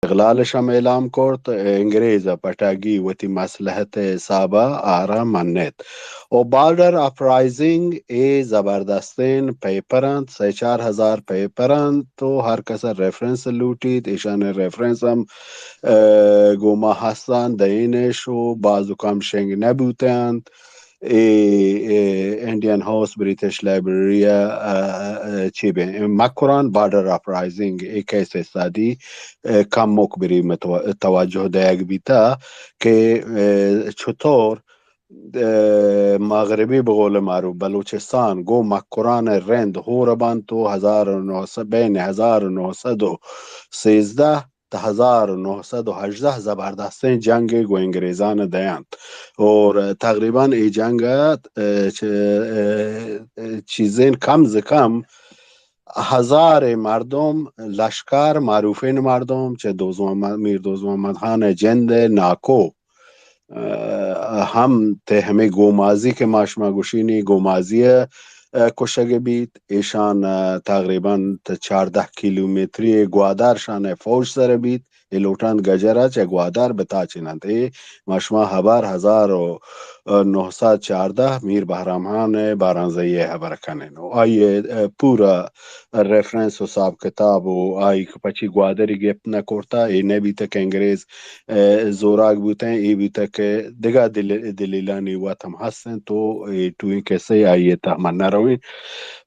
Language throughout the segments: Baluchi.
استقلالش ہم اعلان کرت، انگریز پٹاگی وتی مصلحت حسابا آرا منت۔ و بارڈر اپرائزنگ اے زبردستین پیپر انت، سئے چار ہزار پیپر انت و ہر کس ریفرنس لوٹیت، ایشان ریفرنس ہم، اه، گوما ہستان دینش و بازو کم شنگ نبوتنت۔ اے، اے، انڈین ہاؤس، برٹش لائبریری ء، ء، ء، چی بیں، Makran border uprising, a case استادی، ء، کمک بری متو-، توجہ دئیگ بیتا کہ، ء، چطور، ء، مغربی بقول معروف بلوچستان گوں مکران رند ہور بنت و ہزار و نو سد، بین ہزار و نو سد و سیزدہ تا ہزار و نو سد و ہژدہ زبردستیں جنگے گوں انگریزان دینت۔ اور تقریباً اے جنگ ء، اه، چ-، اه، چیزیں کم ز کم ہزار مردم، لشکر، معروفیں مردم، چہ دوز محمد، میر دوز محمد خان جند ناکو، اه، ہم تے ہمیں گومازی کہ ما شما گوشینی گومازی ء، اه، کشگ بیت۔ ایشان، اه، تقریباً ت-، چاردہ کیلومتری گوادر شان فوج سر بیت۔ اے لوٹانت گجرا چہ گوادر بتاچیننت۔ اے ما شما ہبر ہزار و نو سد چاردہ میر بہرام خان بارانزئی ء ہبر کنین و آئی ء پورا ریفرنس و حساب کتاب و آئی کہ پچی گوادری گپت نہ کرتا، اے نہ بیتہ کہ انگریز، ء، زوراک بوتیں، اے بیتہ کہ دگہ دل-، دلیلانی وت ہم ہستیں تو اے ٹوئیں کسے آئی ء تہ من نہ رویں۔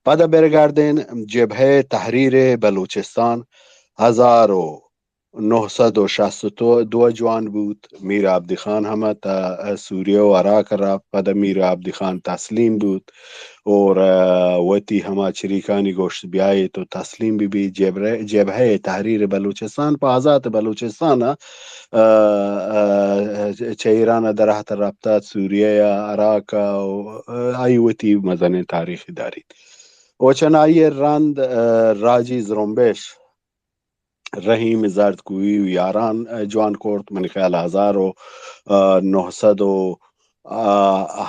پدا برگردین جبہہ تحریر بلوچستان ہزار و نو سد و شست و دو جوان بوت۔ میر عبدی خان ہم تا سوریہ و عراق رفت، پدا میر عبدی خان تسلیم بوت اور، اه، وتی ہما چریکانی گوشت بیائے تو تسلیم بی بی۔ جبرہ-، جبہہ تحریر بلوچستان پہ آزات بلوچستان ء، اه، اه، چہ ایران ء درہت رپتات سوریہ ء عراق ء و، اه، آئی وتی مزنیں تاریخی داریت۔ و چنائی رند، اه، راجی زرمبش رحیم زردکوہی و یاران، اه، جوان کرت۔ منی خیال ہزار و نو سد و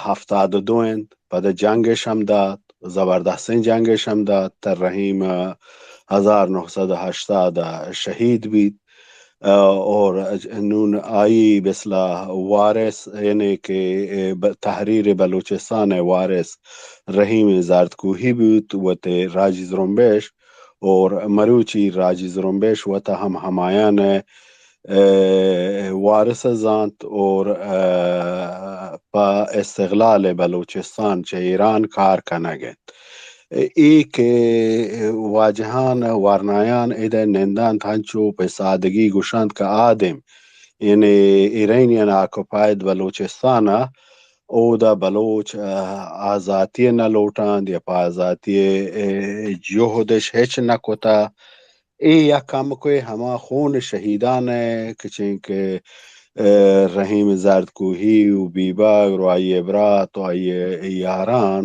ہفتاد و دو انت۔ پدا جنگش ہم دات، زبردستیں جنگش ہم دات۔ تہ رحیم، اه، ہزار نو سد و ہشتاد ء شہید بیت۔ اه، اور نون آئی بسلا وارث، یعنی کہ، اه، ب-، تحریر بلوچستان ء وارث رحیم زردکوہی بوت، وت راجی زرمبش اور مروچی راجی زرمبش وتا ہم ہمایان ء، اه، وارث زانت اور، اه، پہ استقلال بلوچستان چہ ایران کار کنگ ء۔ اے کہ واجہان ورنایان اد ء نندانت ہنچو پہ سادگی گوشنت کہ آدم یعنی ایرانیان آکوپائد بلوچستان ء اودا بلوچ، اه، آزاتی نہ لوٹاند یا پہ آزاتی، اه، جہدش ہچ نہ کتا۔ اے یک ہمکوئے ہما خون شہیدان ء کہ چنکہ، اه، رحیم زردکوہی و بیبگر و آئی برات و آئی یاران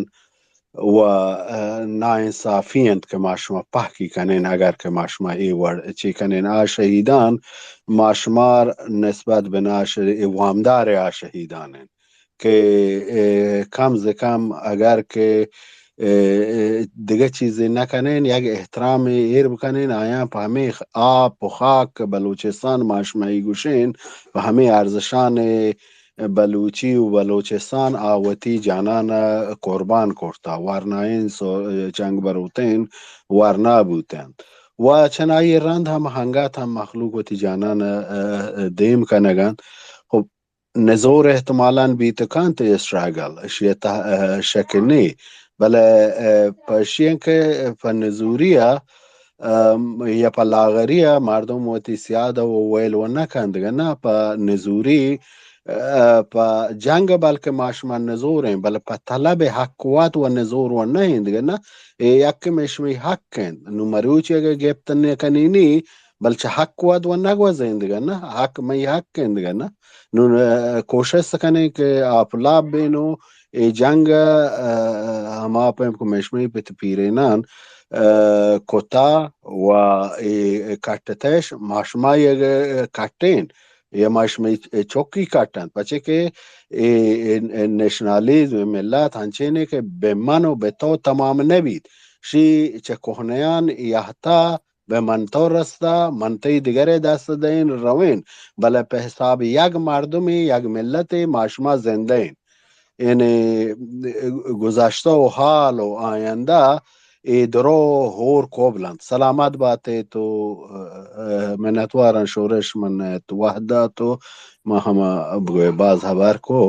و، اه، ناانصافی انت کہ ما شما پہکی کنین، اگر کہ ما شما اے وڑ چی کنین۔ آ شہیدان ما شمار نسبت بنا ش-، اے وامدار آ شہیدان انت کہ، اه، کم ز کم اگر کہ، اه، دگہ چیزے نہ کنین، یک احترام ایر بکنین، آیاں پہ ہمیں آپ و خاک بلوچستان ما شما ای گوشین، پہ ہمیں ارزشان بلوچی و بلوچستان آ وتی جانان ء قربان کرتا، ورنائیں سو-، چنگ بروتیں ورنا بوتنت۔ و چنائی رند ہم ہنگات ہم مخلوق وتی جانان ء، ء، دیم کنگ انت۔ خب، نزور احتمالاً بیت کنت اے اسٹرگل، اشی ء تہ-، ء، شک نی، بلے، ء، پہ اشی کہ پہ نزوری ء ام، یا پہ لاغری ء مردم وتی سیاد ء و ویل و نہ کنت، دگہ نہ پہ نزوری، ء، پہ جنگ ء بلکہ ما شما نزور ایں، بلے پہ طلب حق وت و نزور و نہ ایں، دگہ نہ، اے یک مئے شمئے حق انت۔ نوں مروچی اگہ گپت نہ کنینی، بل چہ حق وت و نہ گوزیں، دگہ نہ، حق مئے حق انت، دگہ نہ۔ نوں، ء، کوشست کنیں کہ آپ لاپ بینو، اے جنگ ء، ء، ہما پیم کہ مئے شمئے پت پیرینان، ء، کتا و اے کٹتش، ما شمائی اگہ کٹین، یا ما شمئے چکی کٹنت، پچے کہ اے، اے، اے نیشنالیزم ملت ہنچینے کہ بہ من و بہ تو تمام نہ بیت، شی چہ کوہنیان یہتا بہ من تو رستہ، من تئی دگرے دست دئین روین، بلے پہ حساب یک مردمے، یک ملتے ما شما زندہ ایں۔ یعنی گذشتہ و حال و آیندہ اے درو ہور قبل انت۔ سلامت بات ئے تو، ء، ء، منتواراں شورش من ات وہد ء تو ما ہما بگوئے باز ہبر کو،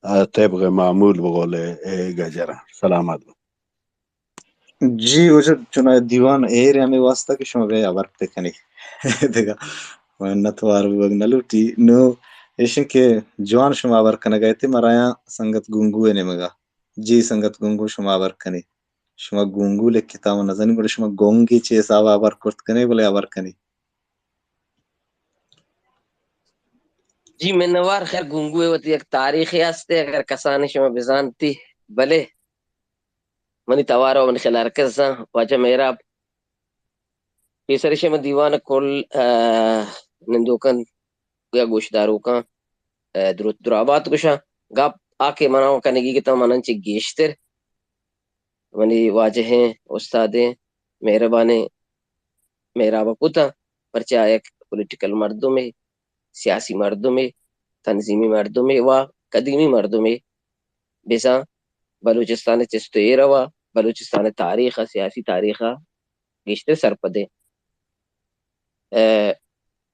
ء، طبق معمول بقول اے گجراں۔ سلامت بات۔ جی، واجہ چنائے دیوان ایر ہمے واسطہ کہ شما بے ہبر بکنی۔ دگہ منتوار بوگ نہ لوٹی۔ نو ایشن کہ جوان شما ہبر کنگا ایتے، مرایا سنگت گنگو ء نیمگا۔ جی سنگت گنگو، شما ہبر کنی۔ شما گنگو لکھتا من نزانی، گڑا شما گنگے چے حساب ہبر کرت کنے، بلے ہبر کنی۔ جی منوار، خیر گنگو ء وتی یک تاریخے ہستے، اگر کسانی شما بزانتی، بلے منی توار و منی خیال ہر کس زان، واجہ مہراب پیسر شما دیوان کل، آ، نندوکن یا گوشداروکاں، آ، دروت درابات گوشاں۔ گپ آ کہ منا کنگی کہ تو منن چہ گیشتر منی واجہیں استادیں مہربانیں مہراب کتاں، پرچہ آ یک پولیٹیکل مردمے، سیاسی مردمے، تنظیمی مردمے و قدیمی مردمے، بزاں بلوچستان ء چست و ایر ء و بلوچستان ء تاریخ ء، سیاسی تاریخ ء گیشتر سرپدیں۔ ء،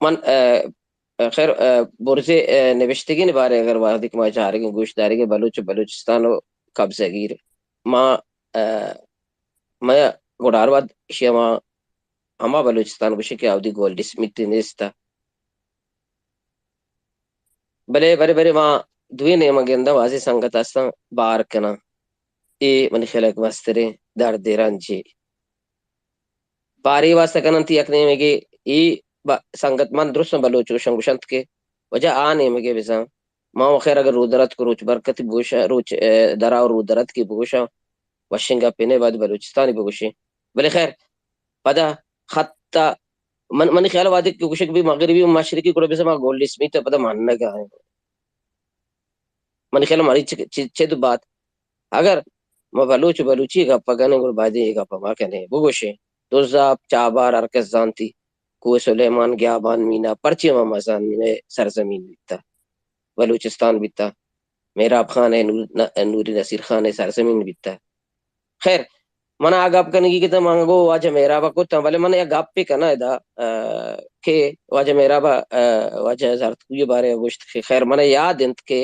من، ء، خیر، ء، برزے، ء، نبشتگین بارے اگر وہدے کہ ما چارگیں گوش دارگیں بلوچ و بلوچستان و قبضہ گیر ما، ء، مئے گڈارواد اشی ما ہما بلوچستان گوشیں کہ اودی گولڈ اسمتھ نیست۔ بلے برے برے ما دوئیں نیمگ گنداں، بازیں سنگت ہستاں بار کناں۔ اے منی خیال ء یک مستریں دردے رنجے۔ بارے واسطہ کننت یک نیمگے، اے با-، سنگت من درستاں بلوچ گوشاں گوشنت کہ وجہ آ نیمگے بزاں ما و خیر اگر رودرتک روچ برکتی بگوشاں، روچ، ء، درا و رودرتکی بگوشاں، وشیں گپے نہ، باید بلوچستانی بگوشیں۔ بلے خیر، پدا خط ء من، منی خیال ء وہدے کہ گوشگ بی مغربی و مشرقی گڑا بزاں ما گولڈ اسمتھ ء پدا منگ ء آں۔ منی خیال ء مری چ-، چ-، چد بات۔ اگر ما بلوچ و بلوچی گپ ء کنیں گڑا باید اے گپ ء ما کنیں، بگوشیں۔ دزاپ، چابار ہر کس زانتی، کوہ سلیمان، گیابان مینا، پرچے ما مزان مئے سرزمین بیتا، بلوچستان بیتا۔ مہراب خان ء نور-، ن-، نوری نصیر خان ء سرزمین بیتا۔ خیر، من آ گپ کنگی کہ من گو واجہ مہراب ء کتاں، بلے من یک گپے کناں ادا، ء، کہ واجہ مہراب ء، ء، واجہ زرتکوئی ء بارے ء گوشت کہ خیر، من یاد انت کہ،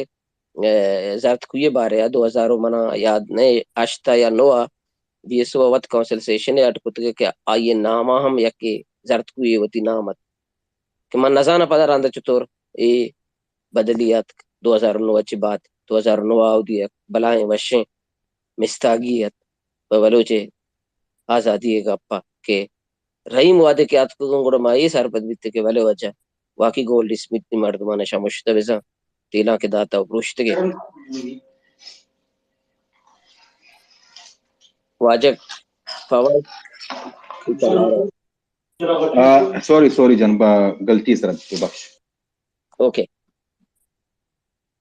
ء، زرتکوئی ء بارے ء دو ہزار و من یاد نہ، ہشت ء یا نو ء بی ایس او ء وت کونسل سیشن ء اڈ کتگ کہ آئی ء نام ء ہم یکے زرتکوئی وتی نام ات کہ من نزاناں پدا رند چطور اے بدلی آتک۔ دو ہزار نو ء چہ بعد، دو ہزار نو ء اودی یک بلاہیں وشیں مستاگی ات پہ بلوچ ء آزادی ء گپ ء کہ رحیم وہدے کہ آتکگوں گڑا ما اے سرپد بیت کہ بلے واجہ واقعی گولڈ اسمتھ نی مردمان ء شمشتہ بزاں تیلاں کہ داتا و پروشتگے۔ واجہ فواد، آ، سوری، سوری جان، با غلطی سر ببخش۔ اوکے۔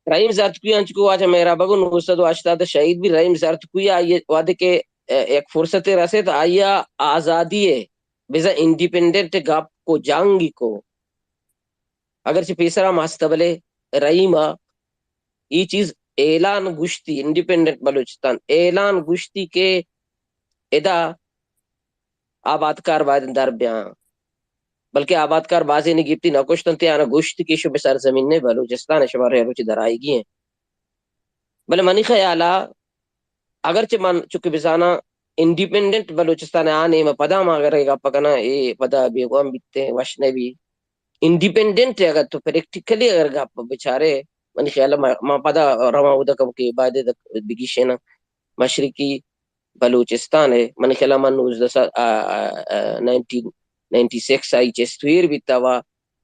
رحیم زرتکوئی انچکو واجہ مہراب ء گوں نو سد و ہشتاد ء شہید بی۔ رحیم زرتکوئی آئی وہدے کہ، ء، یک فرصتے رسیت، آئی ء آزادی ء بزاں انڈیپینڈنٹ گپ کو، جنگی کو۔ اگرچہ پیسرا مست بلے رحیم ء اے چیز اعلان گوشتی، انڈیپینڈنٹ بلوچستان اعلان گوشتی کہ ادا آبادکار باید در بیاں، بلکہ آبادکار بازینے گپتی نہ کشتنت، آنا گوشت کہ شمے سرزمین نے بلوچستان، شما رہ روچ درائیگی ہیں۔ بلے منی خیالا اگرچہ من چونکہ بزاناں انڈیپینڈنٹ بلوچستان آ نیم پدا ما اگر اے گپ کناں، اے پدا بیگواہ بیتے، وش نہ بی۔ انڈیپینڈنٹ اگر تو پریکٹیکلی اگر گپ بچارے، منی خیال ما، ما پدا رواں اودا کم کہ باید بگیشیناں مشرقی بلوچستان ء، منی خیال ء من نوزدہ سد، آ، آ، آ، نائنٹین نائنٹی سکس آئی چست و ایر بیتا و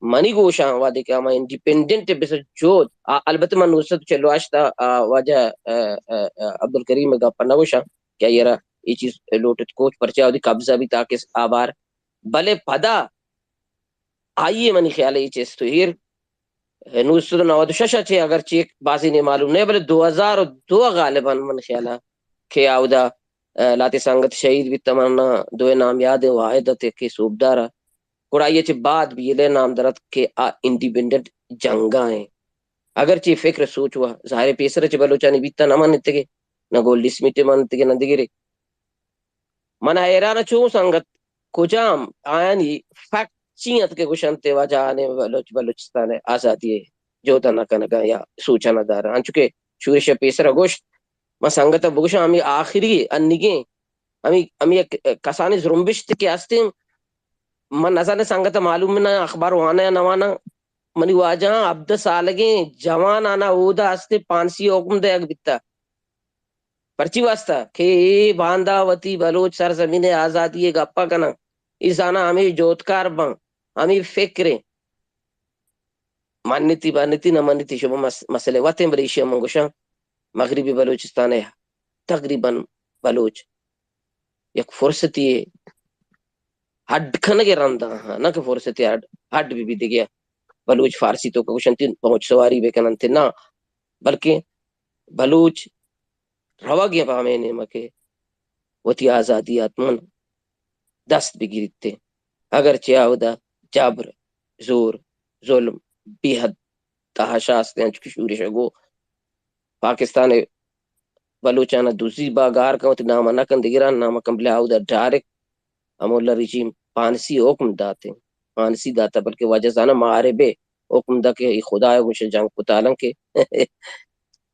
منی گوشاں وہدے کہ ہما انڈیپینڈنٹ ء بس جہد، آ، البتہ من نوزدہ سد چل و ہشت ء، آ، واجہ، آ، آ، آ، عبدالکریم ء گپ ء نہ گوشاں کہ آئی ء را اے چیز لوٹت کوچ پرچہ وتی قبضہ بیتا کہ آبار، بلے پدا آئی ء منی خیال ء اے چست و ایر نو سد و نود و شش ء چہ اگرچہ بازینے معلوم نہ، بلے دو ہزار و دو ء غالباً من خیال ء کہ آودا، لہتے سنگت شہید بیتہ، من دوئے نام یاد ایں، واحد ات یکے صوبدار ء۔ گڑا آئی ء چہ بعد بی ایل اے نام در اتک کہ آ انڈیپینڈنٹ جنگا ایں۔ اگرچہ فکر سوچ و ظاہر پیسر چہ بلوچانی بیتہ نہ منتگے، نہ گولڈ اسمتھ منتگے، نہ دگرے۔ من حیران چوں سنگت کجام آیانی فیکٹ چی انت کہ گوشنت واجہ آنے بلوچ بلوچستان آزادی جہد نہ کنگا یا سوچ نہ دارا۔ انچو کہ شورش پیسر گوشت، من سنگت بگوشاں ہمیں آخری انیگیں ہمیں ہمیں یک کسانی زرمبشت کہ ہستیں، من نزاناں سنگت معلوم نہ اخبار وانا یا نہ وانا، منی واجہاں ہبدہ سالگیں جوان آنا اودا ہستے پانسی حکم دیگ بیتا۔ پرچی واسطہ کہ اے باندا وتی بلوچ سرزمین آزادی گپا کناں، اے زاناں ہمیں جہدکار باں، ہمیں فکریں۔ منتی بنتی نہ منتی شما مس-، مسئلہ وتیں، بلے ایشی من گوشاں مغربی بلوچستان ء تقریباً بلوچ یک فرصتی ہڈ کنگ ء رندا ہاں، نہ کہ فرصتی ہڈ، ہڈ بی بی دگہ بلوچ فارسی تو کہ گوشنتی پہنچ سواری بکننت نہ، بلکہ بلوچ روگ ء پہ ہمے نیمگ ء وتی آزادی ء حتماً دست بگیریت۔ اگرچہ آودا جبر، زور، ظلم، بے حد تحاشا است، انچو کہ شورش ء گوں پاکستان ء بلوچان ء دزی با گار کن، وتی نام ء نہ کن، دگران نام ء کن، بلے آودا ڈائریکٹ ہمولا رژیم پانسی حکم داتیں، پانسی داتا، بلکہ واجہ زاناں مارے بے حکم دا کہ اے خدا ء گوش جنگ کتالن کہ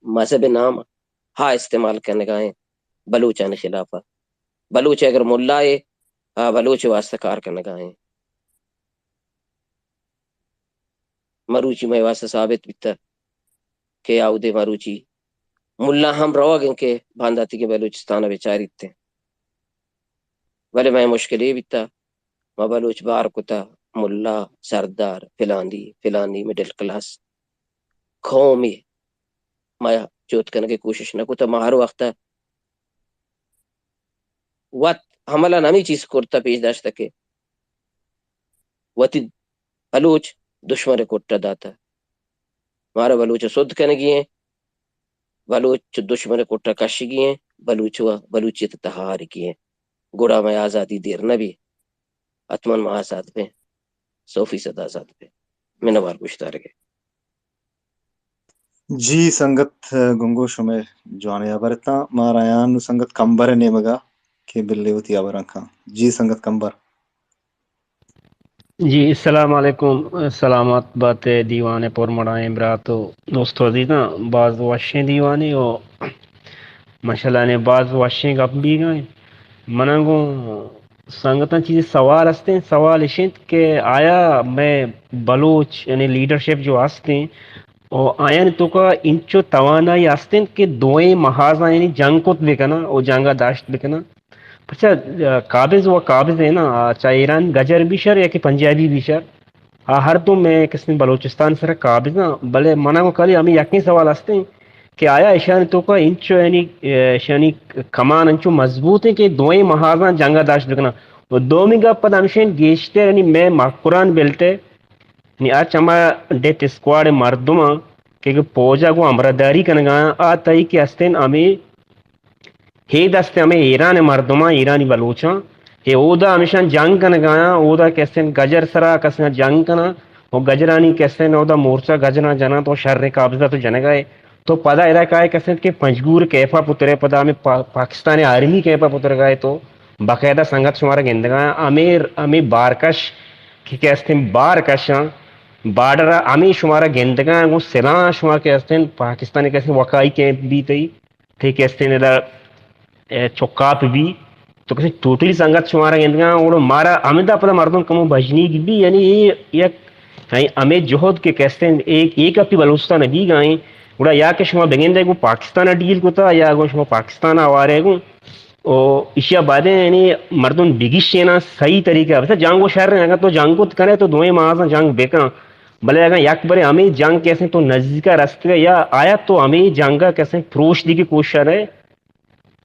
مذہب نام ہا استعمال کنگا ایں بلوچانی خلاف ء۔ بلوچ اگر ملا اے، آ بلوچ واسطہ کار کنگا ایں۔ مروچی مئے واسطہ ثابت بیتہ کہ آودے مروچی ملا ہم روگ انت کہ بانداتیگیں بلوچستان ء بچاریت انت۔ بلے مئے مشکل اے بیتہ، ما بلوچ بار کتہ، ملا، سردار، فلانی، فلانی مڈل کلاس قومے ما جہد کنگ ء کوشش نہ کتہ۔ ما ہر وقت وت عملاً ہمے چیز کرتہ، پیش داشتہ کہ وتی بلوچ دشمن ء کٹ ء داتہ۔ مارا بلوچ ء سد کنگی ایں، بلوچ چہ دشمن ء کٹ ء کشگی ایں، بلوچ و بلوچیت ء تہارگی ایں۔ گڑا مئے آزادی دیر نہ بی، حتماً ما آزاد بیں، سو فیصد آزاد بیں۔ منوار گوشدارگ ء۔ جی سنگت گنگو، شمئے جوانیں ہبر اتاں۔ ما رایاں نوں سنگت کمبر ء نیمگا کہ بلے وتی ہبراں کاں۔ جی سنگت کمبر۔ جی، السلام علیکم۔ سلامت بات ئے دیوان ء پرمڑائیں برات و دوست و عزیزاں۔ باز وشیں دیوانے و ماشاءاللہ نے باز وشیں گپ بیگا انت۔ منا گوں سنگتاں چیزے سوال ہستیں، سوال اش انت کہ آیا مئے بلوچ یعنی لیڈرشپ جو ہستیں و آیانی توکا انچو توانائی ہست انت کہ دوئیں محاذاں یعنی جنگ کت بکناں و جنگا داشت بکناں؟ پرچا، آ، قابض و قابض ہے نا، آ، چاہے ایران گجر بھی شر یا کہ پنجابی بھی شر، آ ہر دو مئے قسم بلوچستان سر قابض ہیں، بلے منا کو کلی ہمیں یقین سوال ہستے ہیں کہ آیا ایشانی توکا انچو یعنی، آ، ایشانی کمان انچو مضبوط ہیں کہ دوئیں محاذاں جنگا داشت بکناں؟ و دومی گپ پدا ہمشین گیشتر یعنی مئے مکران بلتے یعنی آ چما ڈیتھ اسکواڈ مردماں کہ پوجا گوں ہمراہداری کنگا آ تئی کہ ہستیں ہمیں ہے دست ہمیں ایران مردماں، ایرانی بلوچاں، ہے اودا ہمیشان جنگ کنگایاں، اودا کہ استیں گجر سرا کسنا جنگ کناں، و گجرانی کہ استیں اودا مورچہ گجراں جناں تو شر قابضہ تو جنگائے۔ تو پدا ادا کائے کہ استیں کہ پنجگور کیفا پترے، پدا ہمیں پا-، پاکستان آرمی کیفا پترگائے تو باقاعدہ سنگت شمارا گندگایاں، ہمیں، ہمیں بارکش کہ کہ استیں بارکشاں، بارڈر ہمیں شمارا گندگایاں، گوں سلاح شما کہ استیں پاکستان کہ استیں وقائی کیمپ بھی تئی۔ تئی کہ استیں ادا، اے، چکاپ بی، تو کسے ٹوٹلی سنگت شمارا گندگا، اور مارا ہمدا پدا مردم کمو بجنیگ بی، یعنی اے یک، یعنی ہمیں جہد کہ کستیں ایک، ایک اپی بلوچستان بی گائیں، گڑا یا کہ شما بگندے گو پاکستان ڈیل کتا، یا گو شما پاکستان آوارے گو، او ایشیا بعد یعنی مردم بگیشینا صحیح طریقہ، بس جنگ و شر، اگر تو جنگ کت کنے تو دوئیں مازن جنگ بکن، بلے اگر یک برے ہمیں جنگ کسے تو نزدیکا رستگے یا آیا تو ہمیں جنگا کسے پروش دیگی کوشش رہے،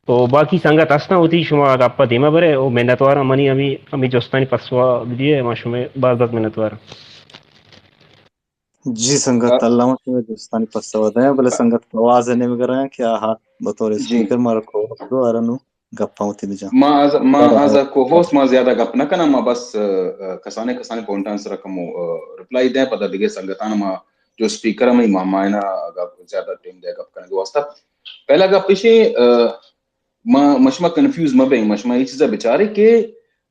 و باقی سنگت ہستاں وتی شما گپ ء دیما برے و منتواراں منی ہمے، ہمے جستانی پسوا بدیے، ما شمے باز باز منتواراں۔ جی سنگت، اللہ ما شمے جستانی پسوا دیاں، بلے سنگت فواز ء نیمگ ء رایاں کہ آہا بطور جی۔ اسپیکر مارا کور دو ارنو۔ گپاں وتی بجاں۔ ما از ما از کوہوس ما زیادہ گپ نہ کناں، ما بس ء، ء، کسانیں کسانیں پوائنٹاں سرا کمو ء، رپلائی دیں، پدا دگہ سنگتاں ما جو اسپیکر ہمیں ما مائنا اگا زیادہ ٹائم دے گپ کنگ واسطہ۔ پہلا گپ ایشی، ء، ما مشما کنفیوز مہ بیں، مشما یہ چیزا بچارے کہ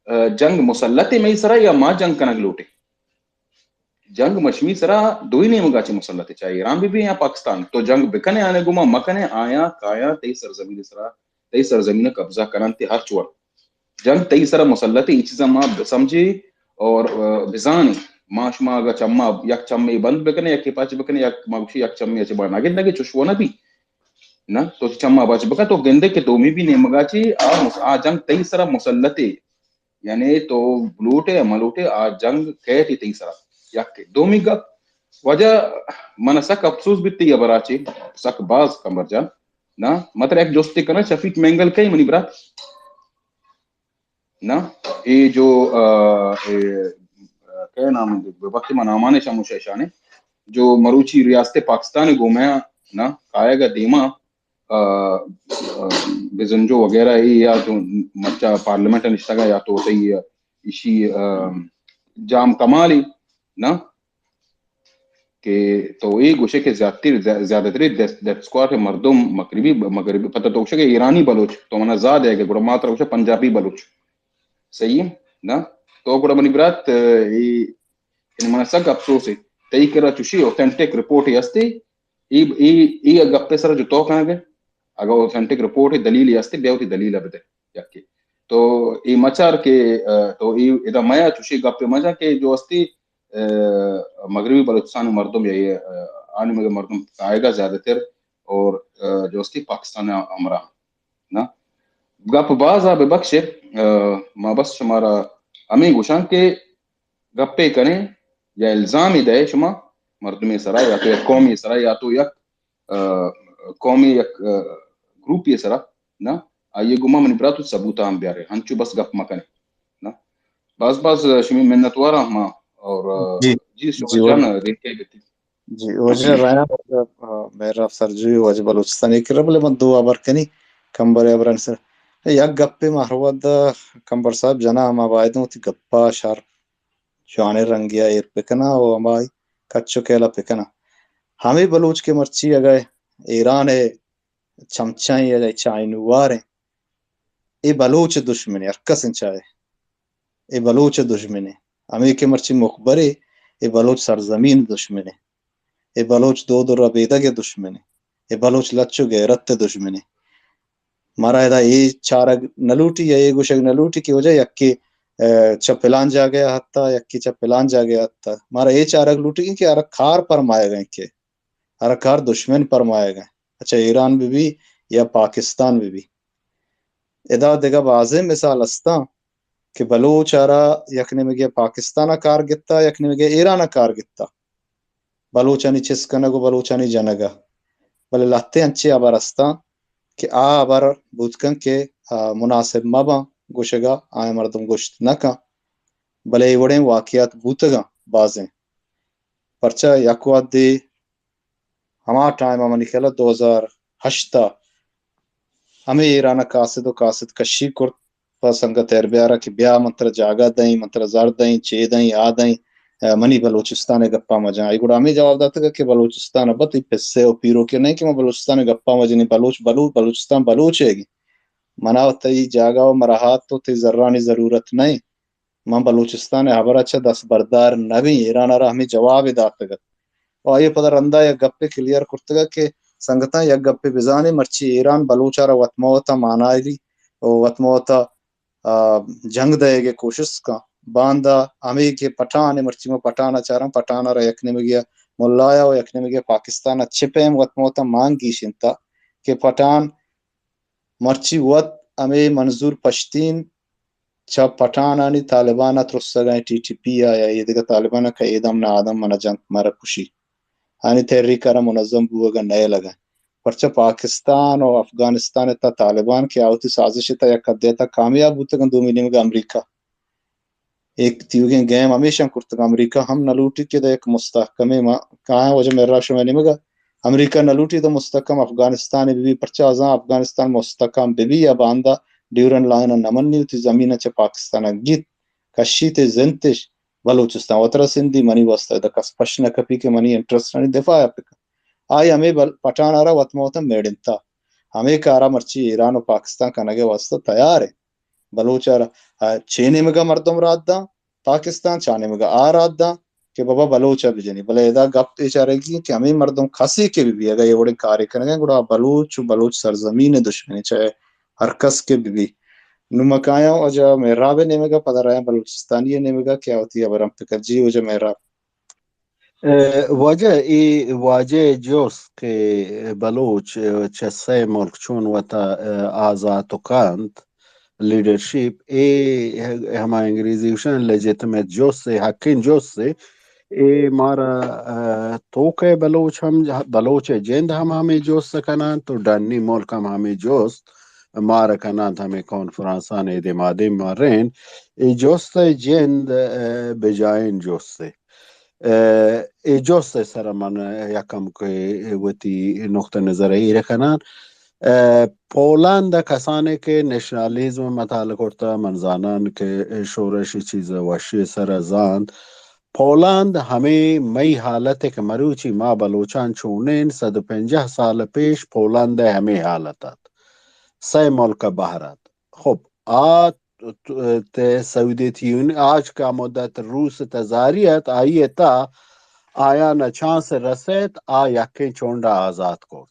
ء، جنگ مسلط ہے مئی سرا یا ما جنگ کنگ لوٹے؟ جنگ مشمی سرا دوئی نیمگا چہ مسلط ہے، چاہے ایران بھی بھی یا پاکستان۔ تو جنگ بکنے آنے گما مکنے، آیا کایا تئی سرزمین سرا، تئی سرزمین قبضہ کنن تے ہر چوڑ۔ جنگ تئی سرا مسلط ہے، یہ چیزا ما سمجھے اور، ء، بزانے۔ ما شما اگا چما یک چمے بند بکنے، یک پاچ بکنے، یک ما گوشی یک چمے اچ بار نگندگے چوش وہ نہ بھی۔ نہ، تو چما بچ بکن، تو گندے کہ دومی بھی نیمگا چی آ مس-، آ جنگ تئی سرا مسلط ہے۔ یعنی تو لوٹے یا مہ لوٹے، آ جنگ کئیت تئی سرا۔ یک۔ دومی گپ، وجہ من سک افسوس بیت تئی ہبرا چے، سک باز کمبر جان۔ نہ، مطلب یک جستے کنا، شفیق مینگل کئی منی برات؟ نہ، اے جو، آ، اے، آ، کئے نام انت؟ وقت من نامانے شمو شیشانے۔ جو مروچی ریاست پاکستان گومیا نہ، کایگا دیما ء، ء، بزنجو وغیرہ اے یا تو مرچا پارلیمنٹ ء نشتگ ء یا تو تئی ایشی، ء، جام کمالی نہ کہ تو اے گوشے کہ زیادہ تر، زیادہ تر ڈیتھ، ڈیتھ اسکواڈ ء مردم مغربی، مغربی پتہ تو گوشے کہ ایرانی بلوچ تو منا زیادہ ہے کہ گڑا ما ترا گوشے پنجابی بلوچ۔ صحیح ہے نہ؟ تو گڑا منی برات، ء، اے، یعنی منا سک افسوس ہے۔ تئی کرا چوشی اوتھنٹک رپورٹ ہستے، اے، اے، اے گپ ء سر جو تو کنگ ء، اگاں اوتھنٹک رپورٹ ء دلیل است، بیا وتی دلیل ء بدے۔ یکے تو اے مچار کہ، ء، تو اے ادا میا چوشی گپ ء مجا کہ جو استی، ء، مغربی بلوچستان ء مردم یا اے، ء، آنی مگہ مردم کائیگا زیادہ تر اور، ء، جو استی پاکستان ء ہمراہ نہ۔ گپ باز آ ببخش، ء، ما بس شمارا ہمیں گوشاں کہ گپے کنے یا الزامے دئے شما مردمے سرا یا تو یک قومے سرا یا تو یک، ء، قومے یک، ء، گروپے سرا نہ، آئیے گما منی برات تو ثبوت ہم بیارے، ہنچو بس گپ مکنے نہ۔ باز باز شمی منتوار ہم ما اور، ء، جی، جی، شما جی، جان ریکے گتی۔ جی، واجہ ریان، ء، مہر افسر جی، واجہ بلوچستانی کرا، بلے من دو ہبر کنی، کمبر ہبرانی سر۔ یک گپے ما ہر وھد کمبر صاحب جناں، ما باید وتی گپا شر جوانیں رنگے ء ایر بکناں و ہمائی کچ و کیل ء بکناں۔ ہمے بلوچ کہ مرچی اگہ ایران ء چمچہ ایں یا چاہینوار ایں، اے بلوچ ء دشمن ایں، ہر کس انت چاہے، اے بلوچ ء دشمن ایں۔ ہمے کہ مرچی مخبر ایں، اے بلوچ سرزمین ء دشمن ایں، اے بلوچ دود و ربیدگ ء دشمن ایں، اے بلوچ لچ و غیرت ء دشمن ایں۔ مارا ادا اے چارگ نہ لوٹی یا اے گوشگ نہ لوٹی کہ وجہ یکے، ء، چہ پلان جاگہ ء ہتا، یکے چہ پلان جاگہ ء ہتا۔ مارا اے چارگ لوٹی کہ ہر کار پرمائگ ء کہ ہر کار دشمن پرمائگ ء، اچھا ایران بہ بی یا پاکستان بہ بی۔ ادا دگہ بازیں مثال استاں کہ بلوچ ء را یک نیمگے پاکستان ء کار گتا، یک نیمگے ایران ء کار گتا۔ بلوچانی چست کنگ و بلوچانی جنگ ء۔ بلے لہتے انچیں ہبر استاں کہ آ ہبر بوت کن کہ، آ، مناسب مہ باں گوشگ ء، آیاں مردم گوشت نہ کن۔ بلے اے وڑیں واقعات بوتگاں بازیں۔ پرچا یک وھدے ہما ٹائم ء منی خیال ء دو ہزار ہشت ء ہمے ایران ء قاصد و قاصد کشی کرت۔ پہ سنگت اربیارا کہ بیا من ترا جاگہ دئیں، من ترا زر دئیں، چے دئیں، آ دئیں، ء، منی بلوچستان ء گپا مجن۔ آئی گڑا ہمے جواب داتگ کہ بلوچستان ء بت، اے پسے و پیروکے نئیں کہ ما بلوچستان ء گپا مجنیں، بلوچ، بلو-، بلوچستان بلوچ ئیگیں۔ منا و تئی جاگہ و مراحات و تئی زرانی ضرورت نئیں۔ من بلوچستان ء ہبرا چہ دست بردار نہ بیں، ایران ء را ہمے جواب ء داتگ ات۔ و آئی ء پدا رندا یک گپے کلیئر کرتگ کہ سنگتاں یک گپے بزانیں، مرچی ایران بلوچ ء را وت مہ وت ء مانائلی و وت مہ وت ء، آ، جنگ دئیگ ء کوشست کن۔ باندا ہمے کہ پٹھان ء، مرچی ما پٹھان ء چاراں، پٹھان ء را یک نیمگے ء ملا ء و یک نیمگے ء پاکستان ء چہ پیم وت مہ وت ء مان گیشینتا کہ پٹھان مرچی وت ہمے منظور پشتین چہ پٹھانانی طالبان ء ترسگ ء، ٹی ٹی پی ء یا اے دگہ طالبان ء کہ اے دم نہ آ دم من ء جنگ مارا کشی۔ آنی تحریک ء را منظم بوگ ء نئیلگ ء۔ پرچہ پاکستان و افغانستان ء تھا طالبان کہ آ وتی سازش ء تھا یک حدے ء تھا کامیاب بوتگ انت، دومی نیمگ ء امریکہ۔ اے تیوگیں گیم ہمیشاں کرتگ۔ امریکہ ہم نہ لوٹی کہ دہ یک مستحکمیں ما-، کایاں واجہ مہراب شمئے نیمگ ء۔ امریکہ نہ لوٹی دہ مستحکم افغانستان بہ بی، پرچا ازاں افغانستان مستحکم بہ بی یا باندا ڈیورنڈ لائن ءَ نہ منی، وتی زمین ءَ چہ پاکستان ءَ گیت، کشیت ءُ زنتش بلوچستان۔ وترا سندھی منی واستہ ادا کس پش نہ کپی کہ منی انٹرسٹ آنی دفاع ءَ بکن۔ آئی ہمے بل-، پٹھان ءَ را وت ما وتا میڑنتا۔ ہمے کار ءَ مرچی ایران ءُ پاکستان کنگ ءِ واستہ تیار اِنت۔ بلوچ ءَ را، آ، چے نیمگ ءَ مردم رات داں، پاکستان چا نیمگ ءَ آ رات داں کہ بابا بلوچ ءَ بجنی۔ بلے ادا گپ اے چارگی کہ ہمے مردم کسے کہ بہ بی، اگاں اے وڑیں کارے کنگ ءَ، گڑا بلوچ ءُ بلوچ سرزمین ءِ دشمنی، چاہے ہر کس کہ بہ بی۔ نوں ما کایاں واجہ مہراب ءِ نیمگ ءَ، پدا رایاں بلوچستانی ءِ نیمگ ءَ کہ آ وتی ہبراں پکر۔ جی واجہ مہراب۔ ء، واجہ، اے واجہ ء جست کہ بلوچ، ء، چہ سئے ملک چون وتا، ء، آزات کنت، لیڈرشپ، اے ہما انگریزی گوشن لیجیٹمیٹ جست، اے حقیں جست، اے مارا، ء، توک ء بلوچ ہم، بلوچ ء جند ہم ہمے جست کننت و ڈنی ملک ہم ہمے جست مارا کننت، ہمے کانفرنسان ء دیمادیم مارین۔ اے جست ء جند، ء، بجائین جست۔ ء، اے جست ء سر ء من یکم کہ وتی نقطہ نظر ء ایر کنان۔ ء، پولند ء کسانے کہ نیشنالیزم ء مطالعہ کرتا، من زانان کہ شورش چیز وشی سر ء زانت۔ پولند ہمے مئی حالت ء کہ مروچی ما بلوچان چونین، صد و پنجاہ سال پیش پولند ء ہمے حالت ات۔ سئے ملک ء بہر ات۔ خب، آ ت-، ت-، سعودیت یونین، آج کا مدت روس تزاری ات، آئی ء تھا آیان ء چانس رسیت، آ یکیں چونڈ ء آزات کرت۔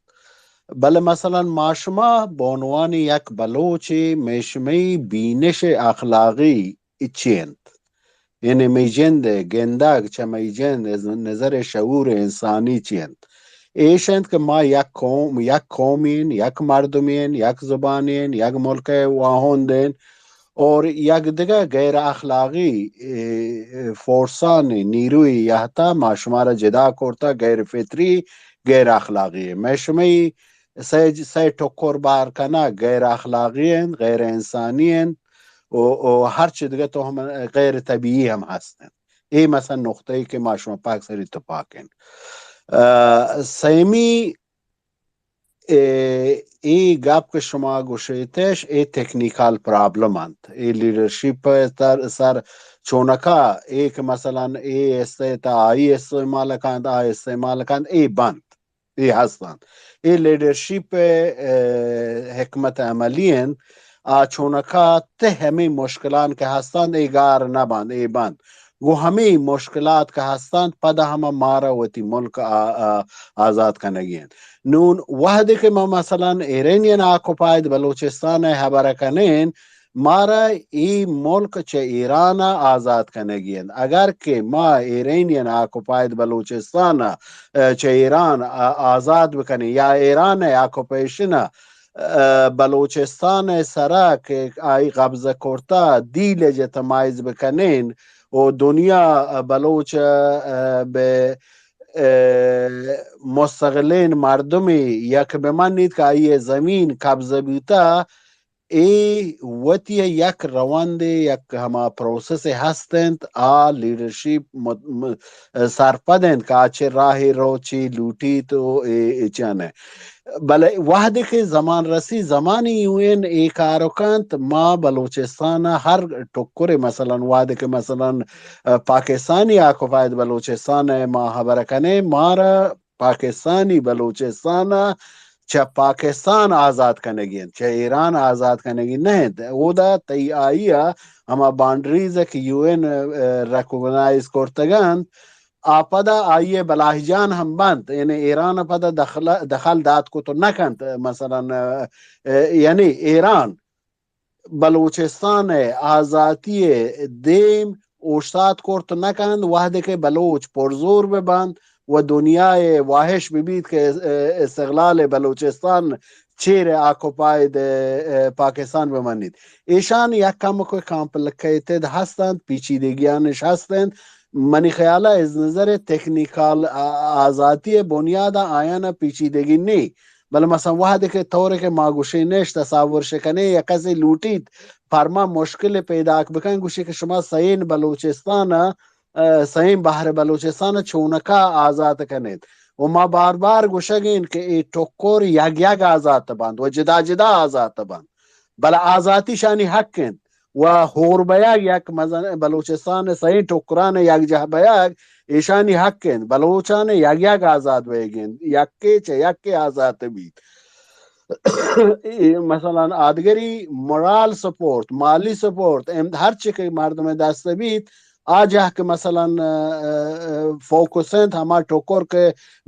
بلے مثلاً ما شما بونوانی یک بلوچے، مئے شمئی بینش اخلاقی چی انت؟ یعنی مئی جند ء گندگ چہ مئی جند ء نظر شعور انسانی چی انت؟ ایش انت کہ ما یک قوم، یک قومین، یک مردمین، یک زبانین، یک ملک ء واہندین اور یک دگہ غیر اخلاقی، اے، اے، فورسانی نیروی یہتا ما شمارا جدا کرتا، غیر فطری، غیر اخلاقی۔ مئے شمئی سئے، سئے ٹکر بار کنگ غیر اخلاقی انت، غیر انسانی انت و، و ہرچی دگہ تو ہم غیر طبیعی ہم ہست انت۔ اے مثلاً نقطہ ای کہ ما شما پاک سری تپاک انت۔ ء، سیمی، اے، اے گپ کہ شما گوشیتش، اے ٹیکنیکل پرابلم انت۔ اے لیڈرشپ سر، سر چونکا، اے کہ مثلاً اے استعمال، آئی استعمال کنت، آ استعمال کنت، اے بنت۔ اے ہستاں۔ اے لیڈرشپ ء، ء، حکمت عملی انت۔ آ چونکا تہ ہمے مشکلان کہ ہستاں، اے گار نہ بنت، اے بنت۔ گوں ہمے مشکلات کہ ہستاں، پدا ہما مارا وتی ملک آ-، آ-، آزاد کنگی انت۔ نون وہدے کہ ما مثلاً ایرانین آکوپائد بلوچستان ء ہبر کنین، مارا اے ملک چہ ایران ء آزاد کنگی انت۔ اگر کہ ما ایرانین آکوپائد بلوچستان ء، ء، چہ ایران ء آزاد بکنیں یا ایران ء آکوپیشن ء، ء، بلوچستان ء سرا کہ آئی قبضہ کرتا ڈی لیجیٹمائز بکنین و دنیا بلوچ ء، ء، بہ، ء، مستقلین مردمی یک بمنیت کہ آئی زمین قبضہ بوتا، اے وتی یک روندے، یک ہما پروسس ہست انت، آ لیڈرشپ مت-، م-، سرپد انت کہ آ چہ راہے رو، چے لوٹیت و اے، اے چانہ۔ بلے وہدے کہ زمان رسی، زمانی یو این اے کارو کنت، ما بلوچستان ہر ٹکرے، مثلاً وہدے کہ مثلاً پاکستانی آکوپائد بلوچستان ما ہبر کنیں، مارا پاکستانی بلوچستان ء چہ پاکستان آزاد کنگی انت، چہ ایران آزاد کنگی نہ انت۔ اودا تئی آئی ء ہما باؤنڈریز ء کہ یو این ء ریکوگنائز کرتگ انت، آ پدا آئی ء بلاہجان ہم بنت، یعنی ایران ء پدا دخل، دخل دات کت نہ کنت۔ مثلاً، ء، ء، یعنی ایران بلوچستان ء آزاتی ء دیم اوشتات کرت نہ کنت، وہدے کہ بلوچ پرزور بہ بنت و دنیا ء واہش بہ بیت کہ استقلال بلوچستان چیر آکوپائد پاکستان بہ منیت۔ ایشان یک کمک کامپلیکیٹڈ ہست انت، پیچیدگیانش ہست انت۔ منی خیال ء از نظر تکنیکال آ-، آزاتی بنیاد ء آیان پیچیدگی نی۔ بلے مثلاً وہدے کہ طورے کہ ما گوشیں نش تصور شکنیں یا کسے لوٹیت پرما مشکل پیداک بکن، گوشی کہ شما سئین بلوچستان ء، ء، سئین بحر بلوچستان ء چونکا آزات کنیت۔ و ما بار بار گوشگین کہ اے ٹکر یک یک آزات بنت و جدا جدا آزات بنت۔ بلے آزاتی شانی حق انت و ہور بیگ یک مزن بلوچستان سئیں ٹکران یک جہ بیگ ایشانی حق انت۔ بلوچان یک یک آزاد بیگ انت، یکے چہ یکے آزاد بیت۔ اے مثلاً آدگری مورال سپورٹ، مالی سپورٹ، ام، ہر چی کہ مردم دست بیت، آ جہ کہ مثلاً، اه، اه، فوکس انت، ہما ٹکر کہ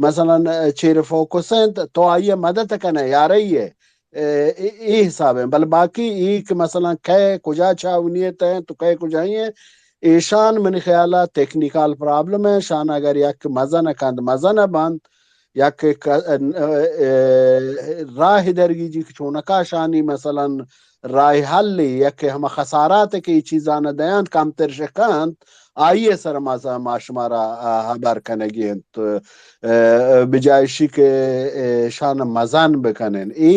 مثلاً، اه، چیر فوکس انت، تو آئی مدد کنے، یارئی ہے۔ اه، اے، اے حساب ہیں۔ بل باقی اے کہ مثلاً کئے کجا چاونیت ہیں، تو کئے کجائی ہیں، ایشان منی خیالا ٹیکنیکل پرابلم ہیں، شان اگر یک مزن کند، مزن بند، یک ک-، اه، اه، راہ درگیجی کہ چونکا شانی مثلاً راہ حل یک ہما خسارات کہ اے چیزان دیانت کمتر شکنت، آئی سر ما، ما شمارا، اه، ہبر کنگی انت، اه، بجائے اشی کہ، اه، شان مزن بکنن۔ اے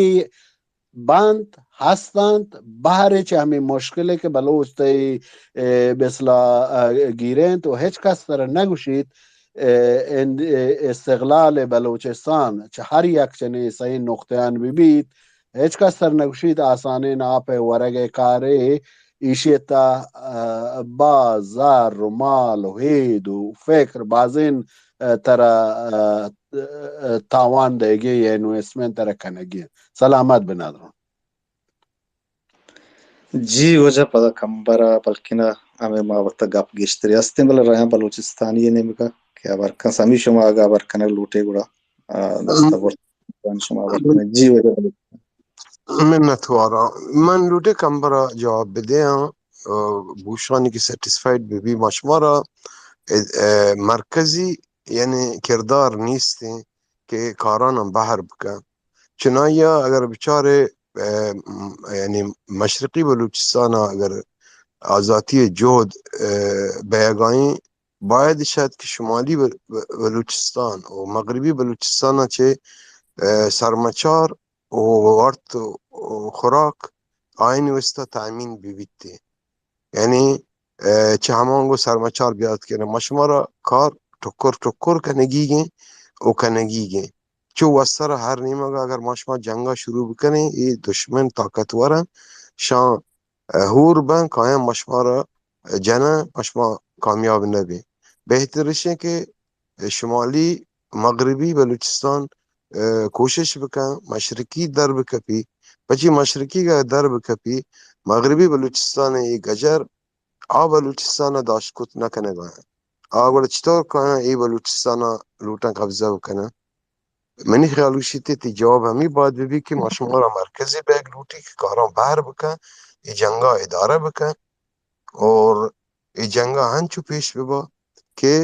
بنت، ہستنت، بہرے چہ ہمے مشکلے کہ بلوچ تئی، اے، بسلا، اه، گیرینت و ہچ کس ترا نگوشیت، اے، ان-، اے، استقلال بلوچستان چہ ہر یک چنیں سئیں نقطیان بہ بیت، ہچ کس ترا نگوشیت آسانیں آپ ء ورگ ء کارے ایشی ء تہ، اه، باز زر و مال و ہید و فکر بازین، اه، ترا، اه، اه، تاوان دئیگی یا انویسٹمنٹ ترا کنگی انت۔ سلامت بنادرون۔ جی واجہ، پدا کمبر ء بلکنا ہمے ما وت ء گپ گیشتری ہستیں، بلے رہاں بلوچستانی ء نیمگ ء کہ ہبر کن سمی شما اگاں ہبر کنگ لوٹے گڑا، آ، دست ء برت شما ہبر کنگ۔ جی واجہ بلوچ۔ منت وارا۔ من لوٹے کمبر ء جواب بدیاں، آ، بوشانی کہ سیٹسفائیڈ بہ بی۔ ما شمارا، اه، اه، مرکزی یعنی کردار نیستیں کہ کاران بہر بکن۔ چنایا اگر بچارے، اه، م-، یعنی مشرقی بلوچستان اگر آزاتی جہد، اه، بیگائیں، باید شاید کہ شمالی بل-، بلوچستان و مغربی بلوچستان چہ، اه، سرمچار و ورت و خوراک آئین وستا تامین ببیت۔ یعنی، اه، چہ ہمانگو سرمچار بیات کنن۔ ما شمارا کار ٹکر ٹکر کنگیگیں و کنگیگیں۔ چو وسر ہر نیمگا اگر ما شما جنگا شروع بکنیں، اے دشمن طاقتورن، شان، اه، ہور بن، کایاں ما شمارا جنن، ما شما کامیاب نبیں۔ بہتر اشیں کہ شمالی مغربی بلوچستان، اه، کوشش بکن مشرقی در بکپی، پچی مشرقی اگاں در بکپی، مغربی بلوچستان ء اے گجر آ بلوچستان ء داشت کت نہ کنگ ء آ گڑا چطور کایاں اے بلوچستان ء لوٹاں قبضہ بکنن؟ منی خیال گوشیت تئی جواب ہمے باید ببی کہ ما شمارا مرکزی بیگ لوٹی کہ کاراں بہر بکن، اے جنگا ادارہ بکن۔ اور اے جنگا ہنچو پیش ببا کہ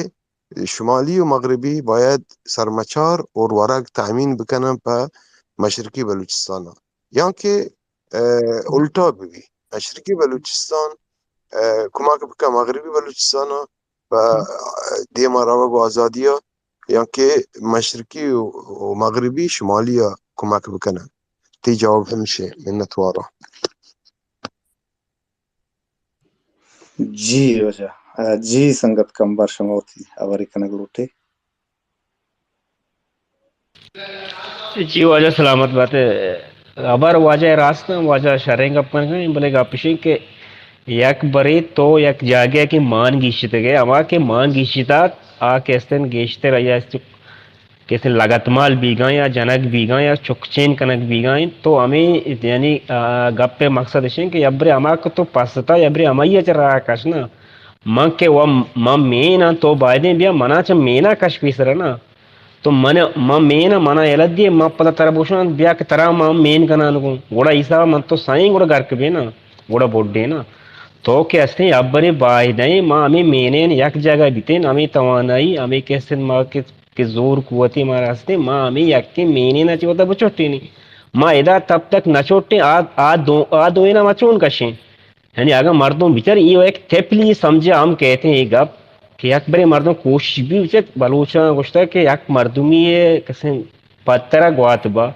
شمالی و مغربی باید سرمچار اور ورگ تامین بکنن پہ مشرقی بلوچستان ء، یا کہ، اه، الٹا ببی، مشرقی بلوچستان، اه، کمک بکن مغربی بلوچستان ء پہ دیما روگ و آزادی ء، یا کہ مشرقی و، و مغربی شمالی ء کمک بکنن۔ تئی جواب ہمشے، منت وارا۔ جی واجہ۔ اه، جی سنگت کمبر، شما وتی ہبرے کنگ لوٹے؟ جی واجہ سلامت بات۔ ہبر واجہ راست ہیں، واجہ شریں گپ کنگ ہیں، بلے گپ اشیں کہ یک برے تو یک جاگہ کہ مان گیشتگے، ہما کہ مان گیشتگ، آ کہ استن گیشتر آیا است کسے لگتمال بیگاں یا جنگ بیگاں یا چکچین کنگ بیگاں انت، تو ہمے یعنی، آ، گپ ء مقصد اش انت کہ یبرے ہما کہ تو پستا یبرے ہمائی ء چہ راہ کش نا۔ من کہ و من مین آں، تو بایدیں بیا منا چہ مینا کش پیسر نا۔ تو من، من مین آں، منا یلہ دیے، من پدا ترا بوشاں بیا کہ ترا من مین کنان گوں۔ گڑا ایسا من تو سائیں گڑا گرک بے نا، گڑا بڈے نا۔ تو کہ استیں یبرے بایدیں ما ہمے مینین یک جاگہ بیتین، ہمے توانائی، ہمے کہ استیں ما کہ کہ زور قوتے مارا ہستیں، ما ہمے یکیں مینین ء چہ وتا بچٹینیں۔ ما ادا تب تک نہ چٹیں، آ، آ دو، آ دوئینا ما چون کشیں؟ یعنی اگاں مردم بچار، اے یک تپلی سمجھے ہم کہتے ہیں، اے گپ کہ یک برے مردم کوشش بھی بچار، بلوچاں گوشتا کہ یک مردمی ء کسیں پترا گوات با،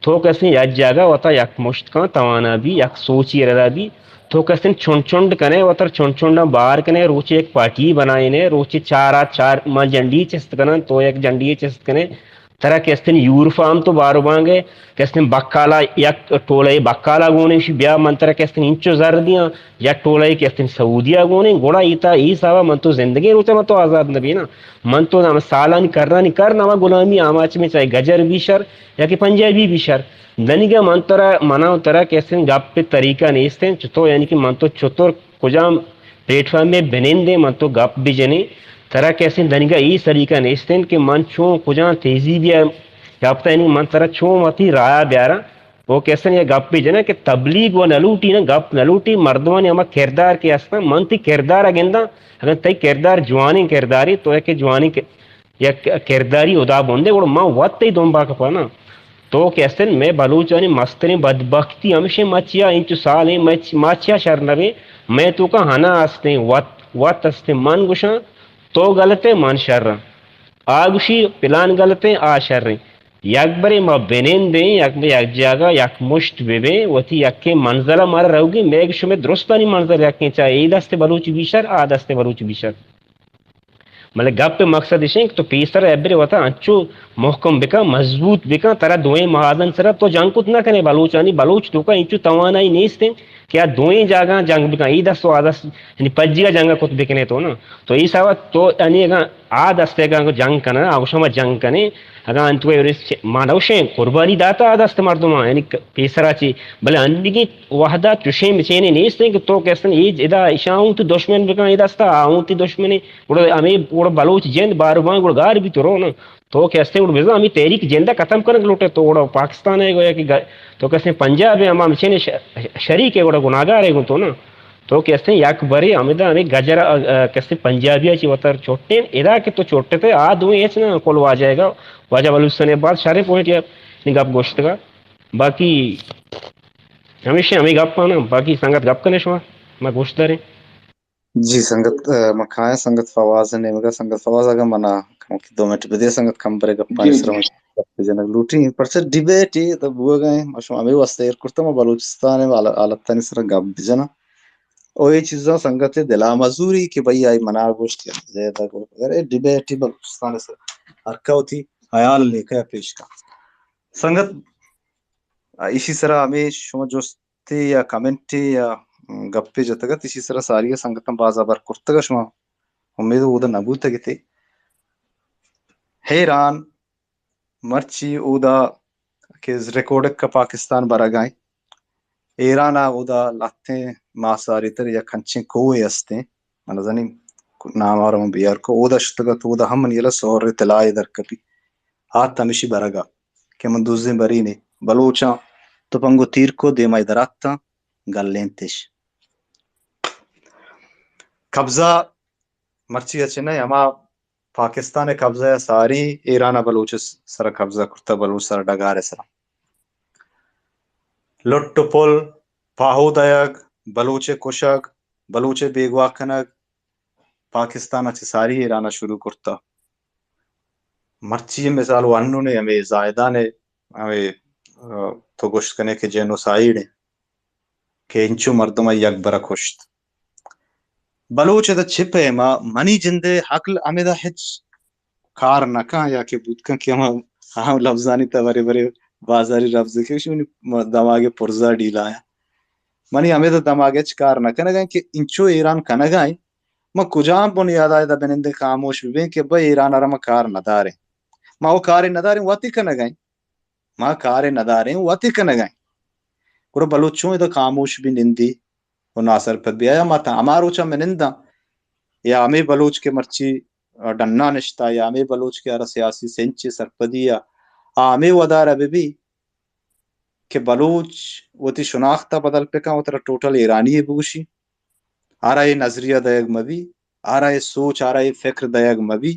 تو کسیں یک جاگہ وتا یک مشت کن توانا بی، یک سوچی ردا بی، تو کسیں چنڈ چنڈ کنے، وتر چنڈ چنڈاں بار کنے، روچے یک پارٹی بنائینے، روچے چار آ چار ما جنڈی چست کنن، تو یک جنڈی چست کنے، ترا کہ استیں یورپ ءَ ہم تو بارو بانگے کہ استیں بکالا، یک ٹولہ بکالا گونے شی بیا من ترا کہ استیں انچو زر دیاں، یک ٹولہ کہ استیں سعودیہ گونے، گڑا ایتا ای حسابا من تو زندگی روچا من تو آزاد نبی نا۔ من تو ہم سالانی کرنانی کر نما غلامی آماچ میں چاہے گجر بی شر یا کہ پنجابی بی شر۔ دنیگا من ترا، منا ترا کہ استیں گپ طریقہ نیستیں، چطور یعنی کہ من تو چطور کجام پلیٹ فارم ءَ بنندیں من تو گپ بجنیں، ترا کسیں دنیگا ای سلیقہ نیستیں کہ من چون کجام تہذیبی ءَ یافتہ، یعنی من ترا چون وتی رایا بیاراں۔ او کسیں یہ گپ بجناں کہ تبلیغ و نلوٹی نا، گپ نلوٹی، مردمانی ہما کردار کہ ہستاں، من تی کردار ءَ گنداں، اگر تئی کردار جوانیں کرداری تو یک جوانیں ک-، یک کرداری ہدا بندے، گڑا من وت تئی دنبا کپاں نا۔ تو کہ استن مئے بلوچانی مستریں بدبختی ہمشیں، ما چیا انچو سالیں، ما چ-، ما چیا شر نبیں؟ مئے توکا ہنا استیں، وت، وت استیں۔ من گوشاں تو غلطیں، من شراں۔ آ گوشی پلان غلطیں، آ شریں۔ یک برے ما بنندیں، یک، یک جاگہ یک مشت ببیں، وتی یکیں منزل ءَ مارا روگی، مئے شمئے درستانی منزل یکیں، چاہے اے دست بلوچ بیشر، آ دست بلوچ بیشر۔ بلے گپ ءِ مقصد اش انت کہ تو پیسر ءَ ابرے وتا انچو محکم بکن، مضبوط بکن، ترا دوئیں محاذن سرا تو جنگ کت نہ کنے، بلوچانی، بلوچ توکا انچو توانائی نیست انت کہ آ دوئیں جاگہاں جنگ بکن، ای دست و آ دست، یعنی پجیا جنگ کت بکنے تو نا۔ تو ای سوا تو یعنی اگاں آ دست اگاں جنگ کنے، آ گوشاں ما جنگ کنے، اگاں انت کو ما نوشیں قربانی داتا آ دست مردماں، یعنی ک-، پیسرا چی، بلے انگی وحدہ چوشیں مچینے نیست انت کہ تو کہ استن اے ادا اشاں ہوں تو دشمن بکن، اے دستا آ ہوں تی دشمنے۔ گڑا ہمے گڑا بلوچ جند بارو باں گڑا گار بی تو رو نا۔ تو کہ استن گڑا بزاں ہمے تحریک جندا ختم کنگ لوٹے تو گڑا پاکستان ہے گویا کہ گ-، تو کہ استن پنجاب ہے ہما مچینے ش-، شریک ہے گڑا گناہگار ہے گوں تو نا۔ تو کہ استن یک برے ہمدا ہمے گجر، آ، آ، کہ استن پنجابی چی وتر چھوٹے ادا کہ تو چھوٹے تے آ دوئیں ہچ نا کل واجہ گا، واجہ بلوچستان ہے بعد شریں پوائنٹ یا گپ گوشتگا۔ باقی ہمیشہ ہمے گپ آنا، باقی سنگت گپ کنے شما، ما گوش داریں۔ جی سنگت، آ، ما کائیں سنگت فواز نیمگا۔ سنگت فواز اگا منا کمکی دو منٹ بدے، سنگت کم برے گپانی جی، سر جی۔ من گپ جنگ لوٹی۔ پرچہ ڈیبیٹ ای تو بوگا ہیں، ما شما ہمے واسطہ ایر کرتا، ما بلوچستان حال-، حالتانی سر گپ بجنا۔ او اے چیزاں سنگت دلا مزوری کہ بھئی آئی منا گوشت یا زیادہ گوشت۔ اگر اے ڈیبیٹ ای بلوچستان سر ہر کا وتی خیال لیکہ پیش کا۔ سنگت، ایشی سرا ہمے شما جستے یا کمنٹے یا گپے جتگ ات، ایشی سرا ساری ء سنگتاں باز ہبر کرتگ ء شما امید اود ء نہ بوتگ ات۔ ایران مرچی اودا کہ ریکوڈک ء پاکستان برگ ء انت، ایران ء اودا لہتیں ماہ ساری تر یک انچیں کوہے استیں، من نزانیں نام آرا من بیار کو، اودا شتگ ات، اودا ہم منی یلہ سہر ء طلائے در کپی۔ آت ہمیشی برگ ء کہ من دزیں برینے بلوچاں تپنگ و تیر کو، دیمائی در آتاں گلینتش۔ قبضہ مرچی ء چہ نہ، ہما پاکستان ء قبضہ ء ساری ایران ء بلوچ ء سر ء قبضہ کرتہ، بلوچ سر ء ڈگار ء سر ء۔ لٹ و پل، پاہو دئیگ، بلوچ ء کشگ، بلوچ ء بیگواہ کنگ، پاکستان ء چہ ساری ایران ء شروع کرتہ۔ مرچی ء مثال و انون ء ہمے زاہدان ء ہمے، آ، تو گوشت کنے کہ جینوسائیڈ ء کہ انچو مردم ء یک برا کشت۔ بلوچ ء چہ پیم ء منی جند ء عقل ہمیدا ہچ کار نہ کن یا کہ بوت کن کہ ہما، ہما لفظانی تہ برے برے بازاری لفظ کہ منی دماغ ء پرزا ڈیلا ء۔ منی ہمیدا دماغ ہچ کار نہ کنگ ء کہ انچو ایران کنگ ء، ما کجام بنیاد ء ادا بنندیں خاموش ببیں کہ بھئی ایران ء را ما کار نہ داریں۔ ما او کارے نہ داریں، وتی کنگ ء۔ ما کارے نہ داریں، وتی کنگ ء۔ گڑا بلوچ چون ادا خاموش بی نندی و ناسرپد بی؟ آیا ما تا ہما روچ ء ننداں یا ہمے بلوچ کہ مرچی ڈنا نشتا یا ہمے بلوچ کہ ہر سیاسی سنچ سرپدی ء آ ہمے ودار ء بہ بی کہ بلوچ وتی شناخت ء بدل پہ کن، وترا ٹوٹل ایرانی ء بگوشی؟ آرا اے نظریہ دئیگ مہ بی، آرا اے سوچ، آرا اے فکر دئیگ مہ بی،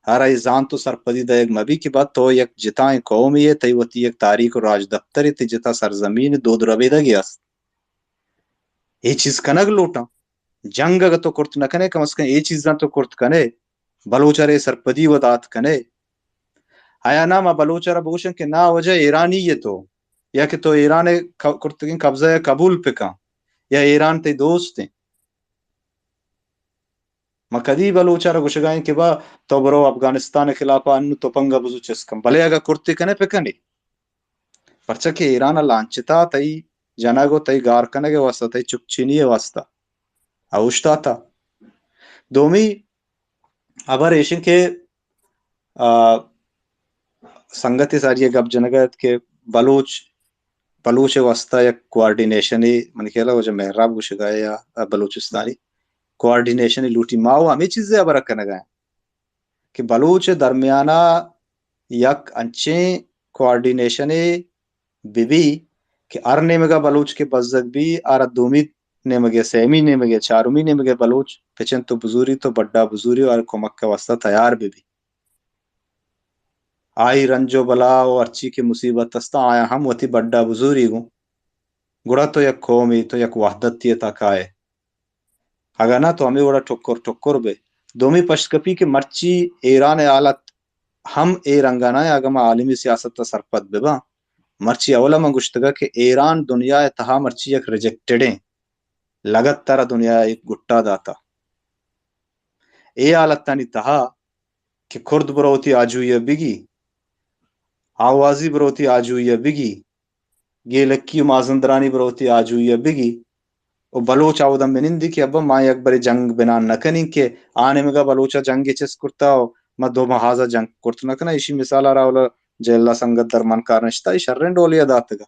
آرا اے زانت و سرپدی دئیگ مہ بی کہ با تو یک جتائیں قومے ئے، تئی وتی یک تاریخ و راجدپترے، تئی جتا سرزمین، دود ربیدگے است۔ اے چیز کنگ لوٹاں۔ جنگ اگہ تو کرت نہ کنے، کم از کم اے چیزاں تو کرت کنے، بلوچ ء را اے سرپدی و دات کنے۔ آیا نا ما بلوچ ء را بگوشن کہ نا وجہ ایرانی ئے تو، یا کہ تو ایران ء ک-، کرتگیں قبضہ ء قبول پہ کن، یا ایران تئی دوست انت؟ ما کدی بلوچ ءَ را گوشگا ایں کہ با تو برو افغانستان ءِ خلاف ءَ انو تپنگ ءَ بزو چست کن، بلے اگاں کرتے کنے پہ کنے، پرچا کہ ایران ءَ لانچتا تئی جنگ ءُ تئی گار کنگ ءِ واستہ، تئی چکچینی ءِ واستہ ءَ اوشتاتا۔ دومی ہبر ایش انت کہ، آ، سنگتے ساری ءَ گپ جنگ ءَ ات کہ بلوچ، بلوچ ءِ واستہ یک کوآرڈینیشنے، منی خیال ءَ واجہ مہراب گوشگ ءَ یا بلوچستانی کوآرڈینیشنے لوٹی۔ ما وَ ہمے چیز ءِ ہبر ءَ کنگ ءَ ایں کہ بلوچ ءِ درمیان ءَ یک انچیں کوآرڈینیشنے بہ بی کہ ہر نیمگ ءَ بلوچ کہ بزگ بی، آرا دومی نیمگ ءَ، سیمی نیمگ ءَ، چارمی نیمگ ءَ بلوچ پچنت ءُ بزوریت ءُ بڈا بزوری ءُ ہر کمک ءِ واستہ تیار بہ بی۔ آئی رنج ءُ بلا ءُ ہرچی کہ مصیبت است، آیاں ہم وتی بڈا بزوری گوں۔ گڑا تو یک قومے، تو یک وحدتے ءِ تہا کائے۔ اگاں نہ تو ہمے وڑا ٹکر ٹکر بے۔ دومی پشت کپی کہ مرچی ایران ءِ حالت ہم اے رنگا نہ ایں، اگاں ما عالمی سیاست ءَ سرپد بہ باں۔ مرچی اولا من گوشتگ کہ ایران دنیا ءِ تہا مرچی یک ریجیکٹڈیں لگت ءَ را دنیا ءَ یک گٹا داتا۔ اے حالتانی تہا کہ کرد برو وتی آجوئی ءَ بگی، آوازی برو وتی آجوئی ءَ بگی، گیلکی ءُ مازندرانی برو وتی آجوئی ءَ بگی، ءُ بلوچ آودا منندی کہ ابا ما یک برے جنگ بنان نہ کنیں کہ آ نیمگا بلوچا جنگے چست کرتا ءُ ما دو مہازا جنگ کرت نہ کناں۔ ایشی مثال ءَ را اولا جیلا سنگت درمان کار نشتا، اے شریں ڈولے ءَ داتگا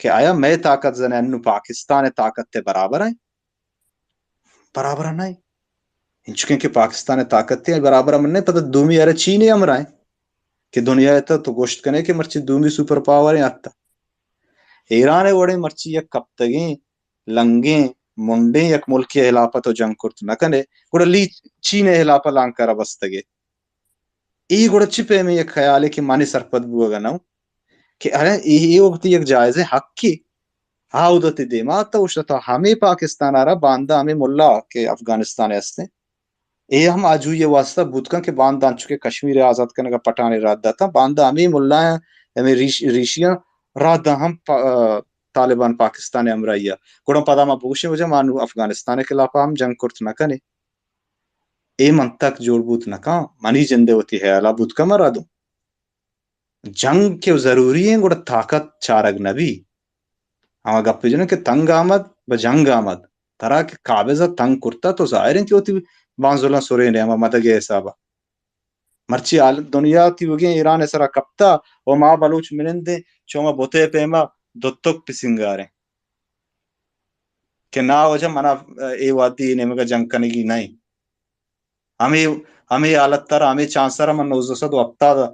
کہ آیا مئے طاقت زنے انو پاکستان ءِ طاقت ءِ برابر ایں؟ برابر نہ ایں۔ انچکیں کہ پاکستان ءِ طاقت ءِ برابر ہم نہ ایں، پدا دومی ارے چین ءِ ہمراہ ایں کہ دنیا ءِ تہ تو گوشت کنے کہ مرچی دومی سپر پاور ایں حتی۔ ایران ءِ وڑیں مرچی یک کپتگیں لنگیں منڈیں یک ملکے ءِ ہلاپ ءَ تو جنگ کرت نہ کنے، گڑا لی چین ءِ ہلاپ ءَ لانکا را بستگے۔ اے گڑا چی پیمیں یک خیالے کہ منی سرپد بوگ ءَ نہ اوں کہ ارے اے، اے وتی یک جائزیں حقے۔ آ اود ءَ تئی دیما اتاں، اوشتاتا ہمے پاکستان ءَ را باندا ہمے ملا کہ افغانستان ءَ استیں، اے ہم آجوئی ءِ واستہ بوت کن کہ باندا انچو کہ کشمیر ءِ آزاد کنگ ءَ پٹانے رد داتاں، باندا ہمے ملایاں، ہمے ریش-، ریشیاں رد داں ہم پا-، آ، طالبان پاکستان ءِ ہمراہی ءَ۔ گڑا پدا ما بگوشیں واجہ ما نوں افغانستان ءِ خلاف ءَ ہم جنگ کرت نہ کنیں۔ اے منطق جوڑ بوت نہ کن۔ منی جند ءِ وتی ہیال ءَ بوت کن، ما را دوں۔ جنگ کہ ضروری ایں، گڑا طاقت چارگ نہ بی۔ ہما گپے جنیں کہ تنگ آمد بہ جنگ آمد۔ ترا کہ قابض ءَ تنگ کرتا تو ظاہر ایں کہ وتی بانزلاں سرینے ہما مدگ ءِ حساب ءَ۔ مرچی حالت دنیا تیوگیں ایران ءِ سرا کپتا ءُ ما بلوچ منندیں چو ما بت ءِ پیما دتک پسنگاریں کہ نا واجہ منا اے وہدی اے نیمگ ءَ جنگ کنگی نہ ایں۔ ہمے، ہمے حالت ءَ را، ہمے چانس ءَ را من نوزدہ سد ءُ ہپتاد ءَ،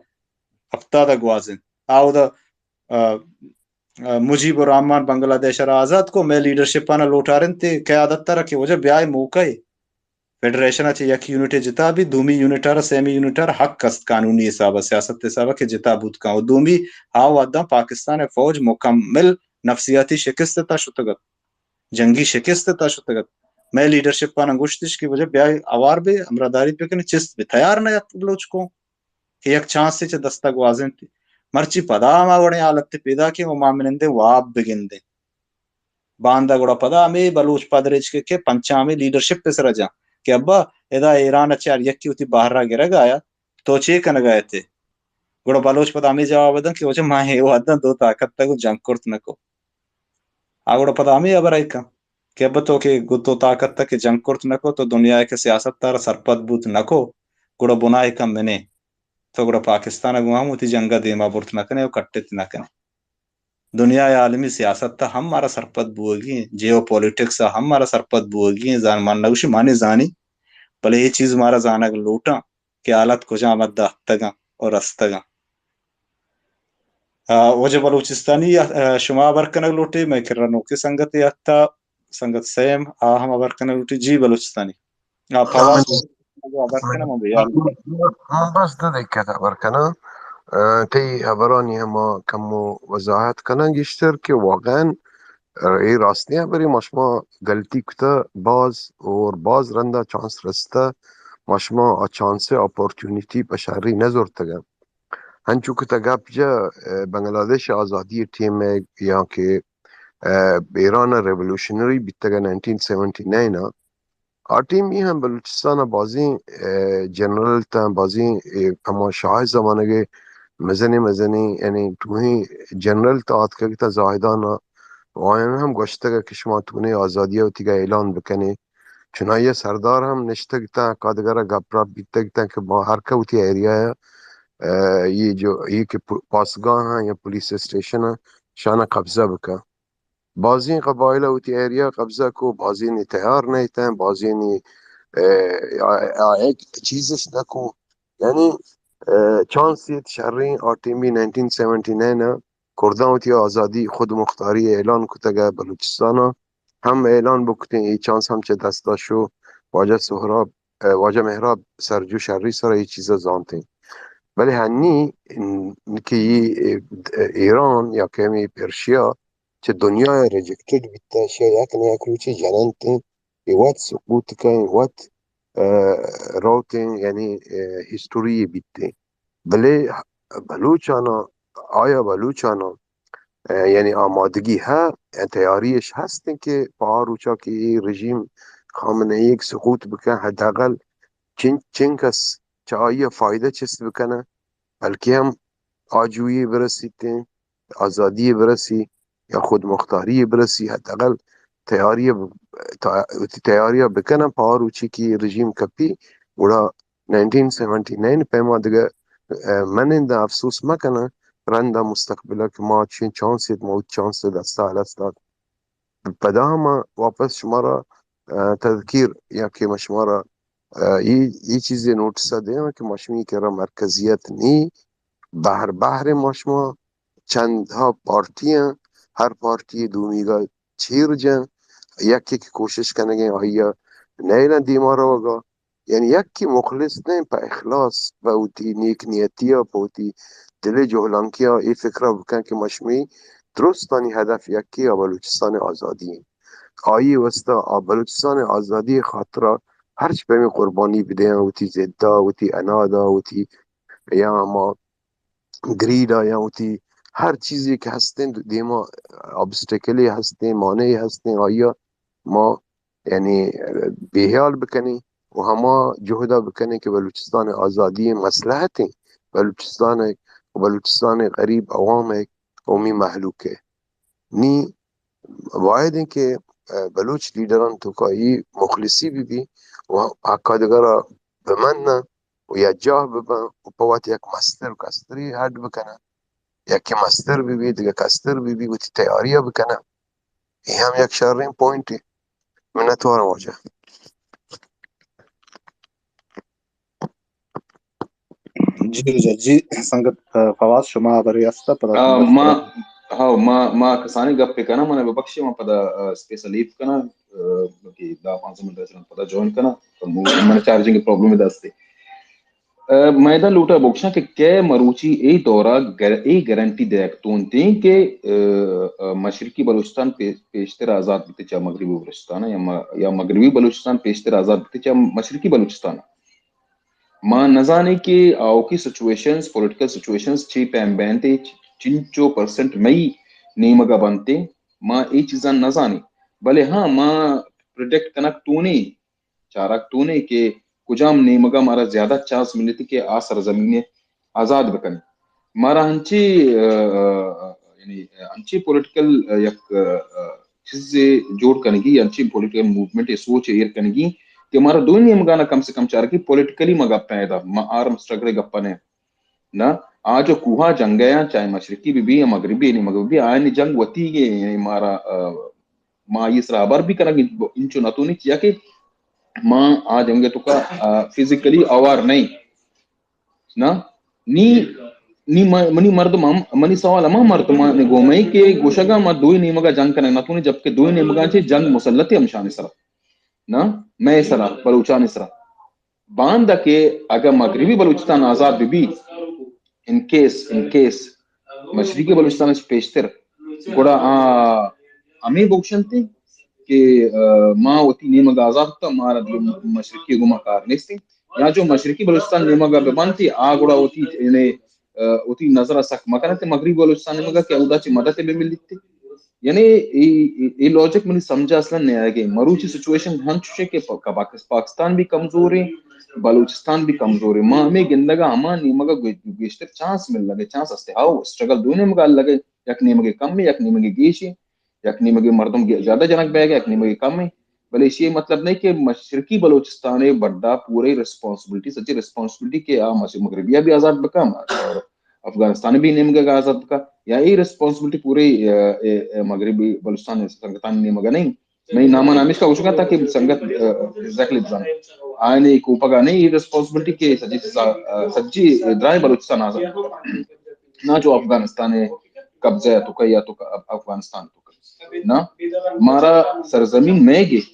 ہپتاد ءَ گوازینت۔ آ اود ءَ، آ، آ، مجیب الرحمن بنگلہ دیش ءَ را آزاد کو، مئے لیڈرشپ آناں لوٹارینت قیادت ءَ را کہ واجہ بیائے موقع اے۔ فیڈریشن ءَ چہ یک یونٹ ءَ جتا بی، دومی یونٹ ءَ را، سیمی یونٹ ءَ را حق است قانونی حساب ءَ، سیاست حساب ءَ کہ جتا بوت کن۔ ءُ دومی آ وہداں پاکستان ءِ فوج مکمل نفسیاتی شکست ءِ تہا شتگ ات۔ جنگی شکست ءِ تہا شتگ ات۔ مئے لیڈرشپ آناں گوشتش کہ واجہ بیائے ہوار بے، ہمراہداری بکنے، چست بے۔ تیار نہ ات بلوچ قوم کہ یک چانسے چہ دست ءَ گوازینت۔ مرچی پدا ہما وڑیں حالت پیداک ایں ءُ ما منندیں واب بگندیں۔ باندا گڑا پدا ہمے بلوچ پدریچ کہ، کہ پنچامی لیڈرشپ ءِ سرا جاں کہ ابا ادا ایران ءَ چہ ہر یکے وتی بہر ءَ گرگ ءَ آیا، تو چے کنگ ءَ ات ئے؟ گڑا بلوچ پدا ہمے جواب دنت کہ واجہ ما اے وہداں دو طاقت ءَ گوں جنگ کرت نہ کو۔ آ گڑا پدا ہمے ہبر ءَ کن کہ ابا تو کہ گوں دو طاقت ءَ کہ جنگ کرت نہ کو، تو دنیا ءَ کہ سیاست ءَ را سرپد بوت نہ کو، گڑا بنائے کن منے، تو گڑا پاکستان ءَ گوں ہم وتی جنگ ءَ دیما برت نہ کنے ءُ کٹت نہ کنے۔ دنیا ءِ عالمی سیاست ءَ ہم مارا سرپد بوگی ایں، جیو پولیٹکس ءَ ہم مارا سرپد بوگی ایں، زان من نہ گوشی مانی زانی، بلے اے چیز مارا زانگ لوٹاں کہ حالت کجام حد ءَ اتکگاں ءُ رستگاں۔ آ، واجہ بلوچستانی، آ، شما ہبر کنگ لوٹے، مئے کرا نوکیں سنگتے اتکا، سنگت سیم، آ ہم ہبر کنگ لوٹی۔ جی بلوچستانی۔ آ، پواز ہبر کناں، من بے حال۔ من بس دو دقیقہ ہبر کناں۔ آ، تئی ہبرانی ہما کمو وضاحت کناں گیشتر کہ واقعاً، آ، اے راستیں ہبرے، ما شما غلطی کتہ باز اور باز رندا چانس رستہ، ما شما آ چانس اپورچونیٹی پہ شری نہ زرتگہ۔ انچو کہ تہ گپ جا، آ، بنگلہ دیش آزادی ٹیم یا کہ، آ، ایران ریولوشنری بیتگہ نائنٹین سیونٹی نائن ءَ، آ ٹیمی ہم بلوچستان ء بازیں، ء، جنرل تاں، بازیں، ء، ہما شاہ زمانگ ء مزنیں مزنیں، یعنی ٹوہیں جنرل تاں آتکگ تاں زاہدان ء، و آیان ہم گوشتگ کہ شما تونیں آزادی ء وتیگا اعلان بکنے۔ چنائی ء سردار ہم نشتگ تاں، کادگر ء گپ رپ بیتگ تاں کہ ما ہر کہ وتی ایریا ء، ء، یہ جو، یہ کہ پ-، پاسگاہ ہیں یا پولیس اسٹیشن ہیں، شان قبضہ بکن۔ بازیں قبائل ء وتی ایریا قبضہ کو، بازیں تیار نہ اتاں، بازیں، ء، آ، آ، ایک چیزش نہ کو۔ یعنی، ء، چانس ایت شریں آ ٹیمی نائنٹین سیونٹی نائن ء کرداں وتی آزادی خود مختاری اعلان کتگ ء بلوچستان ء ہم اعلان بکتیں، اے چانس ہم چہ دست ء شو۔ واجہ سہراب، ء، واجہ مہراب سرجو شری سر ء اے چیز ء زانتیں۔ بلے ہنی کہ اے، ء، ایران یا کہ ہمے پرشیا چہ دنیا ء ریجیکٹڈ بیتہ، شہ یک نہ یک روچے جننت انت، اے وت سقوط کن، وت، ء، روت انت، یعنی، ء، ہسٹوری بیت انت۔ بلے بلوچاناں، آیا بلوچاناں، ء، یعنی آمادگی ہے، تیاری اش ہست انت کہ پہ آ روچا کہ اے رژیم خامنہ ای سقوط بکن، حداقل چن-، چنکس چہ آئی ء فائدہ چست بکنہ، بلکہ ہم آجوئی برسیت انت، آزادی برسی یا خود مختاری برسی، حداقل تیاری ب-، تا-، وتی تیاری بکنن پہ آ روچی کہ رژیم کپی، گڑا نائنٹین سیونٹی نائن پیما دگہ، ء، من اندا افسوس مکنن، رندا مستقبلا کہ ما چین چانس ایت، ما وتی چانس دستا ہلاس دات۔ پدا ما واپس شمارا، ء، تذکیر یا کہ ما شمارا، ء، ای، ای چیزے نوٹس ء دیاں کہ ما شمی کرا مرکزیت نی، بہر بہر ما شما چند ہا پارٹی ہیں، ہر پارٹی دومیگا چیر جن، یکے کہ کوشش کنگیں آئی ء نیلن دیما روگا، یعنی یکے مخلص نہ پہ اخلاص، پہ وتی نیک نیتی ء، پہ وتی دل ء جہلانکی ء اے فکر ء بکن کہ ما شمی درستانی ہدف یکے ء بلوچستان ء آزادی انت۔ آئی ء واسطہ آ بلوچستان ء آزادی ء خاطر ء ہرچ پیمیں قربانی بدیاں، وتی زد ء، وتی اناد ء، وتی یا ہما گریڈ ء یا وتی ہر چیزے کہ ہستیں دیما آبسٹیکلے ہستیں، مانعے ہستیں، آئی ء ما یعنی بے ہیال بکنیں و ہما جہد ء بکنیں کہ بلوچستان ء آزادی ء مصلحت انت، بلوچستان ء، بلوچستان ء غریب عوام ء، قومی مہلوک ء۔ نی باید انت کہ، ء، بلوچ لیڈران توکا ای مخلصی بہ بی و حقا دگرا بمنن و یکجاہ ببن و پہ وت یک مستر و کستری ہڈ بکنن، یکے مستر بہ بی، دگہ کستر بہ بی، وتی تیاری ء بکنن۔ اے ہم یک شریں پوائنٹے۔ منتوارم واجہ۔ جی، جی، جی، سنگت، ء، فواز، شما ہبرے است، پدا آ، ما، ہاں، ما، ما کسانیں گپ کناں، من ببخشے، ما پدا، ء، اسپیس لیو کناں، ء، بلکہ دہ پانزدہ منٹ ء پدا جوائن کناں، تو من چارجنگ پرابلم دستے۔ ء، من ادا لوٹاں بگشاں کہ کئے مروچی اے دورا گر-، اے گارنٹی دئیگ تونتیں کہ، ء، ء، مشرقی بلوچستان پے-، پیشتر آزاد بیت چہ مغربی بلوچستان ء یا م-، یا مغربی بلوچستان پیشتر آزاد بیت چہ مشرقی بلوچستان ء۔ ما نزانیں کہ آؤکی سچویشنز، پولیٹیکل سچویشنز چی پیم بینت، چ-، چنچو پرسنٹ مئی نیمگا بنتیں، ما اے چیزاں نزانیں۔ بلے ہاں، ما پریڈکٹ کنگ تونیں چارگ تونیں کہ کجام نیمگا مارا زیادہ چانس ملتی کہ آ سرزمین آزاد بکنی۔ مارا انچی، ء، ء، یعنی انچی پولیٹیکل، ء، یک، ء، چیزے جوڑ کنگی، انچی پولیٹیکل موومنٹ سوچ ایر کنگی کہ مارا دوئی نیمگانا کم سے کم چارگی پولیٹیکلی ما گپ پیدا، ما آرم سٹرگل گپ نے۔ نہ، آ جو کوہا جنگ ء، چاہے مشرقی بہ بی یا مغربی نیمگ بہ بی، آیانی جنگ وتی گے، یعنی مارا، ء، ما آئی سرا ہبر بھی کنگ انچو نتونی چیا کہ ما آ جنگ توکا، ء، فزیکلی اوار نہیں۔ نہ، نی، نی م-، منی مردم ہم، منی سوال ہما مردمانی گومے کہ گوشگا ما دوئی نیمگا جنگ کنگ نتونی، جبکہ دوئی نیمگا چے جنگ مسلط ہم شان سرا۔ نہ، مئے سرا، بلوچانی سرا۔ باندا کہ اگہ مغربی بلوچستان آزاد بہ بی، ان کیس، ان کیس مشرقی بلوچستان اچ پیشتر، گڑا آ ہمے بگوشنت کہ، ء، ما وتی نیمگ آزاد کتا، مارا دیگہ مشرقی گوما کار نیست۔ یا جو مشرقی بلوچستان نیمگ بہ بنت، آ گڑا وتی، یعنی، ء، وتی نظر سک مکنت مغربی بلوچستان نیمگ کہ اودا چہ مدد بہ ملیت۔ یعنی اے، اے، اے لاجک منی سمجھ ءَ اصلاً نہ آئیگ ءَ۔ مروچی سچویشن ہنچوش اِنت کہ پا-، پاک-، پاکستان بھی کمزور اِنت، بلوچستان بھی کمزور اِنت۔ ما ہمے گندگ ءَ ہما نیمگ ءَ گو-، گیشتر چانس ملگ ءَ، چانس است اِنت۔ ہاؤ، اسٹرگل دوئیں نیمگ ءَ لگ اِنت، یک نیمگ ءَ کم اِنت، یک نیمگ ءَ گیش اِنت، یک نیمگ ءَ مردم گے-، زیادہ جنگ بیگ ءَ، یک نیمگ ءَ کم اِنت۔ بلے ایشی ءِ مطلب نہ اِنت کہ مشرقی بلوچستان ءِ بڈا پورے ریسپانسبلٹی، سجی ریسپانسبلٹی کہ آ مش-، مغربی ءَ بھی آزاد بکن اور افغانستان ءِ بھی نیمگ ءَ آزاد بکن، یا اے ریسپانسبلٹی پورے، اے، اے، اے مغربی بلوچستان ءِ سنگتانی نیمگ ءَ نہ اِنت۔ منی نام ءَ ہمیشکا گوشگ ءَ اِنت تاکہ سنگت، اے، ایگزیکٹلی بزان۔ آیانی کوپگ ءَ نہ اِنت اے ریسپانسبلٹی کہ سجی سزا، اے، سجی درائیں بلوچستان آزاد بکن۔ نہ چو افغانستان ءِ قبضہ ءِ توکا یا تو افغانستان ءِ توکا۔ نہ، مارا سرزمین مئیگ اِنت۔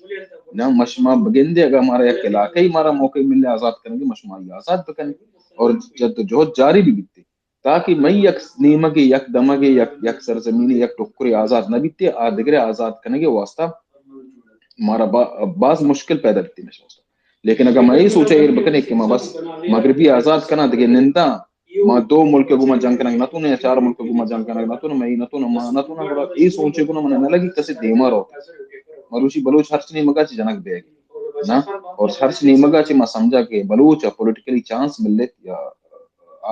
نہ، ما شما بگندے اگاں مارا یک علاقہ ءَ مارا موقع ملے آزاد کنگ ءِ، ما شما آئی آزاد بکنیں اور جد و جہد جاری بھی بیت، تاکہ مئی یک نیمگے، یک دمگے، یک، یک سرزمینے، یک ٹکرے آزاد نہ بیت، آ دگرے آزاد کنگ ءِ واسطہ مارا با-، باز مشکل پیدا بیت مئے واسطہ۔ لیکن اگاں ما اے سوچ ءَ ایر بکنیں کہ ما بس مغربی آزاد کناں، دگہ ننداں، ما دو ملک ءَ گوما جنگ کنگ نہ تونیں، یا چار ملک ءَ گوما جنگ کنگ نہ تونیں، مئی نہ تونیں، ما نہ تونیں، گڑا اے سوچ ءَ گونا من نہ لگی کسے دیما رو۔ مروچی بلوچ ہرچ نیمگا چہ جنگ بیگ نہ، اور ہرچ نیمگا چہ ما سمجھا کہ بلوچ ءَ پولیٹیکلی چانس ملیت یا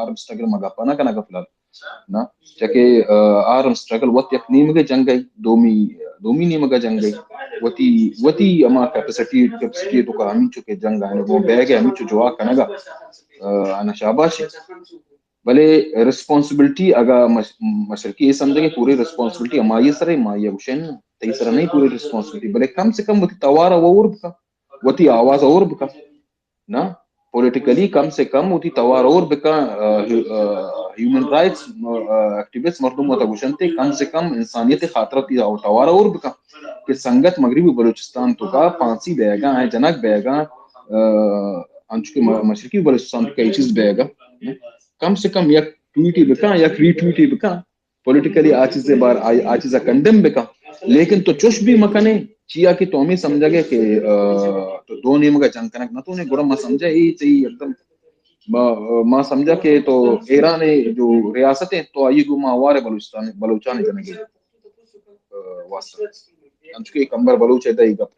آرم اسٹرگل، ما گپا نہ کنگا فی الحال۔ نہ، چہ کہ، آ، آرم اسٹرگل وت یک نیمگے جنگ ءَ، دومی، دومی نیمگا جنگ ءَ، وتی، وتی ہما کیپیسٹی، کیپیسٹی ءِ توکا ہمینچو کہ جنگ ءَ آناں گوں بیگ ءَ ہمینچو جواب کنگا، آ، آناں شاباش۔ بلے ریسپانسبلٹی اگاں مش-، مشرقی اے سمجھگ ءَ پوری ریسپانسبلٹی ہمائی سر ءَ، ما آئی ءَ گوشیں نہ، تئی سر ءَ نہیں پوری ریسپانسبلٹی، بلے کم سے کم وتی توار ءَ ہور بکن، وتی آواز ءَ ہور بکن۔ نہ، پولیٹیکلی کم سے کم وتی توار ہور بکن، آ، ہیو-، آ، ہیومن رائٹس، آ، ایکٹیوسٹ مردم وتا گوشنت، کم سے کم انسانیت خاطر وتی توار ہور بکن کہ سنگت مغربی بلوچستان توکا پھانسی بیگا، آئیں جنگ بیگا، آ، انچو کہ م-، مشرقی بلوچستان توکا اے چیز بیگا، کم سے کم یک ٹویٹے بکن، یک ری ٹویٹے بکن۔ پولیٹیکلی آ چیز ءِ بار، آ، آ چیز ءَ کنڈیم بکن۔ لیکن تو چوش بھی مکنے، چیا کہ تو ہمے سمجھگ ءَ کہ، آ، تو دو نیمگ ءَ جنگ کنگ نہ تو نے، گڑا ما سمجھا اے تئی ایکدم، ما، ما سمجھا کہ تو ایران ءِ جو ریاست ءَ تو آئی گوما ہوار ءَ بلوچستان، بلوچان ءَ جنگ ءَ، آ، واسطہ۔ انچو کہ کمبر بلوچ ءَ دئی گپ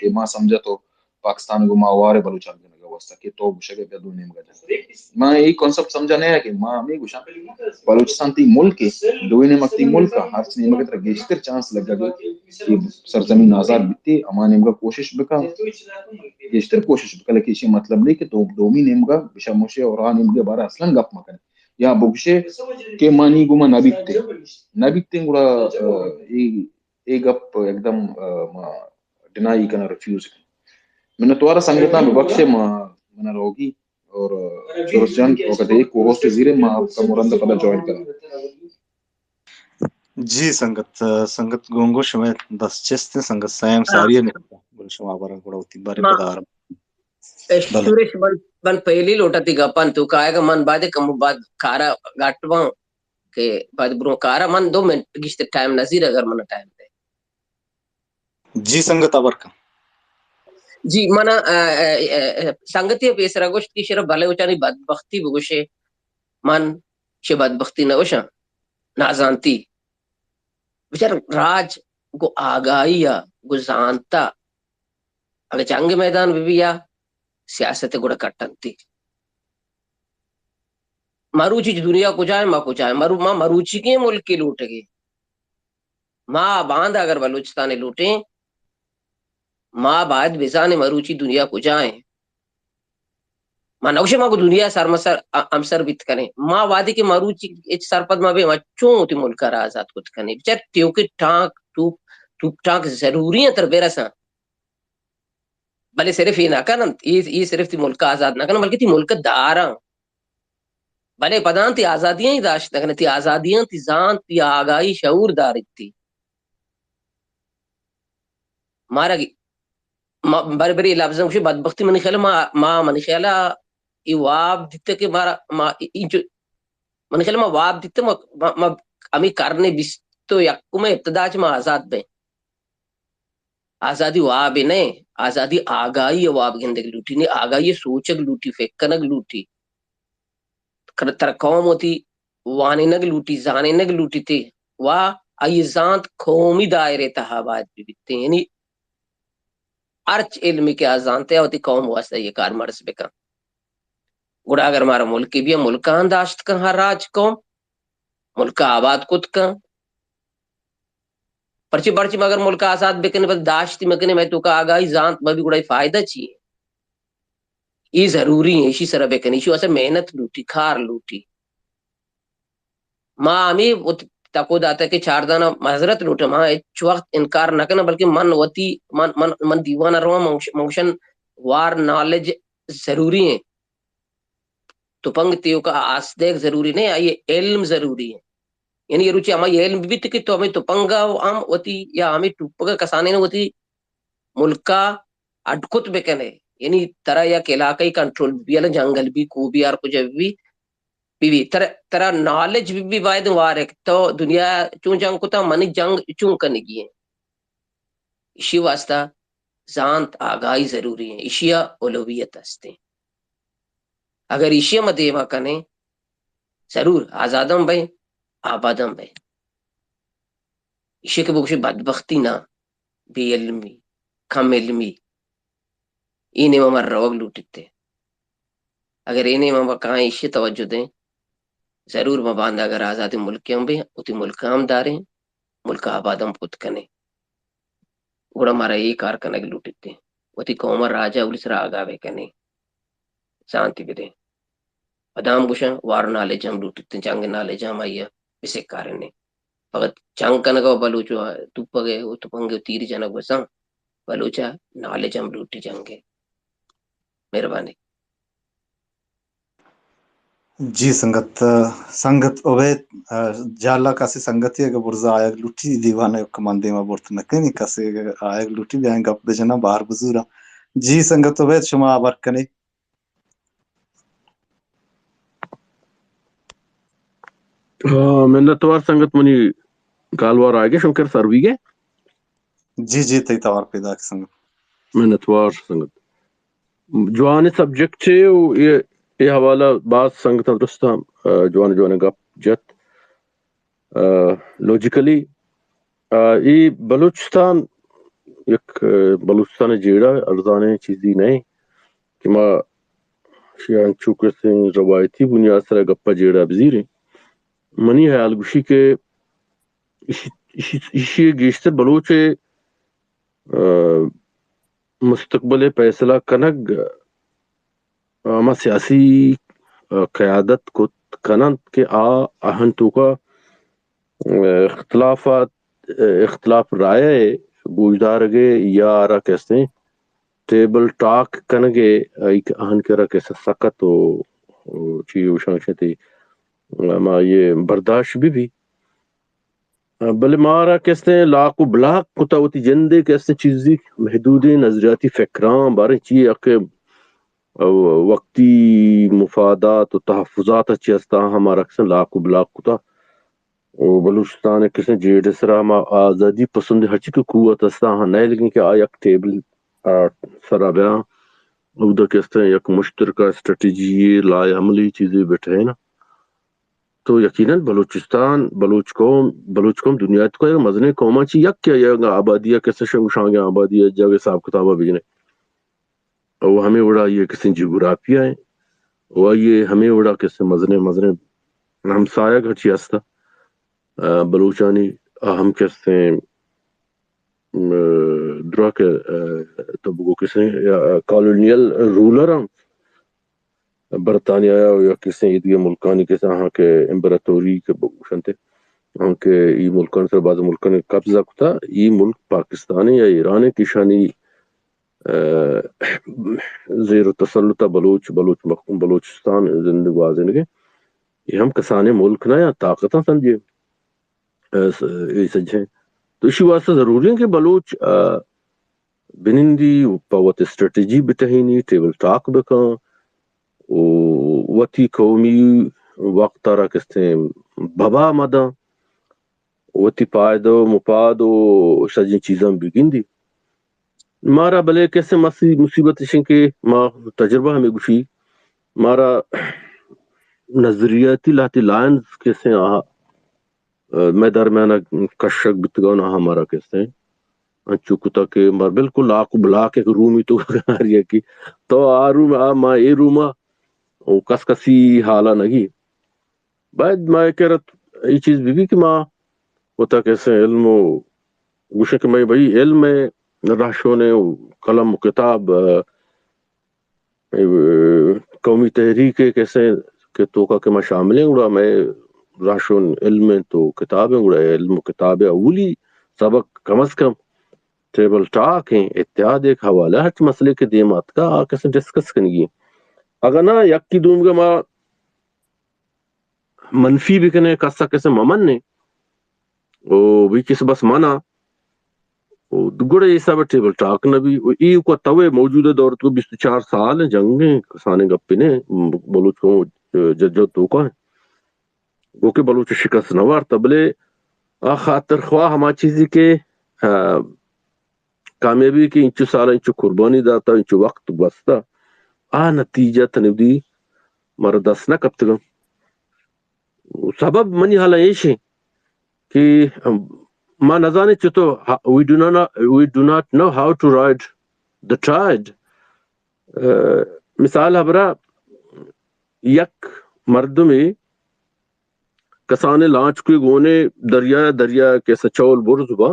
کہ ما سمجھا تو پاکستان گوما ہوار ءَ بلوچان جنگ ءِ واسطہ کہ تو گوشگ ءَ بیا دو نیمگ ءَ جنگ۔ ما اے کانسپٹ سمجھا نہ کہ ما ہمے گوشاں بلوچستان تئی ملک ءَ، دوئیں نیمگ تئی ملک ءَ، ہرچ نیمگ ءَ ترا گیشتر چانس لگگ ءَ کہ سرزمین آزاد بیت، ہما نیمگ ءَ کوشش بکن، گیشتر کوشش بکن، لیکن ایشی مطلب نہیں کہ تو دومی نیمگ ءَ بشا مشے اور آ نیمگ ءِ بارہ اصلاً گپ مکنے یا بگشے کہ منی گوما نہ بیتے، نہ بیتے گڑا، آ، اے، اے گپ ایکدم، آ، ما ڈینائی کناں، ریفیوز کناں۔ منتوار سنگتاں، ببخشے ما، منا روگی اور، آ، سروش جان، وقت ایک کو ہوسٹ زیرے ما آپ کا مرند پدا جوائن کناں۔ جی سنگت، آ، سنگت گونگو شمئے دست چست اِنت، سنگت سیم ہاں۔ ساری ءَ نکتا۔ گل شما برن گڑا وتی بارے ما پدا آرم۔ اش بلے۔ سورش من، من پہلی لوٹا تئی گپان تو کائے گا، من بعد کم بعد کارا گٹ باں کہ بعد برو کارا، من دو منٹ گشت ٹائم نزیر اگر من ٹائم دے۔ جی سنگت، ہبر کن۔ جی، من، آ، آ، آ، سنگتے پیسرا گوشت کہ شر بلوچانی بدبختی بگوشے، من چہ بدبختی نہ گوشاں، نازانتی۔ بچار راج گو آگاہی ءَ، گو زانتا، اگہ جنگ میدان بہ بی یا سیاست گڑا کٹنتی۔ مروچی دنیا کجا اِنت، ما کجا اِنت؟ مرو-، ما مروچیگیں ملکے لوٹگے۔ ما باندا اگر بلوچستان لوٹیں، ما باید بزانیں مروچی دنیا کجا اِنت۔ ما نگوشیں ما گوں دنیا سرمسر ا-، ہمسر بیت کنیں۔ ما وہدے کہ مروچی ہچ سرپد مہ بیں، ما چون وتی ملک ءَ را آزاد کت کنیں؟ بچار تیوکیں ٹانک، توپ، توپ ٹانک ضروری اِنت تر برساں۔ بلے صرف اے نہ کننت، اے، اے صرف تئی ملک ءَ آزاد نہ کننت، بلکہ تئی ملک ءَ داراں۔ بلے پداں تئی آزادیاں ہی داشت نہ کننت، تئی آزادیاں، تئی زانت، تئی آگاہی، شعور داریت تئی۔ مارا گی-، ما، برے برے لفظاں گوشی بدبختی، منی خیال ءَ ما، ما منی خیال ءَ اے واب دیتہ کہ مارا، ما اے-، اینچو، منی خیال ءَ ما واب دیتہ، ما، ما، ما ہمے کرن بیست و یکم ءِ ابتدا چہ ما آزاد بیں۔ آزادی وابے نہ، آزادی آگاہی ءِ واب گندگ لوٹی، نی آگاہی ءِ سوچگ لوٹی، فکر کنگ لوٹی۔ کر-، ترا قوم وتی وانینگ لوٹی، زانینگ لوٹی تئی وا آئی زانت قومی دائرے تہا باید بہ بیت، یعنی ہرچ علمی کہ آ زانتے، وتی قوم واسطہ یہ کار مرز بکن۔ گڑا اگر مارا ملک بیا، ملک ہم داشت کن، ہر راج قوم ملک آباد کت کن۔ پرچی، پرچی مگر ملک آزاد بکنے، بس داشتی مکنے، میں تو کا آگاہی زانت بہ بی، گڑا فائدہ چی ہے؟ یہ ضروری ہے، اسی سر بکنے، اسی واسطہ محنت لوٹی، کار لوٹی۔ ما ہمے وت تکو داتہ کہ چاردہ نا معذرت لوٹاں، ما ہچ وقت انکار نہ کناں، بلکہ من وتی، من، من، من دیوان ء رواں، من گوش-، من گوشن وار نالج ضروری ہیں، تپنگ تیوکا آس دیگ ضروری نہیں، آئی علم ضروری ہے۔ یعنی یہ روچی ہمائی علم بیت کہ تو ہمیں تپنگا ہم وتی یا ہمیں ٹوپگا کسانین وتی ملکا اڈ کت بکنے، یعنی ترا یک علاقہ کنٹرول بی، یعنی جنگل بی، کوہ بی، ہر کجا بی، بی بی، ترا، ترا نالج بی بی، باید وارے کہ تو دنیا چون جنگ کتا، منی جنگ چون کنگی ہیں۔ اشی واسطہ زانت آگاہی ضروری ہیں، اشیا اولویت ہستیں۔ اگر اشیا ما دیما کنیں، ضرور آزادم بیں، آبادم بیں۔ اشی کہ بگوشی بدبختی نا، بے علمی، کم علمی، اے نیما ما روگ لوٹیت۔ اگر اے نیما ما کائیں، ایشی توجہ دیں، ضرور ما باندا اگر آزادیں ملکے ہم بیں، وتی ملک ہم داریں، ملک آباد ہم کت کنیں۔ گڑا مارا اے کار کنگ لوٹیت۔ وتی قوم ء راج ء اولی سرا آگاہ بہ کنیں، زانتی بدیں۔ پدا ہم گوشاں، وار نالج ہم لوٹیت، جنگ نالج ہم آئی ء بسکاریں۔ فقط جنگ کنگ ء بلوچ ء توپگ ء تپنگ ء تیر جنگ بساں، بلوچ ء نالج ہم لوٹی جنگ ء۔ مہربانی۔ جی سنگت، سنگت عبید، جہلا کسی سنگتی اگہ برزا آیگ لوٹی، دیوان ء من دیما برت نہ کنی، کسی اگہ آیگ لوٹی بیایں گپ بجناں، بہر بزوراں۔ جی سنگت عبید، شما ہبر کنی۔ ہاں، منتوار سنگت، منی گالوار آگے شنکر سر بیگے۔ جی جی، تئی توار پیداک سنگت۔ منتوار سنگت۔ جوانیں سبجیکٹ چے و اے، اے حوالہ باز سنگتاں درستاں، آ، جوان جوان گپ جت۔ آ، لوجیکلی، آ، اے بلوچستان یک، آ، بلوچستان جیڑہ ارزانیں چیزی نہیں کہ ما شی انچو کسیں روایتی بنیاد سرا گپا جیڑہ بزیریں۔ منی حیال گوشی کہ ایشی، ایشی، ایشی گیشتر بلوچ ء، آ، مستقبل ء فیصلہ کنگ ہما سیاسی، آ، قیادت کت کننت کہ آ اہن توکا، آ، اختلافات، آ، اختلاف رائے ء گوشدارگ ء یا آرا کسیں ٹیبل ٹاک کنگ ء، آئی کہ اہن کرا کسے سکت و، و چی وشان شتی، ہما یہ برداشت بہ بی۔ بلے مارا کسے لاک و بلاک کتا، وتی جندے کسے چیزی محدودیں نظریاتی فکراں باریں چی کہ وقتی مفادات و تحفظات چی ہستا، ہمارا کسے لاک و بلاک کتا۔ و بلوچستان کسے جیڑے سرا ہما آزادی پسند ہرچی کہ قوت ہستا، ہاں نئیلگیں کہ آ یک ٹیبل آ سرا بیاں، اودا کسے یک مشترکہ اسٹریٹجی، لائحہ عملی چیزے بٹھینا۔ تو یقیناً بلوچستان، بلوچ قوم، بلوچ قوم دنیا ء توکا یک مزنیں قوماں چہ یکے، یا آبادی ء کسے شنگ شانگیں آبادی ء جاگہ حساب کتاب ء بجنے۔ او ہمے وڑا آئی ء کسے جغرافیہ ء، او آئی ء ہمے وڑا کسے مزنیں، مزنیں ہمسایگ ہرچی ہست ء، آ، بلوچانی آ ہم کسے، م، دراہ کہ، آ، تو بگو کسے، یا کالونیل رولر ہم برطانیہ ء یا کسے ایدگہ ملکانی کسے آہاں کہ امبراتوری کہ بگوشنت، آہاں کہ ای ملکانی سر بعض ملکانی قبضہ کتا، ای ملک پاکستان یا ایران کہ ایشانی، آ، زیر تسلط بلوچ، بلوچ مخ-، بلوچستان زندگ گوازینگ، یہ ہم کسانیں ملک نہ یا طاقتاں سمجھے۔ ء س-، اے سجہیں۔ تو ایشی واسطہ ضروری ہیں کہ بلوچ، ء، بنندی پہ وت اسٹریٹجی بٹہینی، ٹیبل ٹاک بکن و وتی قومی وقت ء را کستیں ببا مدن، وتی پائدہ و مفاد و سجیں چیزاں بگندی۔ مارا بلے کسے مسی-، مصیبت اشیں کہ ما تجربہ ہمیں گوشی، مارا نظریاتی لہتے لائنز کسے آ مئے درمیان ءَ کشگ بیتگ اَنت، آہاں مارا کسے انچو کتگ کہ مارا بالکل لاک ءُ بلاک یک رومے توک ءَ کناری ءَ کہ تو آ روم ءَ، آ ما اے روم ءَ، ءُ کس کسی حال ءَ نہ گی۔ باید ما یک رت اے چیز بہ بی کہ ما وتا کسے علم ءُ گوشیں کہ مئے بھئی علم ءِ رہشون ءُ قلم ءُ کتاب، ءَ، قومی تحریک ءِ کسے کہ توکا کہ ما شامل ایں، گڑا مئے رہشون علم اِنت ءُ کتاب اِنت، گڑا علم ءُ کتاب ءِ اولی سبق کم از کم ٹیبل ٹاک ایں، اتحاد ءِ حوالہ ءَ ہرچ مسئلے کہ دیم ءَ اتکا، آ کسے ڈسکس کنگی ایں۔ اگاں نہ یکی دومی ءَ ما منفی بکنیں، کس ءَ کسے مہ منیں، او بھئی کسے بس منا، او گڑا اے حساب ءَ ٹیبل ٹاک نہ بی۔ او اے کو توے موجودہ دور تو بیست ءُ چار سال ایں، جنگ ایں، کسانیں گپے نہ ایں، بلوچ قوم جدوجہد توکا ایں۔ گو کہ بلوچ شکست نہ وارتا، بلے آ خاطر خواہ ہما چیزے کہ، آ، کامیابی کہ انچو سال انچو قربانی داتا، انچو وقت گوستا، آ نتیجہ تنی ودی مارا دست نہ کپتگا۔ سبب منی حالا ایش ایں کہ ما نزانیں چطور، we do not, we do not know how to ride the tide. ءَ، مثال ہبرا یک مردمے کسانیں لانچ کوئی گونے دریا، دریا کسے چول برز با۔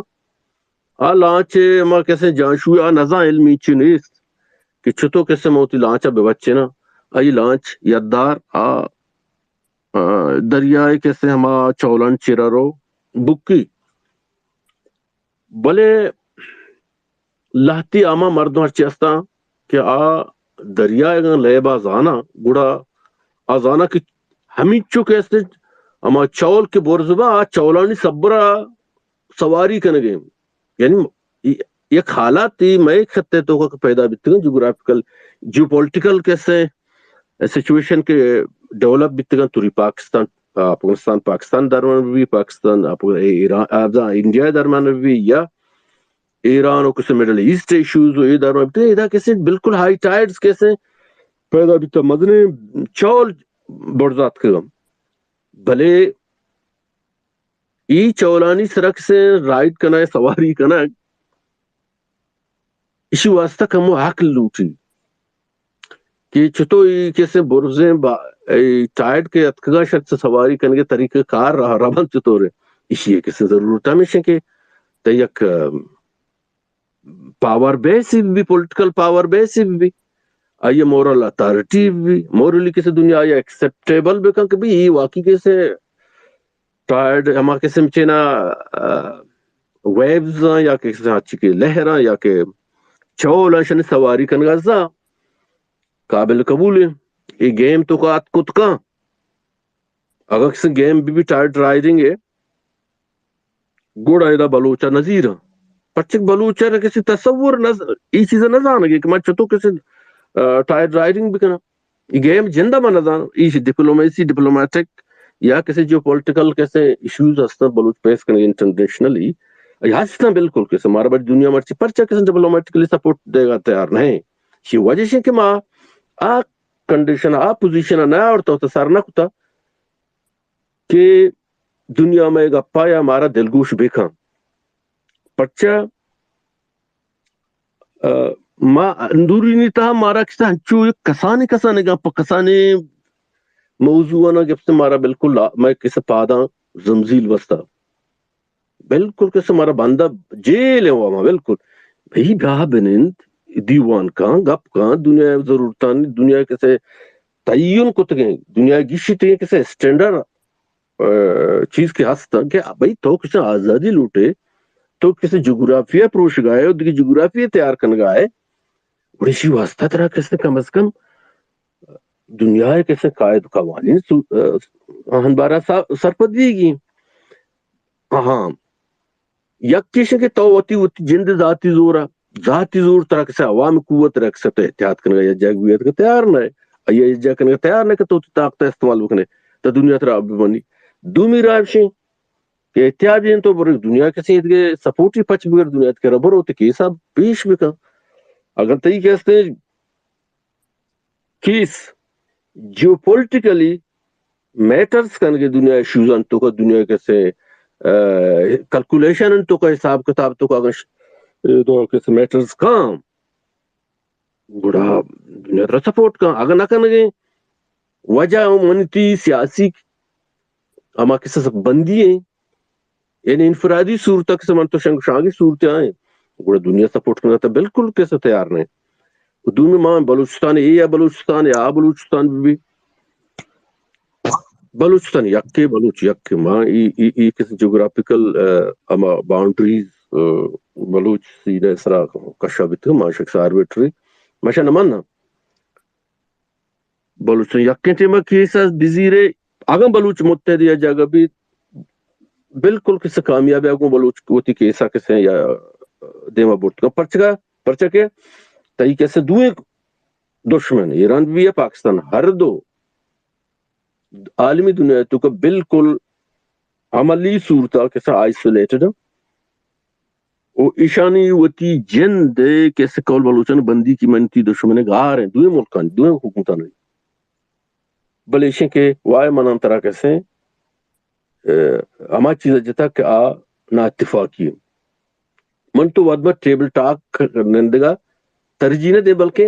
آ لانچ ءِ ہما کسے جانشوی آ نزان، علمی چی نیست کہ چطور کسے موتی لانچ ءَ بہ بچینا۔ آئی لانچ یدار آ، آ، دریائے کسے ہما چولان چیرا رو بکی۔ بلے لہتی ہما مردم ہرچی ہستاں کہ آ دریائے گاں لیبا زاناں، گڑا آ زاناں کہ ہمینچو کہ است ہما چول کہ برز با، آ چولانی سبرا سواری کنگے۔ یعنی ای-، یک حالاتے مئے خطے توکا کہ پیدا بیتگن، جغرافیکل، جیوپولیٹیکل کسے سچویشن کہ ڈیولپ بیتگن توری پاکستان، افغانستان، پاکستان درمیان بی، پاکستان، اپ-، ایران، آ، انڈیا درمیان بی یا ایران و کسے مڈل ایسٹ ایشوز و اے درمیان بیتگن، ادا کسے بالکل ہائی ٹائیڈز کسے پیدا بیتا، مزنیں چول برزاتکگن۔ بلے ای چولانی سرا کسے رائیڈ کنگ، سواری کنگ، ایشی واسطہ کمو عقل لوٹی کہ چتو ای کسے برزیں با-، ای ٹائیڈ کہ اتکگا شخص سواری کنگے طریقہ کار رہ-، ربند چطور ہے؟ ایشی کسے ضرورت ہمیشہ کہ تئی یک، ام، پاور بیس بی، پولیٹیکل پاور بیس بی، آئی مورل اتھارٹی بی، مورلی کسے دنیا آئی ایکسپٹیبل بکن کہ بی ای واقعی کسے ٹائیڈ ہما قسم چینا، آ، ویوز آں یا کہ کسے ہچی کہ لہر آں یا کہ چول آں، شنی سواری کنگا زا قابل قبول ہیں۔ ای گیم توکا ات کت کن۔ اگاں کسے گیم بی بی ٹائیڈ رائیڈنگ ہے، گڑا ادا بلوچ ء نزیراں۔ پرچک بلوچ ء کسی تصور نہ، ای چیز نہ زانگے کہ من چتو کسی، آ، ٹائر رائیڈنگ بکناں۔ ای گیم جند ء من نہ زاناں۔ ای ڈپلومیسی، ڈپلومیٹک یا کسی جیو پولیٹیکل کسی ایشوز ہستاں بلوچ پیس کنگے انٹرنیشنلی۔ ای ہستاں بالکل کسی مارا بڑی دنیا مرچی پرچا کسی ڈپلومیٹکلی سپورٹ دیگا تیار نہیں۔ شی وجہ شی کہ ما آ کنڈیشن، آ پوزیشن ء نہ آورتا، تو سر نہ کتا۔ کہ دنیا مئے گپا یا مارا دلگوش بکن۔ پرچا، آ، ما اندورینی تہا مارا کسے ہنچو یک کسانیں، کسانیں گپ، کسانیں موضوع آنا گپت مارا بالکل لا-، مئے کسے پاداں زمزیل بستا۔ بالکل کسے مارا بندہ جیل ہے وہاں، بالکل۔ بھئی بیا بنند، دیوان کن، گپ کن، دنیا ضرورتانی، دنیا کسے تعین کتگیں، دنیا گیشی تگیں کسے اسٹینڈرڈ، آ، چیز کہ ہست کہ بھئی تو کسے آزادی لوٹے، تو کسے جغرافیہ پروشگائے و دیگه جغرافیہ تیار کنگائے، گڑا ایشی واسطہ ترا کسے کم از کم دنیا ء کسے قائد قوانین سو-، آ، آہن بارا سا-، سرپد بیگی۔ ہاں، یک چیز کہ تو وتی، وتی جند ذاتی زور ء، ذاتی زور ترا کسے عوام قوت ترا کسے تو احتیاط کنگا یا جاگ بیت کہ تیار نہ ہے، یا جاگ کنگا تیار نہ کہ تو وتی طاقت استعمال بکنے، تو دنیا ترا اب بنی۔ دومی رائے شی کہ احتیاط دین تو بر دنیا کسے اتگے سپورٹی پچ بگر دنیا اتگے ربر ہوتے کیسا پیش بکن۔ اگر تئی کہ ہستے کیس جیو پولیٹیکلی میٹرز کنگے دنیا ایشوز انت، تو کا دنیا کسے کیلکولیشن انت تو کا، حساب کتاب تو کا، اگر ش-، اے دو کس میٹرز کام، گڑا دنیا ترا سپورٹ کن۔ اگر نہ کنگے، وجہ ہم منی تئی سیاسی ہما کس بندی ہیں، یعنی انفرادی صورت کس من تو شنگ شانگی صورت آئیں، گڑا دنیا سپورٹ کنگا تا بالکل کس تیار نہیں۔ دومی ما بلوچستان، اے یا بلوچستان یا آ بلوچستان بھی، بلوچستان یکے، بلوچ یکے۔ ما ای، ای، ای کس جغرافیکل، آ، ہما باؤنڈریز، آ، بلوچ سینہ سرا کشا بیتگ، ما شخص آربیٹری، ما شا نہ مناں۔ بلوچستان یکیں ٹیم ء کیس ء بزیرے، اگاں بلوچ متحد یا جاگہ بیت، بالکل کسے کامیابی اگوں بلوچ وتی کیس ء کسے یا دیما برت کن۔ پرچگا، پرچا کہ تئی کسے دوئیں دشمن، ایران بھی یا پاکستان، ہر دو عالمی دنیا تو کہ بالکل عملی صورت ء کسے آئسولیٹڈ و ایشانی وتی جند ء کسے کول بلوچان بندی کی منتی دشمن گار ہیں، دوئیں ملکان، دوئیں حکومتان۔ بلے ایشیں کہ وائے منان ترا کسے، اه، ہما چیز جتا کہ آ نا اتفاقی ہے۔ من تو وت بہ ٹیبل ٹاک نندگا ترجیح نہ دے، بلکہ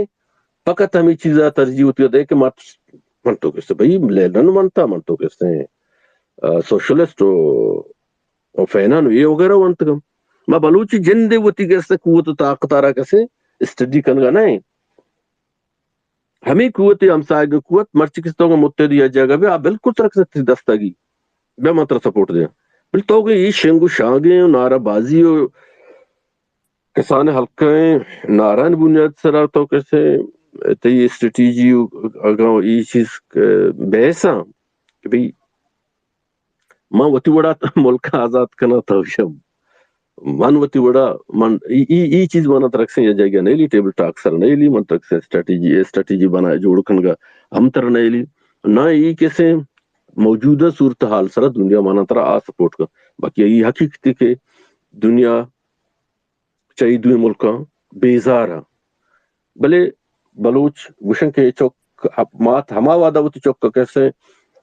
فقط ہمیں چیزا ترجیح ہوتی ہے کہ مت، من تو کسے بھئی لینن منتا، من تو کسے، اه، سوشلسٹ و، و فینان و یہ وغیرہ ونتگم۔ ما بلوچی جندے وتی کسے قوت و طاقت آرا کسے اسٹڈی کنگا نہ ہیں۔ ہمیں قوت ہمسائگ قوت مرچی کس تو متحد یا جاگہ بے، آ بالکل ترک سکتی دستگی۔ بے من ترا سپورٹ دیاں۔ بل تو کہ یہ شنگ و شانگیں و نعرہ بازی و کسان حلقہ ہیں، نعرہ بنیاد سرا تو کسے تئی اسٹریٹجی و اگاں یہ چیز بحثاں کہ بھئی من وتی وڑا ملک آزاد کناں، تو شم من وتی وڑا من ای، ای، ای چیز من ترکسیں یا جگہ نیلی، ٹیبل ٹاک سر نیلی، من ترکسیں اسٹریٹجی، اسٹریٹجی بنا جوڑ کنگا ہم تر نیلی۔ نہ ای کسے موجودہ صورتحال سرا دنیا مانا ترا آ سپورٹ کن۔ باقی ای حقیقتی کہ دنیا چہ اے دوئیں ملکاں بیزار آں۔ بلے بلوچ گوشن کہ اے چک مات ہما وہدا وتی چک ء کسے،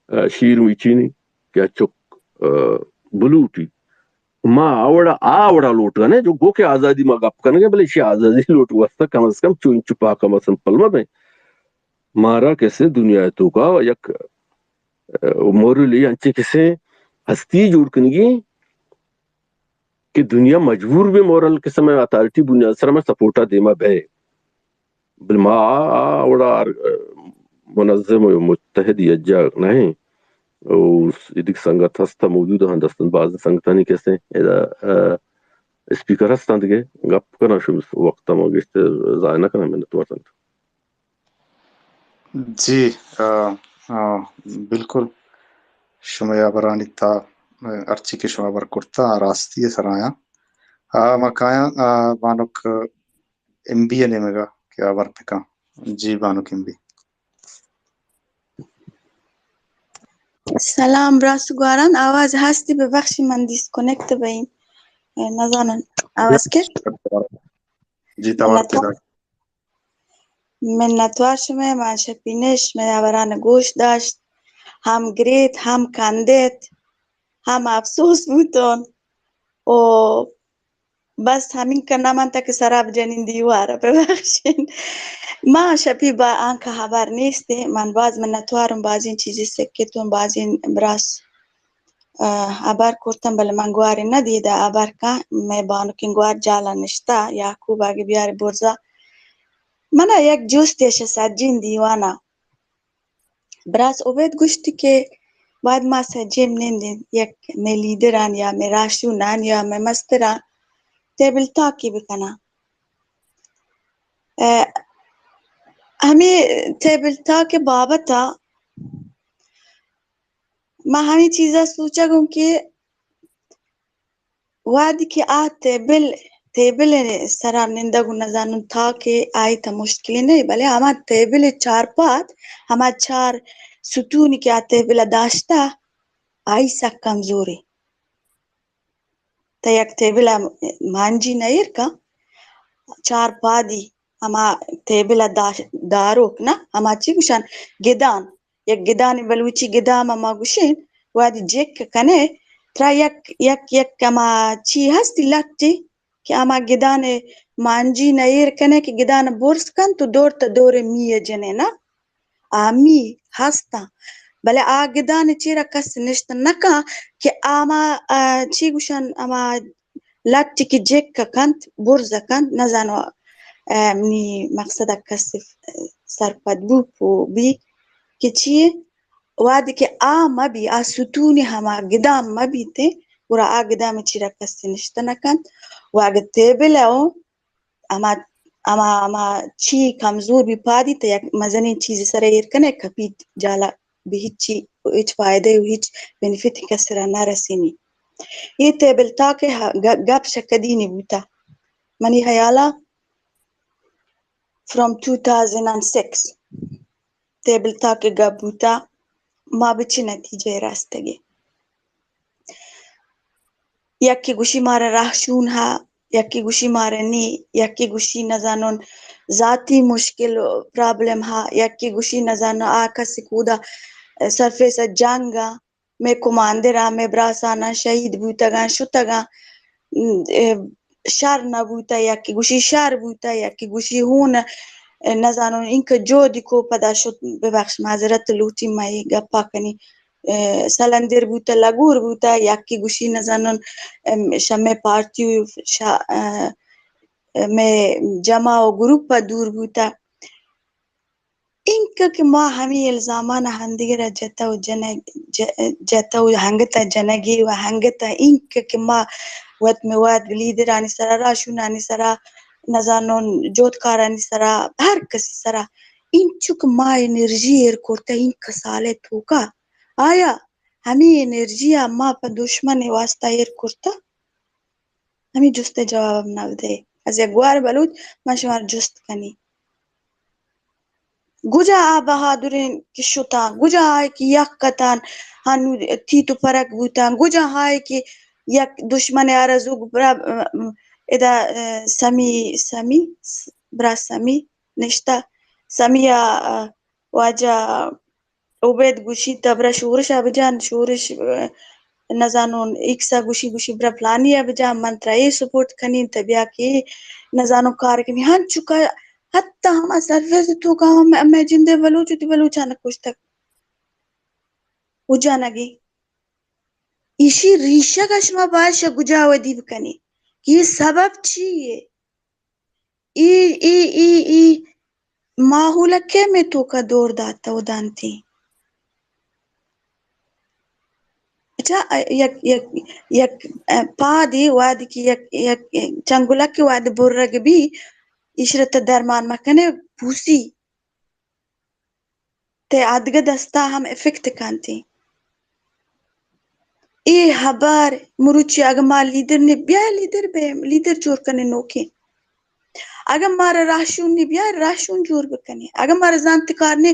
آ، شیر میچینی کہ آ چک، آ، بلوٹی۔ ما آ وڑا، آ وڑا لوٹگا نے جو گو کہ آزادی ما گپ کنگے، بلے ایشی آزادی لوٹ واسطہ کم از کم چو انچو پاک ہم سمپل مہ بیں۔ مارا کسے دنیا توکا یک، آ، مورلی انچے کسے ہستی جوڑ کنگی کہ دنیا مجبور بے مورل قسم ء اتھارٹی بنیاد سر میں سپورٹ ء دیما بے۔ بل ما آ، آ وڑا، آ، منظم و متحد یک جاہ نہ ہیں۔ او ایدک سنگت ہستا موجود ہیں، دستن باز سنگتانی کسے ادا، آ، اسپیکر ہستاں دگہ گپ کناں، شو وقت ما گشت ضائع نہ کناں، منت وار سنگت۔ جی، آ، آ، بالکل۔ شمئے ہبرانی تہا، آ، ہرچی کہ شما ہبر کرتا، آ راستی ء سرایاں۔ آ، ما کایاں، آ، بانک ایم بی ء نیمگا کہ ہبر بکاں۔ جی، بانک ایم بی۔ سلام، براس گواران، آواز ہستی؟ ببخشی من ڈسکنیکٹ بئیں۔ نزانن آواز کر؟ جی، توار منتوار۔ منتوار شمئے، من شپی نشت، مئے ہبران گوش داشت، ہم گریت، ہم کندت، ہم افسوس بوتون۔ او بس ہمین کہ نہ منتا کہ سراب جنین دیوار ء ببخشین۔ ما شپی با آنکہ ہبر نیست، من باز منتوارم، بازین چیزی سکتون، بازین براس، آ، ہبر کرتن، بلے من گواری نہ دیدا ہبر کن، مئے بانکین گوار جالا نشتا، یعقوب اگہ بیاری برزا۔ منا یک جستے شہ سجین دیوانا۔ براس عبید گوشتی کہ باید ما سجیم نندیں، یک مئے لیڈران یا مئے راہشونان یا مئے مستران ٹیبل ٹاکی بکناں۔ ء ہمے ٹیبل ٹاک ء بابت ء ما ہمے چیز ء سوچگ اوں کہ وہدے کہ آ ٹیبل، ٹیبل ء سرا نندگ ء نزانوں تاکے آئی تہ مشکلے نہ، بلے ہما ٹیبل ء چار پاد، ہما چار ستونی کہ آ ٹیبل ء داشتہ، آئی سک کمزورے۔ تہ یک ٹیبل ء مانجی نہ ایر کن، چار پادی ہما ٹیبل ء داش-، داروک نہ، ہما چی گوشن، گدان۔ یک گدانی بلوچی گدام ء ما گوشیں، وہدے جک کنے، ترا یک، یک، یک ہما چی ہستی لٹے کہ ہما گدان مانجی نہ ایر کنے کہ گدان برز کنت و دور تا دور میہ جنے نا۔ آ میہ ہستاں، بلے آ گدان چیرا کس نشت نہ کن کہ آ ہما، آ، چی گوشن، ہما لٹ کہ جک کنت، برز کنت، نزانو، آ، منی مقصد کس سرپد بو، پو بی کہ چیے؟ وہدے کہ آ مہ بی، آ ستونی ہما گدان مہ بیتیں، گڑا آ گدان چیرا کس نشت نہ کنت۔ و اگہ تیبل او ہما، ہما، ہما چی کمزور بی پادی تہ یک مزنیں چیزے سرا ایر کنے کپیت جالا، بہ ہچی، ہچ فائدہ و ہچ بینیفٹ کس را نہ رسینی۔ اے ٹیبل ٹاک ء ہ-، گ-، گپ شہ کدی نی بوتا۔ منی ہیالا from two thousand and six table talk ء گپ بوتا، ما بہ چی نتیجہ ء رستگیں۔ یکے گوشی مارا راہشون ہا، یکے گوشی مارا نی، یکے گوشی نزانون ذاتی مشکل و پرابلم ہا، یکے گوشی نزانون آ کس کودا سرفیس جنگ آ، مئے کماندر آ، مئے براساناں شہید بوتگاں، شتگاں، م، اے، شر نہ بوتہ، یکے گوشی شر بوتہ، یکے گوشی ہون، اے، نزانون اینکہ جہدی کو پدا شت، ببخش معذرت لوٹی ما اے گپا کنی۔ اے، سلندر بوتہ، لگور بوتہ، یکے گوشی نزانون، ام، شہ مئے پارٹی و شہ، اے، مئے جماع و گروپ ء دور بوتہ۔ اینکہ کہ ما ہمے الزامان ء ہندگر ء جتہ و جنگ، ج-، جتہ و ہنگت ء جنگی و ہنگت ء اینکہ کہ ما وت مئے وت لیڈرانی سرا، راہشونانی سرا، نزانون جہدکارانی سرا، ہر کسی سرا اینچک ما انرژی ایر کرتہ اینکہ سال ء توکا، آیا ہمے انرجی ء ما پہ دشمن ء واسطہ ایر کرتہ؟ ہمے جست ء جواب ہم نہ دئے۔ از یک گوار بلوچ من شمار جست کنی۔ گجا آ بہادرین کہ شتاں، گجا آئے کہ یک کتان ہنو تیت و پرک بوتاں، گجا آئے کہ یک دشمن آرزو گپرا ادا سمی، سمی، برا سمی نشتہ، سمی ء واجہ عبید گوشی تہ برا شورش ء بجن، شورش، ء، نزانون ایکس ء گوشی، گوشی برا پلانی ء بجن، من ترا اے سپورٹ کنین، تہ بیا کہ اے نزانون کار کنی۔ ہنچو کہ حتی ہما سروس توکا ہم مئے جند ء بلوچ وتی بلوچان کشتگ و جنگی۔ ایشی ریشگ ء شما باید شہ گجا ودی بکنی کہ اے سبب چی یے؟ اے، اے، اے، اے ماحول ء کئے مئے توکا دور داتہ و دانتی؟ اچھا، یک، یک، یک پادے وہدے کہ یک، یک چنگلکے وہدے برگ بی، ایشرا تہ درمان مکنے پوسی۔ تہ آدگہ دستا ہم افیکٹ کنتی۔ اے ہبر مروچی اگہ ما لیڈر نے بیا لیڈر بے، لیڈر جوڑ کنے نوکے۔ اگہ مارا راہشون نے بیا راہشون جوڑ بکنے۔ اگہ مارا زانتکار نے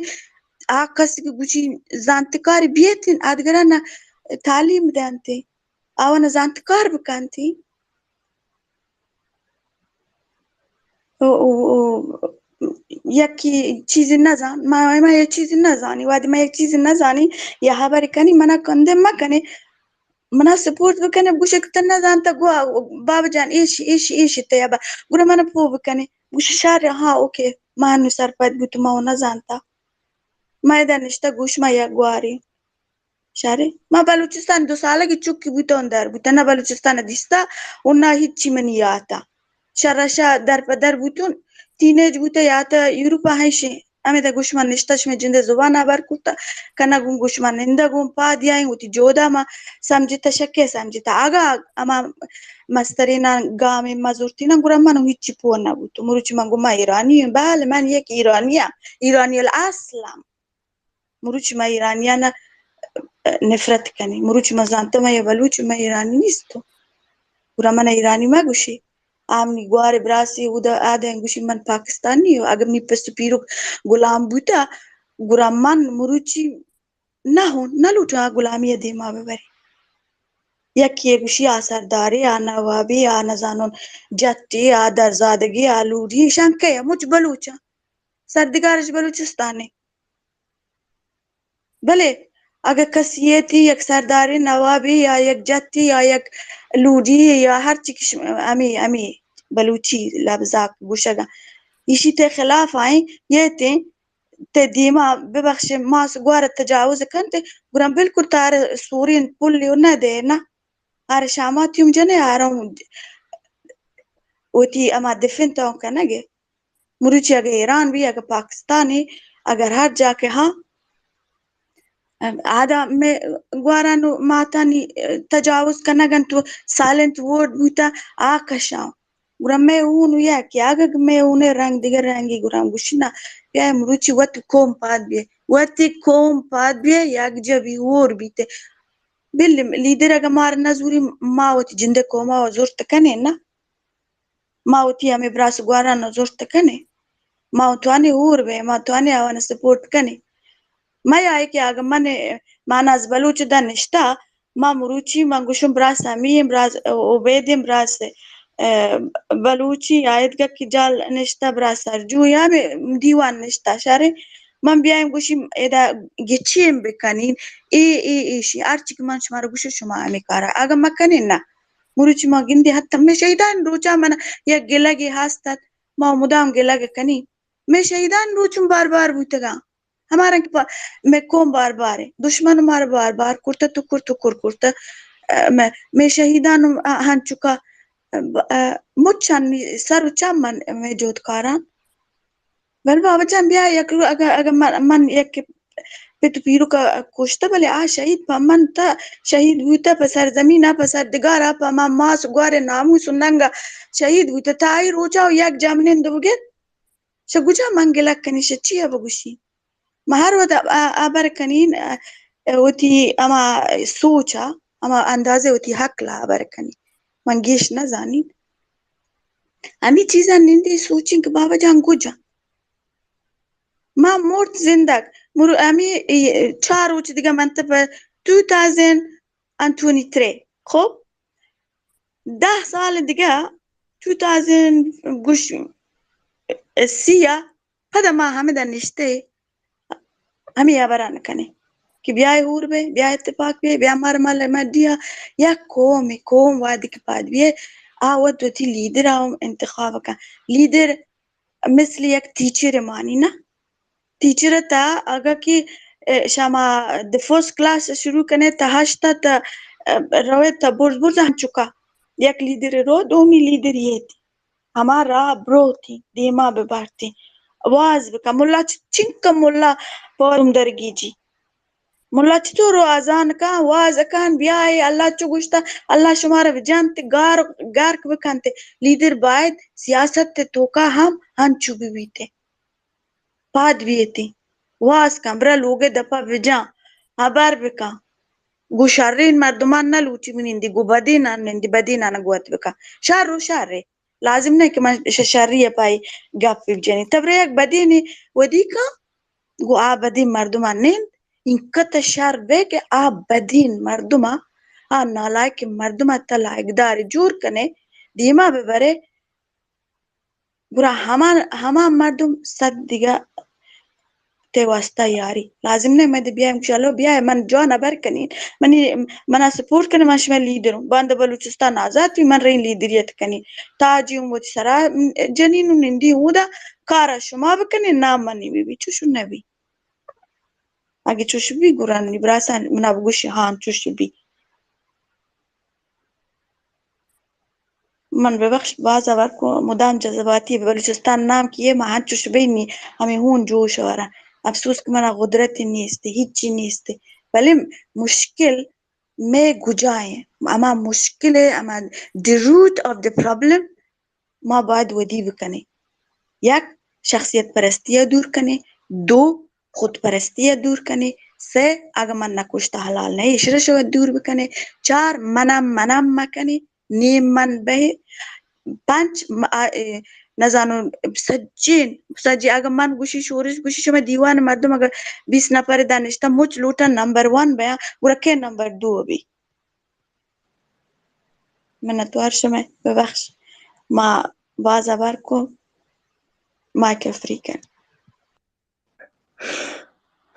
آ کس کہ گوشی زانتکار بیتین آدگران تعلیم دانتے۔ آوان زانتکار بکنتی۔ او، او، او، یکی چیزی نزان، ما، ما یک چیزی نزانی، وہدے ما یک چیزی نزانی، یا ہبر کنی، منا کندے مکنے، منا سپورٹ بکنے، بگوشے کہ تہ نزانتا، گو، بابا جان، ایشی، ایشی، ایشی، تہ یا با، گڑا منا پو بکنے، بگوشے شر، ہاں، اوکے، ما ہنو سرپد بوتو، ما و نزانتا۔ ما ادا نشتہ گوش ما یک گواری۔ شرے۔ ما بلوچستان دو سالگی چکی بوتہ اون در بوتہ، نہ بلوچستان دیستہ و نہ ہچی منی یاتا۔ شر شا در پہ در بوتون، ٹین ایج بوتہ یاتا یورپا ہنشیں۔ ہمیدا گوش من نشتہ شمے جندے زبان ہبر کرتہ، کنا گون گوش من نندہ گون پاد یائیں، وتی جودا ما سمجھتہ شکے سمجھتہ۔ اگا ہما مسترینا گامے ما زرتینا گڑا من ہچی پوہ نہ بوتو۔ مروچی من گو ما ایرانی، بل من یک ایرانی ہم، ایرانی الاصلم۔ مروچی ما ایرانیان ء نفرت کنی۔ مروچی ما زانتا ما یا بلوچ، ما ایرانی نیستو۔ گڑا من ایرانی ما گوشی۔ آ منی گوار براسی اودا آدن گوشی من پاکستانی ہوں۔ اگر منی پس و پیرک غلام بوتا، گڑا من مروچی نہ ہوں، نہ لوٹوں آ غلامی ء دیما ببری۔ یکی ء گوشی آ سردارے، آ نوابے، آ نزانون جٹے، آ درزادگے، آ لوڑی، ایشان کئے؟ مچ بلوچاں۔ سردگارش بلوچستانے۔ بلے اگہ کسی یے تئی یک سردارے، نوابے یا یک جتے یا یک لوڈی یا ہر چی کہ شما ہمے، ہمے بلوچی لبزاک گوشگا، ایشی تئی خلاف آئیں، یے تئی، تئی دیما ببخشے ماس گوار تجاوز کنت، گڑا بالکل تار سورین پلی و نہ دے نا۔ آر شاماتی ہم جنے، آرام وتی اما دفن تو کنگے۔ مروچی اگہ ایران بی، اگہ پاکستانی، اگر ہر جا کہ ہاں، آدا مئے گواران و ماتانی تجاوز کنگ انت و سائلنٹ وارڈ بوتا، آ کشاں۔ گڑا مئے ہون و یک، اگہ مئے ہون رنگ دگہ رنگی، گڑا گوشی نا، بیا مروچی وت قوم پاد بیئے، وتی قوم پاد بیئے، یک جا بی ہور بیتے۔ بل لیڈر اگہ مار نہ زوری، ما وتی جندے قوما و زرت کنیں نا۔ ما وتی ہمے براس گواران زرت کنیں۔ ما توانی ہور بے، ما توانی آوان سپورٹ کنیں۔ ما یا کہ اگہ من، ماناز بلوچ دا نشتا، ما مروچی من گوشم براس ہمی، براس عبید، براس، اه، بلوچی آیدگہ کہ جال نشتا، براس سرجو یا ہمے دیوان نشتا شارے، من بیایم گوشیم ادا گچیم بکنین، اے، اے، ایشی، ہرچی کہ من شما را گوشم شما ہمے کارا۔ اگہ مکنین نا، مروچی ما گندی حتی مئے شہیدان روچا من یک گلگی ہست ات، ما مدام گلگ کنی۔ مئے شہیدان روچم بار بار بوتگاں۔ ہما رنگ کہ پا-، مئے قوم بار بار ہے، دشمن مار بار بار کرتا، ٹکر ٹکر کرتا۔ اه، مئے، مئے شہیدان ہنچکا، اه، مچانی سر و چم من مئے جہدکاران۔ بل بابا جان، بیا یک رو-، اگہ، اگہ من، من یک پت و پیرک ء کشتہ، بلے آ شہید پہ من تہ شہید بوتہ، پہ سرزمین ء، پہ سرڈگار ء، پہ ما ماس گوار ء ناموس و ننگ ء شہید بوتہ۔ تہ آئی روچ ء یک جاہ منند بگت، شہ گجا من گلگ کنی، شہ چی ء بگوشی؟ ما ہر وقت ا-، ا-، ہبر کنین، ا-، وتی ہما سوچ ء، ہما اندازہ وتی عقل ء ہبر کنین۔ من گیش نہ زانین۔ ہمے چیزاں نندیں سوچیں کہ بابا جان کجا؟ ما مرت زندگ، مرو ہمے چار روچ دگہ من تہ پہ two thousand and twenty three, خب، دہ سال دگہ، ٹو تھاؤزنڈ گوش سی ء، پدا ما ہمدا نشتے ہمے ہبران کنیں کہ بیائے ہور بے، بیا اتفاق بے، بیا مر مل مڈیا، یک قوم، قوم وہدی کہ پاد بیئے، آ وت وتی لیڈر ء انتخاب کن۔ لیڈر مثل یک ٹیچر مانی نا۔ ٹیچر تا اگہ کہ، اه، شما دی فرسٹ کلاس شروع کنے تا ہشت تا، اه، روے تا برز برز ہم چکا۔ یک لیڈر رو، دومی لیڈر یہ تی۔ ہما راہ بروتی، دیما ببارتی۔ واز بکن۔ ملا چ-، چنکا ملا پوروم درگیجی۔ ملا چطور رو اذان کن، واز کن، بیائے، اللہ چو گوشتا، اللہ شمارا بجانت، گار-، گارک بکنت۔ لیڈر باید سیاست توکا ہم ہنچو ببیت۔ پاد بیتی، واز کن، برا لوگے دپا بجان، ہبر بکن۔ گو شرین مردمان نہ لوٹی بنندی، گو بدینان نندی، بدینان گوت بکن۔ شر و شرے۔ لازم نہ کہ من ش-، شری ء پائی گپ بجنی۔ تبرے یک بدینے ودی کن، گو آ بدین مردم ء نند، انکت شر بے کہ آ بدین مردم ء، آ نالائک مردم ء تہ لائقدار جوڑ کنے، دیما ببرے، گڑا ہما، ہما مردم صد دگہ تئی واسطہ یاری۔ لازم نہ من بیایم گوشی، ہلو بیا من جوان ہبر کنین، منی، منا سپورٹ کنین، من شمئے لیڈر ہوں۔ باندا بلوچستان آزاد بی، من رئین لیڈریت کنین۔ تاجی ہوں وتی سرا جنین و نندی ہوں دا کارا شما بکنین، نام منی بی بی، چوشو نبی۔ اگہ چوش بی گڑا نی براسان منا بگوشی، ہاں چوش بی۔ من ببخش، باز ہبر کو، مدام جذباتی۔ بلوچستان نام کیے ما ہنچوش بینی، ہمیں ہون جوش ورا۔ افسوس کہ منا قدرت نیست، ہچی نیست۔ بلے مشکل مئے گجا ایں، ہما مشکل ہے، ہما the root of the problem ما باید ودی بکنیں۔ یک، شخصیت پرستی ء دور کنیں۔ دو، خود پرستی ء دور کنیں۔ سے، اگہ من نہ کشتہ حلال نہ، ایشرا شو دور بکنیں۔ چار، منم منم مکنیں، نیم من بہ۔ پنچ، م-، آ، اے، نزانو سجین، سجی اگہ من گوشی شورش گوشی شما دیوان مردم اگہ بیست نفر دانشتہ مچ لوٹا نمبر ون بیاں، گڑا کے نمبر دو بی؟ منتوار شمئے، ببخش، ما باز ہبر کو، مائیک ء فری کن۔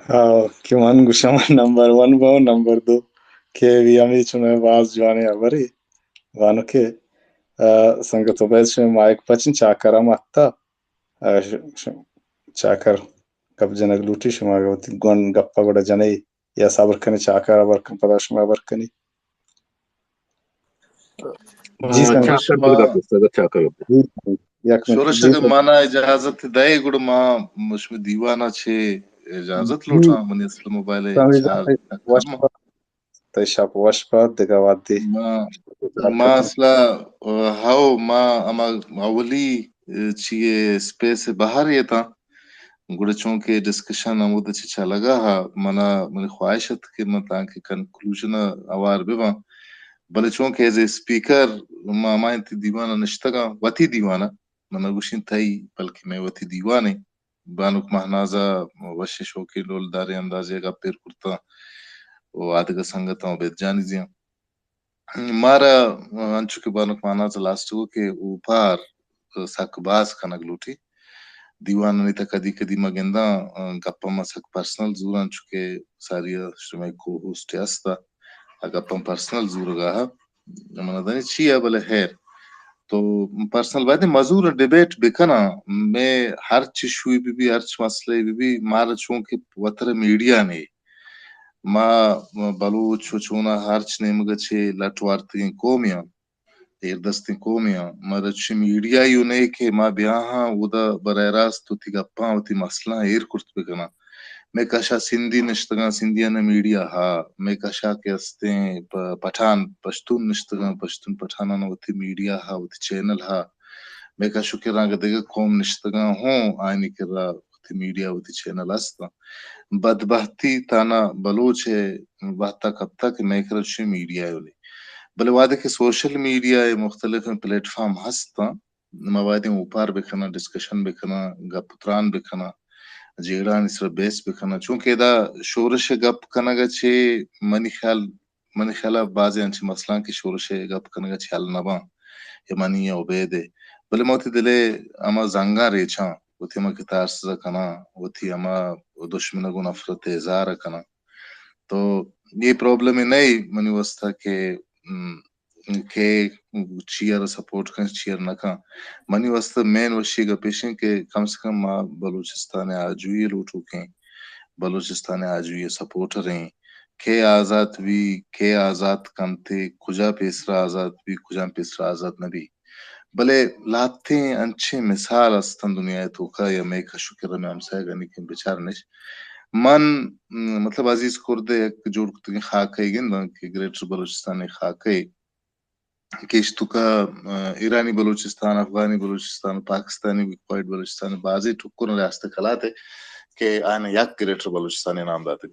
ہاں، کہ من گوشاں من نمبر ون باں، نمبر دو کہ بی ہمے چونیں باز جوانیں ہبرے بانکے۔ آ، سنگت عبید شمئے مائک پچیں، چاکر ہم اتکا۔ آ، ش-، ش-، چاکر گپ جنگ لوٹی، شما اگہ وتی گون گپ ءَ گڑا جنئے یا صبر کنئے، چاکر ہبر کن، پدا شما ہبر کنئے۔ جی آ، سنگت۔ چاکر ما گپ است، اگہ چاکر گپ۔ جی، یک منٹ۔ شورش جی اگہ سنگت۔ مانا اجازت دئے گڑا ما شمئے دیوان ءَ چہ اجازت جی۔ لوٹاں، منی اصل موبائل ءَ سمجھ چارج آئی، وش کم۔ تئی شپ وش بات، دگہ وھدے۔ ما، ما اصلا، ہو، ما ہما اولی، چی اے، اسپیس ءَ بہر اتاں، گڑا چونکہ ڈسکشن ہمود ءَ چہ چلگا ہا، منا، منی خواہش ات کہ من تانکہ کنکلوژن ءَ ہوار بہ باں، بلے چونکہ ایز اے اسپیکر ما ہما انتی دیوان ءَ نشتگاں، وتی دیوان ءَ، من نہ گوشیں تئی، بلکہ مئے وتی دیوانے۔ بانک مہناز ءَ وشیں شوکیں ڈولداریں اندازے ءَ گپ ایر کرتاں و آ دگہ سنگتاں عبید جان زیاں۔ مارا انچو کہ بانک مہناز ءَ لاسٹ گو کہ اوپار سک باز کنگ لوٹی۔ دیوانانی تہ کدی کدی ما گنداں، گپاں ما سک پرسنل زوراں، انچو کہ ساری ءَ شمئے کو ہوسٹ ہستا۔ آ گپاں پرسنل زورگا ہا۔ من دانی چی ءَ، بلے خیر۔ تو پرسنل باید مزور ڈیبیٹ بکناں، مئے ہرچ ایشوے بہ بی، ہرچ مسئلہ بہ بی، مارا چونکہ وتر میڈیا نے، ما بلوچ و چونا ہرچ نیمگ ءَ چہ لٹ وارتگیں قومے آں، ایردستیں قومے آں، مارا چہ میڈیا یو نے کہ ما بیاہاں اودا براہ راست وتی گپاں، وتی مسئلہاں ایر کرت بکناں۔ مئے کشا سندھی نشتگاں، سندھیاناں میڈیا ہا، مئے کشا کہ استیں پ-، پٹھان، پشتون نشتگاں، پشتون پٹھاناں وتی میڈیا ہا، وتی چینل ہا۔ مئے کشو کرا اگہ دگہ قوم نشتگاں ہوں، آیانی کرا وتی میڈیا، وتی چینل استاں۔ بدبہتی تانا بلوچ ءِ وہدا کپتا کہ مئے کرا چوشیں میڈیا یو نے۔ بلے وہدے کہ سوشل میڈیا ءِ مختلف پلیٹ فارم ہستاں، ما بایدیں اوپار بکناں، ڈسکشن بکناں، گپ و تران بکناں، جیڑہانی سرا بحث بکناں، چونکہ ادا شورش ءِ گپ کنگ ءَ چہ منی خیال، منی خیال ءَ بازیں انچیں مسئلہ کہ شورش ءِ گپ کنگ ءَ چہ حل نہ باں، یا منی یا عبید ءِ، بلے ما وتی دل ءِ ہما زنگاں ریچاں، وتی ہما کتارسز ءَ کناں، وتی ہما دشمن ءَ گوں نفرت ءِ اظہار ءَ کناں۔ تو اے پرابلم نہ اے منی واسطہ کہ، م، کہ چی ءَ را سپورٹ کن، چی ءَ را نہ کن۔ منی واسطہ مین وشی گپ ایش ایں کہ کم سے کم ما بلوچستان ءِ آجوئی ءِ لوٹوک ایں، بلوچستان ءِ آجوئی ءِ سپورٹر ایں۔ کئے آزات بی، کئے آزات کنت، کجا پیسرا آزات بی، کجام پیسرا آزات نہ بی۔ بلے لہتیں انچیں مثال استاں دنیا ءِ توکا یا مئے کش ءُ کر ءَ مئے ہمسایگانی کہ بچار نش۔ من، م، مطلب عزیز کرد ءِ یک جوڑ کتگیں خاکہ ءَ گنداں کہ گریٹر بلوچستان ءِ خاکہ ءَ کہ ایش توکا، م، ایرانی بلوچستان، افغانی بلوچستان، پاکستانی کوائٹ بلوچستان، بازیں ٹکر ریاست کلات ءَ کہ آیاں یک گریٹر بلوچستان ءِ نام داتگ۔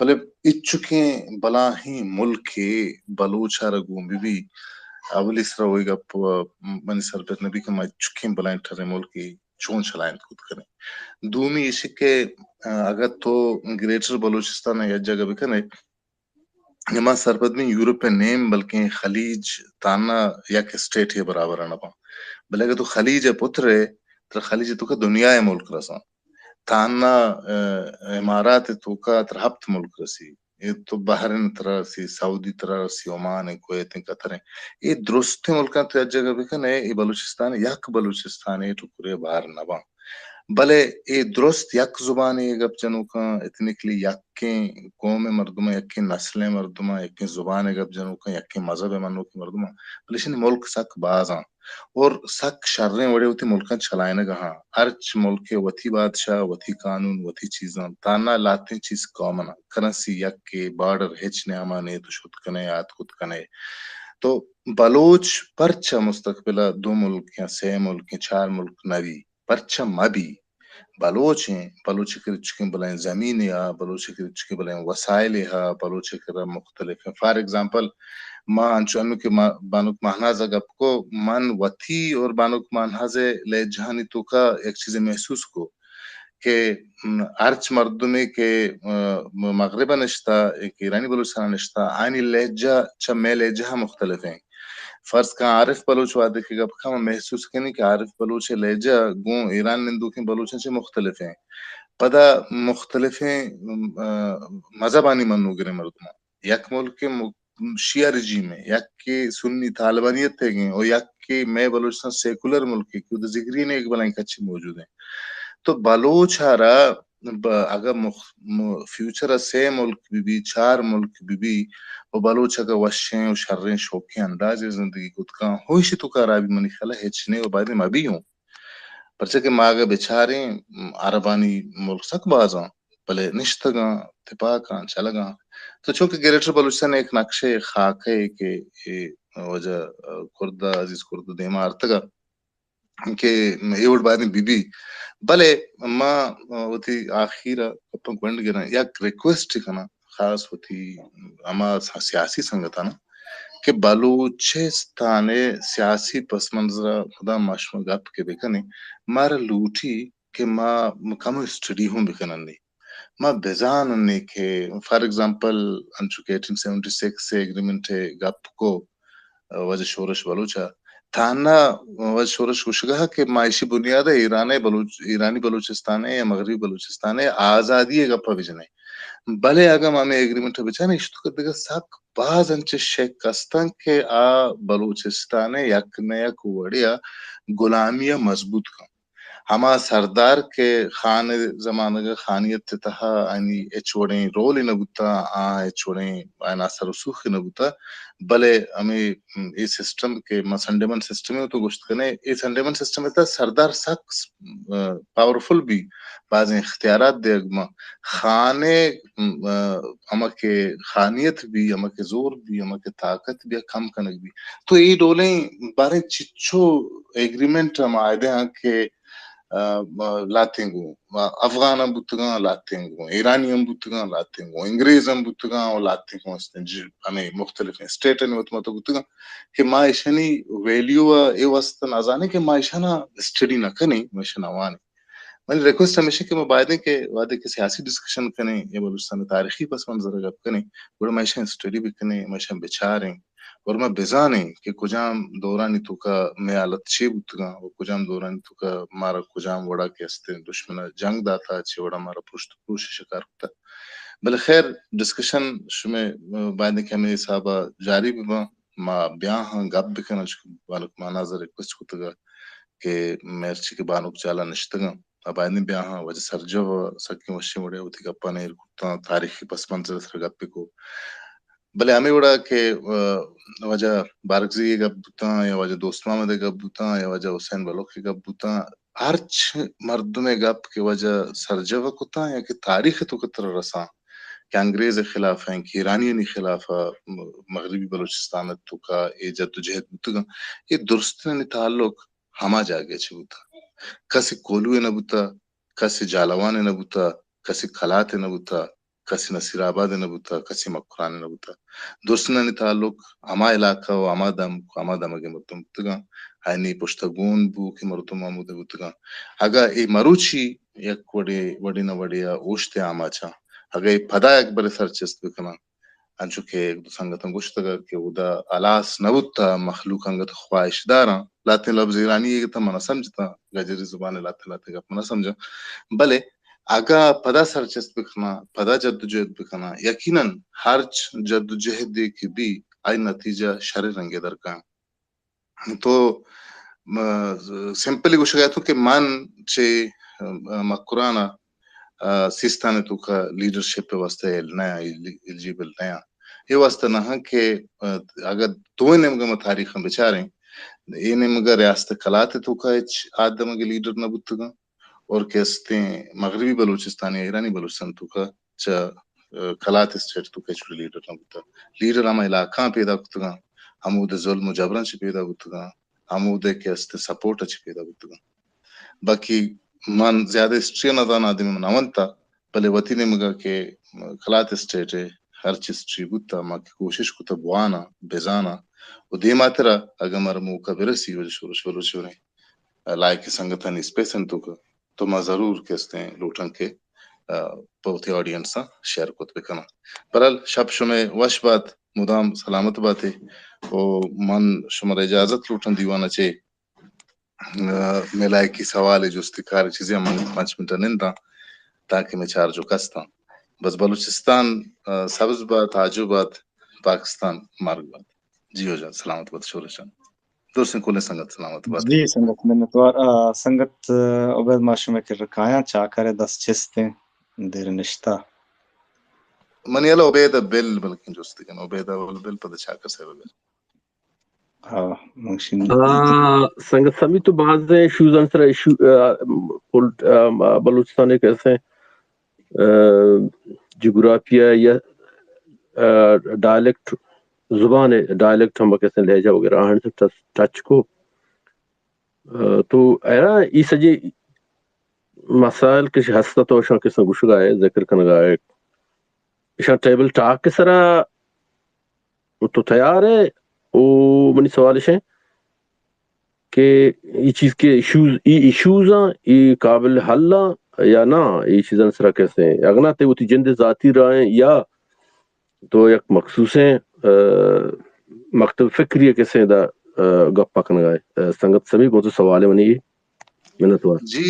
بلے ایچکیں بلاہیں ملکے بلوچ ءَ را گون بہ بی، اولی سرا وہی گپ منی سر پر نہ بی کہ ما ایچکیں بلاہیں ٹریں ملکے چون چلائینت کت کنیں۔ دومی ایش کہ، آ، اگاں تو گریٹر بلوچستان ءَ یک جاگہ بکنے، ما سرپد بیں یورپ ءِ نیم بلکیں خلیج تہنا یک اسٹیٹے ءِ برابر ءَ نہ باں۔ بلے اگاں تو خلیج ءَ پترے، ترا خلیج ءِ توکا دنیا ءِ ملک رساں۔ تہنا، آ، امارات ءِ توکا ترا ہپت ملک رسی۔ اے تو بحرین ترا رسی، سعودی ترا رسی، عمان ایں، کویت ایں، قطر ایں۔ اے درستیں ملکاں تو یک جاگہ بکن ئے، اے بلوچستان، یک بلوچستان ءِ ٹکرے بہر نہ باں۔ بلے اے درست یک زبانے ءِ گپ جنوکاں، ایتھنکلی یکیں قوم ءِ مردماں، یکیں نسل ءِ مردماں، یکیں زبان ءِ گپ جنوکاں، یکیں مذہب ءِ منوکیں مردماں، بلے ایشانی ملک سک باز آں۔ اور سک شریں وڑے وتی ملکاں چلائینگ ءَ آں۔ ہرچ ملک ءِ وتی بادشاہ، وتی قانون، وتی چیزاں، تہنا لہتیں چیز کامن آں۔ کرنسی یکے، بارڈر ہچ نیاما نے، تو شت کنے، آتک کت کنے۔ تو بلوچ پرچا مستقبل ءَ دو ملک یا سے ملک یا چار ملک نہ بی؟ پرچا مہ بی؟ بلوچ ایں، بلوچ ءِ کرا چکیں بلاہیں زمینے ہا، بلوچ ءِ کرا چکیں بلاہیں وسائلے ہا، بلوچ ءِ کرا مختلف ایں۔ فار ایگزامپل، ما انچو انوں کہ ما بانک مہناز ءَ گپ کو، من وتی اور بانک مہناز ءِ لہجہانی توکا یک چیزے محسوس کو کہ، م، ہرچ مردمے کہ، م، مغرب ءَ نشتہ، کہ ایرانی بلوچستان ءَ نشتہ، آیانی لہجہ چہ مئے لہجہ ءَ مختلف ایں۔ فرض کن عارف بلوچ وہدے کہ گپ کن، ما محسوس کنیں کہ عارف بلوچ ءِ لہجہ گوں ایران نندوکیں بلوچاں چہ مختلف ایں۔ پدا مختلفیں، م، آ، مذہبانی منوگریں مردماں، یک ملک ءِ م-، شیعہ رژیم ءِ، یک کہ سنی طالبانیت ءِ گیں، او یک کہ مئے بلوچستان سیکولر ملک ءِ کہ اود ذگرین ءِ یک بلائیں کچے موجود ایں۔ تو بلوچ ءَ را ب-، اگاں مخ-، م-، فیوچر ءَ سے ملک بہ بی، چار ملک بہ بی، او بلوچ اگاں وشیں و شریں شوکیں اندازے زندگی کت کن، ہو ایشی توکا ہرابی منی خیال ءَ ہچ نے و بایدیں مہ بی ہوں۔ پرچا کہ ما اگاں بچاریں، م، عربانی ملک سک بازاں، بلے نشتگاں، تپاکاں، چلگاں۔ تو چونکہ گریٹر بلوچستان یک نقشے خاکے کہ اے واجہ، آ، کرد ءَ، عزیز کرد ءَ دیما آرتگ ءَ کہ اے وڑ بایدیں بہ بی۔ بلے ما وتی آخیر ءَ گپاں گونڈ گراں، یک ریکویسٹ کناں، خاص وتی ہما سیاسی سنگتاں کہ بلوچستان ءِ سیاسی پس منظر ءَ مدام ما شما گپ کہ بکنیں، مارا لوٹی کہ ما کمو اسٹڈی ہوں بکنن۔ ما بزانن کہ فار ایگزامپل انچو کہ ایٹین سیونٹی سکس ءِ ایگریمنٹ ءِ گپ کو واجہ شورش بلوچ ءَ، تہنا واجہ شورش گوشگا کہ ما ایشی بنیاد ءَ ایران ءِ بلوچ، ایرانی بلوچستان ءِ یا مغربی بلوچستان ءِ آزادی ءِ گپ ءَ بجنیں۔ بلے اگاں ما ہمے ایگریمنٹ ءَ بچاریں، ایشی توکا دگہ سک باز انچیں شک استاں کہ آ بلوچستان ءَ یک نہ یک وڑے ءَ غلامی ءَ مضبوط کن۔ ہما سردار کہ خان ءِ زمانگ ءَ خانیت ءِ تہا آیانی ہچ وڑیں رولے نہ بوتہ، آ ہچ وڑیں آیان اثر رسوخے نہ بوتہ، بلے ہمے، م، اے سسٹم کہ ما سنڈیمن سسٹم ءِ تو گوشت کنے، اے سنڈیمن سسٹم ءِ تہا سردار سک، م، پاورفل بی، بازیں اختیارات دیگ ما خان ءِ، م، ہما کہ خانیت بی، ہما کہ زور بی، ہما کہ طاقت بی، کم کنگ بی۔ تو اے ڈولیں باریں چچو ایگریمنٹ ءُ معاہدہ آں کہ، آ، لاتیں گوں افغان ہم بوتگاں، لاتیں گوں ایرانی ہم بوتگاں، لاتیں گوں انگریز ہم بوتگاں اور لاتیں گوں استیں جی، ہمیں مختلف اسٹیٹ ءِ وت مت بوتگاں کہ ما ایشانی ویلیو ءَ اے واسطہ نہ زانیں کہ ما ایشانا اسٹڈی نہ کنیں، ما ایشانا وانیں۔ منی ریکویسٹ ہمیش کہ ما بایدیں کہ وہدے کہ سیاسی ڈسکشن کنیں یا بلوچستان ءِ تاریخی پس منظر ءَ گپ کنیں، گڑا ما ایشاں اسٹڈی بکنیں، ما ایشاں بچاریں اور ما بزانیں کہ کجام دورانی توکا مئے حالت چے بوتگاں و کجام دورانی توکا مارا کجام وڑا کہ استیں دشمن ءَ جنگ داتا، چے وڑا مارا پشت پروش شکار کتا۔ بلے خیر، ڈسکشن شمئے، آ، بایدیں کہ ہمے حساب ءَ جاری بباں۔ ما بیاہاں گپ بکناں، چونکہ بانک مانا ءَ ریکویسٹ کتگ کہ مرچی کہ بانک جالا نشتگاں، آ بایدیں بیاہاں واجہ سرجو ءَ سکیں وشیں وڑے ءَ وتی گپاں ایر کرتاں، تاریخی پس منظر ءِ سرا گپ کو۔ بلے ہمے وڑا کہ، آ، واجہ بارکزئی ءِ گپ بوتاں یا واجہ دوست محمد ءِ گپ بوتاں یا واجہ حسین بلوچ ءِ گپ بوتاں، ہرچ مردم ءِ گپ کہ واجہ سرجو ءَ کتاں یا کہ تاریخ ءِ توکا ترا رساں کہ انگریز ءِ خلاف ءَ کہ ایرانیانی خلاف ءَ مغربی بلوچستان ءِ توکا اے جدوجہد بوتگاں، اے درستانی تعلق ہما جاگہ ءَ چہ بوتہ۔ کسے کوہلو ءَ نہ بوتہ، کسے جھالاوان ءَ نہ بوتہ، کسے کلات ءَ نہ بوتہ، کسے نصیر آباد ءَ نہ بوتہ، کسے مکران ءَ نہ بوتہ۔ درستانی تعلق ہما علاقہ و ہما دمک و ہما دمگ ءِ مردم بوتگاں۔ آیانی پشت ءَ گون بوؤکیں مردم ہمود ءَ بوتگاں۔ اگاں اے مروچی یک وڑے، وڑے نہ وڑے ءَ اوشت ءِ آماچاں، اگاں اے پدا یک برے سرچست بکناں، انچو کہ یک دو سنگتاں گوشتگ کہ اودا ہلاس نہ بوتہ، مخلوق انگت خواہشداراں، لہتیں لبز ایرانی ئیگ اتاں من نہ سمجھتاں، گجری زبان ءِ لہتیں لہتیں گپ من نہ سمجھاں، بلے اگاں پدا سرچست بکناں، پدا جدوجہد بکناں، یقیناً ہرچ جدوجہدے کہ بی، آئی نتیجہ شریں رنگے درکاں۔ تو، م-، سمپلی گوشگ ءَ اتوں کہ من چہ، م-، مکران ءَ، آ، سیستان ءِ توکا لیڈرشپ ءِ واستہ ایل-، نہ آں، ایلی-، ایلیجیبل نہ آں۔ اے واستہ نہ آں کہ، آ، اگر دوئیں نیمگا ما تاریخ ءَ بچاریں، اے نیمگا ریاست کلات ءِ توکا ہچ آ دمگے لیڈر نہ بوتگاں اور کہ استیں مغربی بلوچستان یا ایرانی بلوچستان ءِ توکا چہ، آ، کلات اسٹیٹ ءِ توکا ہچ لیڈر نہ بوتگ۔ لیڈر ہما علاقہاں پیدا کتگاں، ہمود ءِ ظلم و جبراں چہ پیدا بوتگاں، ہمود ءِ کہ استیں سپورٹ ءَ چہ پیدا بوتگاں۔ باقی من زیادہ ہسٹری ءَ نہ زاناں، آدمی من نہ ونتہ، بلے وتی نیمگا کہ کلات اسٹیٹ ءِ ہرچ ہسٹری بوتہ، ما کہ کوشش کتہ بواناں، بزاناں و دیماترا اگاں مارا موقع برسی، واجہ شورش بلوچ ءِ لائقیں سنگتانی اسپیس ءِ توکا، تو ما ضرور کہ استیں لوٹاں کہ، آ، پہ وتی آڈینس ءَ شیئر کت بکناں۔ بہرحال، شپ شمئے وش بات، مدام سلامت باتے۔ و من شمارا اجازت لوٹاں دیوان ءَ چہ، آ، مئے لائقی سوال، جستی کار، چیزے من پنچ منٹ ءَ ننداں۔ تاکہ مئے چار جک استاں۔ بس بلوچستان، آ، سبز بات، آجو بات، پاکستان مرگ بات۔ جی ہو جان، سلامت بات شورش جان۔ درستیں کلیں سنگت سلامت بات۔ جی سنگت منتوار۔ آ، سنگت، آ، عبید ما شمئے کرا کایاں، چاکر ءِ دست چست ایں، دیر نشتہ۔ منی ہیال ءَ عبید ءَ بل، بلکیں جست کن، عبید ءَ اول بل، پدا چاکر صاحب ءَ بل۔ ہاں، من شنگ۔ آ، سنگت سمی تو بازیں ایشوز آنی سرا ایشو، آ، پول-، آ، بلوچستان ءِ کسیں، آ، جغرافیہ یا، آ، ڈائلیکٹ، زبان ءِ ڈائلیکٹ ہم کسیں لہجہ وغیرہ آہانی سرا ٹچ، ٹچ کو۔ آ، تو حیران ای سجے مسائل کہ ہست تو اشاں کسیں گوشگا ئے، ذکر کنگا ئے۔ اشاں ٹیبل ٹاک ءِ سرا تو تیار ئے؟ او منی سوال اش انت کہ ای چیز کہ ایشوز، ای ایشوز آں، ای قابل حل آں یا نا؟ ای چیزاں سرا کسیں، اگنا تئی وتی جند ذاتی رائے یا تو یک مخصوصیں، آ، مکتب فکری ءِ کسیں دا، آ، گپ ءَ کنگا ئے۔ آ، سنگت سمی گوں تو سوال منی۔ منتوار۔ جی،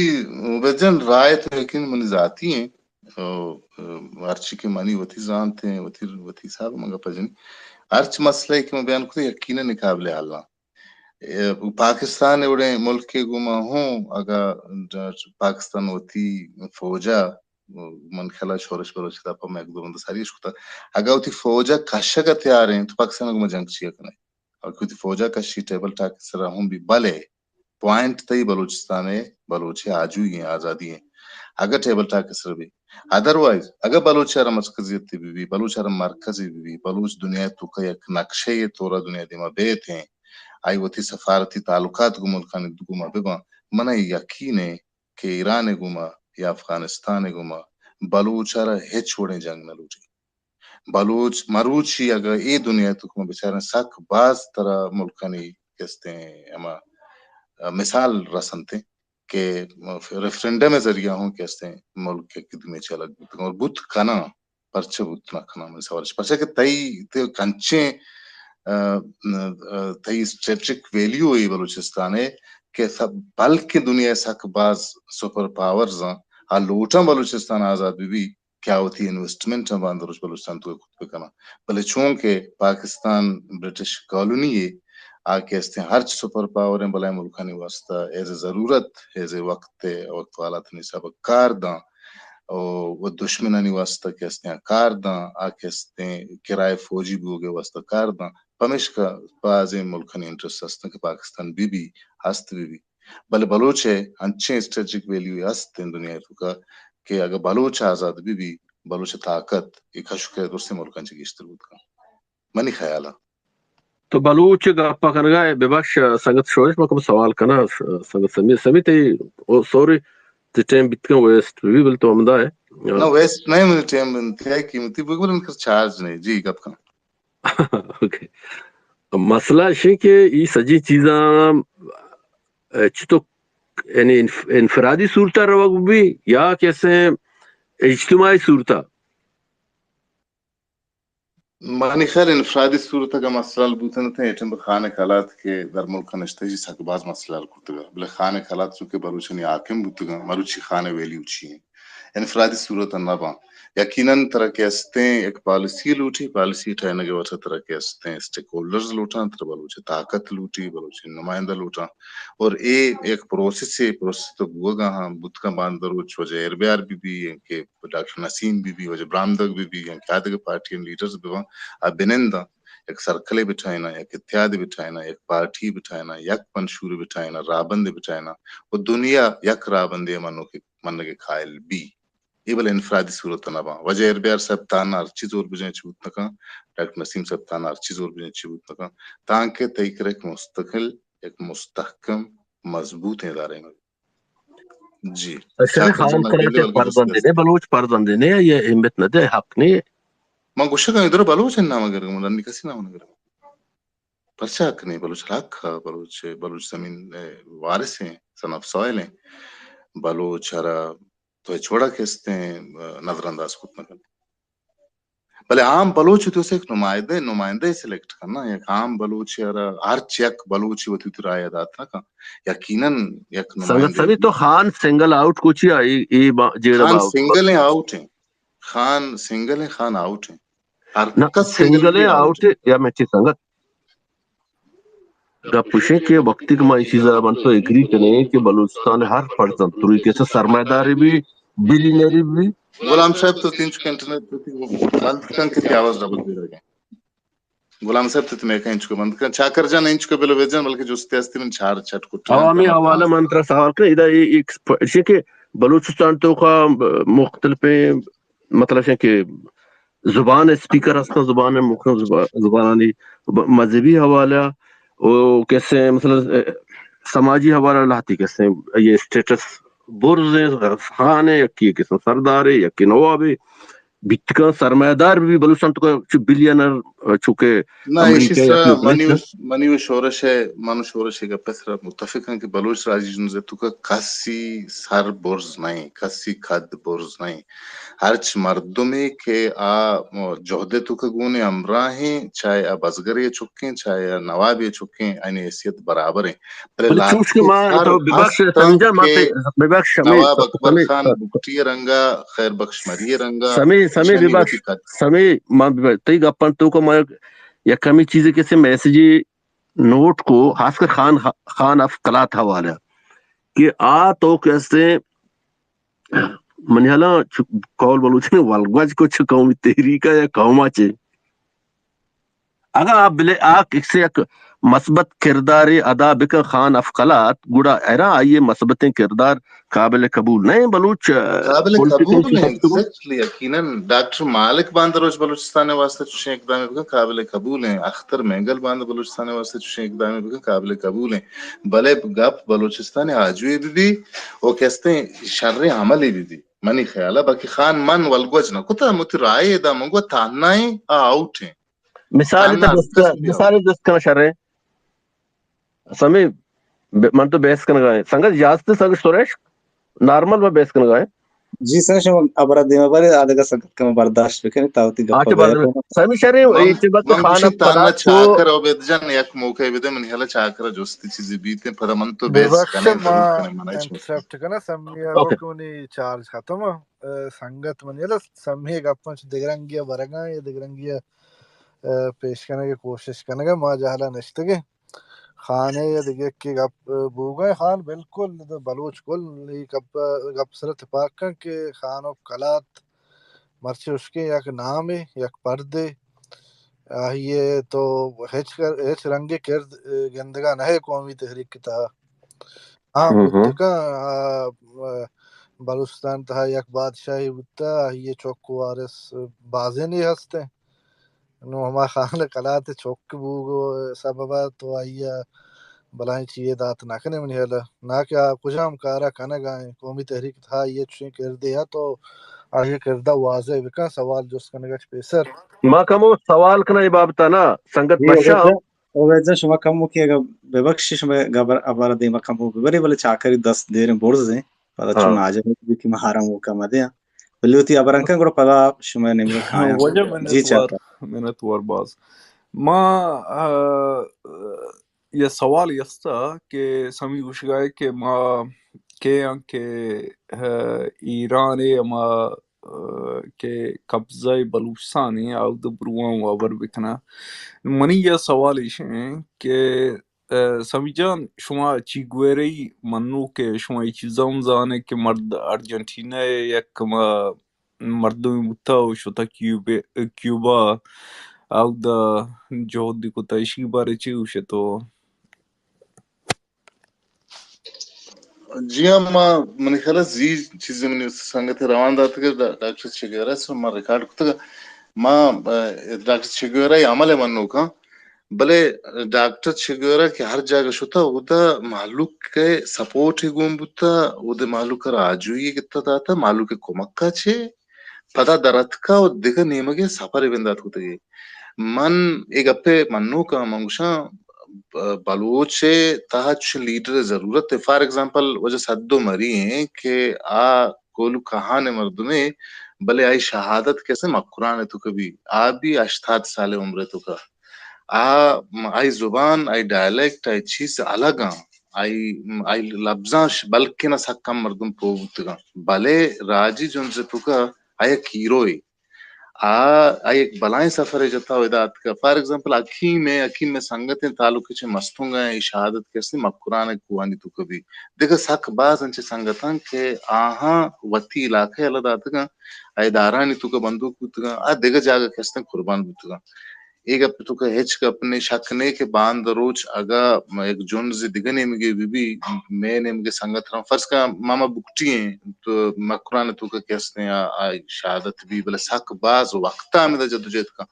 عبید جان، رائے تو یقین منی ذاتی ایں۔ او، آ، ہرچی کہ منی وتی زانت ایں، وتی، وتی حساب ءَ من گپ ءَ جنی۔ ہرچ مسئلہ کہ من بیان کتگ، یقیناً قابل حل آں۔ اے، پاکستان ءِ وڑیں ملکے گوما ہوں اگاں پاکستان وتی فوج ءَ، من خیال ءَ شورش بلوچ ءِ دپ ءَ ما یک دو بند ساری اش کتگ، اگاں وتی فوج ءَ کشگ ءَ تیار ایں تو پاکستان ءَ گوما جنگ چیا کنئے؟ اگاں وتی فوج ءَ کشی ٹیبل ٹاک ءِ سرا ہوں بی، بلے پوائنٹ تئی بلوچستان ءِ، بلوچ ءِ آجوئی ایں، آزادی ایں۔ اگاں ٹیبل ٹاک ءِ سرا بی، ادروائز اگاں بلوچ ءَ را مرکزیت بہ بی، بلوچ ءَ را مرکزے بہ بی، بلوچ دنیا ءِ توکا یک نقشے ءِ طور ءَ دنیا ءِ دیما بیت ایں، آئی وتی سفارتی تعلقات گوں ملکانی گوما بہ باں، من ءَ یقین ایں کہ ایران ءِ گوما یا افغانستان ءِ گوما بلوچ ءَ را ہچ وڑیں جنگ نہ لوٹی۔ بلوچ مروچی اگاں اے دنیا ءِ توکا ما بچاریں، سک باز ترا ملکانی کہ استیں ہما مثال رسنت کہ ریفرنڈم ءِ ذریعہ ہوں کہ استیں ملک یک دومی چہ الگ بوتگ اور بوت کناں۔ پرچہ بوت نہ کناں؟ منی سوال اش، پرچہ کہ تئی، تئی کنچیں، آ، آ، تئی اسٹریٹجک ویلیو اے بلوچستان ءِ کہ س-، بلکیں دنیا ءِ سک باز سپر پاورز آں، آ لوٹاں بلوچستان آزاد بہ بی کہ آ وتی انویسٹمنٹ ہم باندروچ بلوچستان توکا کت بہ کناں۔ بلے چونکہ پاکستان برٹش کالونی یے، آ کہ استیں ہرچ سپر پاور ایں بلائیں ملکانی واسطہ ایز اے ضرورت، ایز اے وقت، وقت حالاتانی حساب ءَ کار داں، او، و دشمنانی واسطہ کہ استیں آ کار داں، آ کہ استیں کرائے فوجی بوگ ءِ واسطہ کار داں۔ پمیشکا بازیں ملکانی انٹرسٹ ہستاں کہ پاکستان بہ بی، ہست بہ بی۔ بلے بلوچ ءِ انچیں اسٹریٹجک ویلیو ہست ایں دنیا ءِ توکا کہ اگاں بلوچ آزاد بہ بی، بلوچ ءِ طاقت اے کشک ءِ درستیں ملکاں چہ گیشتر بوت کنت، منی خیال ءَ۔ تو بلوچ ءِ گپ ءَ کنگا ئے، ببخش سنگت شورش، من کم سوال کناں، س-، سنگت سمی، سمی تئی، او، سوری، تئی ٹائم بیت کن ویسٹ بہ بی، بلے تو ہمدا ئے۔ نہ، ویسٹ نہ ایں، منی ٹائم انتہائی قیمتی بوگ، بلے من کر چارج نہ ایں۔ جی، گپ کن۔ اوکے۔ مسئلہ اش ایں کہ ای سجی چیزاں، اے، چتو، یعنی انف-، انفرادی صورت ءَ روگ بہ بی یا کسیں اجتماعی صورت ءَ؟ منی خیال انفرادی صورت ءَ اگاں مسئلہ حل بوتنت، اے ٹائم خانہ کلات کہ در ملک ءَ نشتہ، ایشی سک باز مسئلہ حل کرتگ۔ بلے خانہ کلات چونکہ بلوچانی حاکم بوتگاں، مروچی خانہ ویلیو چی ایں؟ انفرادی صورت ءَ نہ باں۔ یقیناً ترا کہ استیں یک پالیسی لوٹی، پالیسی ٹھہرینگ ءِ واسطہ ترا کہ استیں اسٹیک ہولڈرز لوٹاں، ترا بلوچ ءِ طاقت لوٹی، بلوچ ءِ نمائندہ لوٹاں۔ اور اے یک پروسیسے، پروسیس تو بوگا ہاں، بوتگاں باندروچ واجہ ایر بیار بہ بی، کہ ڈاکٹر نسیم بہ بی، واجہ برامدگ بہ بی، یا کہ آ دگہ پارٹی لیڈرز بہ باں، آ بننداں، یک سرکلے بٹھائیناں، یک اتحادے بٹھائیناں، یک پارٹی بٹھائیناں، یک منشورے بٹھائیناں، راہبندے بٹھائیناں، و دنیا یک راہبندے ءِ منوک، منگ ءِ قائل بی۔ اے بلے انفرادی صورت ءَ نہ باں۔ واجہ ایر بیار صاحب تہنا ہرچی زور بجن ہچ بوت نہ کن، ڈاکٹر نسیم صاحب تہنا ہرچی زور بجن ہچ بوت نہ کن، تانکہ تئی کرا یک مستقل، یک مستحکم، مضبوطیں ادارہ مہ بی۔ جی۔ اچھا، خان ترا چہ فرزند نے، بلوچ فرزند نے، یہ اہمیت نہ دے، حق نے۔ من گوشگ آں، ادھر بلوچ نام گرگ، من رنی کسی نام نہ گرگ۔ پرچا حق نے؟ بلوچ حق، بلوچ، بلوچ زمین وارث ہیں، سن آف سوائل ہیں۔ بلوچ ہرا تو ہچ وڑا کہ استیں نظر انداز کت نہ کن۔ بلے عام بلوچ تو سے یک نمائندہ، نمائندہ سلیکٹ کرنا، یک عام بلوچ، ہر یک بلوچ وتی وتی رائے دات نہ کن۔ یقیناً یک سنگت نمائندہ سمی تو خان سنگل آؤٹ کو چیا؟ اے، اے با-، جیڑہ خان باوت سنگل ہیں، آؤٹ ہیں۔ خان سنگل ہیں، خان آؤٹ ہیں۔ ہر نہ، کس سنگل سنگل ہیں، آؤٹ آؤٹ ہیں۔ یا میں چی سنگت گپ گوشیں کہ وقتی کہ ما اے چیز ء من تو ایگری کنیں کہ بلوچستان ء ہر فرزند تروئی کسے سرمایہ دارے بی، بلینئرے بی۔ غلام صاحب تو تینچک انٹرنیٹ بند کن کہ تئی آواز ڈبل بیرگ ء۔ غلام صاحب تو تمہیں کہیں انچکو بند کن۔ چاکر جان انچکو بلو بیجن، بلکہ جستے ہستی من چار چٹ کٹنا۔ عوامی حوالہ من ترا سوال کن، ادا اے ایک ایشی کہ بلوچستان تو کا مختلف مطلب ہے کہ زبان اسپیکر ہستاں، زبان مختلف زبا-، زبانانی ب-، مذہبی حوالہ و کسے مثلاً، اه، سماجی حوالہ لہتی کسے یہ اسٹیٹس برز ہیں، خان ہے، یکی قسم سردار ہے، یکی نواب ہے، بیتکاں سرمایہ دار بھی بلوچستان تو کا چو بلینئر، چونکہ نہ، ایشی امریکہ یا سرا منی و، منی و شورش ہے، من و شورش ہے گپے سرا متفق ہیں کہ بلوچ راجی جنز تو کا کسی سر برز نہیں، کسی قد برز نہیں۔ ہرچ مردمے کہ آ جہد ء توکا گون ء ہمراہیں، چاہے آ بزگرے ء چکیں، چاہے آ نوابے ء چکیں، آیانی حیثیت برابر ہیں۔ بلے بلے چوش کہ لہتے ما سر تو ببخش ہستاں سمجھا، ما کہ تے ببخش ہمیں نواب اکبر سمے، خان بگٹی ء رنگا، خیر بخش مری ء رنگا، سمے، سمے ایشانی ببخش، وتی قد۔ سمے ما ببخش، تئی گپاں توکا ما یک، یک کمی چیزے کسے میسجے نوٹ کو، خاص کر خان، خان آف قلات حوالہ کہ آ تو کہ ہستیں منی حالاں چ-، قول بلوچ نے ولگوج کو چھ قومی تحریک یا قوما چے۔ اگاں آ بلے آ کسے یک مثبت کردارے ادا بکن خان آف قلات، گڑا حیران آئی مثبتیں کردار قابل قبول نہیں بلوچ، آ، قابل پولیٹیکل قبول ہیں، سسٹم۔ ایگزیکٹلی، یقیناً۔ ڈاکٹر مالک باندروچ بلوچستان واسطے چوشیں اقدام بکن قابل قبول ہیں، اختر مینگل باند بلوچستان واسطے چوشیں اقدام بکن قابل قبول ہیں، بلے گپ بلوچستان آجوئی بی بی و کستیں شریں عملے بی بی۔ منی خیال ء باقی خان من ولگوج نہ کتا، متی رائے دا منگو تہنا ہیں، آ آؤٹ ہیں۔ مثال تہنا تا جست، ہرکس بی آؤٹ۔ مثال جست کنا شریں۔ سمی، ب-، من تو بحث کنگا ہیں۔ سنگت اجازت ہے، سنگت سریش، نارمل میں بحث کنگا ہیں۔ جی سر، شما ابرا دیما بارے آدگا سنگت کم برداشت بکنی، تا وتی گپا آچے بار بیا کنی۔ سمی شریں، ما، اے چیز بات ما خان گوشی تانا پلات کو چاکر عبید جان یک موقع بدے، من حالا چاکر جستی چیزی بیتے، پدا من تو بحث ببخش کنیں، ما ضرور کنیں، من ہچ مشکل۔ انٹرپٹ کناں، سمی ء اوکے۔ گونی چارج ختم ء، سنگت من یلا سمی گپاں چہ دگرنگی ء برگاں یا دگرنگی ء، ء، پیش کنگ ء کوشش کنگ ء ما جہلا نشتگیں۔ خان ء یا دگہ یکے گپ، ء، بوگا خان بالکل بلوچ کل اے گپ، گپ سر ء تپاک کن کہ خان آف قلات مرچی اشکیں یک نامے، یک پردے، آئی ء تو ہچ کر-، ہچ رنگے کرد، ء، گندگا نہ ئے قومی تحریک ء تہا۔ ہاں، ہم ہم۔ بوتکاں، آ، آ، بلوچستان تہا یک بادشاہے بوتا، آئی ء چک و وارث بازینے ہست انت۔ نوں ہما خان قلات ء چک بوگ ء سبب ء تو آئی ء بلاہیں چیے دات نہ کنے منی ہیال ء۔ نہ کہ آ کجام کار ء کنگ ء انت، قومی تحریک ء تہا آئی ء چشیں کردے ات و آئی ء کرد ء واضح بکن، سوال جست کنگ ء چہ پیسر۔ ما کمو سوال کناں اے بابت ء نا، سنگت جی، بشام۔ عبید جان، عبید جان، شما کمو کہ اگر ببخشی شما گبر ابر دیما کمو ببری، بلے چاکری دست دیریں برز ہیں، پدا چون ہاں۔ ناجم بھی کہ ما ہارا موقع مدے ہیں۔ بلے وتی ابرنکن گڑا پدا شما نمرہ کایاں۔ واجہ جی منتوار، چاکر۔ منتوار باز۔ ما، آ، یہ سوال یستا کہ سمی گوشگائے کہ ما کہ آں کہ، آ، ایران ء ہما، آ، کہ قبضہ بلوچستان ء آود بروان و ہبر بکنا۔ منی یہ سوال ایش ہیں کہ، آ، سمی جان، شما چیگویرئی منو کہ شما یہ چیزاں ہم زانے کہ مرد ارجنٹینا ء یک ما مردمے بوتہ و شتہ کیوبے-، کیوبا، اودا جہدی کتہ، اشی بارے چی گوشے تو؟ جی ہاں، ما، منی خیال ء زی چیزے منی سنگتے روان داتگ ء ڈا-، ڈاکٹر چگیرا سر ما ریکارڈ کتگ۔ ما، ء، ڈاکٹر چگیرا ء عمل ء منوکاں، بلے ڈاکٹر چگیرا کہ ہر جاگہ شتہ، اودا مہلوک ء سپورٹ ء گون بوتہ، اودے مہلوک ء را آجوئی ء گپتہ داتہ، مہلوک ء کمک ء چہ پدا در اتکا و دگہ نیمگے سفرے بندات کتگی۔ من اے گپے منوکاں، من گوشاں، ب-، بلوچ ء تہا چوشیں لیڈر ء ضرورت ہے۔ فار ایگزامپل، واجہ سدو مری ہیں کہ آ کوہلو کہان ء مردمے، بلے آئی شہادت کہ استیں مکران ءِ توکا بی، آ بی ہشتاد سال ءِ عمر ءِ توکا۔ آ، آئی زبان، آئی ڈائلیکٹ، آئی چیز الگ آں۔ آئی، آئی لبزاں ش-، بلکنا سک کم مردم پوہ بوتگاں۔ بلے راجی جنز ءِ توکا آ یک ہیروئے۔ آ، آ یک بلائیں سفرے جتا و ادا اتکا۔ فار ایگزامپل، حکیم ءِ، حکیم ءِ سنگتیں تعلق چہ مستونگ ءَ اے شہادت کہ استیں مکران ءِ کوہانی توکا بی۔ دگہ سک باز انچیں سنگتاں کہ آہاں وتی علاقہ یلہ داتگاں، ادارہانی توکا بندوک بوتگاں، آ دگہ جاگہ کہ استیں قربان بوتگاں۔ اے گپ ءِ توکا ہچ گپ نے، شک نے کہ باند روچ اگاں یک جنزے دگہ نیمگے بہ بی، مئے نیمگے سنگت راں، فرض کن ماما بگٹی ایں، تو مکران ءِ توکا کہ استیں آ، آ شہادت بی، بلے سک باز وقت ءَ ہمدا جدوجہد کن۔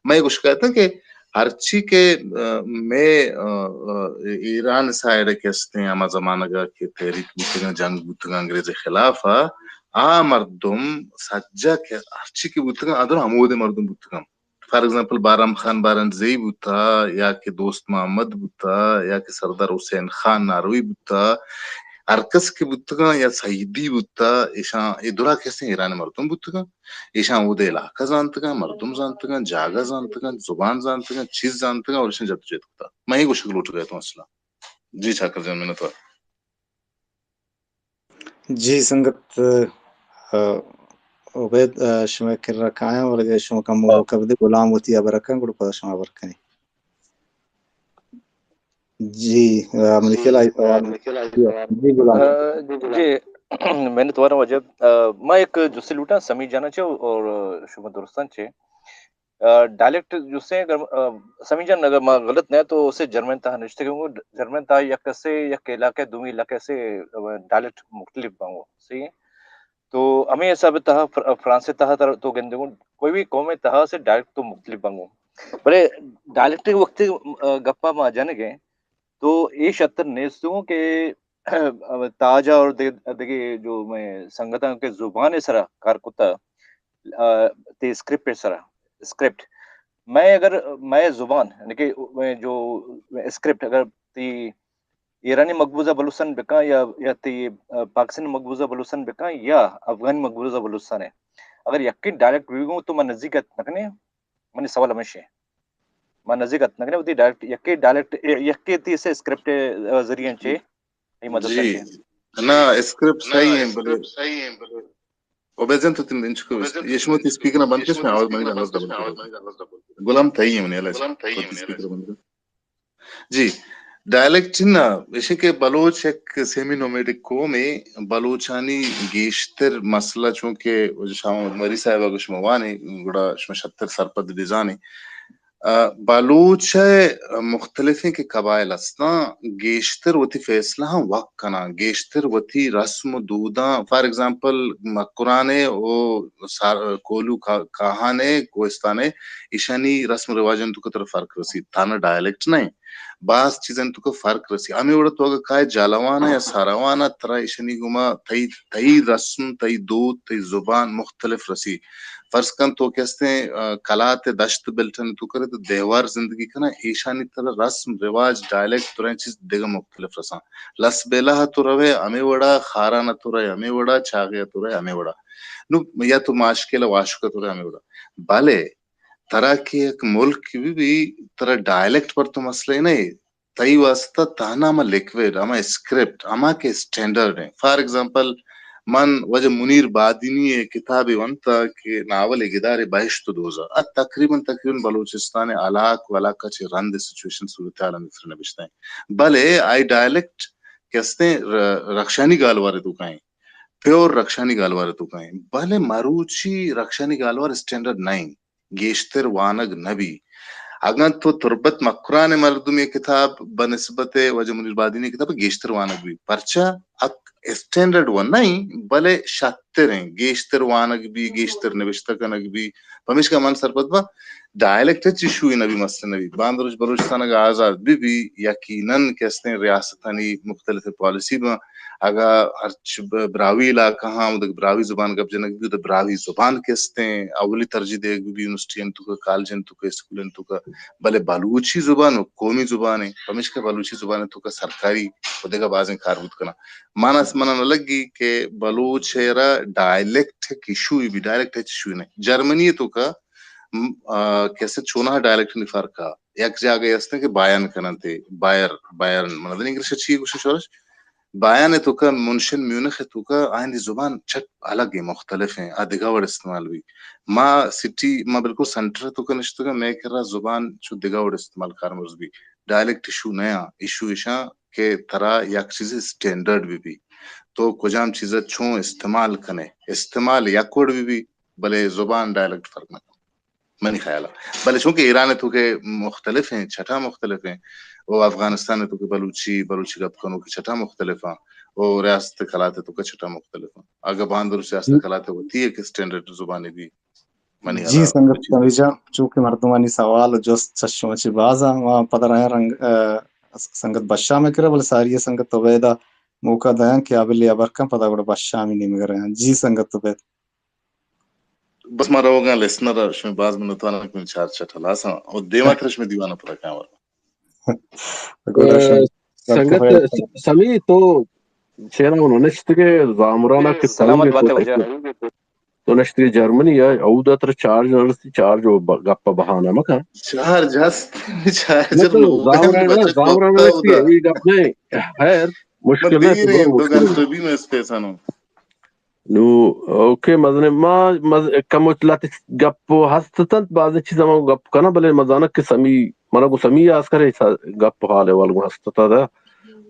من اے گوشگ ءَ اتاں کہ ہرچی کہ، آ، مئے، آ، آ، ایران سائیڈ ءَ کہ استیں ہما زمانگ ءَ کہ تحریک بوتگاں، جنگ بوتگاں انگریز ءِ خلاف ءَ، آ مردم سجہ کہ ہرچی کہ بوتگاں، آ درا ہمودے مردم بوتگاں۔ فار ایگزامپل، بارم خان بارنزئی بوتا، یا کہ دوست محمد بوتا، یا کہ سردار حسین خان ناروی بوتا، ہر کس کہ بوتگاں، یا سعیدی بوتا، ایشاں اے درا کہ استیں ایران ءِ مردم بوتگاں، ایشاں اودے علاقہ زانتگاں، مردم زانتگاں، جاگہ زانتگاں، زبان زانتگاں، چیز زانتگاں، اور ایشاں جدوجہد کتا۔ من اے گوشگ لوٹگ ءَ اتاں اصلاً۔ جی چاکر جان، منت وار۔ جی سنگت، آ، عبید، آ، شمئے کرا کایاں، ولے شما کمو موقع بدے، غلام وتی ہبر کن، گڑا پدا شما ہبر کنی۔ جی، آ، منی خیال آئی سوال۔ جی غلام۔ آ، جی، منت وار واجہ۔ آ، ما یک جستے لوٹاں سمی جانا چے اور شما درستاں چے۔ آ، ڈائلیکٹ جستے اگر، آ، سمی جان اگر ما غلط نہ تو اسے جرمن تہا نشتے گوں، جرمن تہا یک اسے، یک علاقے، دومی علاقے سے، آ، ڈائلیکٹ مختلف بانگو، صحیح ہے؟ تو ہمیں حساب تہا فر-، فرانس تہا تر-، تو گندے گوں، کوئی بھی قوم تہا سے ڈائلیکٹ تو مختلف بانگو۔ بلے ڈائلیکٹ وقت، آ، گپا ما جنگے، تو اے شتر نیستوں کہ تاجا اور دگہ، دگہ جو مئے سنگتاں کہ زبان سرا کار کتا، آ، تی اسکرپٹ سرا، اسکرپٹ۔ مئے اگر، مئے زبان، یعنی کہ مئے جو اسکرپٹ اگر تی ایرانی مقبوضہ بلوچستان بکاں یا، یا تی، آ، پاکستانی مقبوضہ بلوچستان بکاں یا افغانی مقبوضہ بلوچستان ہے، اگر یکیں ڈائلیکٹ بھی گوں تو من نزیک ات نکنے، منی سوال ہمیش ہے۔ ما نزیک ات نکنے وتی ڈائلیکٹ، یکے ڈائلیکٹ، یکے تی سے اسکرپٹ ءِ ذریعہ چے اے مدد جی۔ کرتے۔ نہ، اسکرپٹ صحیح ہیں، بلے عبید جان تو تم انچ کو، یہ شما تی اسپیکر نہ بند کش، میں آواز منی جان ڈبل۔ غلام تئی ہیں منی، اللہ تو تی اسپیکر بند کر۔ جی، ڈائلیکٹ نہ، ایشی کہ بلوچ یک سیمی نومیڈک قومے، بلوچانی گیشتر مسئلہ چونکہ شاہ مری صاحب اگو شما وانے، گڑا شما شتر سرپد بزانے۔ آ، بلوچ ءِ مختلفیں کہ قبائل استاں، گیشتر وتی فیصلہ ہم وک کناں، گیشتر وتی رسم و دوداں، فار ایگزامپل، مکران ءِ و سار-، کولو کا-، کاہان ءِ، کوہستان ءِ، ایشانی رسم رواجاں تو کتر فرق رسیت، تھنا ڈائلیکٹ نہ انت، باز چیزاں تو کہ فرق رسیت۔ ہمے وڑا تو اگہ کائے جالوان ءَ یا ساراوان ءَ، ترا ایشانی گوما تئی، تئی رسم، تئی دود، تئی زبان مختلف رسیت۔ فرض کن تو کہ استیں، آ، کلات ءِ دشت بلٹن تو کرے تو دیوار زندگی کناں، ایشانی ترا رسم، رواج، ڈائلیکٹ، درائیں چیز دگہ مختلف رساں۔ لس بیلہ تو روے ہمے وڑا، خاران تو روے ہمے وڑا، چاغے تو روے ہمے وڑا۔ نو یا تو ماشکل واشک تو روے ہمے وڑا۔ بلے ترا کہ یک ملک بہ بی، ترا ڈائلیکٹ پر تو مسئلہ نہ، تئی واسطہ تہنا ہما لکویڈ، ہما اسکرپٹ، ہما کہ اسٹینڈرڈ ہیں۔ فار ایگزامپل، من واجہ منیر بادینی ءِ کتابے ونتا کہ ناول ءِ گدارے بہشت و دوزہ۔ ات تقریباً، تقریباً بلوچستان ءِ علاق و علاقہ چہ رند سچویشن صورتحال ہمے سر نبشتہ ہیں۔ بلے آئی ڈائلیکٹ کہ استیں ر-، رخشانی گالوار ءِ توکا ہیں۔ پیور رخشانی گالوار ءِ توکا ہیں۔ بلے مروچی رخشانی گالوار اسٹینڈرڈ نہ ہیں۔ گیشتر وانگ نہ بی۔ اگاں تو تربت مکران ءِ مردمے کتاب بہ نسبت واجہ منیر بادینی ءِ کتاب گیشتر وانگ بی۔ پرچا؟ اک اسٹینڈرڈ و نہ ایں، بلے شتر ایں۔ گیشتر وانگ بی، گیشتر نبشتہ کنگ بی۔ پمیشکا من سرپد باں، ڈائلیکٹ ہچ ایشو نہ بی، مسئلہ نہ بی۔ باند روچ بلوچستان اگاں آزاد بہ بی، یقیناً کہ استیں ریاستانی مختلف پالیسی باں، اگاں ہرچ ب-، براہوئی علاقہ ہاں، اودے براہوئی زبان گپ جنگ بی، اودے براہوئی زبان کہ استیں، اولی ترجیح دیگ بی، یونیورسٹی انت کہ، کالج انت کہ، اسکول انت کہ، بلے بلوچی زبان و قومی زبان ہے، پمیشکا بلوچی زبان انت کہ سرکاری و دگہ بازیں کار بوت کناں۔ مانا اس منا نہ لگی کہ بلوچ ءَ را ڈائلیکٹ ایک ایشو بی، ڈائلیکٹ ایشو نہیں۔ جرمنی تو کا کیسے چونا ڈائلیکٹ نہیں فرق ہے۔ یک جاگہ ہستے کہ بایان کننتے، بایئر، بایرن، من دن انگلش چی گوشن شورش؟ بایان تو کا منشن میونخ تو کا آئندی زبان چٹ الگ ہے، مختلف ہیں، آ دگہ وڑ استعمال بی۔ ما سٹی، ما بالکل سینٹر تو کا نشتگا، میں کرا زبان چو دگہ وڑ استعمال کارمرز بی۔ ڈائلیکٹ ایشو نیا، ایشو ایشاں کہ ترا یک چیز اسٹینڈرڈ بی بی، تو کجام چیز چون استعمال کنے، استعمال یک وڑ بی بی، بلے زبان ڈائلیکٹ فرق نہ کن۔ منی خیال ء۔ بلے چونکہ ایران ء تو کہ مختلف ہیں، چھٹا مختلف ہیں، او افغانستان ء تو کہ بلوچی، بلوچی گپ کنوک چھٹا مختلف ہیں، او ریاست کلات ء تو کہ چھٹا مختلف ہیں۔ اگہ باندر ریاست کلات ء وتی ایک اسٹینڈرڈ زبانی بی منی جی۔ سنگت سمیع جان، چونکہ مردمانی سوال و جست چشم چی باز ہیں، ما پدا رہے رنگ، اه، سنگت بشام کرا، بلے ساری سنگت تو بیدا موقع دیاں کہ ابلی ابر کن پدا گڑا بشامی نیمگ رہے ہیں۔ جی سنگت تو بید۔ بس ما روگاں لسنر، شمئے باز منتوار آں کہ من چار چٹ ہلاس آں۔ او دیما تر شمئے دیوان پورا کاں ور۔ گڑا شمئے سنگت س-، سمی تو چینا انو نشتگے زامرانا کہ سلامت سنگت بات ہے واجہ۔ تو نشتگے جرمنی ہے، اودا تر چارج نرسی، چارج و ب-، گپ بہانہ مکن۔ چارج ہست، نہ چارجر تو نو زامرانا، بچت زامرانا وقت نشتگے، اودا۔ ای گپ نہیں۔ خیر، مشکل نہیں، دیر تو ہیں، دو مشکل گھنٹے نہیں۔ بھی میں اس پیسہ نو۔ نو، اوکے، مزن ما، مز-، کمو لہتے گپ ہست اتنت، بازیں چیزاں ما گپ کناں، بلے مزانک کہ سمی، منا گو سمی آس کرے، سا-، گپ حال احوال گو ہست اتنت دا۔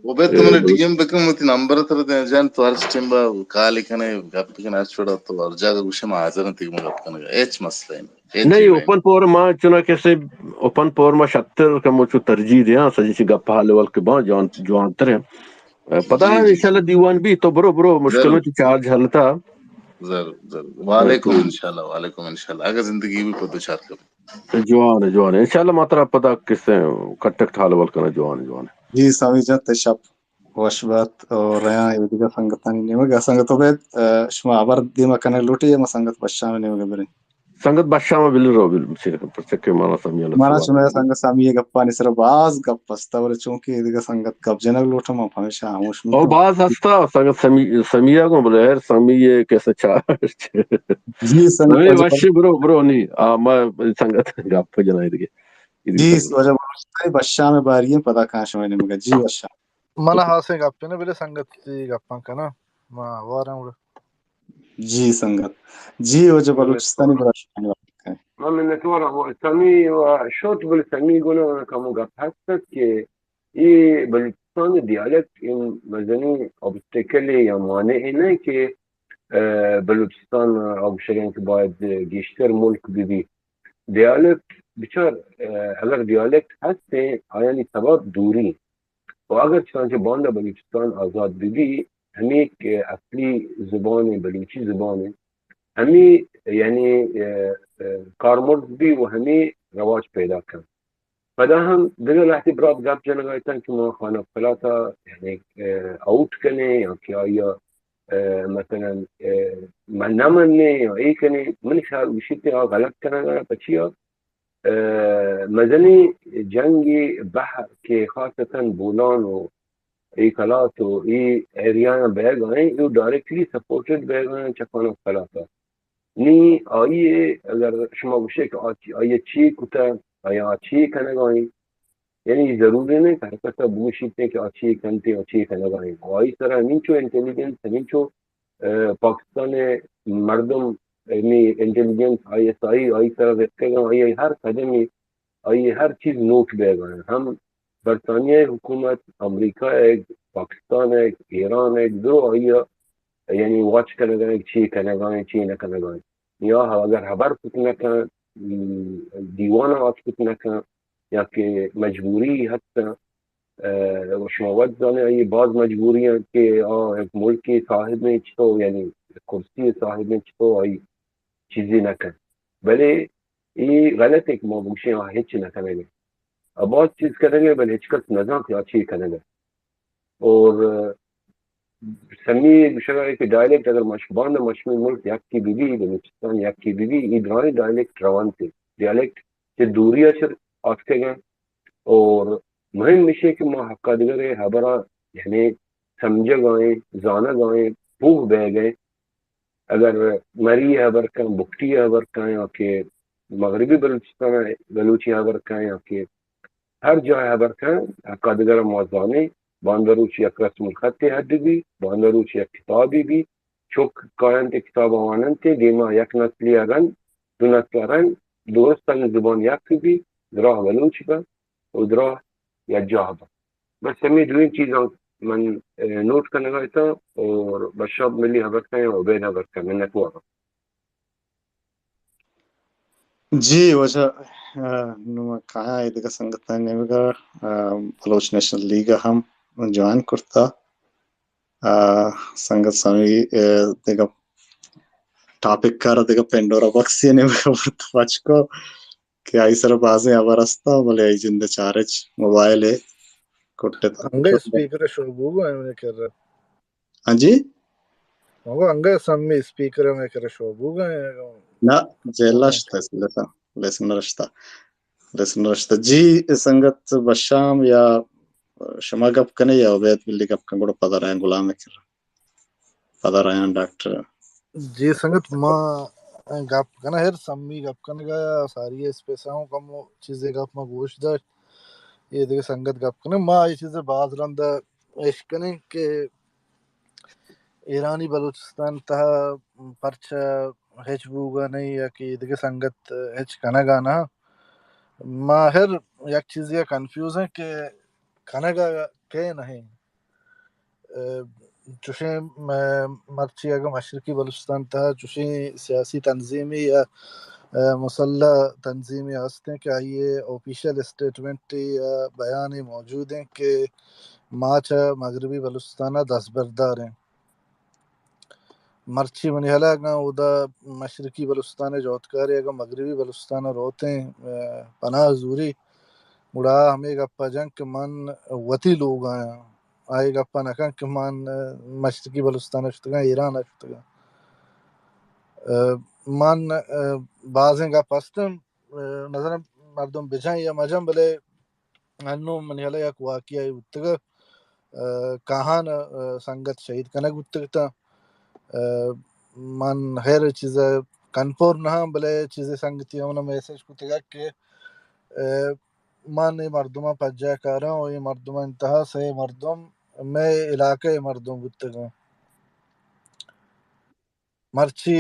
وہ بے تو منے اے، ڈی ایم بکن، وتی نمبر تر دے جان، تو ہر ٹائم با کال کنے، گپ کنے، ہر چھوڑا تو ہر جاگہ گوشے ما حاضر ہیں، تیگ ما گپ کنے، ہیچ مسئلہ نہیں، ہیچ نہیں، چیز نہیں۔ اوپن پور ما چنا کسے، اوپن پور ما شتر کمو چو ترجیح دیاں، سجی چی گپ حال احوال کے با جوان، جوان تر ہیں۔ پدا ہم انشاءاللہ دیوان بی، تو برو، برو، مشکل نہیں، تو چارج ہلتا۔ ضرور، ضرور۔ وعلیکم انشاءاللہ، وعلیکم انشاءاللہ۔ اگہ زندگی بی پہ دو چار کبھی۔ جوان ہے، جوان ہے۔ انشاءاللہ ما ترا پدا کسے کنٹیکٹ حال احوال کنا، جوان ہے، جوان ہے۔ جی، سمی جان، تئی شپ وش بات۔ اور رہاں ایدگہ سنگتانی نیمگ ء۔ سنگت عبید، اه، شما ہبر دیما کنگ لوٹی یا ما سنگت بشام نیمگ ء بریں؟ سنگت بشام بل رو، بل، پرچہ کہ مانا سمی اللہ مانا سبحانہ۔ شما سنگت سمی گپانی سر باز گپ ہستا، بلے چونکہ دیگہ سنگت گپ جنگ لوٹم، ہم ہمیشہ ہموش او مکن۔ باز ہستا، سنگت سمی، سمی گوں، بلے ہر سمی کیسے چار۔ جی سنگت سمی وش برو، برو نی، آ، ما سنگت گپ جنائی دیگہ۔ جی، وجہ بشام باری پدا کاں شما نمگا۔ جی بشام۔ من ہاسیں گپے نہ، بلے سنگت تی گپاں کناں، ما واریں گڑا۔ جی سنگت۔ جی واجہ بلوچستانی برا شمانی وقت کن۔ من منتوار ہوں۔ سمی و شوت بل سمی گنا کمو گپ ہست کہ یہ بلوچستان دیالکٹ ان مزنی آبسٹیکل یا مانع نہ کہ، اه، بلوچستان آگوشگیں کہ باید گیشتر ملک بہ بی۔ دیالکٹ بچار، اه، اگر دیالکٹ ہستیں، آیانی سبب دوری۔ و اگر چنانچہ باندا بلوچستان آزاد بہ بی، ہمے کہ اصلی زبان بلوچی زبان، ہمے یعنی، اه، اه، کارمرز بی و ہمے رواج پیدا کن۔ پدا ہم دگہ لہتے برات گپ جنگا اتن کہ ما خانہ پلاتا یعنی، اه، آؤٹ کنیں یا کہ آیا، اه، مثلاً، اه، من نہ منیں یا اے کنیں، من خیال گوشیت آ غلط کنگا پچیا، اه، مزنیں جنگے بہ کہ خاصتاً بولان و اے کلات و اے ایریایاں بیگ آئیں، اے ڈائریکٹلی سپورٹڈ بیگ آئیں چہ خانہ پلاتا۔ نی آئی ء اگر شما گوشے کہ آ چی، آئی ء چی کتہ، آیا آ چی کنگا ایں، یعنی ضروری نہیں کہ ہر کس ء بگوشیت کہ آ چی کنتے، آ چی کنگا ایں۔ آئی سرا ہمینچو انٹیلیجنس، ہمینچو، اه، پاکستان ء مردم، یعنی انٹیلیجنس، آئی ایس آئی، آئی سرا رکھگا، آئی ہر قدم، آئی ہر چیز نوٹ بیگا۔ ہم برطانیہ حکومت، امریکہ ء، پاکستان ء، ایران ء، درو آئی ء یعنی واچ کنگا انت، چی کنگا انت، چی نہ کنگا انت۔ یا اگر ہبر کت نہ کن، م، دیوان ء واچ کت نہ کن، یا کہ مجبوری ہست، اه، و شما وت زانے آئی باز مجبوری انت کہ آ یک ملکی صاحب میں چطور، یعنی کرسی صاحب میں چطور آئی چیزی نہ کن۔ بلے اے غلط ہے کہ ما بگوشیں آ ہچ نہ کنگے۔ آ باز چیز کنگے، بلے ہچ کس نہ زانت کہ آ چی کنگے۔ اور، اه، سمی گوشگ ء کہ ڈائلیکٹ اگر مش-، باند مشمی ملک یکی بہ بی، بلوچستان یکی بہ بی، ای درائیں ڈائلیکٹ روان تے، ڈائلیکٹ چہ دوری ء چہ آتکگ انت۔ اور مہم ایش کہ ما حقا دگرے ہبراں یعنی سمجھگ آئیں، زانگ آئیں، پوہ بیگ ء اگر مری ءِ ہبر کن، بگٹی ءِ ہبر کن یا کہ مغربی بلوچستان ءِ بلوچی ہبر کن یا کہ ہر جاہ ءِ ہبر کن، حقا دگرا ما زانیں۔ باندا روچ یک رسم الخطے حد بی، باندا روچ یک کتابے بی، چک کاینت کتاب ءَ واننت، دیما یک نسلے ءَ رند، دو نسل ءَ رند، درستانی زبان یک بی، دراہ بلوچ بہ و دراہ یک جاہ بہ۔ بس ہمے دوئیں چیزاں من، اے، نوٹ کنگا اتاں اور بشام ملی ہبر کن یا عبید ہبر کن، منت واراں۔ جی واجہ، آ، نوں ما کایاں اے دگہ سنگتانی نیمگا، آ، بلوچ نیشنل لیگ ءَ ہم جوائن کرتا۔ آ، سنگت سامی، آ، دگہ ٹاپک کار دگہ پنڈورا بکسی نیمگا برت پچ کو کہ آئی سر بازیں ہبر استا، بلے آئی جند چارچ موبائل ءَ کٹتا۔ انگہ اسپیکر شو بوگا ہے انہیں کر رہا۔ ہاں جی؟ مگو انگہ سمی اسپیکر میں کر شو بوگا ہے۔ نہ، جیلا شتا، لسن، لسن رشتا۔ لسن رشتا۔ جی، سنگت بشام یا شما گپ کنے یا عبید بلی گپ کن، گڑا پدا رہن غلام کر۔ پدا رہن ڈاکٹر۔ جی سنگت، ما گپ کنا ہر سمی گپ کنگا یا ساری اسپیس ہوں کم چیزے گپ ما گوش داشت۔ یہ دیگه سنگت گپ کنے، ما یہ چیزے باز رند اشکنیں کہ ایرانی بلوچستان تہا پرچہ ہچ بوگا نہیں یا کہ دگہ سنگت ہچ کنگا نہ۔ ما ہر یک چیزے کنفیوز ہیں کہ کنگا کے نہیں۔ اے، چوشیں، اے، مرچی اگاں مشرقی بلوچستان تہا چوشیں سیاسی تنظیمی یا، اے، مسلح تنظیمی ہستیں کہ آئی آفیشل اسٹیٹمنٹ یا بیانے موجود ہیں کہ ما چہ مغربی بلوچستان ءَ دستبردار ہیں۔ مرچی منی ہیال ءَ اگاں اودا مشرقی بلوچستان ءِ جہدکارے اگاں مغربی بلوچستان ءَ روتیں، اے، پناہ زوری، گڑا ہمے گپ ءَ جن کہ من وتی لوگ ءَ آں۔ آئی گپ ءَ نہ کن کہ من، اے، مشرقی بلوچستان ءَ شتگاں، ایران ءَ شتگاں۔ اے، من، اے، بازیں گپ ہستن، اے، نظر مردم بجن یا مجن، بلے انوں منی ہیال ءَ یک واقعہ بوتگ، اے، کاہان ءَ، اے، سنگت شہید کنگ بوتگ تاں۔ اے، من ہر چیز کنفرم نہ آں، بلے چیزے سنگتی ہم میسج کتگ کہ، اے، من اے مردماں پجا کاراں و اے مردماں انتہا سے مردم مئے علاقہ ءِ مردم بوتگاں۔ مرچی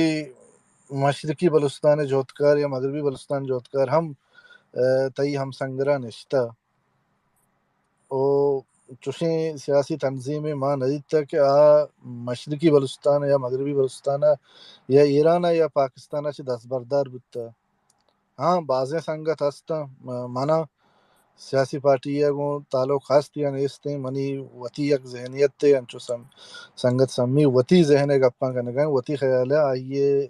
مشرقی بلوچستان ءِ جہدکار یا مغربی بلوچستان ءِ جہدکار ہم، اے، تئی ہم سنگرا نشتہ۔ او چوشیں سیاسی تنظیمے ما نہ دیتہ کہ آ مشرقی بلوچستان یا مغربی بلوچستان یا ایران یا پاکستان چہ دستبردار بوتہ۔ ہاں، بازیں سنگت ہستاں، م-، منا سیاسی پارٹی ءَ گوں تعلق ہست یا نیست ایں، منی وتی یک ذہنیت ءَ انچو سم-، سنگت سمی وتی ذہن ءِ گپاں کنگ ءَ، وتی خیال ءَ آئی ءِ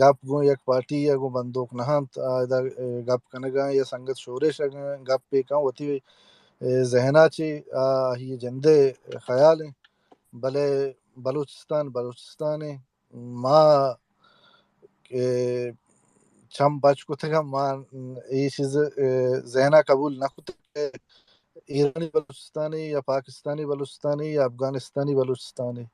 گپ گوں یک پارٹی ءَ گوں بندوک نہ انت، آ ادا، اے، گپ کنگ ءَ یا سنگت شورش اگاں گپے کن وتی، اے، ذہن ءَ چہ آ، آئی ءِ جند ءِ خیال ایں، بلے بلوچستان بلوچستان ایں۔ ما کہ چم پچ کتگ، ما اے چیز، اے، ذہن ءَ قبول نہ کتگ کہ ایرانی بلوچستانی یا پاکستانی بلوچستانی یا افغانستانی بلوچستانی۔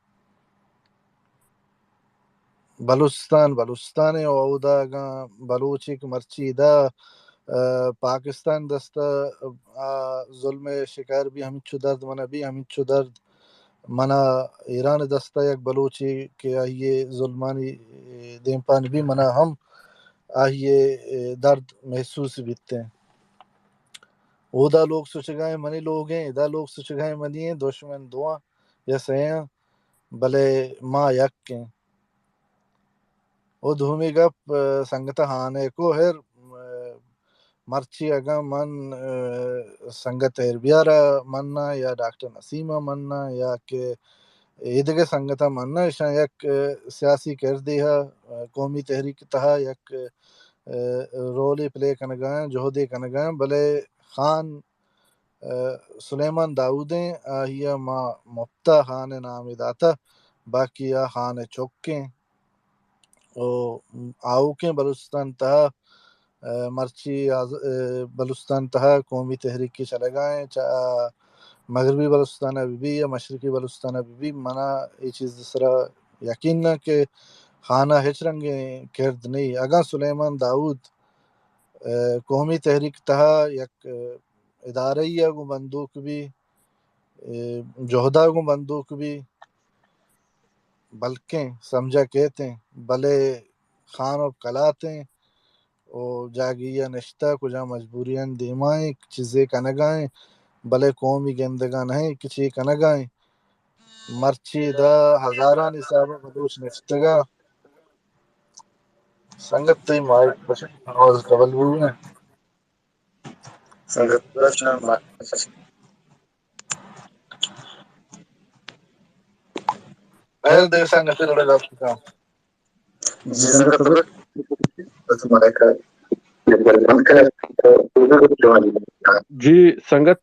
بلوچستان بلوچستان ایں و اودا اگاں بلوچے کہ مرچی ادا، آ، پاکستان دست ءَ، آ، ظلم ءِ شکار بی، ہمینچو درد منا بی، ہمینچو درد منا ایران ءِ دست ءَ یک بلوچے کہ آئی ءِ ظلمانی دیمپان بی، منا ہم آئی ءِ درد محسوس بیت ایں۔ اودا لوگ سوچگائیں منی لوگ ایں، ادا لوگ سوچگائیں منی ایں، دشمن دواں یا سیاں، بلے ما یک ایں۔ او دومی گپ، آ، سنگت ہان ءَ کو ہر، آ، مرچی اگاں من، آ، سنگت ہیربیار ءَ مناں یا ڈاکٹر نسیم ءَ مناں یا کہ ایدگہ سنگت ءَ مناں، ایشاں یک، آ، سیاسی کردے ءَ، آ، قومی تحریک ءِ تہا یک، آ، رولے پلے کنگ ءَ آں، جہدے کنگ ءَ آں، بلے خان، آ، سلیمان داؤد ایں، آئی ءَ ما مپت ءَ خان ءِ نام ءَ داتہ، باقی آ خان ءِ چک ایں۔ و آؤکیں بلوچستان تہا، آ، مرچی آز-، آ، بلوچستان تہا قومی تحریک چلگا ایں، چا مغربی بلوچستان ءَ بہ بی یا مشرقی بلوچستان ءَ بہ بی، منا اے چیز سرا یقین نہ کہ خان ءَ ہچ رنگیں کرد نہ ایں۔ اگاں سلیمان داؤد، اے، قومی تحریک تہا یک، اے، ادارہ ءَ گوں بندوک بی، اے، جہد ءَ گوں بندوک بی، بلکیں سمجھ ءَ کیت ایں، بلے خان ءُ قلات ایں ءُ جاگہے ءَ نشتہ، کجام مجبوریانی دیما ایں، چیزے کنگا ایں، بلے قومی گندگا نہ ایں کہ چے کنگا ایں۔ مرچی ادا ہزارانی حساب ءَ بلوچ نشتگا۔ سنگت، تئی مائیک بشن، آواز ڈبل بوگ ءَ۔ سنگت، بشن مائیک۔ خیر دے سنگت، جوڑے گپ کن۔ جی سنگت، بس مائیک بند کر۔ جی سنگت،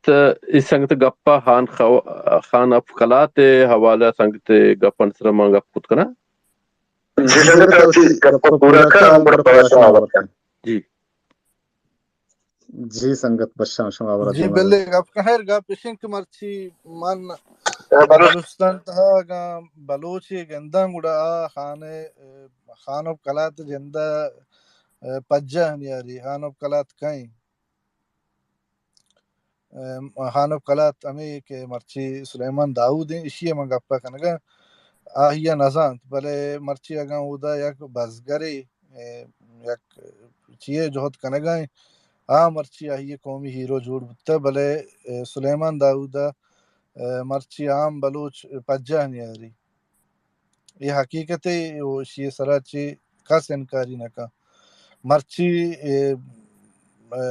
اے سنگت گپ ءَ خان خو-، خان اف قلات ءِ حوالہ ءَ سنگت گپ ءَ سر ءَ ما گپ کت کناں۔ جی سنگت، وتی گپ ءَ پورا کن، ہم گڑا پدا شما وت کن۔ جی۔ جی سنگت بشام، شما وت جی۔ بلے گپ، خیر گپ اش انت کہ مرچی من بلوچستان تہا اگاں بلوچے گنداں گڑا آ خان ءِ، خان اف قلات ءِ جند ءَ پجاہ نیاری، خان اف قلات کئے؟ ام، خان اف قلات ہمے کہ مرچی سلیمان داؤد ایں، اشی ءِ من گپ ءَ کنگاں، آئی ءَ نزانت، بلے مرچی اگاں اودا یک بزگرے، اے، یک چیے جہد کنگا ایں، آ مرچی آئی ءِ قومی ہیرو جوڑ بوتہ، بلے، اے، سلیمان داؤد ءَ، اے، مرچی عام بلوچ پجاہ نیاری۔ اے حقیقتے ءُ اشی ءِ سرا چہ کس انکاری نہ کن۔ مرچی، اے، اے،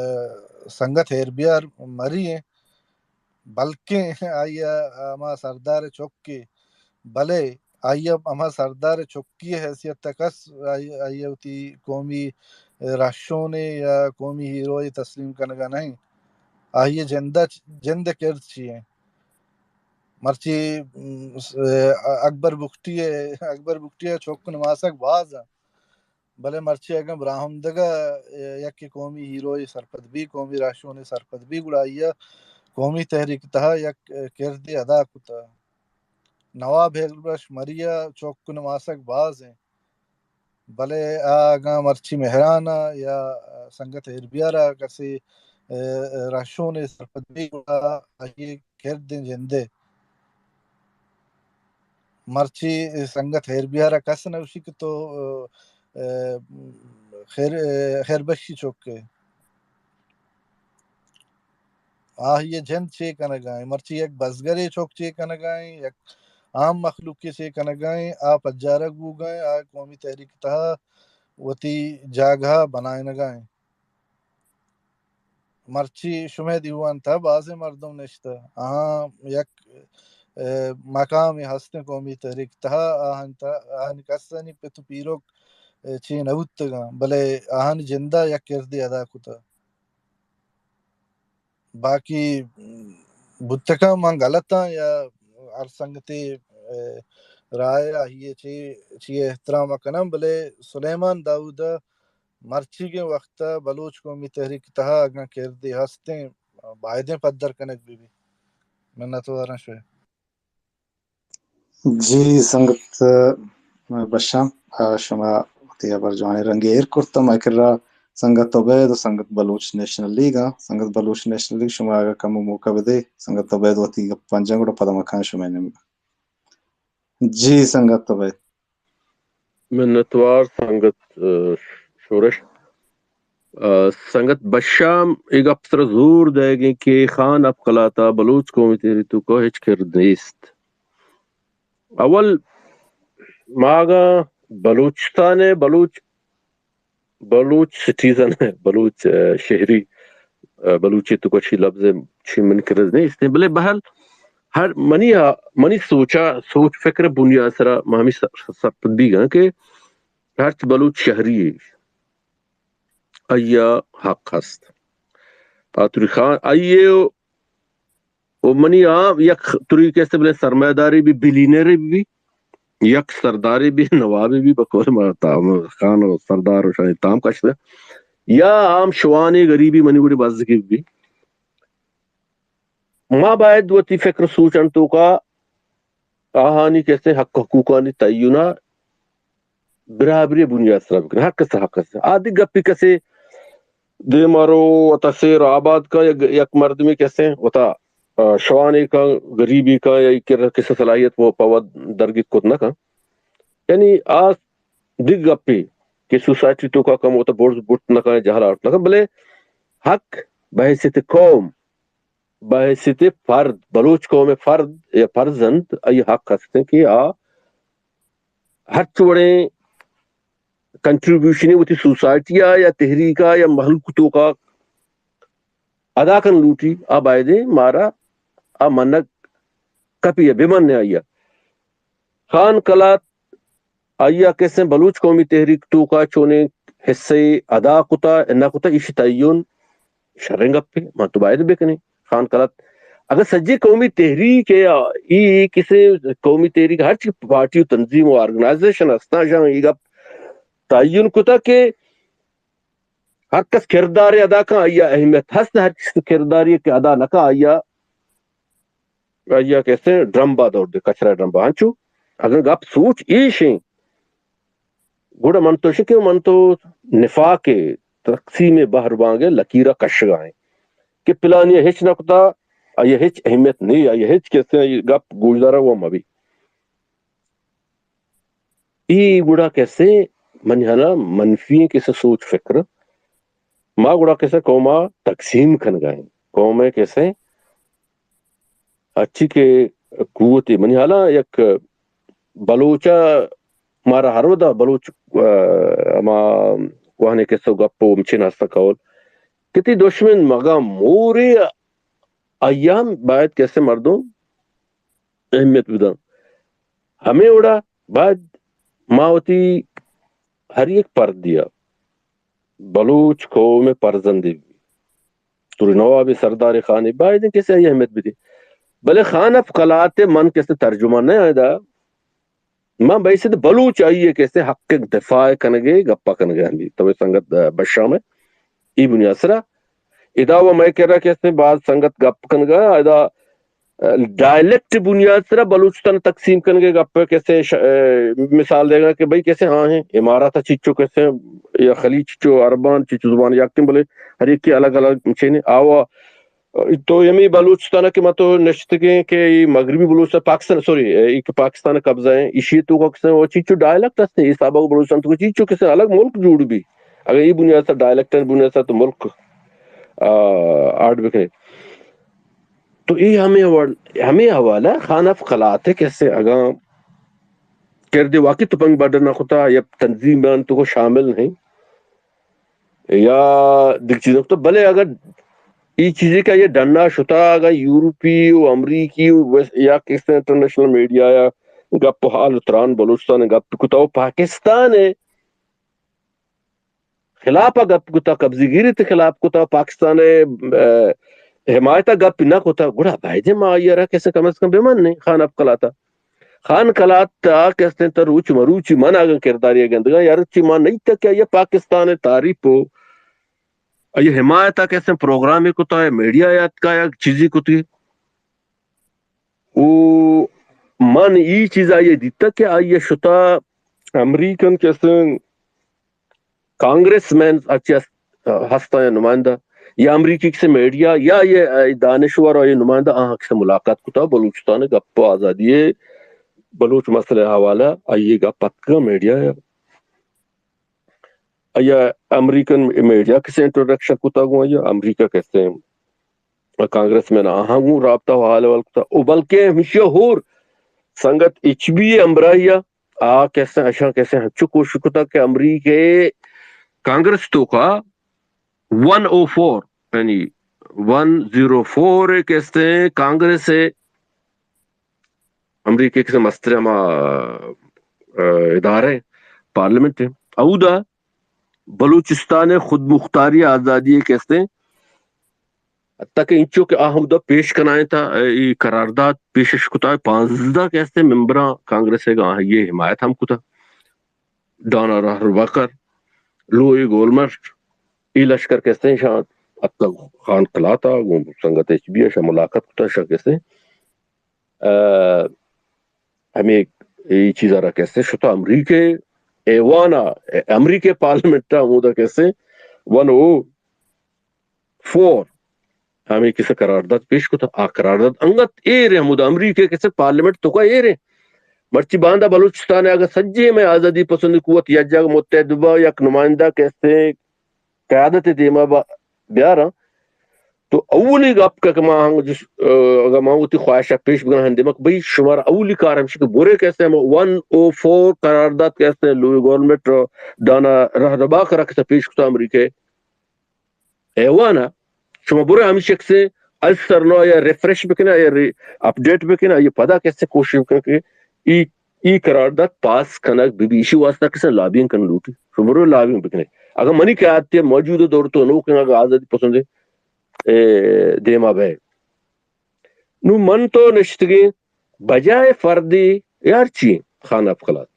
سنگت ہیربیار مری ایں، بلکیں آئی ءَ ہما سردار ءِ چکے، بلے آئی ءَ ہما سردار ءِ چکی ءِ حیثیت ءَ کس آئی، آئی ءَ وتی قومی رہشونے یا قومی ہیروے تسلیم کنگا نہ ایں۔ آئی ءِ جند ءَ، جند ءِ کرد چی ایں؟ مرچی، م، س-، اکبر بگٹی ءِ، اکبر بگٹی ءِ چک نماسگ باز اَں، بلے مرچی اگاں براہمدگ ءَ یکے قومی ہیروے سرپد بی، قومی رہشونے سرپد بی، گڑا آئی ءَ قومی تحریک تہا یک کردے ادا کتہ۔ نواب ہیربخش مری ءِ چک نماسگ باز ایں۔ بلے آ اگاں مرچی مہران ءَ یا سنگت ہیربیار ءَ کسے، اے، رہشونے سرپد بی گڑا آئی ءِ کردیں جندے۔ مرچی سنگت ہیربیار ءَ کس نہ گوشی کہ تو، اے، خیر، خیربخشی چک ئے۔ آئی ءِ جند چے کنگا ایں؟ مرچی یک بزگرے چک چے کنگا ایں؟ یک عام مخلوقے چے کنگا ایں؟ آ پجارگ بوگا ایں؟ آ قومی تحریک تہا وتی جاگہ بنائینگا ایں؟ مرچی شمئے دیوان تہا بازیں مردم نشتہ، آہاں یک، اے، مقامے ہستیں قومی تحریک تہا، آہانی تہا، آہانی کسانی پت ءُ پیرک، اے، چے نہ بوتگاں، بلے آہانی جندا یک کردے ادا کتہ۔ باقی، م، بوتکاں من غلط آں یا ہر سنگتے، اے، رائے آئی ءِ چی، چی احترام ءَ کناں، بلے سلیمان داؤد ءَ مرچیگیں وقت ءَ بلوچ قومی تحریک تہا اگاں کردے ہستیں، بائدیں پدر کنگ بہ بی۔ منتواراں شوئے۔ جی سنگت، آ، بشام، آ، شما وتی ہبر جوانیں رنگے ایر کرت۔ ما کرا سنگت عبید ءُ سنگت بلوچ نیشنل لیگ آں۔ سنگت بلوچ نیشنل لیگ، شما اگاں کمو موقع بدے، سنگت عبید وتی گپ پنجاں گڑا پدا ما کاں شمئے نیمگا۔ جی سنگت عبید۔ منتوار سنگت، آ، شورش۔ آ، سنگت بشام اے گپ سرا زور دئیگیں کہ خان اپ قلات ءَ بلوچ قومی تحریک توکا ہچ کرد نیست۔ اول ما اگاں بلوچستان ءِ بلوچ، بلوچ سٹیزن ءِ، بلوچ، آ، شہری، آ، بلوچی توکا چی لبز چی من کرد نیست، بلے بہرحال ہر منی آ، منی سوچا، سوچ فکر بنیاد سرا ما ہمیں سر-، سرپد بیگاں کہ ہرچ بلوچ شہری ئے، آئی ءَ حق ہست۔ آتوری خان، آئی ءَ و، و منی آ یک طریقے سے بلے سرمایہ داری بی، بلینئر بی، یک سردارے بی، نوابے بی، بقول ما تام خان و سردار و شاہی تام کشتے۔ یا عام شوانے غریبی منی وڑی بزگی بی۔ ما باید وتی فکر سوچن توکا آہانی کسے حق حقوقانی تعین ءَ برابری بنیاد سرا بکنیں، ہر کس حق است۔ آ دگہ گپے کسے دیما رو وتا سیر آباد کا یک، یک مردمی کسے وتا، آ، شوانے کا، غریبی کا یا کر کس صلاحیت وہ پوا درگیت کت نہ کا۔ یعنی آ دگہ گپے کہ سوسائٹی توکا کم وتا برز بٹ نہ کا، جہل آرت نہ کا، بلے حق بحیثیت قوم، بحیثیت فرد، بلوچ قوم فرد یا فرزند، ای حق ہستیں کہ آ ہرچ وڑیں کنٹریبیوشن وتی سوسائٹی ء یا تحریک ء یا مہلوک توکا ادا کن لوٹی، آ بایدیں مارا آ منگ کپی ء بہ من آئی ء۔ خان کلات آئی ء کسیں بلوچ قومی تحریک توکا چونیں حصے ادا کتا نہ کتا، ایشی تعین شریں گپے، ما تو باید بکنیں۔ خان کلات اگر سجی قومی تحریک ہے، ای کسے قومی تحریک ہر چی پارٹی و تنظیم و آرگنائزیشن ہستاں، جہاں ای گپ تعین کتا کہ ہر کس کردار ادا کن، آئی ء اہمیت ہست، ہر کس کرداری کہ ادا نہ کن، آئی ء، آئی ء کسے ڈرمبا دور دے، کچرا ڈرمبا۔ ہنچو اگر گپ سوچ ایشیں، گڑا من تو شکے من تو نفاق تقسیم بہر بانگے لکیرا کشگا ہیں کہ پلانی ہچ نہ کتا، آئی ء ہچ اہمیت نہیں، آئی ء ہچ کسے گپ گوشدارا وہ مبی۔ ای گڑا کسے منی ہنا منفی کسے سوچ فکر، ما گڑا کسے قوما تقسیم کنگا ہیں، قوم کسے اچھی کہ قوت منی حالا یک بلوچا مارا ہر ودا بلوچ، آ، ہما کوہنے کسے گپ و مچین ہستا قول کہ تی دشمن مگا مورے ایام باید کسے مردم اہمیت بدن۔ ہمیں وڑا باید ما وتی ہر یک پردیا بلوچ قوم پرزندی بی، تور نواب سردار خانی باید کسے اہمیت بدی۔ بلے خان اف قلات من کسے ترجمہ نہ آیدا، من بحیثیت بلوچ آئی ء کسے حق دفاع کنگے گپا کنگے ہمی تو سنگت، آ، بشام ای بنیاد سرا ادا و مئے کرا کسے باز سنگت گپ کنگا، ادا، آ، ڈائلیکٹ بنیاد سرا بلوچستان تقسیم کنگے گپ کسے ش-، آ، مثال دیگا کہ بھئی کسے ہاں ہیں امارات چچو کسے یا خلیج چچو عربان چچو زبان یکیں بلے ہر یکی الگ الگ چینے آوا تو یمی بلوچستان کہ ما تو نشتگیں کہ ای مغربی بلوچستان، پاکستان، سوری، ای کہ پاکستان قبضہ ہیں، ایشی تو کسے وہ چیچو ڈائلیکٹ ہستے، ای سابق بلوچستان تو چیچو کسے الگ ملک جوڑ بی۔ اگر ای بنیاد سر ڈائلیکٹ بنیاد سر تو ملک، آ، آڈ بکنے۔ تو ای ہمیں حوال-، ہمیں حوالہ خان اف قلات کسے اگاں کردے واقعی تپنگ بڈ نہ کتا یا تنظیم تو کو شامل نہیں۔ یا دگہ چیزاں کتگ، بلے اگر ای چیزے کہ یہ ڈنا شتا، اگر یورپی و امریکی و ویس-، یا کس انٹرنیشنل میڈیا یا گپ و حال و تران بلوچستان گپ کتا و پاکستان خلاف گپ کتا، قبضی گیری تے خلاف کتا، پاکستان، آ، حمایت گپ نہ کتا، گڑا باید ما آئی را کسے کم از کم بمن خان اف قلاتا۔ خان قلات تا کستیں تر روچ مروچی من اگن کرداری گندگا، یا روچی من نہیں تک کہ یہ پاکستان تعریف ہو، یہ حمایت کستیں پروگرام کتا ہے، میڈیا یات کا یا چیزی کتی۔ او من ای چیز آئی دیتا کہ آئی شتا امریکن کستیں کانگریس مین اچ ہست-، ہستاں یا نمائندہ یا امریکی کسے میڈیا یا یہ، اے، دانشور و یہ نمائندہ آہاں کسے ملاقات کتا، بلوچستان گپ و آزادی بلوچ مسئلہ حوالہ آئی گپ اتکا میڈیا یا، یا امریکن میڈیا کسے انٹروڈکشن کتا گوں یا امریکہ کسے کانگریس مین آہاں گوں رابطہ و حال احوال کتا۔ او بلکہ ہمیشہ ہور سنگت ایچ بی اے ہمراہی آ کسے اشاں کسے ہنچو کوشش کتا کہ امریکہ کانگریس توکا ون او فور، یعنی ون زیرو فور کسے کانگریس ہے، امریکہ کسے مستر ہما، آ، ادارہ پارلیمنٹ ہے، اودا بلوچستان خود مختاری آزادی کسے حتی کہ انچو کہ آ ہمودا پیش کنائیں تا، اے، ای قرارداد پیشش کتا، پانزدہ کہ ہستے ممبراں کانگریس ء گا آہی حمایت ہم کتا۔ ڈانا رہر وکر، لوئی گولمرش، ای لشکر کہ ہستے شان اتکا خان قلاتا، گوں سنگت ایچ بی ء شا ملاقات کتا، شا کہ ہستے، آ، ہمیں ای چیزا را کہ ہستے شتا امریکہ ایوان ءَ، امریکہ پارلیمنٹ ءَ ہمودا کسے ون او فور ہمے کسے قرارداد پیش کتا۔ آ قرارداد انگت ایر ایں، ہمودا امریکہ کسے پارلیمنٹ توکا ایر ایں۔ مرچی باندا بلوچستان ءَ اگاں سجیں مئے آزادی پسندیں قوت یک جاگہ متحد بباں، یک نمائندہ کسے قیادت ءِ دیما با بیاراں، تو اولی گپ کہ ما ہم جس، ا، اگاں ما وتی خواہش ءَ پیش بکناں ہندے مک، بھئی شمارا اولی کار ہمشی کہ برے کسے ہم ون او فور قرارداد کسے لوی گورنمنٹ دانا رہنما کرا کسے پیش کتا امریکہ ایوان ءَ، شما برے ہمشی کسے از سرنو یا ریفریش بکنے یا ری-، اپڈیٹ بکنے، آئی پدا کسے کوشش بکنے کہ ای، ای قرارداد پاس کنگ بہ بی، ایشی واسطہ کسے لابینگ کن لوٹی، شما برے لابینگ بکنے۔ اگاں منی قیادت ءَ موجودہ دور تو نوکیں اگاں آزادی پسندیں اے، دیما بئے۔ نوں من تو نشتگیں بجائے فردی یار چی خان افقلات۔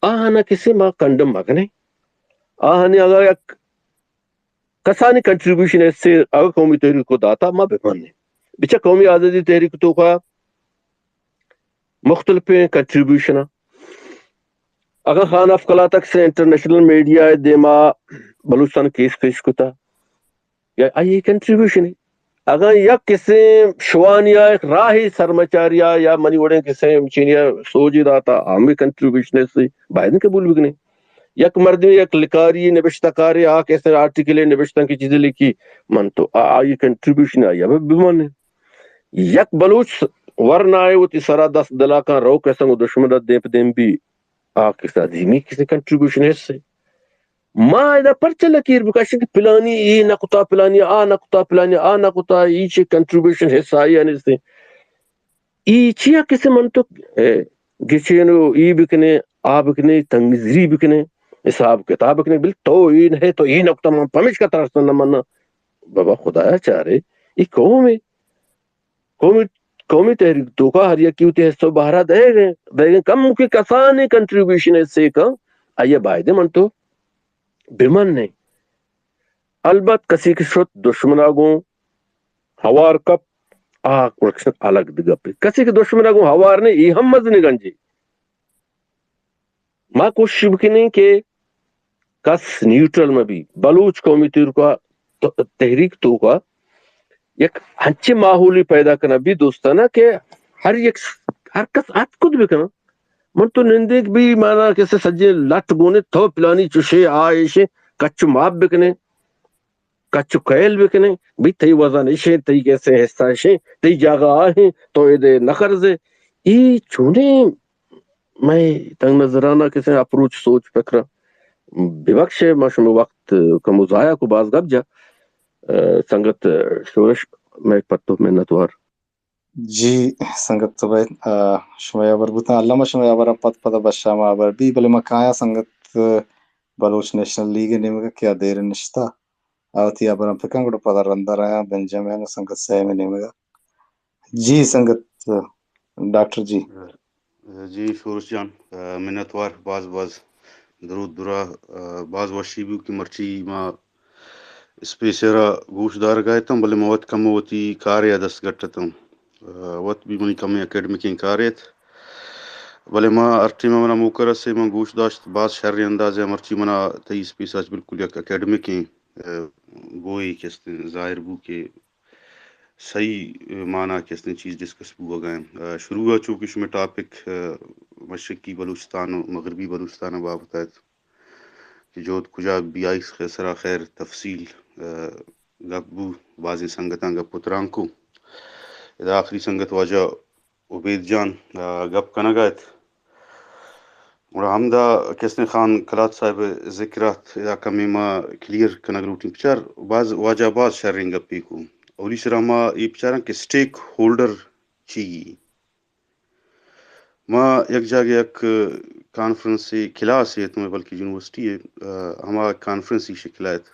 آہانا کسے ما کنڈم مکنیں۔ آہانی اگاں یک کسانی کنٹریبیوشن ایسے اگاں قومی تحریک کو داتا ما بمنیں۔ بچا قومی آزادی تحریک توکا مختلفیں کنٹریبیوشن اگاں خان افقلات کسے انٹرنیشنل میڈیا ءِ دیما بلوچستان کیس پیش کتا، یا آئی کنٹریبیوشن ہے۔ اگاں یک کسے شوانیا یک راہی سرمچاریا یا منی وڑیں کسے چینیا سوجی داتا، ہمیں کنٹریبیوشن ہے، باید قبول بکنے۔ یک مردم یک لکاری نبشتہ کارے آ کسے آرٹیکل نبشتہ کی چیزیں لکھی، من تو آ-، آئی کنٹریبیوشن آئی اب بمانے۔ یک بلوچ ورنائے وتی سرا دست دلاکاں رو کسے دشمن دیم پہ دیم بی، آ کسے عظیمی کسے کنٹریبیوشن حصے۔ ما ادا پرچہ لکیر بکشیں کہ پلانی اے نہ کتا، پلانی آ نہ کتا، پلانی آ نہ کتا، ای چے کنٹریبیوشن حصہ آئی آنی سے۔ ای چیا کسے من تو، اے، گچین و ای بکنے، آ بکنے، تنگزری بکنے، حساب کتاب بکنے، بل تو ای نہ تو ای نہ کتا، من پمیشکا ترسن نہ من۔ بابا خدایا چارے، ای قوم ہے۔ قومی، قومی تحریک توکا ہر یکی وتی حصہ و بہرا دئیگ ء، دئیگ ء۔ کم کہ کسانیں کنٹریبیوشن حصے کن، آئی ء بایدے من تو بمنیں۔ البت کسی کہ شت دشمنا گوں ہوار کپ، آ رکشن الگ دگہ پہ۔ کسی کہ دشمنا گوں ہوار نے، ای ہم مزنیں گنجے۔ ما کوشش بکنیں کہ کس نیوٹرل مہ بی۔ بلوچ قومی تحریک، تحریک توکا یک ہنچیں ماحولے پیدا کنگ بی دوستانا کہ ہر یک، ہر کس اتک کت بکناں۔ من تو نندیک بی مانا کسے سجیں لٹ گونے تو پلانی چشے آ ایشے کچ و ماپ بکنیں۔ کچ و کیل بکنیں، بھئی تئی وزن اشیں، تئی کسے حصہ اشیں، تئی جاگہ آہیں، تو ادے نہ کرزے۔ ای چونیں مئے تنگ نظرانا کسے اپروچ سوچ فکر۔ ببخشے ما شمے وقت کمو ضائع کو، باز گپ جا۔ اه، سنگت شورش مئے پتو منتوار۔ جی سنگت زبید، آ، شمئے ہبر بوتاں، الما شمئے ہبراں پد پدا بشام ہبر بی، بلے ما کایاں سنگت، آ، بلوچ نیشنل لیگ ء نیمگا کہ آ دیر نشتہ، آ وتی ہبراں پکاں گڑا پدا رندا رایاں بنجامین ء سنگت سیم ء نیمگا۔ جی سنگت، آ، ڈاکٹر جی۔ جی شورش جان، آ، منتوار، باز باز درود درا، آ، باز وشی بو کہ مرچی ما اسپیس ء را گوش دارگ ء اتاں، بلے من وت کمو وتی کارے ء دستگٹ اتاں۔ آ، وت بھی منی کمیں اکیڈمکیں کارے ات، بلے ما ہر ٹیم ء منا موقع رسے من گوش داشت، باز شریں اندازے ء۔ مرچی منا تئی اسپیس ء چہ بالکل یک اکیڈمکیں، آ، بوئے کہ استیں ظاہر بو کہ صحیح معنی کہ استیں چیز ڈسکس بوگ ء انت۔ آ، شروع ء چو کہ شمئے ٹاپک، آ، مشرقی بلوچستان و مغربی بلوچستان ء بابت ء ات۔ کہ جہد کجا بی، آئی سرا خیر تفصیل، آ، گپ بو، بازیں سنگتاں گپ و تران کو۔ ادا آخری سنگت واجہ عبید جان، آ، گپ کنگ ء ات۔ گڑا ہمدا کہ استیں خان کلات صاحب ء ذکر ات، ادا کمیں ما کلیئر کنگ لوٹیں۔ بچار باز واجہ باز شریں گپے کو۔ اولی سرا ما اے بچاراں کہ اسٹیک ہولڈر چی؟ ما یک جاگہ یک کانفرنس ء کلاس ء اتوں، بلکہ یونیورسٹی ء، آ، ہما کانفرنس ء شکل ء ات۔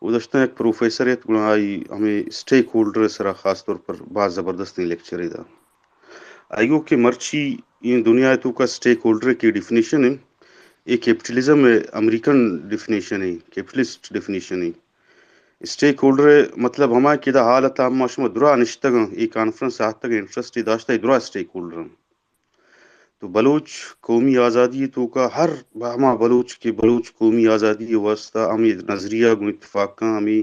او دشتاں یک پروفیسر ات، گڑا آئی ہمے اسٹیک ہولڈر ء سرا خاص طور پر باز زبردستیں لیکچرے دا۔ آئی گو کہ مرچی ایں دنیا ء توکا اسٹیک ہولڈر ء کہ ڈیفینیشن ء، اے کیپٹلزم ء امریکن ڈیفینیشن ء، کیپٹلسٹ ڈیفینیشن ء۔ اسٹیک ہولڈر ء مطلب ہما کہ دا حالت ء ما شما درا نشتگاں، اے کانفرنس ء آتگ، انٹرسٹ ء داشتہ، اے درا اسٹیک ہولڈر اں۔ تو بلوچ قومی آزادی ءِ توکا ہر ہما بلوچ کہ بلوچ قومی آزادی ءِ واستہ ہمے نظریہ گوں اتفاق کن، ہمے،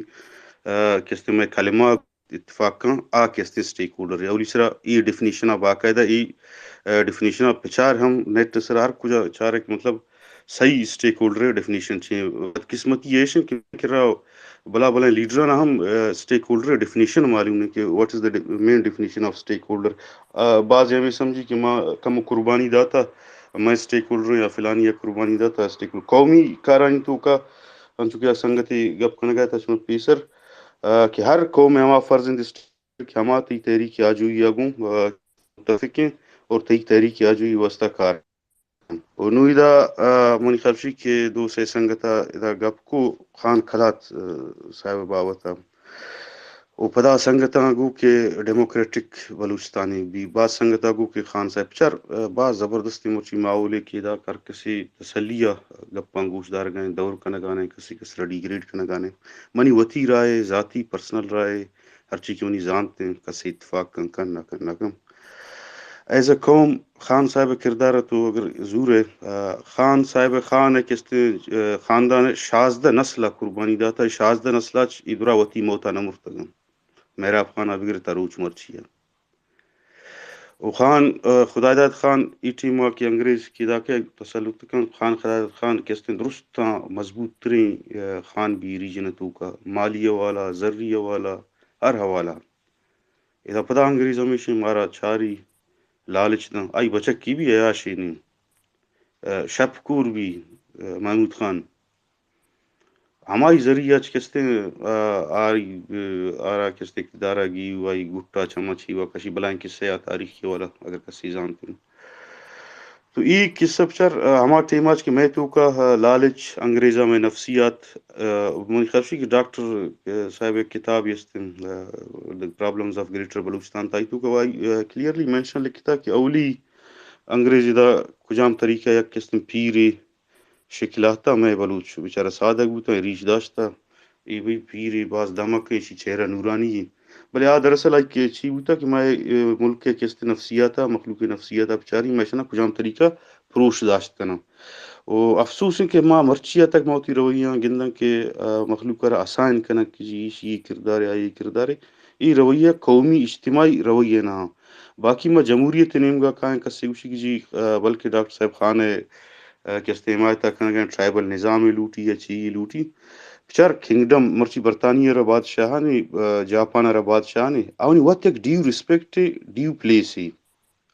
آ، کستیں مئے کلمہ اتفاق کن، آ کستیں سٹیک ہولڈر ءِ۔ اولی سرا اے ڈیفینیشن ءَ باقاعدہ اے، آ، ڈیفینیشن ءَ پچار ہم نیٹ ءِ سرا ہر کجا چارے کہ مطلب صحیح سٹیک ہولڈر ءِ ڈیفینیشن چی۔ بدقسمتی ایش انت کہ کرا بلا بلائیں لیڈراں ہم، آ، سٹیک ہولڈر ءِ ڈیفینیشن معلوم نہ کہ what is the main definition of stakeholder۔ آ، بعض ہمے سمجھی کہ ما کم قربانی داتا، میں سٹیک ہولڈر یا فلانی یا قربانی داتا سٹیک ہولڈر۔ قومی کارانی توکا انچو کہ آ سنگتے گپ کنگا تا چون پیسر، آ، کہ ہر قوم ءِ ہما فرض انت کہ ہما تئی تحریک آجوئی ءَ گوں، آ، متفق ایں اور تئی تحریک آجوئی ءِ واستہ کار کنت۔ و نوں ادا، آ، منی خیال شی کہ دو سے سنگت ءَ ادا گپ کو خان کلات، آ، صاحب ءِ بابت ءَ۔ و پدا سنگتاں گو کہ ڈیموکریٹک بلوچستانی بی، باز سنگتاں گو کہ خان صاحب چر، آ، باز زبردستیں مرچی ماحولے کہ ادا ہر کسی تسلی ءَ گپاں گوش دارگا ایں، دور کنگا ایں، کسی کس را ڈیگریڈ کنگا ایں۔ منی وتی رائے، ذاتی پرسنل رائے، ہرچی کہ منی زانت انت، کسے اتفاق کن کن نہ کن نہ کن۔ ایز اے قوم خان صاحب ءِ کردار ءَ تو اگر زورے، آ، خان صاحب ءِ خان ءِ کستیں، آ، خاندان ءِ شازدہ نسل ءَ قربانی داتا، شازدہ نسل ءَ چ اے درا وتی موت ءَ نہ مرتگ انت۔ مہراب خان ءَ بگر تا روچ مرچی ءَ۔ و خان، آ، خداداد خان اے ٹیم ءَ کہ انگریز کہ ادا کہ تسلط کن، خان خداداد خان کستیں درستاں مضبوط تریں، آ، خان بی ریجن ءِ توکا، مالی حوالہ، زری حوالہ، ہر حوالہ۔ ادا پدا انگریز ہمیشیں مارا چاری لالچ داں۔ آئی بچکی بی عیاشے نی، آ، شپ کور بی، آ، محمود خان۔ ہمائی ذریعہ چ کستیں، آ، آئی، آ، آرا کستیں اقتدارا گی و آئی گٹا چما چی و کشی بلائیں قصہ یا تاریخی والا اگر کسی زانتے۔ تو ای قصہ بچار، آ، ہما ٹیم آچ کہ میں توکا، آ، لالچ، انگریزا میں نفسیات، آ، منی خیال شی کہ ڈاکٹر، آ، صاحب ایک کتاب یستیں، آ، The Problems of Greater Balochistan، تائی توکا وائی، آ، کلیئرلی مینشن لکھتا کہ اولی انگریز ادا کجام طریقہ یک کستیں پیرے شکلات ءَ مئے بلوچ بیچارہ سادگ بوتاں، ریش داشتہ، اے بھئی پیرے باز دمک، ایشی چہرہ نورانی ایں۔ بلے آ دراصل آئی کہ چی بوتا کہ مئے، اے، ملک ءِ کستیں نفسیات ءَ، مخلوق ءِ نفسیات ءَ بچاری، مئے شنا کجام طریقہ پروش داشت کناں۔ و افسوس ایں کہ ما مرچی ءَ تک ما وتی رویاں گنداں کہ، آ، مخلوق ءَ را اسائن کنگ کہ جی ایشی اے کردارے، آئی اے کردارے، اے رویہ قومی اجتماعی رویہ نہ۔ باقی ما جمہوریت ءِ نیمگا کائیں کسے گوشی کہ جی، آ، بلکہ ڈاکٹر صاحب خان ءِ آ، کہ است حمایت ءَ کنگ ءَ ٹرائبل نظام ءَ لوٹی یا چی ءَ لوٹی۔ بچار کنگڈم مرچی برطانیہ ءَ را بادشاہانے، آ، جاپان ءَ را بادشاہانے، آوانی وت یک ڈیو ریسپیکٹ ءَ، ڈیو پلیس ءَ،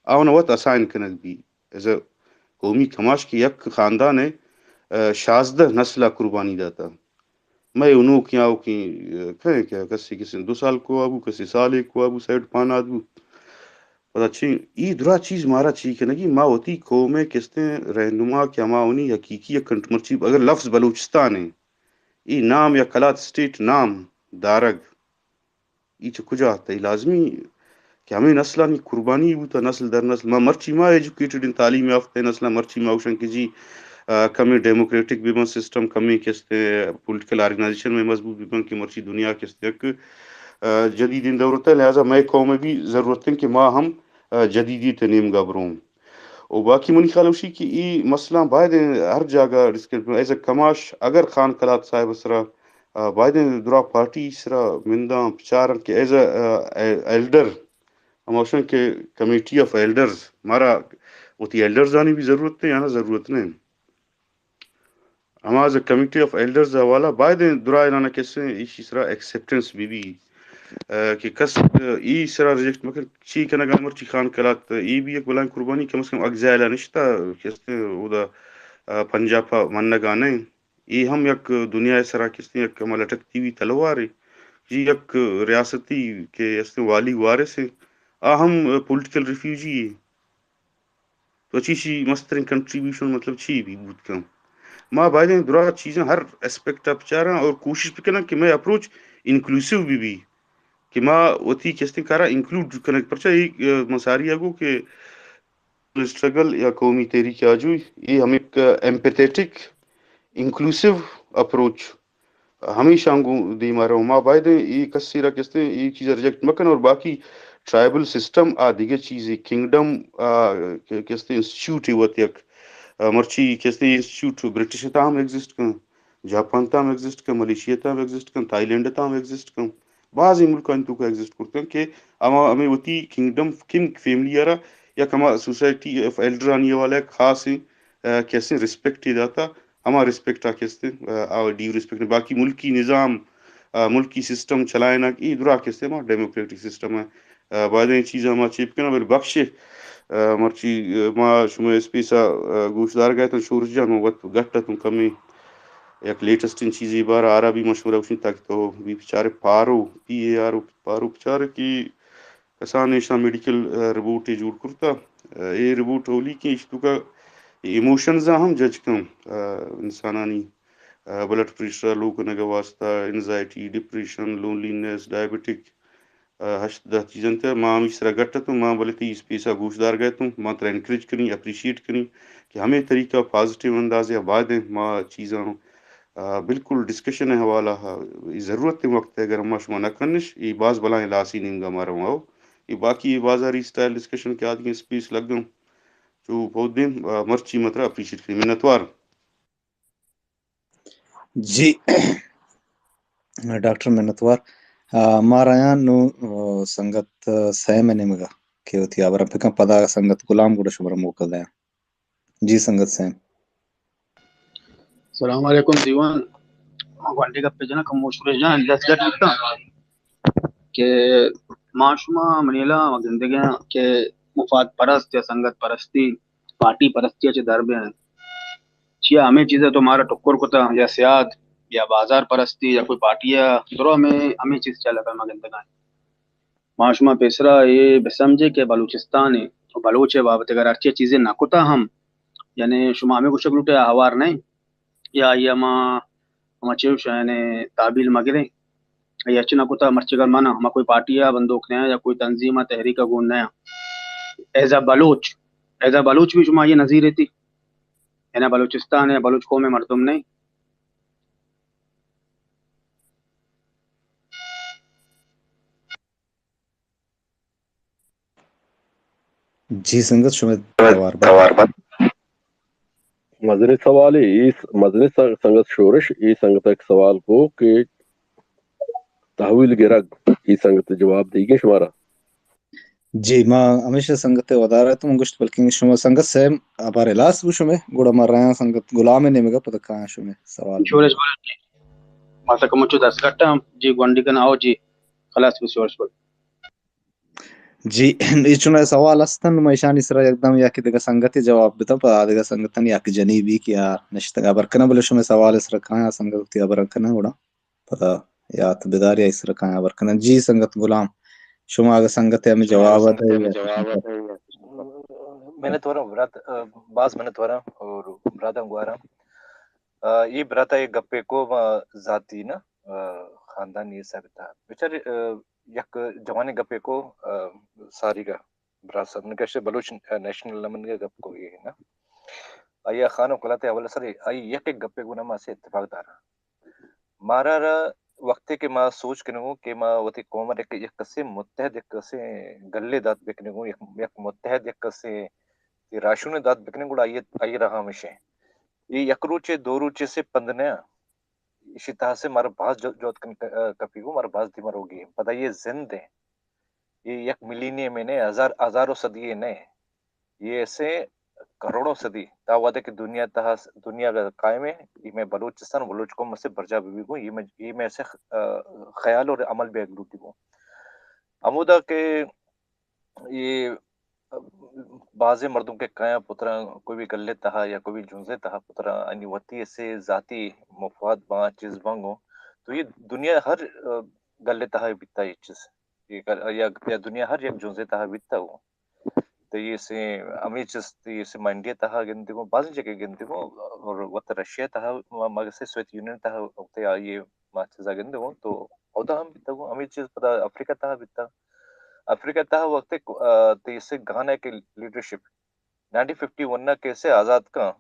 آوان وت اسائن کنگ بی۔ ایز اے قومی کماش کہ یک خاندان ءَ، آ، شازدہ نسل ءَ قربانی داتا۔ مئے انوکیں آوکیں، آ، کئے کہ کسی کسی دو سال کو آبو، کسی سالے کو آبو، سیٹ پاناد بو۔ پدا چی، ای درا چیز مارا چی کنگی، ما وتی قوم ءِ کستیں رہنما کہ ہما ہونی حقیقی یک کنٹ مرچی، اگر لفظ بلوچستان ہے، ای نام یا کلات اسٹیٹ نام دارگ، ای چہ کجا تئی لازمی کہ ہمیں نسلانی قربانی بوتا، نسل در نسل۔ ما مرچی ما ایجوکیٹڈ ہیں، تعلیم یافتہ نسل مرچی ما اوشن کہ جی، آ، کمیں ڈیموکریٹک بہ بن سسٹم، کمیں کستیں پولیٹیکل آرگنائزیشن میں مضبوط بہ بن کہ مرچی دنیا کستیں یک، آ، جدیدیں دورت ہے، لہذا مئے قوم ءَ بھی ضرورت ہے کہ ما ہم، آ، جدیدیت ءِ نیمگا بروں۔ و باقی منی خیال ہوشی کہ ای مسئلہ باید ہیں ہر جاگہ ڈسکس بہ بن۔ ایز اے کماش اگر خان کلات صاحب سرا، آ، باید ہیں درا پارٹی سرا منداں بچارن کہ ایز اے، آ، ایلڈر، ہما گوشن کہ کمیٹی آف ایلڈرز، مارا وتی ایلڈرزانی بھی ضرورت ہے یا نہ ضرورت نہیں۔ ہما از کمیٹی آف ایلڈرز حوالہ باید ہیں درائیں نانا کسے ایشی سرا ایکسپٹنس بہ بی، آ، کہ کس، آ، ای سرا ریجیکٹ مکن، چی کنگا مرچی خان کلات، ای بھی یک بلائیں قربانی، کم از کم اگزائل نشتا، کسے اودا، آ، پنجاب پا منگا نہیں۔ ای ہم یک دنیا سرا کسے یک ہما لٹکتی ہوئی تلوارے، جی یک ریاستی کہ استیں والی وارث ہیں، آ ہم پولیٹیکل ریفیوجی ہے۔ تو چی چی مستریں کنٹریبیوشن مطلب چی بھی بوت کن۔ ما باید ہیں درا چیزاں ہر اسپیکٹ ءَ بچاراں اور کوشش بکناں کہ مئے اپروچ انکلوسیو بھی بی، کہ ما وتی کستیں کارا انکلوڈ کنگ، پرچہ اے، آ، مساری ءَ گو کہ اسٹرگل یا قومی تحریک آجوئی، اے ہم ایک ایمپیتھیٹک، انکلوسیو اپروچ ہمیشاں گوں دیما رو۔ ما باید ایں اے کسے را کہ استیں اے چیز ریجیکٹ مکن۔ اور باقی ٹرائبل سسٹم آ دگہ چیزے، کنگڈم آ کہ استیں انسٹیٹیوٹ وت یک، آ، مرچی کہ استیں انسٹیٹیوٹ برٹش تام ایگزسٹ کن، جاپان تام ایگزسٹ کن، ملیشیا تام ایگزسٹ کن، تھائی لینڈ تام ایگزسٹ کن، بعضی ملکانی توکا ایگزسٹ کرتن کہ ہما ہمیں وتی کنگڈم، کنگ فیملی ء را یک ہما سوسائٹی آف ایلڈرانی حوالہ یک خاصیں، آ، کہ استیں ریسپیکٹ داتا، ہما ریسپیکٹ آ کہ استیں، آ، آ ڈیو ریسپیکٹ۔ باقی ملکی نظام، آ، ملکی سسٹم چلائینگ، اے درا کہ استیں ہما ڈیموکریٹک سسٹم ء۔ آ، باید ایں چیزاں ما چیپ کناں، بلے بخشے، آ، مرچی، آ، ما شمئے اسپیس ء، آ، گوشدارگ ء اتاں، شورش جان، من وت گٹ اتوں کمے یک لیٹسٹیں چیزے بار آرا بھی مشورہ گوشیں تاکہ تو بھی بچارے پارو، پی اے آر او، پارو بچارے کہ کسان ایشاں میڈیکل، آ، رپورٹے جوڑ کرتا۔ آ، اے رپورٹ اولی کہ ایش توکا ایموشنز ہم جج کن، آ، انسانانی، آ، بلڈ پریشر لو کنگ ء واسطہ، اینزائٹی، ڈپریشن، لونلینس، ڈائبٹک، آ، ہشت دہ چیز انت۔ ما ہمیش سرا گٹ اتوں، ما بلے تئی اسپیس ء گوشدارگ ء اتوں، ما ترا انکریج کنیں، اپریشیٹ کنیں کہ ہمے طریقہ پازیٹیو اندازے ء باید انت ما چیزاں، آ، بالکل ڈسکشن ء حوالہ ء اے ضرورت ء وقت ء اگر ما شما نہ کنش، اے باز بلائیں لاسے نیمگا ما رواں۔ اے باقی اے بازاری اسٹائل ڈسکشن کہ آدگیں اسپیس لگاں، چو پودیں، آ، مرچی ما ترا اپریشیٹ کنیں۔ منتوار۔ جی۔ ڈاکٹر منتوار۔ آ، ما رایاں نوں، آ، سنگت سیم ء نیمگا کہ وتی ہبراں پکن، پدا سنگت غلام گڑا شمارا موقع دیاں۔ جی سنگت سیم۔ السلام علیکم دیوان۔ ما گونڈی گپے جناں کمو شورش جان دست گٹ بوتاں کہ ما شما منیلا ما گندگاں کہ مفاد پرست یا سنگت پرستی، پارٹی پرستی ء چہ در بہ انت۔ چیا ہمے چیز ء تو مارا ٹکر کتہ یا سیاد یا بازار پرستی یا کوئی پارٹی ء درو ہمے، ہمے چیز چلگ ء ما گندگاں۔ ما شما پیسرا اے بہ سمجھیں کہ بلوچستان ء و بلوچ ء بابت اگر ہرچی چیزے نہ کتہ ہم، یعنی شما ہمے گوشگ لوٹے آ ہوار نہ انت یا آئی ء ما، ہما چے گوشاں یعنی تحویل مہ گریں۔ آئی ء ہچ نہ کتہ، مرچی اگر من ہما کوئی پارٹی ء بندوک نیاں یا کوئی تنظیم ء تحریک ء گون نیاں۔ ایز ا بلوچ، ایز ا بلوچ بھی شما آئی ء نظیر ایتی؟ یعنی بلوچستان ء بلوچ قوم ء مردم نہ انت؟ جی سنگت، شمئے توار بات۔ مزنیں سوالے، اے س-، مزنیں س-، سنگت شورش، اے سنگت ء یک سوال کو کہ تحویل گرگ، اے سنگت ء جواب دیگیں شمارا۔ جی، ما ہمیشہ سنگت ء ودار اتوں، من گوشت بلکیں شما سنگت سیم ہبر ہلاس بو شمئے، گڑا ما رایاں سنگت غلام ء نیمگا پدا کایاں شمئے سوال۔ شورش بلوچ جی، ما تک مچو دست گٹاں، جی گونڈی کن آؤ جی، خلاص بو شورش بلوچ۔ جی، اے چوناہا سوال ہستن، ما ایشانی سرا یکدم یا کہ دگہ سنگتے جواب بتاں، پدا آ دگہ سنگتانی حق جنی بی کہ آ نشتگ ہبر کناں، بلے شمئے سوال ء سرا کایاں سنگت وتی ہبراں کناں گڑا پدا یات بداری آئی سرا کایاں ہبر کناں۔ جی سنگت غلام، شما اگہ سنگت ء ہمے جواب ء دئے۔ منت وراں برات، باز منت وراں اور براتاں گواراں۔ آ، اے برات ء یک گپے کو ما ذاتی نہ، آ، خاندانی حساب ء تہا۔ بچار، آ، یک جوانیں گپے کو، آ، ساری گا برات صاحب نے کہتے بلوچ نیشنل نمن گا گپ کو یہ نا۔ آئی خان و کلات حوالے سر آئی یک یک گپے کو نا ما سے اتفاق داراں۔ مارا را وقتے کہ ما سوچ کنگوں کہ ما وتی قوم ء یک، یک کسے متحد، یک کسے گلے دات بکنگوں، یک، یک متحد، یک کسے راہشونے دات بکنگوں، گڑا آئی، آئی راہ ہمیش ہیں۔ اے یک روچے، دو روچے سے پند نہ، ایشی تہا سے مارا باز جو-، جہد کن ک-، کپی گو، مارا باز دیما روگی ہیں۔ پدا یہ زند ہیں۔ یہ یک ملینیم نہ، ہزار، ہزاروں صدی نہ۔ یہ ایسے کروڑوں صدی، تا وعدہ کہ دنیا تہا، دنیا قائم ہے، یہ میں بلوچستان، بلوچ قوم سے برجا بھی گو، یہ میں، یہ میں ایسے خ-، آ، خیال اور عمل بھی لوٹی گو۔ ہمودا کہ یہ بازیں مردم کہ کایاں پتراں کوئی بھی گلے تہا یا کوئی بھی جنزے تہا پتراں آنی وتی سے ذاتی مفاد باں چیز باں گو، تو یہ دنیا ہر، آ، گلے تہا بیتا یہ چیز۔ یہ کر-، یا، یا دنیا ہر یک جنزے تہا بیتا گو۔ تو یہ سے ہمیں چیز، تو یہ سے ما انڈیا تہا گندے گو، بازیں جگہ گندے گو، اور وت رشیا تہا، ما-، مگر سے سوویت یونین تہا وقت آئیے ما چیزا گندے گو، تو اودا ہم بیتا گو، ہمیں چیز پدا افریقہ تہا بیتا۔ افریقہ تہا وقت، آ، تیسے گانا کے لیڈرشپ نائنٹین ففٹی ون نا کیسے آزاد کن،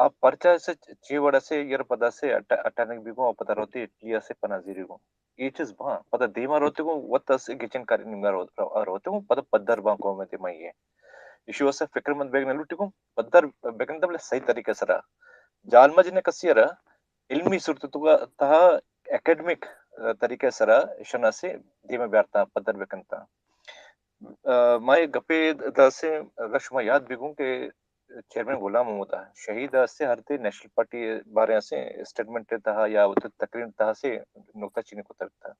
آ پرچا سے چی وڑا سے یر پدا سے اٹا-، اٹانک بیگوں اور پدا روتی اٹلی سے پناہ زیری گوں۔ اے چیز باں، پدا دیما روتی گوں وت سے گچن کاری نیمگا رو-، رو-، روتی گوں، پدا پدر باں قوم دیما یہ۔ ایشی واسطہ فکر مند بیگ نہ لوٹی گوں، پدر بیگ نہ بلے صحیح طریقے سرا۔ جالما جنے کسی را علمی صورت تو تہا اکیڈمک، آ، طریقے سرا شناسی دیما بیارتا پدر بکنتا۔ آ، ما یک گپے داسے اگر شما یاد بگوں کہ چیئرمین غلام محمد شہید سے ہر تے نیشنل پارٹی بارے سے اسٹیٹمنٹ تہا یا وتی تقریر تہا سے نقطہ چینی کو تھا۔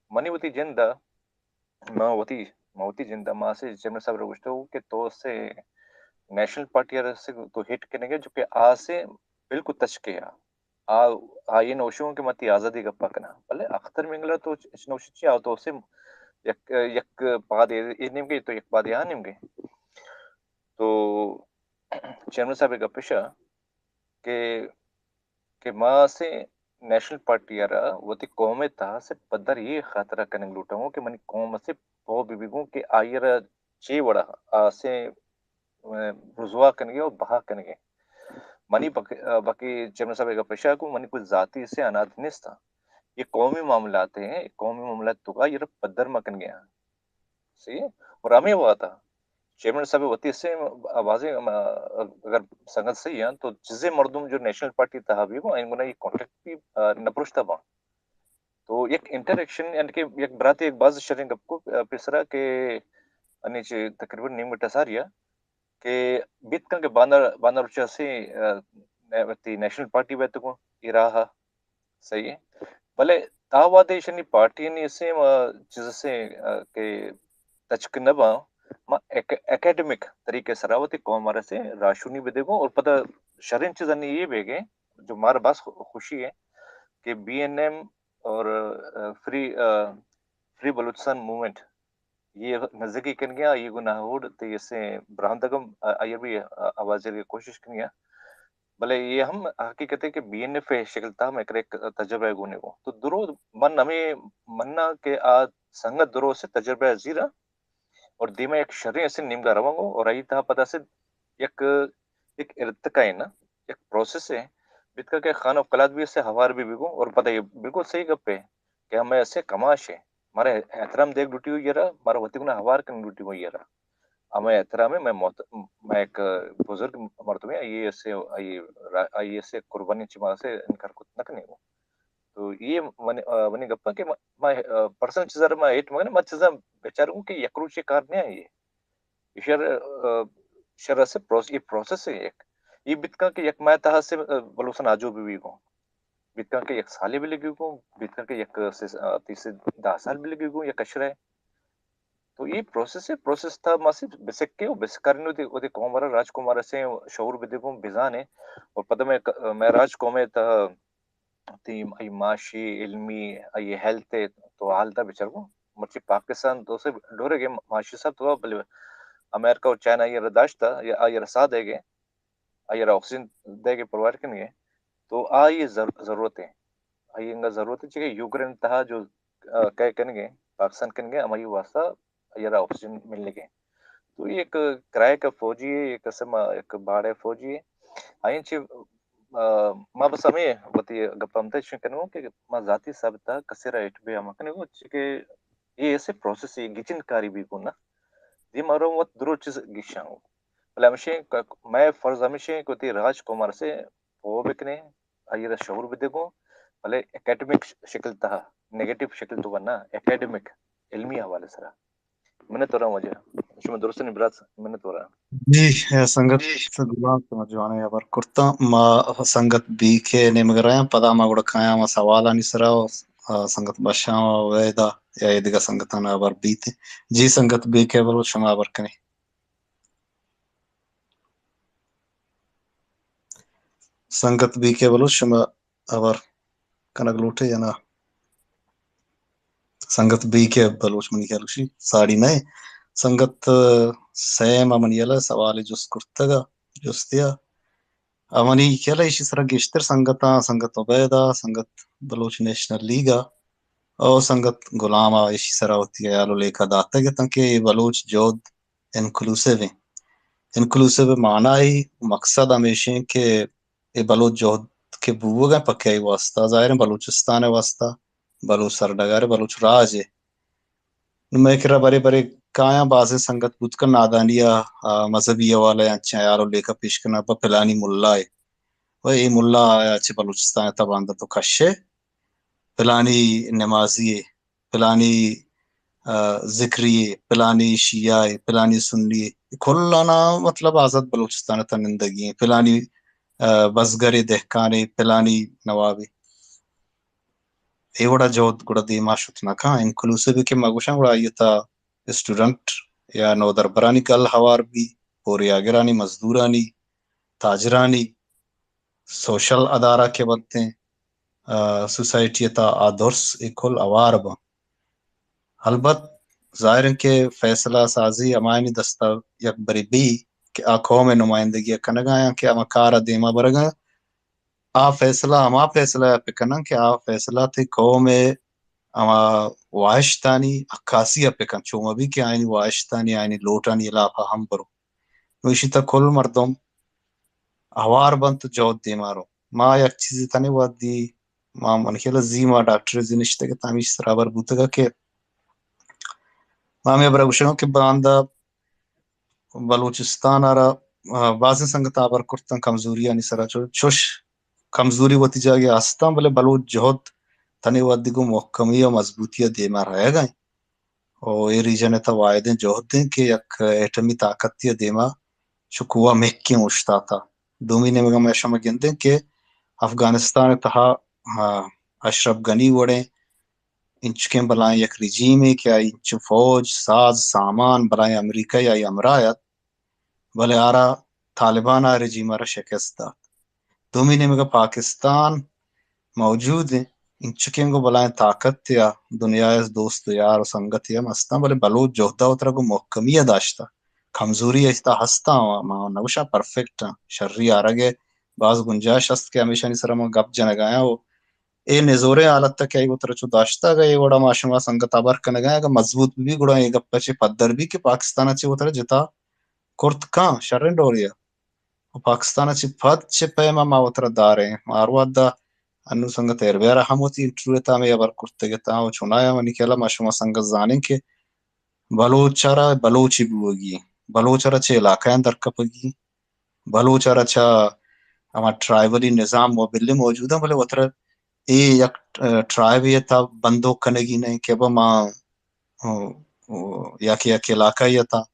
منی وتی جند ء، ما وتی، ما وتی جند ء ما سے چیئرمین صاحب ء گوشتو کہ تو سے نیشنل پارٹی ء سے تو ہٹ کنگے جو کہ آ سے بالکل تچکے آ۔ آ، آ یہ نوشوں کہ متی آزادی گپا کنا۔ بلے اختر مینگلا تو چ-، چ نوشی چی آ تو سے یک، یک پادے اے نیمگے تو یک پادے آ نیمگے۔ تو چیئرمین صاحب ء گپ اش کہ، کہ ما سے نیشنل پارٹی ء را وتی قوم ء تہا سے پدر یہ خاطرہ کنگ لوٹاں کہ منی قوم سے پو بہ بگوں کہ آئی ء را چے وڑا آ سے، ا، رسوا کنگے اور بہا کنگے۔ منی بک-، ا، باقی چیئرمین صاحب ء گپ اش کہ منی کوئی ذاتی سے انات نیست۔ یہ قومی معاملات ہیں، قومی معاملات تو کا یہ پدر مکنگے ہیں۔ صحیح ہے؟ اور ہمیں ہوا تھا۔ چیئرمین صاحب وتی سے آوازیں، ام، اگر سنگت صحیح ہیں تو چیزیں مردم جو نیشنل پارٹی تہا بھی وہ ان گنا یہ کانٹیکٹ بھی، آ، نہ پرشتا با۔ تو یک انٹریکشن یعنی کہ یک براتے یک باز شریں گپ کو، آ، پیسرا کہ انی چے تقریباً نیم گھنٹہ ساریا کہ بیت کن کہ بانر، بانر روچا سے، آ، وتی نیشنل پارٹی بیت کو یہ راہ صحیح ہے۔ بلے تا وہدے ایشانی پارٹی نی سے ما چیز سے، آ، کہ تچک نہ باں، ما ایک-، اکیڈمک طریقے سرا وتی قوم ء سے راہشونی بدے گوں اور پدا شریں چیزانی یہ بیگے جو مارا بس خو-، خوشی ہے کہ بی این ایم اور، آ، فری، آ، فری بلوچستان موومنٹ یہ نزدیکی کنگیا، یہ گناہ ہوڑ تے یہ سے براہندگم، آ، آئی بھی، آ، آواز جرگے کوشش کنگیا۔ بلے یہ ہم حقیقت ہے کہ بی این ایف ء شکل تہا مئے کرا یک تجربہ گونے گوں۔ تو درو من ہمیں مننا کہ آ سنگت درو سے تجربہ زیرا اور دیما یک شریں اسے نیمگا رواں گوں اور آئی تہا پدا سے یک، یک ارتقا ہے نا، یک پروسیس ہے۔ بیتکا کہ خان و قلات بھی اسے ہوار بھی بگوں اور پدا یہ بالکل صحیح گپ ہے کہ ہمیں اسے کماش ہے۔ مارا احترام دیگ لوٹی ہوئی یرا، مارا وتی گنا ہوار کن لوٹی ہوئی یرا۔ ہمیں احترام ہے، میں محت-، میں ایک بزرگ مردم ہے، آئی ایس سے، آئی، آئی ایس سے قربانی چی مارا سے انکار کت نہ کنی ہوں۔ تو یہ منی، آ، منی گپا کہ ما، ما، آ، پرسنل چیزا ما ایٹ مگن، ما چیزا بیچاروں کہ یک روچے کار نہیں آئی۔ یہ شر، آ، شر سے پروس-، یہ پروسیس ہے ایک۔ یہ بتکا کہ یک ماہ تہا سے، آ، بلوچستان آجو بھی، بھی گوں۔ بتکا کہ یک سالے بھی لگی گوں، بتکا کہ یک سے، آ، تیس سے دہ سال بھی لگی گوں، یک اشرے۔ تو یہ پروسیس ہے، پروسیس تہا ما سے بسکے و بسکارنو دے، و دے قوم را، راج قوم را سے شعور بدے گوں، بزانے۔ اور پدا میں ک-، میں راج قوم تہا تئی ای معاشی، علمی، ای ہیلتھ ء تو حال دا بچار گوں۔ مرچی پاکستان تو سے ڈورے گے معاشی سب تو بلے امریکہ اور چائنا یہ داشتا یا آئی رسا دے گے، آئی را آکسیجن دے گے پرووائڈ کن گے تو آئی ضر-، ضرورت ہے۔ آئی انگا ضرورت ہے چکہ یوکرین تہا جو، آ، کئے کن گے، پاکستان کن گے، ہماری واسطہ آئی را آکسیجن ملنے گے۔ تو یہ ایک کرائے کا فوجی ہے، ایک قسم، ایک باڑے فوجی ہے۔ آئی چی آ، ما بس ہمے وتی گپ ہم تہ چون کنوں کہ ما ذاتی حساب تہ کسے را ہٹ بے ہم کنگو، چکہ یہ ایسے پروسیس ہے، گچین کاری بھی گنا۔ دی مارو وت درو چیز گشاں۔ بلے ہمیشہ ک-، میں فرض ہمیشہ کہ وتی راج کمار سے پو بکنے، آئی را شعور بدے گوں، بلے اکیڈمک شکل تہا، نیگیٹو شکل تو نہ، اکیڈمک، علمی حوالے سرا۔ منت وراں واجہ۔ شما درستانی برات، منت وراں۔ جی، اے سنگت گلام، شما جوانیں ہبر کرتاں۔ ما سنگت بی کے نیمگ ء رایاں، پدا ما گڑا کایاں ما سوالانی سرا و، آ، سنگت بشام و ویدا یا اے دگہ سنگتان ہبر بیت۔ جی سنگت بی کے بلوچ، شما ہبر کنی۔ سنگت بی کے بلوچ، شما ہبر کنگ لوٹے یا نا؟ سنگت بی کے بلوچ منی خیال گوشی ساڑی نئے۔ سنگت سیم ء منی یلہ سوالے جست کرتگ ء جستے ء منی خیال ء ایشی سرا گیشتر سنگتاں، سنگت عبید ء، سنگت بلوچ نیشنل لیگ ء او سنگت غلام ء ایشی سرا وتی ہیال و لیکہ داتگ اتاں کہ اے بلوچ جہد انکلوسیو ایں۔ انکلوسیو ءِ معنی ءُ مقصد ہمیش اِنت کہ اے بلوچ جہد کہ بوگ ءَ پہ کئی واسطہ؟ ظاہر اِنت بلوچستان ءِ واسطہ، بلوچ سرڈگار ءِ، بلوچ راج ءِ۔ نوں مئے کرا برے برے کایاں بازیں سنگت بوت کنت نادانی ءَ، آ، مذہبی حوالہ ءَ انچیں ہیال ءُ لیکہ پیش کناں پہ پلانی ملا ءَ، و اے ملا ءَ چہ بلوچستان ءَ تہ باندا تو کش ئے، پلانی نمازی ءَ، پلانی، آ، ذکری ءَ، پلانی شیعہ ءَ، پلانی سنی ءَ، کلاناں مطلب آزات بلوچستان ءَ تہ نندگی اِنت، پلانی، آ، بزگرے، دہکانے، پلانی نوابے۔ اے وڑا جہد گڑا دیما شت نہ کن۔ انکلوسیو کہ ما گوشاں گڑا آئی ءِ تہ اسٹوڈنٹ یا نودربرانی گل ہوار بی، پوریاگرانی، مزدورانی، تاجرانی، سوشل ادارہ کہ بنت ایں، آ، سوسائٹی ءِ تہ آ درس اے کل ہوار باں۔ البت ظاہر اِنت کہ فیصلہ سازی ہمایانی دست ءَ یک برے بی کہ آ قوم ءِ نمائندگی ءَ کنگ ءَ آیاں کہ ہما کار ءَ دیما برگ ءَ، آ فیصلہ ہما فیصلہ ءَ بہ کناں کہ آ فیصلہ تئی قوم ءِ ہما واہشتانی عکاسی ءَ بہ کن، چو مہ بی کہ آیانی واہشتانی، آیانی لوٹانی ہلاپ ءَ ہم برو۔ نوں ایشی تہ کل مردم ہوار بنت ءُ جہد دیما رو۔ ما یک چیزے تنے وہدی، ما من خیال ءَ زی ما ڈاکٹر زی نشتگ ات، ہمیش سرا ہبر بوتگ کہ ما ہمے ہبرا گوشگاں کہ باندا بلوچستان ءَ را، آ، بازیں سنگتاں ہبر کرتاں کمزوریانی سرا، چو-، چوش کمزوری وتی جاگہ ءَ ہستاں، بلے بلوچ جہد تنے وہدی گوں محکمی ءُ مضبوطی ءَ دیما رہگ ءَ اِنت۔ ءُ اے ریجن ءِ تہ واحدیں جہد اِنت کہ یک ایٹمی طاقتے ءِ دیما چو کوہ مہکیں اوشتاتہ۔ دومی نیمگ ءَ ما شما گندیں کہ افغانستان ءِ تہا، آ، اشرف غنی وڑیں انچکیں بلاہیں یک رژیمے کہ آئی انچو فوج، ساز، سامان، بلاہیں امریکہ ءَ آئی ہمراہ ات، بلے آرا طالبان ءَ رژیم ءَ را شکست دات۔ دومی نیمگ ءَ پاکستان موجود اِنت، انچکیں گوں بلاہیں طاقتے ءَ دنیا ءِ دوست ءُ یار ءُ سنگتے ہم ہستاں، بلے بلوچ جہد ءَ وترا گوں محکمی ءَ داشتہ۔ کمزوری ایشی تہ ہستاں، ما نہ گوشاں پرفیکٹ آں، شری آرگ ءِ باز گنجائش ہست کہ ہمیشانی سرا ما گپ جنگ ءَ آیاں ءُ اے نزوریں حالت ءَ کہ آئی وترا چو داشتگ، اے وڑا ما شما سنگت ہبر کنگ ءَ آں، اگاں مضبوط بہ بی گڑا اے گپ ءَ چہ پدر بی کہ پاکستان ءَ چہ وترا جتا کرت کن شریں ڈولے ءَ۔ ءُ پاکستان ءَ چہ پد چہ پیم ءَ ما وترا داریں۔ ما ہر وھد ءَ انوں سنگت ایربیار ءَ ہم وتی انٹرویو ءِ تہ ءَ ہمے ہبر کرتگ ات ءُ چونایا منی خیال ءَ ما شما سنگت زانیں کہ بلوچ ءَ را بلوچے بوگی، بلوچ ءَ را چہ علاقہاں درکپگی، بلوچ ءَ را چہ ہما ٹرائبلی نظام و بلے موجود اَنت، بلے وترا اے یک، آ، ٹرائبے ءِ تہ ءَ بندوک کنگی نہ اِنت کہ ابا ما، آ، آ، یا کہ یک علاقہ ءِ تہ ءَ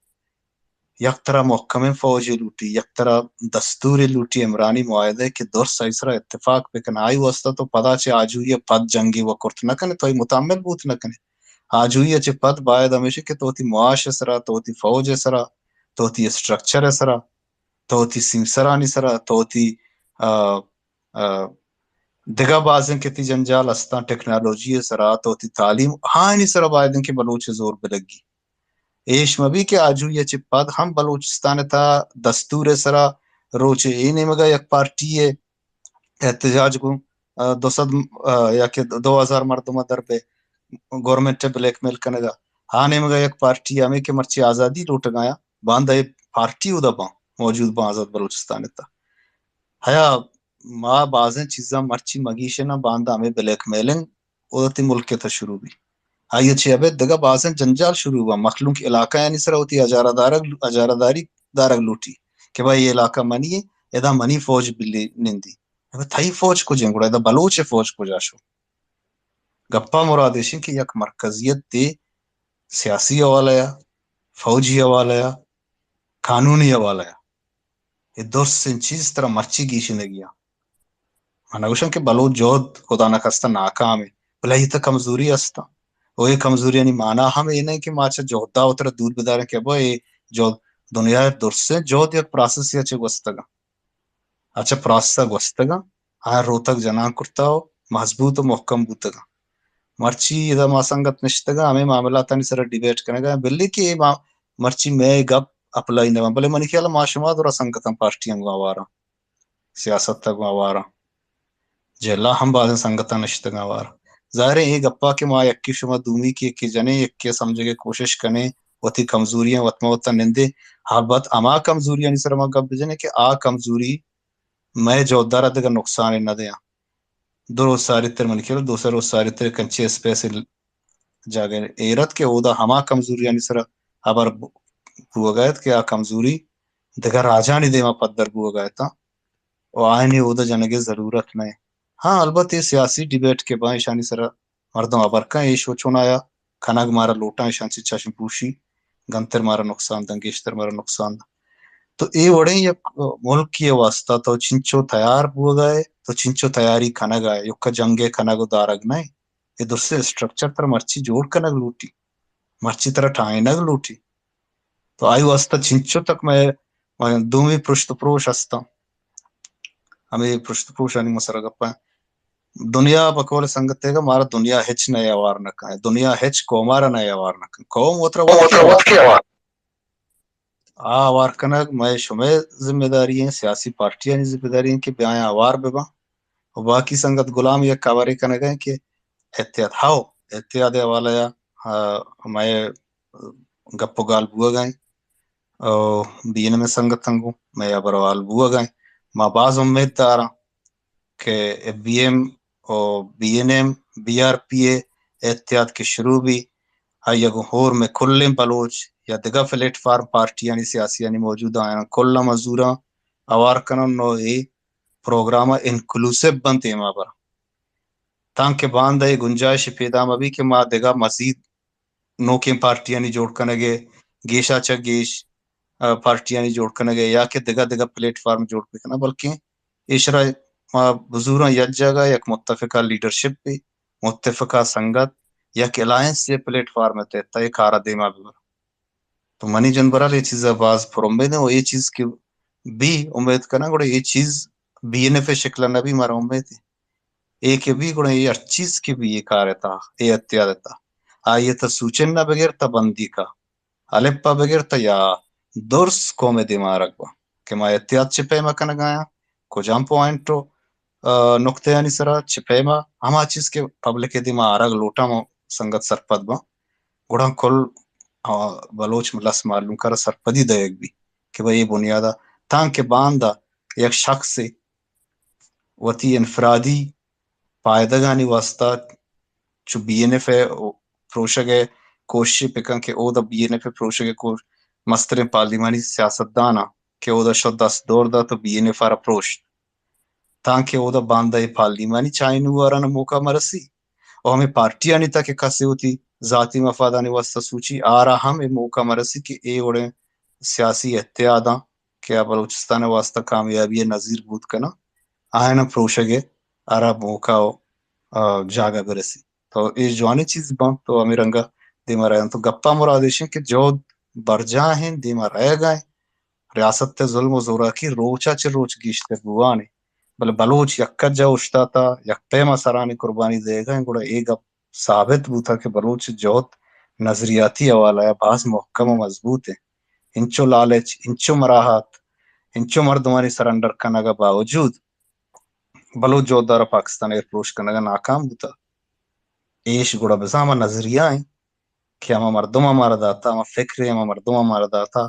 یک ترا محکمیں فوجے لوٹی، یک ترا دستورے لوٹی، عمرانی معاہدہ کہ درست آئی سرا اتفاق بہ کن۔ آئی واسطہ تو پدا چہ آجوئی ءَ پد جنگے و کرت نہ کن ئے، تو آئی متحمل بوت نہ کن ئے۔ آجوئی ءَ چہ پد باید ہمیش اِنت کہ تو وتی معاش ءِ سرا، تو وتی فوج ءِ سرا، تو وتی اسٹرکچر ءِ سرا، تو وتی سیمسرانی سرا، تو وتی، آ، آ، دگہ بازیں کہ تئی جنجال ہستاں، ٹیکنالوجی ءِ سرا، تو وتی تعلیم، آیانی سرا باید اِنت کہ بلوچ ءِ زور بہ لگی۔ ایش مہ بی کہ آجوئی ءَ چہ پد ہم بلوچستان ءِ تہ ءَ دستور ءِ سرا روچے اے نیمگ ءَ یک پارٹی ءِ احتجاج گوں، آ، دو سد، آ، یا کہ دو ہزار مردم ءَ در بہ گورنمنٹ ءَ بلیک میل کنگ ءَ، آ نیمگ ءَ یک پارٹی ہمے کہ مرچی آزادی لوٹگ ءَ آیاں، باندا اے پارٹی اودا باں، موجود باں آزاد بلوچستان ءِ تہ ءَ۔ ہیا ما بازیں چیزاں مرچی مہ گیشیناں، باندا ہمے بلیک میلنگ وتی ملک ءِ تہ ءَ شروع بی۔ آئی ءَ چہ ابید دگہ بازیں جنجال شروع باں۔ مخلوق علاقہ آنی سرا وتی اجارہ دارگ، اجارہ داری دارگ لوٹی کہ بھائی اے علاقہ منی اِنت، ادا منی فوج بلی نندی۔ ابا تئی فوج کجیں گڑا؟ ادا بلوچ ءِ فوج کجا شو؟ گپا مراد ایش اِنت کہ یک مرکزیت دے سیاسی حوالہ ءَ، فوجی حوالہ ءَ، قانونی حوالہ ءَ۔ اے درسیں چیز ترا مرچی گیشینگی آں۔ من نہ گوشاں کہ بلوچ جہد خدا نخواستہ ناکام اِنت، بلے آئی تہ ءَ کمزوری ہستاں۔ و اے کمزوریانی مانا ہم اے نہ اِنت کہ ما چہ جہد ءَ وترا دور بداریں کہ ابا اے جہد دنیا ءِ درسیں جہد یک پراسسے ءَ چہ گوستگ اَنت۔ آ چہ پراسس ءَ گوستگ اَنت، آیاں روتگ جنان کرتہ و مضبوط و محکم بوتگ اَنت۔ مرچی ادا ما سنگت نشتگ اَنت، ہمے معاملاتانی سرا ڈیبیٹ کنگ ءَ اَنت، بلے کہ اے ما-، مرچی مئے گپ اپلائی نہ بنت، بلے منی خیال ءَ ما شما درا سنگتاں پارٹیاں گوں ہوار اَنت، سیاست ءَ گوں ہوار اَنت۔ جیلا ہم بازیں سنگتاں نشتگ اَنت ہوار۔ ظاہر اِنت اے گپا کہ ما یکے شما دومی کہ یکے جنیں، یکے ءَ سمجھگ ءِ کوشش کنیں، وتی کمزوریاں وت ما وتا نندیں۔ البت ہما کمزوریانی سرا ما گپ بجنیں کہ آ کمزوری مئے جہدارا دگہ نقصانے نہ دیاں۔ دو روچ ساریتر، منی خیال دو سے روچ ساریتر، کنچے اسپیس جاگہ ایر ات کہ اودا ہما کمزوریانی سرا ہبر بوگا ات کہ آ کمزوری دگہ راجانی دیما پدر بوگا اتاں و آیانی اودا جنگے ضرورت نہ۔ ہاں، البت اے سیاسی ڈیبیٹ کہ باں، ایشانی سرا مردم ہبر کن، ایش و چونایا کنگ مارا لوٹاں، ایشاں چہ چشم پوشی گنتر مارا نقصان دن، گیشتر مارا نقصان دن۔ تو اے وڑیں یک ملکی واسطہ تو چنچو تیار بوگا ئے، تو چنچو تیاری کنگا ئے، یکا جنگے کنگ و دارگ نہ۔ اے درسیں اسٹرکچر ترا مرچی جوڑ کنگ لوٹی، مرچی ترا ٹائینگ لوٹی۔ تو آئی واسطہ چنچو تک مئے، مئے دومی پرشت و پروش ہستاں۔ ہمے پرشت و پروشانی مسئلہ گپاں۔ دنیا بقول سنگت تیگا مارا دنیا ہچ نئے آوار نہ کن، دنیا ہچ قومارا نئے آوار نہ کن۔ قوم وترا وت کے آوار، آ آوار کنگ مئے شمئے ذمہ داری ایں، سیاسی پارٹیانی ذمہ داری ایں کہ بیایں آوار بباں۔ و باقی سنگت غلام یک کورے کنگا ایں کہ اتحاد، ہاو، اتحاد حوالہ یا، آ، مئے گپ و گال بوگا ایں۔ او بی این ایم سنگتاں گوں مئے ہبر و حال بوگا ایں۔ ما باز امید داراں کہ B M O B N M, B R P اے اتحاد کہ شروع بی، آئی گوں ہور مئے کلیں بلوچ یا دگہ پلیٹ فارم پارٹیانی سیاسیانی موجود آیاں کل مزوراں آوار کنن و اے پروگرام انکلوسیو بنت ایما بر، تانکہ باندا اے گنجائش پیدا مبی کہ ما دگہ مزید نوکیں پارٹیانی جوڑ کنگ ء، گیشا چہ گیش، آ، پارٹیانی جوڑ کنگ ء یا کہ دگہ دگہ پلیٹ فارم جوڑ بکناں، بلکیں ایشرا ما بزوراں یک جاگہ یک متفقہ لیڈرشپ، متفقہ سنگت، یک الائنس ء پلیٹ فارم ء تحت ء کار ء دیما ببر۔ تو منی جن برحال اے چیز ء باز پر امید ایں و اے چیز کہ بی امید کناں گڑا اے چیز بی این ایف ء شکل ء نہ بی، مارا امید ایں اے کہ بی گڑا اے ہر چیز کہ بی اے کار ء تہا، اے اتحاد ء تہا، آئی ء تہ سوچن نہ بگر تہ بندی کا الپ ء بگر تہ یا درس قوم ء دیما آرگ با کہ ما اتحاد چہ پیما کنگ آیاں، کجام پوائنٹ و، آ، نقطہ آنی سرا چہ پیما ہما چیز کہ پبلک ء دیما آرگ لوٹاں ما سنگت سرپد باں، گڑا کل، آ، بلوچ لس مہلوک ء را سرپدی دئیگ بی کہ بھئی اے بنیاد ء تانکہ باندا یک شخصے وتی انفرادی پائدگانی واستہ چو بی این ایف ء پروشگ ء کوشش بکن کہ اودا بی این ایف ء پروشگ ء کو-، مستریں پارلیمانی سیاستداناں کہ اودا شد دست دور دات و بی این ایف ء را پروشت تانکہ اودا باندا اے پارلیمانی چاہینوک آران موقع مرسی و ہمے پارٹیانی تہ کہ کسے وتی ذاتی مفادانی واستہ سوچی آرا ہم اے موقع مرسی کہ اے وڑیں سیاسی اتحاداں کہ آ بلوچستان ء واستہ کامیابی ء نظیر بوت کناں، آیاناں پروشگ ء ہرا موقع و، آ، جاگہ برسی۔ تو اے جوانیں چیز بنت تو ہمے رنگ ء دیما رہینت۔ تو گپ ء مراد ایش انت کہ جہد برجاہ انت، دیما رہگ ء انت۔ ریاست ء ظلم و زوراکی روچ ء چہ روچ گیشتر بوان انت، بلے بلوچ یک کج ء اوشتات ء یک پیم ء سرانی قربانی دئیگ ء انت، گڑا اے گپ ثابت بوتگ کہ بلوچ جہد نظریاتی حوالہ ء باز محکم و مضبوط انت۔ انچو لالچ، انچو مراعات، انچو مردمانی سرنڈر کنگ ء باوجود بلوچ جہد ء را پاکستان ء ایر پروش کنگ ء ناکام بوتگ۔ ایش گڑا بزاں ہما نظریہ انت کہ ہما مردم ء مارا داتا، ہما فکر ء ہما مردم ء مارا داتا،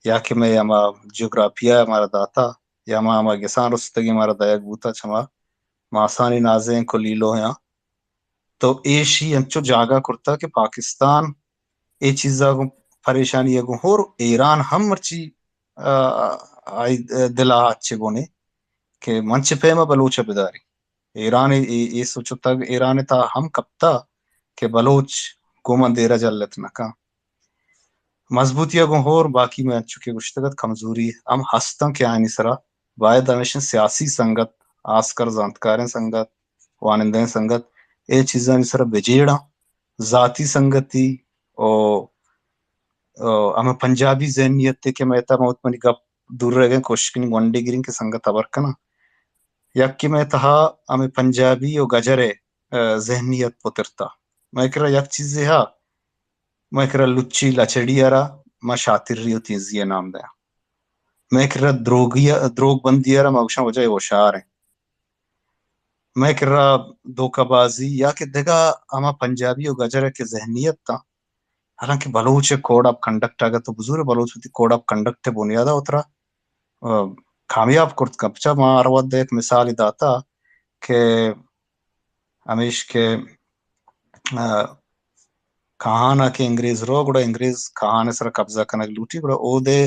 یا کہ مئے ہما جغرافیہ ء مارا داتا، یا ہما، ہما گسان رستگیں مارا دئیگ بوتا چہ ما ماسانی نازینک و لیلویاں۔ تو ایشی انچو جاگہ کرتا کہ پاکستان اے چیزا گوں پریشانی ء گوں ہور ایران ہم مرچی، آ، آئی دل ء اچ گونے کہ من چہ پیم ء بلوچ ء بداری۔ ایران ء اے، اے سوچتگ، ایران ء تہا ہم کپتا کہ بلوچ گوں من دیرا جلت نہ کن۔ مضبوطی ء گوں ہور باقی میں انچو کہ گوشتگ ات، کمزوری ہم ہستاں کہ آیانی سرا باید ہمیشیں سیاسی سنگت، آسکر زانتکاریں سنگت، وانندہیں سنگت، اے چیزانی سرا بجیڑاں۔ ذاتی سنگتی او، او ہمے پنجابی ذہنیت کہ میں تہا، من وت منی گپ دور رہ گئے، کوشش کنی گونڈے گریں کہ سنگت ہبر کناں۔ یکے مئے تہا ہمے پنجابی و گجر ء، آ، ذہنیت پترتا۔ مئے کرا یک چیزے ہا، مئے کرا لچی لچڑی ء را ما شاتری و تیزی ء نام دیاں۔ مئے کرا دروگی ء، دروگ بندی ء را ما گوشاں وجہ ہوشیار ایں۔ مئے کرا دھوکہ بازی یا کہ دگہ ہما پنجابی و گجر ء کہ ذہنیت تاں، حالانکہ بلوچ ءِ کوڈ آف کنڈکٹ اگاں تو بزورے، بلوچ وتی کوڈ آف کنڈکٹ ءِ بنیاد ءَ وترا، آ، کامیاب کرت کنت۔ پچا ما ہر وھد یک مثالے داتا کہ ہمیش کہ، آ، کاہان ءَ کہ انگریز رو، گڑا انگریز کاہان ءِ سرا قبضہ کنگ لوٹی، گڑا اودے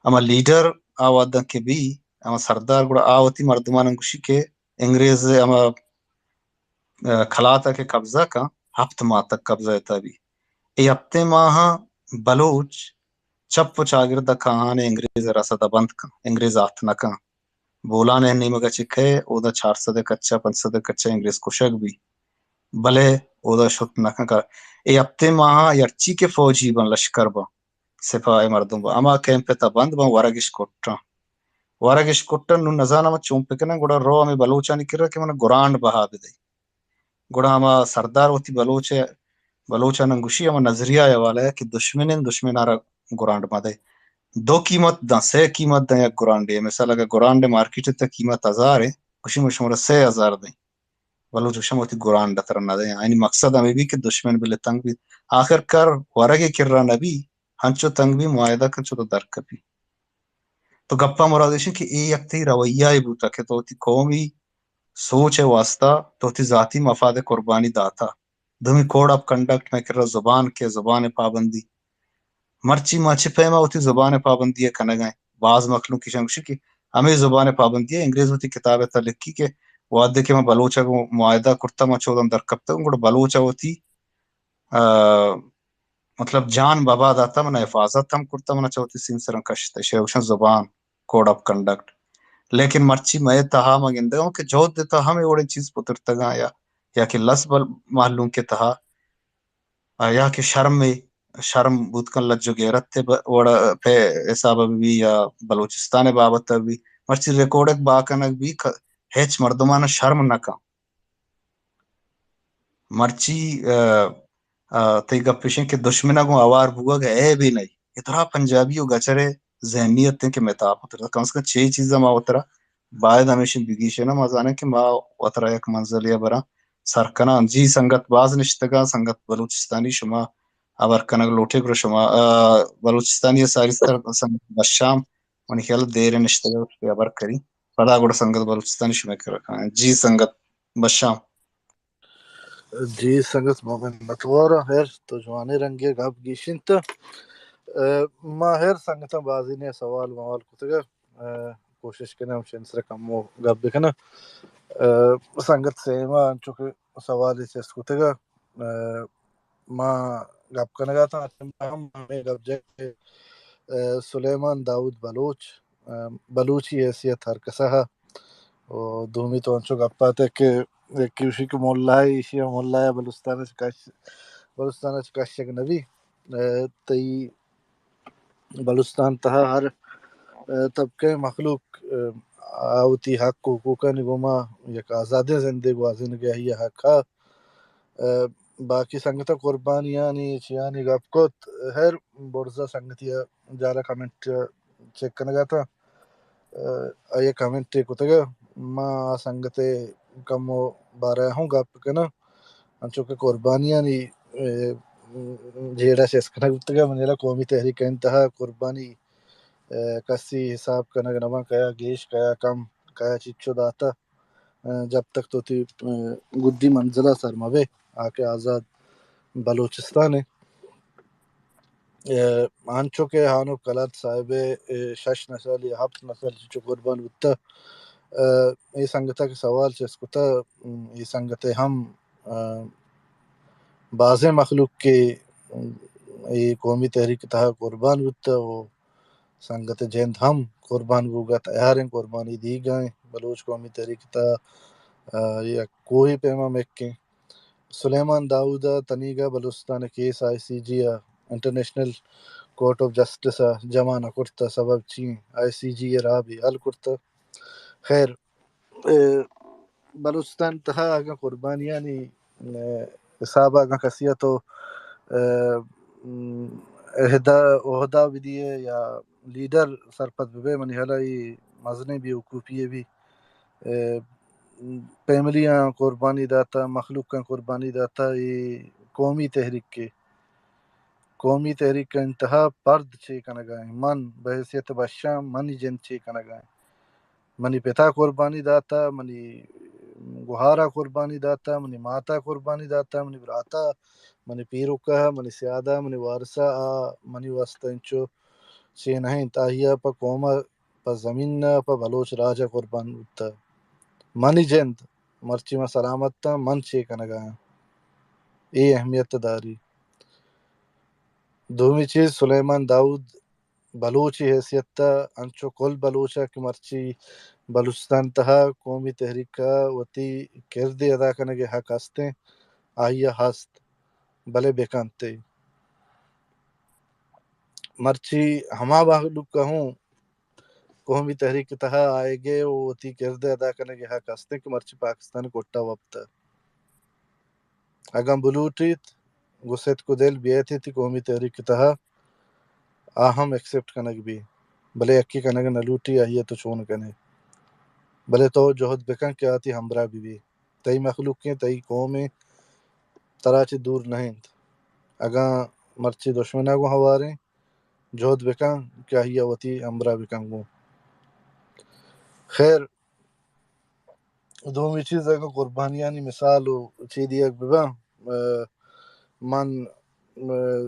ہما لیڈر آ وھداں کہ بی، ہما سردار، گڑا آ وتی مردماناں گوشی کہ انگریز ہما، آ، کلات ءَ کہ قبضہ کن، ہپت ماہ تک قبضہ ءِ تہا بی۔ اے ہپتیں ماہاں بلوچ چپ و چاگرد ءَ کاہان ءِ انگریز ءِ رسد ءَ بند کن، انگریز آتک نہ کن۔ بولان ءِ نیمگ ءَ چہ کئے، اودا چار سد ءِ کچ ءَ، پنچ سد ءِ کچ ءَ انگریز کشگ بی، بلے اودا شت نہ کن۔ اے ہپتیں ماہاں ہرچی کہ فوجی بن، لشکر بن، سپاہ ءِ مردم بن، ہما کیمپ ءِ تہا بند بن، ورگ اش کٹاں۔ ورگ اش کٹاں، نوں نزاناں ما چون بکناں، گڑا رو ہمے بلوچانی کرا کہ من گرانڈ بہا بدئے۔ گڑا ہما سردار وتی بلوچ ءَ، بلوچاناں گوشی ہما نظریہ ءِ حوالہ ءَ کہ دشمن انت، دشمن ءَ را گرانڈ مدئے۔ دو قیمت داں، سے قیمت داں یک گرانڈے ءِ۔ مثال اگاں گرانڈ ءِ مارکیٹ ءِ تہا قیمت ہزار انت، گوشی من شمارا سے ہزار دیں۔ بلوچ گوشاں وتی گرانڈ ءَ ترا نہ دیں۔ آیانی مقصد ہمے بی کہ دشمن بلے تنگ بیت۔ آخر کار ورگ ءِ کرا نہ بی، ہنچو تنگ بی، معاہدہ کن، چو تو در کپی۔ تو گپ ءِ مراد ایش انت کہ اے یک تئی رویہ ءِ بوتگ کہ تو وتی قومی سوچ ءِ واسطہ تو وتی ذاتی مفاد ءِ قربانی داتا۔ دومی کوڈ آف کنڈکٹ مئے کرا زبان کہ زبان ءِ پابندی۔ مرچی ما چہ پیم ءَ وتی زبان ءِ پابندی ءَ کنگ ءَ ایں؟ باز مخلوق ایشاں گوشی کہ ہمے زبان ءِ پابندی ءَ، انگریز وتی کتاب ءِ تہا لکھی کہ وہدے کہ ما بلوچ ءَ گوں معاہدہ کرتہ، ما چوداں در کپتگ، گڑا بلوچ ءَ وتی، آ، مطلب جان ببا داتہ، من حفاظت ہم کرتہ، من چہ وتی سیم سرا کشتہ، ایشی ءَ گوشاں زبان، کوڈ آف کنڈکٹ۔ لیکن مرچی مئے تہا ما گندگاں کہ جہد ءِ تہا ہمے وڑیں چیز پترتگاں یا، یا کہ لس بل-، مہلوک ءِ تہا، آ، یا کہ شرم ءِ، شرم بوت کن، لج و غیرت ءِ ب-، وڑ ءَ پہ حساب ءَ بہ بی یا بلوچستان ءِ بابت ءَ بہ بی، مرچی ریکارڈ ءَ با کنگ بی، ک-، ہچ مردماں شرم نہ کن۔ مرچی، آ، آ، تئی گپ ایش انت کہ دشمن ءَ گوں ہوار بوگ ءَ عیبے نہ۔ اے ترا پنجابی و گچر ءِ ذہنیت انت کہ مئے تہا پترتہ۔ کم از کم چے چیز ءَ ما وترا باید ہمیش بگیشیناں، ما زانیں کہ ما وترا یک منزلے ءَ براں، سر کناں۔ جی سنگت باز نشتگاں، سنگت بلوچستانی شما ہبر کنگ لوٹے گڑا شما، آ، بلوچستانی ءَ ساری سر سنگت بشام، منی خیال ءَ دیر نشتگ ءَ ہبر کری۔ پدا گڑا سنگت بلوچستانی شمئے کرا کاینت۔ جی سنگت بشام۔ جی سنگت، ما منتوار آں۔ ہیر تو جوانیں رنگے گپ گیشینت۔ اے، ما ہیر سنگتاں بازینے سوال موال کتگ۔ اے، کوشش کناں ہمشی سرا کمو گپ بکناں۔ اے، سنگت سیما انچو کہ سوالے چست کتگ۔ اے، ما گپ کنگا اتاں، ہم ہمے گپ جت کہ، اے، سلیمان داؤد بلوچ، اے، بلوچی حیثیت ہر کسا ہا۔ و دومی تو انچو گپ آتک کہ یکے گوشی کہ ملا ایشی ءَ ملا ءَ بلوچستان ءَ چہ کش، بلوچستان ءَ چہ کشگ نہ بی۔ اے، تئی بلوچستان تہا ہر، اے، طبقہ مخلوق، اے، آ وتی حق و حقوقانی گوما یک آزادیں زندے گوازینگ ءِ آئی ءِ حق ہا۔ اے، باقی سنگتاں قربانیانی چیانی گپ کت، ہیر برزا سنگتی ءَ جالا کمنٹ چیک کنگا اتاں۔ اے، آئی ءَ کمنٹے کتگ، ما آ سنگت ءِ کمو بارہ ءَ ہوں گپ کناں۔ انچو کہ قربانیانی، اے، جیڑہ چست کنگ بوتگ، منی ہیالا قومی تحریک ءِ تہا قربانی، اے، کسی حساب کنگ نہ باں، کیا گیش، کیا کم، کیا چچو داتہ۔ اے، جب تک تو وتی، اے، گدی منزل ءَ سر مہ بئے، آ کہ آزاد بلوچستان ءَ۔ اے، انچو کہ ہانو کلات صاحب ءِ، اے، شش نسل یا ہپت نسل چنچو قربان بوتہ۔ اے، اے سنگت ءَ کہ سوال چست کتہ، اے سنگت ءَ ہم، اے، بازیں مخلوق کہ، اے، قومی تحریک ءِ تہا قربان بوتہ و سنگت جند ہم قربان بوگ ءَ تیار ایں، قربانی دیگ ءَ ایں۔ بلوچ قومی تحریک ءِ تہا، آ، یک کوہے پیما مکیں۔ سلیمان داؤد ءَ تنیگا بلوچستان ءِ کیس آئی سی جی ءَ، انٹرنیشنل کورٹ آف جسٹس ءَ جمع نہ کرتہ، سبب چی ایں؟ آئی سی جی ءَ راہ بے حل کرتہ۔ خیر، اے، بلوچستان تہا اگاں قربانیانی، اے، حساب ءَ اگاں کسی ءَ تو، اے، م، عہدہ، عہدہ بدیئے یا لیڈر سرپد ببے، منی ہیالا اے مزنیں بے وقوفی یے بی۔ اے، م، فیملیاں قربانی داتہ، مخلوقاں قربانی داتہ، اے قومی تحریک ءِ۔ قومی تحریک ءِ انتہا پرد چے کنگا ایں؟ من بحیثیت بشاں، منی جند چے کنگا ایں؟ منی پتا قربانی داتا، منی گہارا قربانی داتا، منی ماتا قربانی داتا، منی براتا، منی پیرکا، منی سیادا، منی وارثا، آ منی واسطہ انچو چے نہ انت۔ آہیا پہ قوما، پہ زمینا، پہ بلوچ راجا قربان بوتا۔ منی جند مرچی من سلامت آں، من چے کنگا آں؟ اے اہمیت داری۔ دومی چیز، سلیمان داؤد بلوچی حیثیت ءَ انچو کل بلوچ ءَ کہ مرچی بلوچستان تہا قومی تحریک ءَ وتی کردے ادا کنگ ءِ حق ہستیں، آئی ءَ ہست، بلے بکنت۔ مرچی ہما مخلوق ءَ ہوں قومی تحریک تہا آئیگ ءَ و وتی کرد ءَ ادا کنگ ءِ حق ہستیں کہ مرچی پاکستان کٹا وپتہ۔ اگاں بلوٹیت، گوں ستک و دل بیایت قومی تحریک تہا، آ ہم ایکسپٹ کنگ بی، بلے یکے کنگ نہ لوٹی، آئی ءَ تو چون کنے؟ بلے تو جہد بکن کہ آتی ہمراہ بہ بی۔ تئی مخلوقیں، تئی قومیں، ترا چہ دور نہ انت۔ اگاں مرچی دشمن ءَ گوں ہواریں، جہد بکن کہ آئی ءَ وتی ہمراہ بکن گوں۔ خیر، دومی چیز اگاں قربانیانی مثال و چی دیگ بباں، اه، من، اه،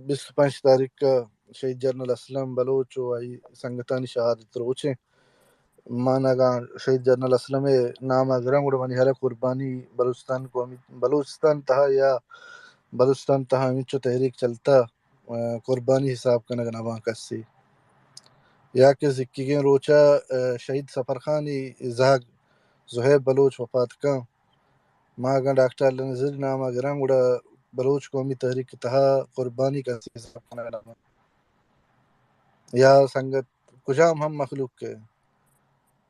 بیست و پنچ تاریخ ءَ شہید جنرل اسلم بلوچ و آئی سنگتانی شہادت روچیں۔ من اگاں شہید جنرل اسلم ءِ نام ءَ گراں گڑا منی ہیال ءَ قربانی بلوچستان قومی، بلوچستان تہا یا بلوچستان تہا ہمینچو تحریک چلتا، اه، قربانی حساب کنگ نہ باں کسی۔ یا کہ زکیگیں روچا، اه، شہید سفر خانی زہگ زہیب بلوچ وفات کن، ما اگاں ڈاکٹر اللہ نذیر نام ءَ گراں گڑا بلوچ قومی تحریک تہا قربانی کسی حساب کنگ نہ باں۔ یا سنگت کجام ہم مخلوق کہ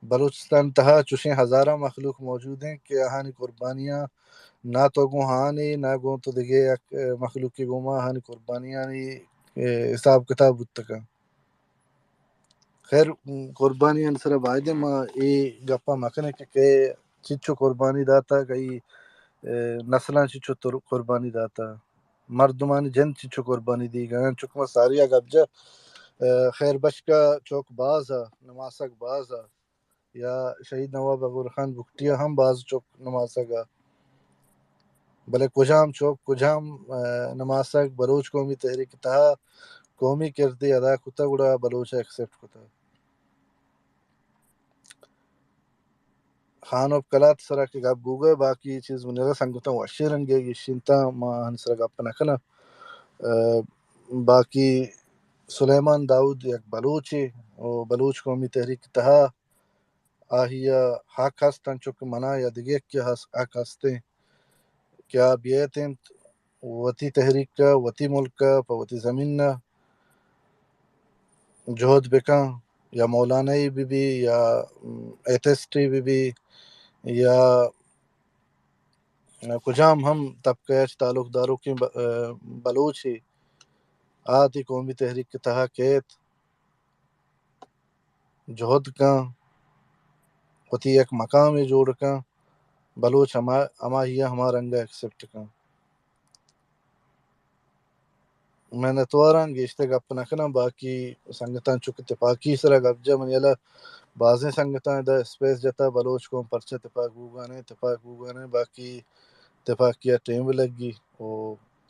بلوچستان تہا چوشیں ہزاراں مخلوق موجود انت کہ آہانی قربانیاں نہ تو گوں ہانے، نہ گوں تو دگہ یک، اه، مخلوقے گوما آہانی قربانیانی، اه، حساب کتاب بوتگ انت۔ خیر، قربانیانی سرا بایدیں ما اے گپا مکنیں کہ کئے چچو قربانی داتا، کئی، اه، نسلاں چچو تر-، قربانی داتا۔ مردمانی جند چچو قربانی دیگ ءَ انت۔ چونکہ ما ساری ءَ گپ جت، اه، خیر بشک ءَ چک باز ءَ، نماسگ باز ءَ، یا شہید نواب اکبر خان بگٹی ءَ ہم باز چک نماسگ ءَ۔ بلے کجام چک، کجام، اه، نماسگ بلوچ قومی تحریک تہا قومی کردے ادا کتگ گڑا بلوچ ءَ ایکسپٹ کتگ۔ خان آف قلات سرا کہ گپ بوگ ءَ، باقی چیز منی را سنگتاں وشیں رنگے گیشینتاں، ما آہانی سرا گپ نہ کناں۔ اه، باقی سلیمان داؤد یک بلوچے و بلوچ قومی تحریک تہا آہی ءَ حق ہست، انچو کہ منا یا دگہ یکے ہس-، حق ہستیں کہ آ بیایت انت وتی تحریک ءَ، وتی ملک ءَ، پہ وتی زمین ءَ جہد بکن، یا مولانائی بہ بی، یا، ام، ایتھسٹے بہ بی، یا کجام ہم طبقہ ءَ چہ تعلق داروکیں ب-، اه، بلوچے آ تی قومی تحریک تہا کیت، جہد کن، وتی یک مقامے جوڑ کن، بلوچ ہما، ہماہی ءَ ہما رنگ ءَ ایکسپٹ کن۔ منتواراں، گیشتر گپ نہ کناں، باقی سنگتاں چک تپاکی سرا گپ جا، منی ہیالا بازیں سنگتاں ادا اسپیس جتا، بلوچ قوم پرچہ تپاک بوگانے، تپاک بوگانے، باقی تپاکی ءَ ٹیم لگی و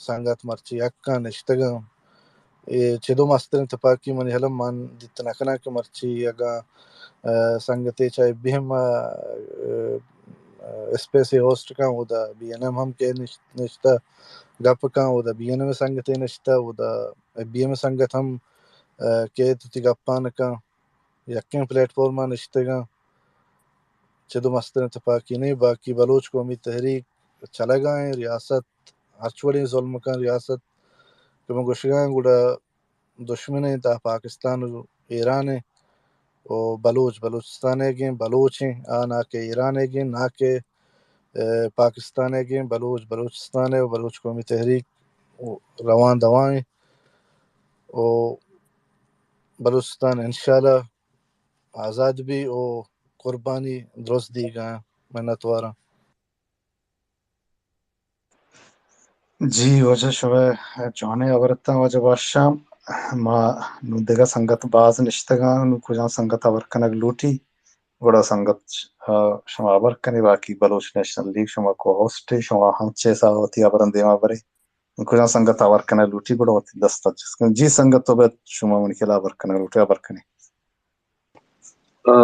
سنگت مرچی حقاں نشتگاں۔ اے چدو مستریں تپاکی منی ہیالا من دیت نہ کناں کہ مرچی اگاں، اه، سنگتے چہ بی ایم ءَ، اه، اسپیس ءَ ہوسٹ کن، اودا بی این ایم ہم کہ نش-، نشتہ گپ کن، اودا بی این ایم سنگتے نشتہ، اودا بی ایم سنگت ہم، اه، کہ وتی گپان کن، یکیں پلیٹ فارم ءَ نشتگاں۔ چدو مستریں تپاکی نہیں، باقی بلوچ قومی تحریک چلگائیں، ریاست ہرچ وڑیں ظلم کن، ریاست کہ من گوشگاں گڑا دشمن انت، آ پاکستان و ایران انت و بلوچ بلوچستان ءِ گیں بلوچ انت، آ نہ کہ ایران ءِ گیں، نہ کہ، اه، پاکستان ءِ گیں۔ بلوچ بلوچستان ءِ و بلوچ قومی تحریک رواں دواں انت و بلوچستان انشاءاللہ آزاد بی و قربانی درست دیگا۔ منتواراں۔ جی واجہ، شمئے جوانیں ہبر اتاں واجہ بادشاہ۔ ما نوں دگہ سنگت باز نشتگاں، نوں کجام سنگت ہبر کنگ لوٹی، گڑا سنگت، آ، شما ہبر کنے، باقی بلوچ نیشنل لیگ شما کو ہوسٹ ئے، شما ہم چہ ساہ وتی ہبراں دیما برے۔ نوں کجام سنگت ہبر کنگ لوٹی گڑا وتی دست ءَ چست کن۔ جی سنگت، تو بہ شما منی خلاف ہبر کنگ لوٹے، ہبر کنے۔ آ،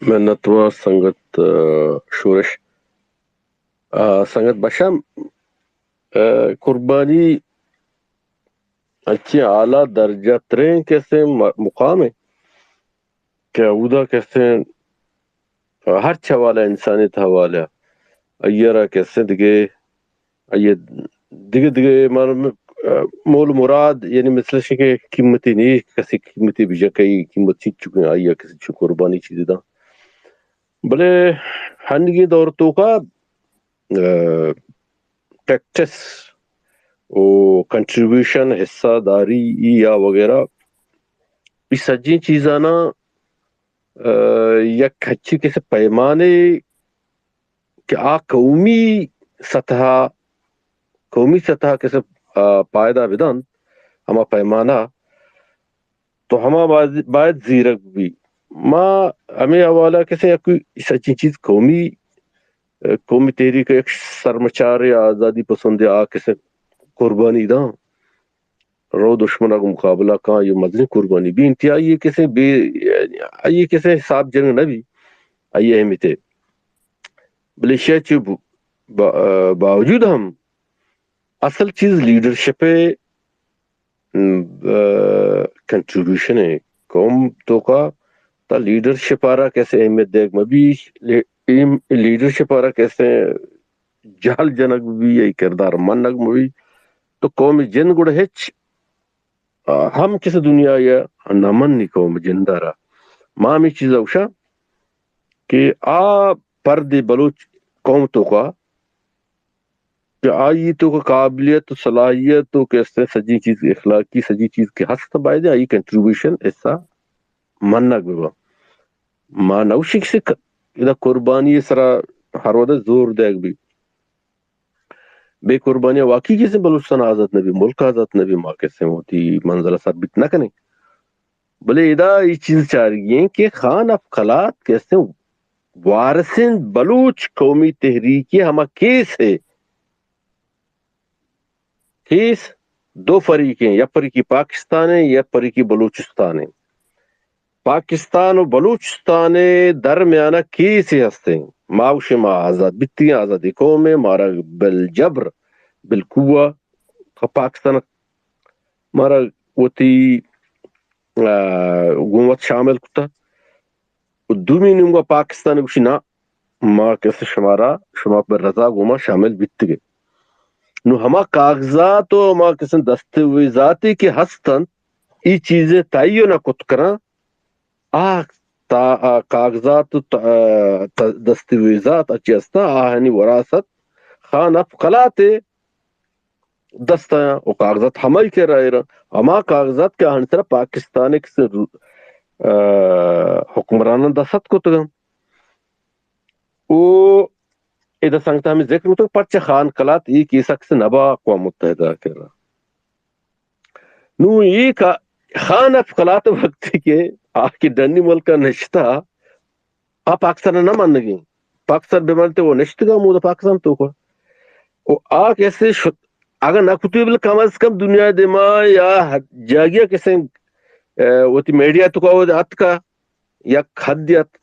منتوار سنگت، آ، شورش۔ آ، سنگت بشام، آ، قربانی انچیں اعلیٰ درجہ تریں کسیں م-، مقام ہے کہ اودا کسیں ہرچ حوالہ، انسانیت حوالہ، آئی ءَ را کسیں دگہ، آئی ءَ دگہ دگہ مر-، مول مراد، یعنی مثل شی کہ قیمتی نہیں، کسی قیمتی بجا کئی قیمت چیز چکے، آئی ءَ کسی چو قربانی چیزی دا۔ بلے ہنگی دور توکا، آ، پریکٹس و کنٹریبیوشن، حصہ داری یا وغیرہ، ای سجیں چیزانا، آ، یک ہچی کسے پیمانے کہ آ قومی سطح، قومی سطح کسے، آ، پائدہ بدنت، ہما پیمانہ تو ہما باید، باید زیرگ بی۔ ما ہمے حوالہ کسے یک سچیں چیز قومی، قومی تحریک یک سرمچار آزادی پسند آ کسے قربانی داں، رو دشمن آ مقابلہ کاں، یہ مزنیں قربانی بی، انتہائی کسے بے، آئی کسے حساب جنگ نہ بی، آئی اہمیت ہے۔ بلے ایشی چہ با-، باوجود ہم اصل چیز لیڈرشپ ءِ، م، آ، کنٹریبیوشن ءِ۔ قوم توکا تا لیڈرشپ ءَ را کسے اہمیت دیگ مہ بی، لے-، ایم-، لیڈرشپ ءَ را کسے جہل جنگ مہ بی، یا کردار منگ مہ بی، تو قومی جند گڑا ہچ، آ، ہم کسے دنیا یا نہ منی قوم جند ءَ را۔ ما ہمے چیز ءَ گوشاں کہ آ پردے بلوچ قوم توکا کہ آئی توکا قابلیت و صلاحیت و کہ استیں سجی چیز اخلاقی سجی چیز کہ ہست باید آئی کنٹریبیوشن حصہ منگ ببا۔ ما نوشی کسی ک-، ادا قربانی سرا ہر ودا زور دیگ بی۔ بے قربانی واقعی کسی بلوچستان آزاد نبی، ملک آزاد نبی، ما کسی وتی منزل سر بیت نہ کنیں۔ بلے ادا یہ چیز چارگی ہیں کہ خان اف قلات کہ استیں وارثیں بلوچ قومی تحریکی ہما کیس ہے۔ کیس دو فریقیں، یک فریقی پاکستان ہے، یک فریقی بلوچستان ہے۔ پاکستان و بلوچستان درمیانہ کیسے ہستیں۔ ما و شما آزاد بیتگیں، آزادی قوم ہے، مارا بالجبر، بالقوہ پاکستان مارا وتی، آ، گوں وت شامل کتا۔ و دومی نیمگا پاکستان گوشی، نا، ما کس شمارا، شما پر رضا گوما شامل بیتگے۔ نو ہما کاغذات و ہما کسن دستاویزاتی کہ ہستن، ای چیزیں تعین نہ کت کرن، آ تا-، آ کاغذات و تا-، تا-، دستاویزات اچی ہستن، آہانی وراثت خان اف قلاتے دست آیاں و کاغذات ہمائی کرا ایراں۔ ہما کاغذات کہ آہانی سرا پاکستان ء کسے، آ، حکمراناں دست کتگاں۔ او ادا سنگت ہمیں ذکر کتگ، پرچہ خان قلات ای کیس ء کسے نبا اقوام متحدہ ء کرا۔ نوں ای کا-، خان اف قلات وقتی کہ آ کہ ڈنی ملک ء نشتہ، آ پاکستان ء نہ منگیں۔ پاکستان بہ منتے وہ نشتگا مودا پاکستان توکا۔ و آ کیسے شت-، اگاں نہ کتوی بل کم از کم دنیا دیما یا حد-، جاگیا کسے، اه، وتی میڈیا توکا وہ اتکا یک حد ات۔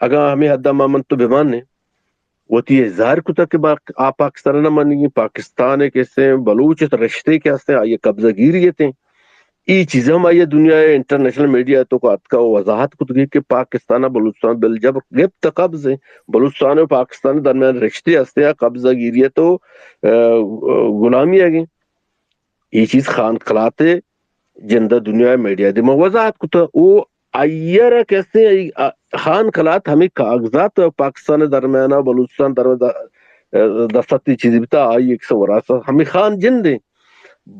اگاں ہمیں حد ما من تو بہ مانیں، وتی اظہار کتا کہ با-، آ پاکستان نہ منگیں، پاکستان ء کسے بلوچ رشتے کہ ہستیں، آئی قبضہ گیری اتیں۔ ای چیز ہم آئی دنیا ء انٹرنیشنل میڈیا ء توکا اتکا و وضاحت کتگی کہ پاکستان ء بلوچستان بالجبر گپت قبض ء، بلوچستان و پاکستان درمیان رشتے ہستیں، آ قبضہ گیری ء تو، ء، غلامی ء گیں۔ ای چیز خان قلات ء جند ء دنیا ء میڈیا ء دیما وضاحت کتا۔ او آئی ء را کسے ای، آ، خان قلات ہمیں کاغذات پاکستان ء درمیان ء بلوچستان درمیان ء دستخط چیزی بتا، آئی ایک سو وراثت ہمیں خان جند ء۔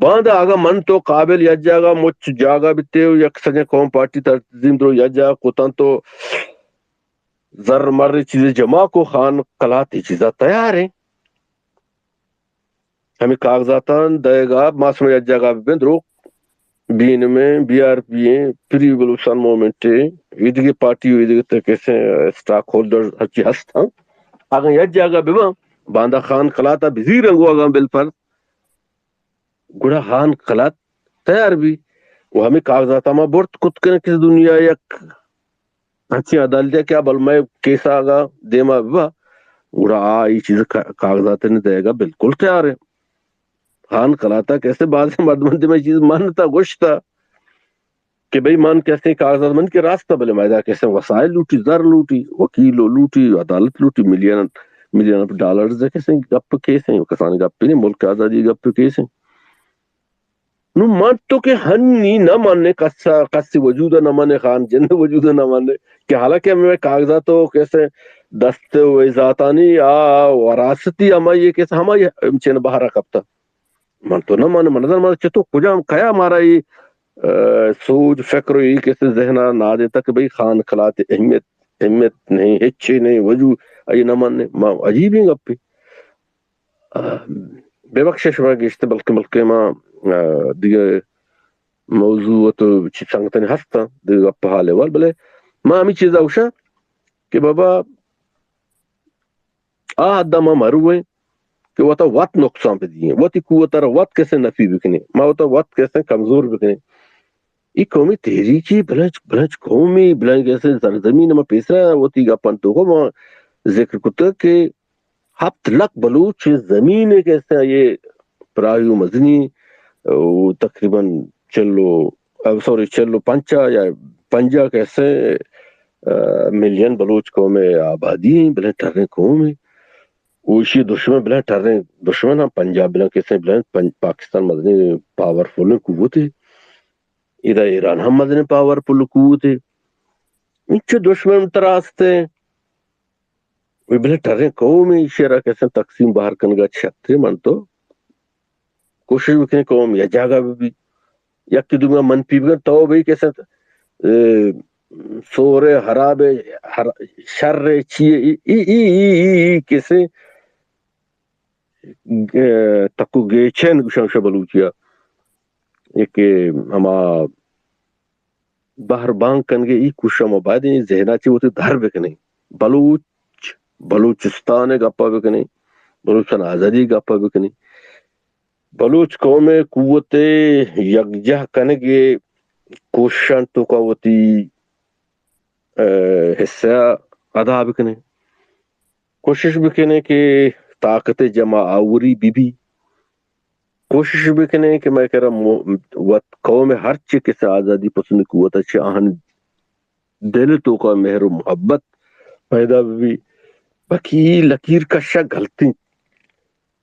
باندا اگاں من تو قابل یک جاگہ مچ جاگہ بیتے و یک سجیں قوم پارٹی تنظیم درو یک جاگہ کتن تو زر مر چیز جمع کو خان قلات ای چیزا تیار ہیں۔ ہمے کاغذاتاں دئیگا، ما شما یک جاگہ ببیں، دروغ، بی این ایم ایں، بی آر پی ایں، فری بلوچستان موومنٹ ایں، ایدگہ پارٹی و ایدگہ تے کسیں اسٹاک ہولڈر ہرچی ہست ہاں، اگاں یک جاگہ بباں، باندا خان قلات ءَ بزیراں گوں اگاں بالفرض، گڑا خان قلات تیار بی و ہمے کاغذات ما برت کت کنیں کہ دنیا یک ہنچیں عدالتے کہ آ بل مئے کیس آگا دیما ببا، گڑا آ ای چیز کا-، کاغذات نے دئیگا بالکل تیار ہے۔ خان قلاتا کسے بازیں مردماں دیما چیز مانتا گوشتا کہ بھئی من کسے کاغذات من کہ راست، بلے مئے دا کسے وسائل لوٹی، زر لوٹی، وکیل لوٹی، عدالت لوٹی، ملین، ملین آف ڈالرز کسے گپ کیسیں، کسان گپ نہیں، ملک آزادی گپ کیسیں۔ نوں من تو کہ ہنی نہ مانے، کس، کسی وجود نہ مانے، خان جند وجود نہ مانے کہ حالانکہ ہمیں کاغذات و کسے دست و ذاتانی آ وراثتی ہمائی کسے ہمائی چین بہر کپتا۔ من تو نہ مانے، من نظر مانے چتو کجام کیا مارا ای، آ، سوچ فکر و ای کسے ذہنا نہ دیتا کہ بھئی خان قلات اہمیت، اہمیت نہیں، ہچی نہیں، وجود ای نہ مانے، ما عجیبیں گپے۔ آ، ببخش شما گشت، بلکہ، بلکہ ما، آ، دیگہ موضوع تو چی سنگتن ہستاں، دیگہ گپ حال احوال، بلے ما ہمیں چیز اوشا کہ بابا آ حد ما مرویں کہ وتا وت نقصان بدییں، وتی قوت را وت کسے نفی بکنیں، ما وتا وت کسے کمزور بکنیں۔ ای قومی تحریکی بلنچ، بلنچ قومی، بلنچ کسے سرزمین ما پیسرا وتی گپن تو کو ما ذکر کتا کہ ہپت لکھ بلوچ زمین ء کہ استیں، آئی ء پراہی و مزنی، و تقریباً چل و، آ، سوری، چل و پنچا یا پنجا کہ استیں، آ، ملین بلوچ قوم ء آبادی ہیں، بلے ٹریں قوم ہیں۔ و ایشی دشمن بلے ٹریں دشمن ہم پنجاب بلے کہ استیں، بلے پن-، پاکستان مزنی پاورفل قوت ہے۔ ادا ایران ہم مزنی پاورفل قوت ہے۔ انچو دشمن تراست ہیں۔ وی بلے ٹریں قوم ایشی را کسے تقسیم بہر کنگا شترے من تو کوشش بکنیں قوم یا جاگہ بہ بی، یکی دومی منفی بکن، تو بھئی کسے، اے، سور حراب، ہر-، شر چی ای، ای، ای، ای، ای، ای کسے، اے، تکو گیچین گوشن شہ بلوچیا، ایک ہما بہر بانگ کنگے ای کوشش ما باید ایں ذہنا چہ وتی در بکنیں۔ بلوچ، بلوچستان ء گپا بکنیں، بلوچستان آزادی ء گپا بکنیں۔ بلوچ قوم ء قوت ء یکجاہ کنگ ء کوششاں توکا وتی، ء، حصہ ادا بکنیں۔ کوشش بکنیں کہ طاقت ء جمع آوری بہ بی۔ کوشش بکنیں کہ مئے کرا مو-، وت قوم ء ہرچی کسے آزادی پسند قوت ء چہ آہانی دل ء توکا مہر و محبت پیدا بہ بی۔ باقی اے لکیر کشگ غلطیں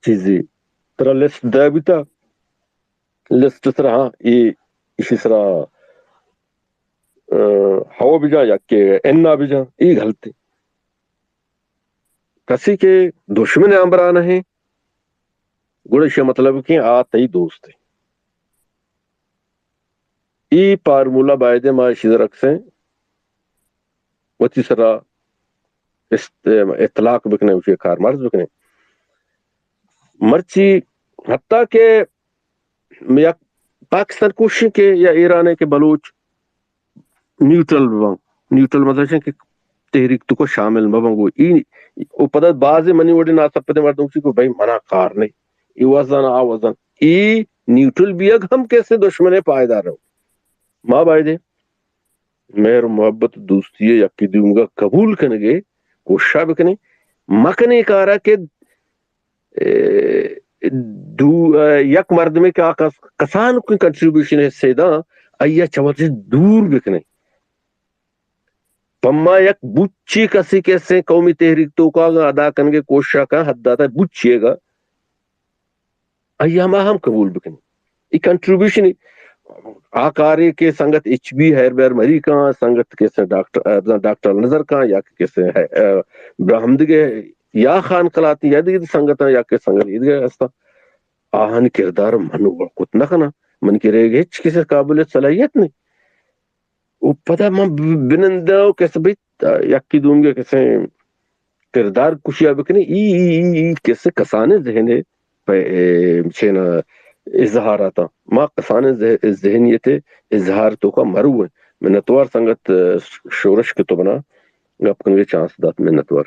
چیزے۔ ترا لسٹ دیا بیتا، لسٹ سرا، ہاں، اے، ایشی سرا، ء، ہو بجا یا کہ انا بجا، اے غلطیں۔ کسی کہ دشمن ہمراہ نہ ہیں، گڑا ایشی مطلب کہ آ تئی دوست ہے۔ ای فارمولا باید ما ایشی در اکسیں وتی سرا است-، اطلاق بکنیں، وشی کارمرز بکنیں۔ مرچی حتی کہ یک پاکستان کوشش کہ یا ایران ہے کہ بلوچ نیوٹرل ببن۔ نیوٹرل مطلب چہ کہ تحریک توکا شامل مبن گو۔ ای، او پدا بعض منی وڑی ناسپتے مردم چی کو بھائی منا کار نہیں۔ ای وزن آ وزن۔ ای نیوٹرل بیگ ہم کسے دشمن پائیدار ہو۔ ما بایدے مہر محبت دوستی یکی دومگا قبول کنگے کوششا بکنیں۔ مکنے کارا کہ اے، دو، اے، یک مردمے کہ آ کس-، کسان کوئی کنٹریبیوشن حصے داں، آئی ء چہ وت دور بکنیں۔ پما یک بچی کسی کسیں قومی تحریک توکا اگاں ادا کنگے کوشش کن، حد داتا بچی گا، آئی ہما ہم قبول بکنیں۔ ای کنٹریبیوشن آ کارے کہ سنگت ایچ بی ہیر بیر مری کن، سنگت کسیں ڈاکٹر، ڈاکٹر نظر کن یا کہ کسیں، اے، براہمدگے یا خان قلات یا دگہ سنگتاں یا کہ سنگت ایدگہ ہستاں، آہانی کردار من وڑ کت نہ کناں۔ من کہ رے ہچ کسی قابل صلاحیت نہیں۔ و پدا من ب-، بنندہ و کس بیت، یکی دومگے کسے کردار کشیا بکنے، ای، ای، ای، ای کسے کسانے ذہنے پہ، اے، چین اظہاراتاں۔ ما کسانیں ذہ-، ذہنیت اظہار توکا مرو ہیں۔ منتوار سنگت، اے، شورش کہ تو منا گپ کنگے چانس دات، منتوار۔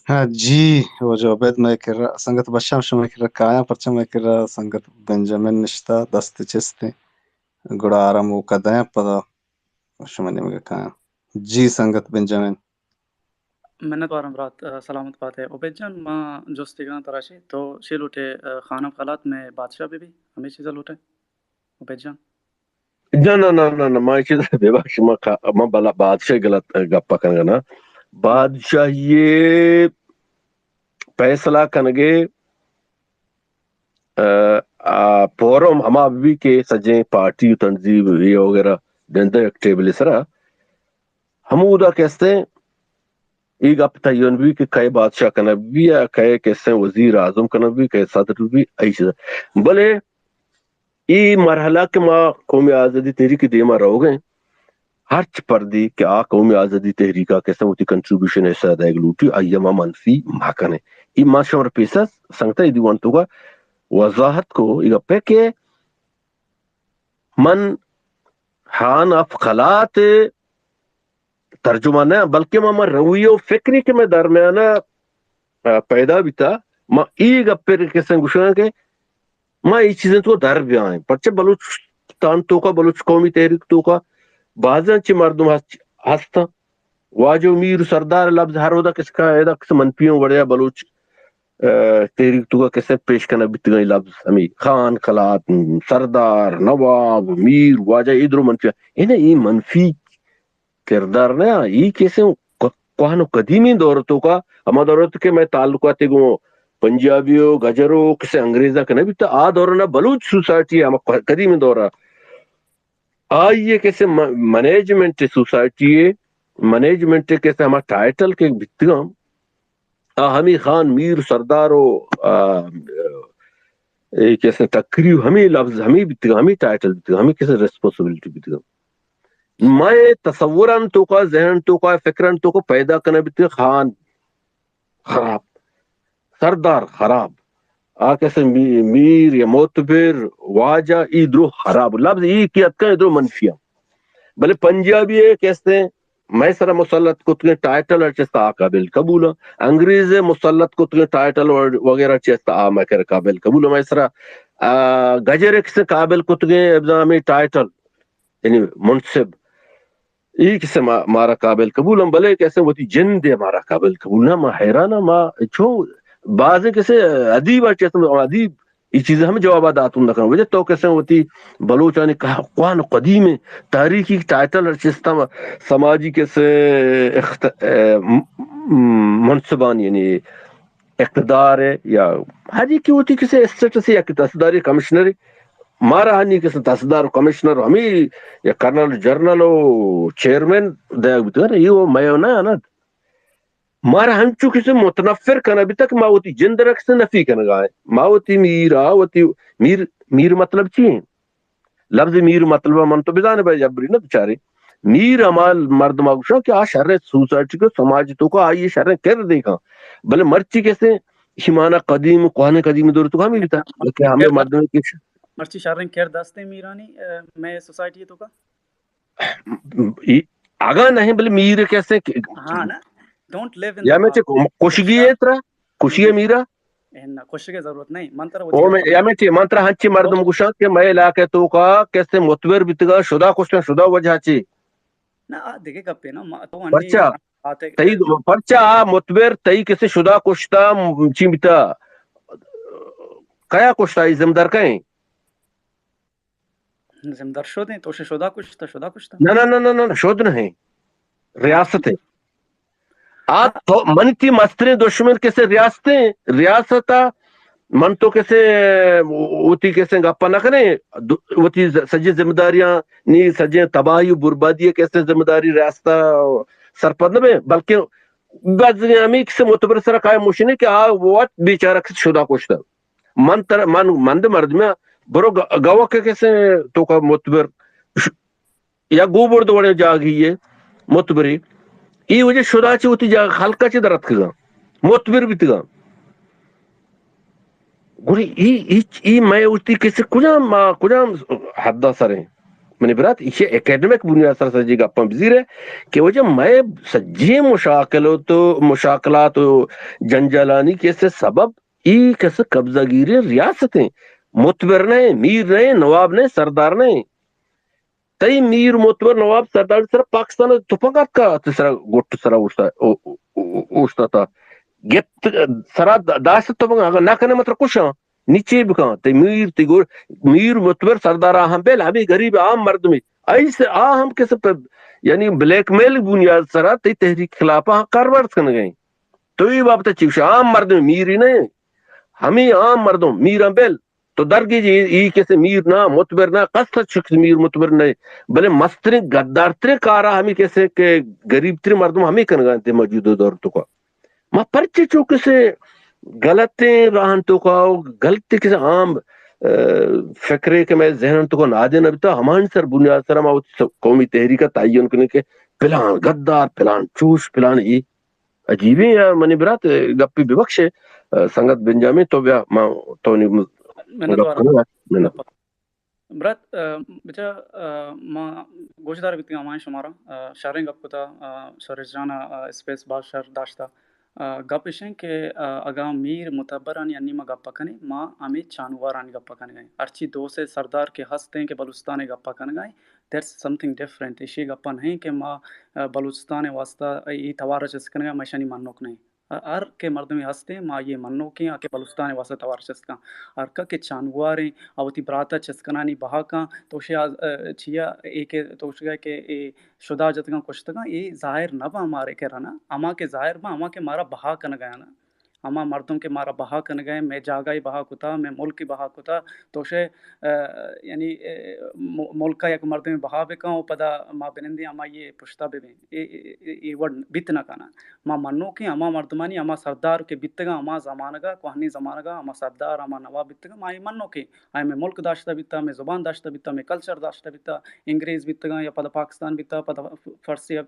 ہاں جی، واجہ عبید مئے کرا، سنگت بشام شمئے کرا کایاں، پرچہ مئے کرا سنگت بنجامن نشتا، دست چستیں، گڑا آرام موقع دیاں، پدا شمئے نیمگا کایاں۔ جی سنگت بنجامن۔ منت وارم برات، سلامت باتے۔ عبید جان، ما جستے کناں ترا چے، تو چے لوٹے، خانم خلات مئے بادشاہ بہ بی، ہمے چیزا لوٹے؟ عبید جان۔ نہ، نہ، نہ، نہ، نہ، ما اے چیز ببخش، ما کا-، ما بلا بادشاہ غلط گپا کنگا نا۔ بادشاہی فیصلہ کنگے، آ، آ، فورم ہما بی کہ سجیں پارٹی و تنظیم وغیرہ دندہ یک ٹیبل سرا۔ ہمودا کہ استیں اے گپ تعین بی کہ کئے بادشاہ کنگ بی یا کئے کہ استیں وزیر اعظم کنگ بی، کئے صدر بی، اے چیز۔ بلے اے مرحلہ کہ ما قومی آزادی تحریک دیما روگ ایں، ہرچ پردی کہ آ قومی آزادی تحریکا کہ استیں وتی کنٹریبیوشن حصہ دئیگ لوٹی، آئی ما منفی مکنیں۔ اے ما شمر پیسا سنگتا اے دیوان توکا وضاحت کو، اے گپے کہ من ہان آف خلات ترجمہ نہ، بلکہ ما، ما رویہ و فکری کہ مئے درمیانا، آ، پیدا بیتا، ما اے گپ پر کسیں گوشاں کہ ما اے چیزیں تو در بیائیں۔ پرچہ بلوچستان توکا، بلوچ قومی تحریک توکا بازیں چی مردم ہست-، ہستاں۔ واجہ و میر و سردار لبز ہر ودا کس کا، ادا کس منفی ہوں وڑیا بلوچ، آ، تحریک توکا کسے پیش کنگ بیتگاں لبز ہمیں خان خلات، سردار، نواب، میر، واجہ اے درو منفی۔ اے نہ، اے منفی کردار نہ، اے کسے ک-، کوہن و قدیمی دور توکا، ہما دور تو کہ مئے تعلقات گوں پنجابی و گجر و کسے انگریزاں کہ نہ بیتا، آ دور نہ بلوچ سوسائٹی ہما ق-، قدیمی دور آئی کسے م-، مینجمنٹ سوسائٹی، مینجمنٹ کسے ہما ٹائٹل کہ بیتگاں، آ ہمیں خان میر سردار و، آ، اے کسے ٹکری و ہمیں لبز ہمیں بیتگاں، ہمیں ٹائٹل بیتگاں، ہمیں کسے ریسپانسبلٹی بیتگاں۔ مئے تصوران توکا، ذہن توکا، فکران توکا پیدا کنگ بیتگاں خان خراب، سردار خراب، آ کسے می-، میر یا معتبر، واجہ، اے درو خراب۔ لبز اے کہ اتکاں، اے درو منفی آں۔ بلے پنجابی اے کسے مئے سرا مسلط کتگیں ٹائٹل چست آ قابل قبول آں۔ انگریز مسلط کتگیں ٹائٹل و-، وغیرہ چست آ مئے کر قابل قبول آں۔ مئے سرا، آ، گجر کسے قابل کتگیں ابزامی ٹائٹل، یعنی منصب، اے کسے ما-، مارا قابل قبول ہم، بلے کسے وتی جند ء مارا قابل قبول نہ، ما حیران آں، ما چو بازیں کسے ادیب ء چہ ادیب اے چیز ہم جواب داتون نہ کن۔ وجہ تو کسے وتی بلوچانی کہ-، کوہن قدیم تاریخی ٹائٹل ہر چیز تم سماجی کسے اخت-، م-، م-، منصبانی یعنی اقتدار ء یا ہر یکے وتی کسے اسٹیٹس یا کہ تحصیلداری کمشنر، مارا ہنی کسے تحصیلدار و کمشنر ہمیں یا کرنل جنرل و چیئرمین دیگ بیتگ، اے و مئے و نہ انت۔ مارا ہنچو کسے متنفر کنگ بیتگ کہ ما وتی جند را کسے نفی کنگا ایں۔ ما وتی میرا، وتی میر، میر مطلب چی انت؟ لبز میر مطلب من تو بزانے بھائی جبری نہ بچارے۔ میر ہما مردم گوشاں کہ آ شر سوسائٹی کو سماج تو کو آئی شر کر دیکھا۔ بلے مرچی کسے ایمانا قدیم، کوہن قدیم دور تو ہمیں بیتا۔ بلکہ ہمیں مردم کہ مرچی شریں کرد ہستیں میرانی، اے، مئے سوسائٹی توکا؟ اے، اگاں نہیں، بلے میر کسے کہ ہاں نا، ڈونٹ لیو ان یا دا میں چے پاسٹ۔ کشگی ہے ترا، کشگی ہے میرا؟ اے نہ، کشگی ضرورت نہیں۔ من ترا او وتی میں، یا میں چے، من ترا ہنچی مردم گوشاں کہ مئے علاقے توکا کسے متبر بیتگا، شدا کشتن، شدا وجہ چی؟ نہ، آ دگہ گپے نا، ما تو انڈی پرچا؟ آتے تئی دو-، پرچا آ متبر تئی کسے شدا کشتا، م-، چی بیتا؟ کیا کشتا؟ ای زمدار کئیں؟ زمدار شد ہیں، تو شے شدا کشتا، شدا کشتا۔ نہ، نہ، نہ، نہ، نہ، شد نہیں۔ ریاست ہے۔ آ ہاں۔ تو من تی مستریں دشمن کسے ریاست ہیں، ریاست آ من تو کسے وتی کسے گپا نہ کنے، دو-، وتی ز-، سجے ذمہ داریاں نی سجے تباہی و بربادی کسے ذمہ داری ریاست آ سرپد نہ بے، بلکہ بعض ہمیں کسے متبر سرا قائم مشنے کہ آ وت بیچارہ کسے شدا کشتا۔ من تر، من، من دے مردمے برو گ-، گوک کسے توکا متبر ش-، یا گوبرد وڑیں جاگہی ء متبری۔ اے وجہ شدا چہ وتی جاگہ خلق ء چہ در اتکگاں، متبر بیتگاں۔ گڑا ای، ای، ای مئے وتی کسے کجام، ما کجام حد ءَ سر ایں؟ منی برات، ایشی اکیڈمک بنیاد سر سجی گپاں بزیرے کہ وجہ مئے سجی مشاکلات و، مشاکلات و جنجالانی کسے سبب ای کسے قبضہ گیریں ریاست ایں، متبر نہ ایں، میر نہ ایں، نواب نہ ایں، سردار نہ ایں۔ تئی میر، متبر، نواب، سردار سر پاکستان تپنگ آتکا، تئی سرا گٹ سرا اوشتا، او-، او-، او-، اوشتاتا۔ گپت سرا دا-، داشت تپنگ، اگر نہ کنے مطلب کشاں، نیچے بکاں۔ تئی میر، تئی گور، میر، متبر، سردار آ ہم بیل، ہمیں غریب عام مردمی۔ ایسے آ ہم کسے پر، یعنی بلیک میل بنیاد سرا تئی تحریک خلاف آ کاربرد کنگے۔ تو ای بابت چی گوشے؟ عام مردم میری نہ، ہمیں عام مردم میراں بیل۔ تو درگیجی ای کسے میر نہ، متبر نہ، کس چک میر متبر نہ۔ بلے مستریں گدارتریں کارا ہمیں کسے کہ غریب تریں مردم ہمیں کنگا انت موجودہ دور توکا۔ ما پرچے چو کسے غلطیں راہن توکا و غلطیں کسے عام، اه، فکرے کہ مئے ذہن توکا نادے نہ بیتا، ہمانی سر بنیاد سرا ما وتی س-، قومی تحریک تعین کنیں کہ پلان غدار، پلان چوش، پلان ای۔ عجیبیں یا منی برات، گپی ببخشے، اه، سنگت بنجامین، تو بیا، ما تو نی م-، منت گپ وارم۔ کناں۔ منت۔ برات، اه، بچا، اه، ما گوشدار بیتگاں ہمائیں شمارا، اه، شریں گپ کتا، اه، سریش جان ءَ، اه، اسپیس باز شر داشتا۔ اه، گپ اش انت کہ، اه، اگاں میر متبرانی انی ما گپ کنیں، ما ہمے چانوارانی گپ کنگا ایں۔ ہرچی دو سے سردار کہ ہست ایں کہ بلوچستان ءِ گپ کنگا ایں، that's something different۔ ایشی گپ نہ ایں کہ ما، اه، بلوچستان ءِ واسطہ اے توار ءَ چست کنگا ایں، ما ایشانی منوک نہ ایں۔ ہر کہ مردمے ہستیں، ما آئی ءِ منوکیں، آ کہ بلوچستان ءِ واستہ توار چست کن۔ ہر کہ کہ چانواریں، آ وتی برات ءَ چست کنانی بہا کن، تو شے آ، اه، چیا اے کہ تو شگا کہ اے شدا جتگاں کشتگاں، اے ظاہر نہ باں مارے کرا نا۔ ہما کہ ظاہر باں، ہما کہ مارا بہا کنگا نا۔ ہما مردم کہ مارا بہا کنگا، مئے جاگہ ءَ بہا کتا، مئے ملک ءَ بہا کتا، تو شے، اه، یعنی، اه، م-، ملک ءَ یک مردمے بہا بکن و پدا ما بنندیں ہمائی ءِ پشتا ببیں۔ اے، اے، اے، اے وڑ بیت نہ کناں۔ ما منوکیں ہما مردمانی، ہما سردار کہ بیتگاں ہما زمانگا، کوہنیں زمانگا ہما سردار، ہما نواب بیتگاں، ما اے منوکیں۔ آئی مئے ملک داشتہ بیتا، مئے زبان داشتہ بیتا، مئے کلچر داشتہ بیتا، انگریز بیتگاں یا پدا پاکستان بیتا، پدا فرسی، اه،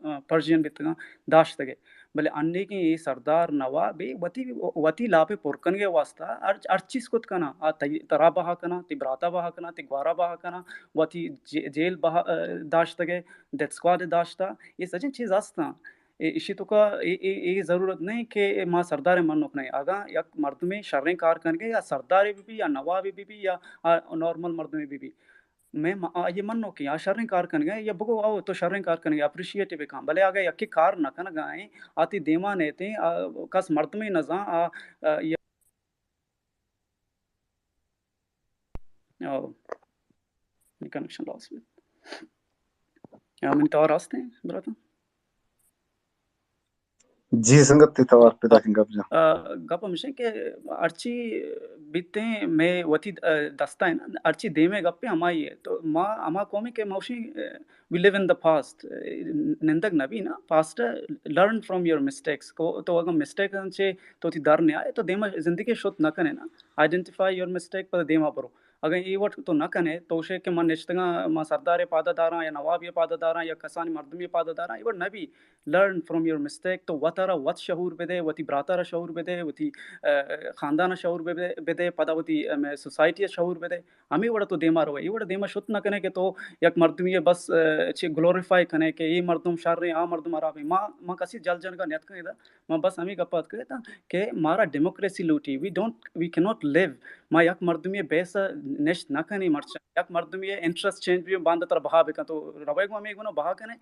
اه، پرشین بیتگاں، داشتگے۔ بلے انیگیں اے سردار نواب اے وتی، وتی لاپ ءَ پر کنگ ءِ واسطہ ہر، ہر چیز کت کناں۔ آ تئی، ترا بہا کناں، تئی براتا بہا کناں، تئی گوارا بہا کناں، وتی جے-، جیل بہا، اه، داشتگے، ڈیتھ اسکواڈ داشتا، اے سجیں چیز ہستاں۔ اے، ایشی توکا اے، اے، اے ضرورت نہیں کہ ما سردار منوک نہیں۔ اگاں یک مردمے شریں کار کنگے یا سردارے بہ بی یا نوابے بہ بی یا، آ، نارمل مردمے بہ بی، میں ما-، آئی ءَ منوکیں، آ شریں کار کنگا ایں، یا بگو او تو شریں کار کنگے، اپریشیٹ بکن۔ بلے اگاں یکے کار نہ کنگا ایں، آ تئی دیما نیتیں، آ کس مردمے نزان، آ، آ، یا، او، کنیکشن لاس بیت۔ آ، منی توار ہستیں، براتاں؟ جی سنگت، تئی توار پیداکیں گپ جان۔ آ، گپ ہمیش انت کہ ہرچی بیتیں مئے وتی، آ، دستا انت، ہرچی دیمے گپے ہمائی ہے۔ تو ما ہما قومی کہ موشی، آ، we live in the past، آ، نندگ نبی نا، past, learn from your mistakes۔ کو تو اگر مسٹیک چے تو تی در نیائے تو دیما زندگی شت نہ کنے نا۔ Identify your mistake، پدا دیما برو۔ اگاں اے وڑ تو نہ کنے، تو شے کہ من نشتگاں، من سردارے پادا داراں یا نوابی پادا داراں یا کسانی مردمی پادا داراں، اے وڑ نہ be. Learn from your mistake۔ تو وتارا وت شعور بدے، وتی براتارا شعور بدے، وتی، آ، خاندانا شعور بدے، بدے، پدا وتی، آ، مئے سوسائٹی شعور بدے۔ ہمے وڑ تو دیما روے۔ اے وڑ دیما شت نہ کنے کہ تو یک مردمی بس، آ، چے گلوریفائی کنے کہ اے مردم شر ایں، آ مردم حراب ایں۔ ما، ما کسی جل جنگا نیتکاں ادا۔ ما بس ہمے گپ ءَ اتکگ اتاں کہ مارا ڈیموکریسی لوٹی۔ We don't, we cannot live۔ ما یک مردمی بیس ءَ نشت نہ کنیں مرچاں۔ یک مردمی انٹرسٹ چینج بی، باندا ترا بہا بکن، تو روئے گوں ہمے گوں بہا کنے،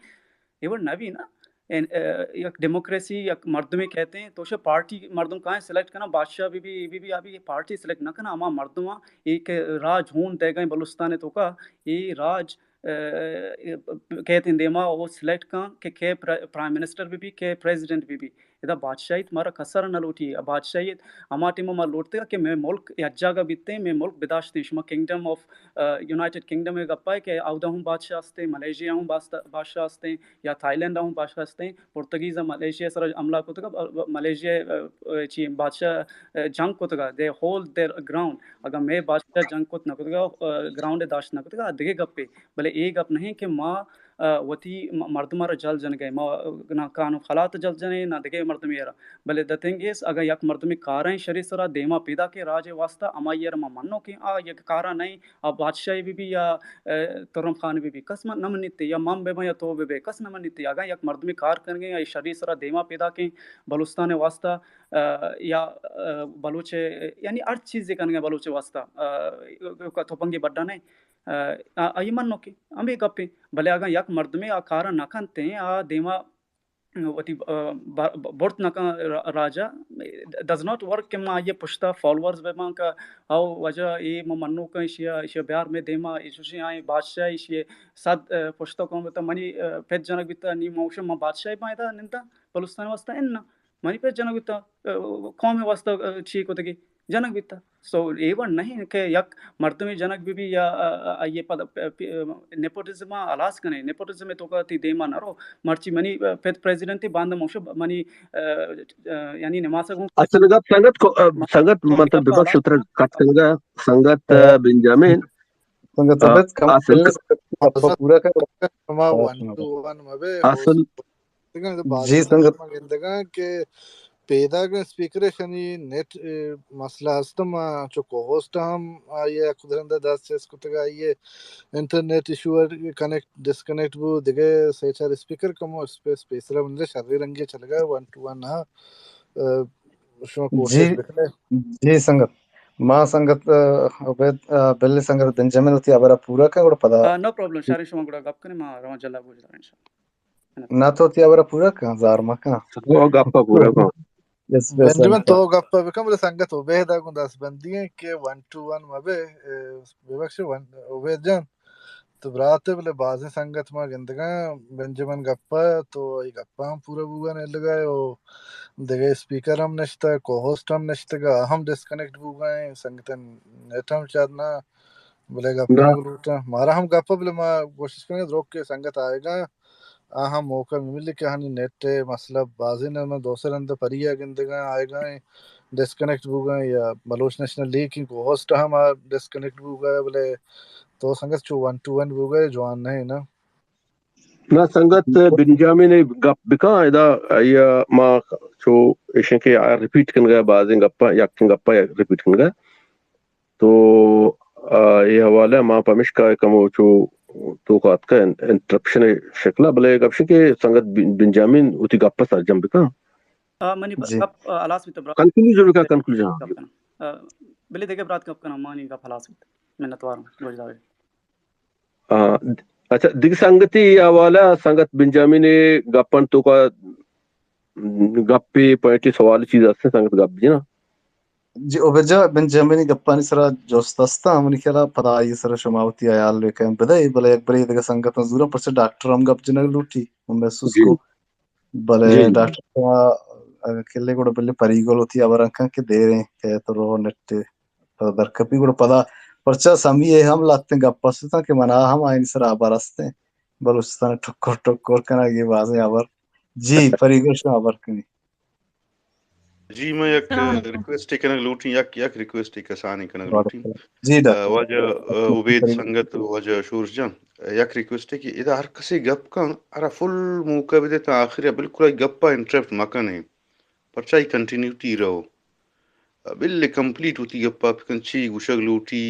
اے وڑ نہ بی نا۔ ان-، ا، یک ڈیموکریسی، یک مردمے کئیت، تو شے پارٹی مردم کائیں سلیکٹ کناں، بادشاہ بہ بی، اے بہ بی، آ بی پارٹی سلیکٹ نہ کناں، ہما مردماں اے کہ راج ہون دئیگا ایں بلوچستان ءِ توکا، اے راج اه، کئیت ایں دیما او سلیکٹ کن کہ کئے پر-، پرائم منسٹر بہ بی، کئے پریزیڈنٹ بہ بی۔ ادا بادشاہیت مارا کسر نہ لوٹی۔ بادشاہیت ہما ٹیم ما لوٹتگ کہ مئے ملک یک جاگہ بیتیں، مئے ملک بداشتیں۔ شما کنگڈم آف، اه، یونائیٹڈ کنگڈم ءِ گپا کہ اودا ہوں بادشاہ ہستیں، ملیشیا ہوں باست-، بادشاہ ہستیں، یا تھائی لینڈ ہوں بادشاہ ہستیں۔ پرتگیز ءَ ملیشیا ءِ سرا حملہ کتگ، ب-، ب-، ملیشیا ءِ، اه، چی بادشاہ، اه، جنگ کتگ، they hold their ground۔ اگاں مئے بادشاہ جنگ کت نہ کتگ، اه، گراؤنڈ ءَ داشت نہ کتگ، آ دگہ گپے۔ بلے اے گپ نہ ایں کہ ما، ء، وتی م-، مردم ء را جل جنگ ء، ما نہ قانون خلات جل جنیں، نہ دگہ مردمے ء را۔ بلے the thing is، اگاں یک مردمے کاریں شری سرا دیما پیدا کے راج ء واسطہ، ہمائی ء را ما منو کہ آ یک کارا نہیں، آ بادشاہی بہ بی یا، ء، ترم خان بہ بی، کس من نہ منیتے، یا من بہ باں یا تو بہ بے، کس نہ منیتے۔ اگاں یک مردمے کار کنگے، آئی شری سرا دیما پیدا کے بلوچستان ء واسطہ، ء، یا، ء، بلوچ ء، یعنی ہر چیزے کنگے بلوچ ء واسطہ، ء، تپنگے بڈا نہیں۔ ء، آ-، آئی منوکیں ہمے گپیں۔ بلے اگاں یک مردمے آ کارا نہ کنتیں، آ دیما وتی، ء، ب-، ب-، برت نہ کن را-، راجا، does not work کہ ما آئی پشتا فالوورز بہ باں کہ او واجہ اے ما منوکاں ایشی ء، ایشی ء بیار مئے دیما، ایشی آئیں بادشاہ، ایشی ء صد، ء، پشتا کم بتا منی، ء، پت جنگ بیتا، نی موشم ما بادشاہ باں ادا نندا بلوچستان واسطہ اناں۔ منی پت جنگ بیتا، ء، قوم واسطہ، ء، چی کتگی؟ جنگ بیتا۔ سو اے وڑ نہیں کہ یک مردمے جنگ بہ بی یا، ء، ء، آئی ء پد پ-، پ-، نیپوٹزم ء ہلاس کنے، نیپوٹزم ء توکا تی دیما نہ رو۔ مرچی منی، ء، پت پریزیڈنٹ ء، باندا موشو منی، ء، ء، یعنی نماسگ ہوں۔ اصل گپ سنگت کو، ء، سنگت من تر ببخش، ترا کٹ کنگا، سنگت، ء، بنجامین، سنگت ء، عبید کم اصل پورا کر۔ شما ون ٹو ون مبے، اصل۔ گندگاں، جی بازیں سنگت۔ ما گندگاں کہ پیداگیں اسپیکر ء شنی نیٹ، اے، مسئلہ ہست، ما چو کو ہوسٹ ہم آئی ء کدرند ء دست چست کتگ، آئی ء انٹرنیٹ ایشو ء کنیکٹ، ڈسکنیکٹ بو، دگہ سے چار اسپیکر کمو اسپیس پیسرا بندے شری رنگے چلگا ون ٹو ون ہاں، ء، شما جی، کوشش بکنے۔ جی سنگت، ما سنگت، ء، عبید، ء، بلی سنگت بنجامین وتی ہبرا پورا کن گڑا پدا۔ آ، نو پرابلم، شاریں شما گڑا گپ کنے، ما رواں جلا گوش داریں انشاءاللہ۔ نہ تو وتی ہبرا پورا کن، زار مکن۔ او گپا پورا کن۔ یس، بس بنجمن تو سنگت۔ گپا بکن، بلے سنگت عبید ء گوں دست بندی ہیں کہ ون ٹو ون مبے، اے، ببخش ون، عبید جان، تو برات بلے بازیں سنگت ما گندگاں، بنجمن گپا تو اے گپا ہم پورا بوگا نیلگا ہے، او دگہ اسپیکر ہم نشتہ، کو ہوسٹ ہم نشتگا، ہم ڈسکنیکٹ بوگا ہیں، سنگتن نیٹ ہم چارنا، بلے گپ نہ۔ لوٹاں۔ مارا ہم گپ، بلے ما کوشش کنیں دروک کہ سنگت آئیگا، آ ہم موقع ملی کہ ہنی نیٹ ء مسئلہ بازیں، من دو سے رند پری ء گندگاں آئیگا، ڈسکنیکٹ بوگا یا بلوچ نیشنل لیگ کی کو ہوسٹ ہم آ ڈسکنیکٹ بوگا، بلے تو سنگت چو ون ٹو ون بوگا جوان نہیں نا۔ نہ سنگت بنجامین ء گپ بکاں ادا، آئی ء ما چو ایشیں کہ آ ریپیٹ کنگا، بازیں گپاں، یکیں گپاں ریپیٹ کنگا۔ تو آ، اے حوالہ ء ما پمیشکا کمو چو توک ء اتکہ ان-، انٹرپشن ء شکل ء، بلے گپشیں کہ سنگت بن-، بنجامین وتی گپ ء سرجم بکن۔ آ، منی ب-، جی۔ گپ، آ، ہلاس بیت برات۔ کنکلوژن بکن، کنکلوژن۔ گپ کناں۔ آ، بلے دگہ برات گپ کناں، منی گپ ہلاس بیت۔ منتوار آں، گوشدارے۔ آ، اچھا، دگہ سنگتی اے حوالہ ء سنگت بنجامین ء گپاں توکا گپے، پوائنٹے، سوال چیز است، سنگت گپ جناں۔ جی، عبید جان، بنجامینی گپانی سرا جست استاں، منی خیالا پدا آئی سرا شما وتی حیال لیکہ بدئے، بلے یک برے دگہ سنگتاں زوراں، پرچہ ڈاکٹر ہم گپ جنگ لوٹی، من محسوس جی۔ کو۔ بلے جی، جی۔ ڈاکٹر شما اگہ کلے گڑا بلے پری گل وتی ہبراں کن کہ دیریں کہ تو رو نیٹ پدا درکپی گڑا پدا، پرچہ سمی اے ہم لہتیں گپ استاں کہ منا ہم آئینی سرا ہبر استیں، بلوچستان ٹکر ٹکر کنگ اے بازیں ہبر۔ جی، پری گل شما ہبر کنی۔ جی، من یک السلام علیکم۔ ریکویسٹ کنگ لوٹیں، یک، یک ریکویسٹ کسانی کنگ لوٹیں۔ جی، ڈاکٹر۔ آ، واجہ، آ، عبید سنگت، واجہ شورش جان، یک ریکویسٹ کہ ادا ہر کسی گپ کن، ارا فل موقع بدے تا آخر بالکل آئی گپا انٹرپٹ مکنے۔ پرچا آئی کنٹینیوٹی رو۔ بلے کمپلیٹ وتی گپا بکن، چی گوشگ لوٹی،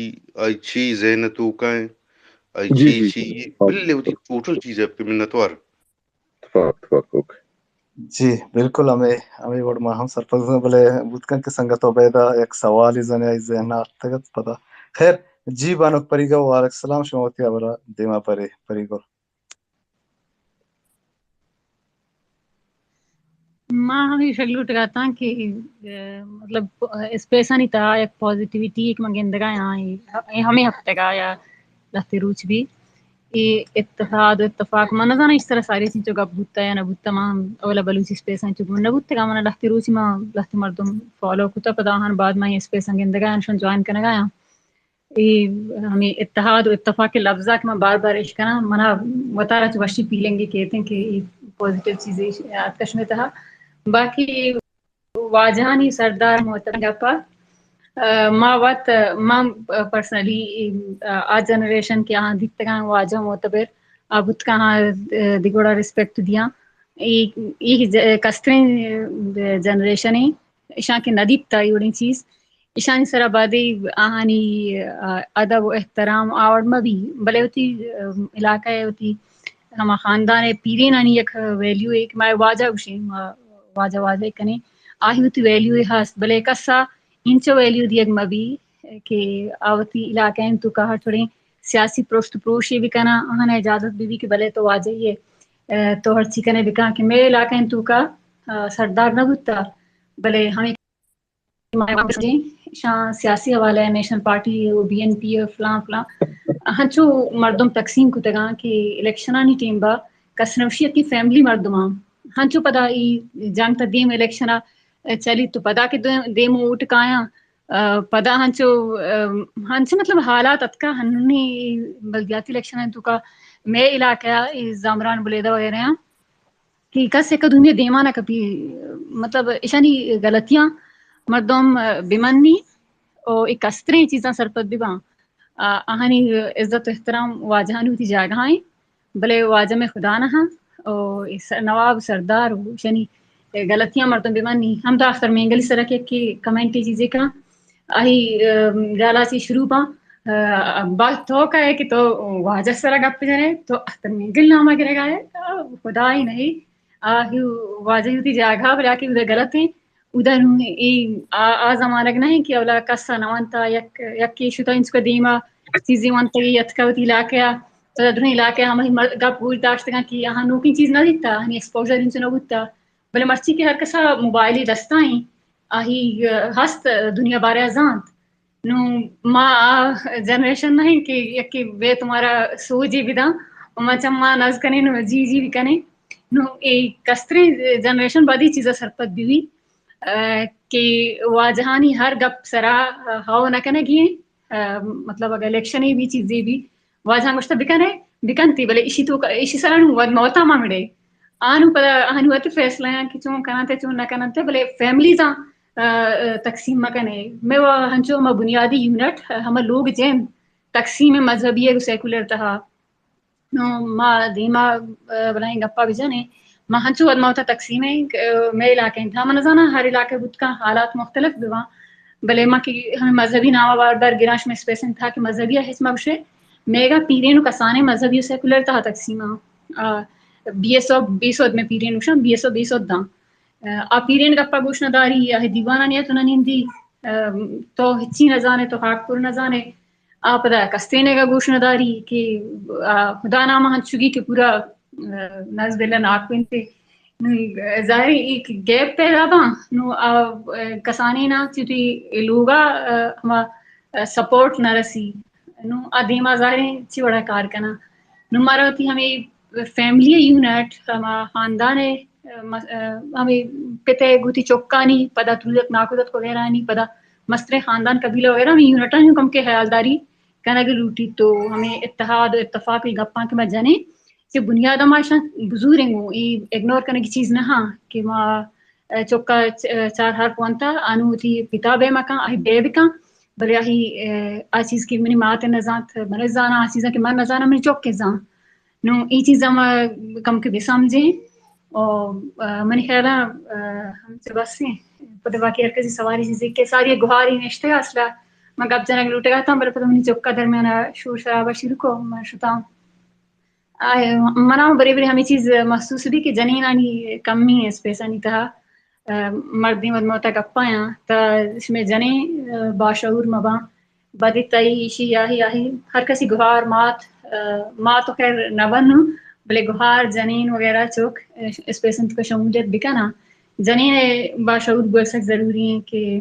آئی چی ذہن توکا ہیں، آئی جی، چی، جی، چی، جی۔ بلے وتی ٹوٹل چیز ہے، منتوار۔ اتفاق، اتفاق، اوکے۔ جی، بالکل ہمے، ہمے وڑ ما ہم سرپد ایں، بلے بوت کن کہ سنگت عبیدہ یک سوالے زنے آئی ذہن ء آرتگ ات پدا۔ خیر، جی بانک پری گل، وعلیکم السلام، شما وتی ہبرا دیما برے، پری گل۔ ما ہمے گوشگ لوٹگ اتاں کہ، ء، مطلب، اسپیسانی تہا یک پازیٹیویٹی کہ من گندگا آں، اے ہمے ہفتگا یا لہتے روچ بی اے اتحاد و اتفاق، من نزاناں ایشی سرا ساری چنچو گپ بوتا یا نہ بوتا، ما اولا بلوچی اسپیساں چو گون نہ بوتگا، من لہتے روچی ما لہتے مردم فالو کتا، پدا آہان بعد ما اے اسپیساں گندگا آں، اشان جوائن کنگا آں۔ اے ہمے اتحاد و اتفاق ء لبزاں کہ من بار بار اشکناں، منا وتارا چہ وشی فیلنگے کیت انت کہ اے پازیٹیو چیزے اتکگ شمئے تہا۔ باقی واجہانی سردار معتبر گپا، ء، ما وت، من پرسنلی، ء، آ جنریشن کہ آہاں دیتگاں واجہ معتبر، آ بوت کہاں، دگوڑا ریسپیکٹ دیاں. اے، اے ج-، کستریں جنریشن ایں، اشاں کہ نہ دیتا اے وڑیں چیز، اشانی سرا بادے آہانی، آ، ادب و احترام آوڑ مہ بی، بلے وتی، آ، علاقہ ء وتی ہما خاندان ء پیرینانی یک ویلیو اے کہ ما واجہ گوشیں، ما واجہ واجہ کنیں، آہی وتی ویلیو اے ہست، بلے کسا انچو ویلیو دیگ مہ بی کہ آ وتی علاقہ ء توکا ہر تھوڑیں سیاسی پرشت پروشے بکناں، آہانا اجازت بہ بی کہ بلے تو واجہ یے، آ، تو ہرچی کنے بکن کہ مئے علاقہ ء توکا، آ، سردار نہ بوتا، بلے ہمیں ایشاں سیاسی حوالہ ء نیشنل پارٹی و بی این پی و فلاں فلاں ہنچو مردم تقسیم کتگاں کہ الیکشنانی ٹیم با کس نوشی کی فیملی مردماں ہنچو پدا ای جنگ تا دیم الیکشن ء چلی تو پدا کہ دیم، دیم ووٹ کایاں، آ، پدا ہنچو، آ، ہنچو مطلب حالات اتکا ہنونی بلدیاتی الیکشن توکا مئے علاقہ ء زامران بلیدہ وغیرہ آں کہ کس یک دومی دیما نہ کپی، مطلب اشانی غلطیاں مردم بمنی و ایک کستریں چیزاں سرپد بباں. آ، آہانی عزت و احترام واجہانی وتی جاگہ ایں، بلے واجہ میں خدا نہ ہاں و س-، نواب سردار و اشانی غلطیاں مردم بمنی. ہم دا اختر مینگلی سرا کہ، کہ کمنٹی چیزے کا آہی، ام، جالا چی شروع باں. آ، با تو کہے کہ تو واجہ سرا گپ جنے، تو اختر مینگل نامہ گرگا ہے، آ، خدائی نہیں. آ، ہی واجہ ہوتی جاگہ، بلے آ کہ ادھر غلط ہیں. ادھر نوں اے، آ، آ زمانگ نہیں کہ اولا کسا نوانتا، یک، یک شتا انچ کا دیما چیزیں وانتا، یہ اتکا ہوتی علاقہ، تو درہیں علاقہ ہمیں مر-، گپ گوش داشتگاں کہ آہاں نوکیں چیز نہ دیتا، ہمیں ایکسپوژر انچ نہ بوتا. بلے مرچی کہ ہر کسا موبائلی دستا ہیں، آہی، آ، ہست دنیا بارے زانت. نوں ما آ جنریشن نہ ہیں کہ یکے بے تمہارا سوجی بداں و ما چما نز کنیں نوں جی جی بکنیں. نوں اے کستریں جنریشن بعدی چیزا سرپد بی، آ، کہ واجہانی ہر گپ سرا، آ، ہاو نہ کنگی ہیں. آ، مطلب اگر الیکشن بھی چیزیں بھی واجہاں گوشتہ بکنے، بکنتی، بلے اشی تو، اشی سرا نوں وت موتا ما مڑے. آنو پدا آنو وت فیصلہ ہیں کہ چون کننتے، چون نہ کننتے، بلے فیملیز آں، آ، آ، تقسیم مہ کنے. میں وہ ہنچو ہما بنیادی یونٹ، ہما لوگ جن تقسیم مذہبی ہے سیکولر تہا. نو ما دیما، آ، بلائیں گپا بجنے. ما ہنچو وت موتا تقسیم ہیں کہ، آ، میں علاقے ہیں. ہم نزانا ہر علاقے بوت کا حالات مختلف بواں. بلے ما کہ ہمیں مذہبی نام بار بار گراش میں اسپیس تھا کہ مذہبی ہے ہچ ما گوشے. میگا پیرین و کسانیں مذہبی و سیکولر تہا تقسیم آں. آ، B S O, B S O میں پیرین گوشاں، B S O, B S O داں. آ، آ پیرین گپا گوش نہ داری، آ دیوانانی تو نہ نندی، آ، تو ہچی نہ زانے، تو خاک پر نہ زانے. آ پدا کستینے گا گوش نہ داری کہ، آ، خدا نام ہنچگی کہ پورا، آ، نز دل ناک بنتے. نوں، آ، ظاہر ہے ایک گیپ پیدا باں، نوں آ، آ، کسانی نا چیتی لوگا، آ، ہما، آ، سپورٹ نہ رسی. نوں آ دیما ظاہر ہے چی وڑا کار کنا. نوں مارا وتی ہمیں فیملی یونٹ، ہما خاندان، آ، مس-، آ، ہمیں پتے گوتی چکانی، پدا تودت ناکودت وغیرہ آنی، پدا مستریں خاندان قبیلہ وغیرہ ہمیں یونٹانی کم کے خیالداری کنگ لوٹی تو ہمیں اتحاد و اتفاق گپاں کہ ما جنیں، چہ بنیاد ما اشاں بزوریں گوں، ای اگنور کنگی چیز نہ ہاں کہ ما، آ، چکا چ-، چار حرف وانتا، آنو وتی پتا بے مکان، آہی بے بکن، بلے آہی، آ، آ چیز کہ منی مات نزانت، من زاناں، آ چیزاں کہ من نزاناں، منی چک زان. نوں ای چیزاں ما کم کہ بسمجھیں. او، آ، منی خیال ء، آ، ہم چہ بس ہیں. پدا باقی ہر کسی سواری چیزی کہ ساری گوہاری نشتے اصلا. من گپ جنگ لوٹگا تاں، بلے پدا منی چکا درمیان شور شرابہ شروع کو، من شتاں. آ، منا برے برے ہمیں چیز محسوس بھی کہ جنینانی کمی ہے اسپیسانی تہا. آ، مردیں وت موتا گپایاں، تا شمے جنین، آ، باشعور مباں. بدی تئی ایشی آہی، آہی ہر کسی گہار مات، آ، مات و خیر نہ بنو، بلے گہار جنین وغیرہ چوک، آ، اسپیسن تو شمولیت بکناں. جنین باشعور بول سک ضروری ہیں کہ،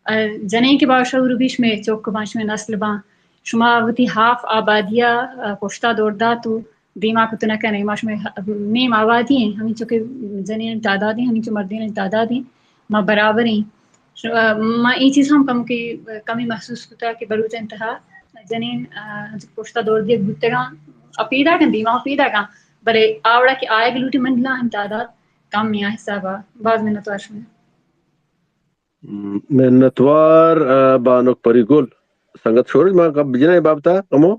آ، جنین کے باشعور بیش میں چوک باں، شمے نسل باں. شما وتی ہاف آبادیا، آ، پشتا دور دات و دیما کت نہ کنے. ما شمئے نیم آبادی ہیں، ہمینچو کہ جنین تعداد ہیں، ہمینچو مردین تعداد ہیں، ما برابر ہیں. ش-، ما اے چیز ہم کم کہ کمی محسوس کتا کہ بلوچ انتہا جنین، آ، پشتا دور دیگ بوتگاں، آ پیداگاں، دیما پیداگاں، بلے آوڑا کہ آیگ لوٹی من لا ہم تعداد کم ہیں آ حسابا. باز منت وار شمئے. منتوار، آ، بانک پری گل. سنگت شورش ما گپ بجنیں بابتا کمو.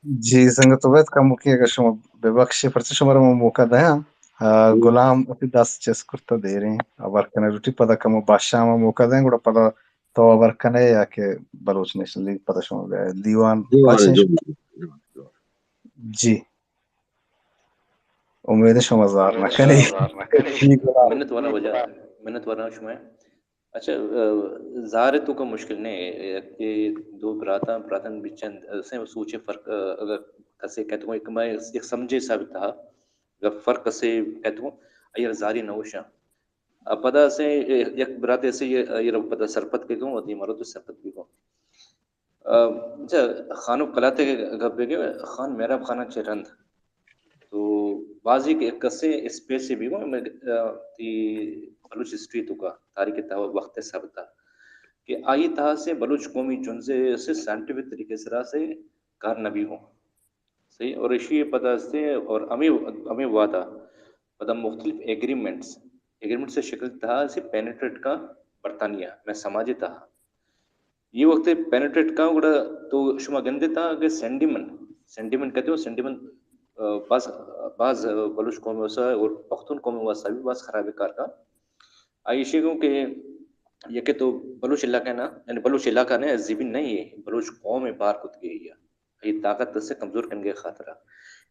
جی سنگت عبید، کموکی اگر شما ببخشے، پرچہ شما را من موقع دیاں۔ آ، جی۔ غلام وتی دست چست کرتا دیریں، ہبر کنگ لوٹی، پدا کمو بادشاہ ما موقع دیں، گڑا پدا تو ہبر کنے یا کہ بلوچ نیشنل لیگ، پدا شما بیا دیوان دیوان، بادشاہ۔ دیوان، دیوان، دیوان۔ جی۔ امید شما زار نہ کنے۔ جی غلام۔ منت والا وجہ، منت والا شما۔ اچھا، آ، زار تو کا مشکل نہیں ہے کہ دو براتاں، براتاں بچن، آ، سے سوچ فرق، آ، اگر کسے کہتے ہوں، ایک میں ایک سمجھے ثابت تھا، اگر فرق کسے کہتے ہوں، ایر زاری نہ ہوشاں۔ آ، پدا سے یک برات ایسے یہ، یہ پدا سرپد کے گوں، ودی مرو تو سرپد بھی گوں۔ آ، اچھا، خانو قلات ءِ گپ بہ گئے، خان مہراب خان ءَ چہ رند۔ تو بازی کہ کسے اسپیس بھی گوں، میں، آ، تی بلوچ ہسٹری تو کا، تاریخ تہا وقت ثابت تھا کہ آئی تہا سے بلوچ قومی جنزے سے سائنٹیفک طریقے سرا سے کار نہ بھی گوں۔ صحیح، اور ایشی پدا ہستے، اور ہمیں، ہمیں وعدہ پدا مختلف ایگریمنٹس، ایگریمنٹ سے شکل تہا سے پینیٹریٹ کا برطانیہ میں سماجی تہا۔ یہ وقت پینیٹریٹ کا گڑا تو شما گندے تھا کہ سینڈیمن، سینڈیمن کہتے ہو، سینڈیمن، آ، باز، باز بلوچ قوم واسا اور پختون قوم واسا بھی باز خراب کار کا۔ آئی ایشی گوں کہ یکے تو بلوچ علاقہ نا، یعنی بلوچ علاقہ نے زمین نہیں ہے، بلوچ قوم ہے بار کت گئی ہے۔ یہ طاقت سے کمزور کنگے خاطرہ۔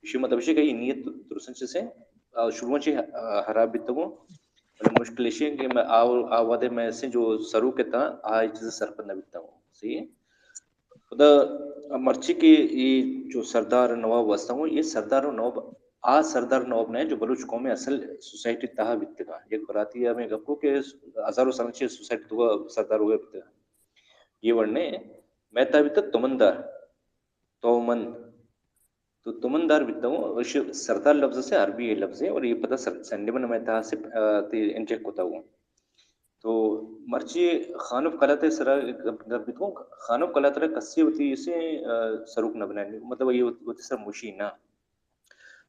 ایشی مطلب ہے کہ یہ نیت درستن چیز ہے، آ، شروع سے، آ، خراب بیتگو۔ مطلب مشکل ایشی ہے کہ میں آ، آ وعدے میں سے جو سرو کے تھا، آ چیز سرپد نہ بیتگو۔ صحیح ہے؟ خدا مرچی کہ یہ جو سردار نواب واسطہ ہوں، یہ سردار نواب، آ سردار نواب نے جو بلوچ قوم اصل سوسائٹی تہا بیتگا۔ یک براتی ہمیں گپ کو کہ ہزاروں سال سے سوسائٹی تو سردار ہوئے بیتگا۔ یہ ورنے میں تہا بیتگ تمندار۔ تومند۔ تو تومندار بیتگ ہوں، اش سردار لفظ سے عربی لفظ ہے اور یہ پتہ سر-، سنڈے من میں تہا سے، آ، تی انٹیک کتا ہوں۔ تو مرچی خانف قلات سرا گپ، گپ بیتگ ہوں، خانف قلات را کسی وتی سے، آ، سروک نہ بنانی، مطلب یہ وت-، وتی سر مشی نہ۔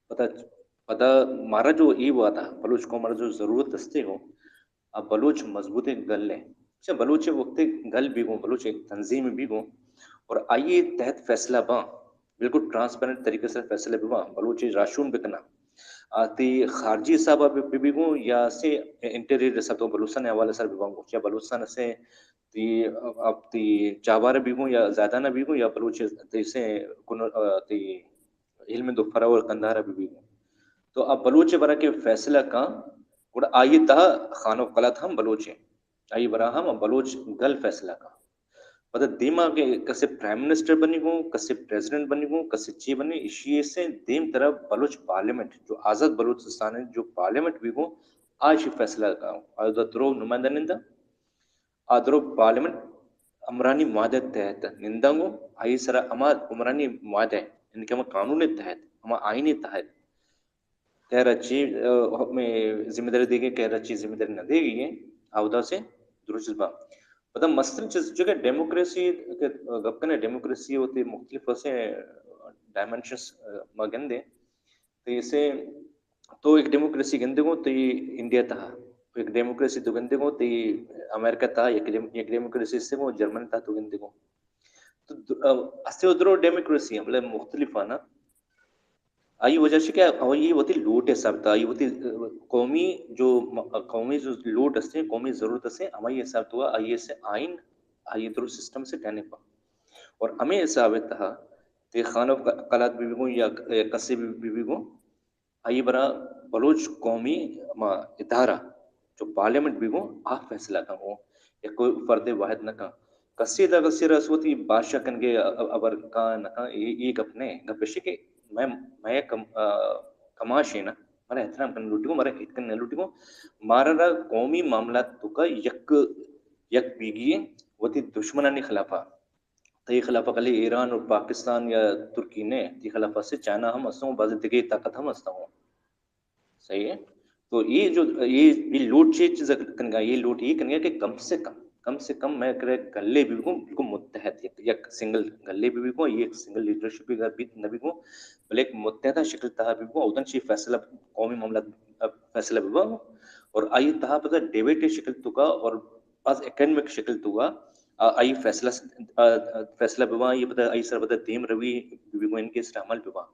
پتہ، پتہ مارا جو ای وعدہ، بلوچ قوم را جو ضرورت ہستے ہو، ء بلوچ مضبوطیں گل ء۔ اچھا، بلوچ ء وقت گل بیگوں، بلوچ ایک تنظیم بیگوں اور آئی ء تحت فیصلہ باں، بالکل ٹرانسپیرنٹ طریقے سے فیصلہ بباں، بلوچ ء راشون بکناں۔ آ تی خارجی حساب ء بہ، بہ بیگوں یا سے انٹیریئر حساب تو بلوچستان ء حوالے سر بباں گوں، یا بلوچستان سے تی، اب تی چابار بیگوں یا زیادہ نہ بیگوں یا بلوچ تی سے کن-، تی علم دو پھرا اور قندھارا بہ بیت۔ تو آ بلوچ ء برا کہ فیصلہ کاں، گڑا آئی ء تہا خانو قلات ہم بلوچ ء۔ آئی ء برا ہم بلوچ گل فیصلہ کاں۔ پدا دیما کہ کسے پرائم منسٹر بنی گوں، کسے پریزیڈنٹ بنی گوں، کسے چی بنی، ایشی سے دیم طرف بلوچ پارلیمنٹ، جو آزاد بلوچستان ہے، جو پارلیمنٹ بی گوں، آ ایشی فیصلہ کاں۔ آ درو نمائندہ نندا۔ آ درو پارلیمنٹ عمرانی معاہدہ تحت نندانگو، آئی سرا ہما عمرانی معاہدہ، یعنی کہ ہما قانون تحت، ہما آئین تحت، کہرا چی، آ، ہمیں ذمہ داری دیگی، کہرا چی ذمہ داری نہ دیگی ہے، آودا سے درست با۔ پدا مسترین چیز جو کہ ڈیموکریسی کہ گپ کنے، ڈیموکریسی ہوتی مختلف اسے ڈائمنشنز، آ، ما گندے۔ تو اسے تو ایک ڈیموکریسی گندے گو تو یہ انڈیا تہا، ایک ڈیموکریسی تو گندے گو تو یہ امریکہ تہا، یک ڈیم-، یک ڈیموکریسی سے گو جرمن تہا تو گندے گو۔ تو د-، ا، اسے و درو ڈیموکریسی ہیں، مطلب مختلف آنا۔ آئی وجہ سے کہ آئی وتی لوٹ ہے سب تہا، آئی وتی، ا، قومی جو م-، قومی جو لوٹ ہستے، قومی ضرورت ہستے، ہمائی حساب تو آئی سے آئین، آئی درو سسٹم سے ٹہنے پا۔ اور ہمیں حساب تہا تے خانو ق-، قلات بھی بھی گوں یا ک-، یا کسے بھی، بھی بھی گوں، آئی برا بلوچ قومی ہما ادارہ جو پارلیمنٹ بیگوں آ فیصلہ کنگوں، یک کوئی فرد واحد نہ کن۔ کسی دا کسی رس وتی بادشاہ کنگے ا-، ا-، ابر کان نہ کن، اے، اے گپ نہ، گپ اش کہ میں، میں کم-، آ، کماش ہے نا، مارا احترام کرنا لوٹی گوں، مارا ہیت کرنا لوٹی گوں، مارا را قومی معاملات تو کا یک، یک بیگی وتی دشمنانی خلافا۔ تئی خلاف کلی ایران اور پاکستان یا ترکی نے، تئی خلاف سے چائنا ہم ہستوں، بعض دیگه طاقت ہم ہستوں۔ صحیح ہے؟ تو یہ جو، یہ، یہ لوٹ چی چیز کنگا، یہ لوٹ یہ کنگا کہ کم سے کم، کم سے کم میں کرے گلے بھی کو، بالکل متحد، یک، یک سنگل گلے بھی کو، یہ ایک سنگل لیڈرشپ بھی بھی نہ بھی کو، بلے ایک متحدہ شکل تہا بھی کو، اودن چی فیصلہ، قومی معاملات، ا، فیصلہ بھی ہوا۔ اور آئی تہا پتہ ڈیبیٹ شکل تو کا اور بعض اکیڈمک شکل تو کا، آ-، آئی فیصلہ س-، آ-، آ-، فیصلہ بباں، آئی پدا، آئی سر پدا دیم روی ببی گوں، ان کے سر عمل بباں۔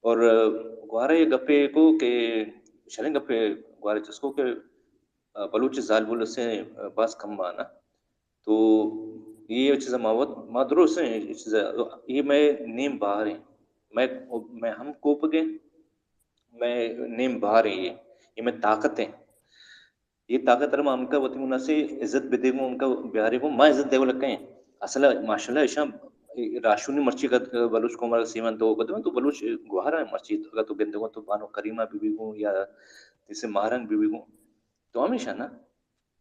اور، آ، گوارا یہ گپے کو کہ شریں گپے گوارا چسکو کہ، آ، بلوچ زال بول سے، آ، باز کم بانا۔ تو یہ چیز ما وت، ما درست ہیں، یہ چیز، یہ میں نیم باہر ہیں۔ میں، میں ہم کوپگے، میں نیم باہر ہیں یہ، یہ میں طاقت ہیں۔ یہ طاقت ءَ ما ہمکا وتی مناسب عزت بدے گوں، ہمکا بیارے گوں، ما عزت دیگ ءَ لگیں۔ اصل ءَ ماشاءاللہ ایشاں راہشونی مرچی اگاں بلوچ قوم ءَ سیمن تو بدو تو بلوچ گوہر ءَ مرچی اگاں تو گندگو تو بانو کریمہ بی بی گوں یا تیسے ماہرنگ بی بی گوں۔ تو ہمیشہ نا،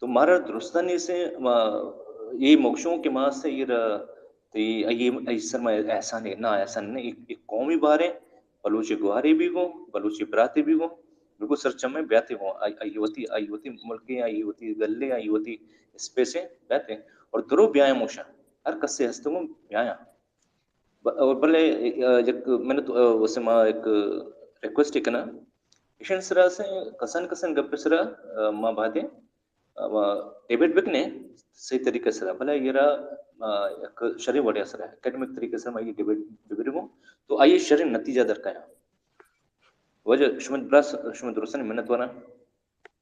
تو مارا درستانی سے ما یہ مکشوں کہ ما سے یہ را تی ای، ای سر ما احسان ہے، نا احسان نہیں، ایک، ایک قومی بارے، بلوچ گوہرے بی گوں، بلوچ براتے بی گوں، بالکل سرچمے بیاتے گوں، آئی، آئی وتی، آئی وتی ملکے، آئی وتی گلے، آئی وتی اسپیسے بیاتے۔ اور درو بیایا موشا، ہر کسے ہستے گوں بیایا۔ ب-، اور بلے، آ، یک من تو، آ، وسے ما ایک ریکویسٹ کنا، ایشن سرا سے کسان کسان گپ سرا، آ، ما باتیں، آ، ما ڈیبیٹ بکنے صحیح طریقہ سرا، بلے یہ را، آ، یک شریں وڑے سرا، اکیڈمک طریقہ سرا ما یہ ڈیبیٹ ببرگوں، تو آئی شریں نتیجہ درکایا۔ واجہ شما براس، شما درستانی منت واراں۔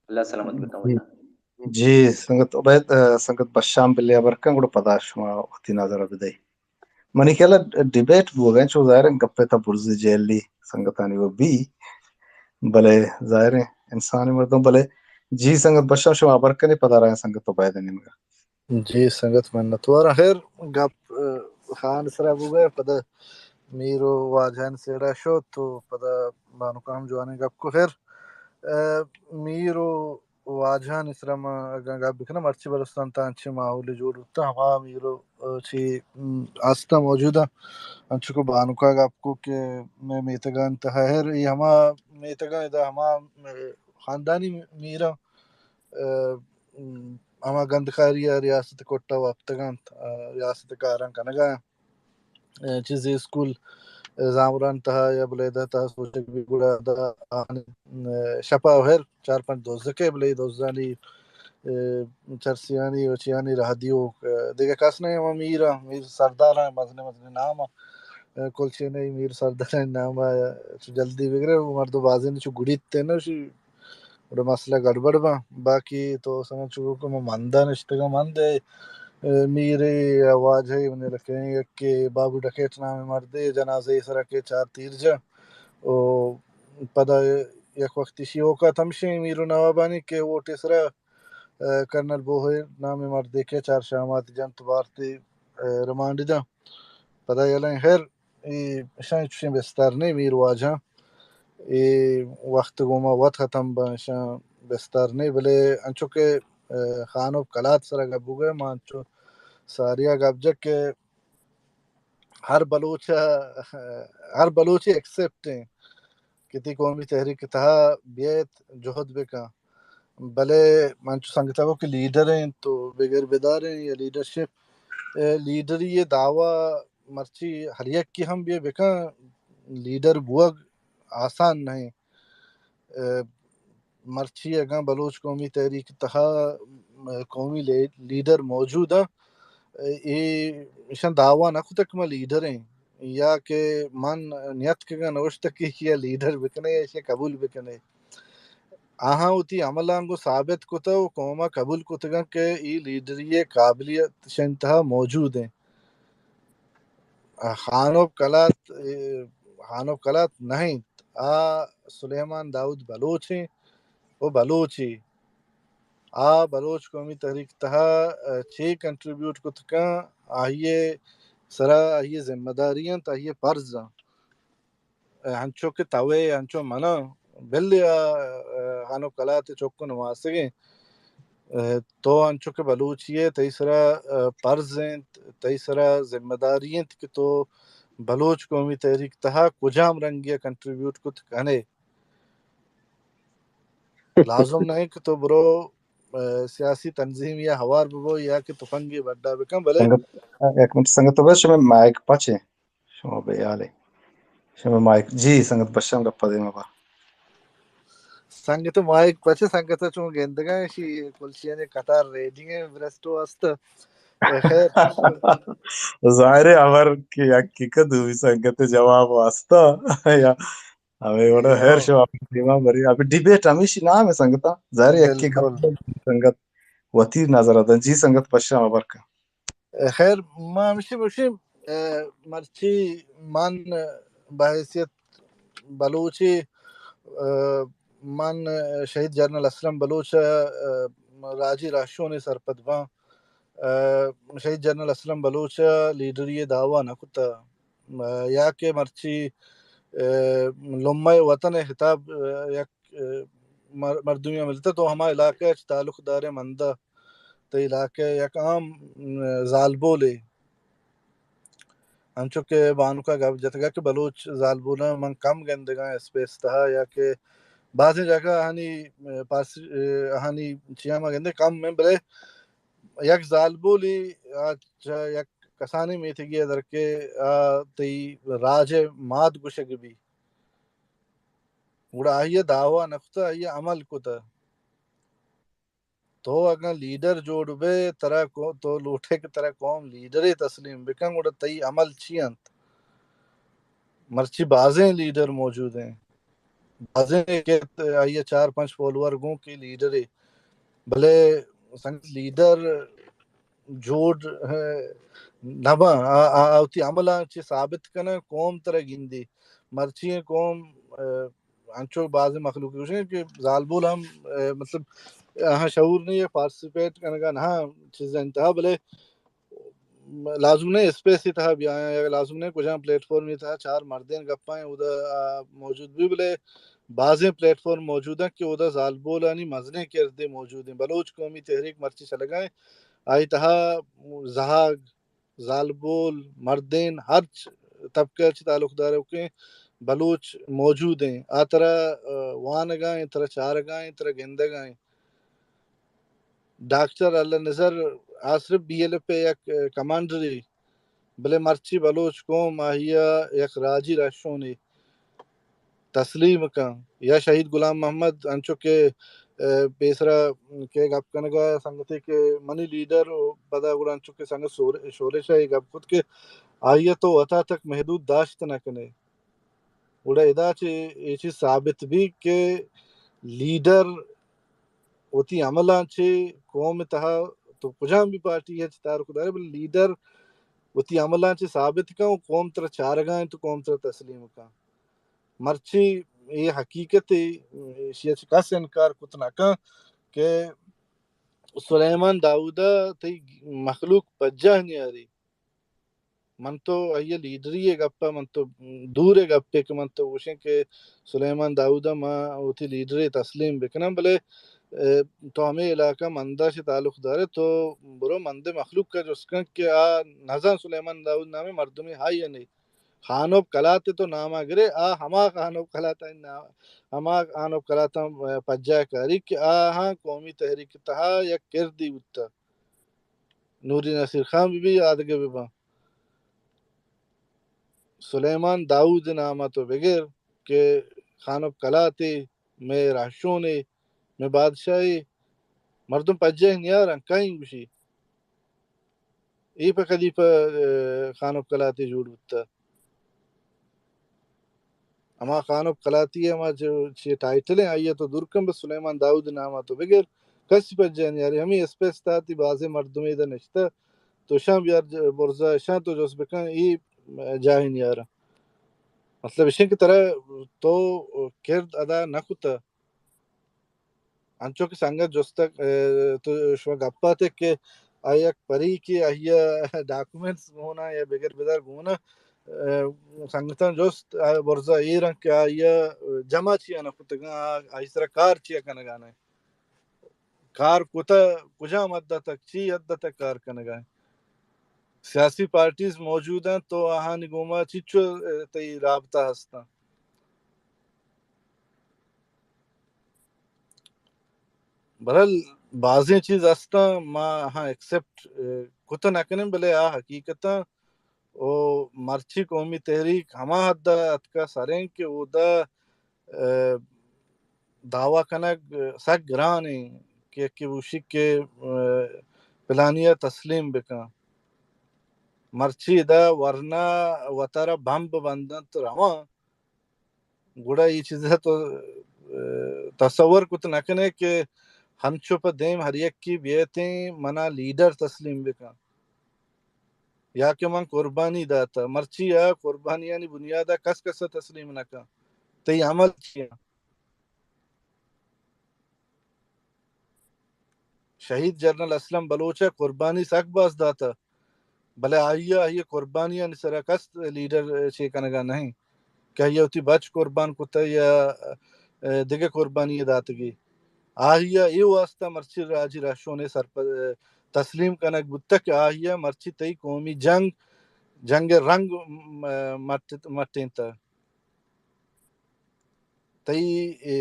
اللہ سلامت بکن جی۔ واجہ۔ جی، سنگت عبید، آ، سنگت بشام بلے ابر کن، گڑا پدا شما وتی نظر بدئی۔ منی خیال ءَ ڈیبیٹ بوگ ءَ چو ظاہر ہے گپے تا برز جیلی سنگتانی وہ بی، بلے ظاہر ہے انسانی مردم، بلے جی سنگت بشام شما ابر کنے پدا رہے سنگت تو باید نیمگا۔ جی سنگت منتوار۔ خیر گپ، آ، خان سرا بوگ ءَ پدا میر و واجہان سیڑا شو تو پدا بانکام جوانیں گپ کو۔ خیر، آ، میر و واجہانی سرا ما اگاں گپ بکناں، مرچی بلوچستان تاں انچیں ماحولے جوڑ بوتگ، ہما میر و، آ، چی، م، ہستاں موجود آں۔ انچو کہ بانکا گپ کو کہ مئے میتگان تہا ہر، اے ہما میتگاں ادا ہما، م، خاندانی میراں، آ، م، ہما گندکاری ءَ ریاست کٹا وپتگ انت، آ، ریاست کاراں کنگا انت۔ آ، چیزے اسکول، آ، زامران تہا یا بلیدہ تہا سوچگ بی گڑا دا آہانی، آ، شپا و ہر چار پنچ دزکے بلے دزانی، آ، چرسیانی و چیانی راہ دیوک، آ، دگہ کس نہ، ہما میراں، میر سرداراں، مزنیں مزنیں نام، آ، کلچینئی میر سردارانی نام، آ، چو جلدی بگرے، مردم بازیں چو گڑیت نہ شی، گڑا مسئلہ گڑبڑ باں۔ باقی تو سمجھ چکو کہ من مندا نشتگاں، مند ءِ، اے، میرے یا واجہ ءِ، منی لکیں یکے بابو ڈکیٹ نامیں مردے، جنازہ ءِ سرا کہ چار تیر جا۔ او پدا یک وقتی شی اوقات ہمشیں میر و نوابانی کہ ووٹ ءِ سرا، اے، کرنل بوہے نامیں مردے کہ چار شامات جنت بارتے، اے، ریمانڈ داں۔ پدا یلیں ہر اے اشاں چوشیں بستار نہ، میر واجہاں اے وقت گوما وت ختم باں، اشاں بستار نہ، بلے انچو کہ، اے، خانوب کلات سرا گپ بوگ ءَ، ما انچو ساریا گپ جک کہ ہر بلوچ ءَ، ہر بلوچ ایکسپٹ ہیں کہ تی قومی تحریک تہا بیت جہد بکن، بلے من چو سنگتا گو کہ لیڈر ہیں تو بغیر بدار ہیں یا لیڈرشپ، اے، لیڈری یہ دعویٰ مرچی ہر یک کی ہم بیا بکن، لیڈر بوگ آسان نہیں۔ اے، مرچی اگاں بلوچ قومی تحریک تہا، اے، قومی لے-، لیڈر موجود ہیں، اے، ایشان دعویٰ نہ کتک ما لیڈر ہیں یا کہ من نیت کہ نوشتہ کہ یا لیڈر بکنے یا قبول بکنے۔ آہاں وتی عملاں گوں ثابت کتہ و قوما قبول کتگاں کہ ای لیڈری قابلیت شن تہا موجود ہیں۔ خانوب کلات، اے، خانوب کلات نہ انت۔ آ سلیمان داؤد بلوچ ہیں و بلوچ ہیں۔ آ بلوچ قومی تحریک تہا، اے، چے کنٹریبیوٹ کتکاں، آئیے سرا آئیے ذمہ داری انت، آئیے فرض انت۔ ہنچو کہ توے، ہنچو منا، بلے آ، آ، ہانو کلات چک و نماسگیں۔ اے، تو ہنچو کہ بلوچی ئے، تئی سرا، آ، فرض انت، تئی سرا ذمہ داری انت کہ تو بلوچ قومی تحریک تہا کجام رنگی کنٹریبیوٹ کت کنے۔ لازم نہیں کہ تو برو، آ، سیاسی تنظیم یا ہوار ببو یا کہ تفنگی بڈا بکن، بلے سنگت، یک منٹ سنگت، تو بس شمے مائک پچ ہے۔ شما بے حال ئے۔ شما مائک، جی سنگت بشام گپ ءَ دیما با۔ سنگت مائک پچ، سنگت چون گندگا شی کلشیانی قطار ریڈی ہیں برسٹو است۔ خیر، ظاہر ہے، ہبر کہ یک کہ دومی سنگت جواب واسطہ یا ہمیں وڑا۔ خیر، شما دیما بری۔ ابھی ڈیبیٹ ہمیشی نام ہے سنگتا، ظاہر ہے، یک کہ سنگت وتی نظر دن۔ جی سنگت، پشا ہبر کن۔ خیر، ما ہمیشی بشیم، مرچی من بحیثیت بلوچی، من شہید جنرل اسلم بلوچ راجی رہشونے سرپد باں۔ شہید جنرل اسلم بلوچ لیڈری دعویٰ نہ کتا، یا کہ مرچی لمہ وطن خطاب یک مردمی ملتا تو ہما علاقہ چ تعلق دارے مندہ، تئی علاقہ یک عام زالبولے۔ انچو کہ بانکا گپ جتگا کہ بلوچ زالبولاں من کم گندگاں اسپیس تہا، یا کہ بازیں جاگہ آہانی پاس، آہانی چیاں ما گندے کم میں، بلے یک زالبولی آ چہ یک کسانی میتگی در کے آ تئی راج ماد گوشگ بی، گڑا آئی دعویٰ نکتا، آئی عمل کتا۔ تو اگاں لیڈر جوڑ بے، ترا تو لوٹے کہ ترا قوم لیڈرے تسلیم بکن، گڑا تئی عمل چی انت؟ مرچی بازیں لیڈر موجود ہیں، بازیں کہ آئی چار پنچ فالوور گوں کہ لیڈرے، بلے سنگت لیڈر جوڑ نہ باں، آ وتی عملاں چہ ثابت کناں، قوم ترا گندی۔ مرچی قوم انچو بازیں مخلوق گوشیں کہ زالبول ہم مطلب آہاں شعور نہیں ہے، پارٹیسپیٹ کنگا نہ چیز انتہا، بلے لازم نہیں اسپیس تہا بیاں، یا لازم نہیں کجام پلیٹ فارم تہا چار مردین گپائیں اودا موجود بھی، بلے بازیں پلیٹ فارم موجود ہیں کہ اودا زالبولانی مزنیں کردے موجود ہیں۔ بلوچ قومی تحریک مرچی چلگائیں، آئی تہا زہاگ، زالبول، مردین، ہرچ طبقہ چہ تعلق داریں بلوچ موجود ہیں۔ آ ترا وانگائیں، ترا چارگائیں، ترا گندگائیں۔ ڈاکٹر اللہ نظر آ صرف بی ایل ایف ء یک کمانڈرے، بلے مرچی بلوچ قوم آہیا یک راجی رہشونے تسلیم کن، یا شہید غلام محمد انچو کہ پیسرا کہ گپ کنگا سنگتے کہ منی لیڈر و پدا گڑا انچو کہ سنگت شورش ء گپ کت کہ آئی ء تو وتا تک محدود داشت نہ کنے۔ گڑا ادا چہ اے چیز ثابت بی کہ لیڈر وتی عملاں چہ قوم تہا تو کجام بھی پارٹی ہے چہ تعلق دارے، بلے لیڈر وتی عملاں چہ ثابت کن و قوم ترا چارگا انت و قوم ترا تسلیم کن۔ مرچی اے حقیقت، ایشی چہ کس انکار کت نہ کن کہ سلیمان داؤد ء تئی مخلوق پجاہ نیاری۔ من تو آئی لیڈری ء گپ ء من تو دور ء گپے کہ من تو گوشیں کہ سلیمان داؤد ء ما وتی لیڈرے تسلیم بکناں، بلے تو ہمے علاقہ مندہ سے تعلق دارے، تو برو مندے مخلوق کا جست کن کہ آ نزان سلیمان داؤد نامے مردمی ہائی ء نہیں۔ خانوب کلات تو ناما گرے، آ ہما خانوب کلات، ہما خانوب کلات پجا کاری کہ آہاں قومی تحریک تہا یک کردی بوتا۔ نوری نصیر خان بی بی، آدگہ بی باں۔ سلیمان داؤد ناما تو بگر کہ خانوب کلاتے، مئے رہشونے، مئے بادشاہے، مردم پجہ نیاراں، کئیں گوشی۔ اے پہ کدی پہ خانوب کلاتے جوڑ بوتا۔ ہما خانوب کلاتی ہما چی ٹائٹل ہیں، آئی تو دور کن، بس سلیمان داؤد ناما تو بگر، کسی پجہ نیاری۔ ہمیں اسپیس تاتی بازیں مردمے دا نشتہ، تو شان بیار برزا، شان تو جس بکن، اے جاہی نیارا۔ مطلب اشیں کہ ترا تو کرد ادا نہ کتا۔ انچو کہ سنگت جستگ، تو شما گپ آتے کہ آئی یک پری کہ آئی ڈاکومنٹس گونا یا بگر بدار گونا، سنگتاں جست برزا ایرن کہ آئی جمع چیا نہ کتگاں، آئی سرا کار چیا کنگا نہ۔ کار کتا کجام حد تک، چی حد تک کار کنگا؟ سیاسی پارٹیز موجود ہیں تو آہانی گوما چیچو تئی رابطہ ہستاں؟ برحال بازیں چیز ہستاں ما ہاں ایکسپٹ کت نہ کنیں، بلے آ حقیقتاں او مرچی قومی تحریک ہما حد ء اتکا سریں کہ اودا دعوی کنگ سک گران ایں کہ یکے بوشی کہ پلانی ءَ تسلیم بکن۔ مرچی ادا ورنا وتارا بمب بندنت رواں، گڑا اے چیز ءَ تو، اه، تصور کت نہ کنے کہ ہنچو پہ دیم ہر یکے بیتیں منا لیڈر تسلیم بکن یا کہ من قربانی داتہ۔ مرچی آ قربانیانی بنیاد ءَ کس کس ءَ تسلیم نہ کن۔ تئی عمل چی انت؟ شہید جنرل اسلم بلوچ ءَ قربانی سک باز داتہ، بلے آئی ءَ آئی ءِ قربانیانی سرا کس لیڈر چے کنگا نہ انت کہ آئی ءَ وتی بچ قربان کتہ یا، اه، دگہ قربانی داتگی۔ آئی ءَ اے واسطہ مرچی راجی رہشونے سرپد، اه، تسلیم کنگ بوتہ کہ آئی ءَ مرچی تئی قومی جنگ، جنگ ءِ رنگ م-، مٹ-، مٹینتہ۔ تئی، اے،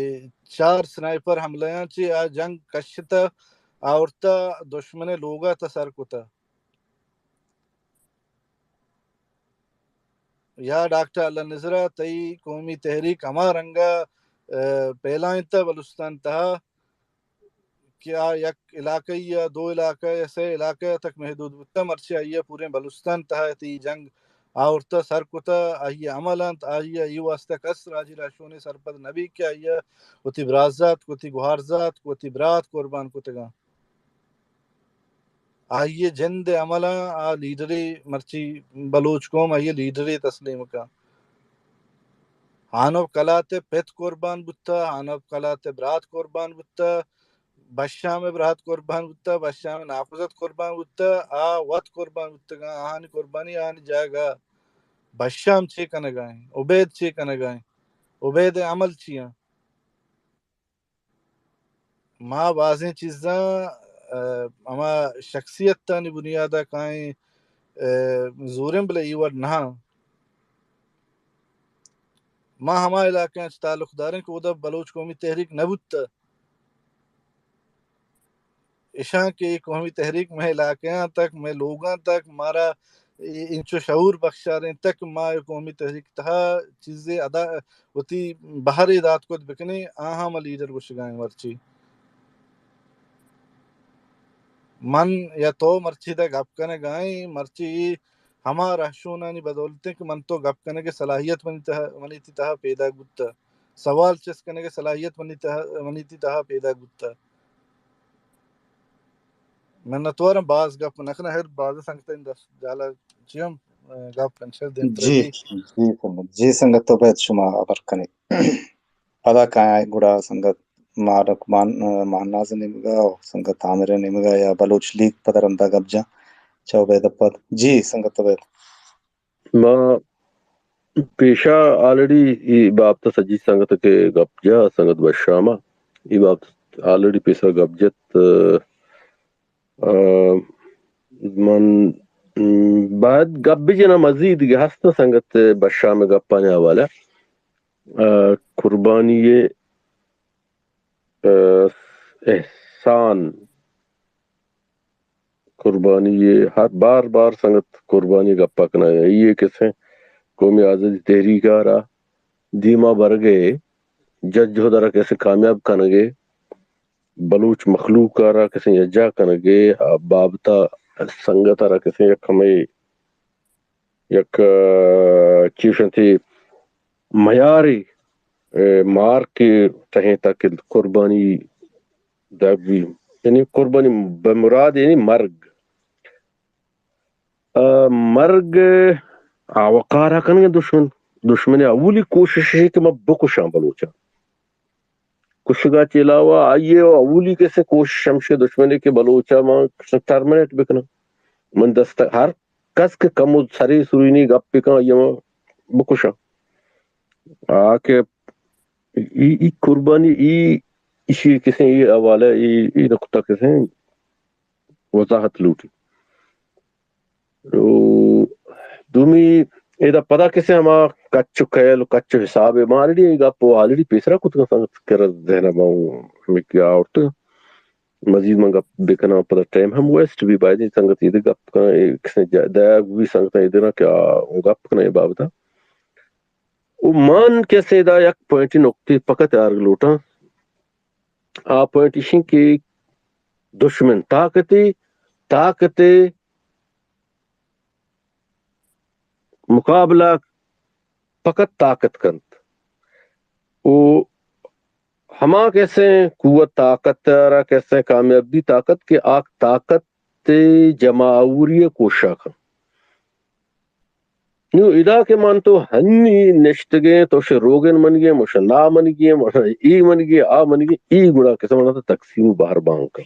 چار سنائپر حملہ آں چہ آ جنگ کشتہ، آورتہ دشمن ءِ لوگ ءَ تہ سر کتہ۔ یا ڈاکٹر اللہ نذر ءَ تئی قومی تحریک ہما رنگ ءَ، اه، پھیلائینتہ بلوچستان تہا کہ آ یک علاقہ یا دو علاقہ یا سے علاقہ تک محدود بوتہ، مرچی آئی ءَ پوریں بلوچستان تہا تئی جنگ آورتہ سر کتہ، آئی ءِ عمل انت، آئی ءَ اے واسطہ کس راجی رہشونے سرپد نہ بیت کہ آئی ءَ وتی برازاتک، وتی گوہارزاتک، وتی برات قربان کتگاں۔ آئی ءِ جند ءِ عملاں آ لیڈرے مرچی بلوچ قوم آئی ءِ لیڈرے تسلیم کن۔ ہانو کلات ءِ پت قربان بوتہ، ہانو کلات ءِ برات قربان بوتہ، بشام ءِ برات قربان بوتہ، بشام ءِ ناکوزتک قربان بوتہ، آ وت قربان بوتگاں، آہانی قربانی آہانی جاگہ۔ بشام چے کنگا ایں؟ عبید چے کنگا ایں؟ عبید ءِ عمل چی آں؟ ما بازیں چیزاں، اه، ہما شخصیتانی بنیاد ءَ کائیں، اه، زوریں، بلے اے وڑ نہ آں۔ ما ہما علاقہ ءَ چہ تعلق داریں کہ اودا بلوچ قومی تحریک نہ بوتہ۔ اشاں کہ اے قومی تحریک مئے علاقہاں تک، مئے لوگاں تک، مارا اے انچو شعور بخشارینتگ کہ ما اے قومی تحریک تہا چیزے ادا وتی بہرے دات کت بکنیں، آہاں ما لیڈر گوشگا ایں۔ مرچی من یا تو مرچی دا گپ کنگا ایں، مرچی اے ہما رہشونانی بدولت انت کہ من تو گپ کنگ ءِ صلاحیت منی تہا، منی تہا پیداک بوتہ، سوال چست کنگ ءِ صلاحیت منی تہا، منی تہا پیداک بوتہ۔ منتواراں، باز گپ نہ کناں، ہر باز سنگتانی دست جالا چی ہم، اه، گپ کنشر دیم جی، ترقی۔ جی سنگت، جی سنگت، تو باید شما خبر کنی۔ پدا کائیں گڑا سنگت مارک مان-، مہناز نیمگا و سنگت عامر نیمگا یا بلوچ لیگ پدا رندا گپ جاں۔ چو بید پد۔ جی سنگت، تو بید۔ ما پیشا آلریڈی ای بابت سجی سنگت کے گپ جا، سنگت بشاما ای بابت آلریڈی پیسر گپ جت۔ اه، من، م، باید گپ بجنا مزید کہ ہست سنگت بشام گپانی حوالہ۔ اه، قربانی، اه، احسان قربانی ء ہر بار بار سنگت قربانی ء گپا کناں۔ اے کسیں قومی آزادی تحریک ء را دیما برگ ء جدوجہد ء را کسیں کامیاب کنگ ء، بلوچ مخلوق ء را کسیں یکجاہ کنگ ء بابت ء سنگت ء را کسیں یک ہمے یک، آ، چیش انت، میارے، آ، مارکے تہیں تاکہ قربانی دگ بی، یعنی قربانی بہ مراد یعنی مرگ۔ آ، مرگ آ وقارا کنگ دشمن، دشمن اولی کوشش ہے کہ ما بکشاں بلوچاں۔ کشگ ء چہ علاوہ آئی ء اولی کسے کوشش ہمشہ دشمن ء کہ بلوچ ء ما ٹرمنیٹ بکناں۔ من دست ہر کس کہ کمو سرے سرینی گپ بکن، آئی ء ما بکشاں۔ آ کہ ای، ای قربانی، ای، ایشی کسے ای حوالہ، ای، ای نقطہ کسے وضاحت لوٹی۔ او دومی، ادا پدا کسے ہما کچ و کیل و کچ و حساب ء ما آلریڈی اے گپ و آلریڈی پیسرا کتگ، سنگت کر ذہن ء ما ہمے کہ آورت۔ مزید من گپ بکناں، پدا ٹائم ہم ویسٹ بی، باید انت سنگت ایدے گپ کناں، اے کسے جا-، دیا گوی سنگتاں ایدے نہ کہ آ گپ کناں اے بابت ء۔ و من کسے دا یک پوائنٹی نقطے فقط آرگ لوٹاں۔ آ پوائنٹ ایشیں کہ دشمن طاقتے، طاقت ءِ مقابلہ فقط طاقت کنت۔ او ہما کسیں قوت طاقت ءَ را کسیں کامیابی طاقت کہ آ طاقت ءِ جمع آوری ءِ کوشش ءَ کن۔ نوں ادا کہ من تو ہنی نشتگیں، تو شے روگن منگیں، مش نا منگیں، مش اے منگیں، آ منگیں، اے گڑا کسے من تو تقسیم بہر بانک۔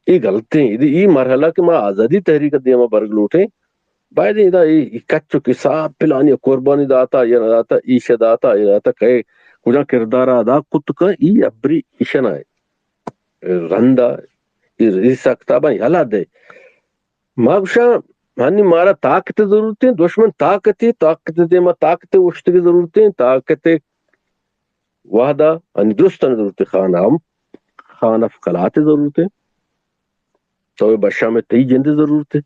اے غلطیں، اے، اے مرحلہ کہ ما آزادی تحریک ءِ دیما برگ لوٹیں، باید ادا اے، اے کچ و کساب پلانی قربانی داتا یا نہ داتا، ایش داتا یا داتا، کئے کجا کردار ادا کت کن، اے ابری ایشنا اے۔ رندا اے، اے سکتا با یلا دے۔ ما گوشاں، ہنی مارا طاقت ضرورت ایں، دشمن طاقت ایں، طاقت دیما طاقت اوشتگی ضرورت ایں، طاقت وہدا ہنی درستانی ضرورت ایں، خان ہم، خان اف کلات ضرورت ایں، تو بشام تئی جند ضرورت ایں،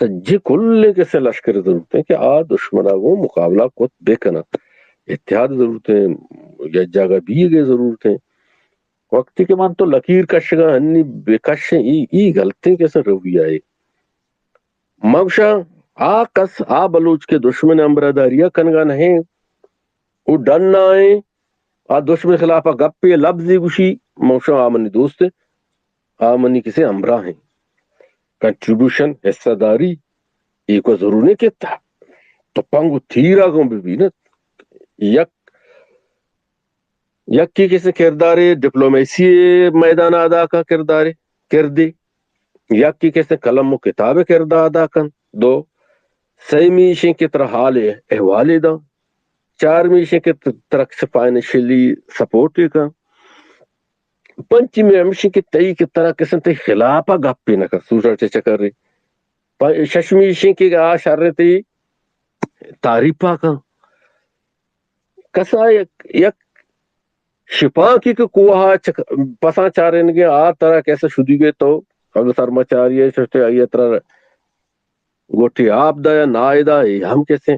سجے کل کسے لشکر ضرورت ایں کہ آ دشمنا گوں مقابلہ کت بکناں، اتحاد ضرورت ایں، یک جاگہ بیگے ضرورت ایں۔ وقتی کہ من تو لکیر کشگا ہنی بکشیں، ای، ای غلطیں کسے رویہ اے۔ من گوشاں، آ کس، آ بلوچ کہ دشمن ہمراہداری ءَ کنگا نہ ایں، او ڈنا ایں، آ دشمن خلاف ءَ گپے لبزے گوشی، من گوشاں، آ منی دوست ایں، آ منی کسے ہمراہ ایں۔ کنٹریبیوشن، حصہ داری، اے کو ضرور نہیں کہ تہ-، تپنگ و تیر ءَ گوں بہ بی نہ۔ یک یکے کسے کردارے ڈپلومیسی میدان ادا کا کردارے، کردے۔ یکے کسے قلم و کتاب کردار ادا کن۔ دو، سیمی ایشیں کہ ترا حال احوالے داں۔ چارمی ایشیں کہ ترا کسے فائنینشلی سپورٹ کن۔ پنچمی ہمیشیں کہ تئی کہ ترا کسے تئی خلاف گپے نہ کن، سوچا چہ چکر رے۔ پ-، ششمی ایشیں کہ آ شر تئی تعریف کن۔ کسا یک، یک شپانکی کہ کوہا چک-، پساں چارینگے، آ ترا کسے شدیگے تو، اگہ سرمچاری ئے، شتے آئی ترا گوٹی آپ دا یا نائے دا، اے ہم کسے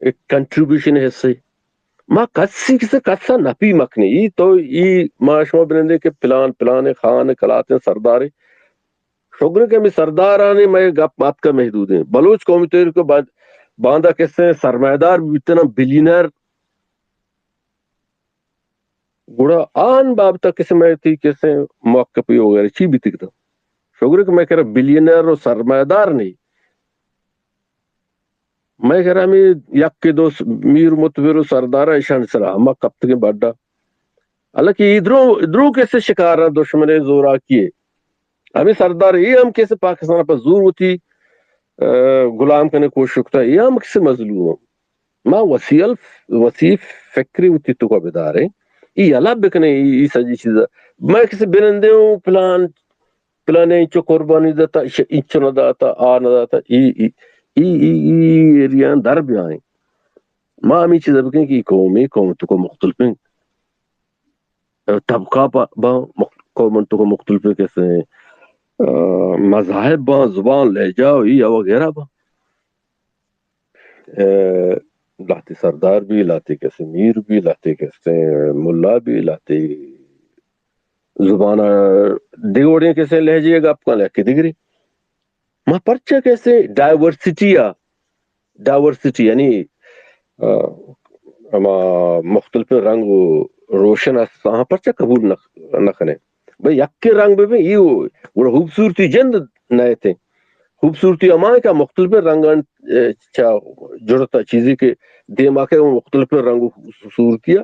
ایک کنٹریبیوشن حصے۔ ما کسی کسے کسا نپی مکنے۔ ای تو ای ما شما بنندے کہ پلان، پلان خان کلاتیں سردارے۔ شگر کہ ہمے سردارانی مئے گپ آتکا محدود ایں۔ بلوچ قومی تحریک با-، باندا کسے سرمایہ دار بیتنا، بلینئر، گڑا آن بابتا کسے مئے تئی کسے موقفی وغیرہ چی بیتگ تا؟ شگر کہ مئے کرا بلینئر و سرمایہ دار نہیں۔ مئے کرا ہمے یک دو س-، میر متبر و سردار ایشان سرا ہما کپتگیں بڈا۔ حالانکہ ای درو، درو کسے شکار دشمن زوراکی ہے۔ ہمے سردار اے ہم کسے پاکستان پر زور ہوتی، آ، غلام کنے کوشش کتا، اے ہم کسے مظلوم۔ ما وسیع ال-، وسیع فکری ہوتی تو کا بدارے۔ ای الگ بکنے، ای، ای سجی چیز۔ میں کسے بنندے ہوں، پلان، پلان انچو قربانی داتا، ش-، انچو نہ داتا، آ نہ داتا، ای، ای، ای، ای، ای ایریا در بیائیں۔ ما ہمیں چیز بکن کہ قومی، قوم تو کو مختلف ہیں۔ طبقہ با، با مخ-، قومن تو مختلف کسے، آ، مذاہب با، زبان، لہجہ و ای وغیرہ با۔ آ، لہتے سردار بی، لہتے کسے میر بی، لہتے کسے ملا بی، لہتے زبان دیگہ وڑیں کسے لہجے گپ کن، لہتے دگری۔ ما پرچا کسے ڈائیورسٹی آ، ڈائیورسٹی یعنی، آ، ہما مختلف رنگ و روشن است، آہاں پرچا قبول نہ، نہ کنے؟ بھئی یکے رنگ بہ بیں، ای و گڑا خوبصورتی جند نہ ایتے۔ خوبصورتی ہما ہے کہ مختلف رنگان، اے، چا جڑتا چیزی کہ دیما کے وہ مختلف رنگ و خوبصورتی ہے۔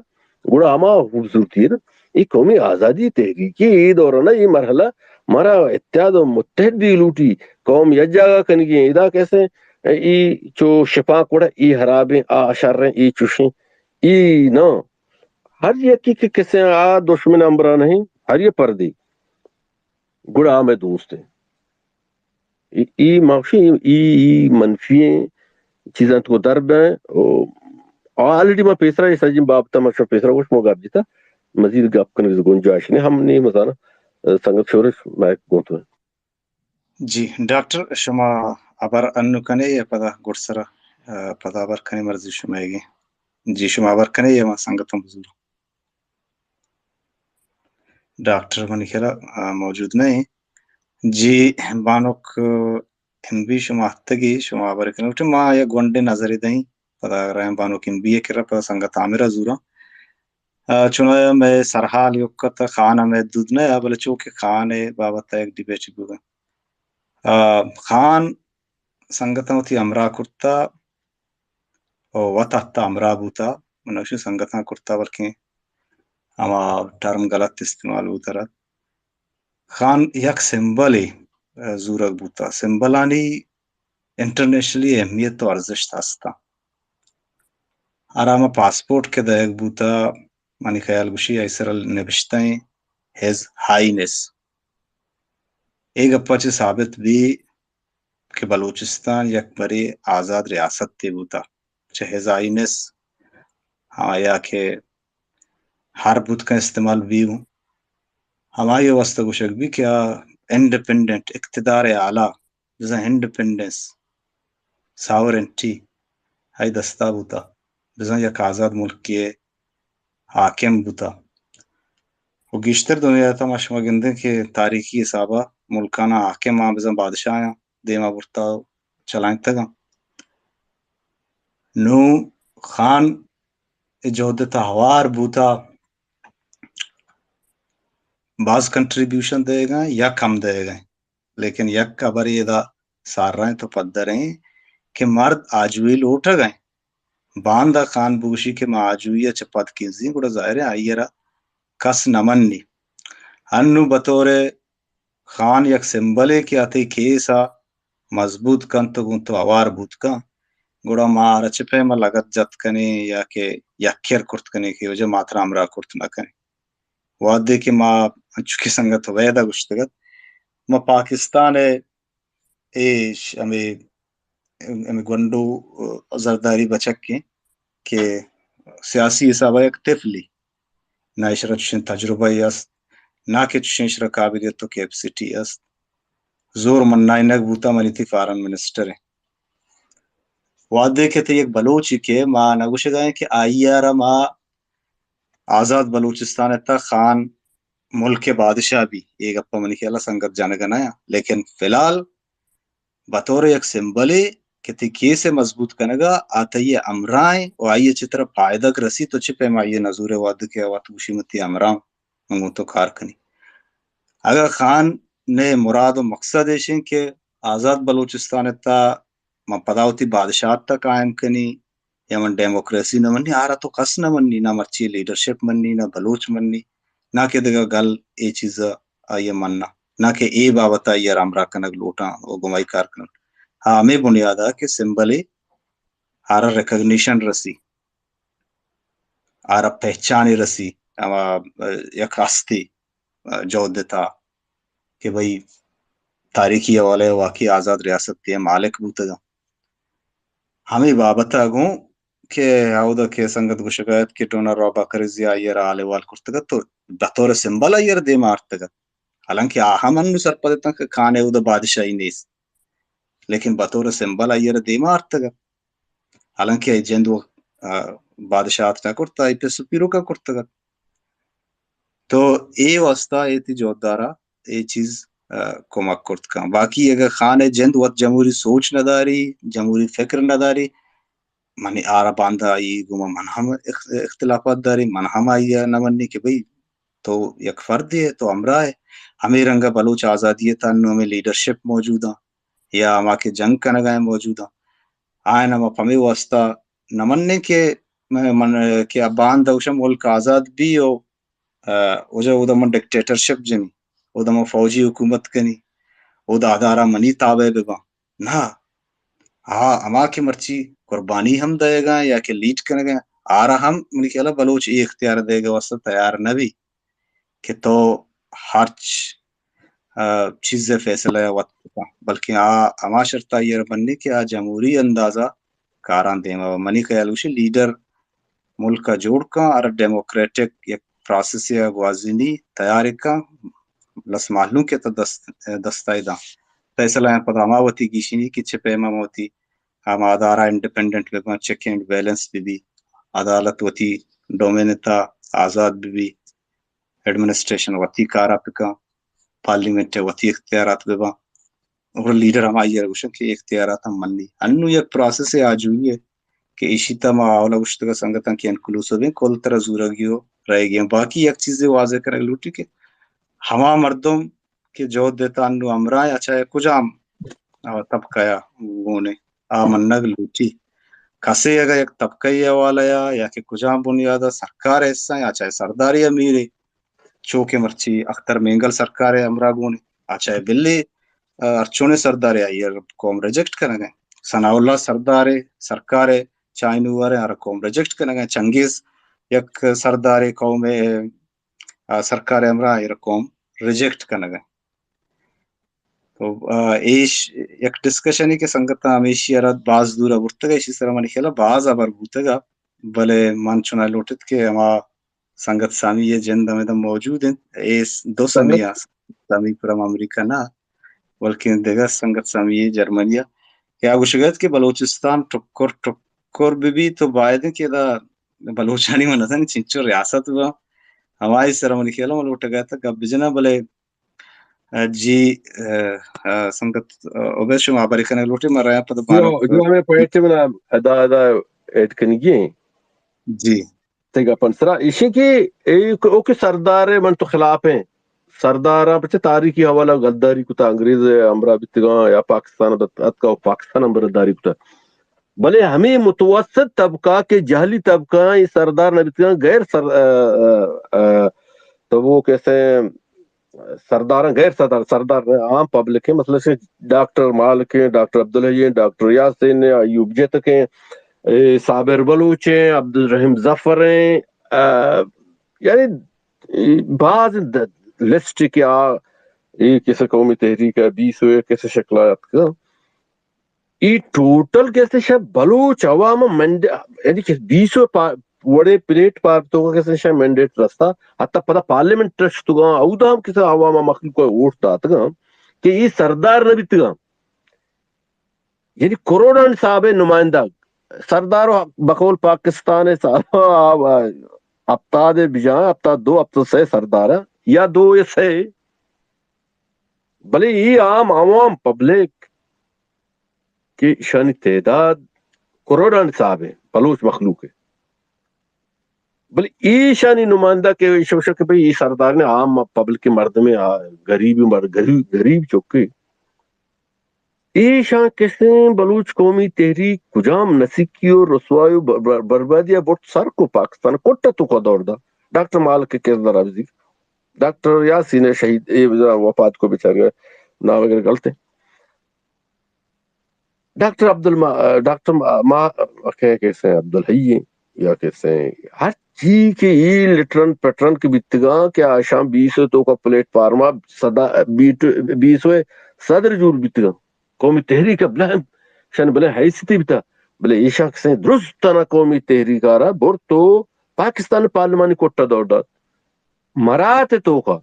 گڑا ہما خوبصورتی ہے نا، اے قومی آزادی تحریک ءِ اے دور ءَ نا، اے مرحلہ مارا اتحاد و متحد بی لوٹی، قوم یک جاگہ کنگی ایں۔ ادا کسے اے چو شپانک وڑا اے حرابیں، آ شریں، اے چوشیں، اے نا۔ ہر یکی کہ کسے آ دشمن امرا نہیں، ہر یہ پردی۔ گڑا ہمے دوست ایں۔ ای، ای ما گوشیں، ای، ای منفی ایں چیزاں تو در بیں۔ او، آلریڈی ما پیسرا اے سجیں بابت ما شو پیسرا گوش مو گپ جتا۔ مزید گپ کنگ گنجائش نہیں، ہم نی مزانا، سنگت شورش مائک گونتو۔ جی، ڈاکٹر، شما ہبر انو کنے یا پدا گڈسرا، آ، پدا ہبر کنے مرضی شما گے؟ جی، شما ہبر کنے یا ما سنگتوں بزور؟ ڈاکٹر منی خیال ءَ، آ، موجود نہ ایں۔ جی، بانک ایم بی، شما اتکگی، شما ہبر کنگ لوٹے، ما یک گونڈیں نظرے دئیں، پدا رئیں بانک ایم بی ءِ کرا، پدا سنگت عامر ءَ زوراں۔ آ، چونایا مئے سرحال یکت، خان ءَ مئے دود نہ، بلے چو کہ خان ءِ بابت ءَ یک ڈیبیٹ بوگ ءَ۔ آ، خان سنگتاں وتی ہمراہ کرتا، او وت حتی ہمراہ بوتا، من گوشی سنگتاں کرتا، بلکیں ہما ٹرم غلط استعمال بوتا رہت۔ خان یک سمبلے، آ، زورگ بوتا۔ سمبلانی انٹرنیشنلی اہمیت و ارزشت ہستا۔ ہرا ہما پاسپورٹ کہ دئیگ بوتا، منی خیال گوشی آئی سرا نبشتہ ایں، ہز ہائینس۔ اے گپا چہ ثابت بی کہ بلوچستان یک برے آزاد ریاستے بوتا۔ چہ ہز ہائینس، ہاں، یا کہ ہر بوت کن استعمال بی ہوں۔ ہمائی واسطہ گوشگ بی کہ آ انڈیپینڈنٹ، اقتدار اعلیٰ، بزاں انڈیپینڈنس، ساورنٹی، آئی دستا بوتا، بزاں یک آزاد ملکے حاکم بوتا۔ و گیشتر دنیا تا ما شما گندیں کہ تاریخی حسابا ملکانا حاکم آں، بزاں بادشاہ آں، دیما برتا و چلائینتگاں۔ نوں خان اے جہد تا ہوار بوتا، باز کنٹریبیوشن دئیگا یا کم دئیگا، لیکن یک خبرے ادا سارا ایں تو پدر ایں کہ مرد آجوئی لوٹگ ایں۔ باندا خان بگوشی کہ ما آجوئی ءَ چہ پد کنزیں، گڑا ظاہر ایں آئی ءَ را کس نہ منی۔ انوں بطور خان یک سمبلے کہ آ تئی کیس ءَ مضبوط کنت و گوں تو ہوار بوت کن، گڑا ما آرا چہ پیما لگت جت کنیں یا کہ یک کر کرت کنیں کہ وجہ ما ترا ہمراہ کرت نہ کنیں۔ وہدے کہ ما انچو کہ سنگت عبید ءَ گوشتگ ات، ما پاکستان ءِ اے ش-، ہمے، ہمے گونڈو، آ، زرداری بچک ایں کہ سیاسی حساب ءَ یک طفلے، نہ ایشرا چشیں تجربہ ئے است، نہ کہ چشیں ایشرا قابلیت و کیپیسٹی است۔ زور منائینگ بوتا منی تئی فارن منسٹر ایں۔ وہدے کہ تئی یک بلوچے کہ ما نہ گوشگا ایں کہ آئی ءَ را ما آزاد بلوچستان ءِ تہ خان ملک ءِ بادشاہ بی، اے گپ ءَ منی خیال ءَ سنگت جنگ ءَ نہ آں، لیکن فی الحال بطور یک سمبلے کہ تئی کیس ءِ مضبوط کنگ ءَ آ تئی ہمراہ ایں و آئی ءَ چہ ترا پائدگ رسی، تو چہ پیم آئی ءَ نزورے؟ وہدے کہ آ وت گوشی من تئی ہمراہ آں، من گوں تو کار کنی۔ اگاں خان ءِ مراد و مقصد ایش ایں کہ آزاد بلوچستان ءِ تہ من پدا وتی بادشاہت ءَ قائم کنی یا من ڈیموکریسی نہ منی، آرا تو کس نہ منی، نہ مرچی لیڈرشپ منی، نہ بلوچ منی، نہ کہ دگہ گل اے چیز ءَ آئی ءَ مننا، نہ کہ اے بابت ءَ آئی ءَ را ہمراہ کنگ لوٹاں و گوں آئی کار کنگ۔ ہاں، ہمے بنیاد ءَ کہ سمبلے آرا ریکگنیشن رسی، آرا پہچانے رسی، ہما، آ، یک ہستے، آ، جہد ءِ تہا کہ بھئی تاریخی حوالے ءَ واقعی آزاد ریاستے ءِ مالک بوتگاں۔ ہمے بابت ءَ گوں کہ اودا کہ سنگت گوشگ ءَ ات کہ ڈونر راباکر ضیاء آئی ءَ را حال احوال کرتگ ات، تو بطور سمبل آئی ءَ را دیما آرتگ ات۔ حالانکہ آ ہم انوں سرپد اتاں کہ خان ءِ اودا بادشاہی نیست، لیکن بطور سمبل آئی ءَ را دیما آرتگ ات۔ حالانکہ آئی جند و، آ، بادشاہت نہ کرت، آئی پس و پیروکا کرتگ ات۔ تو اے واسطہ اے تئی جہدارا اے چیز، آ، کمک کرت کن۔ باقی اگر خان ءِ جند وت جمہوری سوچ نہ داری، جمہوری فکر نہ داری، من آرا باندا آئی گوما من ہم اخ-، اختلافات داری، من ہم آئی ءَ نہ منی کہ بھئی تو یک فردے ئے، تو ہمراہ ئے۔ ہمے رنگ ءَ بلوچ آزادی ءِ تہا انوں ہمے لیڈرشپ موجود آں یا ہما کہ جنگ کنگا ایں موجود آں۔ آیاں ما پمے واسطہ نہ منیں کہ من، من کہ آ باندا گوشاں ملک آزاد بی و، آ، وجہ اودا من ڈکٹیٹرشپ جنی، اودا من فوجی حکومت کنی، اودا ادارہ منی تابع بباں۔ نہ، آ ہما کہ مرچی قربانی ہم دئیگا یا کہ لیڈ کنگا، آرا ہم منی خیالا بلوچ اے اختیار دئیگا واسطہ تیار نہ بی کہ تو ہرچ، آ، چیز ءِ فیصلہ ءَ وت بکن، بلکیں آ ہما شرط ءَ آئی ءَ را بنی کہ آ جمہوری انداز ءَ کاراں دیما بہ۔ منی خیال گوشی لیڈر ملک ءَ جوڑ کن، ہر ڈیموکریٹک یک پراسسے ءَ گوازینی، تیار کن، لس مہلوک ءِ تہ دست، دست ءَ داں۔ فیصلہ ءَ پدا ہما وتی گیشینی کہ چہ پیما وتی ہما ادارہ انڈیپینڈنٹ بہ بنت، چیک اینڈ بیلنس بہ بی، عدالت وتی ڈومین ءِ تہ آزاد بہ بی، ایڈمنسٹریشن وتی کار ءَ بکن۔ پارلیمنٹ ء وتی اختیارات بہ باں، اور لیڈر ہمائی ء گوشن کہ اختیارات ہم منی۔ انو یک پروسیس آجوئی ہے کہ ایشی تا ما اولا گوشتگا سنگتاں کہ انکلوسیو ہیں، کل ترا زورگی و رہگی ہیں۔ باقی یک چیزے واضح کرگ لوٹی کہ ہما مردم کہ جہد دیتا انو ہمراہ، اچھا کجام آ، طبقہ ء گون ء آ منگ لوٹی۔ کسے اگاں یک طبقہ ء حوالہ ء یا کہ کجام بنیاد ء سرکار ء حصہ ء یا چاہے سرداری ء میرے، چو کہ مرچی اختر مینگل سرکار ء ہمراہ گون ء، آ چاہے بلے، آ، ہرچونیں سردارے آئی ء قوم ریجیکٹ کنگ ء۔ ثناء اللہ سردارے، سرکار ء چاہینوار ء آرا قوم ریجیکٹ کنگ ء۔ چنگیز یک سردارے قوم ء، آ، سرکار ء ہمراہ آئی ء قوم ریجیکٹ کنگ ء۔ تو، آ، ایش یک ڈسکشنے کہ سنگتاں ہمیشی ء را باز دور ء برتگ ء، ایشی سرا منی خیال ء باز ہبر بوتگ ء، بلے من چنا لوٹت کہ ہما سنگت سامی ء جند ہمیدا موجود انت، اے س-، دو سامی سنگت۔ ء سامی پرم امریکہ نہ، بلکیں دگہ سنگت سامی ء جرمنی ء کہ آ گوشگ ء ات کہ بلوچستان ٹکر ٹکر بہ بیت تو باید انت کہ ادا بلوچانی منتانی چنچو ریاست با، ہمائی سرا منی خیال ء من لوٹگ ء ات گپ بجناں، بلے جی، ا، ا، سنگت، ا، عبید شما ہبرے کنگ لوٹے، ما رایاں پدا جو، بانک۔ جو ہمیں پوائنٹ منا ادا، ادا ایڈ کنگی ہیں۔ جی۔ تئی گپن سرا ایشی کہ اے، او کہ سردار ہے، من تو خلاف ہیں۔ سرداراں پچے تاریخی حوالہ غداری کتا، انگریز ہمراہ بیتگاں یا پاکستان اتکا و پاکستان ہمراہ داری کتا۔ بلے ہمے متوسط طبقہ کہ جہلی طبقہ اے سردار نہ بیتگاں، غیر سر-، ا، ا، ا، تو وہ کیسے سرداراں، غیر سردار، سردار عام پبلک ہیں، مثلاً سے ڈاکٹر مالک ہیں، ڈاکٹر عبدالحی ہیں، ڈاکٹر یاسین ہیں، ایوب جتک ہیں، اے، صابر بلوچ ہیں، عبدالرحیم ظفر ہیں، آ، یعنی، اے، بعض د-، لسٹ کہ آ، اے کسے قومی تحریک ہے، بیس ہوئے کسے شکل آیات کا۔ ای ٹوٹل کسے شہ بلوچ عوام منڈ-، یعنی کہ بیس و پا-، وڑے پلیٹ پارک تو کسے شہ مینڈیٹ رستا، حتی پدا پارلیمنٹ شتگاں، اودا ہم کسے عوام مخلوق ووٹ داتگاں کہ ای سردار نہ بیتگاں۔ یعنی کروڑانی صاحب نمائندہ سردار و بقول پاکستان صاحب ہفتاد بجا، ہفتاد دو، ہفتاد سے سردار یا دو یا سے، بلے ای عام عوام پبلک کہ ایشانی تعداد کروڑانی حساب ء بلوچ مخلوق ء۔ بلے ایشانی نمائندہ کہ ایش گوشاں کہ بھئی ای سردار نے عام پبلک مردم ء، آ، غریب مر-، غریب، غریب چکے۔ ایشاں کسیں بلوچ قومی تحریک کجام نسکی و رسوائی و بر-، بر-، بربادی ء برت سر کو پاکستان کٹ ء توکا دور دا۔ ڈاکٹر مالک ء کردار ء بزیر۔ ڈاکٹر یاسین ء شہید اے وپات کو بیچارے نام وغیرہ غلط ہے۔ ڈاکٹر عبدالما-، ڈاکٹر ما-، ما-، کہ کسے عبدالحی ہیں یا کسے ہر چی کہ ای لٹرن پٹرن کے بیتگاں کہ آشاں بیس و توکا پلیٹ فارما صدا-، بیٹ-، بیس و صدر جوڑ بیتگاں۔ قومی تحریک ابلہم شن بلے حیثیتی بیتا، بلے ایشاں کسے درست تنا قومی تحریک آرا برتو پاکستان پارلیمانی کوٹا دور دات۔ مرات توکا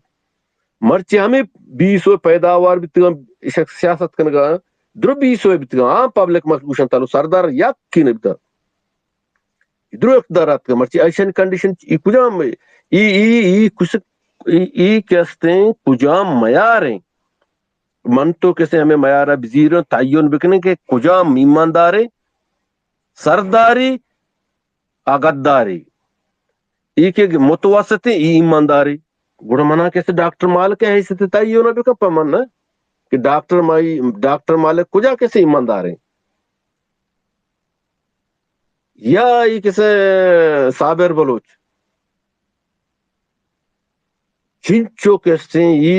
مرچی ہمیں بیس و پیداوار بیتگاں، ایشک سیاست کنگا، درو بیس و بیتگاں، عام پبلک مخلوق گوشن تلو سردار یک کی نبیتا۔ درو اقتدار آتکا، مرچی ایشن کنڈیشن ای کجام ای، ای، ای کس-، ای، ای کہ استیں کجام معیار ہیں؟ من تو کسے ہمیں معیارا بزیرن تعین بکنیں کہ کجام ایماندارے، سرداری، آ غداری۔ ای کہ متوسط ہیں، ای ایمانداری۔ گڑا منا کسے ڈاکٹر مالک ء حیثیت تعین نہ بکن پہ من نہ کہ ڈاکٹر مائی-، ڈاکٹر مالک کجا کسے ایماندار ہیں؟ یا ای کسے صابر بلوچ؟ چنچو کسیں ای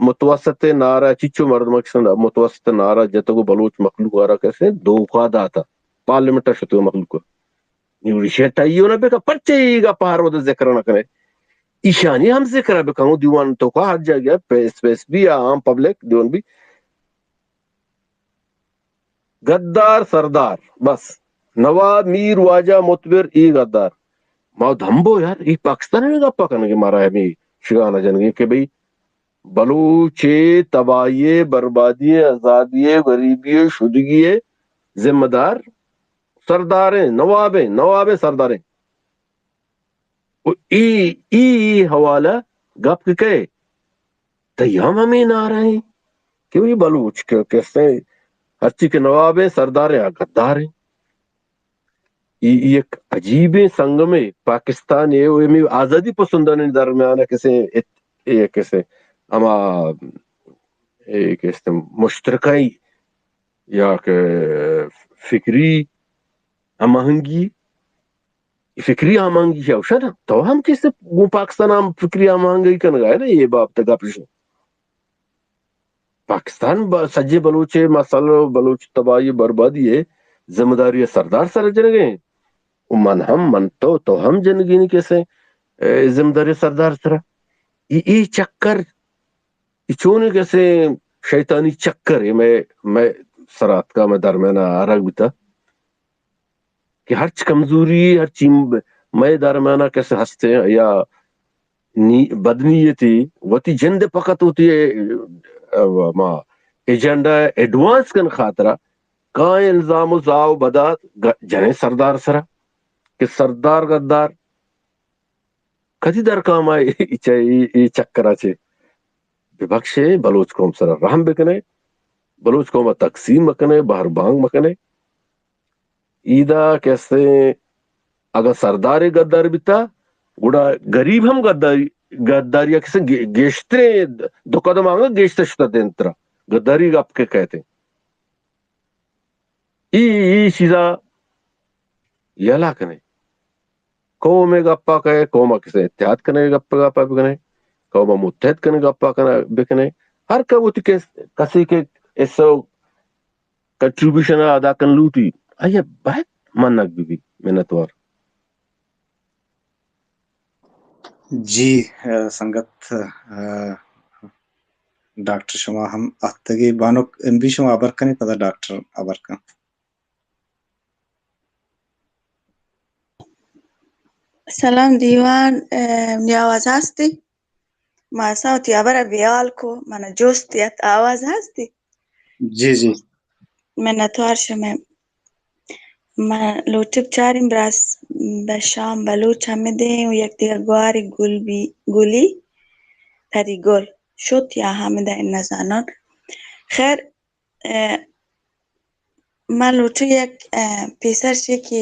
متوسط نارا، چنچو مردم کسیں متوسط نارا جتگو بلوچ مخلوق آرا کسیں دھوکا داتا۔ پارلیمنٹ شتگو مخلوق۔ نی ایشی تعین نہ بکن، پرچے ای گپ ہر وقت ذکر نہ کنے؟ ایشانی ہم ذکر بکن، دیوان توکا ہر جگہ پیس پیس بھی، عام پبلک دیوان بھی۔ غدار سردار، بس۔ نواب میر واجہ متبر ای غدار۔ ما دھمبو یار، ای پاکستان میں گپا کنگے، مارا ہمیں شگانا جنگے کہ بھئی بلوچ ء تباہی ء بربادی ء آزادی ء غریبی ء شدگی ء ذمہ دار سرداریں نوابیں، نوابیں سرداریں۔ و ای، ای، ای حوالہ گپ کہ کئے؟ دئی ہم ہمے نعرہ ایں کہ وہی بلوچ کہ کسے ہرچی کہ نواب ایں، سردار ایں، آ گدار ایں۔ ای، ای یک عجیبیں سنگمے پاکستان ءُ ہمے آزادی پسندانی درمیان ءَ کسے ات-، اے کسے ہما، اے کسے مشترکہ یا کہ فکری ہماہنگی، فکری ہماہنگی ءَ گوش ئے نا، تو ہم کسے گوں پاکستان ءَ ہم فکری ہماہنگی کنگ ءَ ئے نا، اے بابت ءَ گپ اش۔ پاکستان ءِ سجیں بلوچ ءِ مسئلہ ءُ بلوچ ءِ تباہی ءُ بربادی ءِ ذمہ داری ءَ سردار ءِ سر ءَ جنگ ءَ ایں۔ ءُ من ہم، من تو، تو ہم جنگی ایں کسے، اے، ذمہ داری ءَ سردار ءِ سر ءَ۔ اے، اے چکر، اے چونیں کسے شیطانی چکر اے مئے، مئے سر ءَ اتکا، مئے درمیان ءَ آرگ بیتا کہ ہرچ کمزوری، ہرچی مئے درمیان ءَ کسے ہست ایں یا نی-، بدنیتی، وتی جند ءَ فقط وتی، اے، اے، ما ایجنڈا ءَ ایڈوانس کنگ ءِ خاطر ءَ کائیں الزام ءُ زاہ ءُ بدات گ-، جنیں سردار ءِ سر ءَ کہ سردار گدار۔ کدی درکائیں ما اے، اے چہ، اے، اے چکر ءَ چہ ببخشے، بلوچ قوم ءِ سر ءَ رحم بکنے، بلوچ قوم ءَ تقسیم مکنے، بہر بانگ مکنے۔ ایدا کسے اگاں سردارے گدار بیتا، گڑا گریب ہم گداری، گداری ءَ کسے گے-، گیشتریں دو قدم آنگا گیشتر شتہ دینترا۔ گداری گپ کہ کئیت۔ ای، ای چیزا یلا کنے۔ قوم ءِ گپا کئے، قوم ءَ کسے اتحاد کنگ ءِ گپ، گپا بکنے، قوم ءَ متحد کنگ ءِ گپا کنے، بکنے۔ ہر کہ وتی کس-، کسے کہ حصہ کنٹریبیوشن ءَ ادا کن لوٹی، آئی ءَ باید منگ بہ بی۔ منتوار۔ جی، اہ، سنگت، اہ، ڈاکٹر شما ہم اتکگے، بانک ایم بی شما ہبر کنے، پدا ڈاکٹر ہبر کن۔ سلام دیوان، اہ، منی آواز ہستی؟ ما اصلاً وتی ہبر ءَ بیال کو، من جست ات آواز ہستی؟ جی، جی۔ منتوار شمئے۔ من لوٹیں بچاریں براس بشام بلوچ ہمدیں و یک دگہ گوارے گل بی، گلی پری گل شت یا ہمدا نزانان۔ خیر، اہ، من لوٹوں یک، اہ، پیسر چے کہ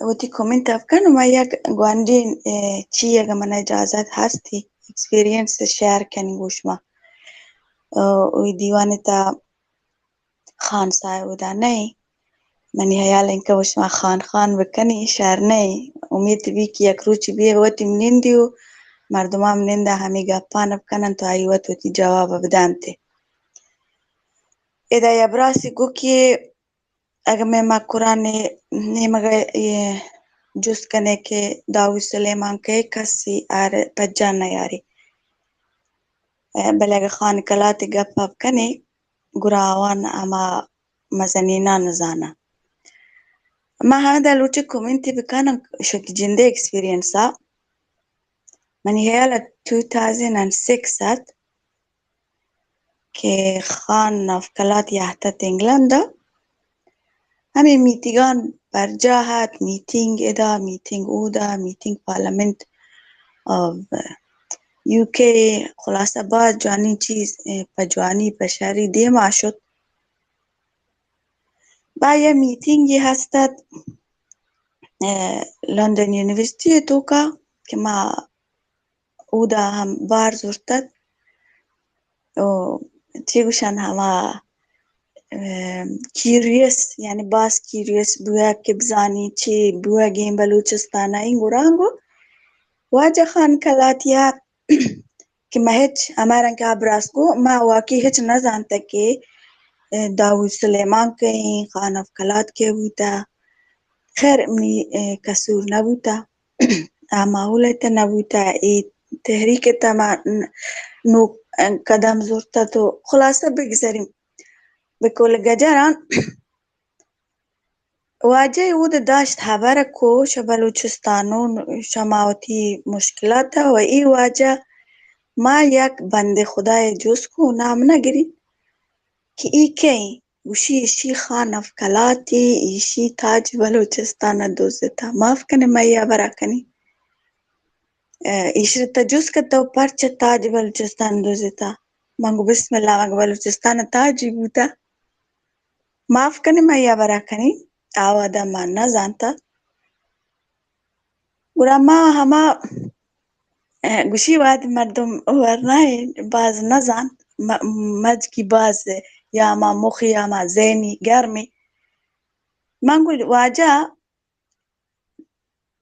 وتی کمنت ءَ بکن، ما یک گونڈیں، اہ، چی اگہ من اجازت ہستی، ایکسپیرینس شیئر کنی گوں شما۔ اہ، وی دیوان تا خان صاحب ادا نئے۔ منی ہیال انکہ شما خان خان بکنی، شر نئے۔ امید بی کہ یک روچی بی وتی نندی و مردمان نندا ہمے گپان بکنن تو آئی وت وتی جواب بدانتے۔ ادا یا براسی گو کہ اگہ مئے مکران نیمگ ءَ اے جست کنے کہ داؤد سلیمان کئے کسی آر پجان نیاری۔ اے، بلے اگہ خان کلات گپ ءَ کنے، گڑا آوان ہما مزنیناں نزاناں۔ ما ہمدا لوٹیں کمنتے بکناں شوتی جندے ایکسپیرینس ءَ۔ منی ہیال ءَ ٹو تھاؤزنڈ اینڈ سکس ات کہ خان آف کلات یات ات انگلینڈ ءَ۔ ہمے میتگان برجاہ ات، میتنگ ادا، میتنگ اودا، میتنگ پارلیمنٹ آف یو کے، خلاصہ باز جوانیں چیز، اے، پہ جوانی پہ شری دیما شت۔ با یک میتنگے ہست ات، اے، لندن یونیورسٹی ءِ توکا کہ ما اودا ہم بار زرت ات۔ او چی گوشن ہما، اے، کیوریس، یعنی باز کیوریس بوگ کہ بزانی چی بوگیں بلوچستان ءَ ایں گڑا گو واجہ خان کلاتیا کہ ما ہچ ہمارن کہ آ براس گو ما واقعی ہچ نہ زانتگ کہ، اے، داؤد سلیمان کئے ایں، خان آف کلات کئے بوتا۔ خیر، منی، اے، قصور نہ بوتا۔ آ ماحول ءِ تہ نہ بوتا، اے تحریک ءِ تہ ما ن-، نوک قدم زرتا تو خلاصہ بگذریں۔ بکل گجران واجہ اود داشت ہبر کو شہ بلوچستان و شما وتی مشکلات و اے واجہ ما یک بندے خدائے جست کو نام نہ گری کہ اے کئے ایں؟ گوشی ایشی خان آف کلاتے، ایشی تاج بلوچستان ءَ دزتا۔ معاف کنے ما اے ہبرا کنی۔ ایشرا تا جست کہ تو پرچہ تاج بلوچستان دزتا؟ من گو بسم اللہ، مگہ بلوچستان تاجی بوتا؟ معاف کنی، من یا برا کنی، آوادا ما نہ زانتا۔ گڑا ما ہما، اه، گوشی وہدے مردم ورنائیں، باز نہ زانت، م-، مجگی باز یا ہما مخی یا ہما ذہنی گرمی۔ من گو واجہ،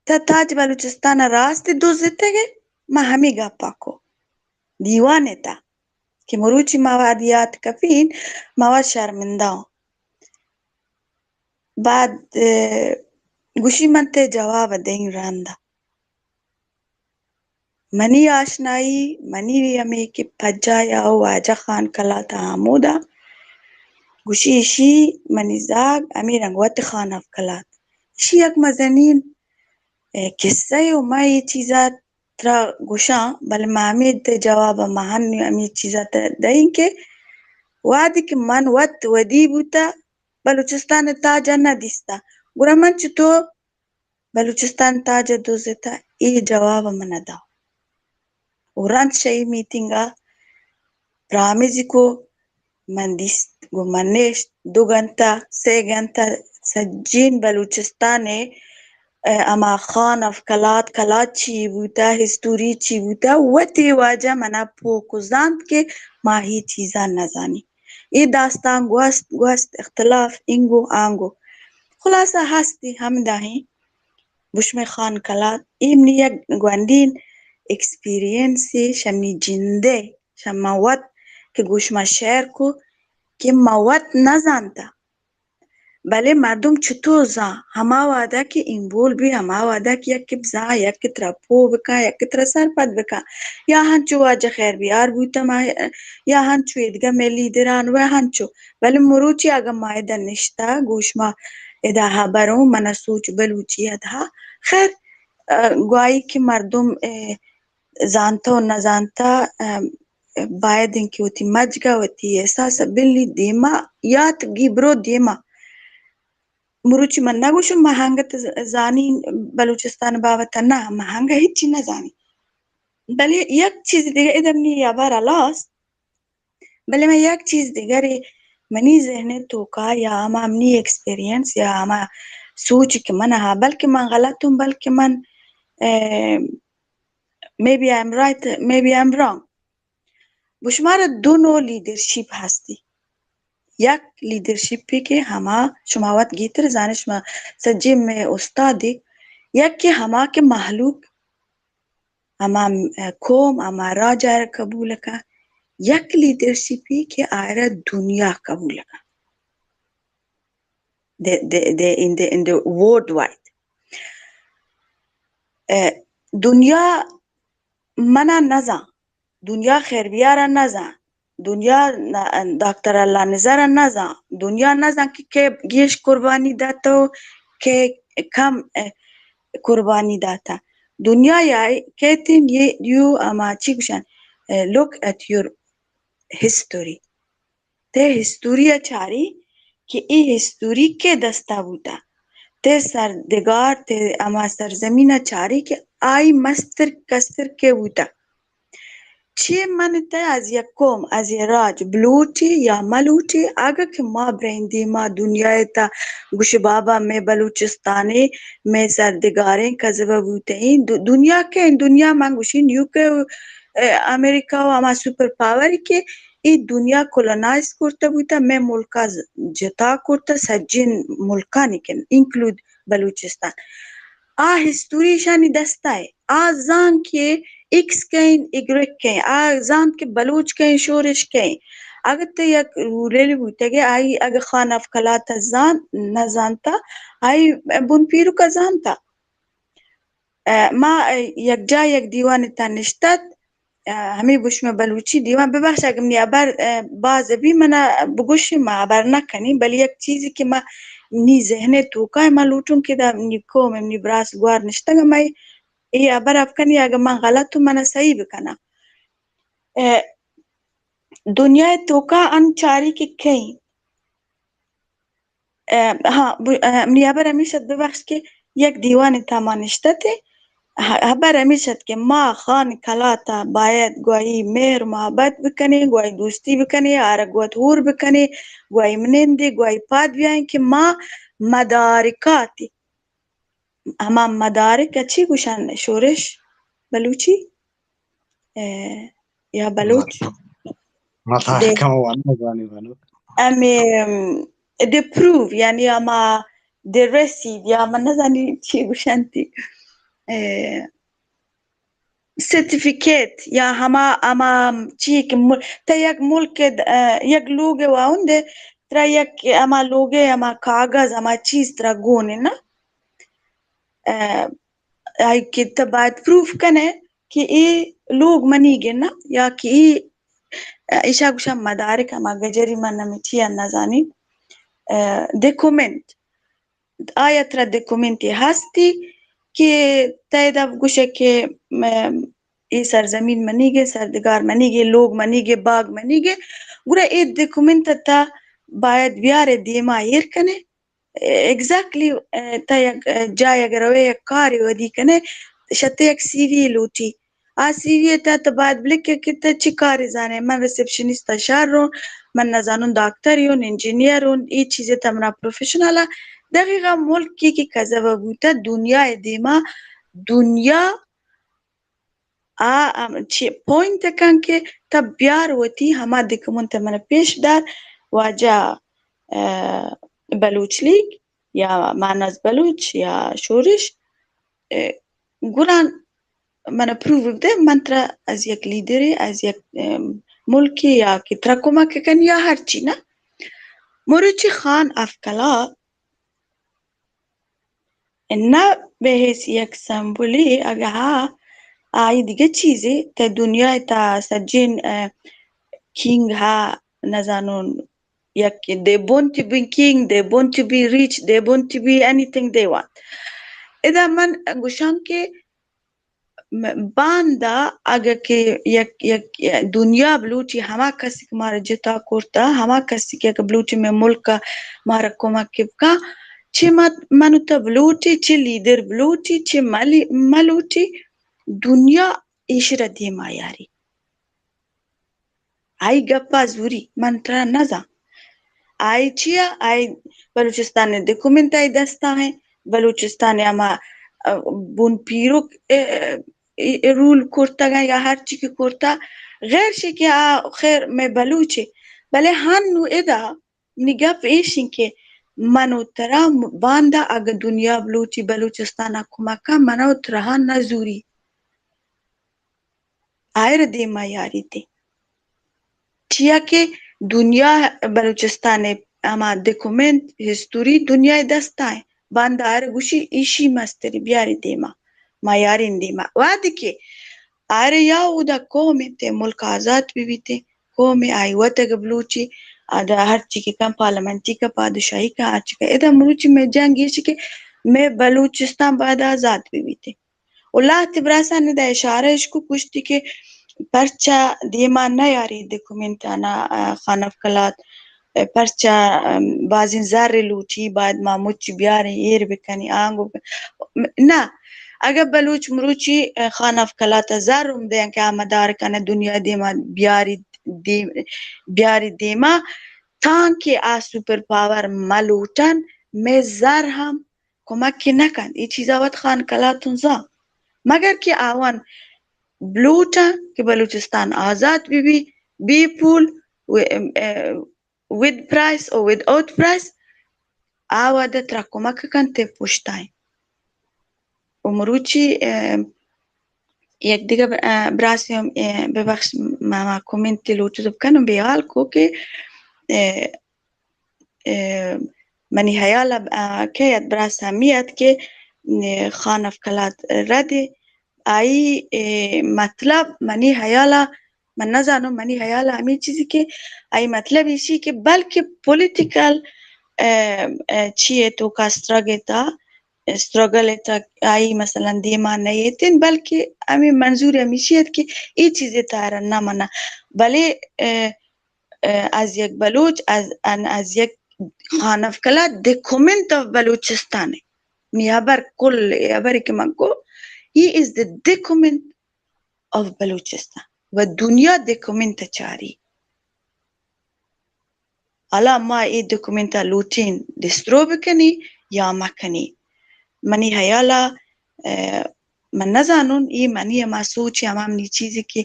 تا تاج بلوچستان ء راست دزتگ ئے؟ ما ہمے گپ ء کو دیوان ء تا کہ مروچی ما وہدے یات کپین، ما وت شرمندہ اوں۔ بعد، اه، گوشی من تئی جواب ء دئیں رند ء۔ منی آشنائی، منی ہمے کہ پجاہ یا واجہ خان کلات ء ہمودا گوشی، ایشی منی زاگ ہمے رنگ وت خان اف کلات۔ ایشی یک مزنین، اے، کسہ ء و ما اے چیزا ترا گوشاں، بلے ما ہمے تئی جواب ء ما ہم ہمے چیزا ترا دئیں کہ وہدے کہ من وت ودی بوتا، بلوچستان ء تاج ء نہ دیستا، گڑا من چتو بلوچستان تاج ء دزتا؟ اے جواب ء من ء دا۔ و رند شہ اے میتنگ ء پرامز کو، من دیست، گو من نشت، دو گھنٹہ، سے گھنٹہ سجین بلوچستان ء، ء، ہما خان اف کلات، کلات چی بوتا، ہسٹوری چی بوتا، وتی واجہ منا پوک و زانت کہ ما ہی چیزاں نزانی۔ اے داستان گوست، گوست، اختلاف، اینگو، آنگو۔ خلاصہ ہستی ہمدا ہیں۔ گوشمے خان کلات، اے منی یک گونڈین ایکسپیرینسے شہ منی جندے، شہ من وت کہ گوشما شیئر کو کہ من وت نزانتا۔ بلے مردم چطور زان؟ ہما وہدا کہ انوالو بی، ہما وہدا کہ یکے بزان، یکے ترا پو بکن، یکے ترا سرپد بکن۔ یا ہنچو واجہ خیر بیار بوتہ ما، یا ہنچو ایدگہ مئے لیڈران و ہنچو۔ بلے مروچی اگہ ما ادا نشتہ، گوشما ادا ہبروں، منا سوچ بلوچی ء دہا۔ خیر، ء، گواہی کہ مردم، ء، زانتہ و نزانتہ، ء، باید انت کہ وتی مجگا، وتی احساسا بلی دیما، یات گی برو دیما۔ مروچی من نہ گوشم ما ہنگت ز-، زانین بلوچستان بابت، نہ، ما ہنگا ہچی نہ زانین۔ بلے یک چیز دیگہ، ادا منی ہبر ہلاس، بلے من یک چیز دگرے منی ذہن ء توکا یا ہما منی ایکسپیرینس یا ہما سوچ کہ من ہا، بلکہ من غلط ہوں، بلکہ من، اے، maybe I am right, maybe I am wrong. گوشمارا دو نوع لیڈرشپ ہستی۔ یک لیڈرشپے کہ ہما شما وت گیتر زانے، شما سجے مئے استادے، یک کہ ہما کہ مہلوک ہما، ء، قوم، ہما راج آئرا قبول کن، یک لیڈرشپی کہ آئرا دنیا قبول کن۔ دے، دے، دے، in the, in the worldwide. ء، دنیا منا نزان، دنیا خیر بیارا نزان، دنیا ن-، ڈاکٹر اللہ نظر ء نزان، دنیا نزان کہ کئے گیش قربانی داتہ و کئے کم، ء، قربانی داتہ۔ دنیا یا کہتیں یہ یو ہما چی گوشن، ء، look at your history۔ تے ہستوری ء چاری کہ اے ہستوری کئے دستا بوتا، تے سردگار، تے ہما سرزمین ء چاری کہ آئی مستر کستر کئے بوتا۔ چے من تے از یک قوم، از یک راج، بلوٹے یا ملوٹے، اگہ کہ ما برین دیما دنیا ء تا گوش بابا مئے بلوچستانے، مئے سردگاریں کذبہ بوتئیں، دو-، دنیا کئے؟ دنیا من گوشین یو کے، ء، امریکہ و ہما سپر پاور کہ اے دنیا کولونائز کرتہ بوتہ، مئے ملکا ز-، جتا کرتہ، سجین ملکانی کن، انکلوڈ بلوچستان۔ آ ہستوری ایشانی دستا ہے۔ آ زان کہ ایکس کئیں، ایگریک کئیں۔ آ زانت کہ بلوچ کئیں، شورش کئیں۔ اگہ تہ یک رورل بوتگے، آئی اگہ خان اف کلات زان، نہ زانتا، آئی بن پیرک زانتا۔ ء، ما، ء، یکجاہ یک دیوان ء تہا نشتت، ء، ہمے گوش مئے بلوچی دیوان، ببخش اگہ منی ہبر، ء، باز بی، منا بگوش، ما ہبر نہ کنی، بلے یک چیزے کہ ما منی ذہن ء توکا ء ما لوٹوں کہ دا منی قوم ء منی براس گوار نشتگ ء ما اے ہبر ء بکنی، اگہ من غلط ہوں منا صحیح بکنا۔ ء، دنیا ء توکا ان چاری کہ کئیں ء، ہاں، ب-، ء، منی ہبر ہمیش ات، ببخش کہ یک دیوان ء تہا ما نشتہ اتیں، ہ-، ہبر ہمیش ات کہ ما خان کلات ءَ باید گوں آئی مہر محبت بکنیں، گوں آئی دوستی بکنیں، آرا گوں وت ہور بکنیں، گوں آئی منندیں، گوں آئی پاد بیائیں کہ ما مدارکاتی، ہما مدارک ءَ چی گوشن؟ شورش بلوچی؟ اے، یا بلوچ؟ مدارک۔ دے، ہم وان نزانی بانک۔ ہمے، ام، دے پروف، یعنی ہما دے رسید، یا من نزانی چی گوشنتی۔ اے، سرٹیفکیٹ یا ہما، ہما چی کہ مل-، تہ یک ملک ءَ، اے، یک لوگ ءَ واہند ئے، ترا یک ہما لوگ ءِ ہما کاغذ، ہما چیز ترا گون اِنت نا۔ اے، آئی کہ تہ باید پروف کنے کہ اے لوگ منیگ اِنت نا، یا کہ اے، ایشا گوشاں مدارک، ہما گجری من ہمے چی ءَ نزانی، اے، ڈاکومنٹ۔ آیا ترا ڈاکومنٹے ہستی کہ تہ ادا گوشے کہ، م-، اے سرزمین منیگے، سردگار منیگے، لوگ منیگے، باگ منیگے، گڑا اے ڈاکومنٹ ءَ تہ باید بیارے دیما ایر کنے۔ ایگزیکٹلی، اے، تہ یک، اے، جاہے اگر روے یک کارے ودی کنے، شہ تہ یک سی وی لوٹی۔ آ سی وی ءِ تہ تہ باید بلکے کہ تہ چی کارے زانے، من ریسپشنسٹ ءَ شر اوں، من نزانوں ڈاکٹرے اوں، انجینئر اوں، اے چیزے تہ منا پروفیشنل ءَ۔ دقیقاً ملکے کہ کذب بوتہ دنیا ءِ دیما، دنیا آ، ام، چی پوائنٹ کن کہ تہ بیار وتی ہما ڈاکومنٹ من پیش دار، واجہ، اے، بلوچ لیگ یا ماناز بلوچ یا شورش، اے، گڑا من پروف بدے، من ترا از یک لیڈرے، از یک، اے، ملکے یا کہ ترا کمک کن یا ہرچی نہ۔ مروچی خان افکلا نہ بہ حیث یک سمبلے، اگہ ہا، آئی دگہ چیزے، تہ دنیا ءِ تہ سجین، اے، کنگ ہا، نزانوں، یک they want to be king, they want to be rich, they want to be anything they want. ادا من گوشاں کہ م-، باندا اگہ کہ یک، یک دنیا بلوٹی ہما کسی کہ مارا جتا کرتا، ہما کسی کہ اگہ بلوٹی مئے ملک ءَ مارا کمک بکا، چہ ما، من و تہ بلوٹی، چہ لیڈر بلوٹی، چہ ملی-، ملوٹی، دنیا ایشرا دیما یاری۔ آئی گپا زوری، من ترا نزاں۔ آئی چیا؟ آئی بلوچستان ءِ ڈاکومنٹ آئی دستا ہیں، بلوچستان ءِ ہما، ا، بن پیرک، ا، ا، رول کرتگ یا ہر چی کہ کرتا، غیر شے کہ آ خیر مئے بلوچے، بلے ہن نو ادا منی گپ ایش انت کہ من و ترا باندا اگہ دنیا بلوٹی بلوچستان ءَ کمک ءَ، من و ترا ہاں نہ زوری۔ آئر دیما یاری دے۔ چیا کہ دنیا بلوچستان ءِ ہما ڈاکومنٹ، ہسٹوری دنیا ءِ دستا ہیں۔ باندا آئر گوشی ایشی مستری بیاری دیما، ما یارین دیما۔ وہدے کہ آئر یا اودا قوم تے ملک آزاد بہ بیتے، قوم آئی وت اگہ بلوچی، ادا ہرچی کہ کن پارلیمنٹی کا پادشاہی کا ہرچی کا، ادا مروچی مئے جنگ ایشی کہ مئے بلوچستان باید آزاد بہ بیتے۔ و لہتے براسانی دا اشارہ اش کو گوشتی کہ پرچا دیما نیاری ڈاکومنٹ آنا، آ، خان افکلات، آ، پرچا، آ، بازیں زر لوٹی، باید ما مچ بیاریں، ایر بکنی، آنگو بکن-، نہ، اگر بلوچ مروچی، آ، خان افکلات زر ہم دیاں کہ آ مدار کنہ دنیا دیما بیاری دیم-، بیاری دیما، تانکہ آ سپر پاور ملوٹن، مئے زر ہم کمک کہ نہ کنت۔ اے چیزا وت خان کلاتون زان۔ مگر کہ آوان بلوٹاں کہ بلوچستان آزاد بہ بی، بے پول، و-، ام، ا، ود پرائس و ود آؤٹ پرائس، آ وہدہ ترا کمک کنت تے پشتائیں۔ و مروچی، ا، یک دگہ بر-، ا، براسی ہم، ا، ببخش، ما، ما کمنٹی لوٹت بکنم، بے حال کو کہ، ا، ا، منی حیال ء، ا، کئے ات؟ براس ہمی ات کہ، ا، خان افکلات رد ء آئی، ا، مطلب منی حیال ء، من نزانوں، منی حیال ء ہمی چیزی کہ آئی مطلب ایشی کہ بلکہ پولیٹیکل، ا، ا، چی ء توکا اسٹرگ ء تا، اسٹرگل ء تا آئی مثلاً دیما نہ ایتن، بلکہ ہمیں منظور ہمیشی ات کہ اے چیزے تارا نہ منا۔ بلے، ا، ا، از یک بلوچ، از، ان، از یک خان افکلات، the comment of بلوچستان ء۔ نی ہبر کل، ہبر کہ من کو، He is the document of Balochistan. و دنیا ڈاکومنٹ ءَ چاری. حالا ما اے ڈاکومنٹ ءَ لوٹیں ڈسٹرو بکنیں یا مکنیں. منی حیال ءَ، ءَ، من نزانون، اے منی ہما سوچ ءَ، ہما منی چیزے کہ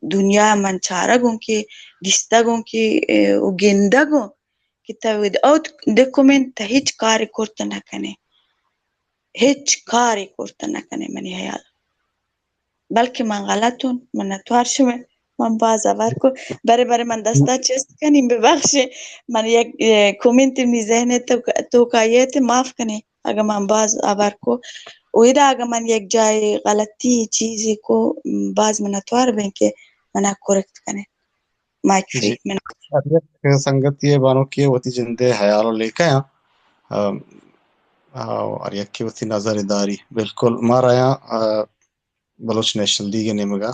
دنیا ءَ من چارگ اوں کہ دیستگ اوں کہ، ءَ، و گندگ اوں کہ تو وداؤٹ ڈاکومنٹ تو ہچ کارے کرت نہ کنے. ہچ کارے کرت نہ کنے منی حیال. بلکہ من غلط اوں، منتوار شمئے. من باز ہبر کو، برے برے من دستا چست کنیں، ببخشے. من یک، ءَ، کمنٹ منی ذہن ءِ تو-، توکا یت، معاف کنے اگہ من باز ہبر کو. و ادا اگہ من یک جائے غلطی چیزے کو، باز منتوار بیں کہ منا کریکٹ کنے. Mic free. جی. من ہر یک سنگتی ءَ بانکی ءَ وتی جند ءِ حیال و لیکہ آں. ءَ، ءَ، ہر یکے وتی نظر داری. بالکل. ما رایاں، ءَ، بلوچ نیشنل لیگ ءِ نیمگ ءَ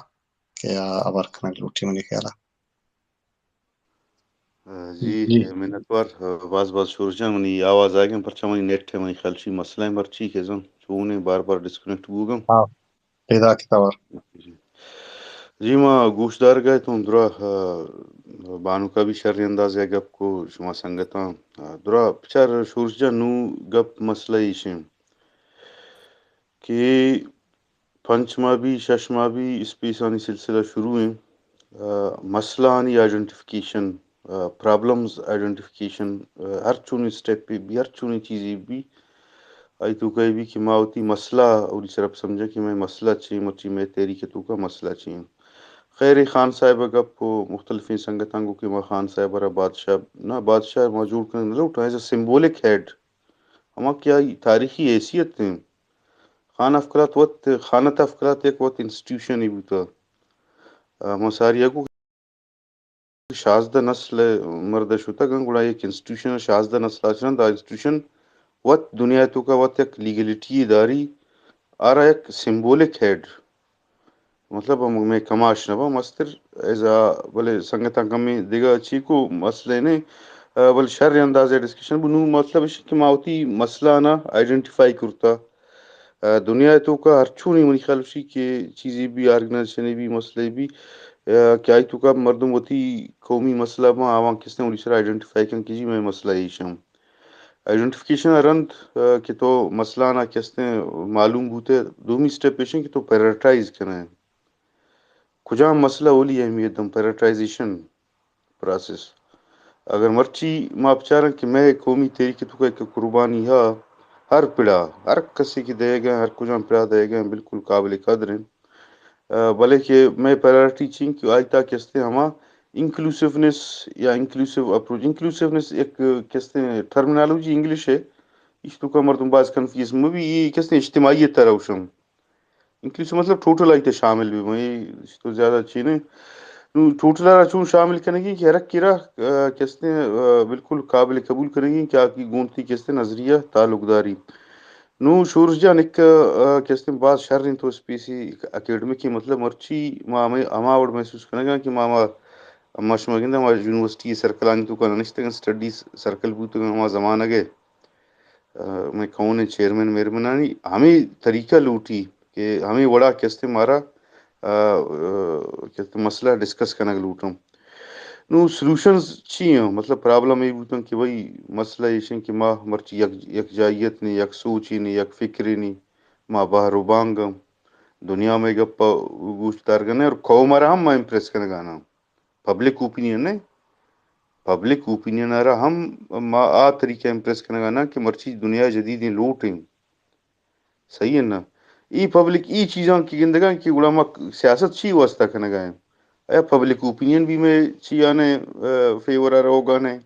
کہ آ ہبر کنگ لوٹی منی خیال ءَ. جی، جی. منتوار، باز باز شورش جان. منی آواز آئیگ ءَ، پرچا منی نیٹ ءَ، منی خیال شی مسئلہ ءَ، مرچی کہ زن چونیں بار بار ڈسکنیکٹ بوگم. ہاں، پیدا کتور. جی، ما گوشدارگ ءَ اتوں درا، آ، بانک ءَ بھی شریں اندازے ءَ گپ کو، شما سنگتاں، آ، درا بچار شورش جان، نوں گپ مسئلہ ایش ایں کہ پنچ ماہ بی، شش ماہ بی، اسپیسانی سلسلہ شروع ایں. آ، مسئلہ آنی آئیڈنٹیفیکیشن، آ، پرابلمز آئیڈنٹیفیکیشن، آ، ہر چونیں سٹیپے بی، ہر چونیں چیزے بی، آئی توکا اے بی کہ ما وتی مسئلہ اولی سرا سمجھاں کہ مئے مسئلہ چی ایں، مرچی مئے تحریک توکا مسئلہ چی ایں. خیر، خان صاحب ءَ گپ و مختلفیں سنگتاں گو کہ ما خان صاحب ءَ را بادشاہ، نہ، بادشاہ ما جوڑ کنگ نہ لوٹاں، ایز اے سمبولک ہیڈ، ہما کہ آئی تاریخی حیثیت ایں. خان آف قلات وت، خانت آف قلات یک وت انسٹیٹیوشنے بوتا. آ، ما ساری ءَ گو شازدہ نسل ءِ مرد ءَ شتگ انت، گڑا یک انسٹیٹیوشن ءَ شازدہ نسل ءَ چہ رند آ انسٹیٹیوشن وت دنیا ءِ توکا وت یک لیگلٹی یے داری، آرا یک سمبولک ہیڈ، مطلب، ہم مئے کماش نہ باں مستر، ایز آ، بلے سنگتاں کمیں دگہ چیکو مسئلہ نے، آ، بلے شر اندازے ڈسکشن بو. نوں مطلب اش کہ ما وتی مسئلہ نا آئیڈنٹیفائی کرتا. آ، دنیا ءِ توکا ہر چونیں منی خیال اشی کہ چیزے بی، آرگنائزیشنے بی، مسئلہ بی، آ، کہ آئی توکا مردم وتی قومی مسئلہ باں، آواں کستیں اولی سرا آئیڈنٹیفائی کن کہ جی مئے مسئلہ ایش ہم. آئیڈنٹیفیکیشن ءَ رند، آ، کہ تو مسئلہ نا کستیں معلوم بوتے، دومی سٹیپ ایش کہ تو پرائیورٹائز کنے. کجام مسئلہ اولی اہمیت دم، پرائیورٹائزیشن پراسس. اگر مرچی ما بچاراں کہ مئے قومی تحریک توکا یک قربانی ہا، ہر پڑا، ہر کسے کہ دئیگا، ہر کجام پڑا دئیگا، بالکل قابل قدر ہیں. آ، بلے کہ مئے پرائیورٹی چین کہ آئی تا کستیں ہما انکلوسیونیس یا انکلوسیو اپروچ، انکلوسیونیس یک کستیں ٹرمینالوجی انگلش ہے، اس توکا مردم باز کنفیوز مبی، یہ کستیں اجتماعیت تر اوشم. انکلوسیو مطلب ٹوٹل آئی تے شامل بی، مئے تو زیادہ چی نے. نوں ٹوٹل ءَ را چون شامل کنگی کہ ہر کیرا، آ، کستیں، آ، بالکل قابل قبول کنگی کہ آ کی گونتی کستیں نظریہ تعلق داری. نوں شورش جان، ایک، آ، کستیں باز شریں تو اسپیسی اکیڈمک، مطلب مرچی ما ہمے ہما وڑ محسوس کنگا کہ ما، ما، ما شما گندے ما یونیورسٹی سرکلانی توکا نشتگن، اسٹڈیز سرکل بوتگن ہما زمانگ ءَ. آ، مئے کون چیئرمین میئرمنانی ہمے طریقہ لوٹی کہ ہمے وڑا کستیں مارا، آ، آ، کستیں مسئلہ ڈسکس کنگ لوٹوں. نوں سلوشنز چی ہیں؟ مطلب پرابلم اے بوتن کہ بھئی مسئلہ ایش ہیں کہ ما مرچی یک، یک جائیت نے، یک سوچے نے، یک فکرے نے، ما بہر و بانگ ہم دنیا مئے گپا گوش دارگنے اور قوم را ہم ما امپریس کنگانا. پبلک اوپینین نے، پبلک اوپینین ءَ را ہم ما آ طریقہ امپریس کنگا نہ کہ مرچی دنیا جدیدیں لوٹ ہیں. صحیح ہے نا؟ ای پبلک ای چیزاں کہ گندگا کہ گڑا ما سیاست چی واسطہ کنگا ہیں؟ آیا پبلک اوپینین بھی میں چی آنے، آ، فیور ءَ روگا نے؟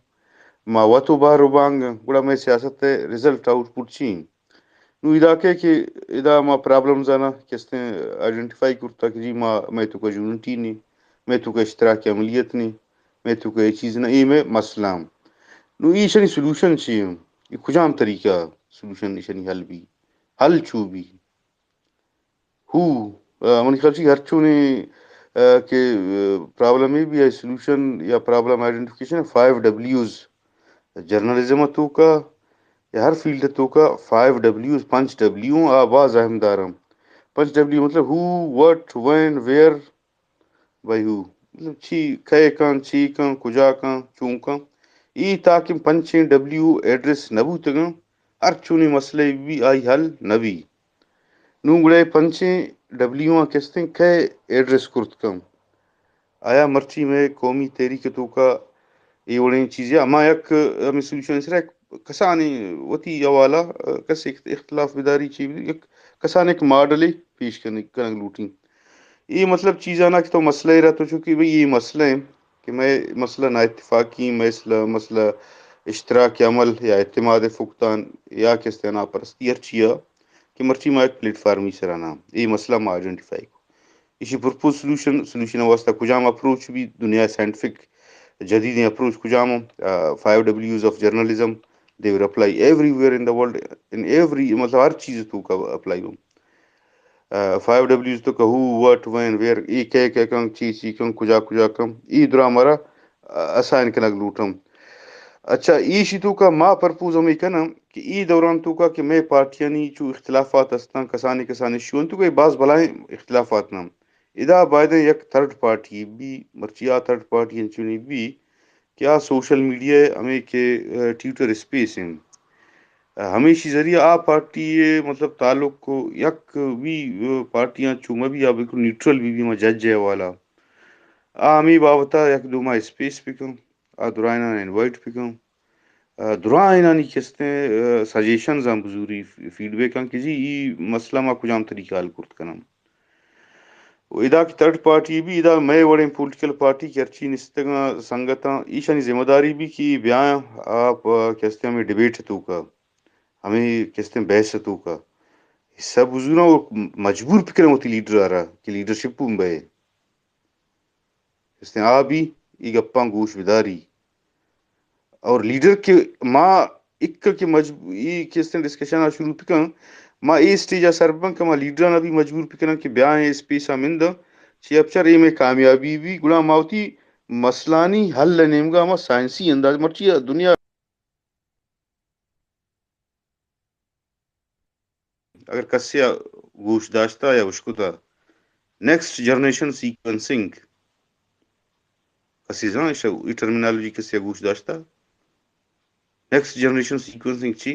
ما وت و بہر و بانگ، گڑا میں سیاست ءِ رزلٹ آؤٹ پٹ چی ہیں؟ نوں ادا کہ، کہ ادا ما پرابلمز آنا کستیں آئیڈنٹیفائی کرتا کہ جی ما، مئے توکا یونٹی نی، مئے توکا اشتراک عملیت نی، مئے توکا اے چیز نہ، اے مئے مسئلہ ہم. نوں ایشانی سلوشن چی ہم؟ اے کجام طریقہ سلوشن ایشانی حل بی؟ حل چو بی؟ ہو، آ، منی خیال چی ہر چونیں، آ، کہ، آ، پرابلم اے بی، آئی سلوشن یا پرابلم آئیڈنٹیفیکیشن فائیو ڈبلیوز. جرنلزم ءِ توکا یا ہر فیلڈ ءِ توکا فائیو ڈبلیوز، پنچ ڈبلیو آ باز اہم دارم. پنچ ڈبلیو مطلب ہو، وٹ، وین، ویئر، بائی ہو، مطلب چی، کئے کن، چی کن، کجا کن، چون کن۔ ای تاکہ پنچیں ڈبلیو ایڈریس نہ بوتگاں، ہر چونی مسئلہ بی آئی حل نہ بی۔ نوں گڑا اے پنچیں ڈبلیو آں کستیں کئے ایڈریس کرت کن؟ آیا مرچی مئے قومی تحریک توکا اے وڑیں چیزے ہما یک ہمیں سولوشن سرا یک کسانیں وتی حوالہ، کس اخت-، اختلاف بداری چی بی، یک کسانیں یک ماڈلے پیش کنگ، کنگ لوٹیں۔ اے مطلب چیزانا کہ تو مسئلہ ء را تو چونکہ بھئی اے مسئلہ ہیں کہ مئے مسئلہ نااتفاقی، مسئلہ، مسئلہ اشتراک عمل یا اعتماد فقدان یا کستیں ناپرستی ہر چیا کہ مرچی ما یک پلیٹ فارمی سرا نا اے مسئلہ ما آئیڈینٹیفائی کو۔ ایشی پرپوز سولوشن، سولوشن واسطہ کجام اپروچ بی، دنیا سائنٹیفک جدیدیں اپروچ کجام ہوں؟ فائیو ڈبلیوز of journalism, they will apply everywhere in the world, in every، مطلب ہر چیز توکا اپلائی ہوں۔ فائیو ڈبلیوز توکا ہو، وٹ، وین، ویئر، اے کئے کئے کن، چی چی کن، کجا کجا کن، ای درا مارا اسائن کنگ لوٹم۔ اچھا، ایشی توکا ما پرپوز ہمیں کنم کہ ای دوران توکا کہ مئے پارٹیانی چو اختلافات ہستاں، کسانی کسانی ایشو انت، تو کہ باز بلائیں اختلافات نہ۔ ادا بایدیں یک تھرڈ پارٹی بی، مرچی آ تھرڈ پارٹی انچونی بی کہ آ سوشل میڈیا ہمیں کہ، آ، ٹویٹر اسپیس ہیں۔ آ، ہمیشی ذریعہ آ پارٹی مطلب تعلق کو یک بی، آ، پارٹیاں چو مہ بی آ بالکل نیوٹرل بی بی ما جج ہے والا۔ آ ہمیں بابتا یک دو ما اسپیس پکن، آ درائنا انوائٹ پکن۔ آ، درائینانی کستیں، آ، سجیشنز ہم بزوری، فی-، فیڈ بیک ہم کہ جی ای مسئلہ ما کجام طریقہ حل کرت کنم۔ و ادا کہ تھرڈ پارٹی بی، ادا مئے وڑیں پولیٹیکل پارٹی کہ ہرچی نستگاں سنگتاں، ایشانی ذمہ داری بی کہ بیاں آپ، آ، کستیں ہمیں ڈیبیٹ توکا، ہمیں کستیں بحث توکا حصہ بزوراں و مجبور پکریں وتی لیڈر آرا کہ لیڈرشپ ہم بئے۔ کستیں آ بی ای گپاں گوش بداری۔ اور لیڈر کہ ما اک کہ مجب-، ای کستیں ڈسکشن آ شروع پکن، ما اے اسٹیج آ سر بن کہ ما لیڈران بھی مجبور پکنن کہ بیایں اسپیس آ مندن، چی اپچر اے میں کامیابی بھی، گڑا ما وتی مسئلانی حل نیمگا ما سائنسی انداز مرچی دنیا اگر کسے ء گوش داشتہ یا اشکتہ، نیکسٹ جنریشن سیکوینسنگ، کسے زاناں ایشاں، اے ٹرمینالوجی کسے ء گوش داشتہ؟ نیکسٹ جنریشن سیکوینسنگ چی؟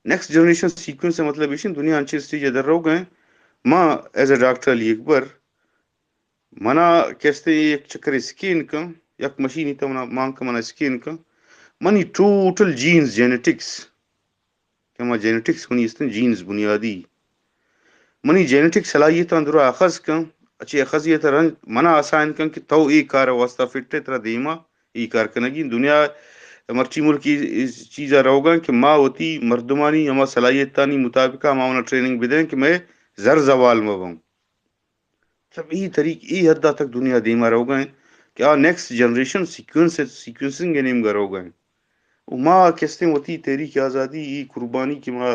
نیکسٹ جنریشن سیکوینس ء مطلب ایش انت، دنیا انچیں سٹیج ء در روگ ء انت، ما ایز اے ڈاکٹر علی اکبر منا کستیں یک چکرے سکین کن، یک مشینی تہ منا مان کن، منا سکین کن، منی ٹوٹل جینز، جینیٹکس، کہ ما جینیٹکس منی استن، جینز بنیادی، منی جینیٹک صلاحیتاں درا اخذ کن، اچے اخذیت رنج منا آسائن کن کہ تو اے کار واسطہ فٹ ہے، ترا دیما اے کار کنگی۔ دنیا مرچی ملک اس چیزا روگاں کہ ما وتی مردمانی ہما صلاحیتانی مطابقہ ہما اونا ٹریننگ بدیں کہ مئے زر زوال مبن۔ مطلب، اے طریق-، اے حد تک دنیا دیما روگا ہیں کہ آ نیکسٹ جنریشن سیکوینس، سیکوینسنگ ء نیمگا روگا ہیں۔ و ما کستیں وتی تحریک آزادی، اے قربانی کہ ما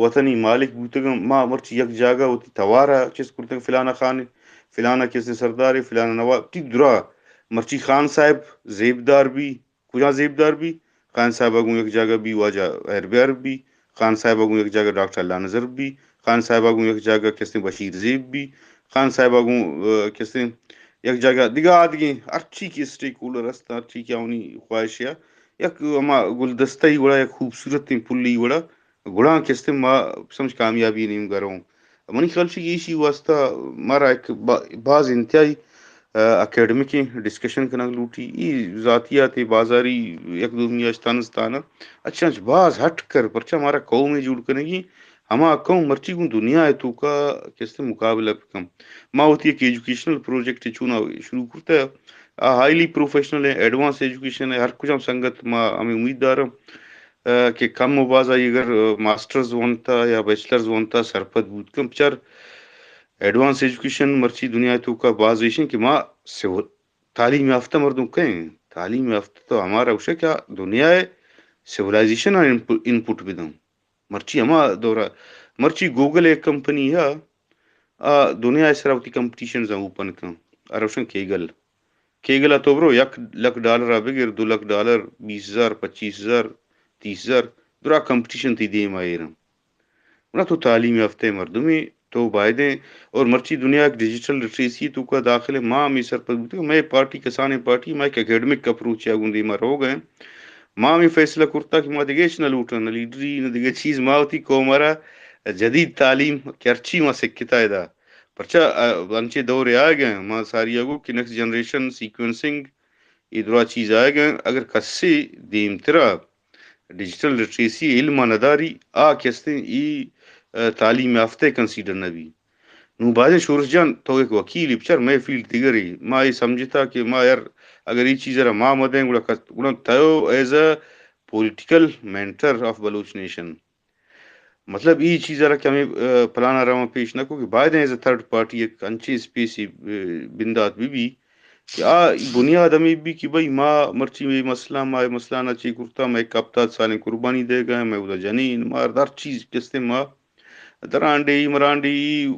وطنی مالک بوتگاں، ما مرچی یک جاگہ وتی توار ء چست کرتگ، فلانا خان، فلانا کستیں سردار، فلانا نواب، ٹھیک درا مرچی خان صاحب زیبدار بی، کجا زیبدار بی؟ خان صاحب ء گوں یک جاگہ بی واجہ ہیر بیار بی، خان صاحب ء گوں یک جاگہ ڈاکٹر اللہ نظر بی، خان صاحب ء گوں یک جاگہ کستیں بشیر زیب بی، خان صاحب ء گوں، آ، کستیں یک جاگہ دگہ آدگیں ہرچی کہ اسٹیک ہولڈر است، ہرچی کہ آوانی خواہش یا یک ہما گلدستہ ای وڑا، یک خوبصورتیں پلی وڑا گڑا کستیں ما سمجھ کامیابی نیمگا روں۔ منی خیال چی ایشی واسطہ مارا ایک با-، باز انتہائی، آ، اکیڈمکیں ڈسکشن کنگ لوٹی۔ ای ذاتیات بازاری یک دومی اشتان استانا اچھا انچ باز ہٹ کر، پرچا مارا قوم جوڑ کنگی، ہما قوم مرچی گوں دنیا ء توکا کستیں مقابلہ بکن۔ ما وتی ایک ایجوکیشنل پروجیکٹ چونا شروع کرتا، آ ہائیلی پروفیشنل ہے، ایڈوانس ایجوکیشن ہے، ہر کجام سنگت ما ہمیں امید دارم۔ آ، کہ کم و باز آئی اگر، آ، ماسٹرز ونتا یا بیچلرز ونتا سرپد بوت کن، بچار ایڈوانس ایجوکیشن مرچی دنیا توکا باز ایشن کہ ما سو-، تعلیم یافتہ مردم کہیں، تعلیم یافتہ تو ہمارا گوشے کہ دنیا سیولائزیشن ان پٹ بدن۔ مرچی ہما دورا، مرچی گوگل ایک کمپنی ہے، آ دنیا سرا وتی کمپٹیشنز اوپن کن، آ روشن کیگل۔ کیگل ء تو برو یک لکھ ڈالر ء بگر، دو لکھ ڈالر، بیس ہزار، پچیس ہزار، تیس ہزار، درا کمپٹیشن تی دیم ء ایرن۔ گڑا تو تعلیم یافتہ مردمے، تو بایدیں، اور مرچی دنیا یک ڈیجیٹل لٹریسی توکا داخل ہے، ما ہمے سرپد بوتگ، مئے پارٹی کسانیں پارٹی، ما یک اکیڈمک اپروچ ءَ گوں دیما روگ ءَ ایں۔ ما ہمے فیصلہ کرتا کہ ما دگہ ہچ نہ لوٹاں، نہ لیڈری، نہ دگہ چیز، ما وتی قوم ءَ را جدید تعلیم کہ ہرچی ما سکتا ادا۔ پرچا، ا، انچیں دورے آیگ ءَ ایں، ما ساری ءَ گوں کہ نیکسٹ جنریشن سیکوینسنگ، اے درا چیز آیگ ءَ ایں، اگر کسے دیمترا ڈیجیٹل لٹریسی علم ءَ نداری، آ کہ استیں ای، ا، تعلیم یافتہ کنسیڈر نہ بی۔ نوں بایدیں شورش جان، تو یک وکیلے، بچار مئے فیلڈ دگرے، ما اے سمجھتا کہ ما یار اگر اے چیز ءَ را ما مدیں گڑا کس-، گڑا تیو as a political mentor of Baloch nation. مطلب، اے چیز ءَ را کہ ہمے، ا، پلان ءَ را ما پیش نہ کو کہ بایدیں ایز اے تھرڈ پارٹی یک انچیں اسپیسے، ا، بندات بہ بی کہ آ بنیاد ہمے بی کہ بھئی ما مرچی اے مسئلہ، ما اے مسئلہ نا چے کرتا، ما یک ہپتاد سالیں قربانی دیگ ءَ ایں، ما اودا جنین، مارد، ہر چیز کہ استیں ما درانڈے، مرانڈے،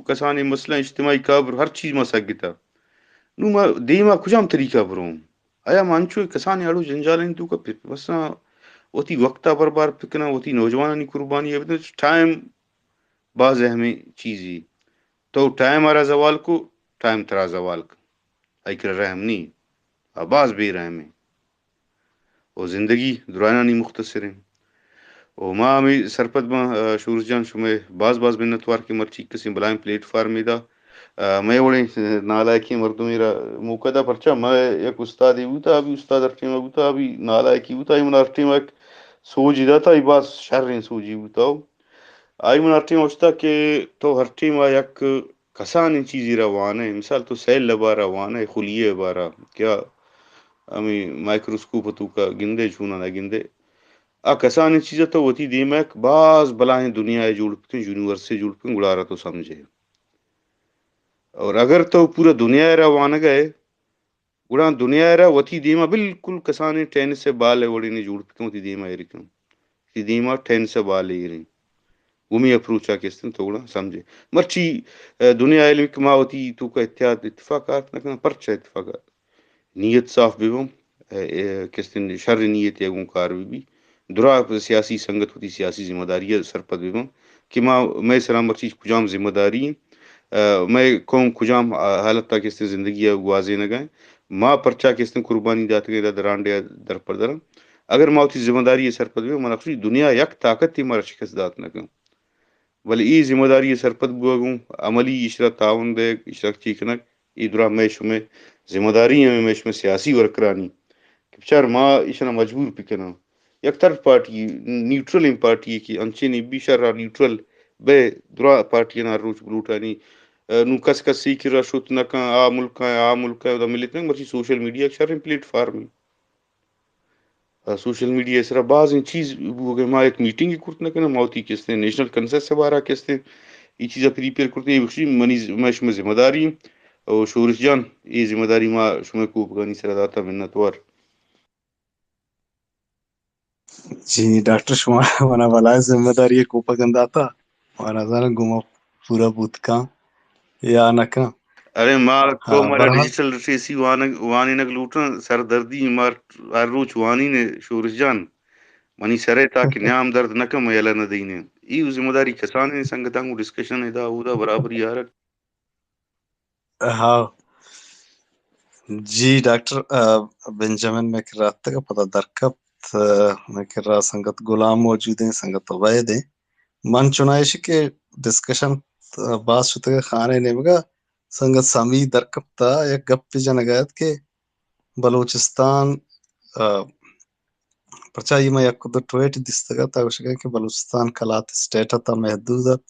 کسانیں مسئلہ، اجتماعی قبر، ہر چیز ما سگتا۔ نوں ما دیما کجام طریقہ بروں؟ آیا ما انچو کسانیں اڑ و جنجالانی توکا پ-، بس وتی وقت ءَ برباد بکناں، وتی نوجوانانی قربانی ءَ بداں؟ ٹائم باز اہمیں چیزے۔ تو ٹائم ءَ را زوال کو، ٹائم ترا زوال کن۔ آئی کرا رحم نی، آ باز بے رحمیں۔ و زندگی درائنانی مختصریں۔ و ما ہمے سرپد باں، ا، شورش جان، شمئے باز باز منتوار کہ مرچی کسیں بلائیں پلیٹ فارمے دا، ا، مئے وڑیں نالائکیں مردمے را موقع دا، پرچا مئے یک استادے بوتا، ابھی استاد ہر ٹیما بوتا، ابھی نالائکی بوتا، ای من ہر ٹیما یک سوجے داتا، ای باز شریں سوجے بوتا۔ آئی من ہر ٹیما گوشتا کہ تو ہر ٹیما یک کسانیں چیزے را وانئے، مثال تو سیل ءِ بارا وانئے، خلیہ ءِ بارا، کیا ہمے مائیکروسکوپ ءِ توکا گندئے، چونانا گندئے، آ کسانیں چیز ءَ تو وتی دیما یک باز بلاہیں دنیائے جوڑ بکن، یونیورسے جوڑ بکن، گڑا را تو سمجھئے۔ اور اگر تو پورا دنیا ءَ را وانگا ئے، گڑا دنیا ءَ را وتی دیما بالکل کسانیں ٹینس ءِ بال ءِ وڑینے جوڑ بکن، وتی دیما ایر کن۔ وتی دیما ٹینس ءِ بال ایر ایں۔ گوں ہمے اپروچ ءَ کہ استیں تو گڑا سمجھے۔ مرچی، ا، دنیا ءِ علم کہ ما وتی توکا اتحاد اتفاق آرت نہ کناں، پرچا اتفاق آرت؟ نیت صاف بہ بنت، ا، ا، کہ استیں شر نیتے ءَ گوں کار بہ بی۔ درا سیاسی سنگت وتی سیاسی ذمہ داری ءَ سرپد بہ بنت کہ ما، مئے سرا مرچی کجام ذمہ داری ایں، ا، مئے قوم کجام، ا، حالت ءَ کہ استیں زندگی ءَ گوازینگ ءَ ایں، ما پرچا کہ استیں قربانی داتگ ایں، ادا درانڈے ءَ درپردر ایں۔ اگر ما وتی ذمہ داری ءَ سرپد بیں، من ءَ گوشی دنیا یک طاقتے مارا شکست دات نہ کن۔ بلے اے ذمہ داری ءَ سرپد بوگ اوں، عملی ایشرا تعاون دیگ، ایشرا چی کنگ، اے درا مئے شمئے ذمہ داری ایں، مئے شمئے سیاسی ورکرانی کہ بچار ما ایشانا مجبور بکناں۔ یک تھرڈ پارٹی، نیوٹرل ایں پارٹی کہ انچیں بی شر ءَ نیوٹرل بئے، درا پارٹی ءَ ہر روچ بلوٹانی، ا، نوں کس کس ءِ کرا شت نہ کن، آ ملک ءَ، آ ملک ءَ، ادا ملت نہ، مرچی سوشل میڈیا یک شریں پلیٹ فارمے۔ ءُ سوشل میڈیا ءِ سرا بازیں چیز بوگ ءَ، ما یک میٹنگے کرت نہ کناں، ما وتی کہ استیں نیشنل کنسنسس ءِ بارا کہ استیں اے چیزا پریپیئر کرت، اے بخشی منی ز-، مئے شمئے ذمہ داری ایں۔ ءُ شورش جان، اے ذمہ داری ما شمئے کوپگانی سرا داتا، منتوار۔ جی ڈاکٹر، شما منا بلائیں ذمہ داری ءِ کوپگ ءَ داتا، ما نزاناں گوں ما پورا بوت کن یا نہ کن۔ ارے ما، تو ہاں، مارا بہرحال۔ ڈیجیٹل لٹریسی وانگ، وانینگ لوٹاں، سردردی، ما ہر روچ وانینے شورش جان۔ منی سر ءَ تاکہ نیام درد نہ کن، ما یلہ نہ دئینے۔ اے ذمہ داری کسانیں سنگتاں گوں ڈسکشن ادا اودا برابری آرگ۔ ہاں۔ جی ڈاکٹر، آ، بنجمن مئے کرا اتکگ، پدا درکپت، آ، مئے کرا سنگت غلام موجود ایں، سنگت عبید ایں۔ من چنائش کہ ڈسکشن، آ، باز شتگ خانے نیمگا، سنگت سمی درکپتا، یک گپے جنگا ات کہ بلوچستان، آ، پرچا اے ما یک دو ٹویٹ دیستگ ات، آ گوشگ ات کہ بلوچستان کلات اسٹیٹ ءِ تہا محدود ات۔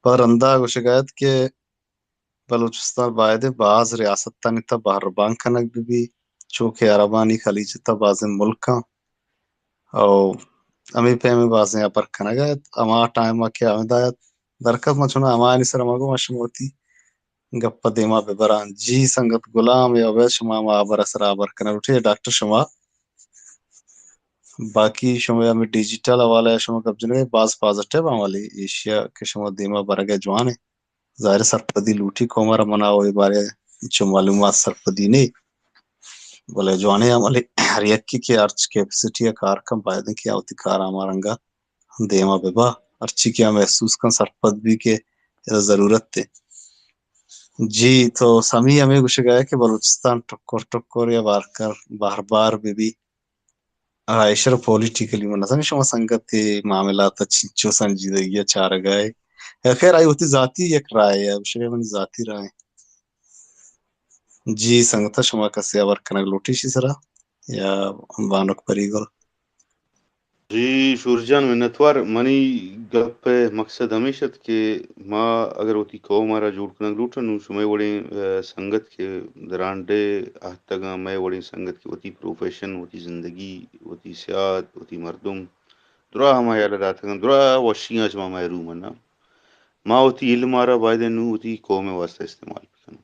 پدا رندا گوشگ ات کہ بلوچستان بایدیں باز ریاستانی تہا بہربان کنگ بہ بی، چو کہ عربانی خلیج ءِ تہا بازیں ملک آں۔ او ہمے پیمیں بازیں ہبر کنگ ءَ ات۔ ہما ٹائم ءَ کہ ہمدا ات، درکپت، من چوناہا ہمایانی سرا ما گوں، ما شما وتی گپ ءَ دیما بہ براں۔ جی سنگت غلام یا عبید، شما ہما ہبر ءِ سرا ہبر کنگ لوٹے؟ ڈاکٹر شما باقی شما ہمے ڈیجیٹل حوالہ ءَ شما گپ جنگ ءَ، باز پازیٹیو آں، ولی ایشی ءَ کہ شما دیما برگ ءَ جوان ایں۔ ظاہر ایں سرپدی لوٹی قوم ءَ را، منا وَ اے بارے ءَ انچو معلومات سرپدی نے، بلے جوانیں عملے، ہر یکے کہ ہرچ کیپیسٹی ءَ کار کن، باید ایں کہ آ وتی کار ءَ ہما رنگ ءَ دیما بہ با۔ ہرچی کہ آ محسوس کن سرپد بی کہ ادا ضرورت ہے۔ جی، تو سمی ہمیں گوشگا ہے کہ بلوچستان ٹکر ٹکر یا بارکر بار بار بہ بی۔ آ، ایشرا پولیٹیکلی من نزاناں شما سنگت ءِ معاملات ءَ چنچو سنجیدگی ءَ چارگا ئے۔ خیر، آئی وتی ذاتی یک رائے ءَ، گوشگ ءَ منی ذاتی رائے ایں۔ جی سنگتاں، شما کسے ہبر کنگ لوٹی ایشی سرا یا بانک پری گل؟ جی شور جان، منتوار۔ منی گپ ءِ مقصد ہمیش ات کہ ما اگر وتی قوم ءَ را جوڑ کنگ لوٹاں، نوں شمئے وڑیں، آ، سنگت کہ درانڈے اہتگاں، مئے وڑیں سنگت کہ وتی پروفیشن، وتی زندگی، وتی سیاد، وتی مردم، دراہ ہما ہیال ءَ داتگاں، دراہ وشیاں چہ ما محروم اناں۔ ما وتی علم ءَ را بایدیں نوں وتی قوم ءِ واسطہ استعمال بکناں۔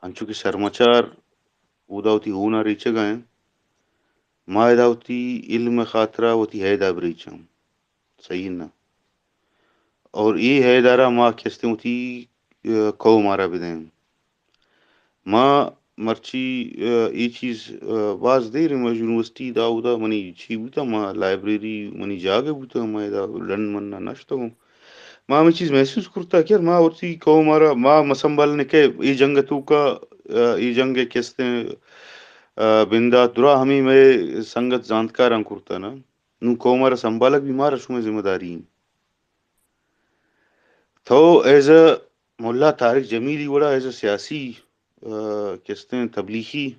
انچو کہ شرمچار اودا وتی ہون ءَ ریچگ ءَ انت، ما ادا وتی علم ءِ خاطر ءَ وتی ہید ءَ بریچاں۔ صحیح نہ۔ اور اے ہید ءَ را ما کستیں وتی، آ، قوم ءَ را بدیں۔ ما مرچی، آ، اے چیز، آ، باز دیر ما یونیورسٹی دا اودا منی چی بوتا، ما لائبریری منی جاگہ بوتا، ما ادا ڈن من نہ نشتگوں۔ ما ہمے چیز محسوس کرتا کہ یار ما وتی قوم ءَ را ما مسنبل نے کہ اے جنگ ءِ توکا، آ، اے جنگ ءِ کستیں، آ، بندات درا ہمے مئے سنگت زانتکاراں کرتا نا۔ نوں قوم ءَ را سنبھالگ بھی مارا شمئے ذمہ داری انت۔ تو ایز اے ملا طارق جمیلی وڑا ایز اے سیاسی، آ، کستیں تبلیغی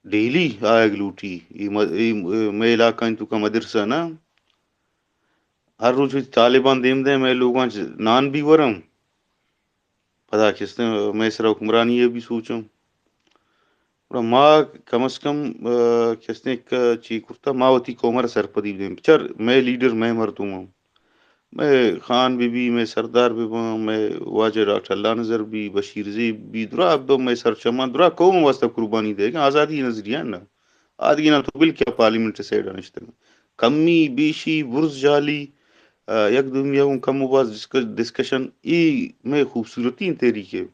ڈیلی آیگ لوٹی۔ اے م-، اے م-، مئے علاقہ انت توکا مدرسہ نا۔ ہر روچ وتی طالبان دیم دیں، مئے لوگاں چ نان بھی ورم۔ پدا کستیں مئے سرا حکمرانی ءَ بھی سوچم۔ گڑا ما کم از کم، آ، کستیں یک چی کرتا، ما وتی قوم ءَ را سرپدی بدیں۔ بچار مئے لیڈر مئے مردم ہم۔ مئے خان بہ بی، مئے سردار بہ باں، مئے واجہ ڈاکٹر اللہ نظر بی، بشیر زیب بی، درا اب مئے سرچمان، درا قوم واسطہ قربانی دے گا، آزادی نظریہ نہ۔ آدگہ نہ تو بلکہ پارلیمنٹ سائیڈ نشتگ۔ کمی، بیشی، برز جہلی، آ، یک دومی ءَ گوں کم و باز ڈسک-، ڈسکشن، اے مئے خوبصورتی تحریک ہے۔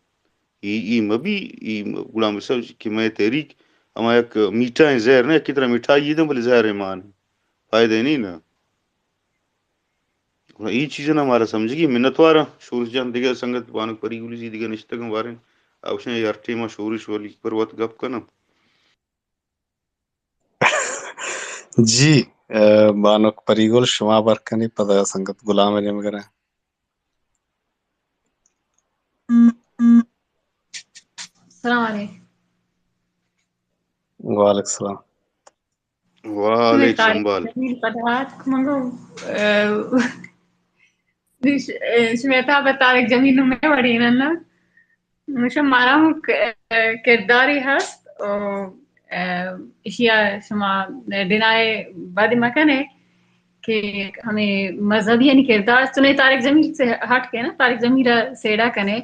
اے، اے مبی، اے م-، غلام رسول کہ مئے تحریک ہما یک میٹھا ہیں، زہر نہ، کہ ترا مٹھائی دیں، بلے زہر مان فائدہ نہیں نا۔ اے چیز نا مارا سمجھگی منتوار۔ شورش جان، دگہ سنگت بانک پری گلی زی دگہ نشتگاں باریں، اوشن یار ٹیما شورش ولی پر وت گپ کنم۔ جی، آ، بانک پری گل شما بر کنی، پدا سنگت غلام ءِ نیمگ ءَ رئیں۔ السلام علیکم۔ وعلیکم السلام۔ وعلیکم طارق سنبھال۔ جمیل پدا اتک، من گو، آ، ش-، شمئے تہا پہ طارق جمیل نوں مئے وڑیں انت نا۔ نوشم مارا ہم ک-، کرداری ہست و، آ، اشیا شما ڈینائے بد مکنے کہ ہمیں مذہبی یعنی کردار چنے طارق جمیل سے ہٹ کے نا، طارق جمیل سیڑا کنے۔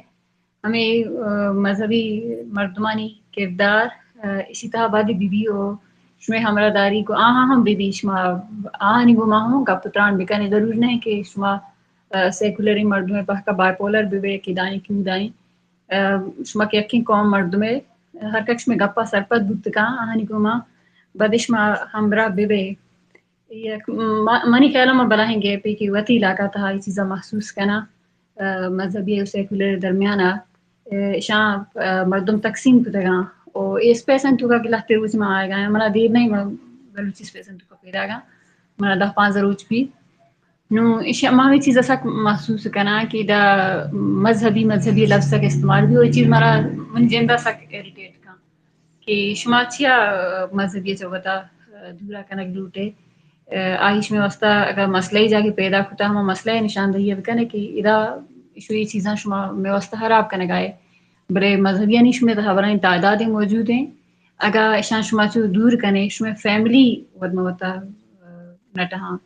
ہمے، آ، مذہبی مردمانی کردار، آ، اشی تہا باید بہ بی و شمئے ہمراہداری گوں آہاں ہم بہ بی، شما آہانی گوما ہم گپ و تران بکنے۔ ضرور نہ کہ شما، آ، سیکولریں مردمے پہکا بائی پولر بہ بے کہ دائیں کیوں دائیں۔ آ، شما کہ یکیں قوم مردمے، ہر کس شمئے گپا سرپد بوت کن، آہانی گوما باید شما ہمراہ بہ بے۔ یک م-، منی خیال ءَ ما بلاہیں گیپے کہ وتی علاقہ تہا اے چیزا محسوس کناں، آ، مذہبی و سیکولر درمیان ءَ، آ، اشاں، آ، مردم تقسیم کتگاں۔ و اے اسپیس انت توکا کہ لہتے روچ ما آیگا، منا دیر نہیں، ما بلوچی اسپیس انت توکا پیداگاں، منا دہ پانزدہ روچ بی۔ نوں ایشی ءَ ما ہمے چیز ءَ سک محسوس کناں کہ دا مذہبی، مذہبی لفظ سک استعمال بی، و اے چیز مارا من جند ءَ سک اریٹیٹ کن کہ شما چیا مذہبی ءَ چہ وتا دور ءَ کنگ لوٹ ئے۔ آئی شمئے واسطہ اگاں مسئلہ ءِ جاگہ پیدا کتا، ہما مسئلہ ءِ نشاندہی ءَ بکن ئے کہ ادا شو اے چیزاں شما مئے واسطہ حراب کنگ ءَ ئے۔ بلے مذہبیانی شمئے تہا برائیں تعدادے موجود ایں۔ اگاں اشاں شما چو دور کن ئے، شمئے فیملی وت ما وتا نہ ٹہاں۔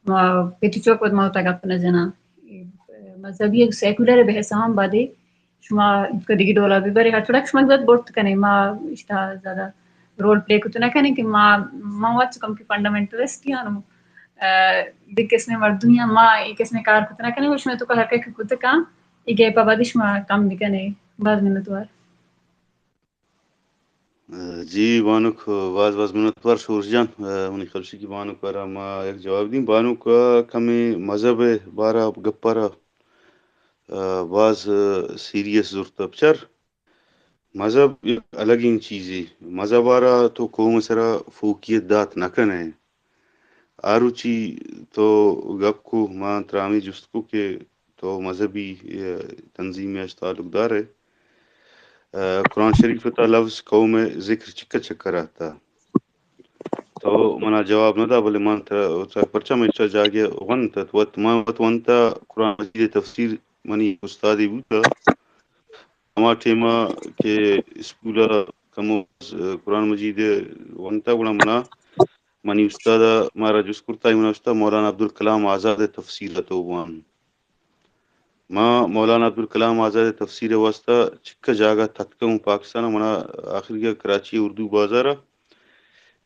ما پت و چک وت ما وتا گپ نہ جناں۔ مذہبی ءُ سیکولر ءِ بحث ءَ ہم بادے شما دگہ ڈولا بہ برے، ہر وڑا کہ شما وت برت کنے، ما اشتا زیادہ رول پلے کت نہ کنیں کہ ما، ما وت چکم کہ فنڈامنٹلسٹ یاں، آ، دگہ قسم مردمی یاں، ما اے قسم کار کت نہ کنیں، شما تو ہر کس کت کن، اے گیپ ءَ بادے شما کم بکنے۔ باز منتوار۔ جی بانک، باز باز منتوار شورش جان۔ منی خیال شی کہ بانک ءَ را ما یک جواب دیں۔ بانک ءَ کمیں مذہب ءِ بارہ گپ ءَ را باز سیریس زرت۔ بچار، مذہب یک الگیں چیزے۔ مذہب ءَ را تو قوم ءِ سرا فوقیت دات نہ کن ئے۔ آ روچی تو گپ کو، ما ترا ہمے جست کو کہ تو مذہبی، اے، تنظیمے اش تعلق دار ئے۔ اے، قرآن شریف ءِ تہا لفظ قوم ءِ ذکر چکہ چکر آتا۔ تو منا جواب نہ دا، بلے من ترا، ترا پرچا من چا جاگہ ونت، وت، من وت ونتا قرآن مجید ءِ تفسیر منی استادے بوتا۔ ہما ٹیما کہ اسکول ءَ کمو قرآن مجید ونتا، گڑا منا منی استاد ءَ مارا جست کرتا، آئی منا گوشتا مولانا عبدالکلام آزاد ءِ تفسیر ءَ تو بوان۔ ما مولانا عبدالکلام آزاد ءِ تفسیر ءِ واسطہ چکہ جاگہ تتکوں پاکستان ءَ، منا آخری ءَ کراچی ءِ اردو بازار ءَ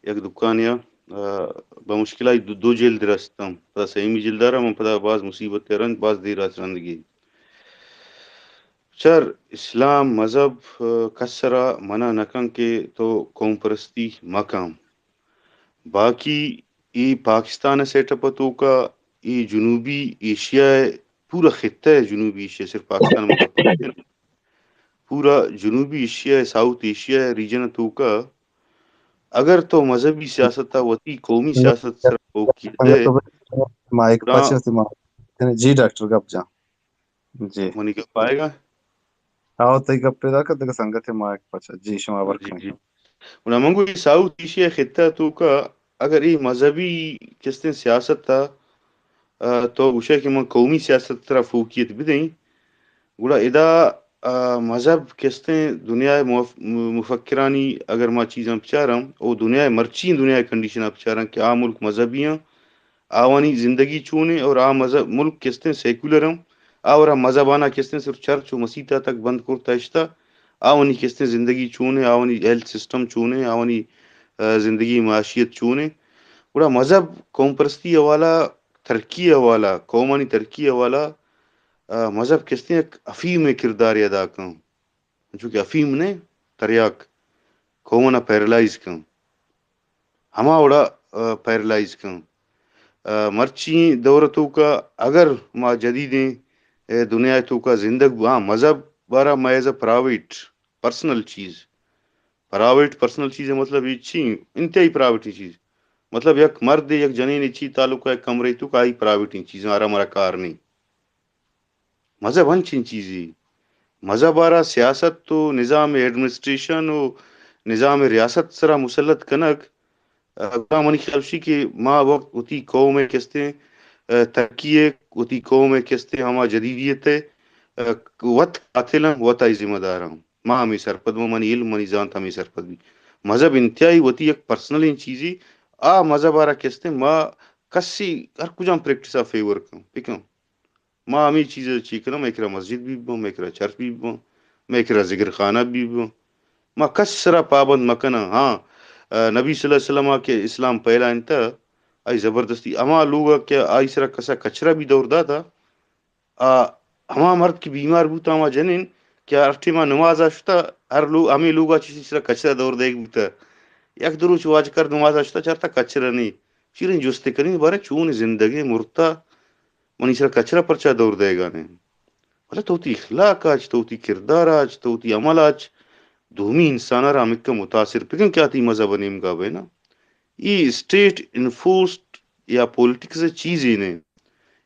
یک دکانے ءَ، آ، بہ مشکل ءَ دو، دو جلد رستم۔ پدا سیمی جلد ءَ را من پدا باز مصیبت ءِ رند، باز دیر ءَ رندگی۔ چر اسلام مذہب، آ، کس ءَ را منع نہ کن کہ تو قوم پرستی مکن۔ باقی اے پاکستان ءِ سیٹ اپ ءِ توکا، اے جنوبی ایشیا ءِ، پورا خطہ ءِ جنوبی ایشیا، صرف پاکستان ءَ مہ گپ، پورا جنوبی ایشیا ءِ، ساؤتھ ایشیا ءِ ریجن ءِ توکا اگر تو مذہبی سیاست ءَ وتی قومی سیاست ءِ سرا فوقیت دے، مائک گڑا پچ ءَ، ما-، جی ڈاکٹر گپ جان۔ جی۔ منی گپ آئیگا؟ آو، تئی گپ پیدا کت، دگہ سنگت ءِ مائک پچ ءَ۔ جی، شما ہبر جی، کن۔ جی۔ گڑا من گو اے ساؤتھ ایشیا ءِ خطہ ءِ توکا اگر اے مذہبی کستیں سیاست ءَ، آ، تو گوشئے کہ من قومی سیاست ءِ سرا فوقیت بدئیں، گڑا ادا، آ، مذہب کستیں دنیا ءِ مف-، مفکرانی اگر ما چیزاں بچاراں، او دنیا ءِ مرچی دنیا ءِ کنڈیشن ءَ بچاراں کہ آ ملک مذہبی آں، آوانی زندگی چون ایں اور آ مذہب، ملک کستیں سیکولر ایں، آ اور آ مذہبانا کستیں صرف چرچ و مسیت ءَ تک بند کرتا اشتا، آوانی کستیں زندگی چون ایں، آوانی ہیلتھ سسٹم چون ایں، آوانی، آ، زندگی معاشیت چون ایں۔ گڑا مذہب قوم پرستی حوالہ، ترقی حوالہ، قومانی ترقی حوالہ، آ، مذہب کستیں یک افیم ءِ کردارے ادا کن۔ انچو کہ افیم نے، تریاک، قومانا پیرالائز کن۔ ہما وڑا، آ، پیرالائز کن۔ آ، مرچی دور ءِ توکا اگر ما جدیدیں، اے، دنیا ءِ توکا زندگ بو، ہاں، مذہب بارا ما ایز اے پرائیویٹ، پرسنل چیز، پرائیویٹ پرسنل چیز ءِ مطلب اے چی؟ انتہائی پرائیویٹ چیز۔ مطلب یک مرد ءِ، یک جنین ءِ چی تعلق ءِ، یک کمرے ءِ توکا آئی پرائیویٹ چیز، آرا مارا کار نہیں۔ مذہب انچیں چیزے۔ مذہب ءَ را سیاست و نظام ایڈمنسٹریشن و نظام ریاست سرا مسلط کنگ، آ، گڑا منی خیال شی کہ ما وقت وتی قوم ءِ کستیں، آ، ترقی ءِ، وتی قوم ءِ کستیں ہما جدیدیت ءِ، آ، وت قاتل آں، وت آئی ذمہ دار آں۔ ما ہمے سرپد، ما، منی علم، منی زانت ہمے سرپد بی۔ مذہب انتہائی وتی یک پرسنلیں چیزے، آ مذہب ءَ را کستیں ما کسی ہر کجام پریکٹس ءَ فیور کن، بکن۔ ما ہمے چیز ءَ چی کناں، مئے کرا مسجد بی بباں، مئے کرا چرچ بی بباں، مئے کرا ذکر خانہ بی بباں۔ ما کس سرا پابند مکناں۔ ہاں، آ، نبی صلی اللہ علیہ وسلم ءَ کہ اسلام پھیلائینتا، آئی زبردستی ہما لوگ ءَ کہ آئی سرا کسا کچرا بی دور داتا، آ، ہما مرد کہ بیمار بوتا، ہما جنین کہ ہر ٹیما نماز ءَ شتا، ہر لو-، ہمے لوگ ءَ چشی سرا کچرا دور دیگ بوتا۔ یک دو روچ واجہ کر نماز ءَ شتا، چارتا کچرا نی۔ چیریں جستے کنیں، بارے چون زندگیں مرتا، منی سرا کچرا پرچا دور دئیگا نے؟ بلے تو وتی اخلاق اچ، تو وتی کردار اچ، تو وتی عمل اچ، دومی انسان ءَ را ہمکہ متاثر بکن کہ آ تئی مذہب ءِ نیمگا بئے نا۔ اے اسٹیٹ انفورسڈ یا پولیٹکس ءِ چیزے نے۔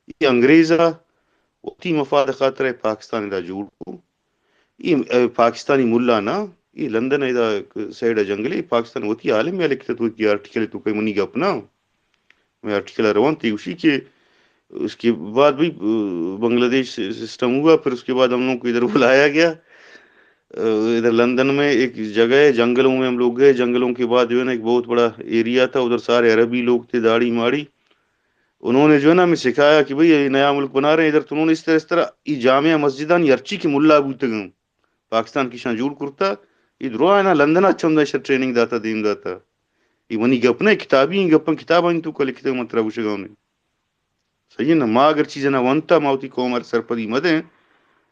اے انگریز ءَ وتی مفاد ءِ خاطر ءَ پاکستان ادا جوڑ کو۔ اے، اے پاکستانی ملا نا، اے لندن ءَ ادا سائیڈ ءَ جنگلے، پاکستان وتی عالم ءَ لکھتا تو کہ آرٹیکل تو کہ منی گپ نا۔ مئے آرٹیکل ءَ روان تئی گوشی کہ اس کے بعد بھی، آ، بنگلہ دیش سے سسٹم ہوا، پھر اس کے بعد ہم لوگوں کو ادھر بلایا گیا۔ آ، ادھر لندن میں ایک جگہ ہے، جنگلوں میں ہم لوگ گئے، جنگلوں کے بعد جو ہے نا ایک بہت بڑا ایریا تھا، ادھر سارے عربی لوگ تھے، داڑھی ماڑھی۔ انہوں نے جو ہے نا ہمیں سکھایا کہ بھئی یہ نیا ملک بنا رہے ہیں، ادھر تو انہوں نے اس طرح، اس طرح یہ جامع مسجدانی ہرچی کہ ملا بوتگن، پاکستان کشاں جوڑ کرتا، اے درو آیاں لندن ءَ چم داشت ٹریننگ داتا، دیم داتا۔ اے منی گپ نہ، کتابی ایں گپاں، کتابانی توکا لکھتگ، من ترا گوشگا نے۔ صحیح ہے نا، ما اگر چیزے نہ ونتا، ما وتی قوم ءَ سرپدی مہ دیں،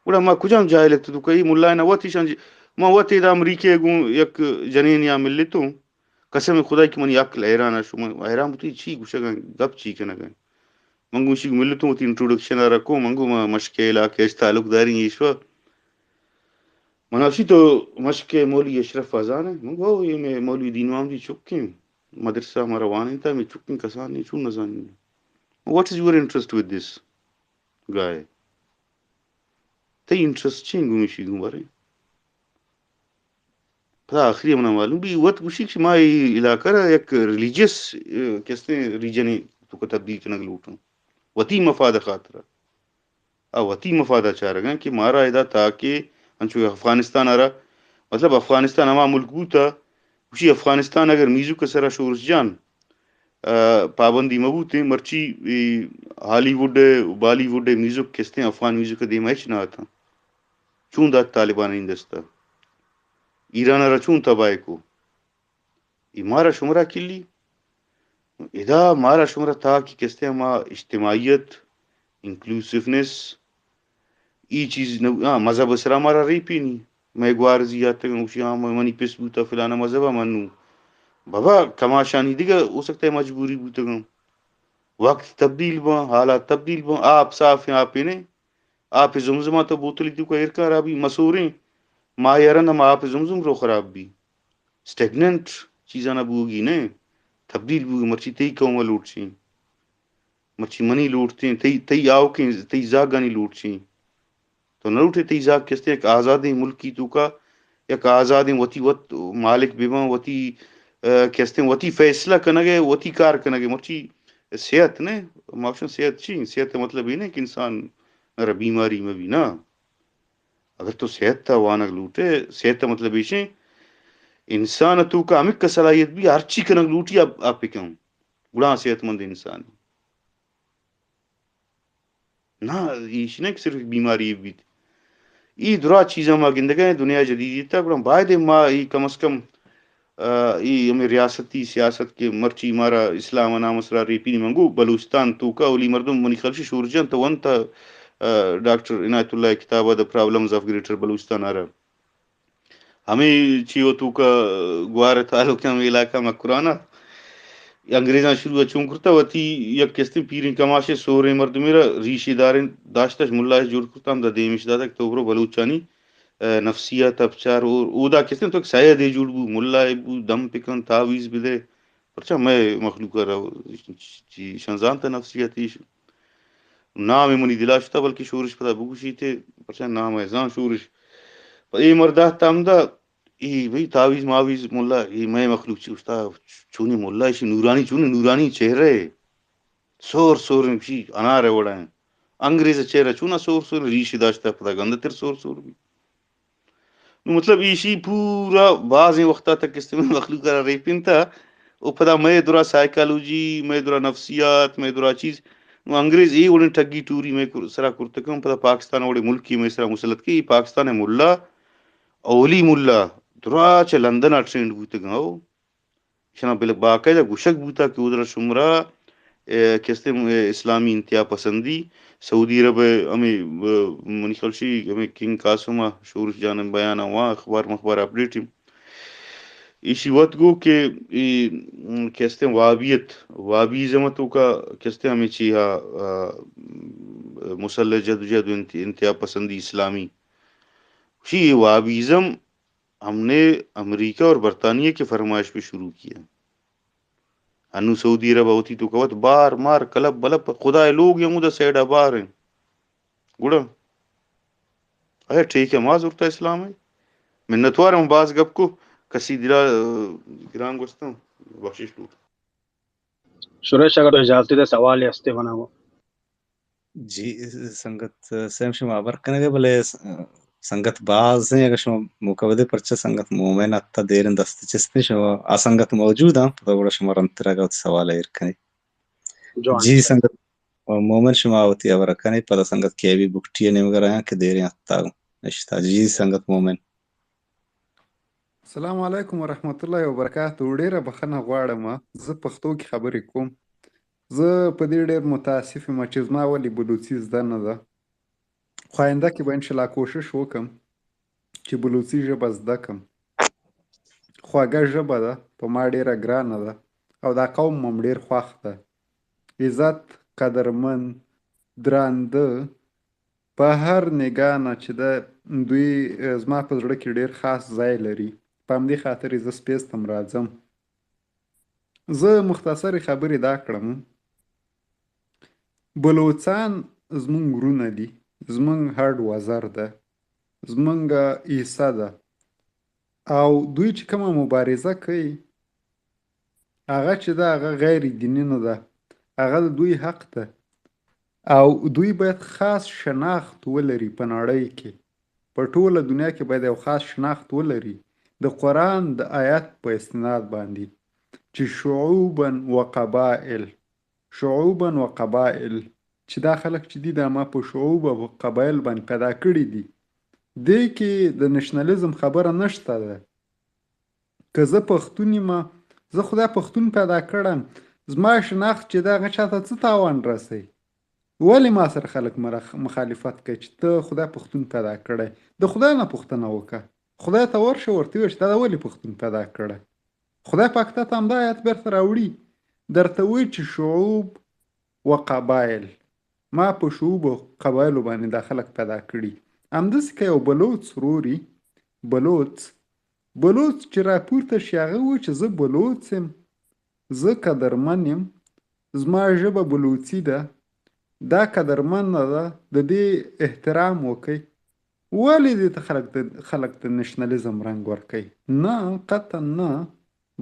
گڑا ما کجام جاہل ات تو کئی ملا نہ وت ایشاں جی، من وت ادا امریکہ ءَ گوں یک جنین یا ملتوں، قسم خدائی کہ منی عقل حیران ءَ شو، من حیران بوتوں چی گوشگ ءَ، گپ چی کنگ ءَ۔ من گوں ایشی ملتوں وتی انٹروڈکشن ءَ را کو، من گوں ما مشکے علاقہ اش تعلق داریں ایشوا۔ من اشی تو مشکے مولوی اشرف ءَ زانے؟ من گو اے مئے مولوی دین محمدی چکیں، مدرسہ مارا وانینتا، مئے چکیں کسانی چون نزانی۔ What is your interest with this guy? تئی انٹرسٹ چی گوں ایشی گوں باریں؟ پدا آخری منا معلوم بی، وت گوشی کہ ما اے علاقہ را یک ریلیجیس، اے، کستیں ریجنے توکا تبدیل کنگ لوٹوں۔ وتی مفاد خاطر۔ آ وتی مفاد چارگاں کہ مارا ادا تاکہ انچو افغانستان ءَ را، مطلب افغانستان ہما ملک بوتا، گوشی افغانستان اگر میوزک ءِ سرا شورش جان، آ، پابندی مہ بوتیں، مرچی اے ہالی ووڈ ءِ، بالی ووڈ ءِ میوزک کستیں افغان میوزک ءِ دیما ہچ نہ اتاں۔ چون دات طالبان ءَ این دستا؟ ایران ءَ را چون تباہ کو؟ اے مارا شمرا کلی؟ ادا مارا شمرا تاکہ کستیں ہما اجتماعیت، انکلوسیونیس، ای چیز نہ، ہاں، مذہب ءِ سرا مارا ریپینی۔ مئے گوارزی آتگ، گوشی، ہاں، من، منی پس بوتا فلانا مذہب ءَ منوں۔ بابا، کماشانی دگہ ہو سکتا ہے مجبوری بوتگاں۔ وقت تبدیل باں، حالات تبدیل باں، آپ صاف ہیں، آپ نے، آپ زمزمہ تو بوتلی توکا ایر کن، رابی مسوریں، ماہ رند ہم آپ زمزم رو خراب بی۔ سٹیگننٹ چیزانا بوگی نہ، تبدیل بوگی، مرچی تئی قوم ءَ لوٹچیں۔ مرچی منی لوٹتیں، تئی، تئی آوکیں، تئی زاگانی لوٹچیں۔ تو نہ لوٹے تئی زاگ کستیں یک آزادیں ملکی توکا، یک آزادیں وتی وت مالک بباں، وتی، آ، کستیں وتی فیصلہ کنگے، وتی کار کنگے۔ مرچی صحت نے، ما گوشن صحت چی؟ صحت ءِ مطلب اے نہ کہ انسان ءَ را بیماری مہ بی، نہ۔ اگر تو صحت ءَ وانگ لوٹے، صحت ءِ مطلب ایشیں، انسان ءِ توکا ہمک صلاحیت بی، ہرچی کنگ لوٹی، آ، آ بکن۔ گڑا صحت مند انسان۔ نہ، ایش نہ کہ صرف بیماری بیت۔ ای درا چیزاں ما گندگا ہیں دنیا جدیدیت ءَ، گڑا باید ما ای کم از کم، آ، ای ہمیں ریاستی سیاست کہ مرچی مارا اسلام ءِ نام ءِ سرا ریپینی، من گو بلوچستان توکا اولی مردم منی خیال شی شورجان تو ونت، آ، ڈاکٹر عنایت اللہ ءِ کتاب ءَ The Problems of Greater Balochistan ءَ را۔ ہمے چی و توکا گوار تعلق ہمے علاقہ مکران ءَ انگریزاں شروع ءَ چون کرتا، وتی یک کستیں پیریں کماشے سوریں مردمے را ریشے داریں داشتش، ملا اش جوڑ کرتا، ہمدا دیمش داتگ تو برو بلوچانی، آ، نفسیات ءَ بچار۔ او اودا کستیں تو یک سیدے جوڑ بو، ملا ئے بو، دم پکن، تعویذ بدے۔ پرچا مئے مخلوق ءَ را چی شان زانت نفسیات ایش؟ نام منی دلا شتا، بلکہ شورش پدا بگوشیت، پرچا نام ءَ زان شورش۔ پہ اے مرد آتک ہمدا، اے بھئی تعویذ ماویذ ملا، اے مئے مخلوق چی اشتا، چونی ملا، ایشی نورانی، چونی نورانی چہرہ، سور سور، ایشی انار ءِ وڑا۔ انگریز ءِ چہرہ چونا سور سور، ریشی داشتا پدا گندتر سور سور بی۔ نو مطلب ایشی پورا بازیں وقتا تک استعمال مخلوق را ریپینتا، او پدا مئے درا سائیکالوجی، مئے درا نفسیات، مئے درا چیز، نو انگریز اے وڑیں ٹگی ٹوری مئے کر-، سرا کرتکن، پدا پاکستان وڑیں ملکی مئے سرا مسلط کی، پاکستان ءِ ملا، اولی ملا، درا چہ لندن ءَ ٹرینڈ بوتگاں، او۔ ایشاں بل-، باقاعدہ گوشگ بوتا کہ اودرا شمرا، اے، کستیں، اے، اسلامی انتہا پسندی، سعودی عرب ءِ ہمے، اے، منی خیال شی ہمے کنگ قاسم ءَ شورش جان بیان ءَ واں اخبار مخبار اپڈیٹ ایں۔ ایشی وت گو کہ اے، م، کستیں وہابیت، وہابیزم ءِ توکا کستیں ہمے چی ہا، آ، مسلح جدوجہد و انت-، انتہا پسندی اسلامی۔ شی وہابیزم ہم نے امریکہ اور برطانیہ کی فرمائش پہ شروع کیا۔ انو سعودی عرب ءَ وتی توکا وت بار مار کلب بلب، خدا ءِ لوگ ہمودا سائیڈ ءَ بار ہیں۔ گڑا اے ٹھیک ہے، ما زرتا اسلام ہے۔ منتوار ہوں، باز گپ کو، کسی دلا، آ، گران گوستوں، بخشش لوٹ۔ سریش، اگر تو اجازت دے، سوالے ہستے منا وہ۔ جی، سنگت سیم شما ہبر کنگ ءَ، بلے س-، سنگت باز ہیں، اگر شما موقع بدے، پرچہ سنگت مومن حتی دیریں دست چستیں، شما آ سنگت موجود ہیں، پدا گڑا شما رندتر اگر وتی سوال ایر کنی۔ جوان۔ جی سنگت مومن، شما وتی ہبر کنی، پدا سنگت کے بی بگٹی ءِ نیمگ ءَ رایاں کہ دیریں حتی نشتا۔ جی سنگت مومن۔ السلام علیکم ورحمت الله وبرکاته. ډیره بخنه غواړم، زه پښتو کې خبرې کوم. زه په دې ډیر متاسف یم چې زما ولې بلوچي زده نه ده. خو آینده کې به انشاءالله کوشش وکم. چې بلوچي ژبه زده کم. خوږه ژبه ده، په ما ډېره ګرانه ده او دا قوم مم ډېر خوښ ده. عزت، قدرمن، درانده، په هر نگاه نه چې ده دوی، اه، زما په زړه کې ډېر خاص ځای لري. په همدې خاطر یې زه سپېس ته هم راځم. زه مختصرې خبرې دا کړم. بلوچان زمونږ ورونه دي، زمونږ هډ وزر ده، زمونږ حصه ده. او دوی چې کومه مبارزه کوي، هغه چې ده، هغه غیر دیني نه ده، هغه د دوی حق ده. او دوی باید خاص شناخت ولري په نړۍ کې، په ټوله دنیا کې باید یو خاص شناخت ولري، د قرآن د آیت په استناد باندې، چې شعوبا و قبائل، شعوبا و قبائل، چې دا خلک چې دي، دا ما په شعوب او قبایل باندې پیدا کړي دي. دې کې د نشنلیزم خبره نشته ده. که زه پښتون یم، زه خدای پښتون پیدا کړم، زما شناخت چې ده، هغه چاته څه تاوان رسوي؟ ولې ما سره خلک مرخ-، مخالفت کوي چې ته خدای پښتون پیدا کړی؟ د خدای نه پوښتنه وکړه. خدای ته ورشه، ورته ووایه چې تا دا ولې پښتون پیدا کړی؟ خدای پاک تا ته همدا آیت بیرته راوړي، درته وایي چې شعوب و قبایل، ما په شعوب او قبایلو باندې دا خلک پیدا کړي. همداسې که یو بلوچ وروري، بلوچ، بلوچ چې راپورته شي، هغه وایي چې زه بلوچ یم، زه قدرمن یم، زما ژبه بلوچي ده، دا قدرمنه ده، د دې احترام وکړئ. ولې دې ته خلک د، خلک د نشنلیزم رنګ ورکوي؟ نه، قطعا نه.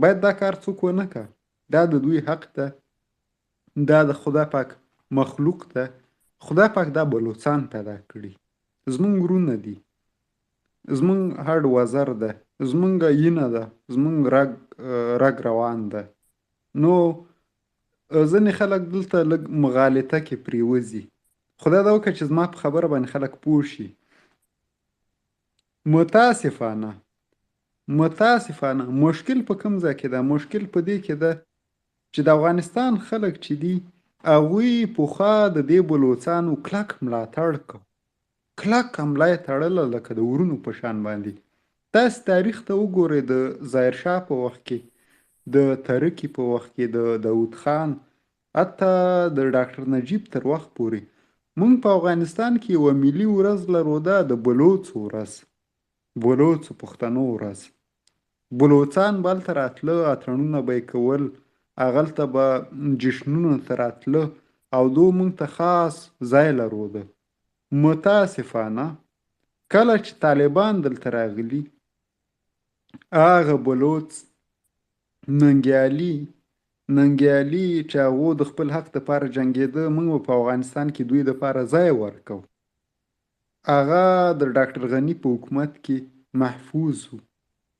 باید دا کار څوک ونه کړي. دا د دوی حق ده. دا د خدای پاک مخلوق ده. خدای پاک دا بلوچان پیدا کړي. زمونږ ورونه دي. زمونږ هډ وزر ده. زمونږ وینه ده. زمونږ رګ، رګ روان ده. نو ځینې خلک دلته لږ مغالطه کې پریوزي. خدای دا وکړه چې زما په خبره باندې خلک پوه شي. متاسفانه، متاسفانه، مشکل په کوم ځای کې ده؟ مشکل په دې کې ده چې د افغانستان خلک چې دي، هغوی پخوا د دې بلوچانو کلک ملاتړ کو. کلک ملا یې تړله، لکه د ورونو په شان باندې. تاسې تاریخ ته وګورئ، د ظاهر شاه په وخت کې، د تره کي په وخت کې، د داود خان، حتی د ډاکټر نجیب تر وخت پورې، موږ په افغانستان کې یوه ملي ورځ لرو، دا د بلوڅو ورځ، بلوڅو پښتنو ورځ. بلوچان به هلته راتله، اترانونه به یې کول، هغلته به جشنونو ته راتله او دو موږ ته خاص ځای لروده. متاسفانه، کله چې طالبان دلته راغلي، هغه بلوچ ننګیالي، ننګیالي چې هغو د خپل حق دپاره جنګېده، موږ به په افغانستان کې دوی دپاره ځای ورکو. هغه د ډاکټر غني په حکومت کې محفوظ و،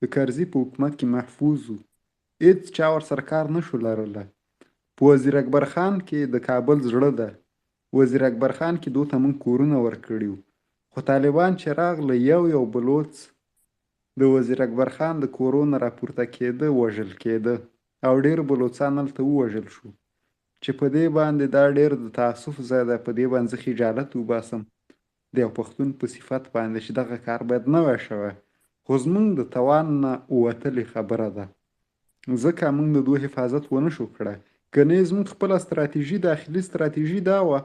د کرزي په حکومت کې محفوظ و، هېڅ چا ورسره کار نه شو لرلی. په وزیر اکبر خان کې د کابل زړه ده، وزیر اکبر خان کې دوی ته موږ کورونه ورکړي وو، خو طالبان چې راغله، یو یو بلوچ د وزیر اکبر خان د کورو نه راپورته کېده، وژل کېده او ډېر بلوچان هلته ووژل شو، چې په دې باندې دا ډېر د تاسف ځای دی. په دې باندې زه خجالت وباسم د یو پښتون په صفت باندې، چې دغه کار باید نه وای شوی، خو زمونږ د توان نه وتلې خبره ده. ځکه موږ د دوی حفاظت ونه شو کړای. کنې زموږ خپله ستراتیژي، داخلي ستراتیژي دا وه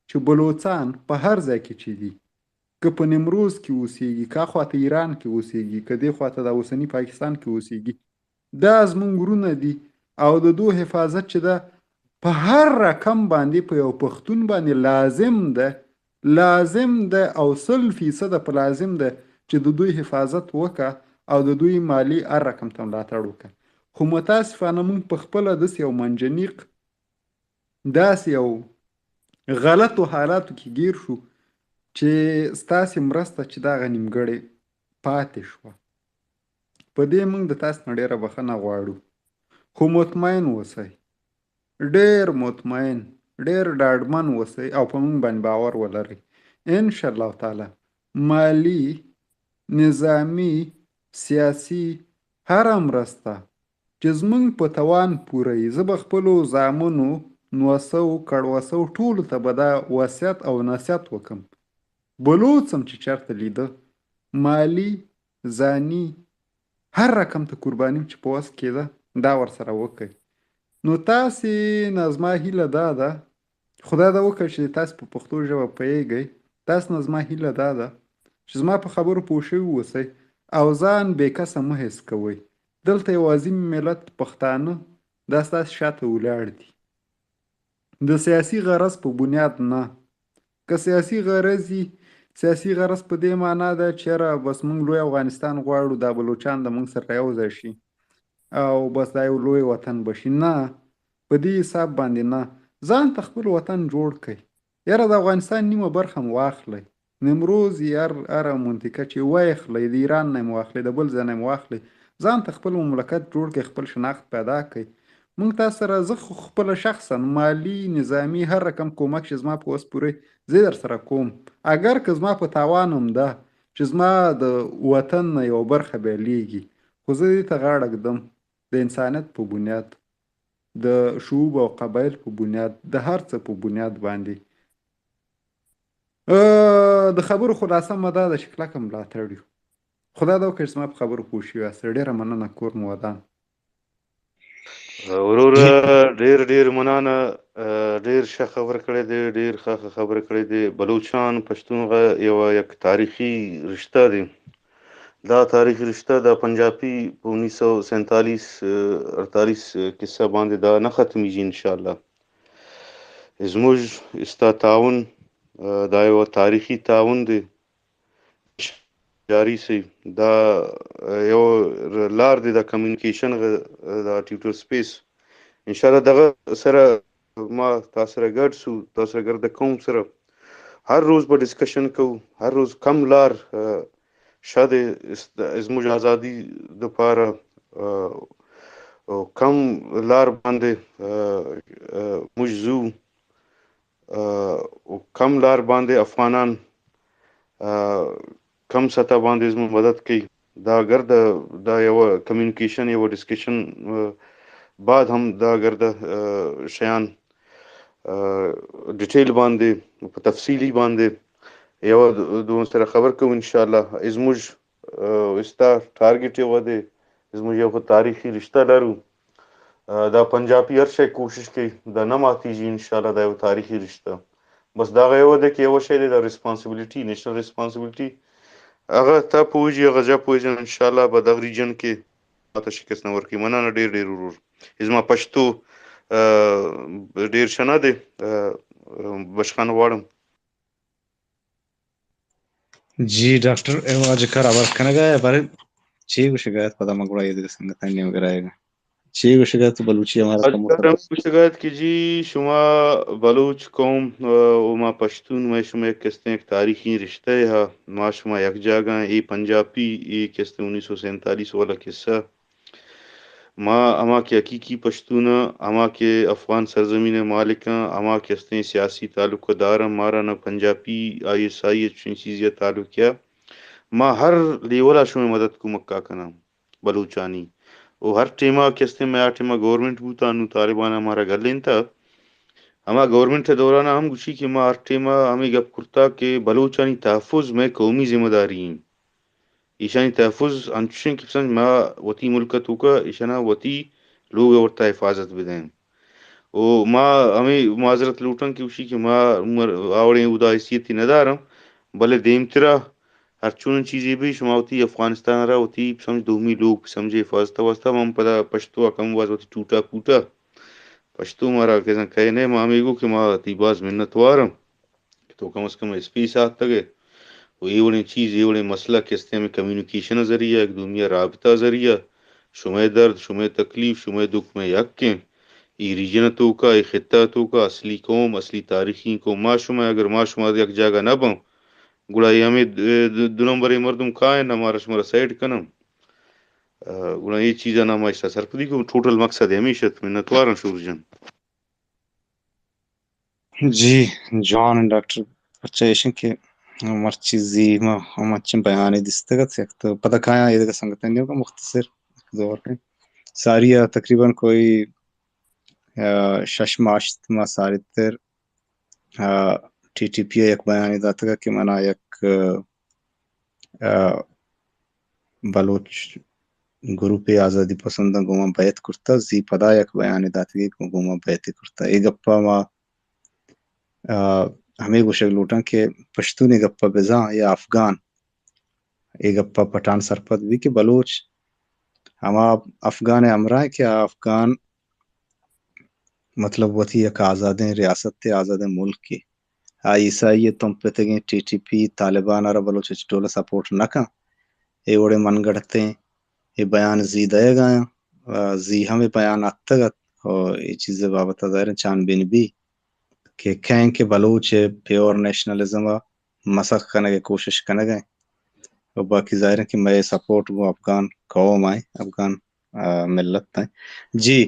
چې بلوچان په هر ځای کې چې دي، که په نیمروز کې اوسېږي، که خواته ایران کې اوسېږي، که دې خواته دا اوسني پاکستان کې اوسېږي، دا زموږ ورونه دي او د دوی حفاظت چې ده، په هر رقم باندې په یو پښتون باندې لازم ده، لازم ده او سل فیصده په لازم ده چې د دوی حفاظت وکړه او د دوی مالي هر رقم ته ملاتړ وکړه. خو متاسفانه موږ په خپله داسې یو منجنیق، داسې یو غلطو حالاتو کې ګیر شو چې ستاسې مرسته چې دغه نیمګړې پاتې شوه. په دې موږ د تاسې نه ډېره بخښنه غواړو. خو مطمئن اوسئ، ډېر مطمئن، ډېر ډاډمن اوسئ او په موږ باندې باور ولرئ. ان شاء الله تعالی مالي، نظامي، سیاسي، هره مرسته چې زموږ په توان پوره وي، زه به خپلو زامنو، نوسو، کړوسو، ټولو ته به دا وصیت او نصیحت وکم. بلوڅ هم چې چرته لیده، مالي، زانی، هر رقم ته قربانی چی په وس کېده، دا ورسره وکئ. نو تاسې نه زما هیله دا ده، خدای دا وکړ چې تاسې په پښتو ژبه پوهېږئ. تاسې نه زما هیله دا ده چې زما په خبرو پوه شوي اوسئ او ځان بې کسه مه حس کوئ. دلته یو عظیم ملت پښتانه، دا ستاسې شاته ولاړ دي. د سیاسي غرض په بنیاد نه. که سیاسي غرض وي، سیاسي غرض په دې معنا ده چې یاره بس موږ لوی افغانستان غواړو، دا بلوچان د موږ سره یو ځای شي او بس دا یو لوی وطن به شي. نه، په دې حساب باندې نه. ځان ته خپل وطن جوړ کړئ. یاره د افغانستان نیمه برخه هم واخلئ. نیمروز یې هر، هره منطقه چې واخلئ، د ایران نه هم واخلئ، د بل ځای نه هم واخلئ، ځان ته خپل مملکت جوړ کړئ، خپل شناخت پیدا کړئ. موږ تاسو سره، زه خو خپله شخصاً مالي، نظامي، هر رقم کومک چې زما په وس پوره، زه یې در سره کوم. اگر که زما په تاوان هم ده چې زما د وطن نه یوه برخه بیلېږي، خو زه دې ته غاړه ږدم، د انسانیت په بنیاد، د شعوب او قبایل په بنیاد، د هر څه په بنیاد باندې. اه، د خبرو خلاصه مه دا ده چې کلکه ملاتړ یو. خدای دا وکړي چې زما په خبرو پوه شوي یاست. ډېره مننه، کور مو ودان. وروره، ډېر، ډېر مننه. اه، ډېر ښه خبر کړی دی، ډېر ښه، ښه خبر کړی دی. بلوچان، پشتونخوا یوه یک تاریخي رشته دی. دا تاریخي رشته د پنجابي په انیس سو سینتالیس، اه، اڑتالیس قصه باندې دا نه ختمیږي انشاءالله. زموږ ستا تعاون، اه، دا یو تاریخي تعاون دی. جاری سی. دا، اه، یو لار دی د کمیونیکیشن غ-، د ټویټر سپیس. انشاءالله دغه سره ما تاسو سره ګډ سو، تاسو سره ګرد قوم سره هر روز په ډسکشن کوو، هر روز کم لار، اه، شه دی است-، زموږ ازادي دپاره، اه، او کم لار باندې، اه، اه، موږ ځو، اه، او کم لار باندې افغانان، اه، کم سطح باندې زموږ مدد کوي. دا ګرد دا یوه کمیونیکیشن، یوه ډسکشن، اه، بعد هم دا ګرد، اه، شیان، اه، ډیټیل باندې، په تفصیلی باندې یوه د-، دوه سره خبر کوو انشاءالله. زموږ، اه، استا ټارګیټ یوه دی، زموږ یو خو تاریخي رشته لرو. اه، دا پنجابي هر شی کوشش کوي، دا نه ماتیږي انشاءالله، دا یو تاریخي رشته. بس دا هغه یوه ده چې یوه شی دی، دا ریسپانسیبیلیټي، نیشنل ریسپانسیبیلیټي. هغه ته پوهیږي، هغه ژبه پوهیږي، انشاءالله به دغه ریجن کې ماته شکست نه ورکوي. مننه ډېر ډېر ورور. زما پشتو، اه، ډېر شه نه دی، اه، بشخانه غواړم. جی ڈاکٹر، اے واجہ کار خبر کنگا ہے، بارے چی گوشگا ہے، پدا ما گڑا یہ دیگہ سنگتانی نیمگا رایگا. چی گوشگا ہے تو بلوچی ہمارا کم کر. ہمیں گوشگا ہے کہ جی شما بلوچ قوم، اه، و ما پشتون، ما شما یک کستیں یک تاریخی رشتہ ہے، ما شما یک جاگہ ہیں، اے پنجابی، اے کستیں انیس سو سینتالیس والا قصہ. ما ہما کہ حقیقی پشتون آں، ہما کہ افغان سرزمین ءِ مالک آں، ہما کہ استیں سیاسی تعلق دار آں، مارا نہ پنجابی، آئی ایس آئی ءَ چنین چیزے ءَ تعلق یا، ما ہر لیول ءَ شمئے مدد کمک ءَ کناں بلوچانی. او ہر ٹیم ءَ کہ استیں مئے آ ٹیم ءَ گورنمنٹ بوتا، نوں طالبان ءَ مارا گلینتا. ہما گورنمنٹ ءِ دوران ءَ ہم گوشی کہ ما ہر ٹیم ءَ ہمے گپ کرتا کہ بلوچانی تحفظ مئے قومی ذمہ داری ایں. ایشانی تحفظ انچوش انت کہ بسمجھ ما وتی ملک ءِ توکا ایشانا وتی لوگ ءِ ورتا حفاظت بدئیں. و ما ہمے معذرت لوٹاں کہ گوشی کہ ما عمر آوڑیں اودا حیثیتی نداراں، بلے دیمترا ہرچونیں چیزے بی شما وتی افغانستان ءَ را وتی بسمجھ دومی لوگ بسمجھ حفاظت ءِ واسطہ من پدا پشتو ءَ کم باز وتی ٹوٹا پوٹا پشتو مارا کسان کئے نہ، ما ہمے گو کہ ما وتی باز منتوار آں. کہ تو کم از کم اسپیس ءَ آتگ ئے و اے وڑیں چیز، اے وڑیں مسئلہ کہ استیں ہمے کمیونیکیشن ءِ ذریعہ، یک دومی ءَ رابطہ ءِ ذریعہ، شمئے درد، شمئے تکلیف، شمئے دکھ مئے یک ایں. اے ریجن ءِ توکا، اے خطہ ءِ توکا اصلی قوم، اصلی تاریخی قوم ما شما، اگر ما شما یک جاگہ نہ باں، گڑا اے ہمے د-، د-، دو نمبریں مردم کائن، ہمارا شمارا سائیڈ کنن. ءُ گڑا اے چیزاں ما اشتا سرپدی کو، ٹوٹل مقصد ہمیش ات. منتوار آں شور جان. جی، جوان ڈاکٹر، پرچا ایشن کہ مرچی زی ما ہم اچیں بیانے دیستگ ات، یک تو پدا کایاں ایدگہ سنگتانی نیمگا مختصر دور کن. ساری ءَ تقریباً کوئی، آ، شش ماہ ہشت ماہ ساری تر، آ، ٹی ٹی پی ءَ یک بیانے داتگ کہ منا یک، آ، بلوچ گروپ آزادی پسنداں گوما بیعت کرتا، زی پدا یک بیانے داتگی کہ گوما بیعت کرتا۔ اے گپا ما، آ، ہمے گوشگ لوٹاں کہ پشتونی گپا بزاں یا افغان، اے گپا پٹھان سرپد بی کہ بلوچ ہما افغان ہمراہ کہ آ افغان مطلب وتی یک آزادیں ریاست ء آزادیں ملکے۔ آ عیسائی ء تمپتگیں ٹی ٹی پی، طالبان ء را بلوچ ہچ ڈول ء سپورٹ نہ کن۔ اے وڑیں من گڑتیں اے بیان زی دئیگ ء آیاں، آ، زی ہم اے بیان اتگ ات و اے چیز ء بابت ء ظاہر انت چان بین بی کہ کئے کہ بلوچ ء پیور نیشنلزم ء مسخ کنگ ء کوشش کنگ ء انت۔ و باقی ظاہر انت کہ مئے سپورٹ گوں افغان قوم ء، افغان آ، ملت ء۔ جی،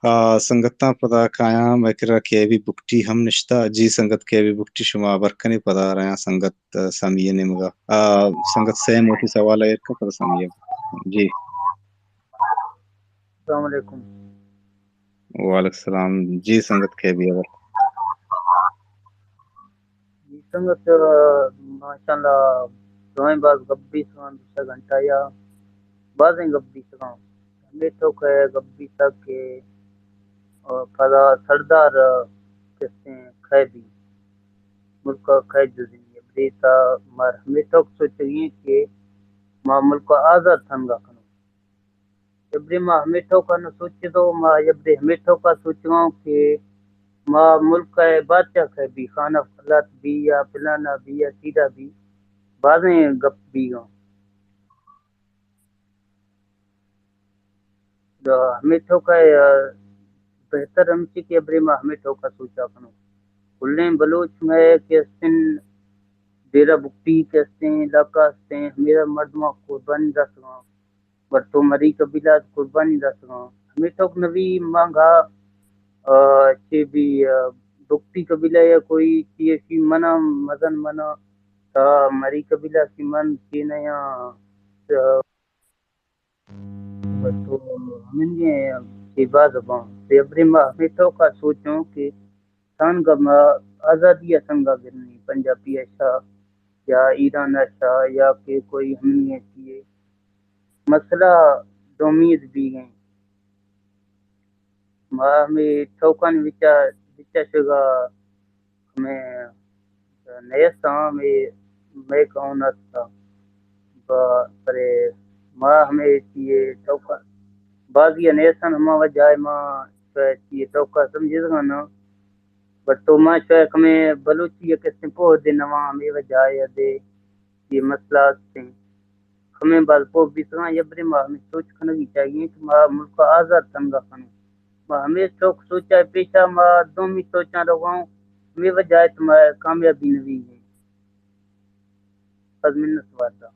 آ، سنگتاں پدا کایاں، مئے کرا کے بی بگٹی ہم نشتہ۔ جی سنگت کے بی بگٹی، شما ہبر کنے، پدا رایاں سنگت، آ، سامی ء نیمگا۔ آ، سنگت سیم وتی سوال ء ایر کن، پدا سامی ء۔ جی۔ السلام علیکم۔ وعلیکم السلام۔ جی سنگت کے بی ہبر۔ جی سنگت، ماشاءاللہ، دوئیں باز گپ بیتگاں، دو سے گھنٹہ یا بازیں گپ بیتگاں۔ ہمے توک ء گپ بیتگ کہ، آ، پدا سردار، آ، کستیں کھے بی، ملک ء کھے جزی، بریتا مار ہمے توک سوچگی کہ ما ملک ء آزاد تنگا کنوں۔ یبرے ما ہمے ٹوکا نہ سوچتو، ما یبرے ہمے ٹوکا سوچگاں کہ ما ملک ء بادشاہ کئے بی، خانہ قلات بی یا پلانا بی یا چیدا بی، بازیں گپ بیگاں۔ تو ہمے ٹوکا بہتر ہمشی کہ یبرے ما ہمے ٹوکا سوچا کنوں۔ کلیں بلوچ مئے کہ استن، ڈیرہ بگٹی کہ استیں، علاقہ استیں، ہمے مردماں قربانی داتگاں۔ بر تو مری قبیلہ ات قربانی داتگاں۔ ہمے ٹوک نبی مانگا، آ، چے بی، آ، بگٹی قبیلہ یا کوئی چی ایشی منا، مزن منا، تا مری قبیلہ کی من چی نیا، آ، بر تو ہمیں چی باز باں۔ تے ابرے ما ہمے ٹوکا سوچوں کہ تانگا ما آزادی ء سنگا گرنی، پنجابی ء شاہ یا ایران ء شاہ یا کہ کوئی ہمنی ء چیئے مسئلہ دومید بیگیں۔ ما ہمے ٹوکانی وچا، وچا شگا ہمے نیستاں، ہمے مئے کون است، با-، پرے ما ہمے چیئے ٹوکا، بازی نیستاں، ہما وجہ ما چیئے ٹوکا سمجھے گا نا۔ بٹ تو ما شوئے کمیں بلوچی ء کسیں پوہ دے نواں، ہمے وجہ ء دے یہ مسئلہ استیں۔ کمیں باز پوہ بیتگاں، یبرے ما ہمیں سوچ کنگی چاہیے کہ ما ملک ء آزاد کنگا کنوں۔ ما ہمیں سوچ سوچا پیشا ما دومی سوچاں رواں، ہمیں وجہ ء ما کامیابی نوی ہے۔ پد منت وارتا۔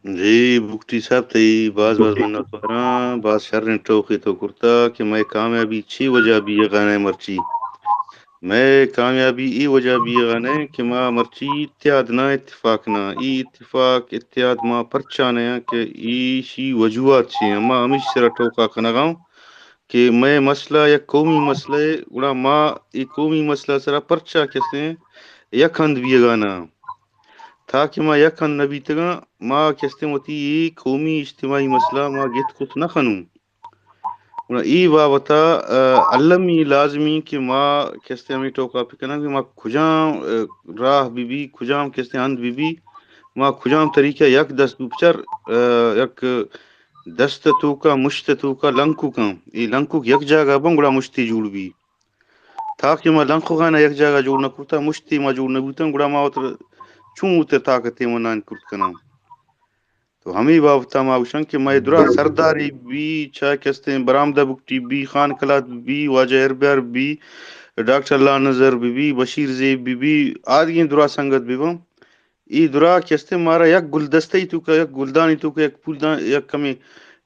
جی بگٹی صاحب، تئی باز باز منتواراں، باز شریں ٹوکے تو کرتا کہ مئے کامیابی چی وجہ بیغا نئے مرچی۔ مئے کامیابی ای وجہ بیغا نئے کہ ما مرچی اتحاد نہ، اتفاق نہ، ای اتفاق اتحاد ما پرچا نہ کہ ایشی وجوہات چی ہیں، ما ہمیش سرا ٹوکا کنگاؤں کہ مئے مسئلہ یک قومی مسئلہ ہے، گڑا ما ای قومی مسئلہ سرا پرچا کسیں یک ہند بیغا نہ۔ تاکہ ما یک ہند نہ بیتگاں، ما کہ استیں وتی اے قومی اجتماعی مسئلہ ما گت کت نہ کنوں۔ گڑا اے بابت ء، آ، المی لازمی کہ ما کہ استیں ہمے ٹوکا پکناں کہ ما کجام، آ، راہ بہ بی، کجام کہ استیں ہند بہ بی، ما کجام طریقہ یک دست بچر، آ، یک دست توکا، مشت توکا لنکوکاں۔ اے لنکوک یک جاگہ بن گڑا مشتی جوڑ بی۔ تاکہ ما لنکوکانا یک جاگہ جوڑ نہ کرتا، مشتی ما جوڑ نہ بوتاں، گڑا ما وتر چون وتر طاقت ء منان کرت کناں۔ تو ہمے بابت ء ما گوشاں کہ مئے درا سرداری بی، چاہ کہ استیں برامدہ بگٹی بی، خان کلات بی، واجہ ہربیار بی، ڈاکٹر اللہ نظر بی بی، بشیر زیب بی بی، آدگیں درا سنگت بی بن۔ ای درا کہ استیں مارا یک گلدستہ ای توکا، یک گلدانی توکا، یک پولدان، یک کمی،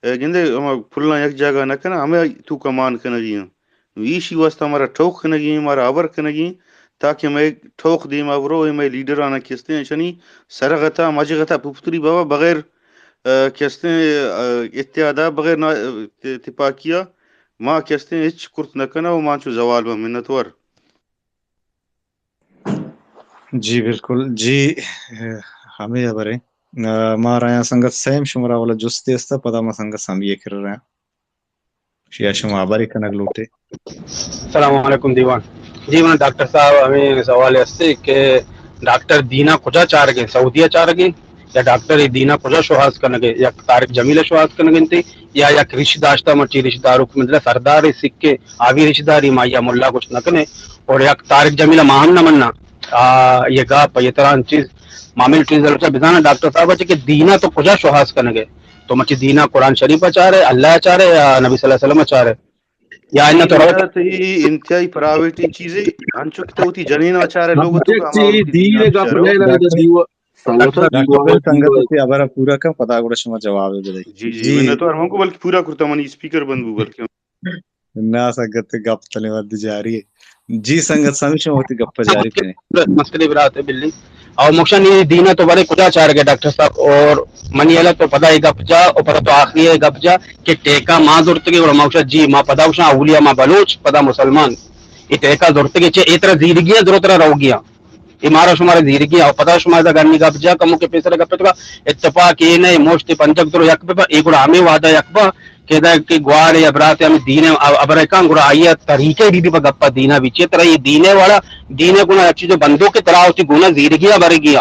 اے، گندے ہما پلاں یک جاگہ نہ کناں، ہمے توکا مان کنگی ہیں۔ نو ایشی واسطہ مارا ٹوک کنگی ہیں، مارا ہبر کنگی ہیں، تاکہ مئے ٹوک دیما برو، اے مئے لیڈرانا کہ استیں، اشانی سرغتا، مجغتا پپتری بابا بغیر، آ، کہ استیں، آ، اتحادا، بغیر نا-، ت-، تپاکیا، ما کہ استیں ہچ کرت نہ کناں و ما چو زوال بہ منتوار۔ جی بالکل، جی، ہمے ہبریں۔ آ، ما رایاں سنگت سیم شمارا والا جستے است، پدا ما سنگت سامی ءِ کرا رایاں۔ شیا شما ہبرے کنگ لوٹے۔ السلام علیکم دیوان۔ جی من ڈاکٹر صاحب ہمیں سوال ہستے کہ ڈاکٹر دینا کجا چارگے، سعودیہ چارگے یا ڈاکٹر دینا کجا شوہاز کنگے، یک طارق جمیل شوہاز کنگے انتے یا یک ریش داشتہ مرچی ریش داروک مطلب سردار سکے آوی ریش داری ما یا ملا گوشت نہ کنے اور یک طارق جمیل ما ہم نہ مننا۔ آ، یہ گپ، یہ طرح چیز، معامل چیز لوٹا بزانا ڈاکٹر صاحب چہ کہ دینا تو کجا شوہاز کنگے؟ تو مرچی دینا قرآن شریف چارے، اللہ چارے یا نبی صلی اللہ علیہ وسلم چارے؟ یا انہ تو روت؟ دینا تو یہ انتہائی پرائیویٹ چیزے، انچو کہ تو وتی جنین چارے لوگ تو ہما وتی دین دینا گپ چارے۔ ڈاکٹر، سنگت ڈاکٹر دیوان، سنگت دیوان۔ وتی ہبر پورا کن، پدا گڑا شما جواب بدے۔ جی، جی، جی۔ منتوار، من کو بلکہ پورا کرتا، منی اسپیکر بند بو بلکہ۔ نا سنگت، گپ تنے ود جاری ہے۔ جی سنگت سامی، شما وتی گپ جاری کنے۔ مسئلے برات بلی۔ او مکشان یہ دینا تو بارے کجا چار گئے ڈاکٹر صاحب؟ اور منی الا تو پدا یہ گپ جا، اور پدا تو آخری یہ گپ جا کہ ٹیکا ما زرتگے، اور مکشان جی ما پدا گوشاں اولیاء ما بلوچ، پدا مسلمان۔ یہ ٹیکا زرتگے چے، اے ترا زیرگیاں، درو ترا روگیاں۔ اے مارا شمارا زیرگی او پدا شما ادا گنی گپ جا کمو کہ پیسر گپ تکا اتفاق اے نہ، مشت پنجک درو یک بہ، اے گڑا ہمیں وعدہ یک بہ کہ ادا کہ گوار یا برات ہمیں دین ابرکان گڑا آئی طریقے بی بی بہ گپا دینا بی چے، ترا یہ دینے والا دینے گنا یک چیز بندو کہ ترا ہوتی گنا زیرگی برگی۔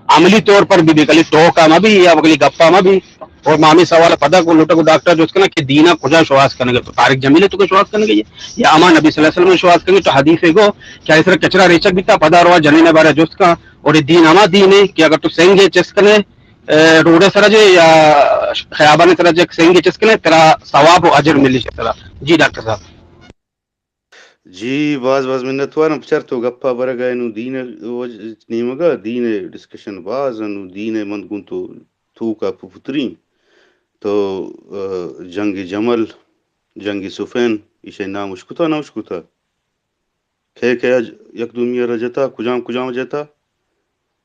عملی طور پر بی بی کلی ٹوکا مہ بی یا کلی گپا مہ بی۔ اور ما ہمیں سوال پدا کو لوٹا کو ڈاکٹر جست کنا کہ دینا کجا شواز کنگے؟ تو طارق جمیل تو کہ شواز کنگے یا ہما نبی صلی اللہ علیہ وسلم شواز کنگے؟ تو حدیث گو کہ اس طرح کچرا ریچک بیتا پدا روا جنین بارے جست کا۔ اور یہ دین ہما دین ہے کہ اگر تو سنگ چست کنے، اے، روڈ سر جے یا خیابان سر جے سنگ چست کنے، ترا ثواب و اجر ملی ترا۔ جی ڈاکٹر صاحب۔ جی، باز باز منتوارم۔ بچار تو گپا برگا نو دین وج-، نیمگا دین ڈسکشن باز نو دین من گون تو توکا پترین تو، آ، جنگ جمل، جنگ صفین، ایشی نام اشکتا نہ اشکتا؟ کئے کئے یک دومی را جتا، کجام کجام جتا؟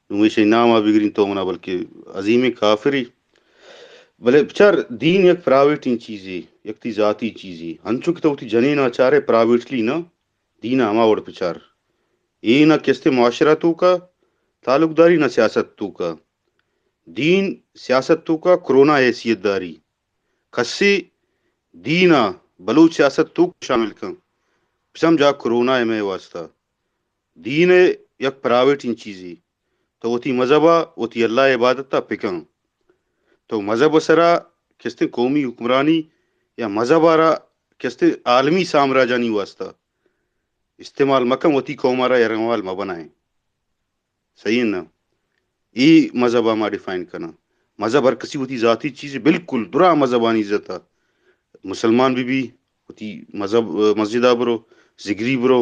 نوں ایشی نام ء بگرین تو منا بلکہ عظیمیں کافری۔ بلے بچار دین یک پرائیویٹیں چیزے، یک تی ذاتی چیزے۔ انچو کہ تو وتی جنین ء چارے پرائیویٹلی نہ، دین ء ہما وڑ بچار۔ اے نہ کستے معاشرہ توکا تعلق داری نہ سیاست توکا۔ دین سیاست توکا کرونا حیثیت داری۔ کسے دین ء بلوچ سیاست توک شامل کن۔ بسمجھا کرونا ء مئے واسطہ۔ دین ء یک پرائیویٹیں چیزے۔ تو وتی مذہب ء وتی اللہ ء عبادت ء پکن۔ تو مذہب ء سرا کستیں قومی حکمرانی یا مذہب ء را کستیں عالمی سامراجانی واسطہ استعمال مکن، وتی قوم ء را یرغمال مہ بنائیں۔ صحیح ہے نا؟ اے مذہب ء ما ڈیفائن کناں۔ مذہب ہر کسی وتی ذاتی چیز ہے، بالکل درا مذہبانی عزت ء۔ مسلمان بہ بی، وتی مذہب، مسجد ء برو، زگری برو،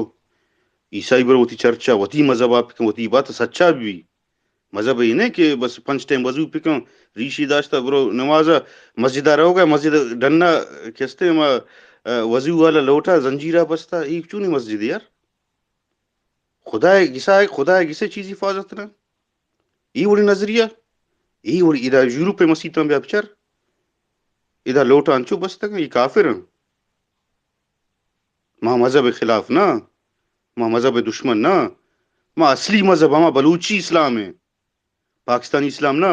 عیسائی برو وتی چرچ ء، وتی مذہب ء بکن، وتی بات سچا بہ بی۔ مذہب اے نہ کہ بس پنچ ٹائم وضو بکن، ریشی داشتہ برو نماز ء، مسجد ء روگ ء، مسجد ء ڈن ء کستے ہما، ا، وضو والا لوٹا زنجیرہ بستہ، اے چونی مسجد یار؟ خدائے گسا، خدائے گسے چیزی حفاظت نہ۔ اے وڑی نظریہ، اے وڑی ادا یورپ ء مسیتاں بیا بچار۔ ادا لوٹاں انچو بستگ، اے کافر ہیں۔ ما مذہب خلاف نہ، ما مذہب دشمن نہ، ما اصلی مذہب ہما بلوچی اسلام ہیں۔ پاکستانی اسلام نہ،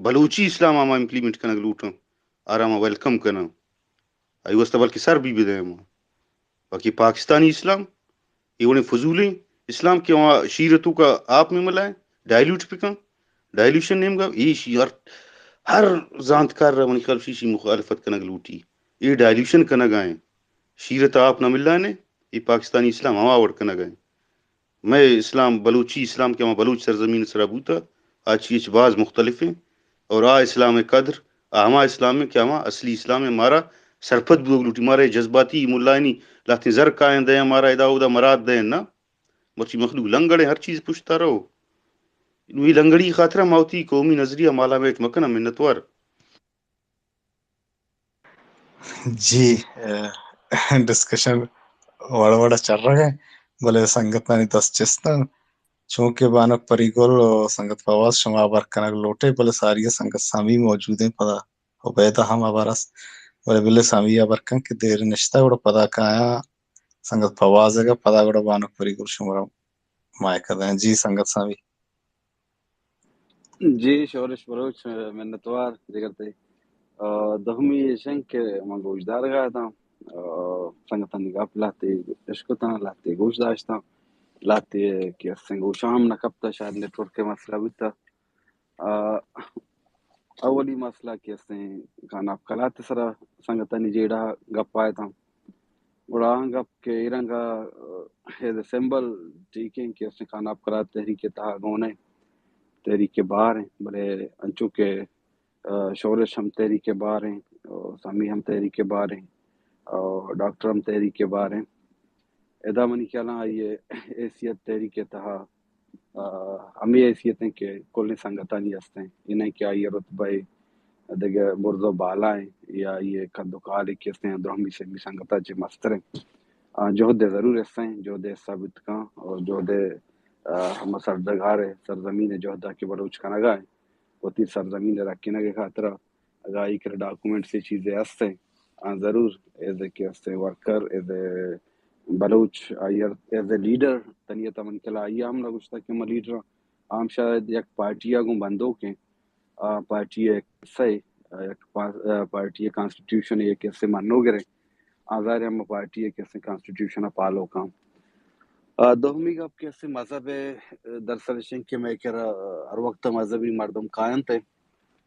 بلوچی اسلام ء ما امپلیمنٹ کنگ لوٹاں، آرا ما ویلکم کناں۔ آئی واسطہ بلکہ سر بھی بدیں ما۔ باقی پاکستانی اسلام، اے وڑیں فضولیں اسلام کہ وہاں شیر توکا آپ میں ملائیں، ڈائلیوٹ بکن، ڈائلیوشن نیمگا، اے شی ہر، ہر زانتکار را منی خیال شی، شی مخالفت کنگ لوٹی۔ اے ڈائلیوشن کنگ آئیں، شیر تا آپ نہ ملانے، اے پاکستانی اسلام ہما وڑ کنگ آئیں۔ مئے اسلام، بلوچی اسلام کہ ہما بلوچ سرزمین سرا بوتا، آ چی اچ باز مختلف ہیں۔ اور آ اسلام قدر، آ ہما اسلام ہیں کہ ہما اصلی اسلام ہیں۔ مارا سرپد بوگ لوٹی، مارا اے جذباتی ملائنی لہتیں زر کائیں دیں، مارا ادا اودا مراد دیں نا۔ مرچی مخلوق لنگڑیں، ہر چیز پشتا رہو۔ نو اے لنگڑی خاطرا ما وتی قومی نظریہ مالا میٹ مکناں، منتوار۔ جی، اے، ڈسکشن وڑ وڑ چرگ ء، بلے سنگتانی دست چست انت۔ چونکہ بانک پری گل و سنگت فواز شما ہبر کنگ لوٹے، بلے ساری ء سنگت سامی موجود انت، پدا عبیدہ ہم ہبر است، بلے بلے سامی ہبر کن کہ دیر نشتہ، گڑا پدا کایاں سنگت فواز ء، پدا گڑا بانک پری گل شمارا مائک ء دیں۔ جی سنگت سامی۔ جی شورش بلوچ، منتوار جگر تئی۔ آ، دومی ایش انت کہ من گوشدارگ ءَ اتاں، آ، سنگتانی گپ لہتے اشکتاں، لہتے گوش داشتاں، لہتے کہ استیں گوشاں ہم نہ کپتہ، شاید نیٹ ورک ءِ مسئلہ بوتہ۔ آ، اولی مسئلہ کہ استیں کاناب کلات ءِ سرا سنگتانی جیڑہ گپ آیتاں۔ گڑا آں گپ کہ اے رنگ ءَ، آ، ایز اے سمبل ٹھیک ایں کہ استیں کاناب کلات تحریک ءِ تہا گون ایں، تحریک ءِ بہر ایں، بلے انچو کہ، آ، شورش ہم تحریک ءِ بہر ایں، آ، سمی ہم تحریک ءِ بہر ایں، آ، ڈاکٹر ہم تحریک ءِ بہر ایں۔ ادا منی خیالاں آئی ءِ حیثیت تحریک ءِ تہا، آ، ہمے حیثیت ایں کہ کلیں سنگتانی ہستیں، اے نہ کہ آئی ءِ رتبہ دگہ برز ءُ بالا ایں یا آئی ءِ قد ءُ کال کہ استیں دراہمی سیمی سنگتاں چہ مستر ایں۔ آ، جہد ءِ ضرور حصہ ایں، جہد ءِ حصہ بوت کن اور جہد ءِ، آ، ہما سرڈگار ءِ سرزمین ءِ جہد ءَ کہ بلوچ کنگ ءَ ایں، وتی سرزمین ءِ رکینگ ءِ خاطر ءَ اگاں آئی کرا ڈاکومنٹس ءُ چیزے ہستیں، آ ضرور ایز اے کہ ہستیں worker, as a Baloch, I as a leader, تنی ءَ تمن کلا آئی ءَ ہم نہ گوشتہ کہ من لیڈر آں۔ آ ہم شاید یک پارٹی ءَ گوں بندوک ایں، آ پارٹی ءِ حصہ ایں، آ یک پا-، آ پارٹی ءِ کانسٹیٹیوشن ءِ یک حصے منوگر ایں۔ آ ظاہر ایں ہما پارٹی ءِ کہ ہستیں کانسٹیٹیوشن ءَ پالوک ایں۔ آ، دومی گپ کہ ہستیں مذہب ءِ، دراصل ایش ایں کہ مئے کرا ہر وقت مذہبی مردم کاینت ءُ،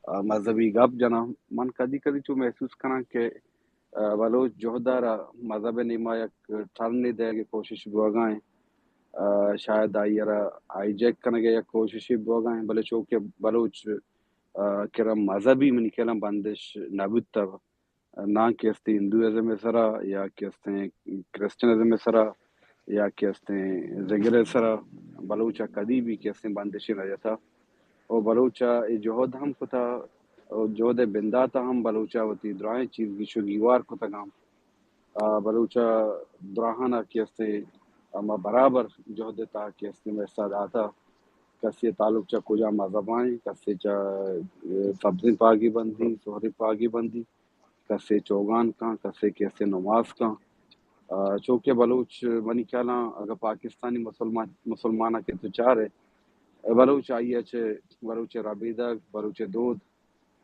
آ، مذہبی گپ جناں۔ من کدی کدی چو محسوس کناں کہ، آ، بلوچ جہد ءَ را مذہب ءِ نیما یک ٹرنے دئیگ ءِ کوشش بوگا ایں۔ آ، شاید آئی ءَ را ہائی جیک کنگ ءِ یک کوششے بوگا ایں، بلے چو کہ بلوچ، آ، کرا مذہبی منی خیالاں بندش نہ بوتگ۔ ناں کہ استیں ہندوازم ءِ سرا یا کہ استیں کرسچنزم ءِ سرا یا کہ استیں زگر ءِ سرا بلوچ ءَ کدی بھی کہ استیں بندشے نہ جتا۔ او بلوچ ءَ اے جہد ہم کتا، او جہد ءِ بندات ءَ ہم بلوچ ءَ وتی دراہیں چیز گیش ءُ گیوار کتگاں۔ آ، بلوچ ءَ دراہان ءَ کہ استیں ہما برابر جہد ءِ تہا کہ استیں مئے حصہ داتا۔ کسے تعلق چہ کجام مذہب ءَ ایں، کسے چہ، اے، سبزیں پاگی بندی، سہریں پاگی بندی، کسے چوگان کن، کسے کہ استیں نماز کن۔ آ، چونکہ بلوچ منی خیالاں اگاں پاکستانی مسلمان، مسلمان ءَ کہ تو چارے، بلوچ آئی ءَ چہ بلوچ ءِ ربیدگ، بلوچ ءِ دود،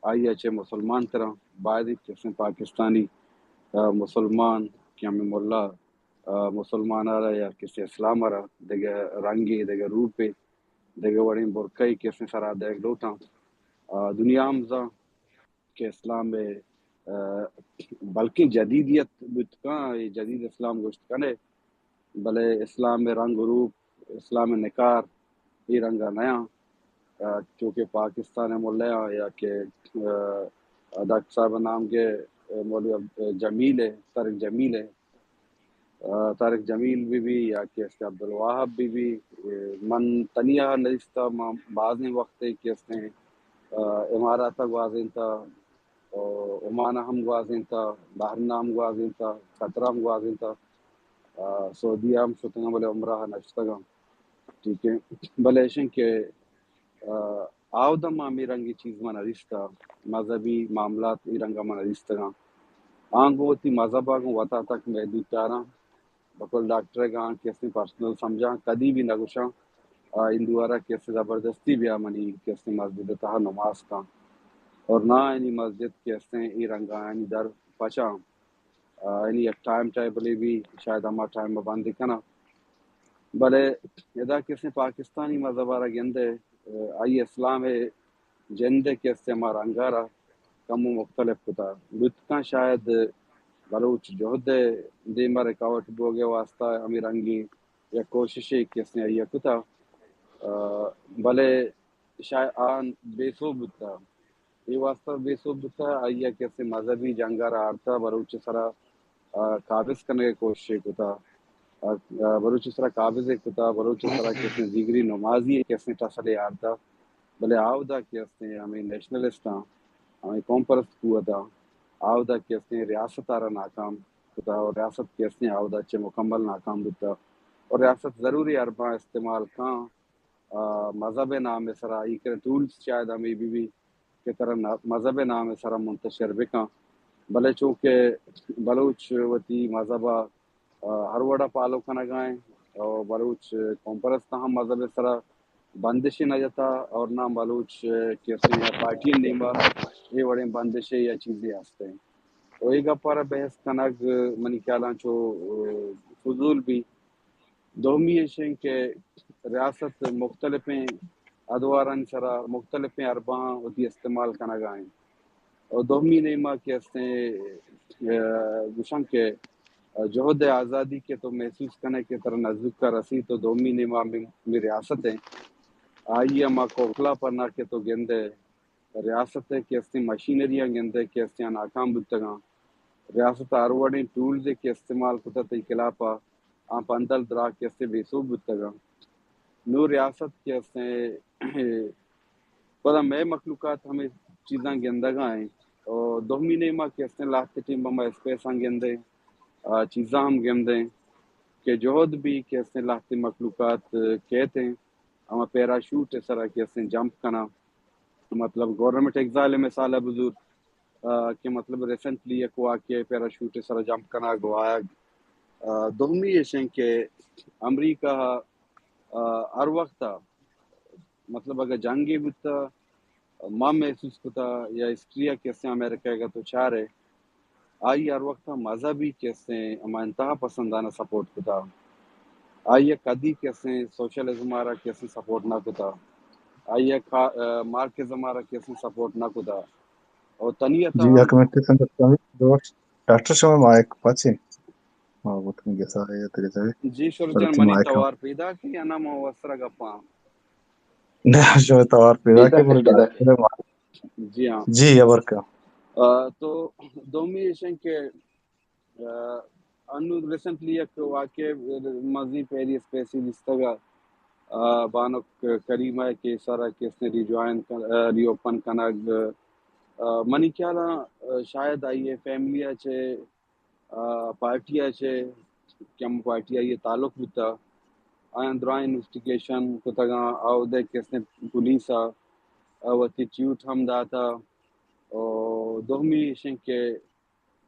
آئی ءَ چہ مسلمان تراں۔ باید ایں کہ استیں پاکستانی، آ، مسلمان کہ ہمے ملا، آ، مسلمان ءَ را یا کہ استیں اسلام ءَ را دگہ رنگے، دگہ روپے، دگہ وڑیں برقعے کہ استیں سرا دئیگ لوٹاں۔ آ، دنیا ہم زان کہ اسلام ءِ، آ، بلکیں جدیدیت بوت کن، اے جدید اسلام گوشت کن ئے، بلے اسلام ءِ رنگ ءُ روپ، اسلام ءِ نکار اے رنگ ءَ نیاں۔ آ، چونکہ پاکستان ءِ ملایاں یا کہ، آ، ڈاکٹر صاحب ءِ نام کہ، آ، مولوی عبد-، جمیل ءِ، طارق جمیل ءِ، آ، طارق جمیل بہ بی یا کہ استیں عبدالوہاب بہ بی، اے، من تنیا نہ دیستہ، ما بازیں وقتے کہ استیں، آ، امارات ءَ گوازینتہ، او عمان ءَ ہم گوازینتہ، بحرین ءَ ہم گوازینتہ، قطر ءَ ہم گوازینتہ، آ، سعودیہ ءَ ہم شتگاں بلے عمرہ ءَ نہ شتگاں۔ ٹھیک ہے، بلے ایش ایں کہ، آ، آودا ما ہمے رنگی چیز ما نہ دیستہ، مذہبی معاملات اے رنگا ما نہ دیستگاں۔ آں گوں وتی مذہب ءَ گوں وتا تک محدود داراں۔ بقول ڈاکٹر ءَ گاں کہ استیں پرسنل سمجھاں، کدی بھی نہ گوشاں، آ، ہندو ءَ را کہ استیں زبردستی بیا منی کہ استیں مسجد ءِ تہا نماز کن۔ اور نہ آیانی مسجد کہ استیں اے رنگا آیانی در پچاں۔ آ، یعنی یک ٹائم ٹیبلے بھی شاید ہما ٹائم ءَ بند کناں۔ بلے ادا کہ استیں پاکستانی مذہب ءَ را گندے، آ، آئی اسلام ءِ جند ءِ کہ استیں ہما رنگ ءَ را کمو مختلف کتا۔ بوت کن شاید بلوچ جہد ءِ دیم ءَ رکاوٹ بوگ ءِ واسطہ ہمے رنگیں یک کوششے کہ استیں آئی ءَ کتا۔ آ، بلے شاید آن بے سوب بوتا۔ اے واسطہ بے سوب بوتا، آئی ءَ کہ استیں مذہبی جنگ ءَ را آرتا، بلوچ ءِ سرا، آ، قابض کنگ ءِ کوشش ءَ کتا۔ آ، آ، بلوچ ءِ سرا قابض ءَ کتا، بلوچ ءِ سرا کہ استیں زیگری نمازی ءِ کہ استیں ٹسلے آرتا۔ بلے آودا کہ استیں ہمے نیشنلسٹاں، ہمے قوم پرست قوتاں، آودا کہ استیں ریاست ءَ را ناکام کتا اور ریاست کہ استیں آودا چہ مکمل ناکام بوتا۔ اور ریاست ضروری حرباں استعمال کاں، آ، مذہب ءِ نام ءِ سرا، اے کرے ٹولز شاید ہمے بہ بی کہ ترا نا-، مذہب ءِ نام ءِ سرا منتشر بکاں۔ بلے چونکہ بلوچ وتی مذہب ءَ، آ، ہر وڑا فالو کنگا ایں اور بلوچ قوم پرستاں ہم مذہب ءِ سرا، بندشے نہ جتا اور نہ بلوچ، آ، کہ استیں یا پارٹی نیما اے وڑیں بندشے یا چیزے ہستیں۔ تو اے گپ ء را بحث کنگ منی خیالاں چو، آ، فضول بی۔ دومی ایش انت کہ ریاست مختلفیں ادوارانی سرا مختلفیں ارباں وتی استعمال کنگا انت۔ اور دومی نیما کہ استیں، آ، گوشن کہ جہد آزادی کہ تو محسوس کنے کہ ترا نزدیک کا رسی، تو دومی نیما می، می ریاست ہیں۔ آئی ء ما کوکلا پر نہ کہ تو گندے، ریاست ء کہ استیں مشینریاں گندے کہ استیں ناکام بوتگاں۔ ریاست ء ہر وڑیں ٹولز کہ استعمال کتا تئی خلاف ء آ پندل دراہ کہ استیں بے سوب بوتگاں۔ نو ریاست کہ استیں پدا مئے مخلوقات ہمے چیزاں گندگا ہیں۔ اور دومی نیما کہ استیں لہتے ٹیم ما اسپیساں گندیں، آ، چیزاں ہم گندیں کہ جہد بھی کہ استیں لہتے مخلوقات کہتے ہیں، ہما پیراشوٹ سرا کہ استیں جمپ کنا۔ مطلب گورنمنٹ ایگزائل مثال بزور، آ، کہ مطلب ریسنٹلی یک واقعہ پیراشوٹ سرا جمپ کنا گوایا۔ آ، دومی ایشیں کہ امریکہ، آ، ہر وقت مطلب اگر جنگے بوتا، ما محسوس کتا یا ہسٹری ء کہ استیں امریکہ ء تو چارے، آئی ہر وقت مذہبی کہ استیں ہما انتہا پسندانہ سپورٹ کتا۔ آئی ء کدی کہ استیں سوشلزم ء را کہ استیں سپورٹ نہ کتا۔ آئی ء کا-، آ، مارکسزم ء را کہ استیں سپورٹ نہ کتا۔ اور تنی جی، عطا یک منٹ سنگت کمی دوست۔ ڈاکٹر شما مائک پچے۔ ما بوتن گسا ہے تری سوی۔ جی، شر جان، منی مائک توار پیدا کہ یا نہ ما وسرا گپاں؟ نہ، شما توار پیدا کہ پیدا کہ، بلے پیدا کہ۔ ڈاکٹر ما-، جی ہاں۔ جی، ابر کا۔ آ، تو دومی ایشن کہ، آ، انو ریسنٹلی یک واقعہ مزی پیری اسپیسی دیستگا، آ، بانک کریمہ کے سارا کیس نے ری جوائن کن-، آ، ری اوپن کنگ، آ، منی خیال آ، شاید آئی فیملی چے آ، پارٹی ء چہ کہ ہم پارٹی آئی ء تعلق بوتا، آیاں درائیں انویسٹیگیشن کتگاں، آ اودے کہ استیں پولیس ء وتی ٹیوٹ ہم داتا۔ اور دومی ایشیں کہ،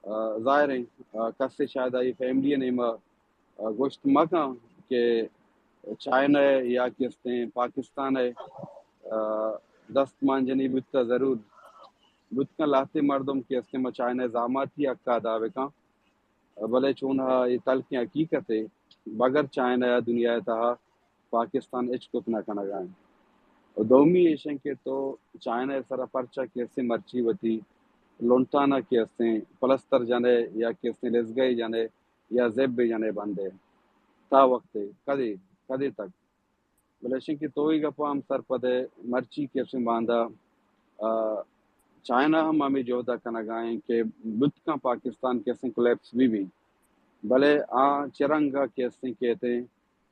آ، ظاہر ہیں، آ، کسے شاید آئی فیملی ء نیما، آ، گوشت مکاں کہ چائنا ء یا کہ استیں پاکستان ء، آ، دست مانجنی بوتا ضرور۔ بوت کن لہتے مردم کہ استیں ما چائنا زاماتی حق ادا بکن، بلے چونہا اے تلکیں حقیقت ء بغیر چائنا ء دنیا ء تہا پاکستان ہچ کت نہ کنگا انت۔ و دومی ایشیں کہ تو چائنا ء سرا پرچا کہ استیں مرچی وتی لنٹانا کہ استیں پلستر جنے یا کہ استیں لزگئے جنے یا زیب جنے بندے تا وقت کدے، کدے تک؟ بلے اشیں کہ تو ای گپا ہم سرپد ئے، مرچی کہ اسیں باندا، آ، چائنا ہم ہمے جہدا کنگا ایں کہ بوت کن پاکستان کہ اسیں کولیپس بہ بی، بلے آ چہ رنگا کہ اسیں کیت ایں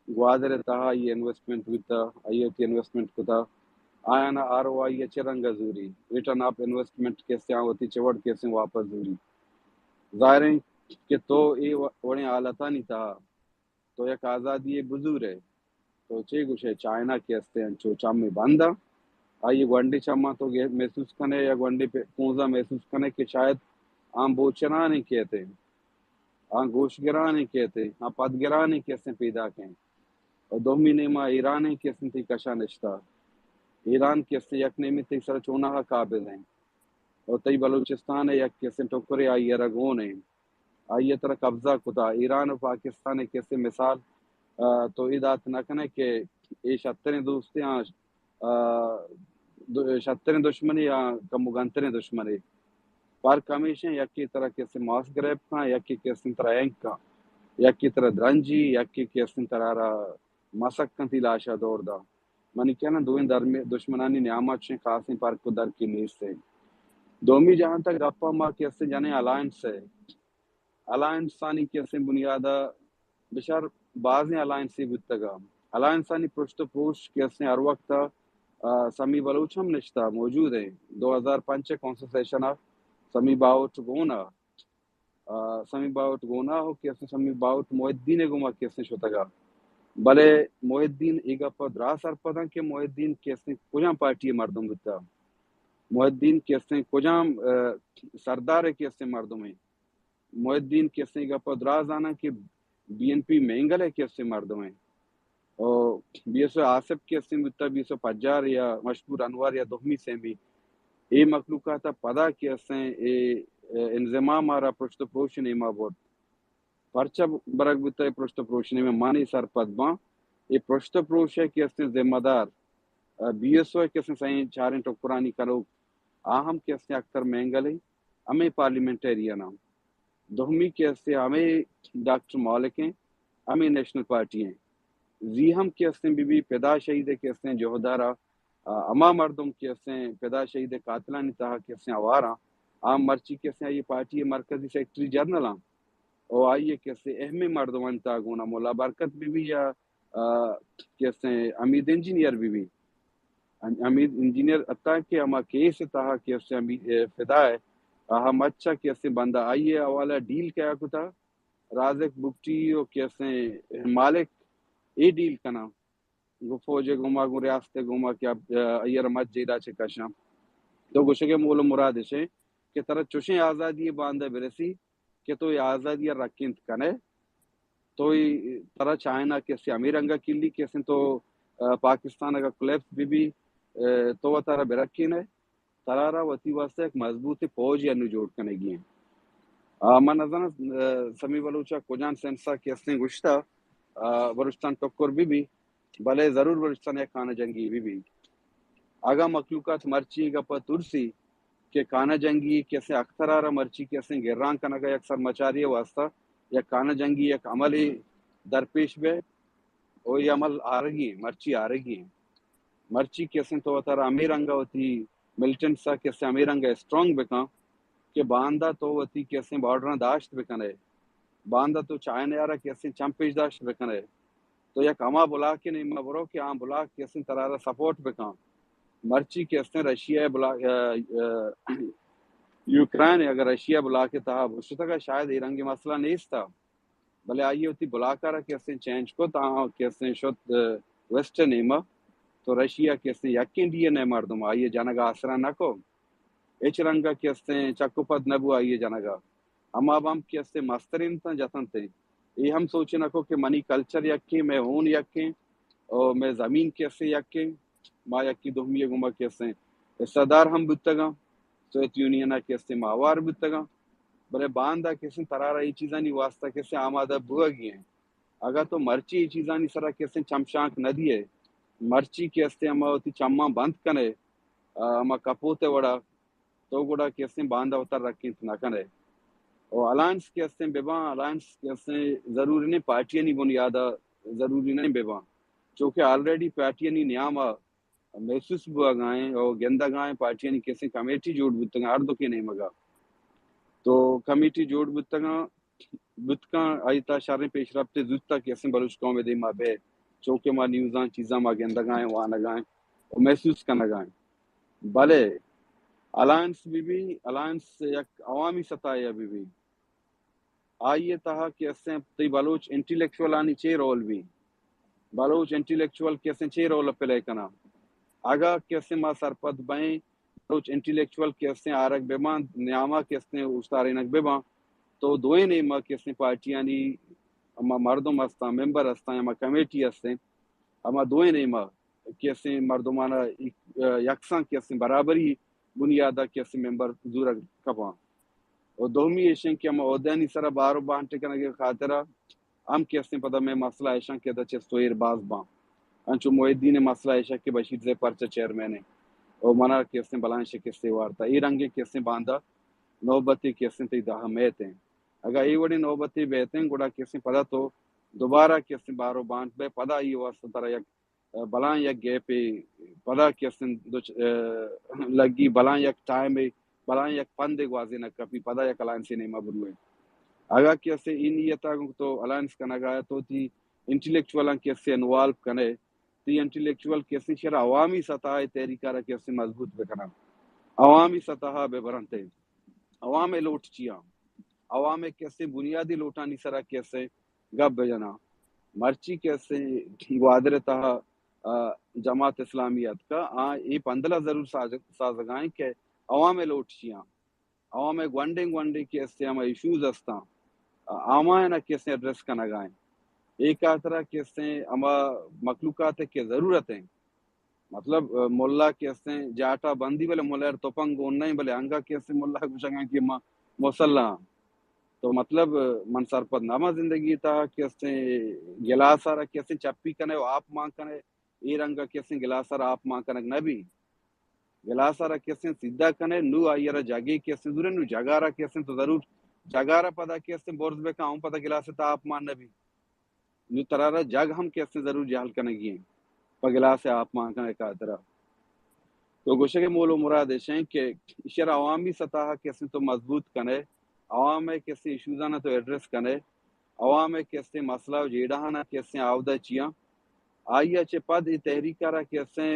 گوادر ء تہا آئی انویسٹمنٹ بوتا، آئی وتی انویسٹمنٹ کتا، آیانا آر او آئی ء چہ رنگا زوری، ریٹرن آف انویسٹمنٹ کہ اسیں آ وتی چہ وڑ کہ اسیں واپس زوری۔ ظاہر ایں کہ تو اے و-، وڑیں حالتانی تہا تو یک آزادی ء بزور ئے۔ تو چے گوش ئے، چائنا کہ است انچو چم بند ء، آئی گونڈیں چماں تو گے-، محسوس کن ئے یا گونڈیں پہ-، پونزاں محسوس کن ئے کہ شاید آں بوچرانیں کیت ایں، آں گوشگرانیں کیت ایں، آں پدگرانیں کہ استیں پیداک ایں۔ و دومی نیما ایران ایں کہ استیں تئی کشا نشتہ۔ ایران کہ استیں یک نیمے تئی سر چوناہا قابض ایں۔ و تئی بلوچستان ء یک کہ استیں ٹکرے آئی ء را گون ایں۔ آئی ء ترا قبضہ کتا۔ ایران و پاکستان ء کسے مثال، آ، تو اے دات نہ کنے کہ اے شتریں دوستے آں، آ، دو-، شتریں دشمنے یا کمو گنتریں دشمنے۔ فرق ہمیش ایں، یکے ترا کسے ماس گریب کن، یکے کسے ترا اینک کن، یکے ترا درنجی، یکے کسے ترا را مسک کن تئی لاشا دور دا۔ منی خیالا دوئیں درمی-، دشمنانی نیاما چشیں خاصیں فرق و درکے نیست ایں۔ دومی جہاں تک گپا ما کسے جنیں الائنس ء، الائنسانی کہ استیں بنیاد ء بچار بازیں الائنسے بوتگ ء۔ الائنسانی پشت و پوش کہ استیں ہر وقت ء، آ، سمی بلوچ ہم نشتہ موجود ایں۔ دو ہزار پنچ ء کونسل سیشن ء سمی باہوٹ گون ء، آ، سمی باہوٹ گون ء ہو کہ استیں سمی باہوٹ محی الدین ء گوما کہ استیں شتگ ء۔ بلے محی الدین اے گپ ء دراہ سرپداں کہ محی الدین کہ استیں کجام پارٹی ء مردم بوتگ۔ محی الدین کہ استیں کجام، آ، سردار ء کہ استیں مردم ایں۔ محی الدین کہ استیں گپ ء دراہ زاناں کہ بی این پی مینگل ء کہ استیں مردم ایں۔ او بی ایس او آصف کہ استیں بوتا، بی ایس او پجار یا مشکور انور یا دومی سیمی، اے مخلوقات پدا کہ استیں اے انضمام آرا پرشت و پروش نیما برت۔ پرچا برگ بوتا اے پرشت و پروش نیما؟ مانی سرپد باں، اے پرشت و پروش کہ استیں ذمہ دار بی ایس او کہ استیں سائیں چاریں ٹکرانی کنوک، آ ہم کہ استیں اختر مینگل ہیں، ہمیں پارلیمنٹیرین ہیں۔ دومی کہ استیں ہمیں ڈاکٹر مالک ہیں، ہمیں نیشنل پارٹی ہیں۔ زی ہم کہ استیں بی بی پدا شہید کہ استیں جوہدارا، آ، ہما مردم کہ استیں پدا شہید قاتلانی تہا کہ استیں آواراں، آ مرچی کہ استیں آئی پارٹی مرکزی سیکرٹری جنرل ہیں۔ او آئی کہ استیں اہم مردمانی تہا گونا ملا برکت بی بی یا، آ، کہ استیں حمید انجینئر بی بی۔ حمید انجینئر حتیٰ کہ ہما کیس تہا کہ استیں حمید، اے، فدا ہے، آہا مچا کہ استیں بندہ آئی حوالہ ڈیل کیا کتا، رازق بگٹی و کہ استیں مالک اے ڈیل کنا۔ گو فوج گوما، گو ریاست گوما کہ اب، آ، ایرا مچ جیدا چہ کشاں۔ تو گوشگے مول و مراد اشیں کہ ترا چوشیں آزادی باندا برسی کہ تو اے آزادی رکینت کنے، تو اے ترا چائنا کہ استیں ہمیں رنگا کلی کہ استیں تو، آ، پاکستان اگا کولیپس بی بی، آ، تو وتارا برکینے، ترارا وتی واسطہ یک مضبوط فوج انو جوڑ کنگی ہیں۔ آ، من نزاناں، آ، سمی بلوچا کجان سینسا کہ استیں گوشتا، آ، بلوچستان ٹکر بی بی، بلے ضرور بلوچستان یک خانہ جنگی بی بی۔ اگاں مخلوقات مرچی گپا ترسی کہ خانہ جنگی کہ استیں اخترارا مرچی کہ استیں گران کنگا یک سرمچاری واسطہ یک خانہ جنگی یک عملی درپیش بے، او اے عمل آرگی ہیں، مرچی آرگی ہیں۔ مرچی کہ استیں تو وتارا ہمیں رنگا وتی ملیٹنٹسا کہ استیں ہمیں رنگا اسٹرانگ بکن کہ باندا تو وتی کہ استیں بارڈراں داشت بکنے، باندا تو چائنا آرا کہ استیں چم پیش داشت بکنے، تو یک ہما بلاک نیما برو کہ آ بلاک کہ استیں ترارا سپورٹ بکن۔ مرچی کہ استیں رشیا بلاک، آ، آ، یوکرائن اگر رشیا بلاک تہا بشتگا شاید اے رنگی مسئلہ نیستا، بلے آئی وتی بلاکارا کہ استیں چینج کت، آ کہ استیں شت، آ، ویسٹ نیما، تو رشیا کہ استیں یکیں ڈی این اے مردم آئی جنگا آسرا نہ کو، ہچ رنگا کہ استیں چک و پد نہ بو آئی جنگا۔ ہما بمب کہ استیں مسترین تاں جتنت۔ اے ہم سوچ نہ کو کہ منی کلچر یکیں، مئے ہون یکیں، او مئے زمین کہ استیں یکیں، ما یکی دومی گوما کہ استیں حصہ دار ہم بوتگاں، سوویت یونین کہ استیں ما ہوار بوتگاں، بلے باندا کہ استیں ترارا اے چیزانی واسطہ کہ استیں آمادہ بوگی ہیں۔ اگاں تو مرچی اے چیزانی سرا کہ استیں چمشانک نہ دیئے، مرچی کہ استیں ہما وتی چماں بند کنے، آ، ہما کپوت وڑا، تو گڑا کہ استیں باندا وتا رکینت نہ کنے۔ او الائنس کہ استیں بباں، الائنس کہ استیں ضروری نہیں پارٹیانی بنیادا ضروری نہیں بباں، چونکہ آلریڈی پارٹیانی نیاما محسوس بوگائیں او گندگائیں پارٹیانی کہ استیں کمیٹی جوڑ بوتگاں ہر دو کے نیمگا۔ تو کمیٹی جوڑ بوتگاں، بوتگاں، آئی تا شریں پیش رفتے زوتا کہ استیں بلوچ قوم دیما بے، چونکہ ما نیوزاں چیزاں ما گندگائیں، وانگائیں و محسوس کنگائیں۔ بلے الائنس بی بی، الائنس یک عوامی سطح بی بی، آئی تہا کہ استیں تئی بلوچ انٹیلیکچوالانی چے رول بی، بلوچ انٹیلیکچوال کہ استیں چے رول پلے کناں۔ اگاں کہ استیں ما سرپد بئیں، بلوچ انٹیلیکچوال کہ استیں آرگ بباں، نیاما کہ استیں اوشتارینگ بباں، تو دوئیں نیما کہ استیں پارٹیانی ہما مردم استاں، ممبر استاں، ہما کمیٹی استیں، ہما دوئیں نیما کہ استیں مردمانا یک-، یکساں کہ استیں برابری بنیادا کہ استیں ممبر زورگ کپاں۔ و دومی ایشیں کہ ہما عہدہانی سرا بار و بانٹ کنگ خاطرا ہم کہ استیں پدا مئے مسئلہ ایشاں کہ ادا چست و ایر باز باں۔ انچو محی الدین مسئلہ ایشاں کہ بشیر زئی پرچہ چیئرمین ہیں۔ و منا کہ استیں بلائیں شکستے وارتا۔ اے رنگیں کہ استیں باندا نوبتی کہ استیں تئی دہ میت ہیں۔ اگاں اے وڑیں نوبتی بیت ہیں، گڑا کہ استیں پدا تو دوبارہ کہ استیں بار و بانٹ بے، پدا اے واسطہ ترا یک، بلائیں یک گیپے پدا کہ استیں دچ-، لگی، بلائیں یک ٹائمے، بلائیں یک پندے گوازینگ کپی، پدا یک الائنسے نیما بروئے۔ اگاں کہ استیں اے نیتا گوں تو الائنس کنگا تو تئی انٹیلیکچوالاں کہ استیں انوالو کنے، تئی انٹیلیکچوال کہ استیں شر عوامی سطح تحریکارا کہ استیں مضبوط بکنن، عوامی سطح ببرنتے۔ عوام لوٹ چیاں؟ عوام کہ استیں بنیادی لوٹانی سرا کہ استیں گپ بجناں۔ مرچی کہ استیں گوادر تہا، آ، جماعت اسلامی اتکا، آ، اے پندلا ضرور ساز-، سازگائیں کہ عوام لوٹ چیاں؟ عوام گونڈیں گونڈیں کہ استیں ہما ایشوز استاں، آ، ہمایانا کہ استیں ایڈریس کنگائیں۔ ایک آترا کہ استیں ہما مخلوقات کہ ضرورت ہیں، مطلب، ملا کہ استیں جاٹا بندی، بلے ملا توپنگ گون نہیں، بلے انگا کہ استیں ملا گوشگاں کہ ما مسلح۔ تو مطلب، من سرپد نہ ما زندگی تا کہ استیں گلاس آرا کہ استیں چپی کنے و آپ مان کنے، اے رنگا کہ استیں گلاس آرا آپ مان کنگ نہ بی۔ گلاس آرا کہ استیں سیدھا کنے، نو آئی را جگے کہ استیں زورے، نو جگارا کہ استیں تو ضرور جگارا پدا کہ استیں برز بکن، اون پدا گلاس تا آپ مان نہ بی۔ نو ترارا جگ ہم کہ استیں ضرور جہل کنگی ہیں، پہ گلاس آپ مان کنے خاطرا۔ تو گوشگ مول و مراد ایش ہیں کہ ایشی را عوامی سطح کہ استیں تو مضبوط کنے، عوام کہ استیں ایشوزانا تو ایڈریس کنے، عوام کہ استیں مسئلہ و جیڑہانا کہ استیں آودا چیاں، آئی چہ پد ای تحریک را کہ استیں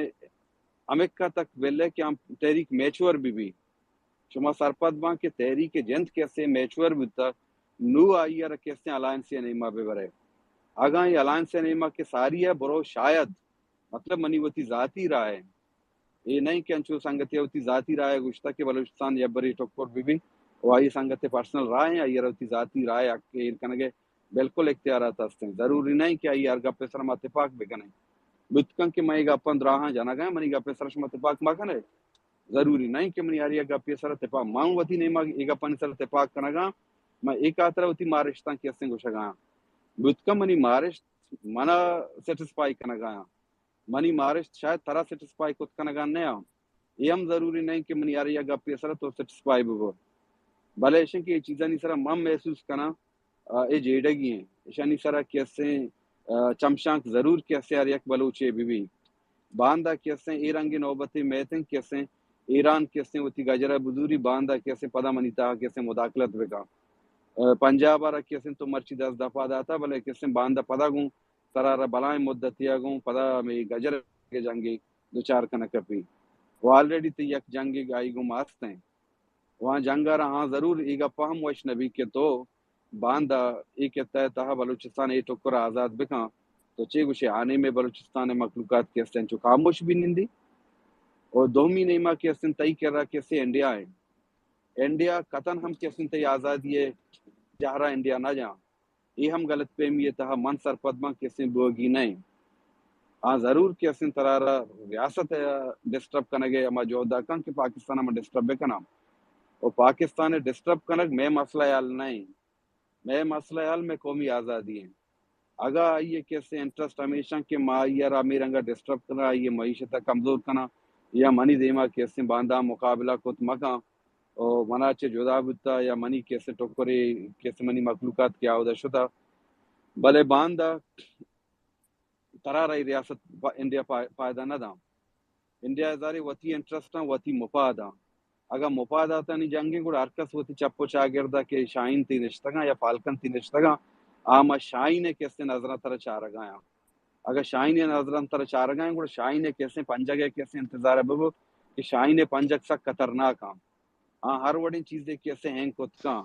ہمکا تک بلے کہ ہم تحریک میچور بی بی۔ شما سرپد باں کہ تحریک جند کہ استیں میچور بوتا، نو آئی را کہ استیں الائنس یا نیما ببرے۔ اگاں یہ الائنس یا نیما کہ ساری ہے برو شاید، مطلب منی وتی ذاتی رائے، اے نہیں کہ انچو سنگتی وتی ذاتی رائے گوشتا کہ بلوچستان یا بری ٹکر بی بی، و آئی سنگت پرسنل رائے ہیں، آئی را وتی ذاتی رائے حق ایر کنگے بالکل اختیارات ہستیں۔ ضروری نہیں کہ آئی ہر گپ سر ما اتفاق بکنیں۔ بتکن کہ میں گپاں دراہاں جنگا، منی گپ سر شما اتفاق مکنے۔ ضروری نہیں کہ منی ہر یک گپی سر اتفاق، من وتی نیما اے گپانی سر اتفاق کنگا، من اے خاطر وتی مارشتاں کہ استیں گوشگا۔ بتکن منی مارشت منا سیٹسفائی کنگا، منی مارشت شاید ترا سیٹسفائی کت کنگا نہ۔ اے ہم ضروری نہیں کہ منی ہر یک گپی سر تو سیٹسفائی ببو۔ بلے ایشن کہ اے چیزانی سر من محسوس کناں، آ، اے جیڑگی ہیں۔ ایشانی سرا کہ استیں، آ، چمشانک ضرور کہ استیں ہر یک بلوچے بی بی۔ باندا کہ استیں اے رنگی نوبتی میتن کہ استیں ایران کہ استیں وتی گجرہ بزوری، باندا کہ استیں پدا منی تہا کہ استیں مداخلت بکا۔ آ، پنجاب را کہ استیں تو مرچی دست دفا داتا، بلے کہ استیں باندا پدا گوں ترا را بلائیں مدتی گوں پدا ہمے گجر کے جنگی دچار کنگ کپی۔ و آلریڈی تی یک جنگی آئی گوں ماستیں۔ وہاں جنگ ء را ہاں ضرور اے گپ ہم وش نہ بیت کہ تو باندا اے خطہ ء تہا بلوچستان اے ٹکر ء آزاد بکن تو چے گوشے آنے میں بلوچستان ء مخلوقات کہ استیں چو خاموش بی نندی۔ اور دومی نیما کہ استیں تئی کرا کہ استیں انڈیا ہے، انڈیا قطعاً ہم کہ استیں تئی آزادی ہے جہرا انڈیا نہ جاں۔ اے ہم غلط فہمی ء تہا من سرپد باں کہ استیں بوگی نہ ایں۔ آ ضرور کہ استیں ترا را ریاست ء ڈسٹرب کنگ ء ہما جہد ء کن کہ پاکستان ء من ڈسٹرب بہ کناں۔ و پاکستان ء ڈسٹرب کنگ مئے مسئلہ حل نہ ایں۔ مئے مسئلہ حل مئے قومی آزادی ایں۔ اگاں آئی ء کہ استیں انٹرسٹ ہمیشاں کہ ما آئی ء را ہمے رنگ ء ڈسٹرب کناں، آئی ء معیشت ء کمزور کناں یا منی دیما کہ استیں باندا مقابلہ کت مکاں، و منا چہ جدا بوتا یا منی کسے ٹکرے کسے منی مخلوقات کہ آودا شتا، بلے باندا ترا رئی ریاست پا-، انڈیا پا-، فائدہ نہ داں۔ انڈیا ء زارے وتی انٹرسٹ آں، وتی مفاد آں۔ اگاں مفاداتانی جنگ ایں گڑا ہر کس وتی چپ و چاگرد ء کہ شاہین تی نشتگاں یا فالکن تی نشتگاں، آ ما شاہین ء کسے نظراں ترا چارگایاں۔ اگاں شاہین ء نظراں ترا چارگایاں گڑا شاہین ء کسے پنجگ ء کسے انتظار ء ببو کہ شاہین ء پنجگ سک خطرناک آں۔ آ ہر وڑیں چیزے کہ اسے ہینگ کت کن۔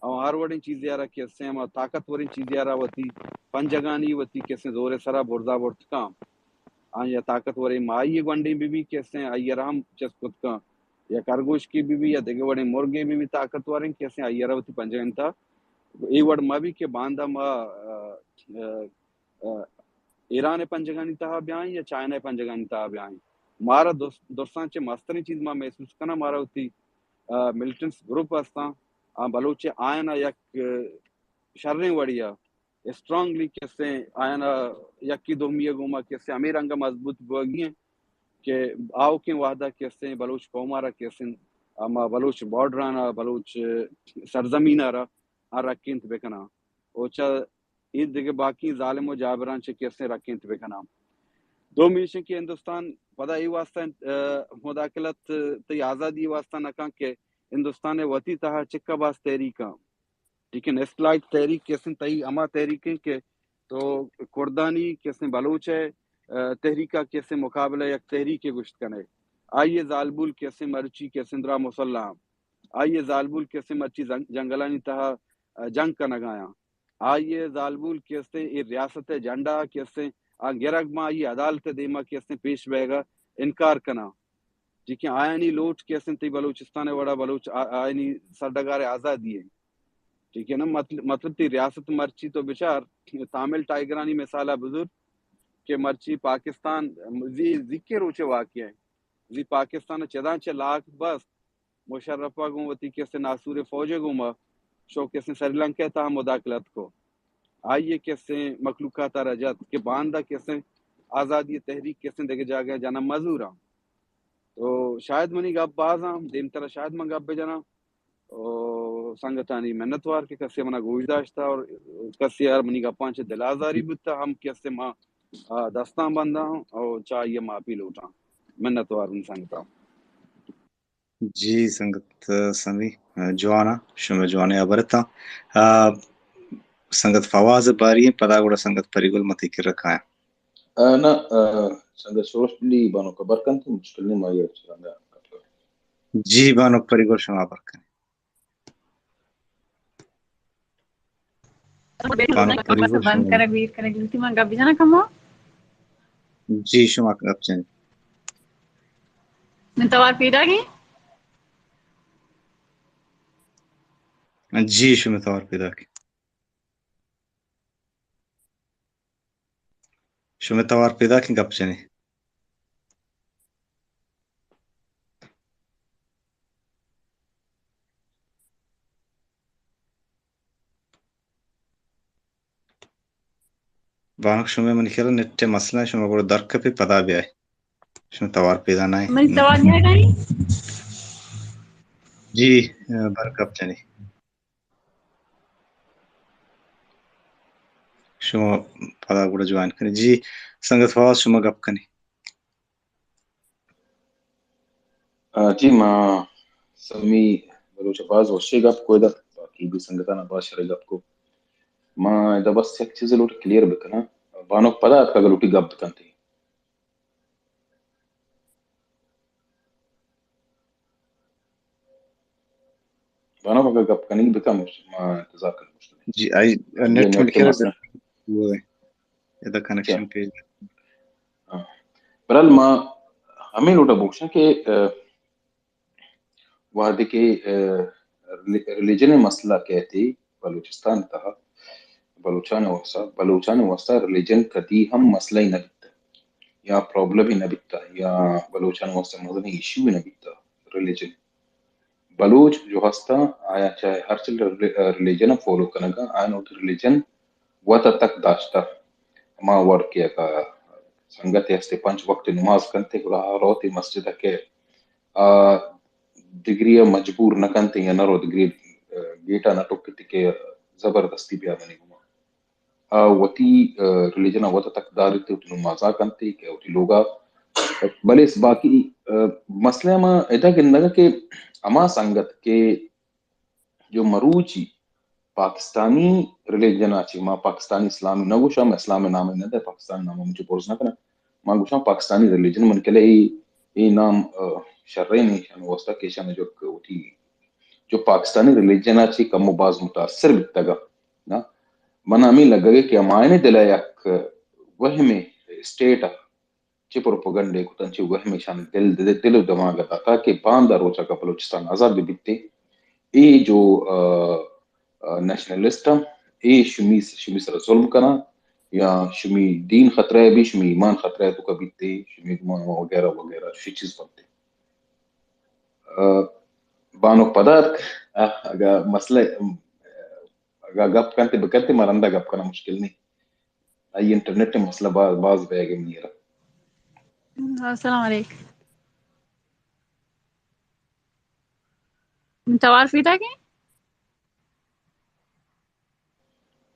او ہر وڑیں چیزے آرا کہ اسے ہما طاقتوریں چیزے آرا وتی پنجگانی وتی کہ اسے زورے سرا برزا برت کن۔ آ یا طاقتوریں ماہی گونڈیں بی بی کہ اسے آئی را ہم چست کت کن۔ یا کرگوشکے بی بی یا دگہ وڑیں مرگے بی بی طاقتوریں کہ اسے آئی را وتی پنجگانی تہا اے وڑ مہ بی کہ باندا ما، آ، آ، آ، ایران ء پنجگانی تہا بیائیں یا چائنا ء پنجگانی تہا بیائیں۔ مارا درس-، درساں چہ مستریں چیز ما محسوس کناں، مارا وتی، آ، ملیٹنٹس گروپ ہستاں، آ، بلوچ ء آیانا یک، آ، شریں وڑی ء اسٹرانگلی کہ اسے آیانا یکی دومی ء گوما کہ اسے ہمے رنگ ء مضبوط بوگی ہیں کہ آؤکیں وہدا کہ اسے بلوچ قوم ء را کہ اسے ہما بلوچ بارڈرانا بلوچ سرزمین ء را آ رکینت بکناں۔ و چہ اے دگہ باقی ظالم و جابراں چہ کہ اسے رکینت بکناں۔ دومی ایش کہ ہندوستان پدا اے واسطہ، آ، مداخلت تئی آزادی واسطہ نہ کن کہ ہندوستان ء وتی تہا چکا باز تحریکاں۔ لیکن اسلائٹ تحریک کہ اسے تئی ہما تحریک ہیں کہ تو کردانی کہ اسے بلوچ ء، آ، تحریکا کہ اسے مقابلہ یک تحریک گوشت کنے۔ آئی زالبول کہ اسے مرچی کہ اسے درا مسلح آئی ء زالبول کہ استیں مرچی زنگ-، جنگلانی تہا، آ، جنگ کنگ ء آں۔ آئی ء زالبول کہ استیں اے ریاست ء جھنڈا کہ استیں آ گرگ ماں آئی ء عدالت ء دیما کہ استیں پیش بئیگ ء انکار کناں۔ چیکہ آیانی لوٹ کہ استیں تئی بلوچستان ء وڑا بلوچ آ-، آیانی سرڈگار ء آزادی ء۔ ٹھیک ہے نا؟ مطلب، مطلب تئی ریاست مرچی تو بچار، تامل ٹائیگرانی مثال ءَ بزور کہ مرچی پاکستان، زی، زیکیں روچے واقعہ ہے، زی پاکستان چداں چہ لاکھ بست، مشرف ءَ گوں وتی کسے ناسور فوج ءَ گوما شو کسے سری لنکا ءِ تہا مداخلت کو۔ آئی ءَ کسے مخلوقات ءَ را جت کہ باندا کسے آزادی تحریک کسے دگہ جاگہ جنم مزوراں۔ تو شاید منی گپ بازاں، دیمترا شاید من گپ بجناں۔ او سنگتانی منتوار کہ کسے منا گوش داشتا اور کسے یار منی گپاں چہ دل آزاری بوتا، ہم کسے ما، آ، دستاں بنداں اور چاہیے معافی لوٹاں۔ منتوار منی سنگتاں۔ جی سنگت سمی، جوان ءَ، شمئے جوانیں ہبر اتاں۔ آ، سنگت فواز باری ایں، پدا گڑا سنگت پری گل متی کرا کایاں۔ آ، نہ، آ، سنگت سروش بلی بانک ہبر کنت، مشکل نہیں، ما یہ چلنگا۔ جی بانک پری گل شما ہبر کن۔ بانک پری گل بند شما۔ کرگ ویر کرگ لوٹی من گپ بجناں کمو۔ جی شما گپ جنیں۔ من توار پیداگی؟ جی شما توار پیداگی۔ شمئے توار پیداکیں گپ جنیں۔ بانک شمئے منی خیال نیٹ ءِ مسئلہ ایں، شما گڑا در کپے پدا بیائے۔ شمئے توار پیدا نہ ایں۔ منی توار نیاگا ایں؟ جی، بر گپ جنیں۔ شما پدا گڑا جوائن کنیں۔ جی، سنگت فواز شما گپ کنیں۔ آ، جی، ما سمی بلوچ ءَ باز وشیں گپ کو ادا، باقی بھی سنگتاں باز شریں گپ کو۔ ما ادا بس یک چیز لوٹ کلیئر بکناں۔ بانک پدا اتکگ لوٹی گپ بکنت۔ بانک اگاں گپ کنگ بکن، ما انتظار کنگ بوشتگ۔ جی، آئی نیٹ نیٹ ملکی را مسئلہ۔ وہ ہے۔ ادا کنیکشن اچھا۔ پیج۔ ہاں۔ برحال ما ہمیں لوٹا بوشاں کہ، آ، وہدے کہ، آ، ریلی-، ریلیجن مسئلہ کہتے بلوچستان تہا، بلوچان واسطہ، بلوچان واسطہ ریلیجن کدی ہم مسئلہ ہی نہ بیتا، یا پرابلم ہی نہ بیتا، یا بلوچان واسطہ مزنیں ایشو ہی نہ بیتا ریلیجن۔ بلوچ جو ہستاں، آیا چاہے ہر چل ریلی-، ریلیجن فالو کنگا، آیا وتی ریلیجن وت تک داشتہ۔ ہما وڑ کہ اگا سنگتے ہستے پنچ وقت نماز کنتے، گڑا آ روتے مسجد کہ آ دگری ءَ مجبور نہ کنت یا نہ رو دگری، آ، گیٹ ءَ نہ ٹکت کہ زبردستی بیا منی گوما۔ آ وتی، آ، ریلیجن ءَ وت تک داریت، وتی نمازا کنت کہ وتی لوگا۔ بلے باقی، آ، مسئلہ ما ادا گندگ کہ ہما سنگت کہ جو مروچی پاکستانی ریلیجن ءَ چہ، ما پاکستانی اسلام نہ گوشاں، ما اسلام نام نہ دے، پاکستان نام مجھے برز نہ کناں۔ ما گوشاں پاکستانی ریلیجن من کلے اے، اے نام، آ، شریں ایشان واسطہ کہ ایشان جو وتی جو پاکستانی ریلیجن ءَ چہ کم و باز متاثر بیتگ نا۔ من ہمیں لگگ کہ ہمایانی دل ءَ یک وہمے اسٹیٹ ءَ چہ پروپیگنڈے کتن، چہ وہم ایشانی دل، دل، دل و دماغ ءَ داتا کہ باندا روچا کہ بلوچستان آزاد بہ بیتے، اے جو، آ، آ، نیشنلسٹ ہم، اے شمی، شمی سر ظلم کناں، یا شمی دین خطرہ بھی، شمی ایمان خطرہ تو کا بیتے، شمی گمان وغیرہ وغیرہ، شی چیز بنتے۔ آ، بانک پدا اتک، آ، اگا مسئلہ، اگا گپ کنتے بکنتے، ما رندا گپ کنا مشکل نہیں۔ آئی انٹرنیٹ مسئلہ باز، باز بیگ منی را۔ السلام علیکم۔ من توار پیداکیں؟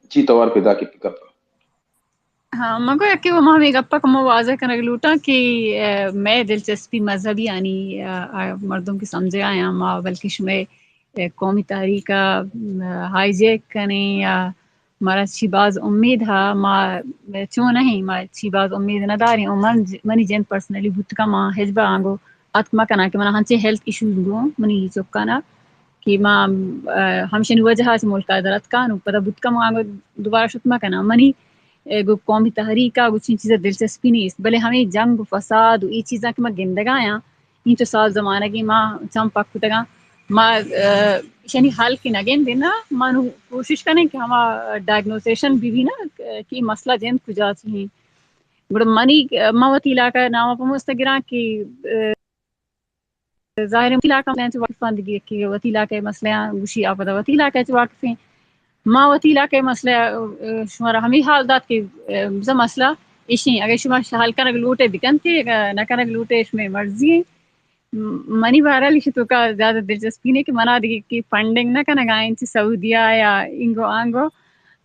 جی، توار پیداکیں، پک اپ۔ ہاں، من گویا کہ ما ہمے گپ ءَ کمو واضح کنگ لوٹاں کہ، آ، مئے دلچسپی مذہبی آنی، آ، آ، مردم کہ سمجھے آیاں ما، بلکہ شمئے، آ، قومی تحریک ءَ، آ، ہائی جیک کنیں یا مارا چی باز امید ہا، ما چون نہیں، ما چی باز امید نہ داریں۔ او من، منی جند پرسنلی بوتکا ما ہچ بر آنگو اتک مکناں کہ منا ہنچیں ہیلتھ ایشوز گوں منی چکانا کہ ما، آ، ہمشانی وجہ ءَ چہ ملک ءَ در اتکاں، نوں پدا بوت کن ما دوبارہ شت مہ کناں۔ منی، آ، گوں قومی تحریک ءَ گوں چین چیزا دلچسپی نیست، بلے ہمے جنگ و فساد و اے چیزاں کہ ما گندگا آیاں، اینچو سال زمانگی ما چم پک کتگاں، ما، آ، ایشانی حل کہ نگندیں نا، ما نوں کوشش کنیں کہ ہما ڈائگنوسیشن بہ بی نا کہ مسئلہ جند کجا چہ ایں۔ گڑا منی، آ، ما وتی علاقہ ءِ نام ءَ پہ مست گراں کہ، آ، ظاہر ایں وتی علاقہ ءِ مسئلہ ءَ چہ واقف ایں، دگہ کہ وتی علاقہ ءِ مسئلہ ءَ گوشی، آ پدا وتی علاقہ ءَ چہ واقف ایں۔ ما وتی علاقہ ءِ مسئلہ، آ، شمارا ہمے حال دات کہ، آ، بزاں مسئلہ ایش ایں، اگہ شما حل کنگ لوٹ ئے بکن تے، اگہ نہ کنگ لوٹ ئے شمئے مرضی ایں۔ م-، منی بہرحال ایشی توکا زیادہ دلچسپی نہ ایں کہ منا دگہ کہ فنڈنگ نہ کنگ ءَ ایں چہ سعودیہ یا اینگو آنگو۔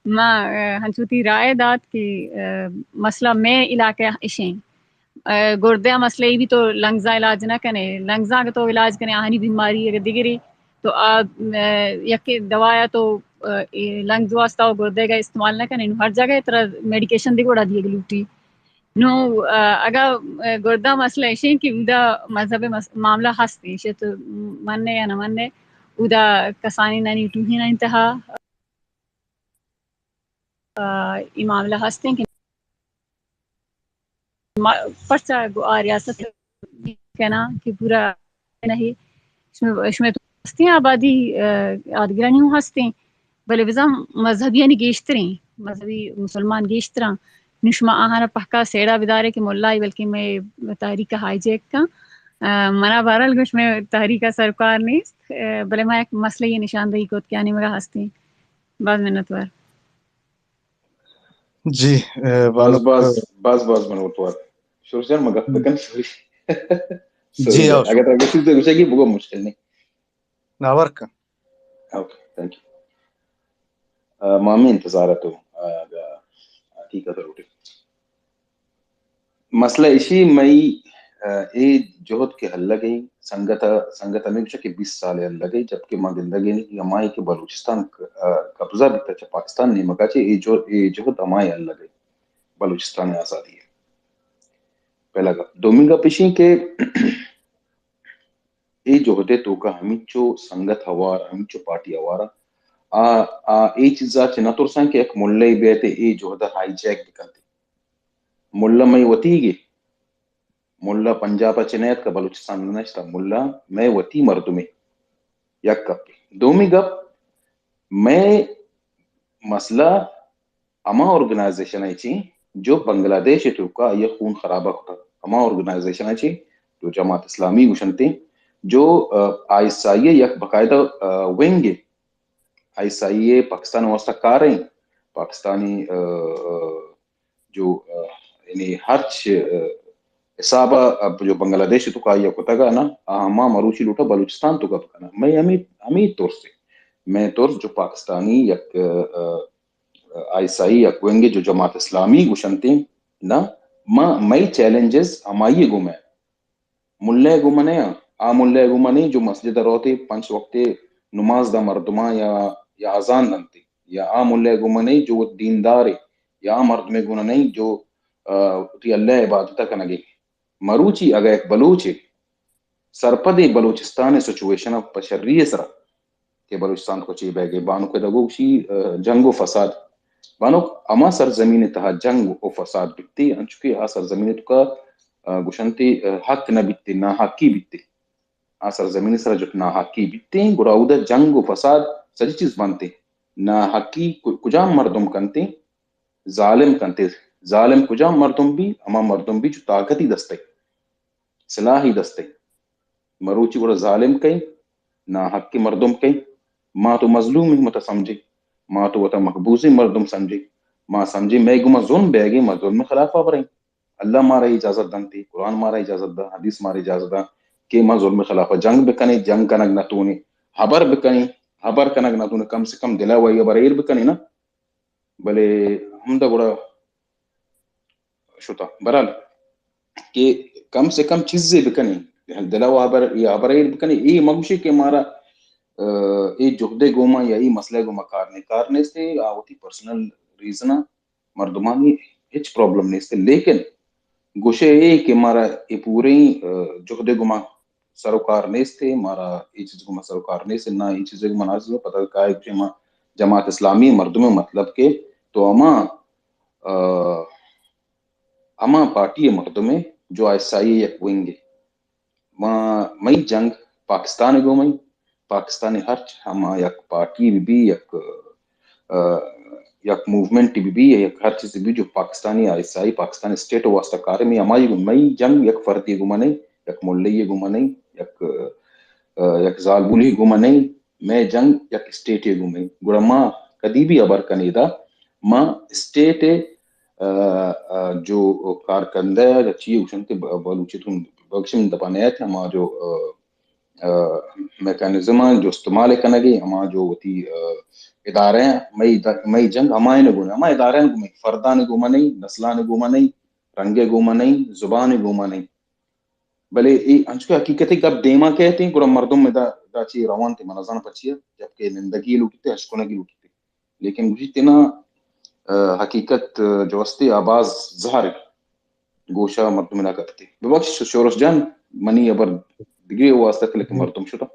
ما، آ، ہنچو وتی رائے دات کہ، آ، مسئلہ مئے علاقہ ءَ ایش ایں۔ آ، گردے ءِ مسئلہ اے بی تو لنگزاں علاج نہ کنے، لنگزاں اگہ تو علاج کنے، آہانی بیماری اگہ دگرے تو آ، آ، یکے دوا یا تو، آ، اے لنگز واسطہ و گردے ءَ استعمال نہ کنے، نوں ہر جاگہ ترا میڈیکیشن دگہ وڑا دیگ لوٹی۔ نوں، آ، اگہ، آ، گردہ مسئلہ ایش ایں کہ اودا مذہب ءِ مس-، معاملہ ہست ایں، ایشی تو منّے یا نہ منّے، اودا کسانینانی ٹوہینانی تہا، آ، اے معاملہ ہست ایں کہ ما پرچا گوں آ ریاست کناں کہ پورا نہیں، شمئے، شمئے تو ہستیں آبادی، آ، آدگرانی ہوں ہستیں، بلے بزاں مذہبیانی گیشتریں، مذہبی مسلمان گیشتراں۔ نوں شما آہانا پہکا سیڑا بدارے کہ ملائی بلکہ مئے تحریک ءَ ہائی جیک کن۔ آ، منا بہرحال گوش مئے تحریک ءَ سروکار نیست، آ، بلے ما یک مسئلہ ءِ نشاندہی کت کہ آ نیمگا ہستیں۔ باز منتوار۔ جی، آ، باز، بانک باز، باز، باز منتوار۔ شورش جان، ما گپ بکن، سوری۔ جی، سوری جان۔ اگر ترا گوشی تو گوشے کہ بگو، مشکل نہیں۔ ناور کن۔ Okay, thank you. آ، ما ہمے انتظار ءَ تو، آ، اگہ حقیقت ءَ لوٹے۔ مسئلہ ایشی مئی، آ، اے جہد کہ ہلگ ءَ سنگت ءَ، سنگت ہمے گوشہ کہ بیست سال ءَ ہلگ ءَ، جبکہ ما گندگ ءَ ایں کہ ہمائی کہ بلوچستان ک-، آ، قبضہ بیتہ چہ پاکستان نیمگ ءَ چہ اے جو-، اے جہد ہمائی ہلگ ءَ بلوچستان ءِ آزادی ءِ۔ پہلا گپ۔ دومی گپ ایشی کہ اے جہد ءِ توکا ہمینچو سنگت ہوار، ہمینچو پارٹی ہوار آ، آ اے چیزا چہ نہ ترساں کہ یک ملے بیت اے جہد ءَ ہائی جیک بکنت۔ ملا مئے وتیگے، ملا پنجاب ءَ چہ نیتکا، بلوچستان ءَ نشتا، ملا مئے وتی مردمے۔ یک گپے۔ دومی گپ، مئے مسئلہ ہما آرگنائزیشن ءَ چی جو بنگلہ دیش ءِ توکا آئی ءَ خون خرابہ کتگ۔ ہما آرگنائزیشن ءَ چی جو جماعت اسلامی گوشنت، جو، آ، آئی ایس آئی ءِ یک باقاعدہ، آ، ونگ ءَ، آئی ایس آئی ءِ پاکستان ءِ واسطہ کار ایں، پاکستانی، آ، آ، جو، آ، یعنی ہرچ، آ، حساب ءَ جو بنگلہ دیش ءِ توکا آئی ءَ کتگ ءَ نا، آ ہما مروچی لوٹا بلوچستان توکا بکناں۔ مئے ہمے، ہمے ترس ایں۔ مئے ترس جو پاکستانی یک، آ، آ، آئی ایس آئی یک ونگے جو جماعت اسلامی گوشنت، نا، ما، مئے چیلنجز ہمائی گوما ایں۔ ملا گوما نہ ایں، آ ملا گوما نہ ایں جو مسجد ءَ روت پنچ وقت نماز داں مردماں یا، یا اذان دنت، یا آ ملا گوما نہ ایں جو دیندارے، یا آ مردمے گوما نہ ایں جو، آ، وتی اللہ ءِ عبادت ءَ کنگے۔ مروچی اگہ یک بلوچے سرپدیں بلوچستان ءِ سچویشن ءَ پہ شری ءِ سرا کہ بلوچستان توکا چے بیگ ءَ، بانک ءَ دگہ گوشی، آ، جنگ و فساد۔ بانک، ہما سرزمین ءِ تہا جنگ و فساد بیتے، انچو کہ آ سرزمین ءِ توکا، آ، گوشنتے، آ، حق نہ بیتے، ناحقی بیتے۔ آ سرزمین ءِ سرا جت ناحقی بیتے، گڑا اودا جنگ و فساد سجی چیز بنتے۔ ناحقی ک-، کجام مردم کنتے؟ ظالم کنتے۔ ظالم کجام مردم بی؟ ہما مردم بی جو طاقتی دستے، سلاحی دستے۔ مروچی گڑا ظالم کئے، ناحق مردم کئے۔ ما تو مظلوم ایں، متا سمجھے۔ ما تو وتا مقبوضیں مردم سمجھے۔ ما سمجھے مئے گوما ظلم بیگے، ما ظلم خلاف بریں۔ اللہ مارا اجازت دنتے، قرآن مارا اجازت دا، حدیث مارا اجازت دا کہ ما ظلم خلاف جنگ بکنیں، جنگ کنگ نہ تونیں، ہبر بکنیں، ہبر کنگ نہ تونیں، کم سے کم دلا وئی ہبر ایر بکنیں نا۔ بلے ہمدا گڑا شتا۔ بہرحال کہ کم سے کم چیزے بکنیں، دلا و ہبر، یا ہبر ایر بکنیں، اے مگوشے کہ مارا، آ، اے جہدے گوما یا اے مسئلہ گوما کار نے، کار نیستے، آ وتی پرسنل ریزن مردمانی ہچ پرابلم نیست، لیکن گوشے اے کہ مارا اے پوریں، آ، جہدے گوما سروکار نیست، مارا اے چیز گوما سروکار نیست، نہ اے چیز گوما نہ چیز پتہ کائے کہ ما جماعت اسلامی مردم مطلب کہ تو ہما، آ، ہما پارٹی مردم جو آئی ایس آئی یک ونگ۔ ما، مئی جنگ پاکستان گومئی، پاکستانی ہرچ ہما یک پارٹی بہ بی، یک، ء، یک موومنٹ بہ بی، یک ہر چیز بہ بی جو Pakistani I S I, Pakistani state ء واسطہ کار ایں، ہمائی گوں مئی جنگ یک فردی گوں ما نہ ایں، یک ملئی گوں ما نہ ایں، یک، ء، یک زالبولے گوں ما نہ ایں، مئے جنگ یک اسٹیٹے گوں ایں۔ گڑا ما کدی بھی ہبر کنیں ادا، ما اسٹیٹ ء، ء، ء، جو کارکندہ یا چی گوشنت ب-، بلوچی تون بخشم دپا نیت، ہما جو، ء، ء، میکانزم آں جو استعمال کنگ ء، ہما جو وتی، ء، ادارہ آں، مئی د-، مئی جنگ ہمائن گون، ہما ادارہ گون، فردان گون نہ ایں، نسلان گون نہ ایں، رنگ گون نہ ایں، زبان گون نہ ایں۔ بلے اے انچو کہ حقیقت ء گپ دیما کئیت ایں، گڑا مردم ادا، ادا چی روان تے من نزان پچیا، جبکہ نندگی لوٹیتے، اشکنگی لوٹیتے۔ لیکن گوشی تینا، ء، حقیقت جو استے آ باز زہر گوشا مردم نہ کپتے۔ ببخش شورش جان، منی ہبر دگہ واسطہ کہ لیکن مردم شتا۔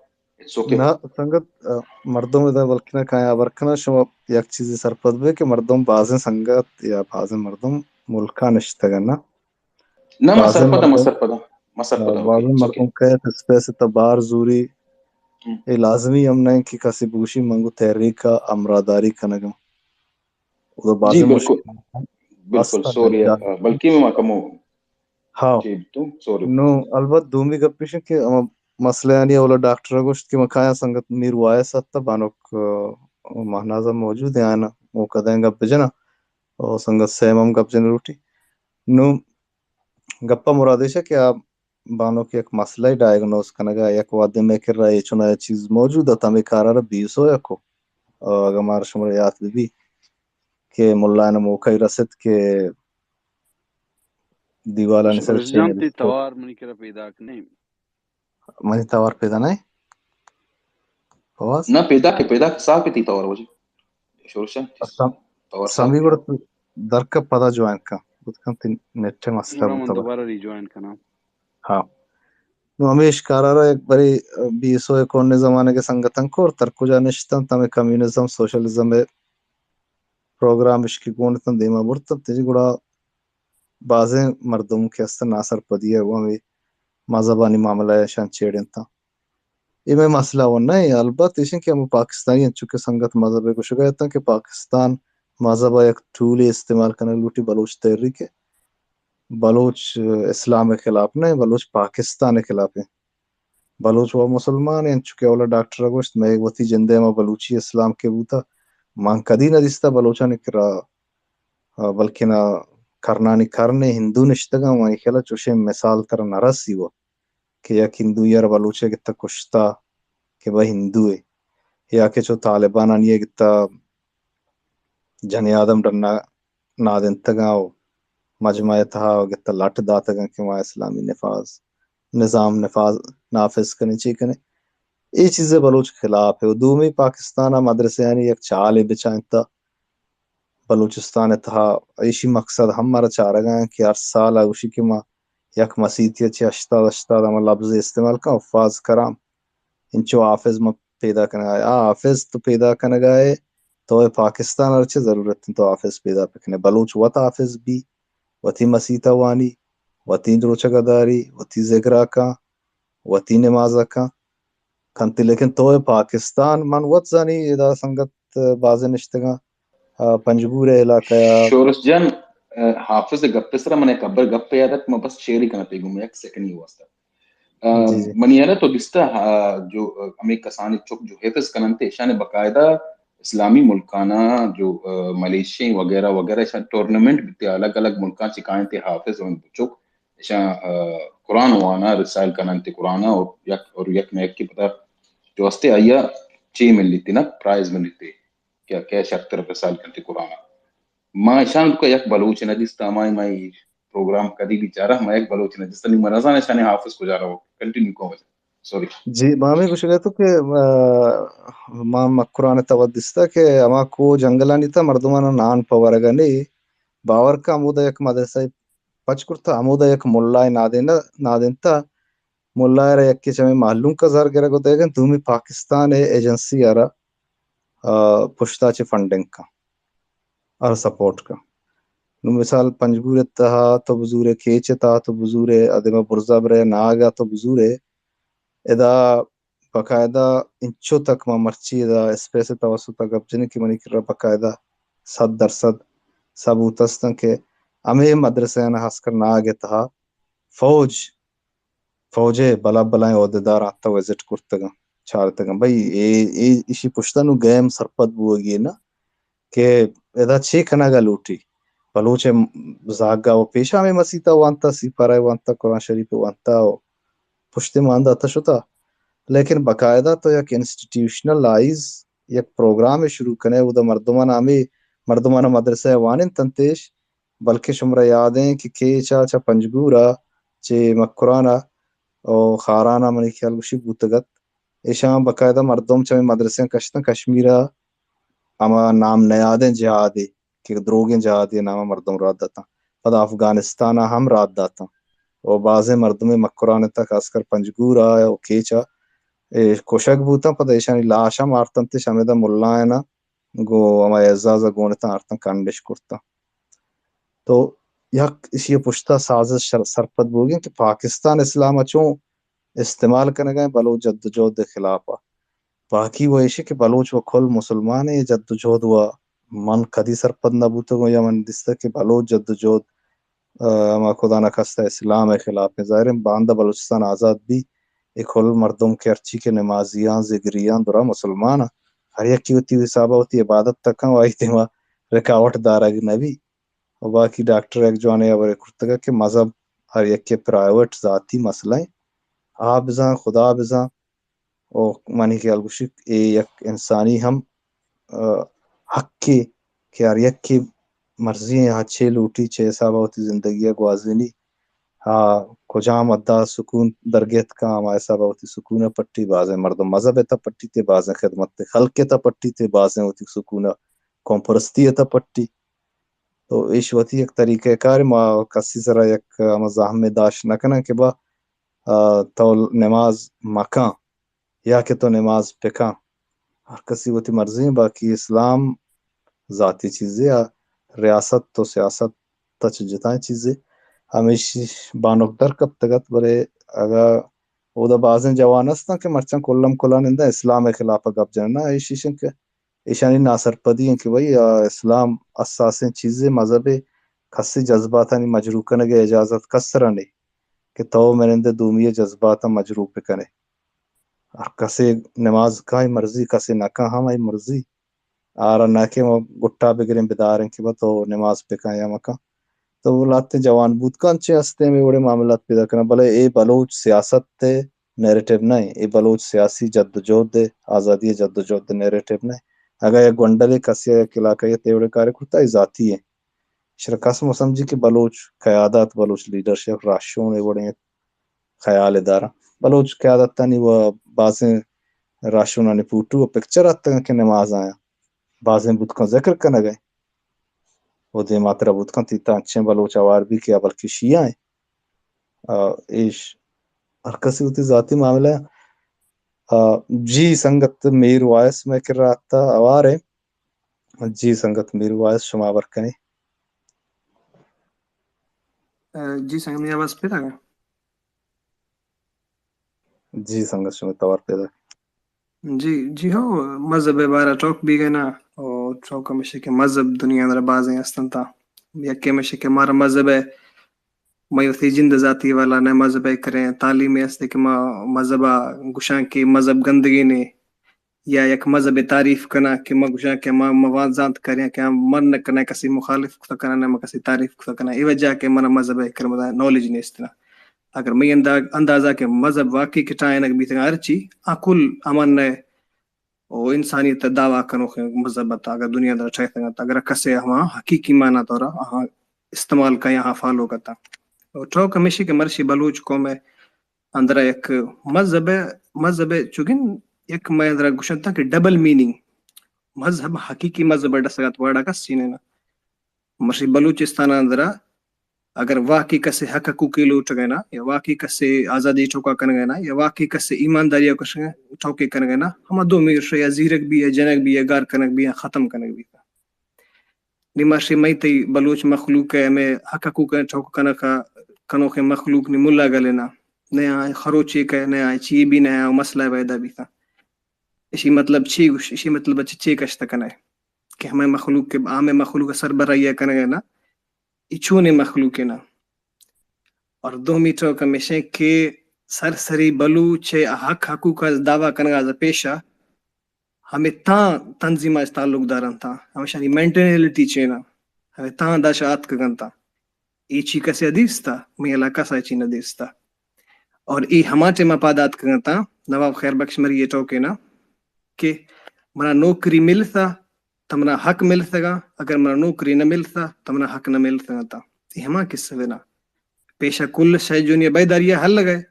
It's okay. نہ سنگت، ء، مردم ادا بلکنا کایا ہبر کنا، شما یک چیزے سرپد بے کہ مردم بازیں سنگت یا بازیں مردم ملکا نشتگ نہ۔ نہ، ما بازیں سرپد آں، ما مردم، سرپد آں، ما سرپد آں۔ بازیں اوکے، اوکے۔ مردم کئیت اسپیس تا بار زوری۔ ہم۔ اے لازمی ہم نہ کہ کسی بگوشی من گوں تحریک ء ہمراہداری کنگم۔ اودا جی، بازیں بالکل۔ مشکل بالکل، است سوری، جان۔ بلکہ ما کمو ہاں۔ جی، تو سوری۔ نو، البت دومی گپ ایش کہ ہما مسئلہ آنی اولا ڈاکٹر ء گوشت کہ من کایاں سنگت میر وائس ات، بانک، ء، مہناز ہم موجود ہیں، آیاں موقع دیں گپ بجنا، اور سنگت سیم ہم گپ جن لوٹی۔ نو، گپ ء مراد ایش کہ آ بانک یک مسئلہ ء ڈائگنوز کنگ ء، یک وھدے مئے کرا اے چنا چیز موجود ات، ہمے کار ء را بی ایس او ء کو۔ ء اگاں مارا شمارا یات بہ بی کہ ملا ء موقع رست کہ دیوالانی سر شورش چے جان، تئی نبشتہ؟ توار منی کرا پیداک نہیں۔ منی توار پیدا نہ ایں؟ فواز؟ نہ، پیدا کہ، پیدا کہ، صاف کہ تئی توار واجہ۔ شورش جان، تئی سم-، توار صاف سمی کہ۔ گڑا تو درکپ پدا جوائن کن۔ بوت کن تئی نیٹ ء مسئلہ گڑا من بوتا۔ دوبارہ ری جوائن کناں۔ ہاں۔ نو ہمے اشکارا را یک برے بی ایس او ء کون زمانگ ء سنگتاں کور تر کجا نشتنت، ہمے کمیونزم، سوشلزم ء پروگرام اش کہ گون اتنت دیما برتنت، تجی گڑا بازیں مردم کہ است ناسرپدی ء گوں ہمے مذہبانی معاملہ ء اشاں چیڑینتاں۔ اے مئے مسئلہ و نہ ایں، البت ایش ایں کہ ہمو پاکستانی انچو کہ سنگت مذہب ء گوشگ ء اتاں کہ پاکستان مذہب ء یک ٹولے استعمال کنگ لوٹی بلوچ تحریک ء، بلوچ اسلام ء خلاف نہ ایں، بلوچ پاکستان ء خلاف ایں۔ بلوچ و مسلمان ایں، انچو کہ اولا ڈاکٹر ء گوشت، مئے وتی جند ء ما بلوچی اسلام کہ بوتا، من کدی نہ دیستا بلوچانی کرا، آ، بلکنا کرنانی کرن ء ہندو نشتگاں، منی خیال ء چوشیں مثال ترا نہ رسی و۔ کہ یک ہندوئے ء را بلوچ ء گتا کشتا کہ بہ ہندو ئے، یا کہ چو طالبانانی ء گتا جنی آدم ڈنا نادینتگاں و مجمع ء تہا گتا لٹ داتگاں کہ ما اسلامی نفاذ، نظام نفاذ، نافذ کنیں، چے کنیں۔ اے چیز بلوچ خلاف ہے۔ و دومی پاکستان ء مدرسیانی یک چالے بچائینتا۔ بلوچستان ء تہا ایشی مقصد ہم مارا چارگا انت کہ ہر سال ء گوشی کہ ما یک مسیتی ء چہ ہشتاد ہشتاد ہما لبز استعمال کن، حفاظ کرام، انچو حافظ ما پیدا کنگا۔ آ حافظ تو پیدا کنگا ئے، تو اے پاکستان ء چہ ضرورت انت تو حافظ پیدا بکنے؟ بلوچ وت حافظ بی، وتی مسیت ء وانی، وتی دروچگ ء داری، وتی ذکر ء کن، وتی نماز ء کن، کنتی، لیکن تو اے پاکستان، من وت زانی ادا سنگت بازیں نشتگاں، آ، پنجگور ء علاقہ ء۔ شورش جان، آ، حافظ ء گپ ء سرا من یک ہبر گپ ء یاد ات، من بس شیئر کناں تئی گوما یک سیکنڈ ء واسطہ۔ آ، جی، جی۔ منی یاد ء تو دیستہ، آ، جو، آ، ہمے کسانی چک جو حفظ کننت، ایشان باقاعدہ اسلامی ملکانا جو، آ، ملیشین وغیرہ وغیرہ ایشان ٹورنامنٹ بیتے، الگ الگ ملکاں چہ کاینتے حافظ و چک، ایشاں، آ، قرآن وانا، ریسائل کننت قرآن ء، اور یک، اور یک نہ یکے پدا جو استے آئی ء چے ملیت نا، پرائز ملیت کہ کئے شرتر ریسائل کنت قرآن ء۔ ما ایشان تو یک بلوچ نہ دیست، ہمائی ما ای پروگرام کدی بھی چارا، ما یک بلوچ نہ دیست، نی مرزان ایشان حافظ کجا رہو، کنٹینیو کو وجہ۔ سوری۔ جی، ما ہمیں گوشگ ء تو کہ، آ، ما مکران ء تو دیستا کہ ہما کو جنگلانی تا مردمان نان پہ ورگ ء نے، باور کا ہمودا یک مدرسہ پچ کرتا، ہمودا یک ملائے نادینہ، نادینتا، ملائے را یکے چمے معلوم کا زر گرگ و دئیگ انت، دومی پاکستان ء ایجنسی ء را، آ، پشتا چہ فنڈنگ کن، ار سپورٹ کن۔ نو مثال پنجگور ء تہا تو بزورے، کیچ ء تہا تو بزورے، ادیما برزا برے، ناگ ء تو بزورے، ادا باقاعدہ انچو تک ما مرچی ادا اسپیس ءِ توسط ءَ گپ جنیں کہ منی کرا باقاعدہ صد درصد ثبوت است انت کہ ہمے مدرسہ آناں خاص کر ناگ ءِ تہا فوج، فوج ءِ بلاہ بلاہیں عہدیدار آتہ وزٹ کرتگ انت، چارتگ انت۔ بھئی اے، اے، ایشی پشتا نوں گیم سرپد بوگی نہ کہ ادا چے کنگ ءَ لوٹی۔ بلوچ ءِ زاگ ءَ و پیشا ہمے مسیت ءَ وانتا، سیپارہ ءَ وانتا، قرآن شریف ءَ وانتا و پشت مان داتا شتا۔ لیکن باقاعدہ تو یک انسٹیٹیوشنلائز یک پروگرام شروع کنے، اودا مردمان ہمے مردمان مدرسہ ءَ وانینتنتیش، بلکہ شمرا یاد ایں کہ کیچ ءَ چہ پنجگور ءَ چہ مکران ءَ و خاران ءَ منی خیال گوشی بوتگ ات۔ ایشاں باقاعدہ مردم چہ مدرسہ کشتن کشمیر ءَ ہما نام نیادیں جہادے کہ دروگیں جہادے نام ءَ مردم رد داتاں۔ پدا افغانستان ءَ ہم رد داتاں۔ و بازیں مردمے مکران ءِ تہ خاص کر پنجگور ءَ و کیچ ءَ اے کشگ بوتاں۔ پدا ایشانی لاش ہم آرتنتش ہمیدا ملایاناں گوں ہما اعزاز ءَ گون اتاں آرتاں کنڈش کرتاں۔ تو یک ایشی ءِ پشت ءَ سازش شر-، سرپد بوگیں کہ پاکستان اسلام ءَ چوں استعمال کنگ ءَ بلوچ جدوجہد ءِ خلاف ءَ۔ باقی و ایشی کہ بلوچ و کل مسلمان ءِ جدوجہد و من کدی سرپد نہ بوتگوں یا من دیستگ کہ بلوچ جدوجہد، آ، ہما خدا نخواستہ اسلام ءِ خلاف ایں۔ ظاہر ایں باندا بلوچستان آزاد بی، اے کل مردم کہ ہرچی کہ نمازیاں، ذگریاں، درا مسلماناں، ہر یکے وتی حساب ءَ وتی عبادت تکاں و آئی دیما رکاوٹ دارگ نہ بی۔ و باقی ڈاکٹر یک جوانیں ہبرے کرتگ کہ مذہب ہر یکے پرائیویٹ ذاتی مسئلہ ایں۔ آ بزاں، خدا بزاں، و منی خیال گوشی اے یک انسانی ہم، آ، حقے کہ ہر یکے مرضی ایں آ چے لوٹی، چے حساب ءَ وتی زندگی ءَ گوازینی، آ کجام حد ءَ سکون درگیت کن، ہما حساب ءَ وتی سکون ءَ پٹی۔ بازیں مردم مذہب ءِ تہ پٹی تے، بازیں خدمت خلق ءِ تہ پٹی تے، بازیں وتی سکون ءَ قوم پرستی ءِ تہ پٹی۔ تو ایش وتی یک طریقہ کار، ما کسی سرا یک ہما زحمے داشت نہ کناں کہ با، آ، تو نماز مکن یا کہ تو نماز بکن۔ ہر کسی وتی مرضی ایں، باقی اسلام ذاتی چیزے، آ ریاست و سیاست تا چہ جتائیں چیزے۔ ہمیشی بانک در کپتگ ات، بلے اگاں اودا بازیں جوان ہستاں کہ مرچاں کلم کلان انداں اسلام ءِ خلاف ءَ گپ جنن، ایش ایش انت کہ ایشانی ناسرپدی انت کہ بھئی، آ، اسلام حساسیں چیزے، مذہبے، کسی جذباتانی مجروح کنگ ءِ اجازت کس را نہیں کہ تو منندے دومی ءِ جذباتاں مجروح بکنے۔ ہر کسے نماز کائی مرضی، کسے نہ کاں ہم آئی مرضی۔ آرا نہ کہ ما گٹا بگریں بداریں کہ با تو نماز بکن یا مکن۔ تو لہتیں جوان بوت کن چے ہستیں ہمے وڑیں معاملات پیدا کناں، بلے اے بلوچ سیاست ءِ نیریٹو نہ ایں، اے بلوچ سیاسی جدوجہد ءِ، آزادی ءِ جدوجہد ءِ نیریٹو نہ ایں۔ اگاں یک گونڈلے کسے ءَ یک علاقہ ءَ اے وڑیں کارے کرتا، اے ذاتی ایں۔ ایشرا کس مہ سمجھی کہ بلوچ قیادات، بلوچ لیڈرشپ، راہشون اے وڑیں خیال ءَ داراں۔ بلوچ قیادتانی و بازیں راہشونانی فوٹو و پکچر اتکاں کہ نماز آیاں، بازیں بوت کن ذکر کنگ ءَ و دیماترا بوت کن تیتا انچیں بلوچ ہوار بی کہ آ بلکہ شیعہ ایں۔ آ، ایش ہر کسی وتی ذاتی معاملہ۔ آ، جی سنگت میر وائس مئے کرا اتکا، ہوار ایں۔ جی سنگت میر وائس، شما ہبر کنے۔ آ، جی سنگت، منی آواز پیداگ ءَ؟ جی سنگت، شمئے توار پیداگ۔ جی، جی ہو، مذہب ءِ بارہ ٹاک بیگ ءَ نا، او ٹاک ہمیش کہ مذہب دنیا اندر بازیں ہستنت۔ یکے ہمیش کہ مارا مذہب ءِ، مئے وتی جند ذاتی والا نہ مذہب ءِ کریں تعلیم است کہ ما مذہب ءَ گوشاں کہ مذہب گندگی نے، یا یک مذہب ءِ تعریف کناں کہ ما گوشاں کہ ما، ما وانزانت کریاں کہ من نہ کناں کسی مخالف کتا کناں، نہ ما کسی تعریف کتا کناں۔ اے وجہ کہ من مذہب ءِ کرمدا نالج نیست نا۔ اگر مئی اندا-، اندازہ کہ مذہب واقعی کٹائینگ بیتگاں ہرچی، آ کل امن ءِ و انسانیت ءِ دعویٰ کنوخیں مذہب ات، اگر دنیا در ٹھیتگ ات، اگر کسے ہما حقیقی معنی طور آہاں استعمال کاں یا آہاں فالو کتاں۔ و ٹوک ہمیشی کہ مرشی بلوچ قوم ءِ اندرا یک مذہب ءِ، مذہب ءِ چوگن یک مئے اندرا گوشنتاں کہ ڈبل میننگ، مذہب، حقیقی مذہب ءِ ڈسگات وڑا کس چینے نا۔ مرشی بلوچستان اندرا اگر واقعی کسے حق حقوقے لوٹگ ءَ نا، یا واقعی کسے آزادی ٹوکا کنگ ءَ نا، یا واقعی کسے ایمانداری ءَ کش-، ٹوکے کنگ ءَ نا، ہما دومی رش یا زیرگ بی، یا جنگ بی، یا گار کنگ بی، یا ختم کنگ بی۔ نی مرشی مئی تئی بلوچ مخلوق ءِ ہمے حق حقوق ءِ ٹوک کنگ ءَ، کنوخیں مخلوق نی ملا گل ءَ نا۔ نیا خروچے کہ نیا چی بھی نیا مسئلہ پیدا بیتا۔ اشی مطلب چی گوش، اشی مطلب چی، چی کشت کنئے کہ ہمیں مخلوق کے، ہمیں مخلوق سربراہی کنگے نا، ای چونیں مخلوق نا۔ اور دومی ٹوک ہمیشیں کہ سرسری بلوچ حق حقوق دعویٰ کنگا ز پیشا ہمیں تاں تنظیم اچ تعلق دارن تا، ہمیشانی مینٹینلٹی چینا، ہمیں تاں داشا آتکگن تا۔ ای چی کسے دیستا؟ مئے علاقہ سا چی نہ دیستا۔ اور ای ہما ٹائم پاد آتکگن تا، نواب خیر بخش مری یہ ٹوکے نا کہ منا نوکری ملتا، تمنا حق ملتگا، اگر منا نوکری نہ ملتا، تمنا حق نہ ملتگا تا۔ ای ہما قصہ بنا۔ پیشا کل شے جونی بیداری حل گئے،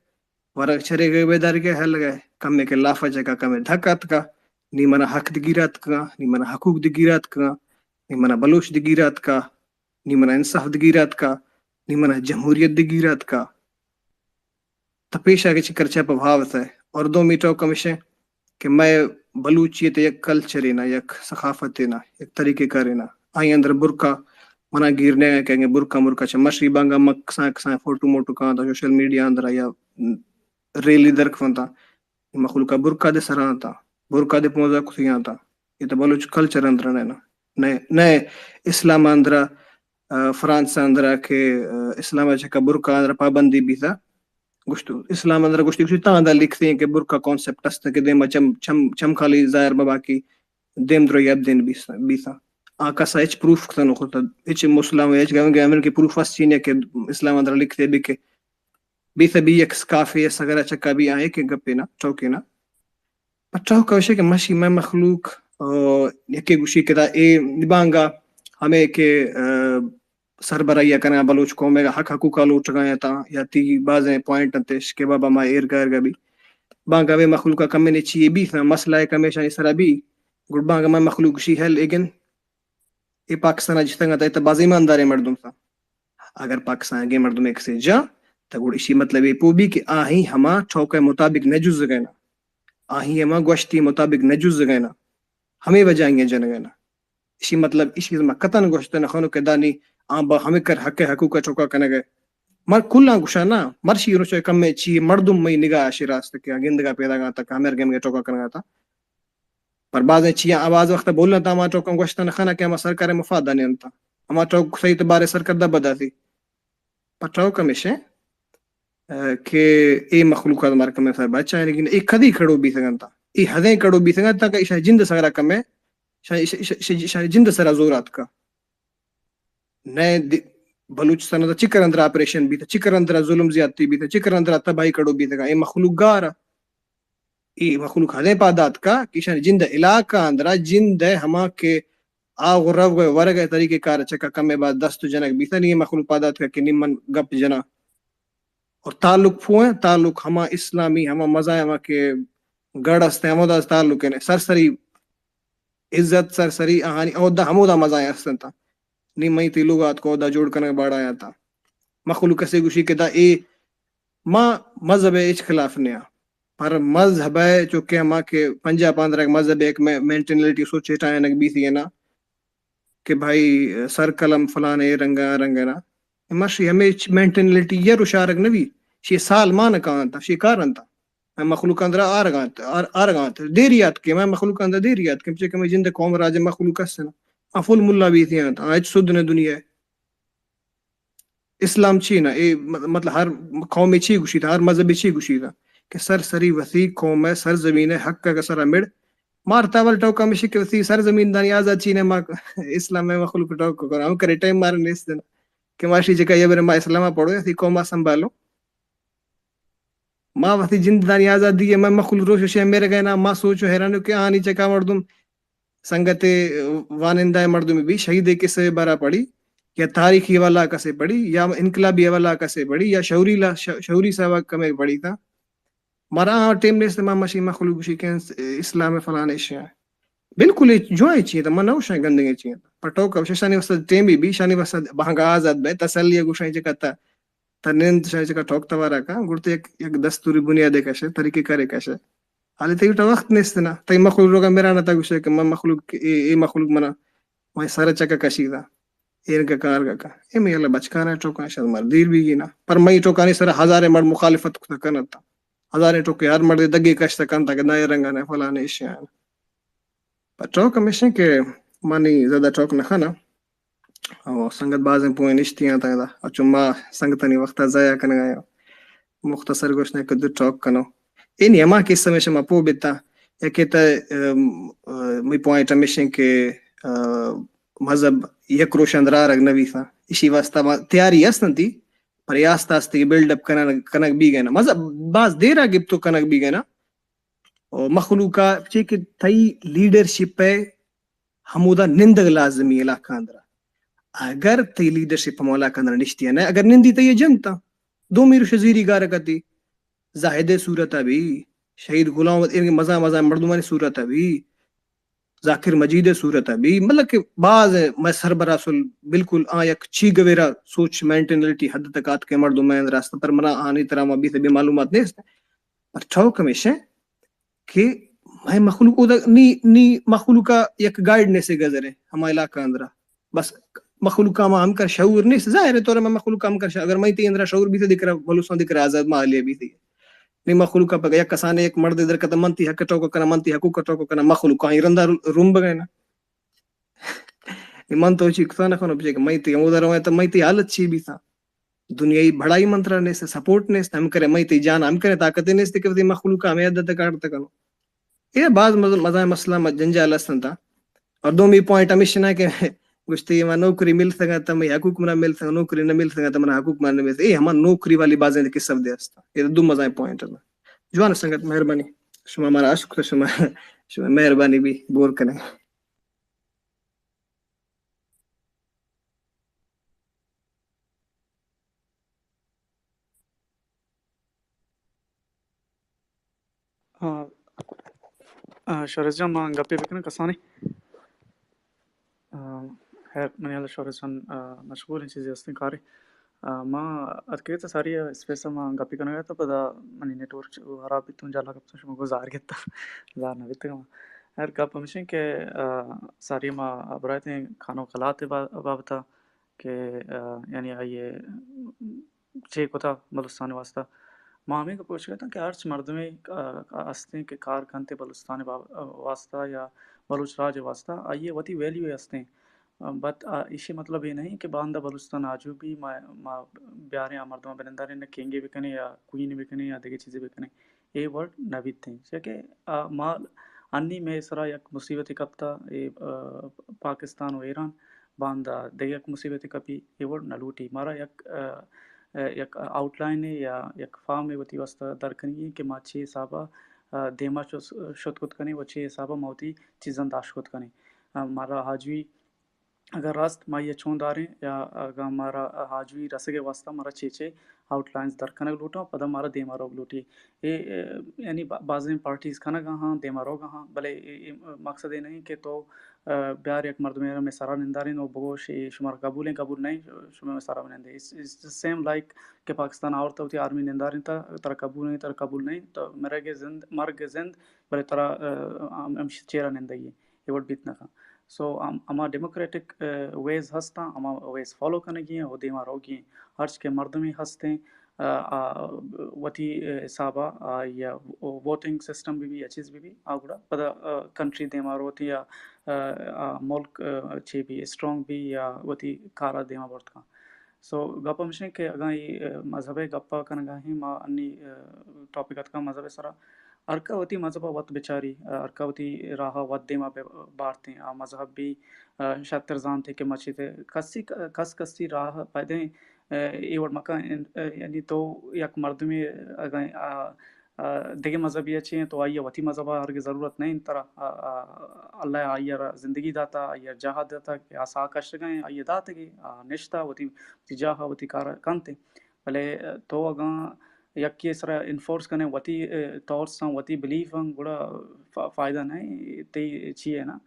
ورگ چرے گئے بیداری کے حل گئے، کمے کے لافا جگہ کمے دھک آتکا، نی منا حق دگیر آتکا، نی منا حقوق دگیر آتکا، نی منا بلوچ دگیر آتکا، نی منا انصاف دگیر آتکا، نی منا جمہوریت دگیر آتکا۔ تا پیشا کے چکر چا پہ بھاوت ہے۔ اور دومی ٹوک ہمیشہ کہ مئے بلوچیت یک کلچرے نا، یک ثقافتے نا، یک طریقہ کارے نا۔ آئی اندر برقع منا گیر نہ کہ برقع مرقع چہ مشری بانگا مک کسان کسان فوٹو موٹو کان تا سوشل میڈیا اندر یا ریلی درک فنتا۔ مخلوقا برقع دے سرا تا، برقع دے پونزا کتیاں تا۔ یہ تو بلوچ کلچر اندر نہ نا۔ نئے، نئے اسلام اندر، آ، فرانس اندر کہ، آ، اسلام چکا برقع اندر پابندی بیتا۔ گوشتو، اسلام اندر گوشتی، گوشتی، تاں دا لکھتے ہیں کہ برقع کانسیپٹ است کہ دیما چم، چم، چمکالی ظاہر ببا کی دیم درو یب دین بیسا، بیسا۔ آ کسا ہچ پروف کتنو خود، ہچ مسلم، ہچ گم گم کہ پروف است چینے کہ اسلام اندر لکھتے بھی کہ بیسا بھی یک سکافے یا سگرا چکا بھی آئے کہ گپے نا، ٹوکے نا۔ پر ٹوک کوشے کہ مشی میں مخلوق، آ، یکے گوشی کہ دا اے بانگا ہمیں کہ، آ، سربراہی ء کناں، بلوچ قوم ء حق حقوق ء لوٹگاں اتاں، یا تی بازیں پوائنٹ انت اش کہ بابا ما ایرگا ایرگا بی۔ بانگا بے مخلوق ء کمے نے چی بی، مسئلہ ء کمیشانی سرا بی، گڑ بانگا ما مخلوق گشی ہیل اگن، اے پاکستان ء جتگ ات، اے تو باز ایمانداریں مردم تھا۔ اگر پاکستان ء مردم ایک سے جا، تو گڑ اسی مطلب اے پو بی کہ آہی ہما ٹوک ء مطابق نہ جزگینا، آہی ہما گوشتی مطابق نہ جزگینا، ہمیں وجہ آئیاں جنگینا۔ اشی مطلب، اشی ما کتن گوشت نہ خنو کہ دانی آ با ہمے کر حق حقوق چوکا کنگ ء۔ مر کلاں گوشاں نا، مرشی روچ کم چی مردم مئی نگاہ اشی راست کہ گندگا پیدا گاتا کہ ہمر گیم چوکا کنگا تا۔ پر بازیں چیاں آواز وقت بولن تا، ہما چوکاں گوشت نہ خنا کہ ہما سرکار مفاد نہیں انتا۔ ہما چوک صحیح تو بارے سرکردہ بداتی۔ پٹاؤ کمیشن، آ، کہ اے مخلوقات مارا کمے سر بچائینگی نہ، اے کدی کڑو بیتگ انت؟ اے ہدیں کڑو بیتگ انت کہ ایشاں جند سرا کمے، ایشاں، ایشاں، ایشاں، ایشاں جند سرا زور آتکا۔ نئے دی-، بلوچستان ء چکر اندر آپریشن بیتا، چکر اندر ظلم زیادتی بیتا، چکر اندر تباہی کڑو بیتگا۔ اے مخلوق گار ء، اے مخلوق ہدیں پاد آتکا کہ ایشاں جند علاقہ اندرا جند ء ہما کہ آ غرو ء ورگ ء طریقہ کار چکا کمے بعد دست جنگ بیتا، نی مخلوق پاد آتکا کہ نی من گپ جنا۔ اور تعلق پھو ہیں، تعلق ہما اسلامی، ہما مذاہب کہ گڑ است ہیں، ہمودا تعلق ہیں، سرسری عزت، سرسری آہانی عہدہ ہمودا مزائیں است انت۔ نی مئی تی لوگ آتکو عہدہ جوڑ کنگ باڑا آیا تا۔ مخلوق کسے گوشی کہ دا اے ما مذہب ء ہچ خلاف نیا۔ پر مذہب ء چونکہ ہما کہ پنجاب آندر مذہب ء یک مے-، مینٹینلٹی سوچ ہٹائینگ بیتی ہے نا کہ بھائی سر قلم فلانے رنگ ء رنگ ء نا۔ مشی ہمے چ-، مینٹینلٹی یہ رشارگ نہ بی۔ شی سال مان کانت، شی کار انت۔ مئے مخلوق اندرا آرگانت، آر-، آرگانت۔ دیری آتکے، مئے مخلوق اندرا دیری آتکے، چہ کہ مئے جند قوم راج مخلوق است نا۔ آ فل ملا بیتی انت، آ ہچ سد نہ دنیا ء۔ اسلام چی نا؟ اے م-، مطلب ہر قومے چی گوشیت، ہر مذہبے چی گوشیت کہ سر سری وثی قوم ء سرزمین ء حق ء سرا مڑ۔ مار تاول ٹوک ہمیشی کہ وثی سرزمین دانی آزاد چی نے ما اسلام ء مخلوق ٹوک کر، ہم کرے ٹائم مار نیست نا کہ ماشی جکا یہ برے ما اسلام ء پڑھو، وثی قوم ء سنبھالو۔ ما وتی جند دانی آزادی ء، مئے مخلوق روش شے میرے گئے نا، ما سوچ و حیران کہ آنی چکا مردم سنگت وانندہ مردم بھی شہید کے سے برا پڑی یا تاریخی حوالہ کسے پڑی یا انقلابی حوالہ کسے پڑی یا شعوری لا-، ش-، شعوری سبق کمے پڑی تا۔ مارا آ ٹیم نیست ما مشی مخلوق گوشی کہ اسلام فلانے شے۔ بالکل اے جوائیں چیز ہے، من نہ گوشاں گندگیں چیز ہے۔ پٹوک ء شانی واسطہ ٹیم بھی، شانی واسطہ بہنگا آزاد بے، تسلی گوشاں چکا تا، تا نند شانی چکا ٹوک توارا کا، گڑتے یک، یک دستوری بنیادے کشے، طریقے کارے کشے۔ حالی تئی وٹا وقت نیست نا، تئی مخلوق روگا میرا نہ تا گوشے کہ من مخلوق، اے، اے مخلوق منا، من سر چکا کشی دا۔ ایر کا کار کا کا۔ اے مئے اللہ بچکانا ٹوکاں شاید مر دیر بیگی نا۔ پر مئی ٹوکانی سر ہزاریں مر مخالفت کتا کنت۔ ہزاریں ٹوکے ہر مردے دگے کشت کنت کہ نہ اے رنگا نہ فلانے اشیاں۔ پر ٹوک ہمیشیں کہ منی زیادہ ٹوک نہ خنا۔ او سنگت بازیں پوئیں نشتی آں تا ادا۔ اچو ما سنگتانی وقتا ضائع کنگا یا مختصر گوشنے کہ دو ٹوک کنو۔ اے نی ہما قصہ میں شما پو بیتا۔ یکے تا، ام، ام، مئی پوائنٹ ہمیشیں کہ، ام، مذہب یک روشن درارگ نہ بیثاں۔ اشی واسطہ ما تیاری است انتی، پر آستہ آستہ بلڈ اپ کنگ، کنگ بیگہ نا۔ مذہب باز دیرا گپتو کنگ بیگہ نا۔ او مخلوقا چے کہ تئی لیڈرشپ ہے، ہمودا نندگ لازمی علاقہ اندرا۔ اگر تئی لیڈرشپ ہمو علاقہ اندرا نشتی ہے نا، اگر نندی تئی جنتا، دومی روش زیری گارکتی، زاہد صورت بھی، شہید غلام احمد، مزا مزا مردمانی صورت بھی، ذاکر مجید ءِ صورت ءَ بھی، مطلب کہ باز مئے سربراہ سل بالکل آ یک چی گویرا سوچ مینٹینلٹی حد تک آتکہ مردم ءِ اندر است، پر منا آنی ترا ما بیت بے معلومات نیست۔ پر ٹوک ہمیش اِنت کہ مئے مخلوق اودا نی، نی مخلوق ءَ یک گائیڈنس ءِ گزر ءَ ہما علاقہ اندرا۔ بس مخلوق ءَ ہما ہمکر شعور نیست، ظاہر ہے طور ءَ مئے مخلوق ءَ ہمکر شعور، اگر مئے تئی اندرا شعور بیت دگہ بلوچستان دگہ آزاد ماحولے بیت۔ نی مخلوق ءَ پگہ یک کسانے یک مردے در کتہ من تئی حق ءَ ٹوک کناں، من تئی حقوق ءَ ٹوک کناں، مخلوق آئی رندا رمبگا اِنت۔ نی من تو چی کسان کنوں، بچے کہ مئے تئی ہمودا رویں تو مئے تئی حالت چی بیثاں؟ دنیائی بھڑائی من ترا نیست، سپورٹ نیست، ہمکرے مئے تئی جان ہمکرے طاقت نیست کہ وتی مخلوق ءَ ہمے حد تک آڑت کنوں۔ اے باز مز-، مزائیں مسئلہ م-، جنجال است اَنت۔ اور دومی پوائنٹ ہمیش اِنت کہ گوشتی ما نوکری مل سکا تو مئے حقوق منا مل سکا، نوکری نہ مل سکا تو منا حقوق منا نہ مل سکا۔ اے ہما نوکری والی بازیں قصہ دے است۔ اے دو مزائیں پوائنٹ اَنت۔ جوان سنگت، مہربانی۔ شما مارا اشکت، شما، شما مہربانی بھی بور کنے۔ آ، آ، شورز جان، ما گپے بکناں کسانیں؟ آ، خیر، منی ہیال شورز جان، آ، مشغول اِنت، چیزے ہستیں کارے۔ آ، ما اتکگ ات ساری اسپیس ءَ ما گپے کنگ ءَ ات، پدا منی نیٹ ورک خراب بیت، جہلا کپتوں، شما گوں زار گپتہ، زار نہ بیتگ ما۔ خیر، گپ ہمیش اِنت کہ، آ، ساری ما ہبرا اتیں کانوں کلات ءِ با-، بابت ءَ کہ، آ، یعنی آئی ءَ چے کتہ بلوچستان ءِ واستہ۔ ما ہمے گپ گوشگ ءَ اتاں کہ ہرچ مردمے، آ، ہستیں کہ کار کنت بلوچستان ءِ باب-، واستہ یا بلوچ راج ءِ واستہ، آئی ءِ وتی ویلیو ہستیں۔ آ، بت، آ، ایشی مطلب اے نہیں کہ باندا بلوچستان آجو بی، ما، ما بیاریں آ مردماں بننداریں، نہ کینگے بکنیں یا کوئین بکنیں یا دگہ چیزے بکنیں۔ اے وڑ نہ بیتیں، چیا کہ، آ، ما انی مئے سرا یک مصیبتے کپتہ، اے، آ، پاکستان و ایران، باندا دگہ یک مصیبتے کپی، اے وڑ نہ لوٹی۔ مارا یک، آ، آ، یک آؤٹ لائنے یا یک فارمے وتی واستہ در کنگی اِنت کہ ما چے حسابا، آ، دیما شت، شت کت کنیں و چے حسابا ما وتی چیزاں داشت کت کنیں۔ آ، مارا آجوئی اگاں راست ما آئی ءَ چون داریں یا اگاں مارا آجوئی رسگ ءِ واستہ مارا چے چے آؤٹ لائنز در کنگ لوٹاں، پدا مارا دیما روگ لوٹی۔ اے، اے، یعنی با-، بازیں پارٹیز کنگ ءَ ہاں، دیما روگ ءَ ہاں، بلے اے، اے مقصد اے نہیں کہ تو، آ، بیار یک مردمے را مئے سرا نندارین و بگوش اے شمارا قبول ایں، قبول نہیں، شما مئے سرا نندے۔ It's, it's the same like کہ پاکستان آورتا وتی آرمی نندارین تا، ترا قبول نہیں، ترا قبول نہیں، تو مرگ زند، مرگ زند، بلے ترا، آ، ہم-، ہمشی چیرا نندگی۔ اے وڑ بیت نہ کن۔ سو، ہم-، ہما ڈیموکریٹک، آ، ویز ہستاں، ہما ویز فالو کنگی ایں و دیما روگی ایں۔ ہرچ کہ مردمے ہستیں، آ، آ، وتی، آ، حسابا، آ، یا ووٹنگ سسٹم بہ بی یا چیز بہ بی، آ گڑا پدا، آ، کنٹری دیما روت یا، آ، آ، ملک، آ، چے بی اسٹرانگ بی یا وتی کارا دیما برت کن۔ سو، گپ ہمشیں کہ اگاں اے، آ، مذہب ءِ گپ ءَ کنگا ایں ما انی، آ، ٹاپک اتکاں مذہب ءِ سرا، ہرکا وتی مذہب ءَ وت بچاری، آ، ہرکا وتی راہ ءَ وت دیما بہ بارتیں، آ مذہب بھی، آ، شتر زانتے کہ مچیتے کسی، کس کسی راہ پیدیں، آ، اے وڑ مکن، آ، یعنی تو یک مردمے اگاں، آ، آ، دگہ مذہبی ءَ چے تو آئی ءَ وتی مذہب ءَ ہرگز ضرورت نہ انت ترا، آ، آ، اللہ ءَ آئی ءَ را زندگی داتا، آئی ءَ جاہ داتا کہ آ ساہ کشتگیں، آئی ءَ داتگی، آ نشتا وتی، وتی جاہ ءَ وتی کار کنتے۔ بلے تو اگاں یکے سرا انفورس کنئے وتی، آ، تھاٹس آں، وتی بلیف آں، گڑا فا-، فائدہ نہ ایں، تئی چی اے نا۔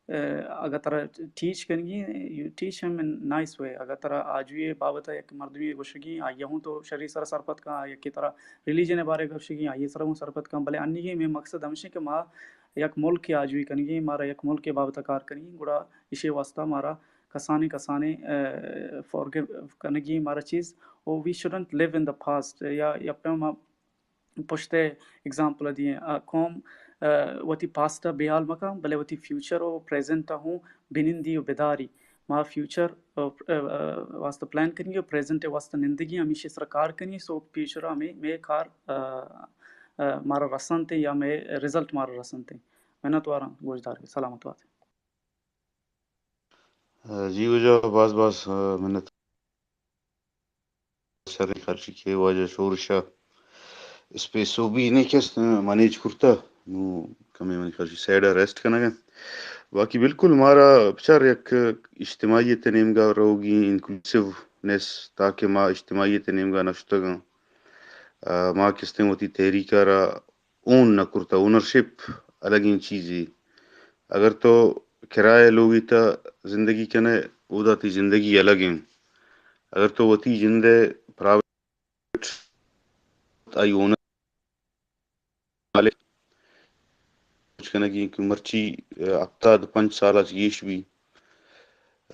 آ، اگاں ترا ٹیچ کنگی، you teach him in nice way۔ اگاں ترا آجوئی بابت ءَ یک مردمے گوشگی، آئی ءَ ہوں تو شری سرا سرپد کن، آ یکے ترا ریلیجن ءِ بارے گوشگی، آئی ءِ سرا ہوں سرپد کن۔ بلے انیگیں مئے مقصد ہمیش ایں کہ ما یک ملکے آجوئی کنگی، مارا یک ملکے بابت ءَ کار کنگی، گڑا ایشی واسطہ مارا کسانیں کسانیں فارگیو کنگی مارا چیز، او we shouldn't leave in the past, یا یا پیما پشت ء ایگزامپل ء دیئیں۔ آ، قوم، آ، وتی پاسٹ ء بے حال مکن، بلے وتی فیوچر و پریزنٹ ء ہوں بنندی و بداری۔ ما فیوچر، آ، آ، واسطہ پلان کنی و پریزنٹ ء واسطہ نندگی، ہمیشی سرا کار کنی، سو فیوچر ء ہمیں، مے کار، آ، آ، مارا رسنت یا مے رزلٹ مارا رسنت۔ منت واراں گوشدار بے، سلامت بات۔ جی واجہ، باز باز منت۔ شریں خرچی کہ واجہ شورشا اسپیس و بی نے کس منیج کرتا، نو کمے منی خرچی سائیڈ ریسٹ کنگا۔ باقی بالکل مارا بچار یک اجتماعیت نیمگا روگی، انکلوسیونیس، تاکہ ما اجتماعیت نیمگا نشتگاں۔ آ، ما کستیں وتی تحریک ء را اون نہ کرتہ۔ اونرشپ الگیں چیزے۔ اگر تو کرایہ لوگی تہ زندگی کنے، اودا تئی زندگی الگ انت۔ اگر تو وتی جند ء پرائیویٹ، آئی اونر مالک کنگی کہ مرچی، آ، ہپتاد پنچ سال اچ گیش بی۔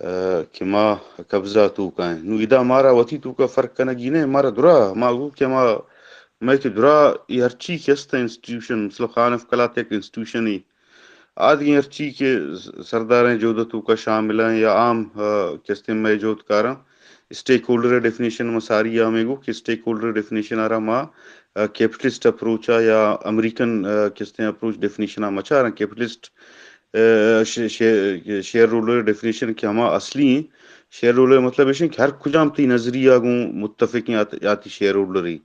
آ، کہ ما قبضہ توکا ایں۔ نوں ادا مارا وتی توکا فرق کنگی نہ، مارا درا، ما گو کہ ما، مئے کہ درا اے ہرچی کہ است انسٹیٹیوشن، مثلاً خان آف قلات یک انسٹیٹیوشن اے، آدگیں ہرچی کہ سرداریں جہد توکا شامل ایں یا عام، آ، کہ استیں مئے جہد کاراں، اسٹیک ہولڈر ڈیفینیشن ما ساری آ مئے گو کہ اسٹیک ہولڈر ڈیفینیشن آرا ما، آ، کیپٹلسٹ اپروچ آ یا امریکن، آ، کہ استیں اپروچ ڈیفینیشن آ مچاراں۔ کیپٹلسٹ ش-، ش-، شیئر ہولڈر ڈیفینیشن کہ ہما اصلی ایں، شیئر ہولڈر مطلب ایش ایں کہ ہر کجام تئی نظریہ گوں متفق ایں آت-، آتی شیئر ہولڈر ایں۔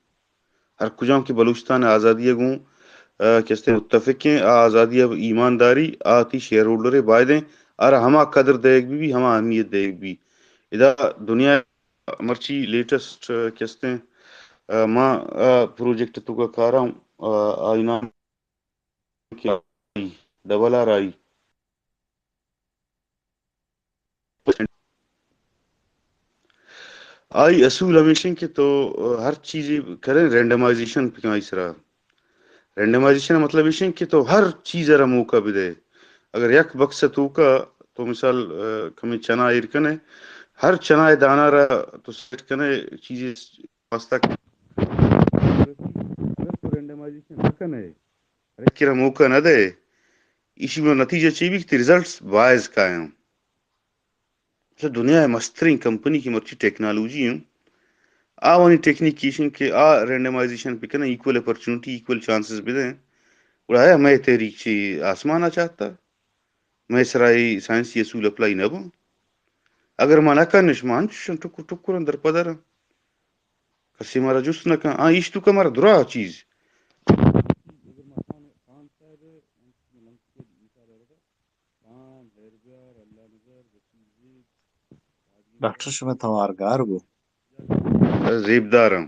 ہر کجام کہ بلوچستان آزادی گوں، آ، کہ استیں متفق ایں، آ آزادی ء ایمانداری، آ تئی شیئر ہولڈر ایں، باید ایں آرا ہما قدر دئیگ بی بی، ہما اہمیت دئیگ بی۔ ادا دنیا مرچی لیٹسٹ، آ، کہ استیں، آ، ما، آ، پروجیکٹ توکا کاراں، آ، آئی نام کہ آئی، ڈبل آر آئی۔ آئی اصول ہمیش انت کہ تو ہر چیزے کرے رینڈمائزیشن بکن آئی سرا۔ رینڈمائزیشن مطلب ایش انت کہ تو ہر چیز را موقع بدے۔ اگر یک بکس توکا تو مثال، آ، کمیں چنا ایر کنے، ہر چنا دانا را تو سیٹ کنے، چیزے واسطہ اگر تو رینڈمائزیشن نہ کنے، ہر ایک را موقع نہ دے، ایشی گڑا نتیجہ چی بی کہ تئی ریزلٹس بائز کایاں۔ اچھا، دنیا ء مستریں کمپنی کہ مرچی ٹیکنالوجی ایں، آوانی ٹیکنیک ایش انت کہ آ رینڈمائزیشن بکنن، ایکول اپرچونٹی، ایکول چانسز بدیں۔ گڑا آیا مئے تحریک چی آسمان ء چاہتا؟ مئے سرا اے سائنسی اصول اپلائی نہ باں؟ اگر ما نہ کنش، ما انچوش ٹکر ٹکر اندر پدر کسے مارا جست نہ کن۔ آ، ایش توکا مارا درا چیز۔ ڈاکٹر شمئے توار گار بو۔ زیبدارم۔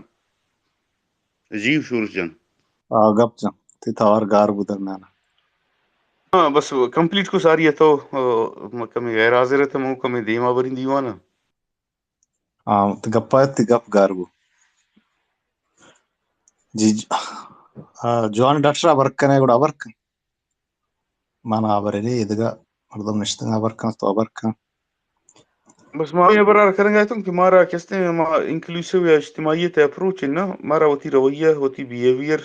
جی شورش جان۔ آ، گپ جان۔ تئی توار گار بو درمیان۔ ہاں، بس کمپلیٹ کو ساری ہے تو، آ، کمی غیر حاضر ہے تو مو کمی دیما برین دیوانا۔ آ، تو گپا ات، گپ گار بو۔ جی، ج-، آ، جوان ڈاکٹر ابر کنے، گڑا ابر کن۔ من ابر نے، ادگا مردم نشتنگ ابر کن، تو ابر کن۔ بس ما یہ برار کرنگا تم کہ مارا کستیں ما انکلوسیو یا اجتماعیت اپروچ ہے نا، مارا وتی رویہ، وتی بیہیویئر،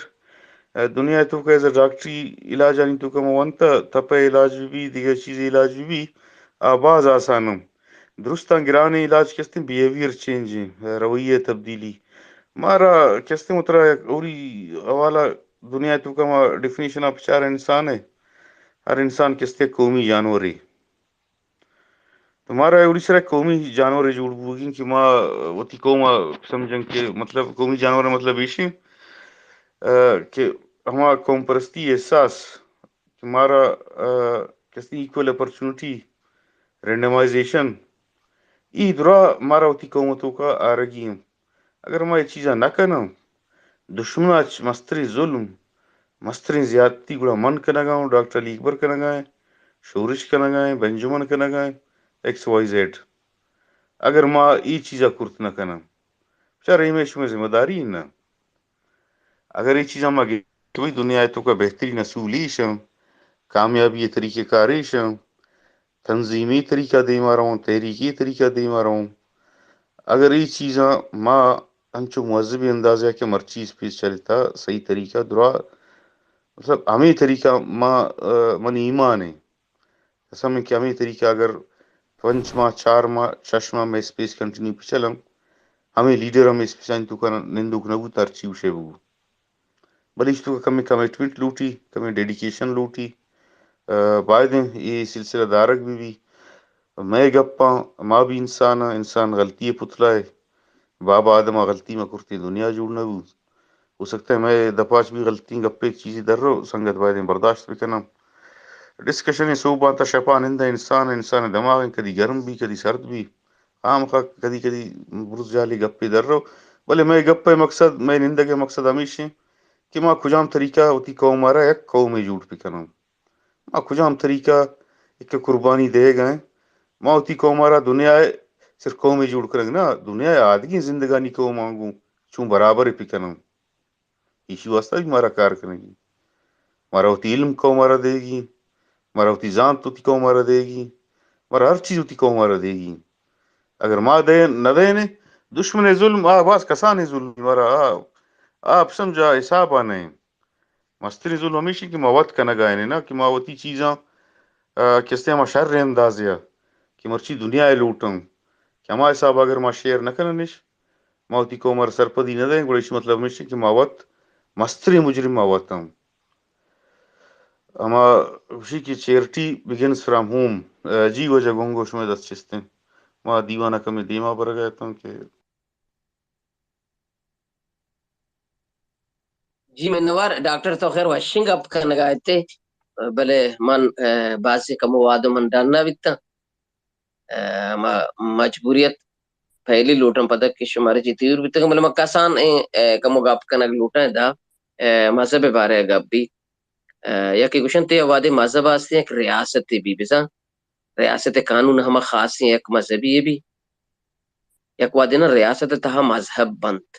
دنیا تو کہ ایز اے ڈاکٹری علاج آنی تو کہ ما ونتا تپے علاج بھی، دیگر چیز علاج بھی، آ باز آسان ہم۔ درستاں گرانیں علاج کستیں بیہیویئر چینج ایں، رویہ تبدیلی۔ مارا کستیں اترا یک اولی حوالہ دنیا تو کہ ما ڈیفینیشن آ بچار انسان ہے، ہر انسان کستیں قومی جانورے۔ تو مارا اولی سرا قومی جانورے جوڑ بوگی کہ ما وتی قوم آ سمجھن کہ مطلب قومی جانور مطلب ایشی، آ، کہ ہما قوم پرستی احساس کہ مارا، آ، کستیں ایکول اپرچونٹی، رینڈمائزیشن، ای درا مارا وتی قوم توکا آرگی ہم۔ اگر ما اے چیزاں نہ کناں، دشمن اچ مستریں ظلم، مستریں زیادتی گڑا من کنگا ہوں، ڈاکٹر علی اکبر کنگا ہیں، شورش کنگا ہیں، بنجمن کنگا ہیں، ایکس وائی زیڈ۔ اگر ما اے چیزا کرت نہ کناں، بچار اے مئے شمئے ذمہ داری نہ۔ اگر اے چیزاں ما گندیں کہ بھئی دنیا ء توکا بہترین اصول ایش انت، کامیابی ء طریقہ کار ایش انت، تنظیمی طریقہ دیما رواں، تحریکی طریقہ دیما رواں۔ اگر اے چیزاں ما انچو مہذبیں اندازے کہ مرچی اسپیس چلتا، صحیح طریقہ درا، مطلب ہمیں طریقہ ما، آ، منی ایمان ہے۔ قسم ہے کہ ہمیں طریقہ اگر پنچ ماہ، چار ماہ، شش ماہ میں اسپیس کنٹینیو پہ چلم، ہمیں لیڈر ہمیں اسپیسانی تو کن نندوک نہ بوت، ہر چی وشے بو۔ بلے ایش تو کمیں کمٹمنٹ لوٹی، کمیں ڈیڈیکیشن لوٹی۔ آ، باید ایں اے سلسلہ دارگ بہ بی۔ مئے گپاں، ما بھی انسان آں، انسان غلطی ءِ پتلا ہے۔ بابا آدم ءَ غلطی مہ کرتیں دنیا جوڑ نہ بوت۔ ہو سکتا ہے مئے دپاچ بھی غلطیں گپے چیزے در رو، سنگت بایدیں برداشت بکناں۔ ڈسکشن ءِ سوب آں تا شپاں نندہ انسان، انسان ءِ دماغ کدی گرم بی، کدی سرد بی۔ خامخا کدی کدی برز جہلی گپے در رو، بلے مئے گپ ءِ مقصد، مئے نندگ ءِ مقصد ہمیش ایں کہ ما کجام طریقہ وتی قوم ءَ را یک قومے جوڑ بکناں۔ ما کجام طریقہ یک قربانی دئیگ ءَ ایں۔ ما وتی قوم ءَ را دنیا ءِ سر قومے جوڑ کنگ نہ، دنیا ءِ آدگیں زندگانی قوماں گوں چون برابر بکناں۔ ایشی واسطہ بھی مارا کار کنگی۔ مارا وتی علم قوم ءَ را دیگی، مارا وتی زانت وتی قوم ءَ را دیگی، مارا ہر چیز وتی قوم ءَ را دیگی۔ اگر ما دے نہ دین، دشمن ظلم، آ باز کسانیں ظلم، مارا آ، آ سمجھا حساب ءَ نہ۔ مستریں ظلم ہمیش ایں کہ ما وت کنگ ءَ ایں نا، کہ ما وتی چیزاں، آ، کسے ہما شر اندازے ءَ کہ مرچی دنیا ءَ لوٹاں، کہ ہما حساب ءَ اگر ما شیئر نہ کننش، ما وتی قوم ءَ را سرپدی نہ دئیں، گڑا ایشی مطلب ہمیش ایں کہ ما وت مستریں مجرم ما وت آں۔ ہما گوشی کہ چیئرٹی بگنز فرام ہوم۔ آ، جی واجہ گونگو شمئے دست چست ایں۔ ما دیوان ءَ کمے دیما برگ ءَ اتاں کہ جی منوار ڈاکٹر، تو خیر وشیں گپ کنگا اتے، بلے من، آ، بازیں کمو وہد من ڈن نہ بیتاں۔ آ، ما مجبوریت پہلی لوٹاں پدا کہ شمارا چی تیور بیتگ، بلے ما کسان ایں، آ، کمو گپ کنگ لوٹاں ادا، آ، مذہب بارے گپ بی۔ آ، یکے گوشنت وہدے مذہب ہستی یک ریاستے بی بزاں، ریاست قانون ہما خاصیں یک مذہبی بی، یک وہدے نا ریاست تہا مذہب بنت۔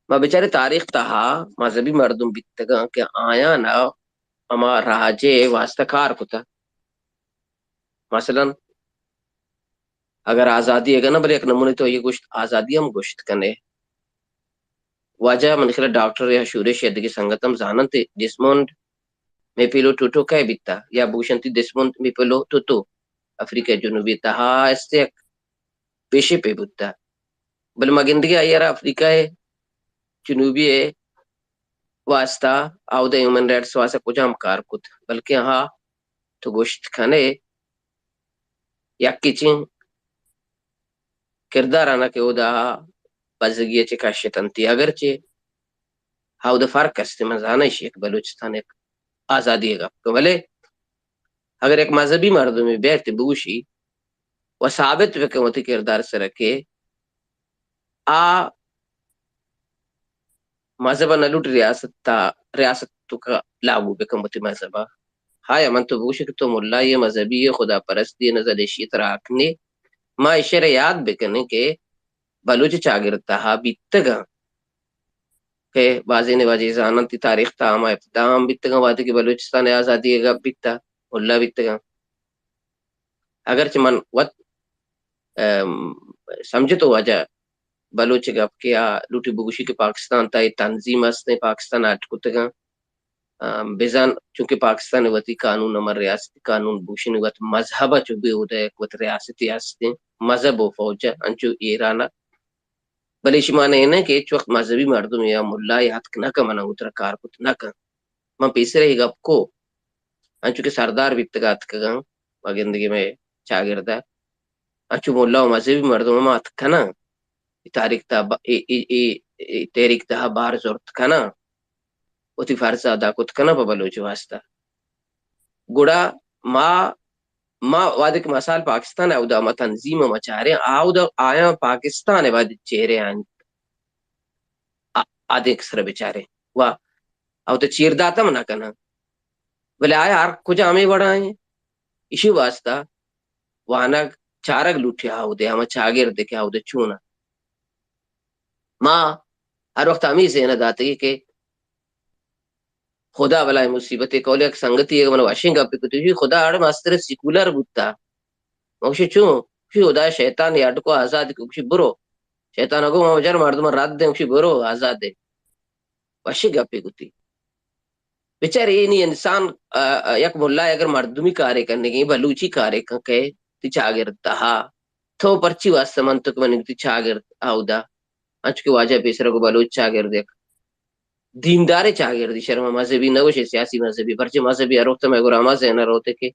ما بچارے تاریخ تہا مذہبی مردم بیتگاں کہ آیانا ہما راجے واسطہ کار کتا۔ مثلاً اگر آزادی اگہ نہ، بلے یک نمونے تو یہ گوشت آزادی ہم گوشت کنے۔ واجہ من خیال ڈاکٹر یا شورش یا دگہ سنگت ہم زاننت ڈسمونڈ میپلو ٹوٹو کئے بیتا، یا بوشنتی ڈسمونڈ میپلو ٹوٹو افریقہ جنوبی تہا است یک بشپے بوتا۔ بلے ما گندگی آئی را افریقہ جنوبی واسطہ، آودا ہیومن رائٹس واسطہ کجام کار کت، بلکہ ہا تو گوشت کنے یکے چین کردار آنا کہ اودا بزگی چہ کشتنتی، اگرچہ اودا فرق است، من زاناں ایشی یک بلوچستان یک آزادی گپ کن، بلے اگر یک مذہبی مردمے بیت بگوشی و ثابت بکن وتی کردار سر کہ آ مذہب ء نہ لوٹ، ریاست تا، ریاست توکا لاگو بکن وتی مذہب ء۔ ہایا من تو بگوشی کہ تو ملائی مذہبی خدا پرستی نظر ایشی ترا حق نے۔ ما ایشی را یاد بکنیں کہ بلوچ چاگرد تہا بیتگاں کہ بازین واجہ زاننت تاریخ تہا ہما ابتدا ہم بیتگاں، وہدے کہ بلوچستان آزادی گپ بیتا، ملا بیتگاں۔ اگرچہ من وت، ام، سمجھتو واجہ بلوچ گپ کہ آ لوٹی بگوشی کہ پاکستان تا اے تنظیم ہستیں، پاکستان اڈ کتگاں۔ ام، بزان چونکہ پاکستان وتی قانون، ہما ریاستی قانون بوشن وت مذہب چو بے ہودہ یک وت ریاستی ہستیں، مذہب و فوج انچو ایران۔ بلے ایشی معنی اے نہ کہ ہچ وقت مذہبی مردم یا ملا اتک نہ کن، منا وترا کار کت نہ کن۔ من پیسر اے گپ کو، انچو کہ سردار بیتگ اتکگاں، ما گندگی مئے چاگرد ء، انچو ملا و مذہبی مردم ہم اتک کناں، اے تاریخ تہا ب-، اے، اے، اے، اے تحریک تہا بہر زرت کناں، وتی فرض ادا کت کناں پہ بلوچ واسطہ۔ گڑا ما، ما وہدے کہ مثال پاکستان ء اودا ما تنظیم ء ما چاریں، آ اودا آیاں پاکستان ء وہدے چہرے آنت، آ، آ دگہ سر ء بچاریں و اودا چیر دات ہم نہ کناں، بلے آیا ہر کجا ہمے وڑا ایں۔ ایشی واسطہ وانگ چارگ لوٹی آ اودے، ہما چاگرد کہ آ اودے چون ء۔ ما ہر وقت ہمے ذہن ء داتگی کہ خدا بلائیں مصیبتے۔ کولے یک سنگتے ءَ من وشیں گپے کت، گوشی خدا اڑے مستر سیکولر بوتا۔ من گوشی چون؟ گوشی خدا شیطان ءِ اڈ کو آزاد کو۔ گوشی برو۔ شیطان ءَ گو من بچار مردم رد دیں، گوشی برو آزاد ئے۔ وشیں گپے کتی۔ بچار اے نی انسان، آ، آ، یک ملا اگر مردمی کارے کنگیں، بلوچی کارے کن کہ تئی چاگرد تہا، تو پرچی واسطہ من تو کہ من تئی چاگرد آودا؟ انچو کہ واجہ پیسرا گو بلوچ چاگرد یک دینداریں چاگردی، شرم مذہبی نہ گوشے، سیاسی مذہبی، پرچہ مذہبی ہر وقت مئے گورا ہما ذہن ءَ روت کہ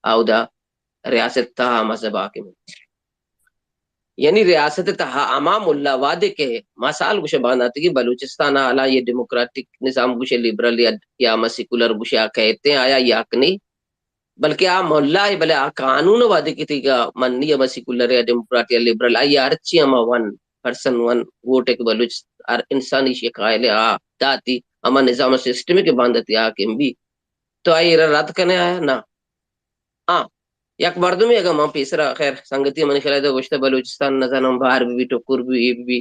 آودا ریاست تہا مذہب حاکم انت۔ یعنی ریاست تہا ہما ملا وہدے کہ ما سال گوشے بانداتگی بلوچستان ءَ حالا یہ ڈیموکریٹک نظام گوشے، لبرل یا، یا ما سیکولر گوشے آ کہتے ہیں، آیا یا کنی؟ بلکہ آ ملا ءَ، بلے آ قانون ءَ وہدے کہ تیگا منی ہما سیکولر یا ڈیموکریٹ یا لبرل، آئی ہرچی ہما ون پرسن ون ووٹ ءَ کہ بلوچ ہر انسان ایشی قائل ءَ آ داتی ہما نظام سسٹم ءَ کہ بانداتی حاکم بی، تو آئی را رد کنے آیا؟ نہ۔ ہاں، یک مردمے اگاں من پیسرا، خیر، سنگتی منی خیال ءَ گوشتہ بلوچستان نزانم بہر بی، بی ٹکر بی، اے بی، بی۔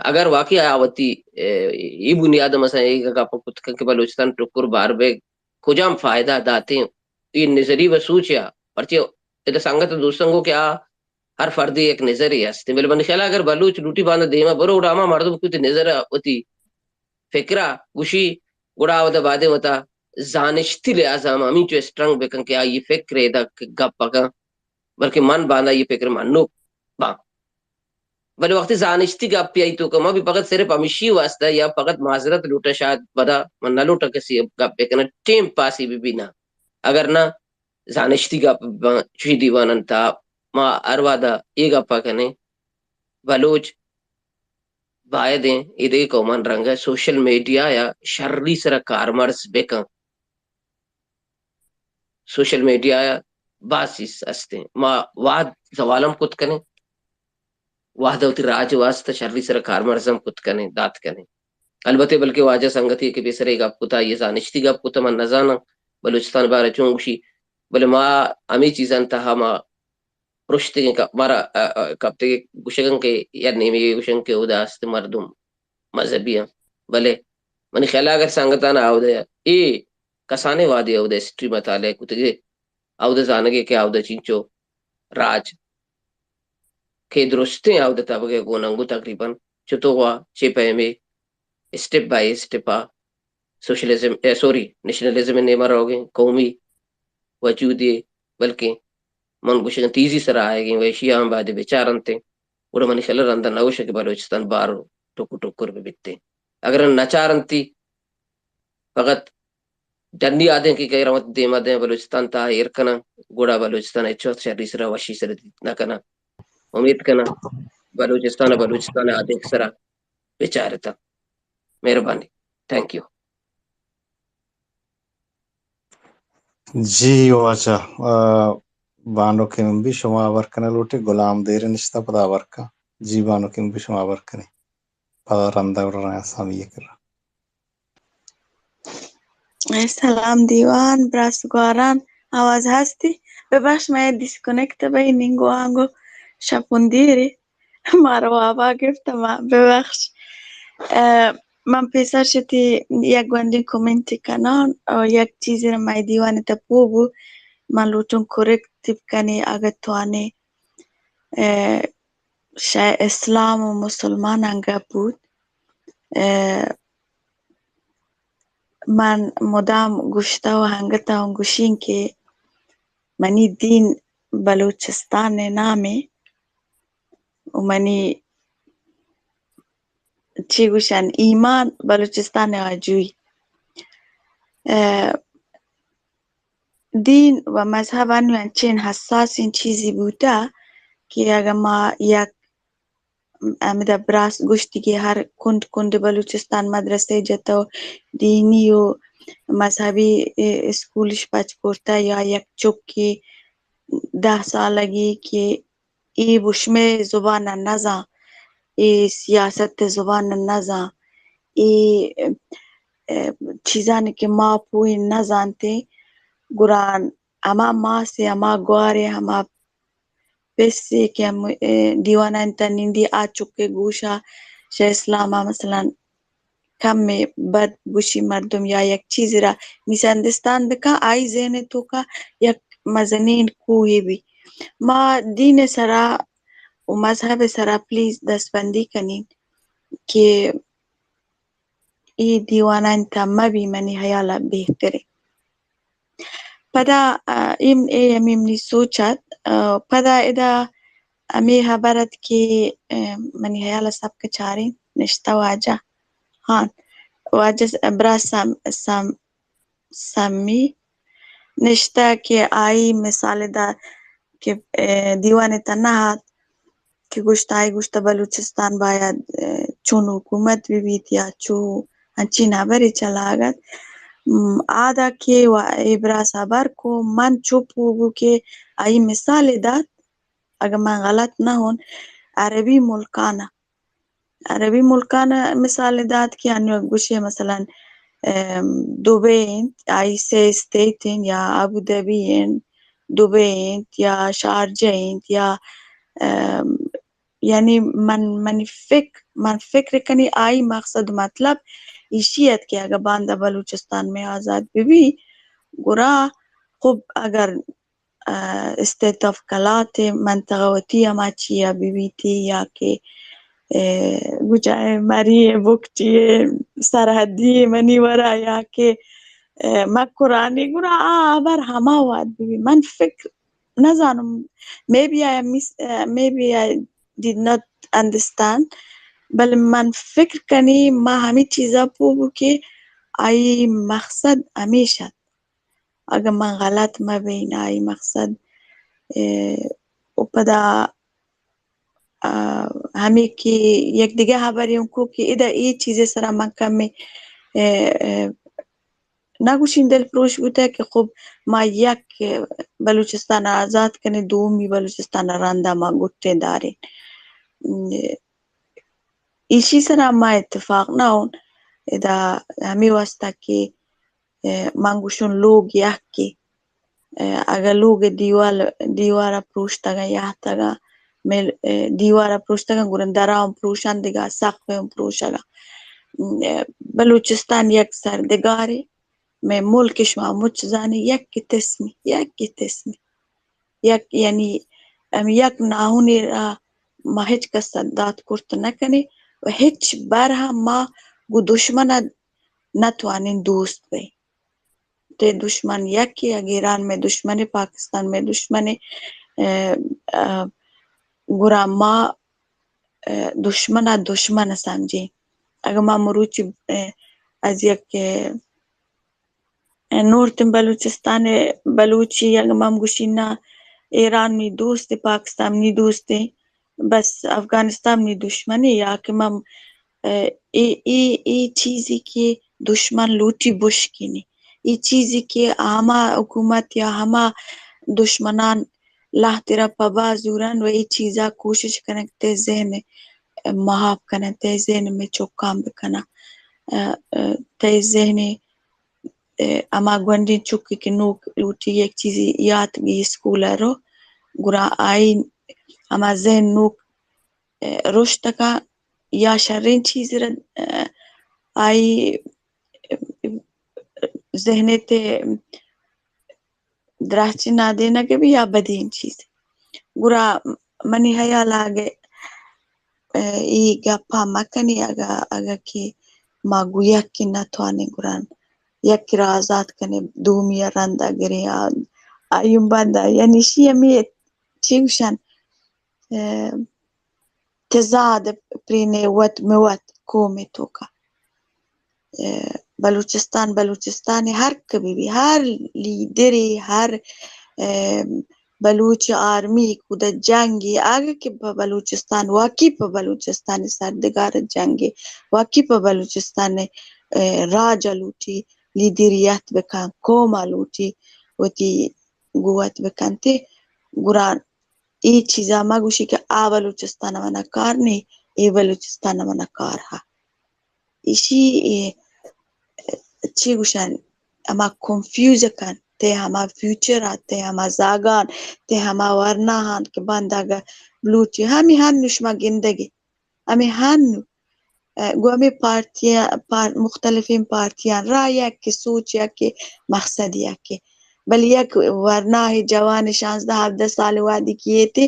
اگر واقعی آ وتی، اے، اے بنیاد مثلاً اے گپ کت کن کہ بلوچستان ٹکر بہر بے کجام فائدہ داتیں، اے نظری و سوچ یا، پرچہ ادا سنگت دوستاں گو کہ آ ہر فردی یک نظری ہستی، بلے منی خیال ءَ اگر بلوچ لوٹی باندا دیما برو، گڑا ہما مردم کہ وتی نظر وتی فکرا گوشی، گڑا اودا بادیں وتا زانشتی لحاظ ہم ہمینچو اسٹرنگ بکن کہ آئی فکر ادا گپ کن، بلکہ من باندا یہ فکر منوک باں۔ بلے وقتی زانشتی گپ آئی توکا ما بھی فقط صرف ہمیشی واسطہ یا فقط معذرت لوٹا، شاید پدا من نہ لوٹا کسی گپ بکناں، ٹیم پاسی بھی، بھی نہ، اگر نہ زانشتی گپ باں، چوشی دیوانان تا ما ہر وہدا اے گپا کنیں، بلوچ باید ایں اے دگہ قومان رنگ ءَ سوشل میڈیا یا شری سرا کارمرز بکن۔ سوشل میڈیا ءَ باز چیز است ایں۔ ما وہد زوال ہم کت کنیں، وہد ءَ وتی راج ءِ واستہ شری سرا کارمرز ہم کت کنیں، دات کنیں۔ البتہ بلکہ واجہ سنگتی کہ پیسرے گپ کتا، یہ زانشتی گپ کتا، من نزاناں بلوچستان بارہ چون گوشی، بلے ما ہمے چیزاں تہا ما پرشتگیں کہ مارا، ا، ا، کپتگیں گوشگاں کہ یا نیمگے گوشن کہ اودا است مردم مذہبی آں۔ بلے منی خیال ءَ اگر سنگتان آودا اے کسانیں وہدے اودا ہسٹری مطالعہ کتگے، اودا زانگے کہ اودا چینچو راج کہ درستیں اودا تبگے گوننگو تقریباً چتو وا چے پیمے اسٹیپ بائی اسٹیپ آ سوشلزم، اے، سوری، نیشنلزم ءِ نیما روگیں قومی وجودے، بلکیں من گوشگاں تیزی سرا آیگیں و ایشی ہم باید بچارنتیں۔ گڑا منی خیال رندا نہ گوشاں کہ بلوچستان بارو ٹکر ٹکر بہ بیتیں۔ اگر نہ چارنتی، فقط ڈنی آدینک کہ غیر وت دیما دیں بلوچستان تا ایر کناں، گڑا بلوچستان ہچ وقت شری سرا وشی سرا دیت نہ کناں۔ امید کناں بلوچستان بلوچستان آدینک سرا بچارتا۔ مہربانی۔ Thank you. جی واجہ، آ، بانک امبی شما ہبر کنگ لوٹے، غلام دیر نشتہ پدا ہبر کن۔ جی بانک امبی شما ہبر کنی۔ پدا رندا گڑا رنگ سامی کرا۔ سلام دیوان، براس گواران، آواز ہستی؟ ببخش، من ڈسکنیکٹ بئی، نینگو آنگو شپون دیری، مارا وابا گرفت، ما ببخش۔ اه، من پیسر شتی یک گوندی کمنٹ کنان، او یک چیزی را مئی دیوان تپو بو، من لوٹون کریکٹ تیپ کنی اگہ توانی۔ اه، شہ اسلام و مسلمانان گپ بوت۔ اه، من مدام گوشتہ و ہنگتہ ہوں گوشین کہ منی دین بلوچستان نامے و منی چی گوشن ایمان بلوچستان آجوئی۔ اه، دین و مذہب انو انچین حساسین چیزی بوتہ کہ اگہ ما یک ہمدا براس گوشتی کہ ہر کنڈ کنڈ بلوچستان مدرسہ جتو دینی و مذہبی، اه، اسکولش پچ کرتہ یا یک چکی دہ سالگی کہ اے بشمے زبان نزان، اے سیاست زبان نزان، اے، اه، چیزانی کہ ما پوئیں نزانتے، گڑا ہما ماسے، ہما گوارے، ہما پسے کہ ہم، اه، دیوانا انت نندی آ چکے گوشا شہ اسلاما مثلاً کمے بد گوشی مردم یا یک چیزے را مس انڈرسٹینڈ بکن، آئی ذہن ءِ توکا یک مزنیں کوہے بی۔ ما دین ءِ سرا و مذہب ءِ سرا پلیز دستبندی کنین کہ اے دیوانانی تہا مہ بی، منی ہیال ءَ بہتریں۔ پدا، آ، ایم، اے ہمے منی سوچ ات، آ، پدا ادا ہمے ہبر ات کہ، آ، منی ہیال ءَ سبک چاریں نشتہ واجہ ہان، واجہ س-، برا سم-، سم-، سمی نشتہ کہ آئی مثال دا کہ، آ، دیوان ءِ تہا نہ ات کہ گوشت، آئی گوشت بلوچستان باید، آ، چون حکومت بہ بیت یا چو انچین ہبرے چلاگ ات۔ م، آدا کہ و-، اے براس ہبر کو، من چپ بو کہ آئی مثال دات، اگہ من غلط نہ ہون، عربی ملکانا، عربی ملکانا مثال دات کہ انو گوشے مثلاً، ام، دبئی انت، آئی سے اسٹیٹ انت یا ابوظہبی انت، دبئی انت یا شارجہ انت یا، ام، یعنی من، منی فکر، من فکر کنی آئی مقصد مطلب ایشی ات کہ اگہ باندا بلوچستان میں آزاد بہ بی، گڑا خب اگر، آ، اسٹیٹ آف کلات منطقہ وتی ہما چیا بہ بیتی یا کہ، اے، گجائے مری بگٹی سرحدی منی ورا یا کہ، اے، مکرانی گڑا آ ہبر ہما واد بہ بی۔ من فکر نزانم، maybe I mis-، a, maybe I did not understand، بلے من فکر کنی ما ہمے چیزا پو بو کہ آئی مقصد ہمیش ات۔ اگہ من غلط مہ بین، آئی مقصد، اے، و پدا، آ، ہمے کہ یک دگہ ہبرے اوں کو کہ ادا اے چیزے سرا من کمے، اے، اے، نہ گوشین دل پروش بوتہ کہ خب ما یک بلوچستان آزاد کنیں، دومی بلوچستان رندا ما گٹے داریں۔ ایشی سرا ما اتفاق نہ اوں۔ ادا ہمے واسطہ کہ، اے، من گوشوں لوگ یکے، اے، اگہ لوگ دیوال، دیوارا پروشتگاں، یہتگاں، مل-، اے، دیوارا پروشتگاں، گڑا درا ہم پروشاں دگہ، سقف ہم پروشگاں۔ اے، بلوچستان یک سردگارے، مئے ملک شما مچ زانی، یک تسمی، یک تسمی۔ یک، یعنی، ہم یک ناہونے را ما ہچ کس دات کرت نہ کنیں و ہچ بر ہم ما گو دشمن ء نہ توانیں دوست بئیں۔ تئی دشمن یکے، اگہ ایران مئے دشمنے، پاکستان مئے دشمنے، اه، اه، گڑا ما، اه، دشمن ء دشمن سمجھیں۔ اگہ ما مروچی، اه، از یک، اه، نورتن بلوچستان ء بلوچی اگہ ما گوشیں نا، ایران منی دوست ء، پاکستان منی دوست ء، بس افغانستان منی دشمنے، یا کہ ما، اه، اے، اے، اے چیزے کہ دشمن لوٹی بشکینی، اے چیزے کہ ہما حکومت یا ہما دشمنان لہتے را پبا زورن و اے چیزا کوشش کنن کہ تئی ذہن ء محاب کنن، تئی ذہن ء مئے چکان بکنن، اه، اه، تئی ذہن ء، اه، ہما گونڈیں چکے کہ نوک لوٹی یک چیزے یات گی اسکول ء رو، گڑا آئی ہما ذہن نوک، اه، رشت کا یا شریں چیزے را، اه، آئی، اه، ذہن ء تے درہچی نادینگ بی یا بدیں چیز۔ گڑا منی ہیال اگہ، اه، ای گپا مکنی، اگہ، اگہ کہ ما گو یکی نتوانیں گڑا یکی را آزاد کنیں، دومی ء رندا گریں، آ، آیون بندا، یعنی شی ہمیں چی گوشن، اه، تضاد پرینے وت مہ وت قوم توکا۔ اه، بلوچستان، بلوچستان ہر کبھی بھی، ہر لیڈرے، ہر، اه، بلوچ آرمی کود جنگی، اگہ کہ پہ بلوچستان، واقعی پہ بلوچستان سردگار جنگی، واقعی پہ بلوچستان، اه، راج لوٹی، لیڈریت بکن، قوم لوٹی، وتی قوت بکنتے، گڑا اے چیزا مہ گوشی کہ آ بلوچستان منا کار نی، اے بلوچستان منا کار ہا۔ ایشی، اے، چی گوشن، ہما کنفیوز کن، تے ہما فیوچر آ، تے ہما زاگان، تے ہما ورنا ہان کہ بندگ بلوچی، ہمی ہنو شما گندگی، ہمی ہنو۔ گوں ہمے پارٹی، پار-، مختلفیں پارٹیاں را یکے، سوچ یکے، مقصد یکے، بلے یک ورناہ جوان شانزدہ ہبدہ سال وہدی کہ ایتی،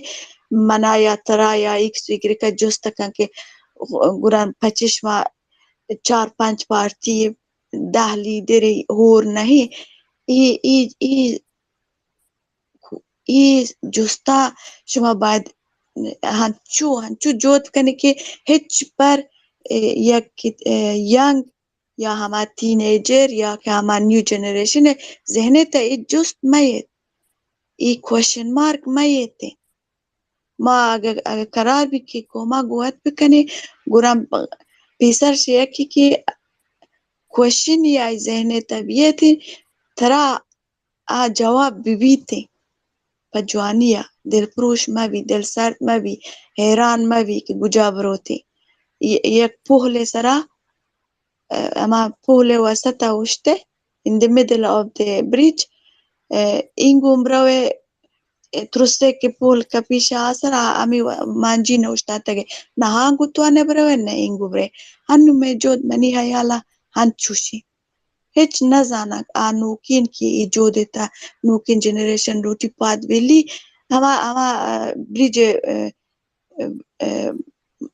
منا یا ترا یا ایکس وگرکا جست کن کہ گڑا پچش ما چار پنچ پارٹی، دہ لیڈر ہور نہیں۔ ای، ای، ای، ای جستا شما باید ہنچو، ہنچو جہد کنی کہ ہچ پر، اے، یک، اے، ینگ یا ہما ٹین ایجر یا کہ ہما نیو جنریشن ذہنے تا ای جست میت، ای کوشن مارک میت۔ ما اگہ، اگہ قرار بی کہ قوما گوات بکنی، گڑا پیسر شے یکی کہ کوشن یا ذہنے تا بیتی، ترا آ جواب بہ بیتیں۔ پہ جوانی ء دلپروش مہ بی، دل سرد مہ بی، حیران مہ بی کہ گجا بروتیں۔ ی-، یک پہلے سرا، ء، ہما پہلے وسط ء اوشتے، in the middle of the bridge، ء، اینگو بروے، ء، ترسے کہ پہل کپیش آسرا ہمے و-، مانجی نہ اوشتاتگے۔ نہ ہانگو تو نہ بروے، نہ اینگو برے۔ ہنو مے جود منی حیالا ہنچوشی۔ ہچ نہ زانگ آ نوکین کہ اے جہد ء تہ نوکین جنریشن لوٹی پاد بیلی، ہما، ہما، ء، بریج ء، ء، ء،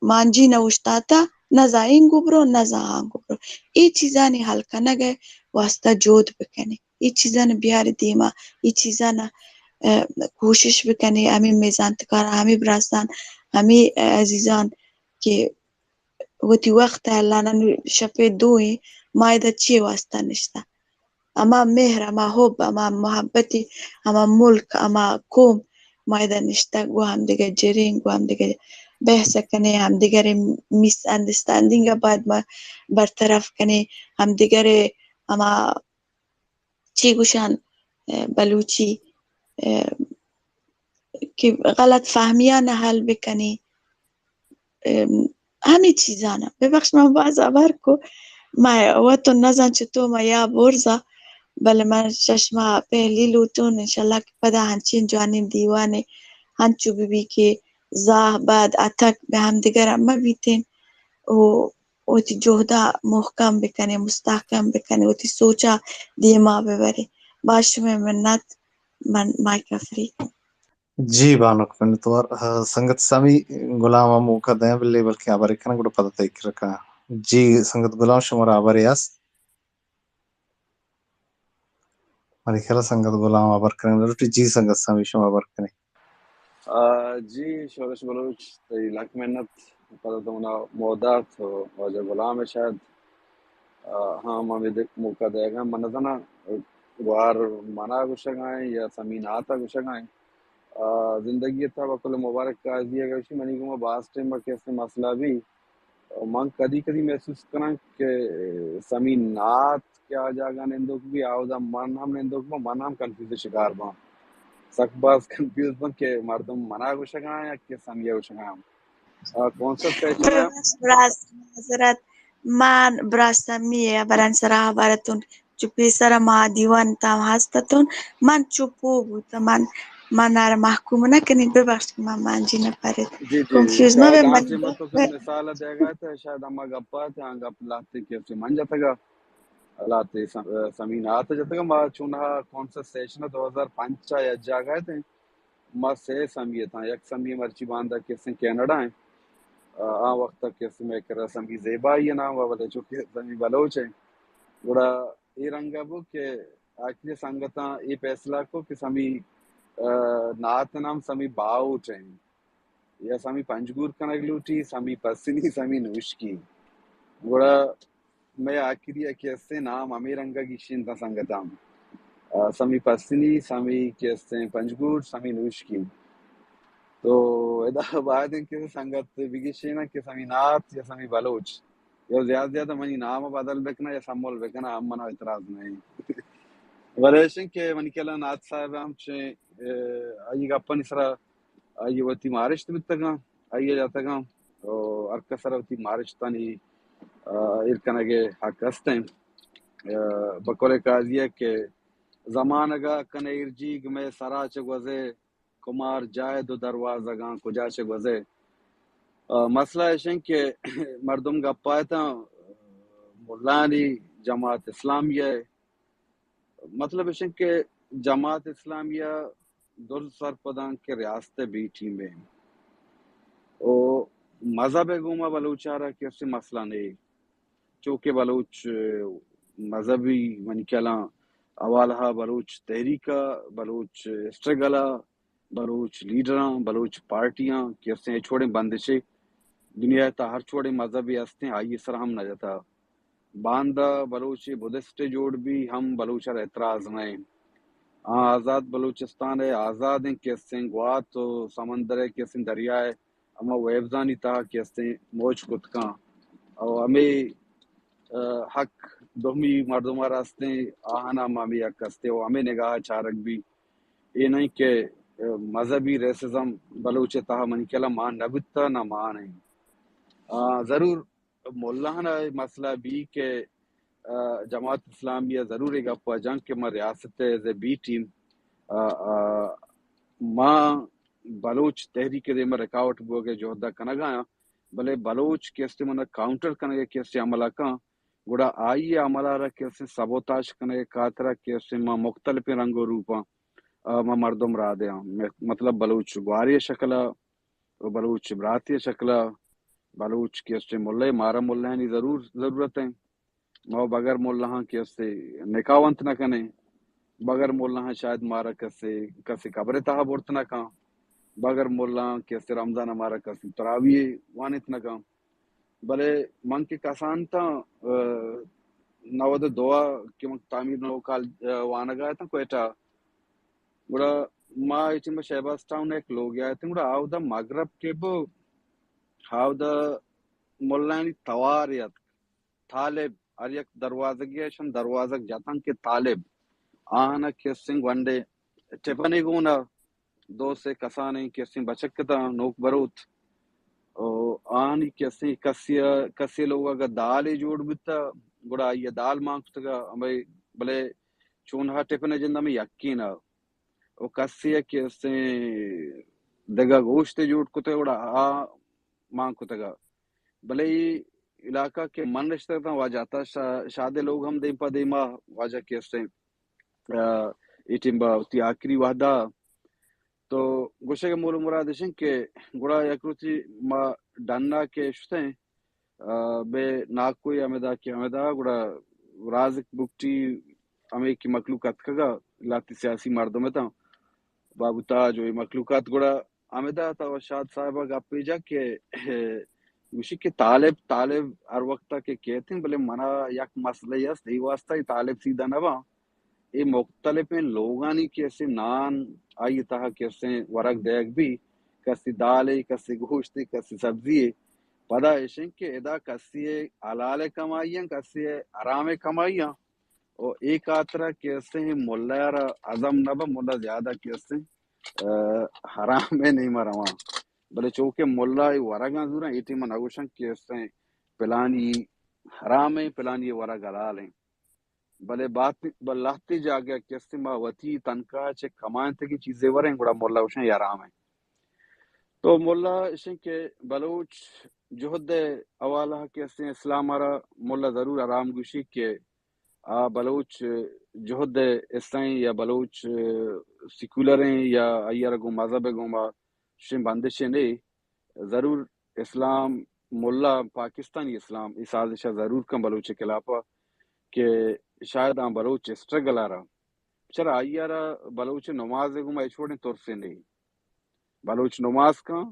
مانجی نہ اوشتاتا، نہ زاں اینگو برو، نہ زاں آنگو برو۔ اے چیزانی حل کنگ ء واسطہ جہد بکنے، اے چیزان بیار دیما، اے چیزان، ء، کوشش بکنے، ہمے میزانتکار، ہمے براسان، ہمے، ء، عزیزان کہ وتی وخت ء اللہ نن شپے دوئیں، ما ادا چی واسطہ نشتہ؟ ہما مہر، ہما حب، ہما محبتی، ہما ملک، ہما قوم، ما ادا نشتہ گوں ہمدیگر جریں، گوں ہمدیگر بحث کنیں، ہمدیگر مس انڈرسٹینڈنگ ء بعد ما برطرف کنیں، ہمدیگر ہما چی گوشان، ء، بلوچی، ء، کہ غلط فہمیاں حل بکنی۔ ام، ہمے چیزانا۔ ببخش، من باز ہبر کو۔ ما وتون نزان چطور ما یا برزا، بلے من ششما پہلی لوٹون، انشاءاللہ کہ پدا ہنچین جوانین دیوانے ہنچو ببی کہ زاہ بعد اتک بہ ہمدیگر ہم بیتین۔ او وتی جہدا محکم بکنے، مستحکم بکنے، وتی سوچا دیما ببرے۔ باز شمئے منت، من مائک ء فری کن۔ جی بانک منتوار۔ آ، سنگت سامی غلام ء موقع دیں بلے بلکیں ہبرے کناں گڑا پدا تئی کرا کاں۔ جی سنگت غلام شمارا ہبرے است؟ منی خیال ء سنگت غلام ہبر کنگ نہ لوٹی۔ جی سنگت سامی شما ہبر کنے۔ آ، جی، شورش بلوچ، تئی لک منت، پدا تو منا موہ دات و واجہ غلام ء شاید، آ، ہاں، ما ہمے موقع دئیگا، من نزاناں، گوار منا گوشگا ایں یا سمین آتا گوشگا ایں۔ آ، زندگی ء تہا بقول مبارک قاضی ء گوشی، منی گوما باز ٹائم ء کہ است مسئلہ بی، من کدی کدی محسوس کناں کہ سمی نعت کہ آ جاگہ نندوک بی، آودا من ہم نندوک باں، من ہم کنفیوز شکار باں۔ سک باز کنفیوز باں کہ مردم منا گوشگا یا کہ سمی ء گوشگا۔ آ، کون سا سیشن ہے؟ براس، معذرت، من براس سمی ء بران سرا براتون چو پیسر ما دیوان تام ہست اتون، من چو پو بوت، من، من آرا محکوم نہ کنی، ببخش کہ من مانجی نہ پرت۔ جی، جی، کنفیوز مہ بے، شاید من آنچہ من تو مثال دیگا تھا، شاید ہما گپا تھا، آن گپ لاتے کہ اسے من جتگا، لاتے سم-، سمین آتا جتگا، ما چونہا کون سا سیشن دو ہزار پنچ یا جاگا تھے، ما سے سمی تھا، یک سمی مرچی باندا کہ اسے کینیڈا ہیں، آ، آ وقت تک کہ اسے میں کرا سمی زیبائی نام و بلے چونکہ سمی بلوچ ہیں، گڑا اے رنگ ء بو کہ آخری سنگتاں اے فیصلہ کو کہ سمی، آ، نعت نام سمی باہوٹ ہیں یا سمی پنجگور کنگ لوٹی، سمی پسنی، سمی نوشکی۔ گڑا مئے آخری ء کہ اسے نام ہمے رنگ ء گیشینت سنگتاں۔ آ، سمی پسنی، سمی کہ اسے پنجگور، سمی نوشکی۔ تو ادا باید انت کہ سنگت بگیشیناں کہ سمی نعت یا سمی بلوچ۔ یا زیات زیات منی نام بدل بکناں یا سمول بکناں، ہم منا اعتراض نہیں۔ بلے ایشن کہ منی کلا نعت صاحب ہم چہ، اے، آئی گپانی سرا آئی وتی مارشت بیتگاں، آئی جاتگاں، او ہر کس سرا وتی مارشتانی، آ، ایر کنگے حق ہستیں۔ آ، بقول قاضی ہے کہ زمانگا کنے ارجیگ میں سرا چہ گوزے، کمار جائے دو دروازگاں کجا چہ گوزے۔ آ، مسئلہ ایش انت کہ مردم گپا اتاں ملانی جماعت اسلامیہ ء۔ مطلب ایش انت کہ جماعت اسلامیہ در سرپداں کہ ریاست ء بی ٹیم ء و مذہب ء گوما بلوچ ء را کسی مسئلہ نہیں، چونکہ بلوچ مذہبی منی کلاں حوالہ بلوچ تحریک ء، بلوچ اسٹرگل ء، بلوچ لیڈراں، بلوچ پارٹیاں کہ استیں ہچ وڑیں بندشے دنیا ء تہا ہرچ وڑیں مذہبے استیں آئی ء سرا ہم نہ جتا۔ باندا بلوچے بدھسٹ جوڑ بی ہم بلوچ ء را اعتراض نہ انت۔ آ آزاد بلوچستان ء آزادیں کہ استیں گوات و سمندر ء کہ استیں دریا ء ہما ویوزانی تہا کہ استیں موج کت کن۔ او ہمے، آ، حق دومی مردم ء را استیں، آہانا ہم ہمے حق استیں و ہمے نگاہ ء چارگ بی۔ اے نہیں کہ، آ، مذہبی ریسزم بلوچ ء تہا منی کلا مان نہ بوتا، نہ مان انت۔ آ، ضرور ملاہانا اے مسئلہ بی کہ، آ، جماعت اسلامیہ ضرور اے گپ ء جنگ کہ ما ریاست ء ایز اے بی ٹیم، آ، آ، ما بلوچ تحریک ء دیما رکاوٹ بوگ ء جہد ء کنگ ء آیاں، بلے بلوچ کہ استے منا کاؤنٹر کنگ ء کہ استے عمل ء کن، گڑا آئی ء عمل ء را کہ استے سبوتاش کنگ ء خاطر ء کہ استے ما مختلفیں رنگ و روپاں، آ، ما مردم را دیاں۔ مطلب بلوچ گوارے ء شکل ء و بلوچ براتی ء شکل ء بلوچ کہ استے ملے مارا ملہانی ضرور، ضرورت ہیں۔ ما بغیر ملہاں کہ استے نکاح ونت نہ کنیں، بغیر ملہاں شاید مارا کسے، کسے قبر تہا برت نہ کن، بغیر ملہاں کہ استے رمضان ء مارا کسے تراویح وانت نہ کن۔ بلے من کہ کسان تاں، آ، نود و دو ء کہ من تعمیر نو کال، آ، وانگ ء اتاں کوئٹہ، گڑا ما اے ٹیم شہباز ٹاؤن ء یک لوگ ء اتیں، گڑا آودا مغرب ٹیب آودا ملانی توار اتک۔ طالب ہر یک دروازگی اشن دروازگ جتن کہ طالب آہانا کسیں گونڈے ٹپنے گونا دو سے کسانیں کسیں بچک تاں نوک بروت۔ او آہانی کسیں کسی، کسی لوگ اگا دالے جوڑ بیتا، گڑا آئی دال مان کتگا، ہمے بلے چونہا ٹپن ء جند ہمے یکین ء۔ و کسے ء کہ استیں دگہ گوشت ء جوڑ کتگ گڑا آ مان کتگ۔ بلے اے علاقہ کہ من نشتگ اتاں واجہ عطا شا-، شاد ء لوگ ہم دیم پہ دیما واجہ کہ استیں، آ، اے ٹیم با وتی آخری وہدا تو گوشگ ء مول و مراد اش انت کہ گڑا یک روچے ما ڈن ء کہ شتیں، آ، بے ناکوئی ہمدا کہ ہمدا گڑا رازق بگٹی ہمے کہ مخلوق اتکگا لہتے سیاسی مردم اتاں، بابو تاج و اے مخلوقات گڑا ہمدا تا شاد صاحب ء گپے جا کہ گوشی کہ طالب، طالب ہر وقت ء کہ کیت انت، بلے منا یک مسئلہ است، اے واسطہ اے طالب سیدھا نہ باں۔ اے مختلفیں لوگانی کہ اسے نان آئی تہا کہ اسے ورگ دیگ بی، کسی دالے، کسی گوشتے، کسی سبزی۔ پدا اشیں کہ ادا کسی حلال کمائی ہیں، کسی حرام کمائی ہیں۔ او اے خاطرا کہ اسے ملا را عزم نہ با، ملا زیادہ کہ اسے، آ، حرام ء نیمہ رواں۔ بلے چونکہ ملا اے ورگاں زوراں، اے ٹیم ء نہ گوشاں کہ اسے پلانی حرام ہیں، پلانی ورگ حلال ہیں۔ بلے بات، بل لہتے جاگہ کہ اسے ما وتی تنخواہ چہ کمائنتگیں چیزے وریں، گڑا ملا گوشاں اے حرام ہیں۔ تو ملا اشیں کہ بلوچ جہد ء حوالہ کہ اسے اسلام ء را ملا ضرور حرام گوشی کہ آ بلوچ جہد ء حصہ ایں یا بلوچ سیکولر ایں یا آئی ء را گوں مذہب ء گوما شیں بندش نے، ضرور اسلام ملا پاکستانی اسلام اے سازش ء ضرور کن بلوچ ء خلاف ء کہ شاید آں بلوچ اسٹرگل ء را، چرا آئی ء را بلوچ نماز ء گوما ہچ وڑیں ترسے نے۔ بلوچ نماز کن،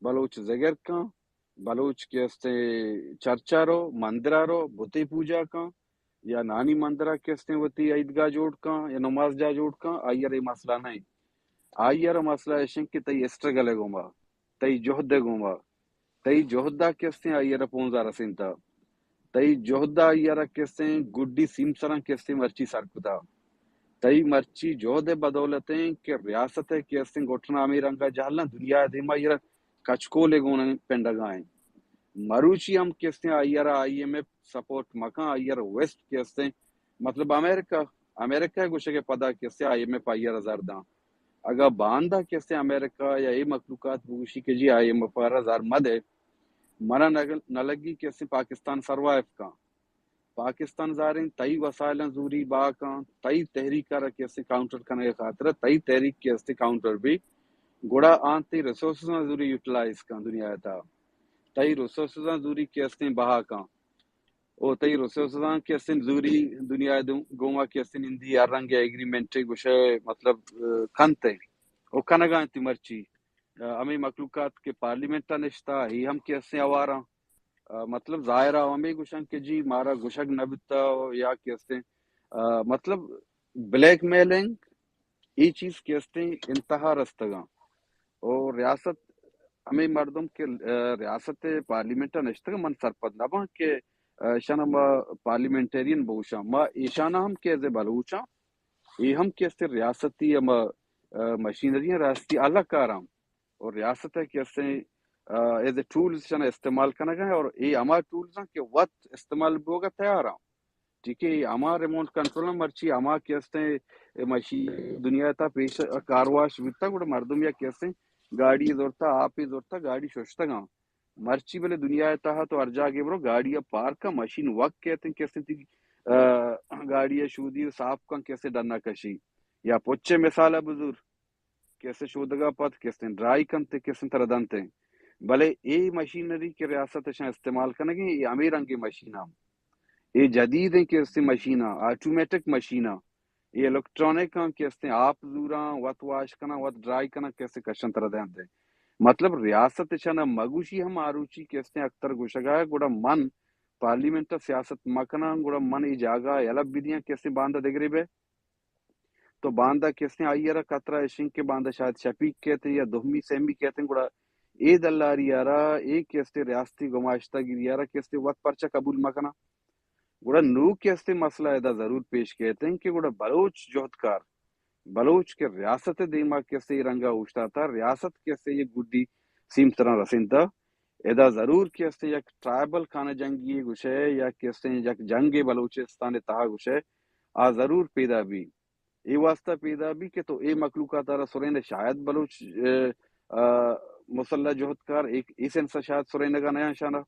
بلوچ ذکر کن، بلوچ کہ استے چرچا رو، مندرا رو، بتے پوجا کن، یا نانی مندرا کہ استے وتی عیدگاہ جوڑ کن، یا نماز جا جوڑ کن، آئی ء را اے مسئلہ نہ انت۔ آئی ء را مسئلہ اش انت کہ تئی اسٹرگل ء گوما، تئی جہد ء گوما، تئی جہد ء کہ استے آئی ء را پونزا رسینتا۔ تئی جہد ء آئی ء را کہ استے گڈی سیم سراں کہ استے مرچی سر کتا۔ تئی مرچی جہد ء بدولت انت کہ ریاست ء کہ استے گٹنا ہمے رنگا جہلاں دنیا ء دیما آئی ء را کچکولے گون پنڈگا انت۔ مروچی ہم کہ استے آئی ء را آئی ایم ایف سپورٹ مکن، آئی ء را ویسٹ کہ استے، مطلب امریکہ، امریکہ ء گوشگ ء پدا کہ استے آئی ایم ایف آئی ء را زر داں۔ اگاں باندا کہ استے امریکہ یا اے مخلوقات بگوشی کہ جی آئی ایم ایف ء را زر مدے، منا نہ لگی کہ اسیں پاکستان سروائیو کن۔ پاکستان زاریں تئی وسائلاں زوری بہا کن، تئی تحریک ء را کہ اسیں کاؤنٹر کنگ ء خاطر، تئی تحریک کہ اسیں کاؤنٹر بی، گڑا آں تئی ریسورسزاں زوری یوٹیلائز کن دنیا ء تہا، تئی ریسورسزاں زوری کہ اسیں بہا کن، او تئی ریسورسزاں کہ اسیں زوری دنیا ء گوما کہ اسیں نندی ہر رنگ ایگریمنٹ گوشے، مطلب، کنتے او کنگا انت مرچی۔ ہمے مخلوقات کہ پارلیمنٹ ء نشتہ، ہی ہم کہ اسیں آواراں۔ مطلب، ظاہر ء ہمے گوشن کہ جی مارا گوشگ نہ بوتا، یا کہ استیں، مطلب، بلیک میلنگ، اے چیز کہ استیں انتہا رستگاں۔ او ریاست، ہمے مردم کہ ریاست پارلیمنٹ ء نشتگ، من سرپد نہ باں کہ اشان ما پارلیمنٹیرین بوشاں، ما ایشان ہم کہ ایز اے بلوچاں، اے ہم کہ استیں ریاستی ہما مشینری، ریاستی اہلکاراں، اور ریاست ء کہ استیں ایز اے ٹولز اشان استعمال کنگ ء، اور اے ہما ٹولز ہیں کہ وت استعمال بوگ ء تیار ہیں۔ ٹھیک ہے، ہما ریموٹ کنٹرول ہیں، مرچی ہما کہ استیں مشین دنیا تا پیش کارواش بیتا، گڑا مردم یا کہ استیں گاڑی زورتا، آپ زورتا، گاڑی ششتگاں۔ مرچی بلے دنیا ء تہا تو ہر جاگہ برو، گاڑی ء پارک ء، مشین وک کہتے ہیں کہ استیں تی گاڑی ء شودی و صاف کن کہ استیں ڈنا کشی۔ یا پچے مثال ء بزور کہ استیں شودگا پد کہ استیں ڈرائی کنتے کہ استیں ترا دنتے۔ بلے اے مشینری کہ ریاست اشاں استعمال کنگیں، اے ہمے رنگیں مشیناں، اے جدید ہیں کہ استیں مشیناں، آٹومیٹک مشیناں، اے الیکٹرانک ہاں کہ استیں آپ زوراں، وت واش کناں، وت ڈرائی کناں کہ استیں کشن ترا دنتے۔ مطلب، ریاست اشاں مگوشی ہم آروچی کہ استیں اختر گوشگا، گڑا من پارلیمنٹ ء سیاست مکناں، گڑا من اے جاگہ ء یلہ بدیاں کہ استیں باندا دگرے بے۔ تو باندا کہ استیں آئی ء را خطرہ اشیں کہ باندا شاید شپیک کہتے یا دومی سیمی کہتے، گڑا اے دلاری ء را اے کہ استیں ریاستی گماشتہ گیری ء را کہ استیں وت پرچہ قبول مکناں۔ گڑا نو کہ استیں مسئلہ ادا ضرور پیش کہتے کہ گڑا بلوچ جہدکار، بلوچ کہ ریاست دیما کہ استیں رنگا اوشتاتا، ریاست کہ استیں یک گڈی سیم سرا رسینتا، ادا ضرور کہ استیں یک ٹرائبل خانہ جنگی گوشے یا کہ استیں یک جنگ بلوچستان تہا گوشے، آ ضرور پیدا بی۔ اے واسطہ پیدا بی کہ تو اے مخلوقات ء را سرین، شاید بلوچ، اے، آ، مسلح جہدکار ایک، اے سنس ء شاید سرینگا نیاں شانا۔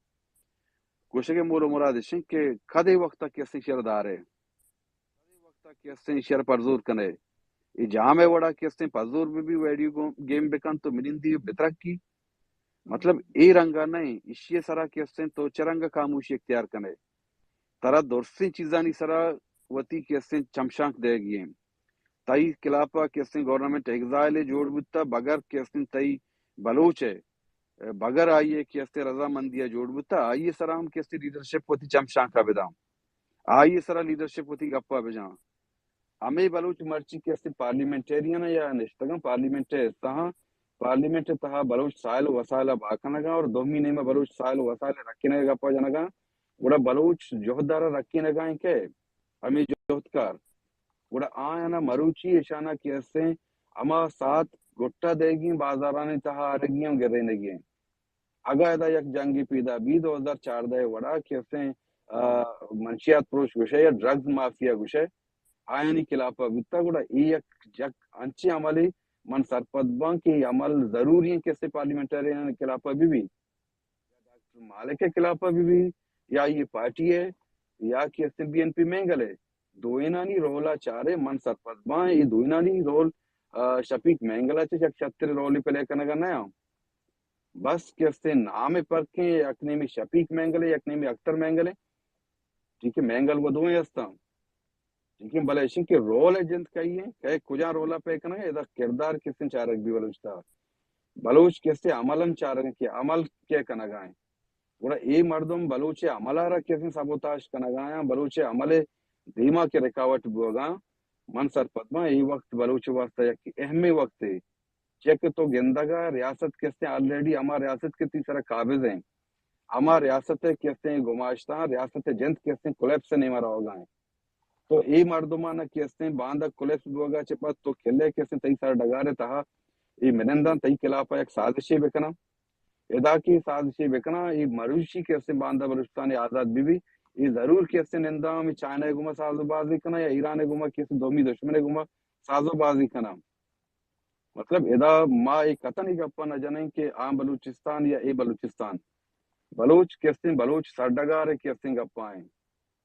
گوشگ ء مول و مراد اشیں کہ کدے وقت ء کہ استیں شر دارے، کدے وقت ء کہ استیں شر پرزور کنے، اے جام ء وڑا کہ استیں پرزور بہ بی، ویڈیو گو-، گیم بکن تو منندی بترکی۔ مطلب، اے رنگا نہ ایں، اشی ء سرا کہ استیں تو چہ رنگا خاموشی اختیار کنے۔ ترا درستیں چیزانی سرا وتی کہ استیں چمشانک دئیگی ایں۔ تئی خلافا کہ استیں گورنمنٹ ایگزائل جوڑ بوتا، بگر کہ استیں تئی بلوچ ء، بگر آئی ء کہ استیں رضامندی ء جوڑ بوتا، آئی ء سرا ہم کہ استیں لیڈرشپ وتی چمشانکا بداں، آئی ء سرا لیڈرشپ وتی گپا بجاں۔ ہمے بلوچ مرچی کہ استیں پارلیمنٹیرین یا نشتگاں پارلیمنٹ ء تہا، پارلیمنٹ ء تہا بلوچ سائل و وسائل ء بہا کنگاں اور دومی نیمہ بلوچ سائل و وسائل ء رکینگ ء گپا جنگاں، گڑا بلوچ جہدار ء رکینگا ایں کہ ہمے جہدکار، گڑا آیانا مروچی اشانا کہ استیں ہما ساعت گٹا دئیگی، بازارانی تہا آرگی ہم گرینگی ایں۔ اگاں ادا یک جنگے پیدا بی دو ہزار چاردہ ء وڑا کہ استیں، آ، منشیات پروش گوشے یا ڈرگز مافیا گوشے، آیانی خلافا بیتا، گڑا اے یک، یک انچیں عملے من سرپد باں کہ اے عمل ضروری ایں کہ استیں پارلیمنٹرین خلافا بہ بی، یا ڈاکٹر مالک ء خلافا بہ بی، یا اے پارٹی ء، یا کہ استیں بی این پی مینگل ء۔ دوئینانی رول ء چارے من سرپد باں، اے دوئینانی رول، آ، شفیق مینگل ء چہ یک شتر رولے پلے کنگا نیاں۔ بس کہ استیں نام ء پرکیں، یک نیمے شفیق مینگل ء، یک نیمے اختر مینگل ء۔ ٹھیک ہے، مینگل و دوئیں استاں۔ ٹھیک ہے، بلے اشیں کہ رول ء جند کئی ایں، کئے کجا رول ء پے کنگ ء، ادا کردار کہ استیں چارگ بی بلوچ تا۔ بلوچ کہ استیں عملاً چارگ کہ عمل کئے کنگا ایں۔ گڑا اے مردم بلوچ ء عمل ء را کہ استیں سبوتاش کنگا یاں، بلوچ ء عمل ء دیما کہ رکاوٹ بوگاں، من سرپد باں، اے وقت بلوچ ء واسطہ یک اہمیں وقتے۔ چیا کہ تو گندگ ء ریاست کہ استیں آلریڈی ہما ریاست کہ تئی سرا قابض ایں، ہما ریاست ء کہ استیں گماشتاں، ریاست ء جند کہ استیں کولیپس ء نیما روگا ایں۔ تو اے مردماں کہ استیں باندا کولیپس بوگا چہ پد تو کلے کہ استیں تئی سر ڈگار ء تہا اے مننداں تئی خلافا یک سازشے بکناں۔ ادا کہ سازشے بکناں، اے مروچی کہ استیں باندا بلوچستان آزاد بہ بی، اے ضرور کہ استیں ننداں ہمے چائنا ء گوما ساز و بازی کناں یا ایران ء گوما کہ استیں دومی دشمن ء گوما ساز و بازی کناں۔ مطلب، ادا ما اے قطعاً اے گپا نہ جنیں کہ آ بلوچستان یا اے بلوچستان۔ بلوچ کہ استیں، بلوچ سرڈگار ءِ کہ استیں گپا ایں۔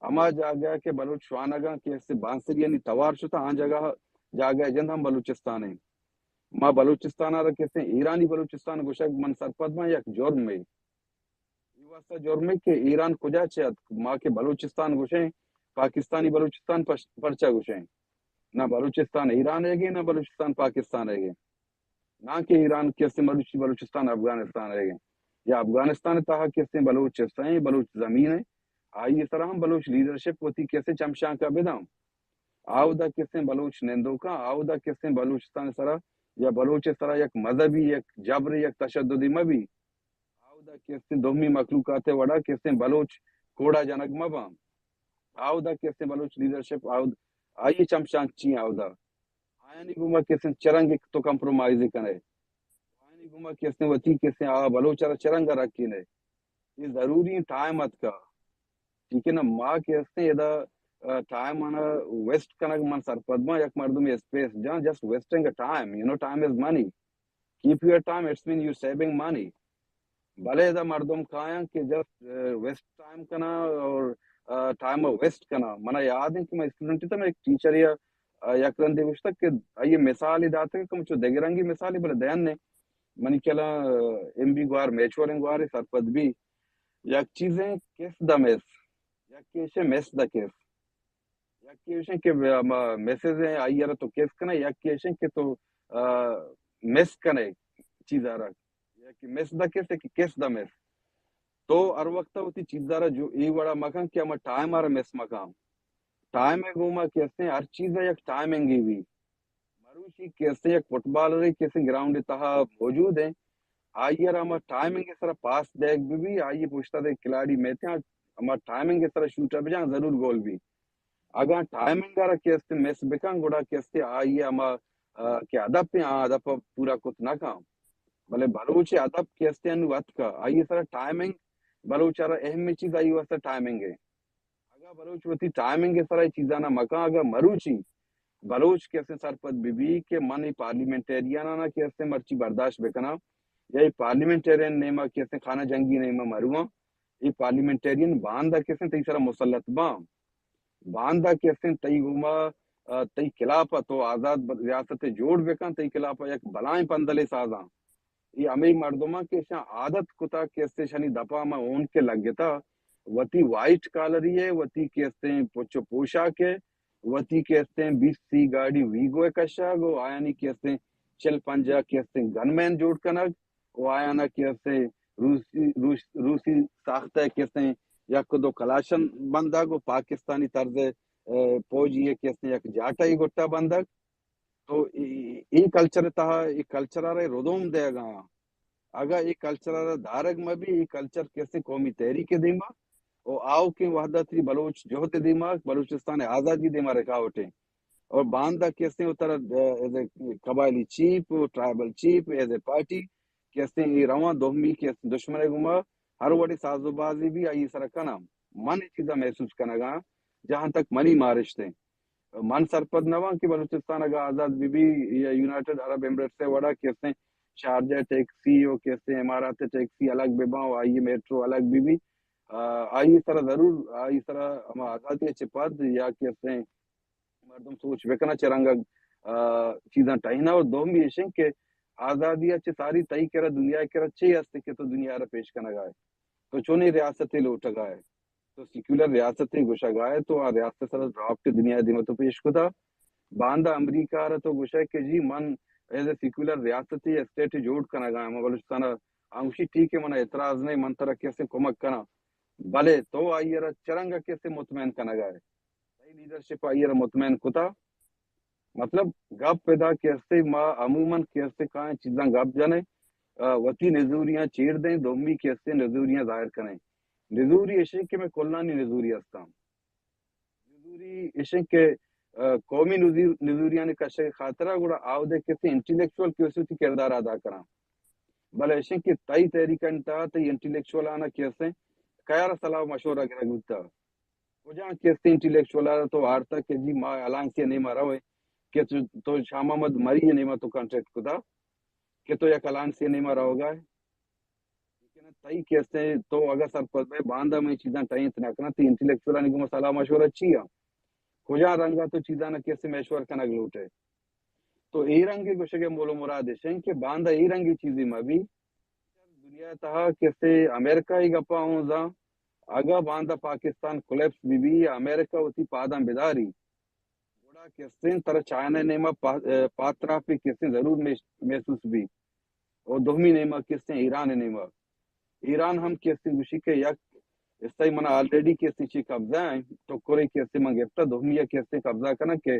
ہما جاگہ کہ بلوچ شوانگاں کہ استیں بانسریانی توار شتہ، آں جاگہ، جاگہ جند ہم بلوچستان ایں۔ ما بلوچستان ءَ را کہ استیں ایرانی بلوچستان گوشگ من سرپد باں یک جرمے۔ اے واسطہ جرمے کہ ایران کجا چہ اتک؟ ما کہ بلوچستان گوشیں، پاکستانی بلوچستان پش-، پرچا گوشیں؟ نہ بلوچستان ایران ئیگیں، نہ بلوچستان پاکستان ئیگیں۔ نہ کہ ایران کہ استیں مروچی بلوچستان افغانستان ئیگیں۔ یا افغانستان تہا کہ استیں بلوچ استیں، بلوچ زمین ایں، آئی سرا ہم بلوچ لیڈرشپ وتی کہ استیں چمشانکا بداں۔ آودا کہ استیں بلوچ نندوکاں، آودا کہ استیں بلوچستان سرا یا بلوچ سرا یک مذہبی، یک جبر، یک تشددی مہ بی۔ آودا کہ استیں دومی مخلوقات ءِ وڑا کہ استیں بلوچ کوڑا جنگ مہ باں۔ آودا کہ استیں بلوچ لیڈرشپ آود-، آئی چمشانک چی آودا؟ آیانی گوما کہ استیں چرنگ تو کمپرومائز کنے؟ آیانی گوما کہ استیں وتی کہ استیں آ بلوچ را چرنگ رکھینے؟ اے ضروری ٹائم اتکا۔ ٹھیک ہے نا، ما کہ استیں ادا، آ، ٹائم آنا ویسٹ کنگ من سرپد باں، یک مردم اسپیس جاں، just wasting a time, you know, time is money. Keep your time, it's mean you saving money. بلے ادا مردم کایاں کہ جسٹ، آ، ویسٹ ٹائم کنا اور، آ، ٹائم ویسٹ کنا۔ منا یاد ایں کہ میں اسٹوڈنٹ تھا، میں ایک ٹیچر یا، آ، یک رندے گوشتگ کہ آئی مثال ہی داتگ کہ چو دگہ رنگی مثال ہی بلے دین نے۔ منی کلا، آ، ایم بی گوار، میچوریں گوار سرپد بی۔ یک چیزیں کس دا مس، یک کیشے مس دا کس۔ یک کیشیں کہ ہما میسج ایں، آئی را تو کس کنا، یک کیشیں کہ تو، آ، مس کنے چیزا را۔ یک مس دا کس، یک کس دا مس۔ تو ہر وقت وتی چیزا را جو اے وڑا مکن کہ ہما ٹائم آ را مس مکن۔ ٹائم ءِ گوما کہ استیں ہر چیز ءِ یک ٹائمنگ بی۔ مروچی کہ استیں یک فٹبالرے کہ استیں گراؤنڈ ءِ تہا موجود ایں، آئی ءَ را ہما ٹائمنگ ءِ سرا پاس دیگ بہ بی، آئی ءِ پشتا دے کھلاڑی میتیاں ہما ٹائمنگ ءِ سرا شوٹ ءَ بجاں ضرور گول بی۔ اگاں ٹائمنگ ءَ را کہ استیں مس بکن گڑا کہ استیں آئی ءِ ہما، آ، کہ ہدف ایں، آ ہدف ءَ پورا کت نہ کن۔ بلے بلوچ ءِ ہدف کہ استیں انو اتکا، آئی ءِ سرا ٹائمنگ، بلوچ ءَ را اہم چیز آئی واسطہ ٹائمنگ ایں۔ اگاں بلوچ وتی ٹائمنگ ءِ سرا اے چیزانا مکن، اگاں مروچی بلوچ کہ استیں سرپد بہ بی کہ من اے پارلیمنٹیرین آنا کہ استیں مرچی برداشت بکناں یا اے پارلیمنٹیرین نیما کہ استیں خانہ جنگی نیما مرواں، اے پارلیمنٹیرین باندا کہ استیں تئی سرا مسلط باں، باندا کہ استیں تئی گوما، آ، تئی خلاف ءَ تو آزاد ب-، ریاست جوڑ بکن، تئی خلاف ءَ یک بلائیں پندلے سازاں۔ اے ہمے مردماں کہ اشاں عادت کتا کہ استیں اشانی دپا ہما ہون کہ لگتا، وتی وائٹ کالری ءِ، وتی کہ استیں پچ و پوشاک ءِ، وتی کہ استیں بیست سی گاڑی ویگو ءِ کشگ و آیانی کہ استیں چل پنجاہ کہ استیں گن مین جوڑ کنگ و آیانا کہ استیں روسی، روس، روسی ساختہ کہ استیں یک دو کلاشن بندگ و پاکستانی طرز، اے، پوجی ءِ کہ استیں یک جاٹا ای گٹا بندگ۔ تو اے، اے کلچر ءِ تہا اے کلچر ءَ را ردوم دیگ ءَ آں۔ اگاں اے کلچر ءَ را دارگ مہ بی، اے کلچر کہ استیں قومی تحریک ءِ دیما و آؤکیں وحدت ءِ بلوچ جہد ءِ دیما، بلوچستان ءِ آزادی ءِ دیما رکاوٹ ایں۔ اور باندا کہ استیں وترا، اے، ایز اے قبائلی چیف و tribal chief, as a party کہ استیں اے رواں دومی کہ استیں دشمن ءِ گوما ہر وڑیں ساز و بازی بی آئی سرا کناں۔ من اے چیزا محسوس کنگاں، جہاں تک منی مارشت ایں۔ من سرپد نہ باں کہ بلوچستان اگاں آزاد بہ بی یا یونائیٹڈ عرب ایمریٹس ءِ وڑا کہ استیں شارجہ ٹیکسی و کہ استیں امارات ٹیکسی الگ بہ باں و آئی میٹرو الگ بہ بی، آ، آئی سرا ضرور، آئی سرا ہما آزادی چہ پد یا کہ استیں مردم سوچ بکناں چہ رنگ ءَ، آ، چیزاں ٹہیناں۔ و دومی ایشیں کہ آزادی ءَ چہ ساری تئی کرا دنیا ءِ کرا چے است کہ تو دنیا ءَ را پیش کنگا ئے؟ تو چونیں ریاستے لوٹگا ئے؟ تو سیکولر ریاستے گوشگا ئے، تو آ ریاست ءِ سرا ڈرافٹ دنیا ءِ دیما تو پیش کتا۔ باندا امریکہ ءَ را تو گوشئے کہ جی من ایز اے سیکولر ریاستے اسٹیٹ جوڑ کنگا آں، من بلوچستان ءَ، آ گوشی ٹھیک ہے، من اعتراض نہیں، من ترا کسے کمک کناں۔ بلے تو آئی ءَ را چرنگا کسے مطمئن کنگا ئے؟ تئی لیڈرشپ آئی ءَ را مطمئن کتا؟ مطلب، گپ ادا کہ استیں ما عموماً کہ استیں کائیں چیزاں گپ جنیں، آ، وتی نزوریاں چیر دیں، دومی کہ استیں نزوریاں ظاہر کنیں۔ نزوری اشیں کہ میں کلانی نزوری ہستاں۔ نزوری اشیں کہ، آ، قومی نزور-، نزوریانی کشگ خاطرا گڑا آودے کہ استیں انٹیلیکچوئل کہ استیں وتی کردار ادا کناں۔ بلے اشیں کہ تئی تحریک انت، تئی انٹیلیکچوئل آنا کہ استیں کیارا صلاح و مشورہ گرگ بوتا؟ کجام کہ استیں انٹیلیکچوئل ءَ را تو آرتا کہ جی ما الائنس ءِ نیما رویں، کہ تو، تو شاہ محمد مری ءِ نیما تو کانٹیکٹ کتا کہ تو یک الائنس ءِ نیما روگا ئے؟ تئی کہ استیں تو اگاں سرپد بئے، باندا من چیزاں ٹہینت نہ کناں، تئی انٹلیکچوئلانی گوما سلاہ مشورہ چی آں؟ کجا رنگا تو چیزاں کہ استیں میشور کنگ لوٹئے؟ تو اے رنگے گوشگ ءِ مول و مراد اش انت کہ باندا اے رنگے چیزے مہ بی۔ دنیا ءِ تہا کہ استیں امریکہ ءِ گپا ہوں زاں، اگاں باندا پاکستان کولیپس بہ بی یا امریکہ وتی پاداں بداری، گڑا کہ استیں ترا چائنا ءِ نیما پا-، پاتراپے کہ استیں ضرور محس-، محسوس بی۔ و دومی نیما کہ استیں ایران ءِ نیما۔ ایران ہم کہ استیں گوشی کہ یک حصہ من آلریڈی کہ استیں چی قبضہ ایں، ٹکرے کہ استیں من گپتا، دومی کہ استیں قبضہ کناں کہ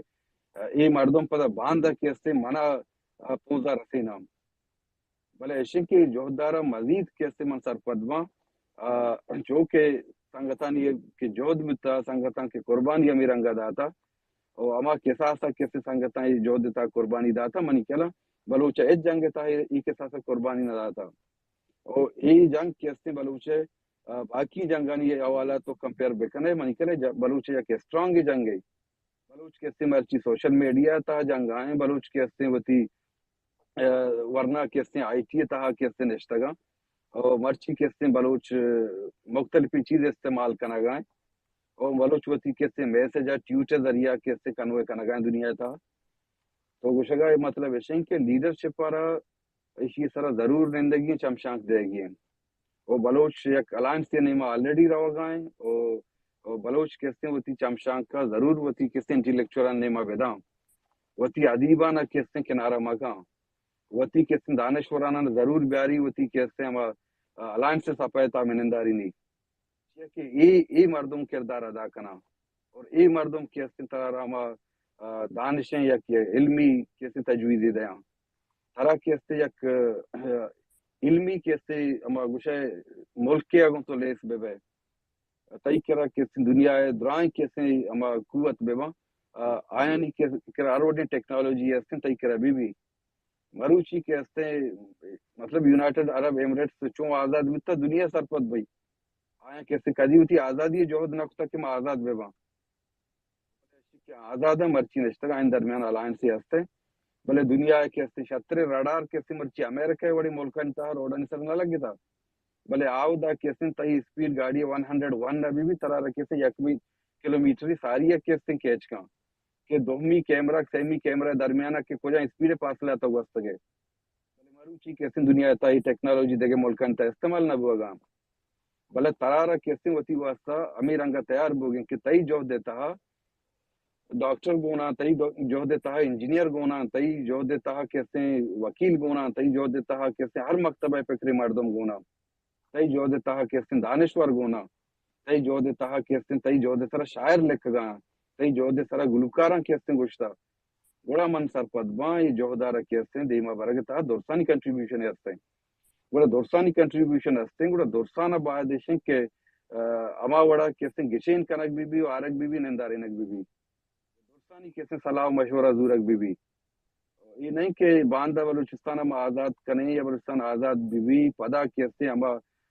اے مردم پدا باندا کہ استیں منا پونزا رسیناں۔ بلے ایشیں کہ جہدارا مزید کہ استیں من سرپد باں، آ، چو کہ سنگتانی کہ جہد بوتا، سنگتاں کہ قربانی ہمے رنگا داتا، و ہما کساسا کہ استیں سنگتاں اے جہد ءِ تہا قربانی داتا، منی خیالا بلوچ ءَ ہچ جنگ ءِ تہا اے کساسا قربانی نہ داتا۔ و اے جنگ کہ استیں بلوچ ءِ، آ، باقی جنگانی حوالہ تو کمپیئر بکنئے، منی خیالا ج-، بلوچ ءِ یک اسٹرانگ جنگے۔ بلوچ کہ استیں مرچی سوشل میڈیا ءِ تہا جنگا ایں، بلوچ کہ استیں وتی، آ، ورنا کہ استیں آئی ٹی ءِ تہا کہ استیں نشتگاں۔ و مرچی کہ استیں بلوچ مختلفیں چیز استعمال کنگا ایں۔ و بلوچ وتی کہ استیں میسج ءَ ٹویٹ ءِ ذریعہ کہ استیں کنوے کنگا ایں دنیا ءِ تہا۔ تو گوشگ ءِ مطلب ایش انت کہ لیڈرشپ ءَ را ایشی ءِ سرا ضرور نندگی ایں، چمشانک دئیگی ایں۔ و بلوچ یک الائنس ءِ نیما آلریڈی روگا ایں۔ و، و بلوچ کہ استیں وتی چمشانک ءَ ضرور وتی کہ استیں انٹلیکچوئلانی نیما بداں، وتی ادیباں کہ استیں کنارا مکاں، وتی کہ استیں دانشوراناں ضرور بیاری، وتی کہ استیں ہما، آ، الائنس ءِ صفحہ ءِ تہا مننداری نی۔ چیا کہ اے، اے مردم کردار ادا کناں اور اے مردم کہ استیں ترا ہما، آ، دانشیں یک علمی کہ استیں تجویزے دیاں۔ ترا کہ استیں یک، آ، علمی کہ استیں ہما گوشئے ملکے ءَ گوں تو لیس بہ بئے، تئی کرا کہ استیں دنیا ءِ درائیں کہ استیں ہما قوت بہ باں، آ، آیانی کہ کرا ہر وڑیں ٹیکنالوجی استیں تئی کرا بہ بی۔ مروچی کہ استیں، مطلب، یونائیٹڈ عرب ایمریٹس چون آزاد بوتا، دنیا سرپد بئی۔ آیاں کہ استیں کدی وتی آزادی ءِ جہد نہ کتا کہ ما آزاد بہ باں۔ کہ آزاد ایں، مرچی نشتگ آں، آیانی درمیان الائنسے ہستیں۔ بلے دنیا ءِ کہ استیں شتریں رڈار کہ استیں مرچی امریکہ ءِ وڑیں ملکانی تہا روڈانی سر نہ لگتا۔ بلے آودا کہ استیں تئی اسپیڈ گاڑی ون ہنڈریڈ ون نہ بی بی، ترا را کہ استیں یکمی کلومیٹری ساری ءَ کہ استیں کیچ کن کہ دومی کیمرہ، سیمی کیمرہ درمیان ءَ کہ کجا اسپیڈ ءِ فاصلہ ءَ تو گوستگ ئے۔ بلے مروچی کہ استیں دنیا ءِ تہا اے ٹیکنالوجی دگہ ملکانی تہا استعمال نہ بوگا۔ بلے ترا را کہ استیں وتی واسطہ ہمے رنگا تیار بوگیں کہ تئی جہد ءِ تہا ڈاکٹر گونا، تئی دو-، جہد ءِ تہا انجینئر گونا، تئی جہد ءِ تہا کہ استیں وکیل گونا، تئی جہد ءِ تہا کہ استیں ہر مکتبہ ءِ فکریں مردم گونا، تئی جہد ءِ تہا کہ استیں دانشور گونا، تئی جہد ءِ تہا کہ استیں، تئی جہد ءِ سرا شاعر لکھگا، تئی جہد ءِ سرا گلوکاراں کہ استیں گوشتا۔ گڑا من سرپد باں، اے جہدارا کہ استیں دیما برگ ءِ تہا درسانی کنٹریبیوشن استیں۔ گڑا درسانی کنٹریبیوشن استیں، گڑا درسانا باید ایش انت کہ، آ، ہما وڑا کہ استیں گچین کنگ بہ بی و آرگ بہ بی، نندارینگ بہ بی۔ درسانی کہ استیں صلاح و مشورہ زورگ بہ بی۔ اے نہ انت کہ باندا بلوچستان ءَ ما آزاد کنیں یا بلوچستان آزاد بہ بی، پدا کہ استیں ہما،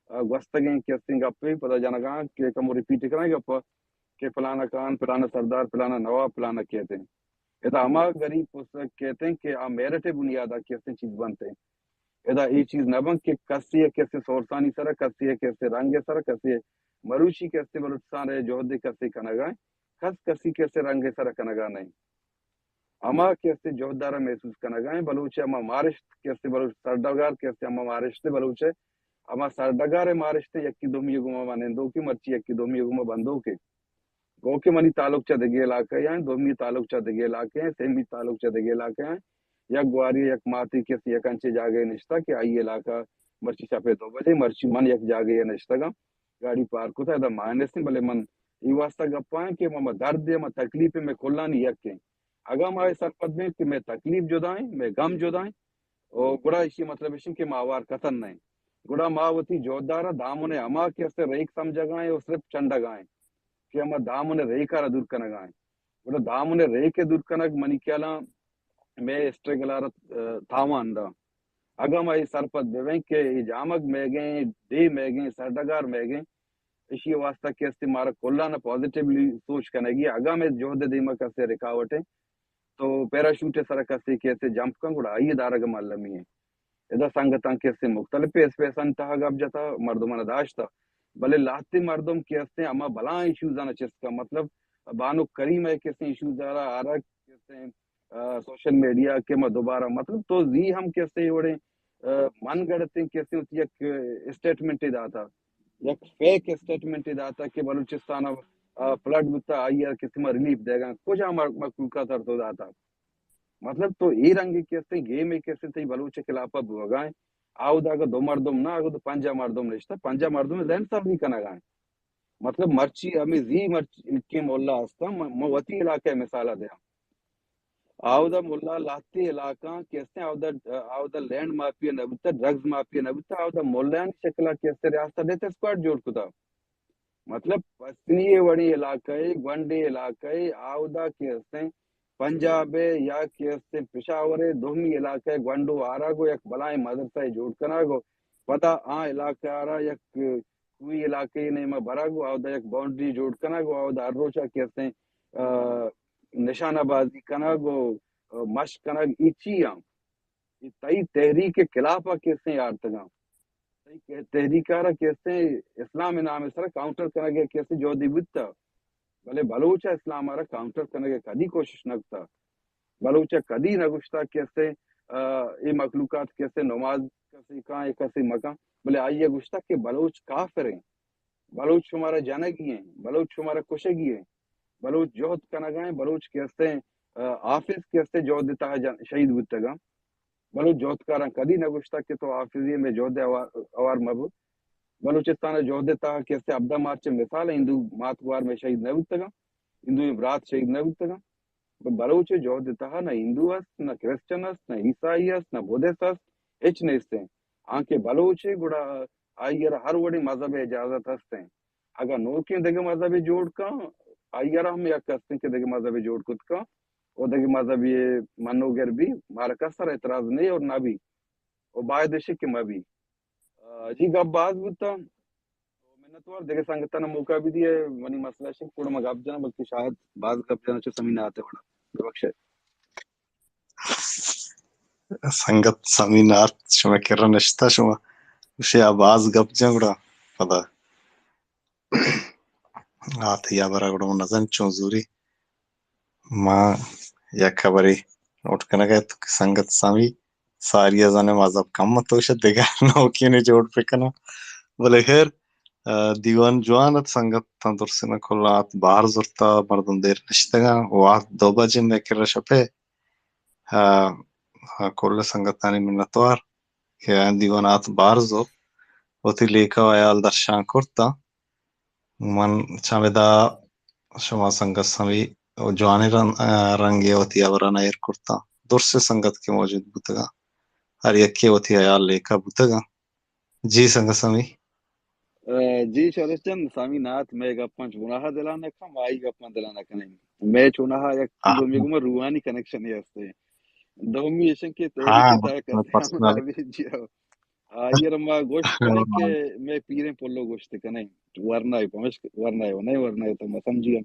آ، گوستگیں کہ استیں گپے پدا جنگاں کہ کمو ریپیٹ کناں گپ کہ پلانا خان، پلانا سردار، پلانا نواب، پلانا کیت انت۔ ادا ہما غریب پسگ کیت انت کہ آ میرٹ ءِ بنیادا کہ استیں چیز بنت انت۔ ادا اے چیز نہ بنت کہ کسے ءَ کہ استیں سورسانی سرا، کسے ءَ کہ استیں رنگ ءِ سرا، کسے مروچی کہ استیں بلوچستان ءِ جہد ءَ کسے کنگا انت، کس کسے کہ استیں رنگ ءِ سرا کنگا نہ انت۔ ہما کہ استیں جہدارا محسوس کنگا انت، بلوچ ءِ ہما مارشت کہ استیں، بلوچ سرڈگار کہ استیں، ہما مارشت بلوچ ءِ ہما سرڈگار ءِ مارشت، یکی دومی ءِ گوما ما نندوکیں، مرچی یکی دومی ءِ گوما بندوکیں۔ گو کہ منی تعلق چہ دگہ علاقہ ءَ انت، دومی تعلق چہ دگہ علاقہ ءَ انت، سیمی تعلق چہ دگہ علاقہ ءَ انت۔ یک گواری ءَ یک ماتے کہ است یک انچیں جاگہے نشتہ کہ آئی علاقہ مرچی شپ ءِ دو بجے، مرچی من یک جاگہے ءَ نشتگاں، گاڑی پارک کتہ، ادا ما نیستیں، بلے من اے واسطہ گپ آں کہ ما، ما درد ءَ، ما تکلیف ءَ، مئے کلانی یک ایں۔ اگاں ما اے سرپد بیں کہ مئے تکلیف جدا ایں، مئے غم جدا ایں، او گڑا ایشی مطلب ایش کہ ما آوار کتن نہ ایں۔ گڑا ما وتی جہدارا دامن ءِ ہما کہ است ریک سمجھگا ایں او صرف چنڈگا ایں کہ ہما دامن ءِ ریکارا دور کنگا ایں۔ گڑا دامن ءِ ریک ءِ دور کنگ منی خیالاں مئے اسٹرگل ءَ را، آ، تاوان دا۔ اگاں ما اے سرپد بہ بیں کہ اے جامگ مئیگیں، ڈیھ مئیگیں، سرڈگار مئیگیں، ایشی واسطہ کہ است مارا کلان پازیٹیولی سوچ کنگی۔ اگاں مئے جہد ءِ دیما کسے رکاوٹ ایں تو پیراشوٹ ءِ سرا کسے کہ است جمپ کن، گڑا آئی ءِ دارگ ءَ ما المی ایں۔ ادا سنگتاں کسے مختلف اسپیسانی تہا گپ جتا، مردماں داشتا، بلے لہتے مردم کہ استیں ہما بلاہیں ایشوزاں چست کا، مطلب بانک کریمہ کسے ایشوز آرا آرا کسے، آ، سوشل میڈیا کہ ما دوبارہ، مطلب تو زی ہم کسے وڑیں، آ، من گڑتیں کسے وتی یک اسٹیٹمنٹ داتا، یک فیک اسٹیٹمنٹ داتا کہ بلوچستان، آ، فلڈ بوتا، آئی ء کسے ما ریلیف دیگا، کجا مر-، مخلوقات ار تو داتا؟ مطلب تو اے رنگی کسے گیم کسے تئی بلوچ خلاف بوگائیں، آودا اگہ دو مردم نہ، اگہ تو پنجاہ مردم نشتہ، پنجاہ مردم ذہن سبزی کنگائیں۔ مطلب مرچی ہمیں زی مرچی کہ مولا ہستاں، من، من وتی علاقہ مثال دیاں۔ آودا مولا لہتی علاقہ کہ استیں، آودا، آودا لینڈ مافیا نہ بوتا، ڈرگز مافیا نہ بوتا، آودا مولایانی شکلا کہ استیں ریاست ڈیتھ اسکواڈ جوڑ کتا۔ مطلب پسنی وڑی علاقہ، گونڈی علاقہ، آودا کہ استیں پنجاب یا کہ استیں پشاور دومی علاقہ گونڈو آرا گو یک بلائیں مدرسہ جوڑ کنا گو، پدا آ علاقہ آرا یک کوئی علاقے نیمہ برگ و آودا یک باؤنڈری جوڑ کنگ و آودا ہر روچا کہ استیں، آ، نشانہ بازی کنگ و، آ، مشق کنگ، ای چی ہم؟ ای تئی تحریک خلافا کہ استیں آرتگاں۔ تئی کہ تحریک آرا کہ استیں اسلام نام سر کاؤنٹر کنگ کہ استیں جہدی بوتا۔ بلے بلوچ ء اسلام ء را کاؤنٹر کنگ ء کدی کوشش نہ کتا۔ بلوچ ء کدی نہ گوشتا کہ استیں، آ، اے مخلوقات کہ استیں نماز کسے کاں یا کسے مکاں، بلے آئی ء گوشتا کہ بلوچ کافر ہیں، بلوچ شمارا جنگی ہیں، بلوچ شمارا کشگی ہیں، بلوچ جہد کنگا ہیں، بلوچ کہ استیں، آ، حافظ کہ استیں جہد تہا جن-، شہید بوتگاں۔ بلوچ جہدکاراں کدی نہ گوشتگ کہ تو حافظی مئے جہد ء ہوار، ہوار مہ بو۔ بلوچستان ء جہد ء تہا کہ استیں ہبدہ مارچ ء مثال ء ہندو مات گوار مئے شہید نہ بوتگاں، ہندوئیں برات شہید نہ بوتگاں۔ بلوچ ء جہد ء تہا نہ ہندو است، نہ کرسچن است، نہ عیسائی است، نہ بدھسٹ است، ہچ نیستیں۔ آنکہ بلوچ ء گڑا آئی ء را ہر وڑیں مذہب ء اجازت ہستیں۔ اگاں نوکیں دگہ مذہبے جوڑ کن، آئی ء را ہم یک ہستیں کہ دگہ مذہبے جوڑ کت کن، و دگہ مذہبی منوگر بی، مارا کس سر اعتراض نہیں اور نہ بی، و باید اش کہ مہ بی۔ آ، جی گپ باز بوتا، منتوار، دگہ سنگتاں موقع بھی دیئے، منی مسئلہ شک کوڑ ما گپ جانا، بلکہ شاید باز گپ جانا چو سمین آتے وڑا۔ ببخشے۔ سنگت سمین آرت شما کرا نشتا، شما گوشے آ باز گپ جاں گڑا پدا آ تئی ہبرا گڑا من نزان چون زوری۔ ما یک ہبرے نوٹ کنگ ء ات کہ سنگت سامی ساری ء زانیں مذہب کم ات، تو شہ دگہ نوکینے جوڑ بکناں۔ بلے خیر، آ، دیوان جوان ات، سنگت تاں درسنا کل آت بہر زرتا، مردم دیر نشتگاں، وہد دو بجے مئے کرا شپے۔ آ، آ، کل سنگتانی منتوار کہ آیاں دیوان آت بہر زرت، وتی لیکہ و ہیال درشان کرتا۔ من چمیدا شما سنگت سمی و جوانیں رن-، آ، رنگے وتی ہبرانا ایر کرتاں۔ درسیں سنگت کہ موجود بوتگاں، ہر یکے وتی ہیال لیکہ بوتگاں۔ جی سنگت سمی۔ آ، جی شورش جان، سامی نات مئے گپاں چوناہا دلا نہ کن، آئی گپاں دلا نہ کنیں۔ مئے چوناہا یک آ۔ دومی گوما روحانی کنکشنے ہستے۔ دومی ایشن کہ تحریک ہاں، تہا کسے ہم پرسنل۔ نہ بی جی ہو۔ آئی ء را ما گوشت کنیں کہ مئے پیریں پلو گوشت کنیں، ورنائے پمشک ورنائے و نئے ورنائے تو ما سمجھی ہم۔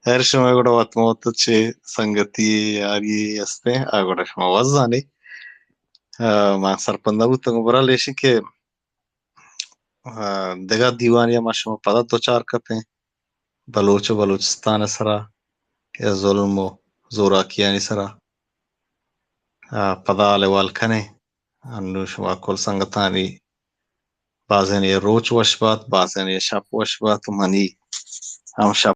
ہر شما گڑا وت موت چے سنگتی یاری ہستے، آ گڑا شما وزانے۔ آ، ما سرپند نہ بوتگوں، برحال ایشی کہ، آ، دگہ دیوانی ما شما پدا دوچار کپیں۔ بلوچ و بلوچستان ء سرا یا ظلم و زوراکیانی سرا، آ، پدا حال احوال کنیں۔ انوں شما کل سنگتانی بازینے روچ وش بات، بازینے شپ وش بات و منی ہم شپ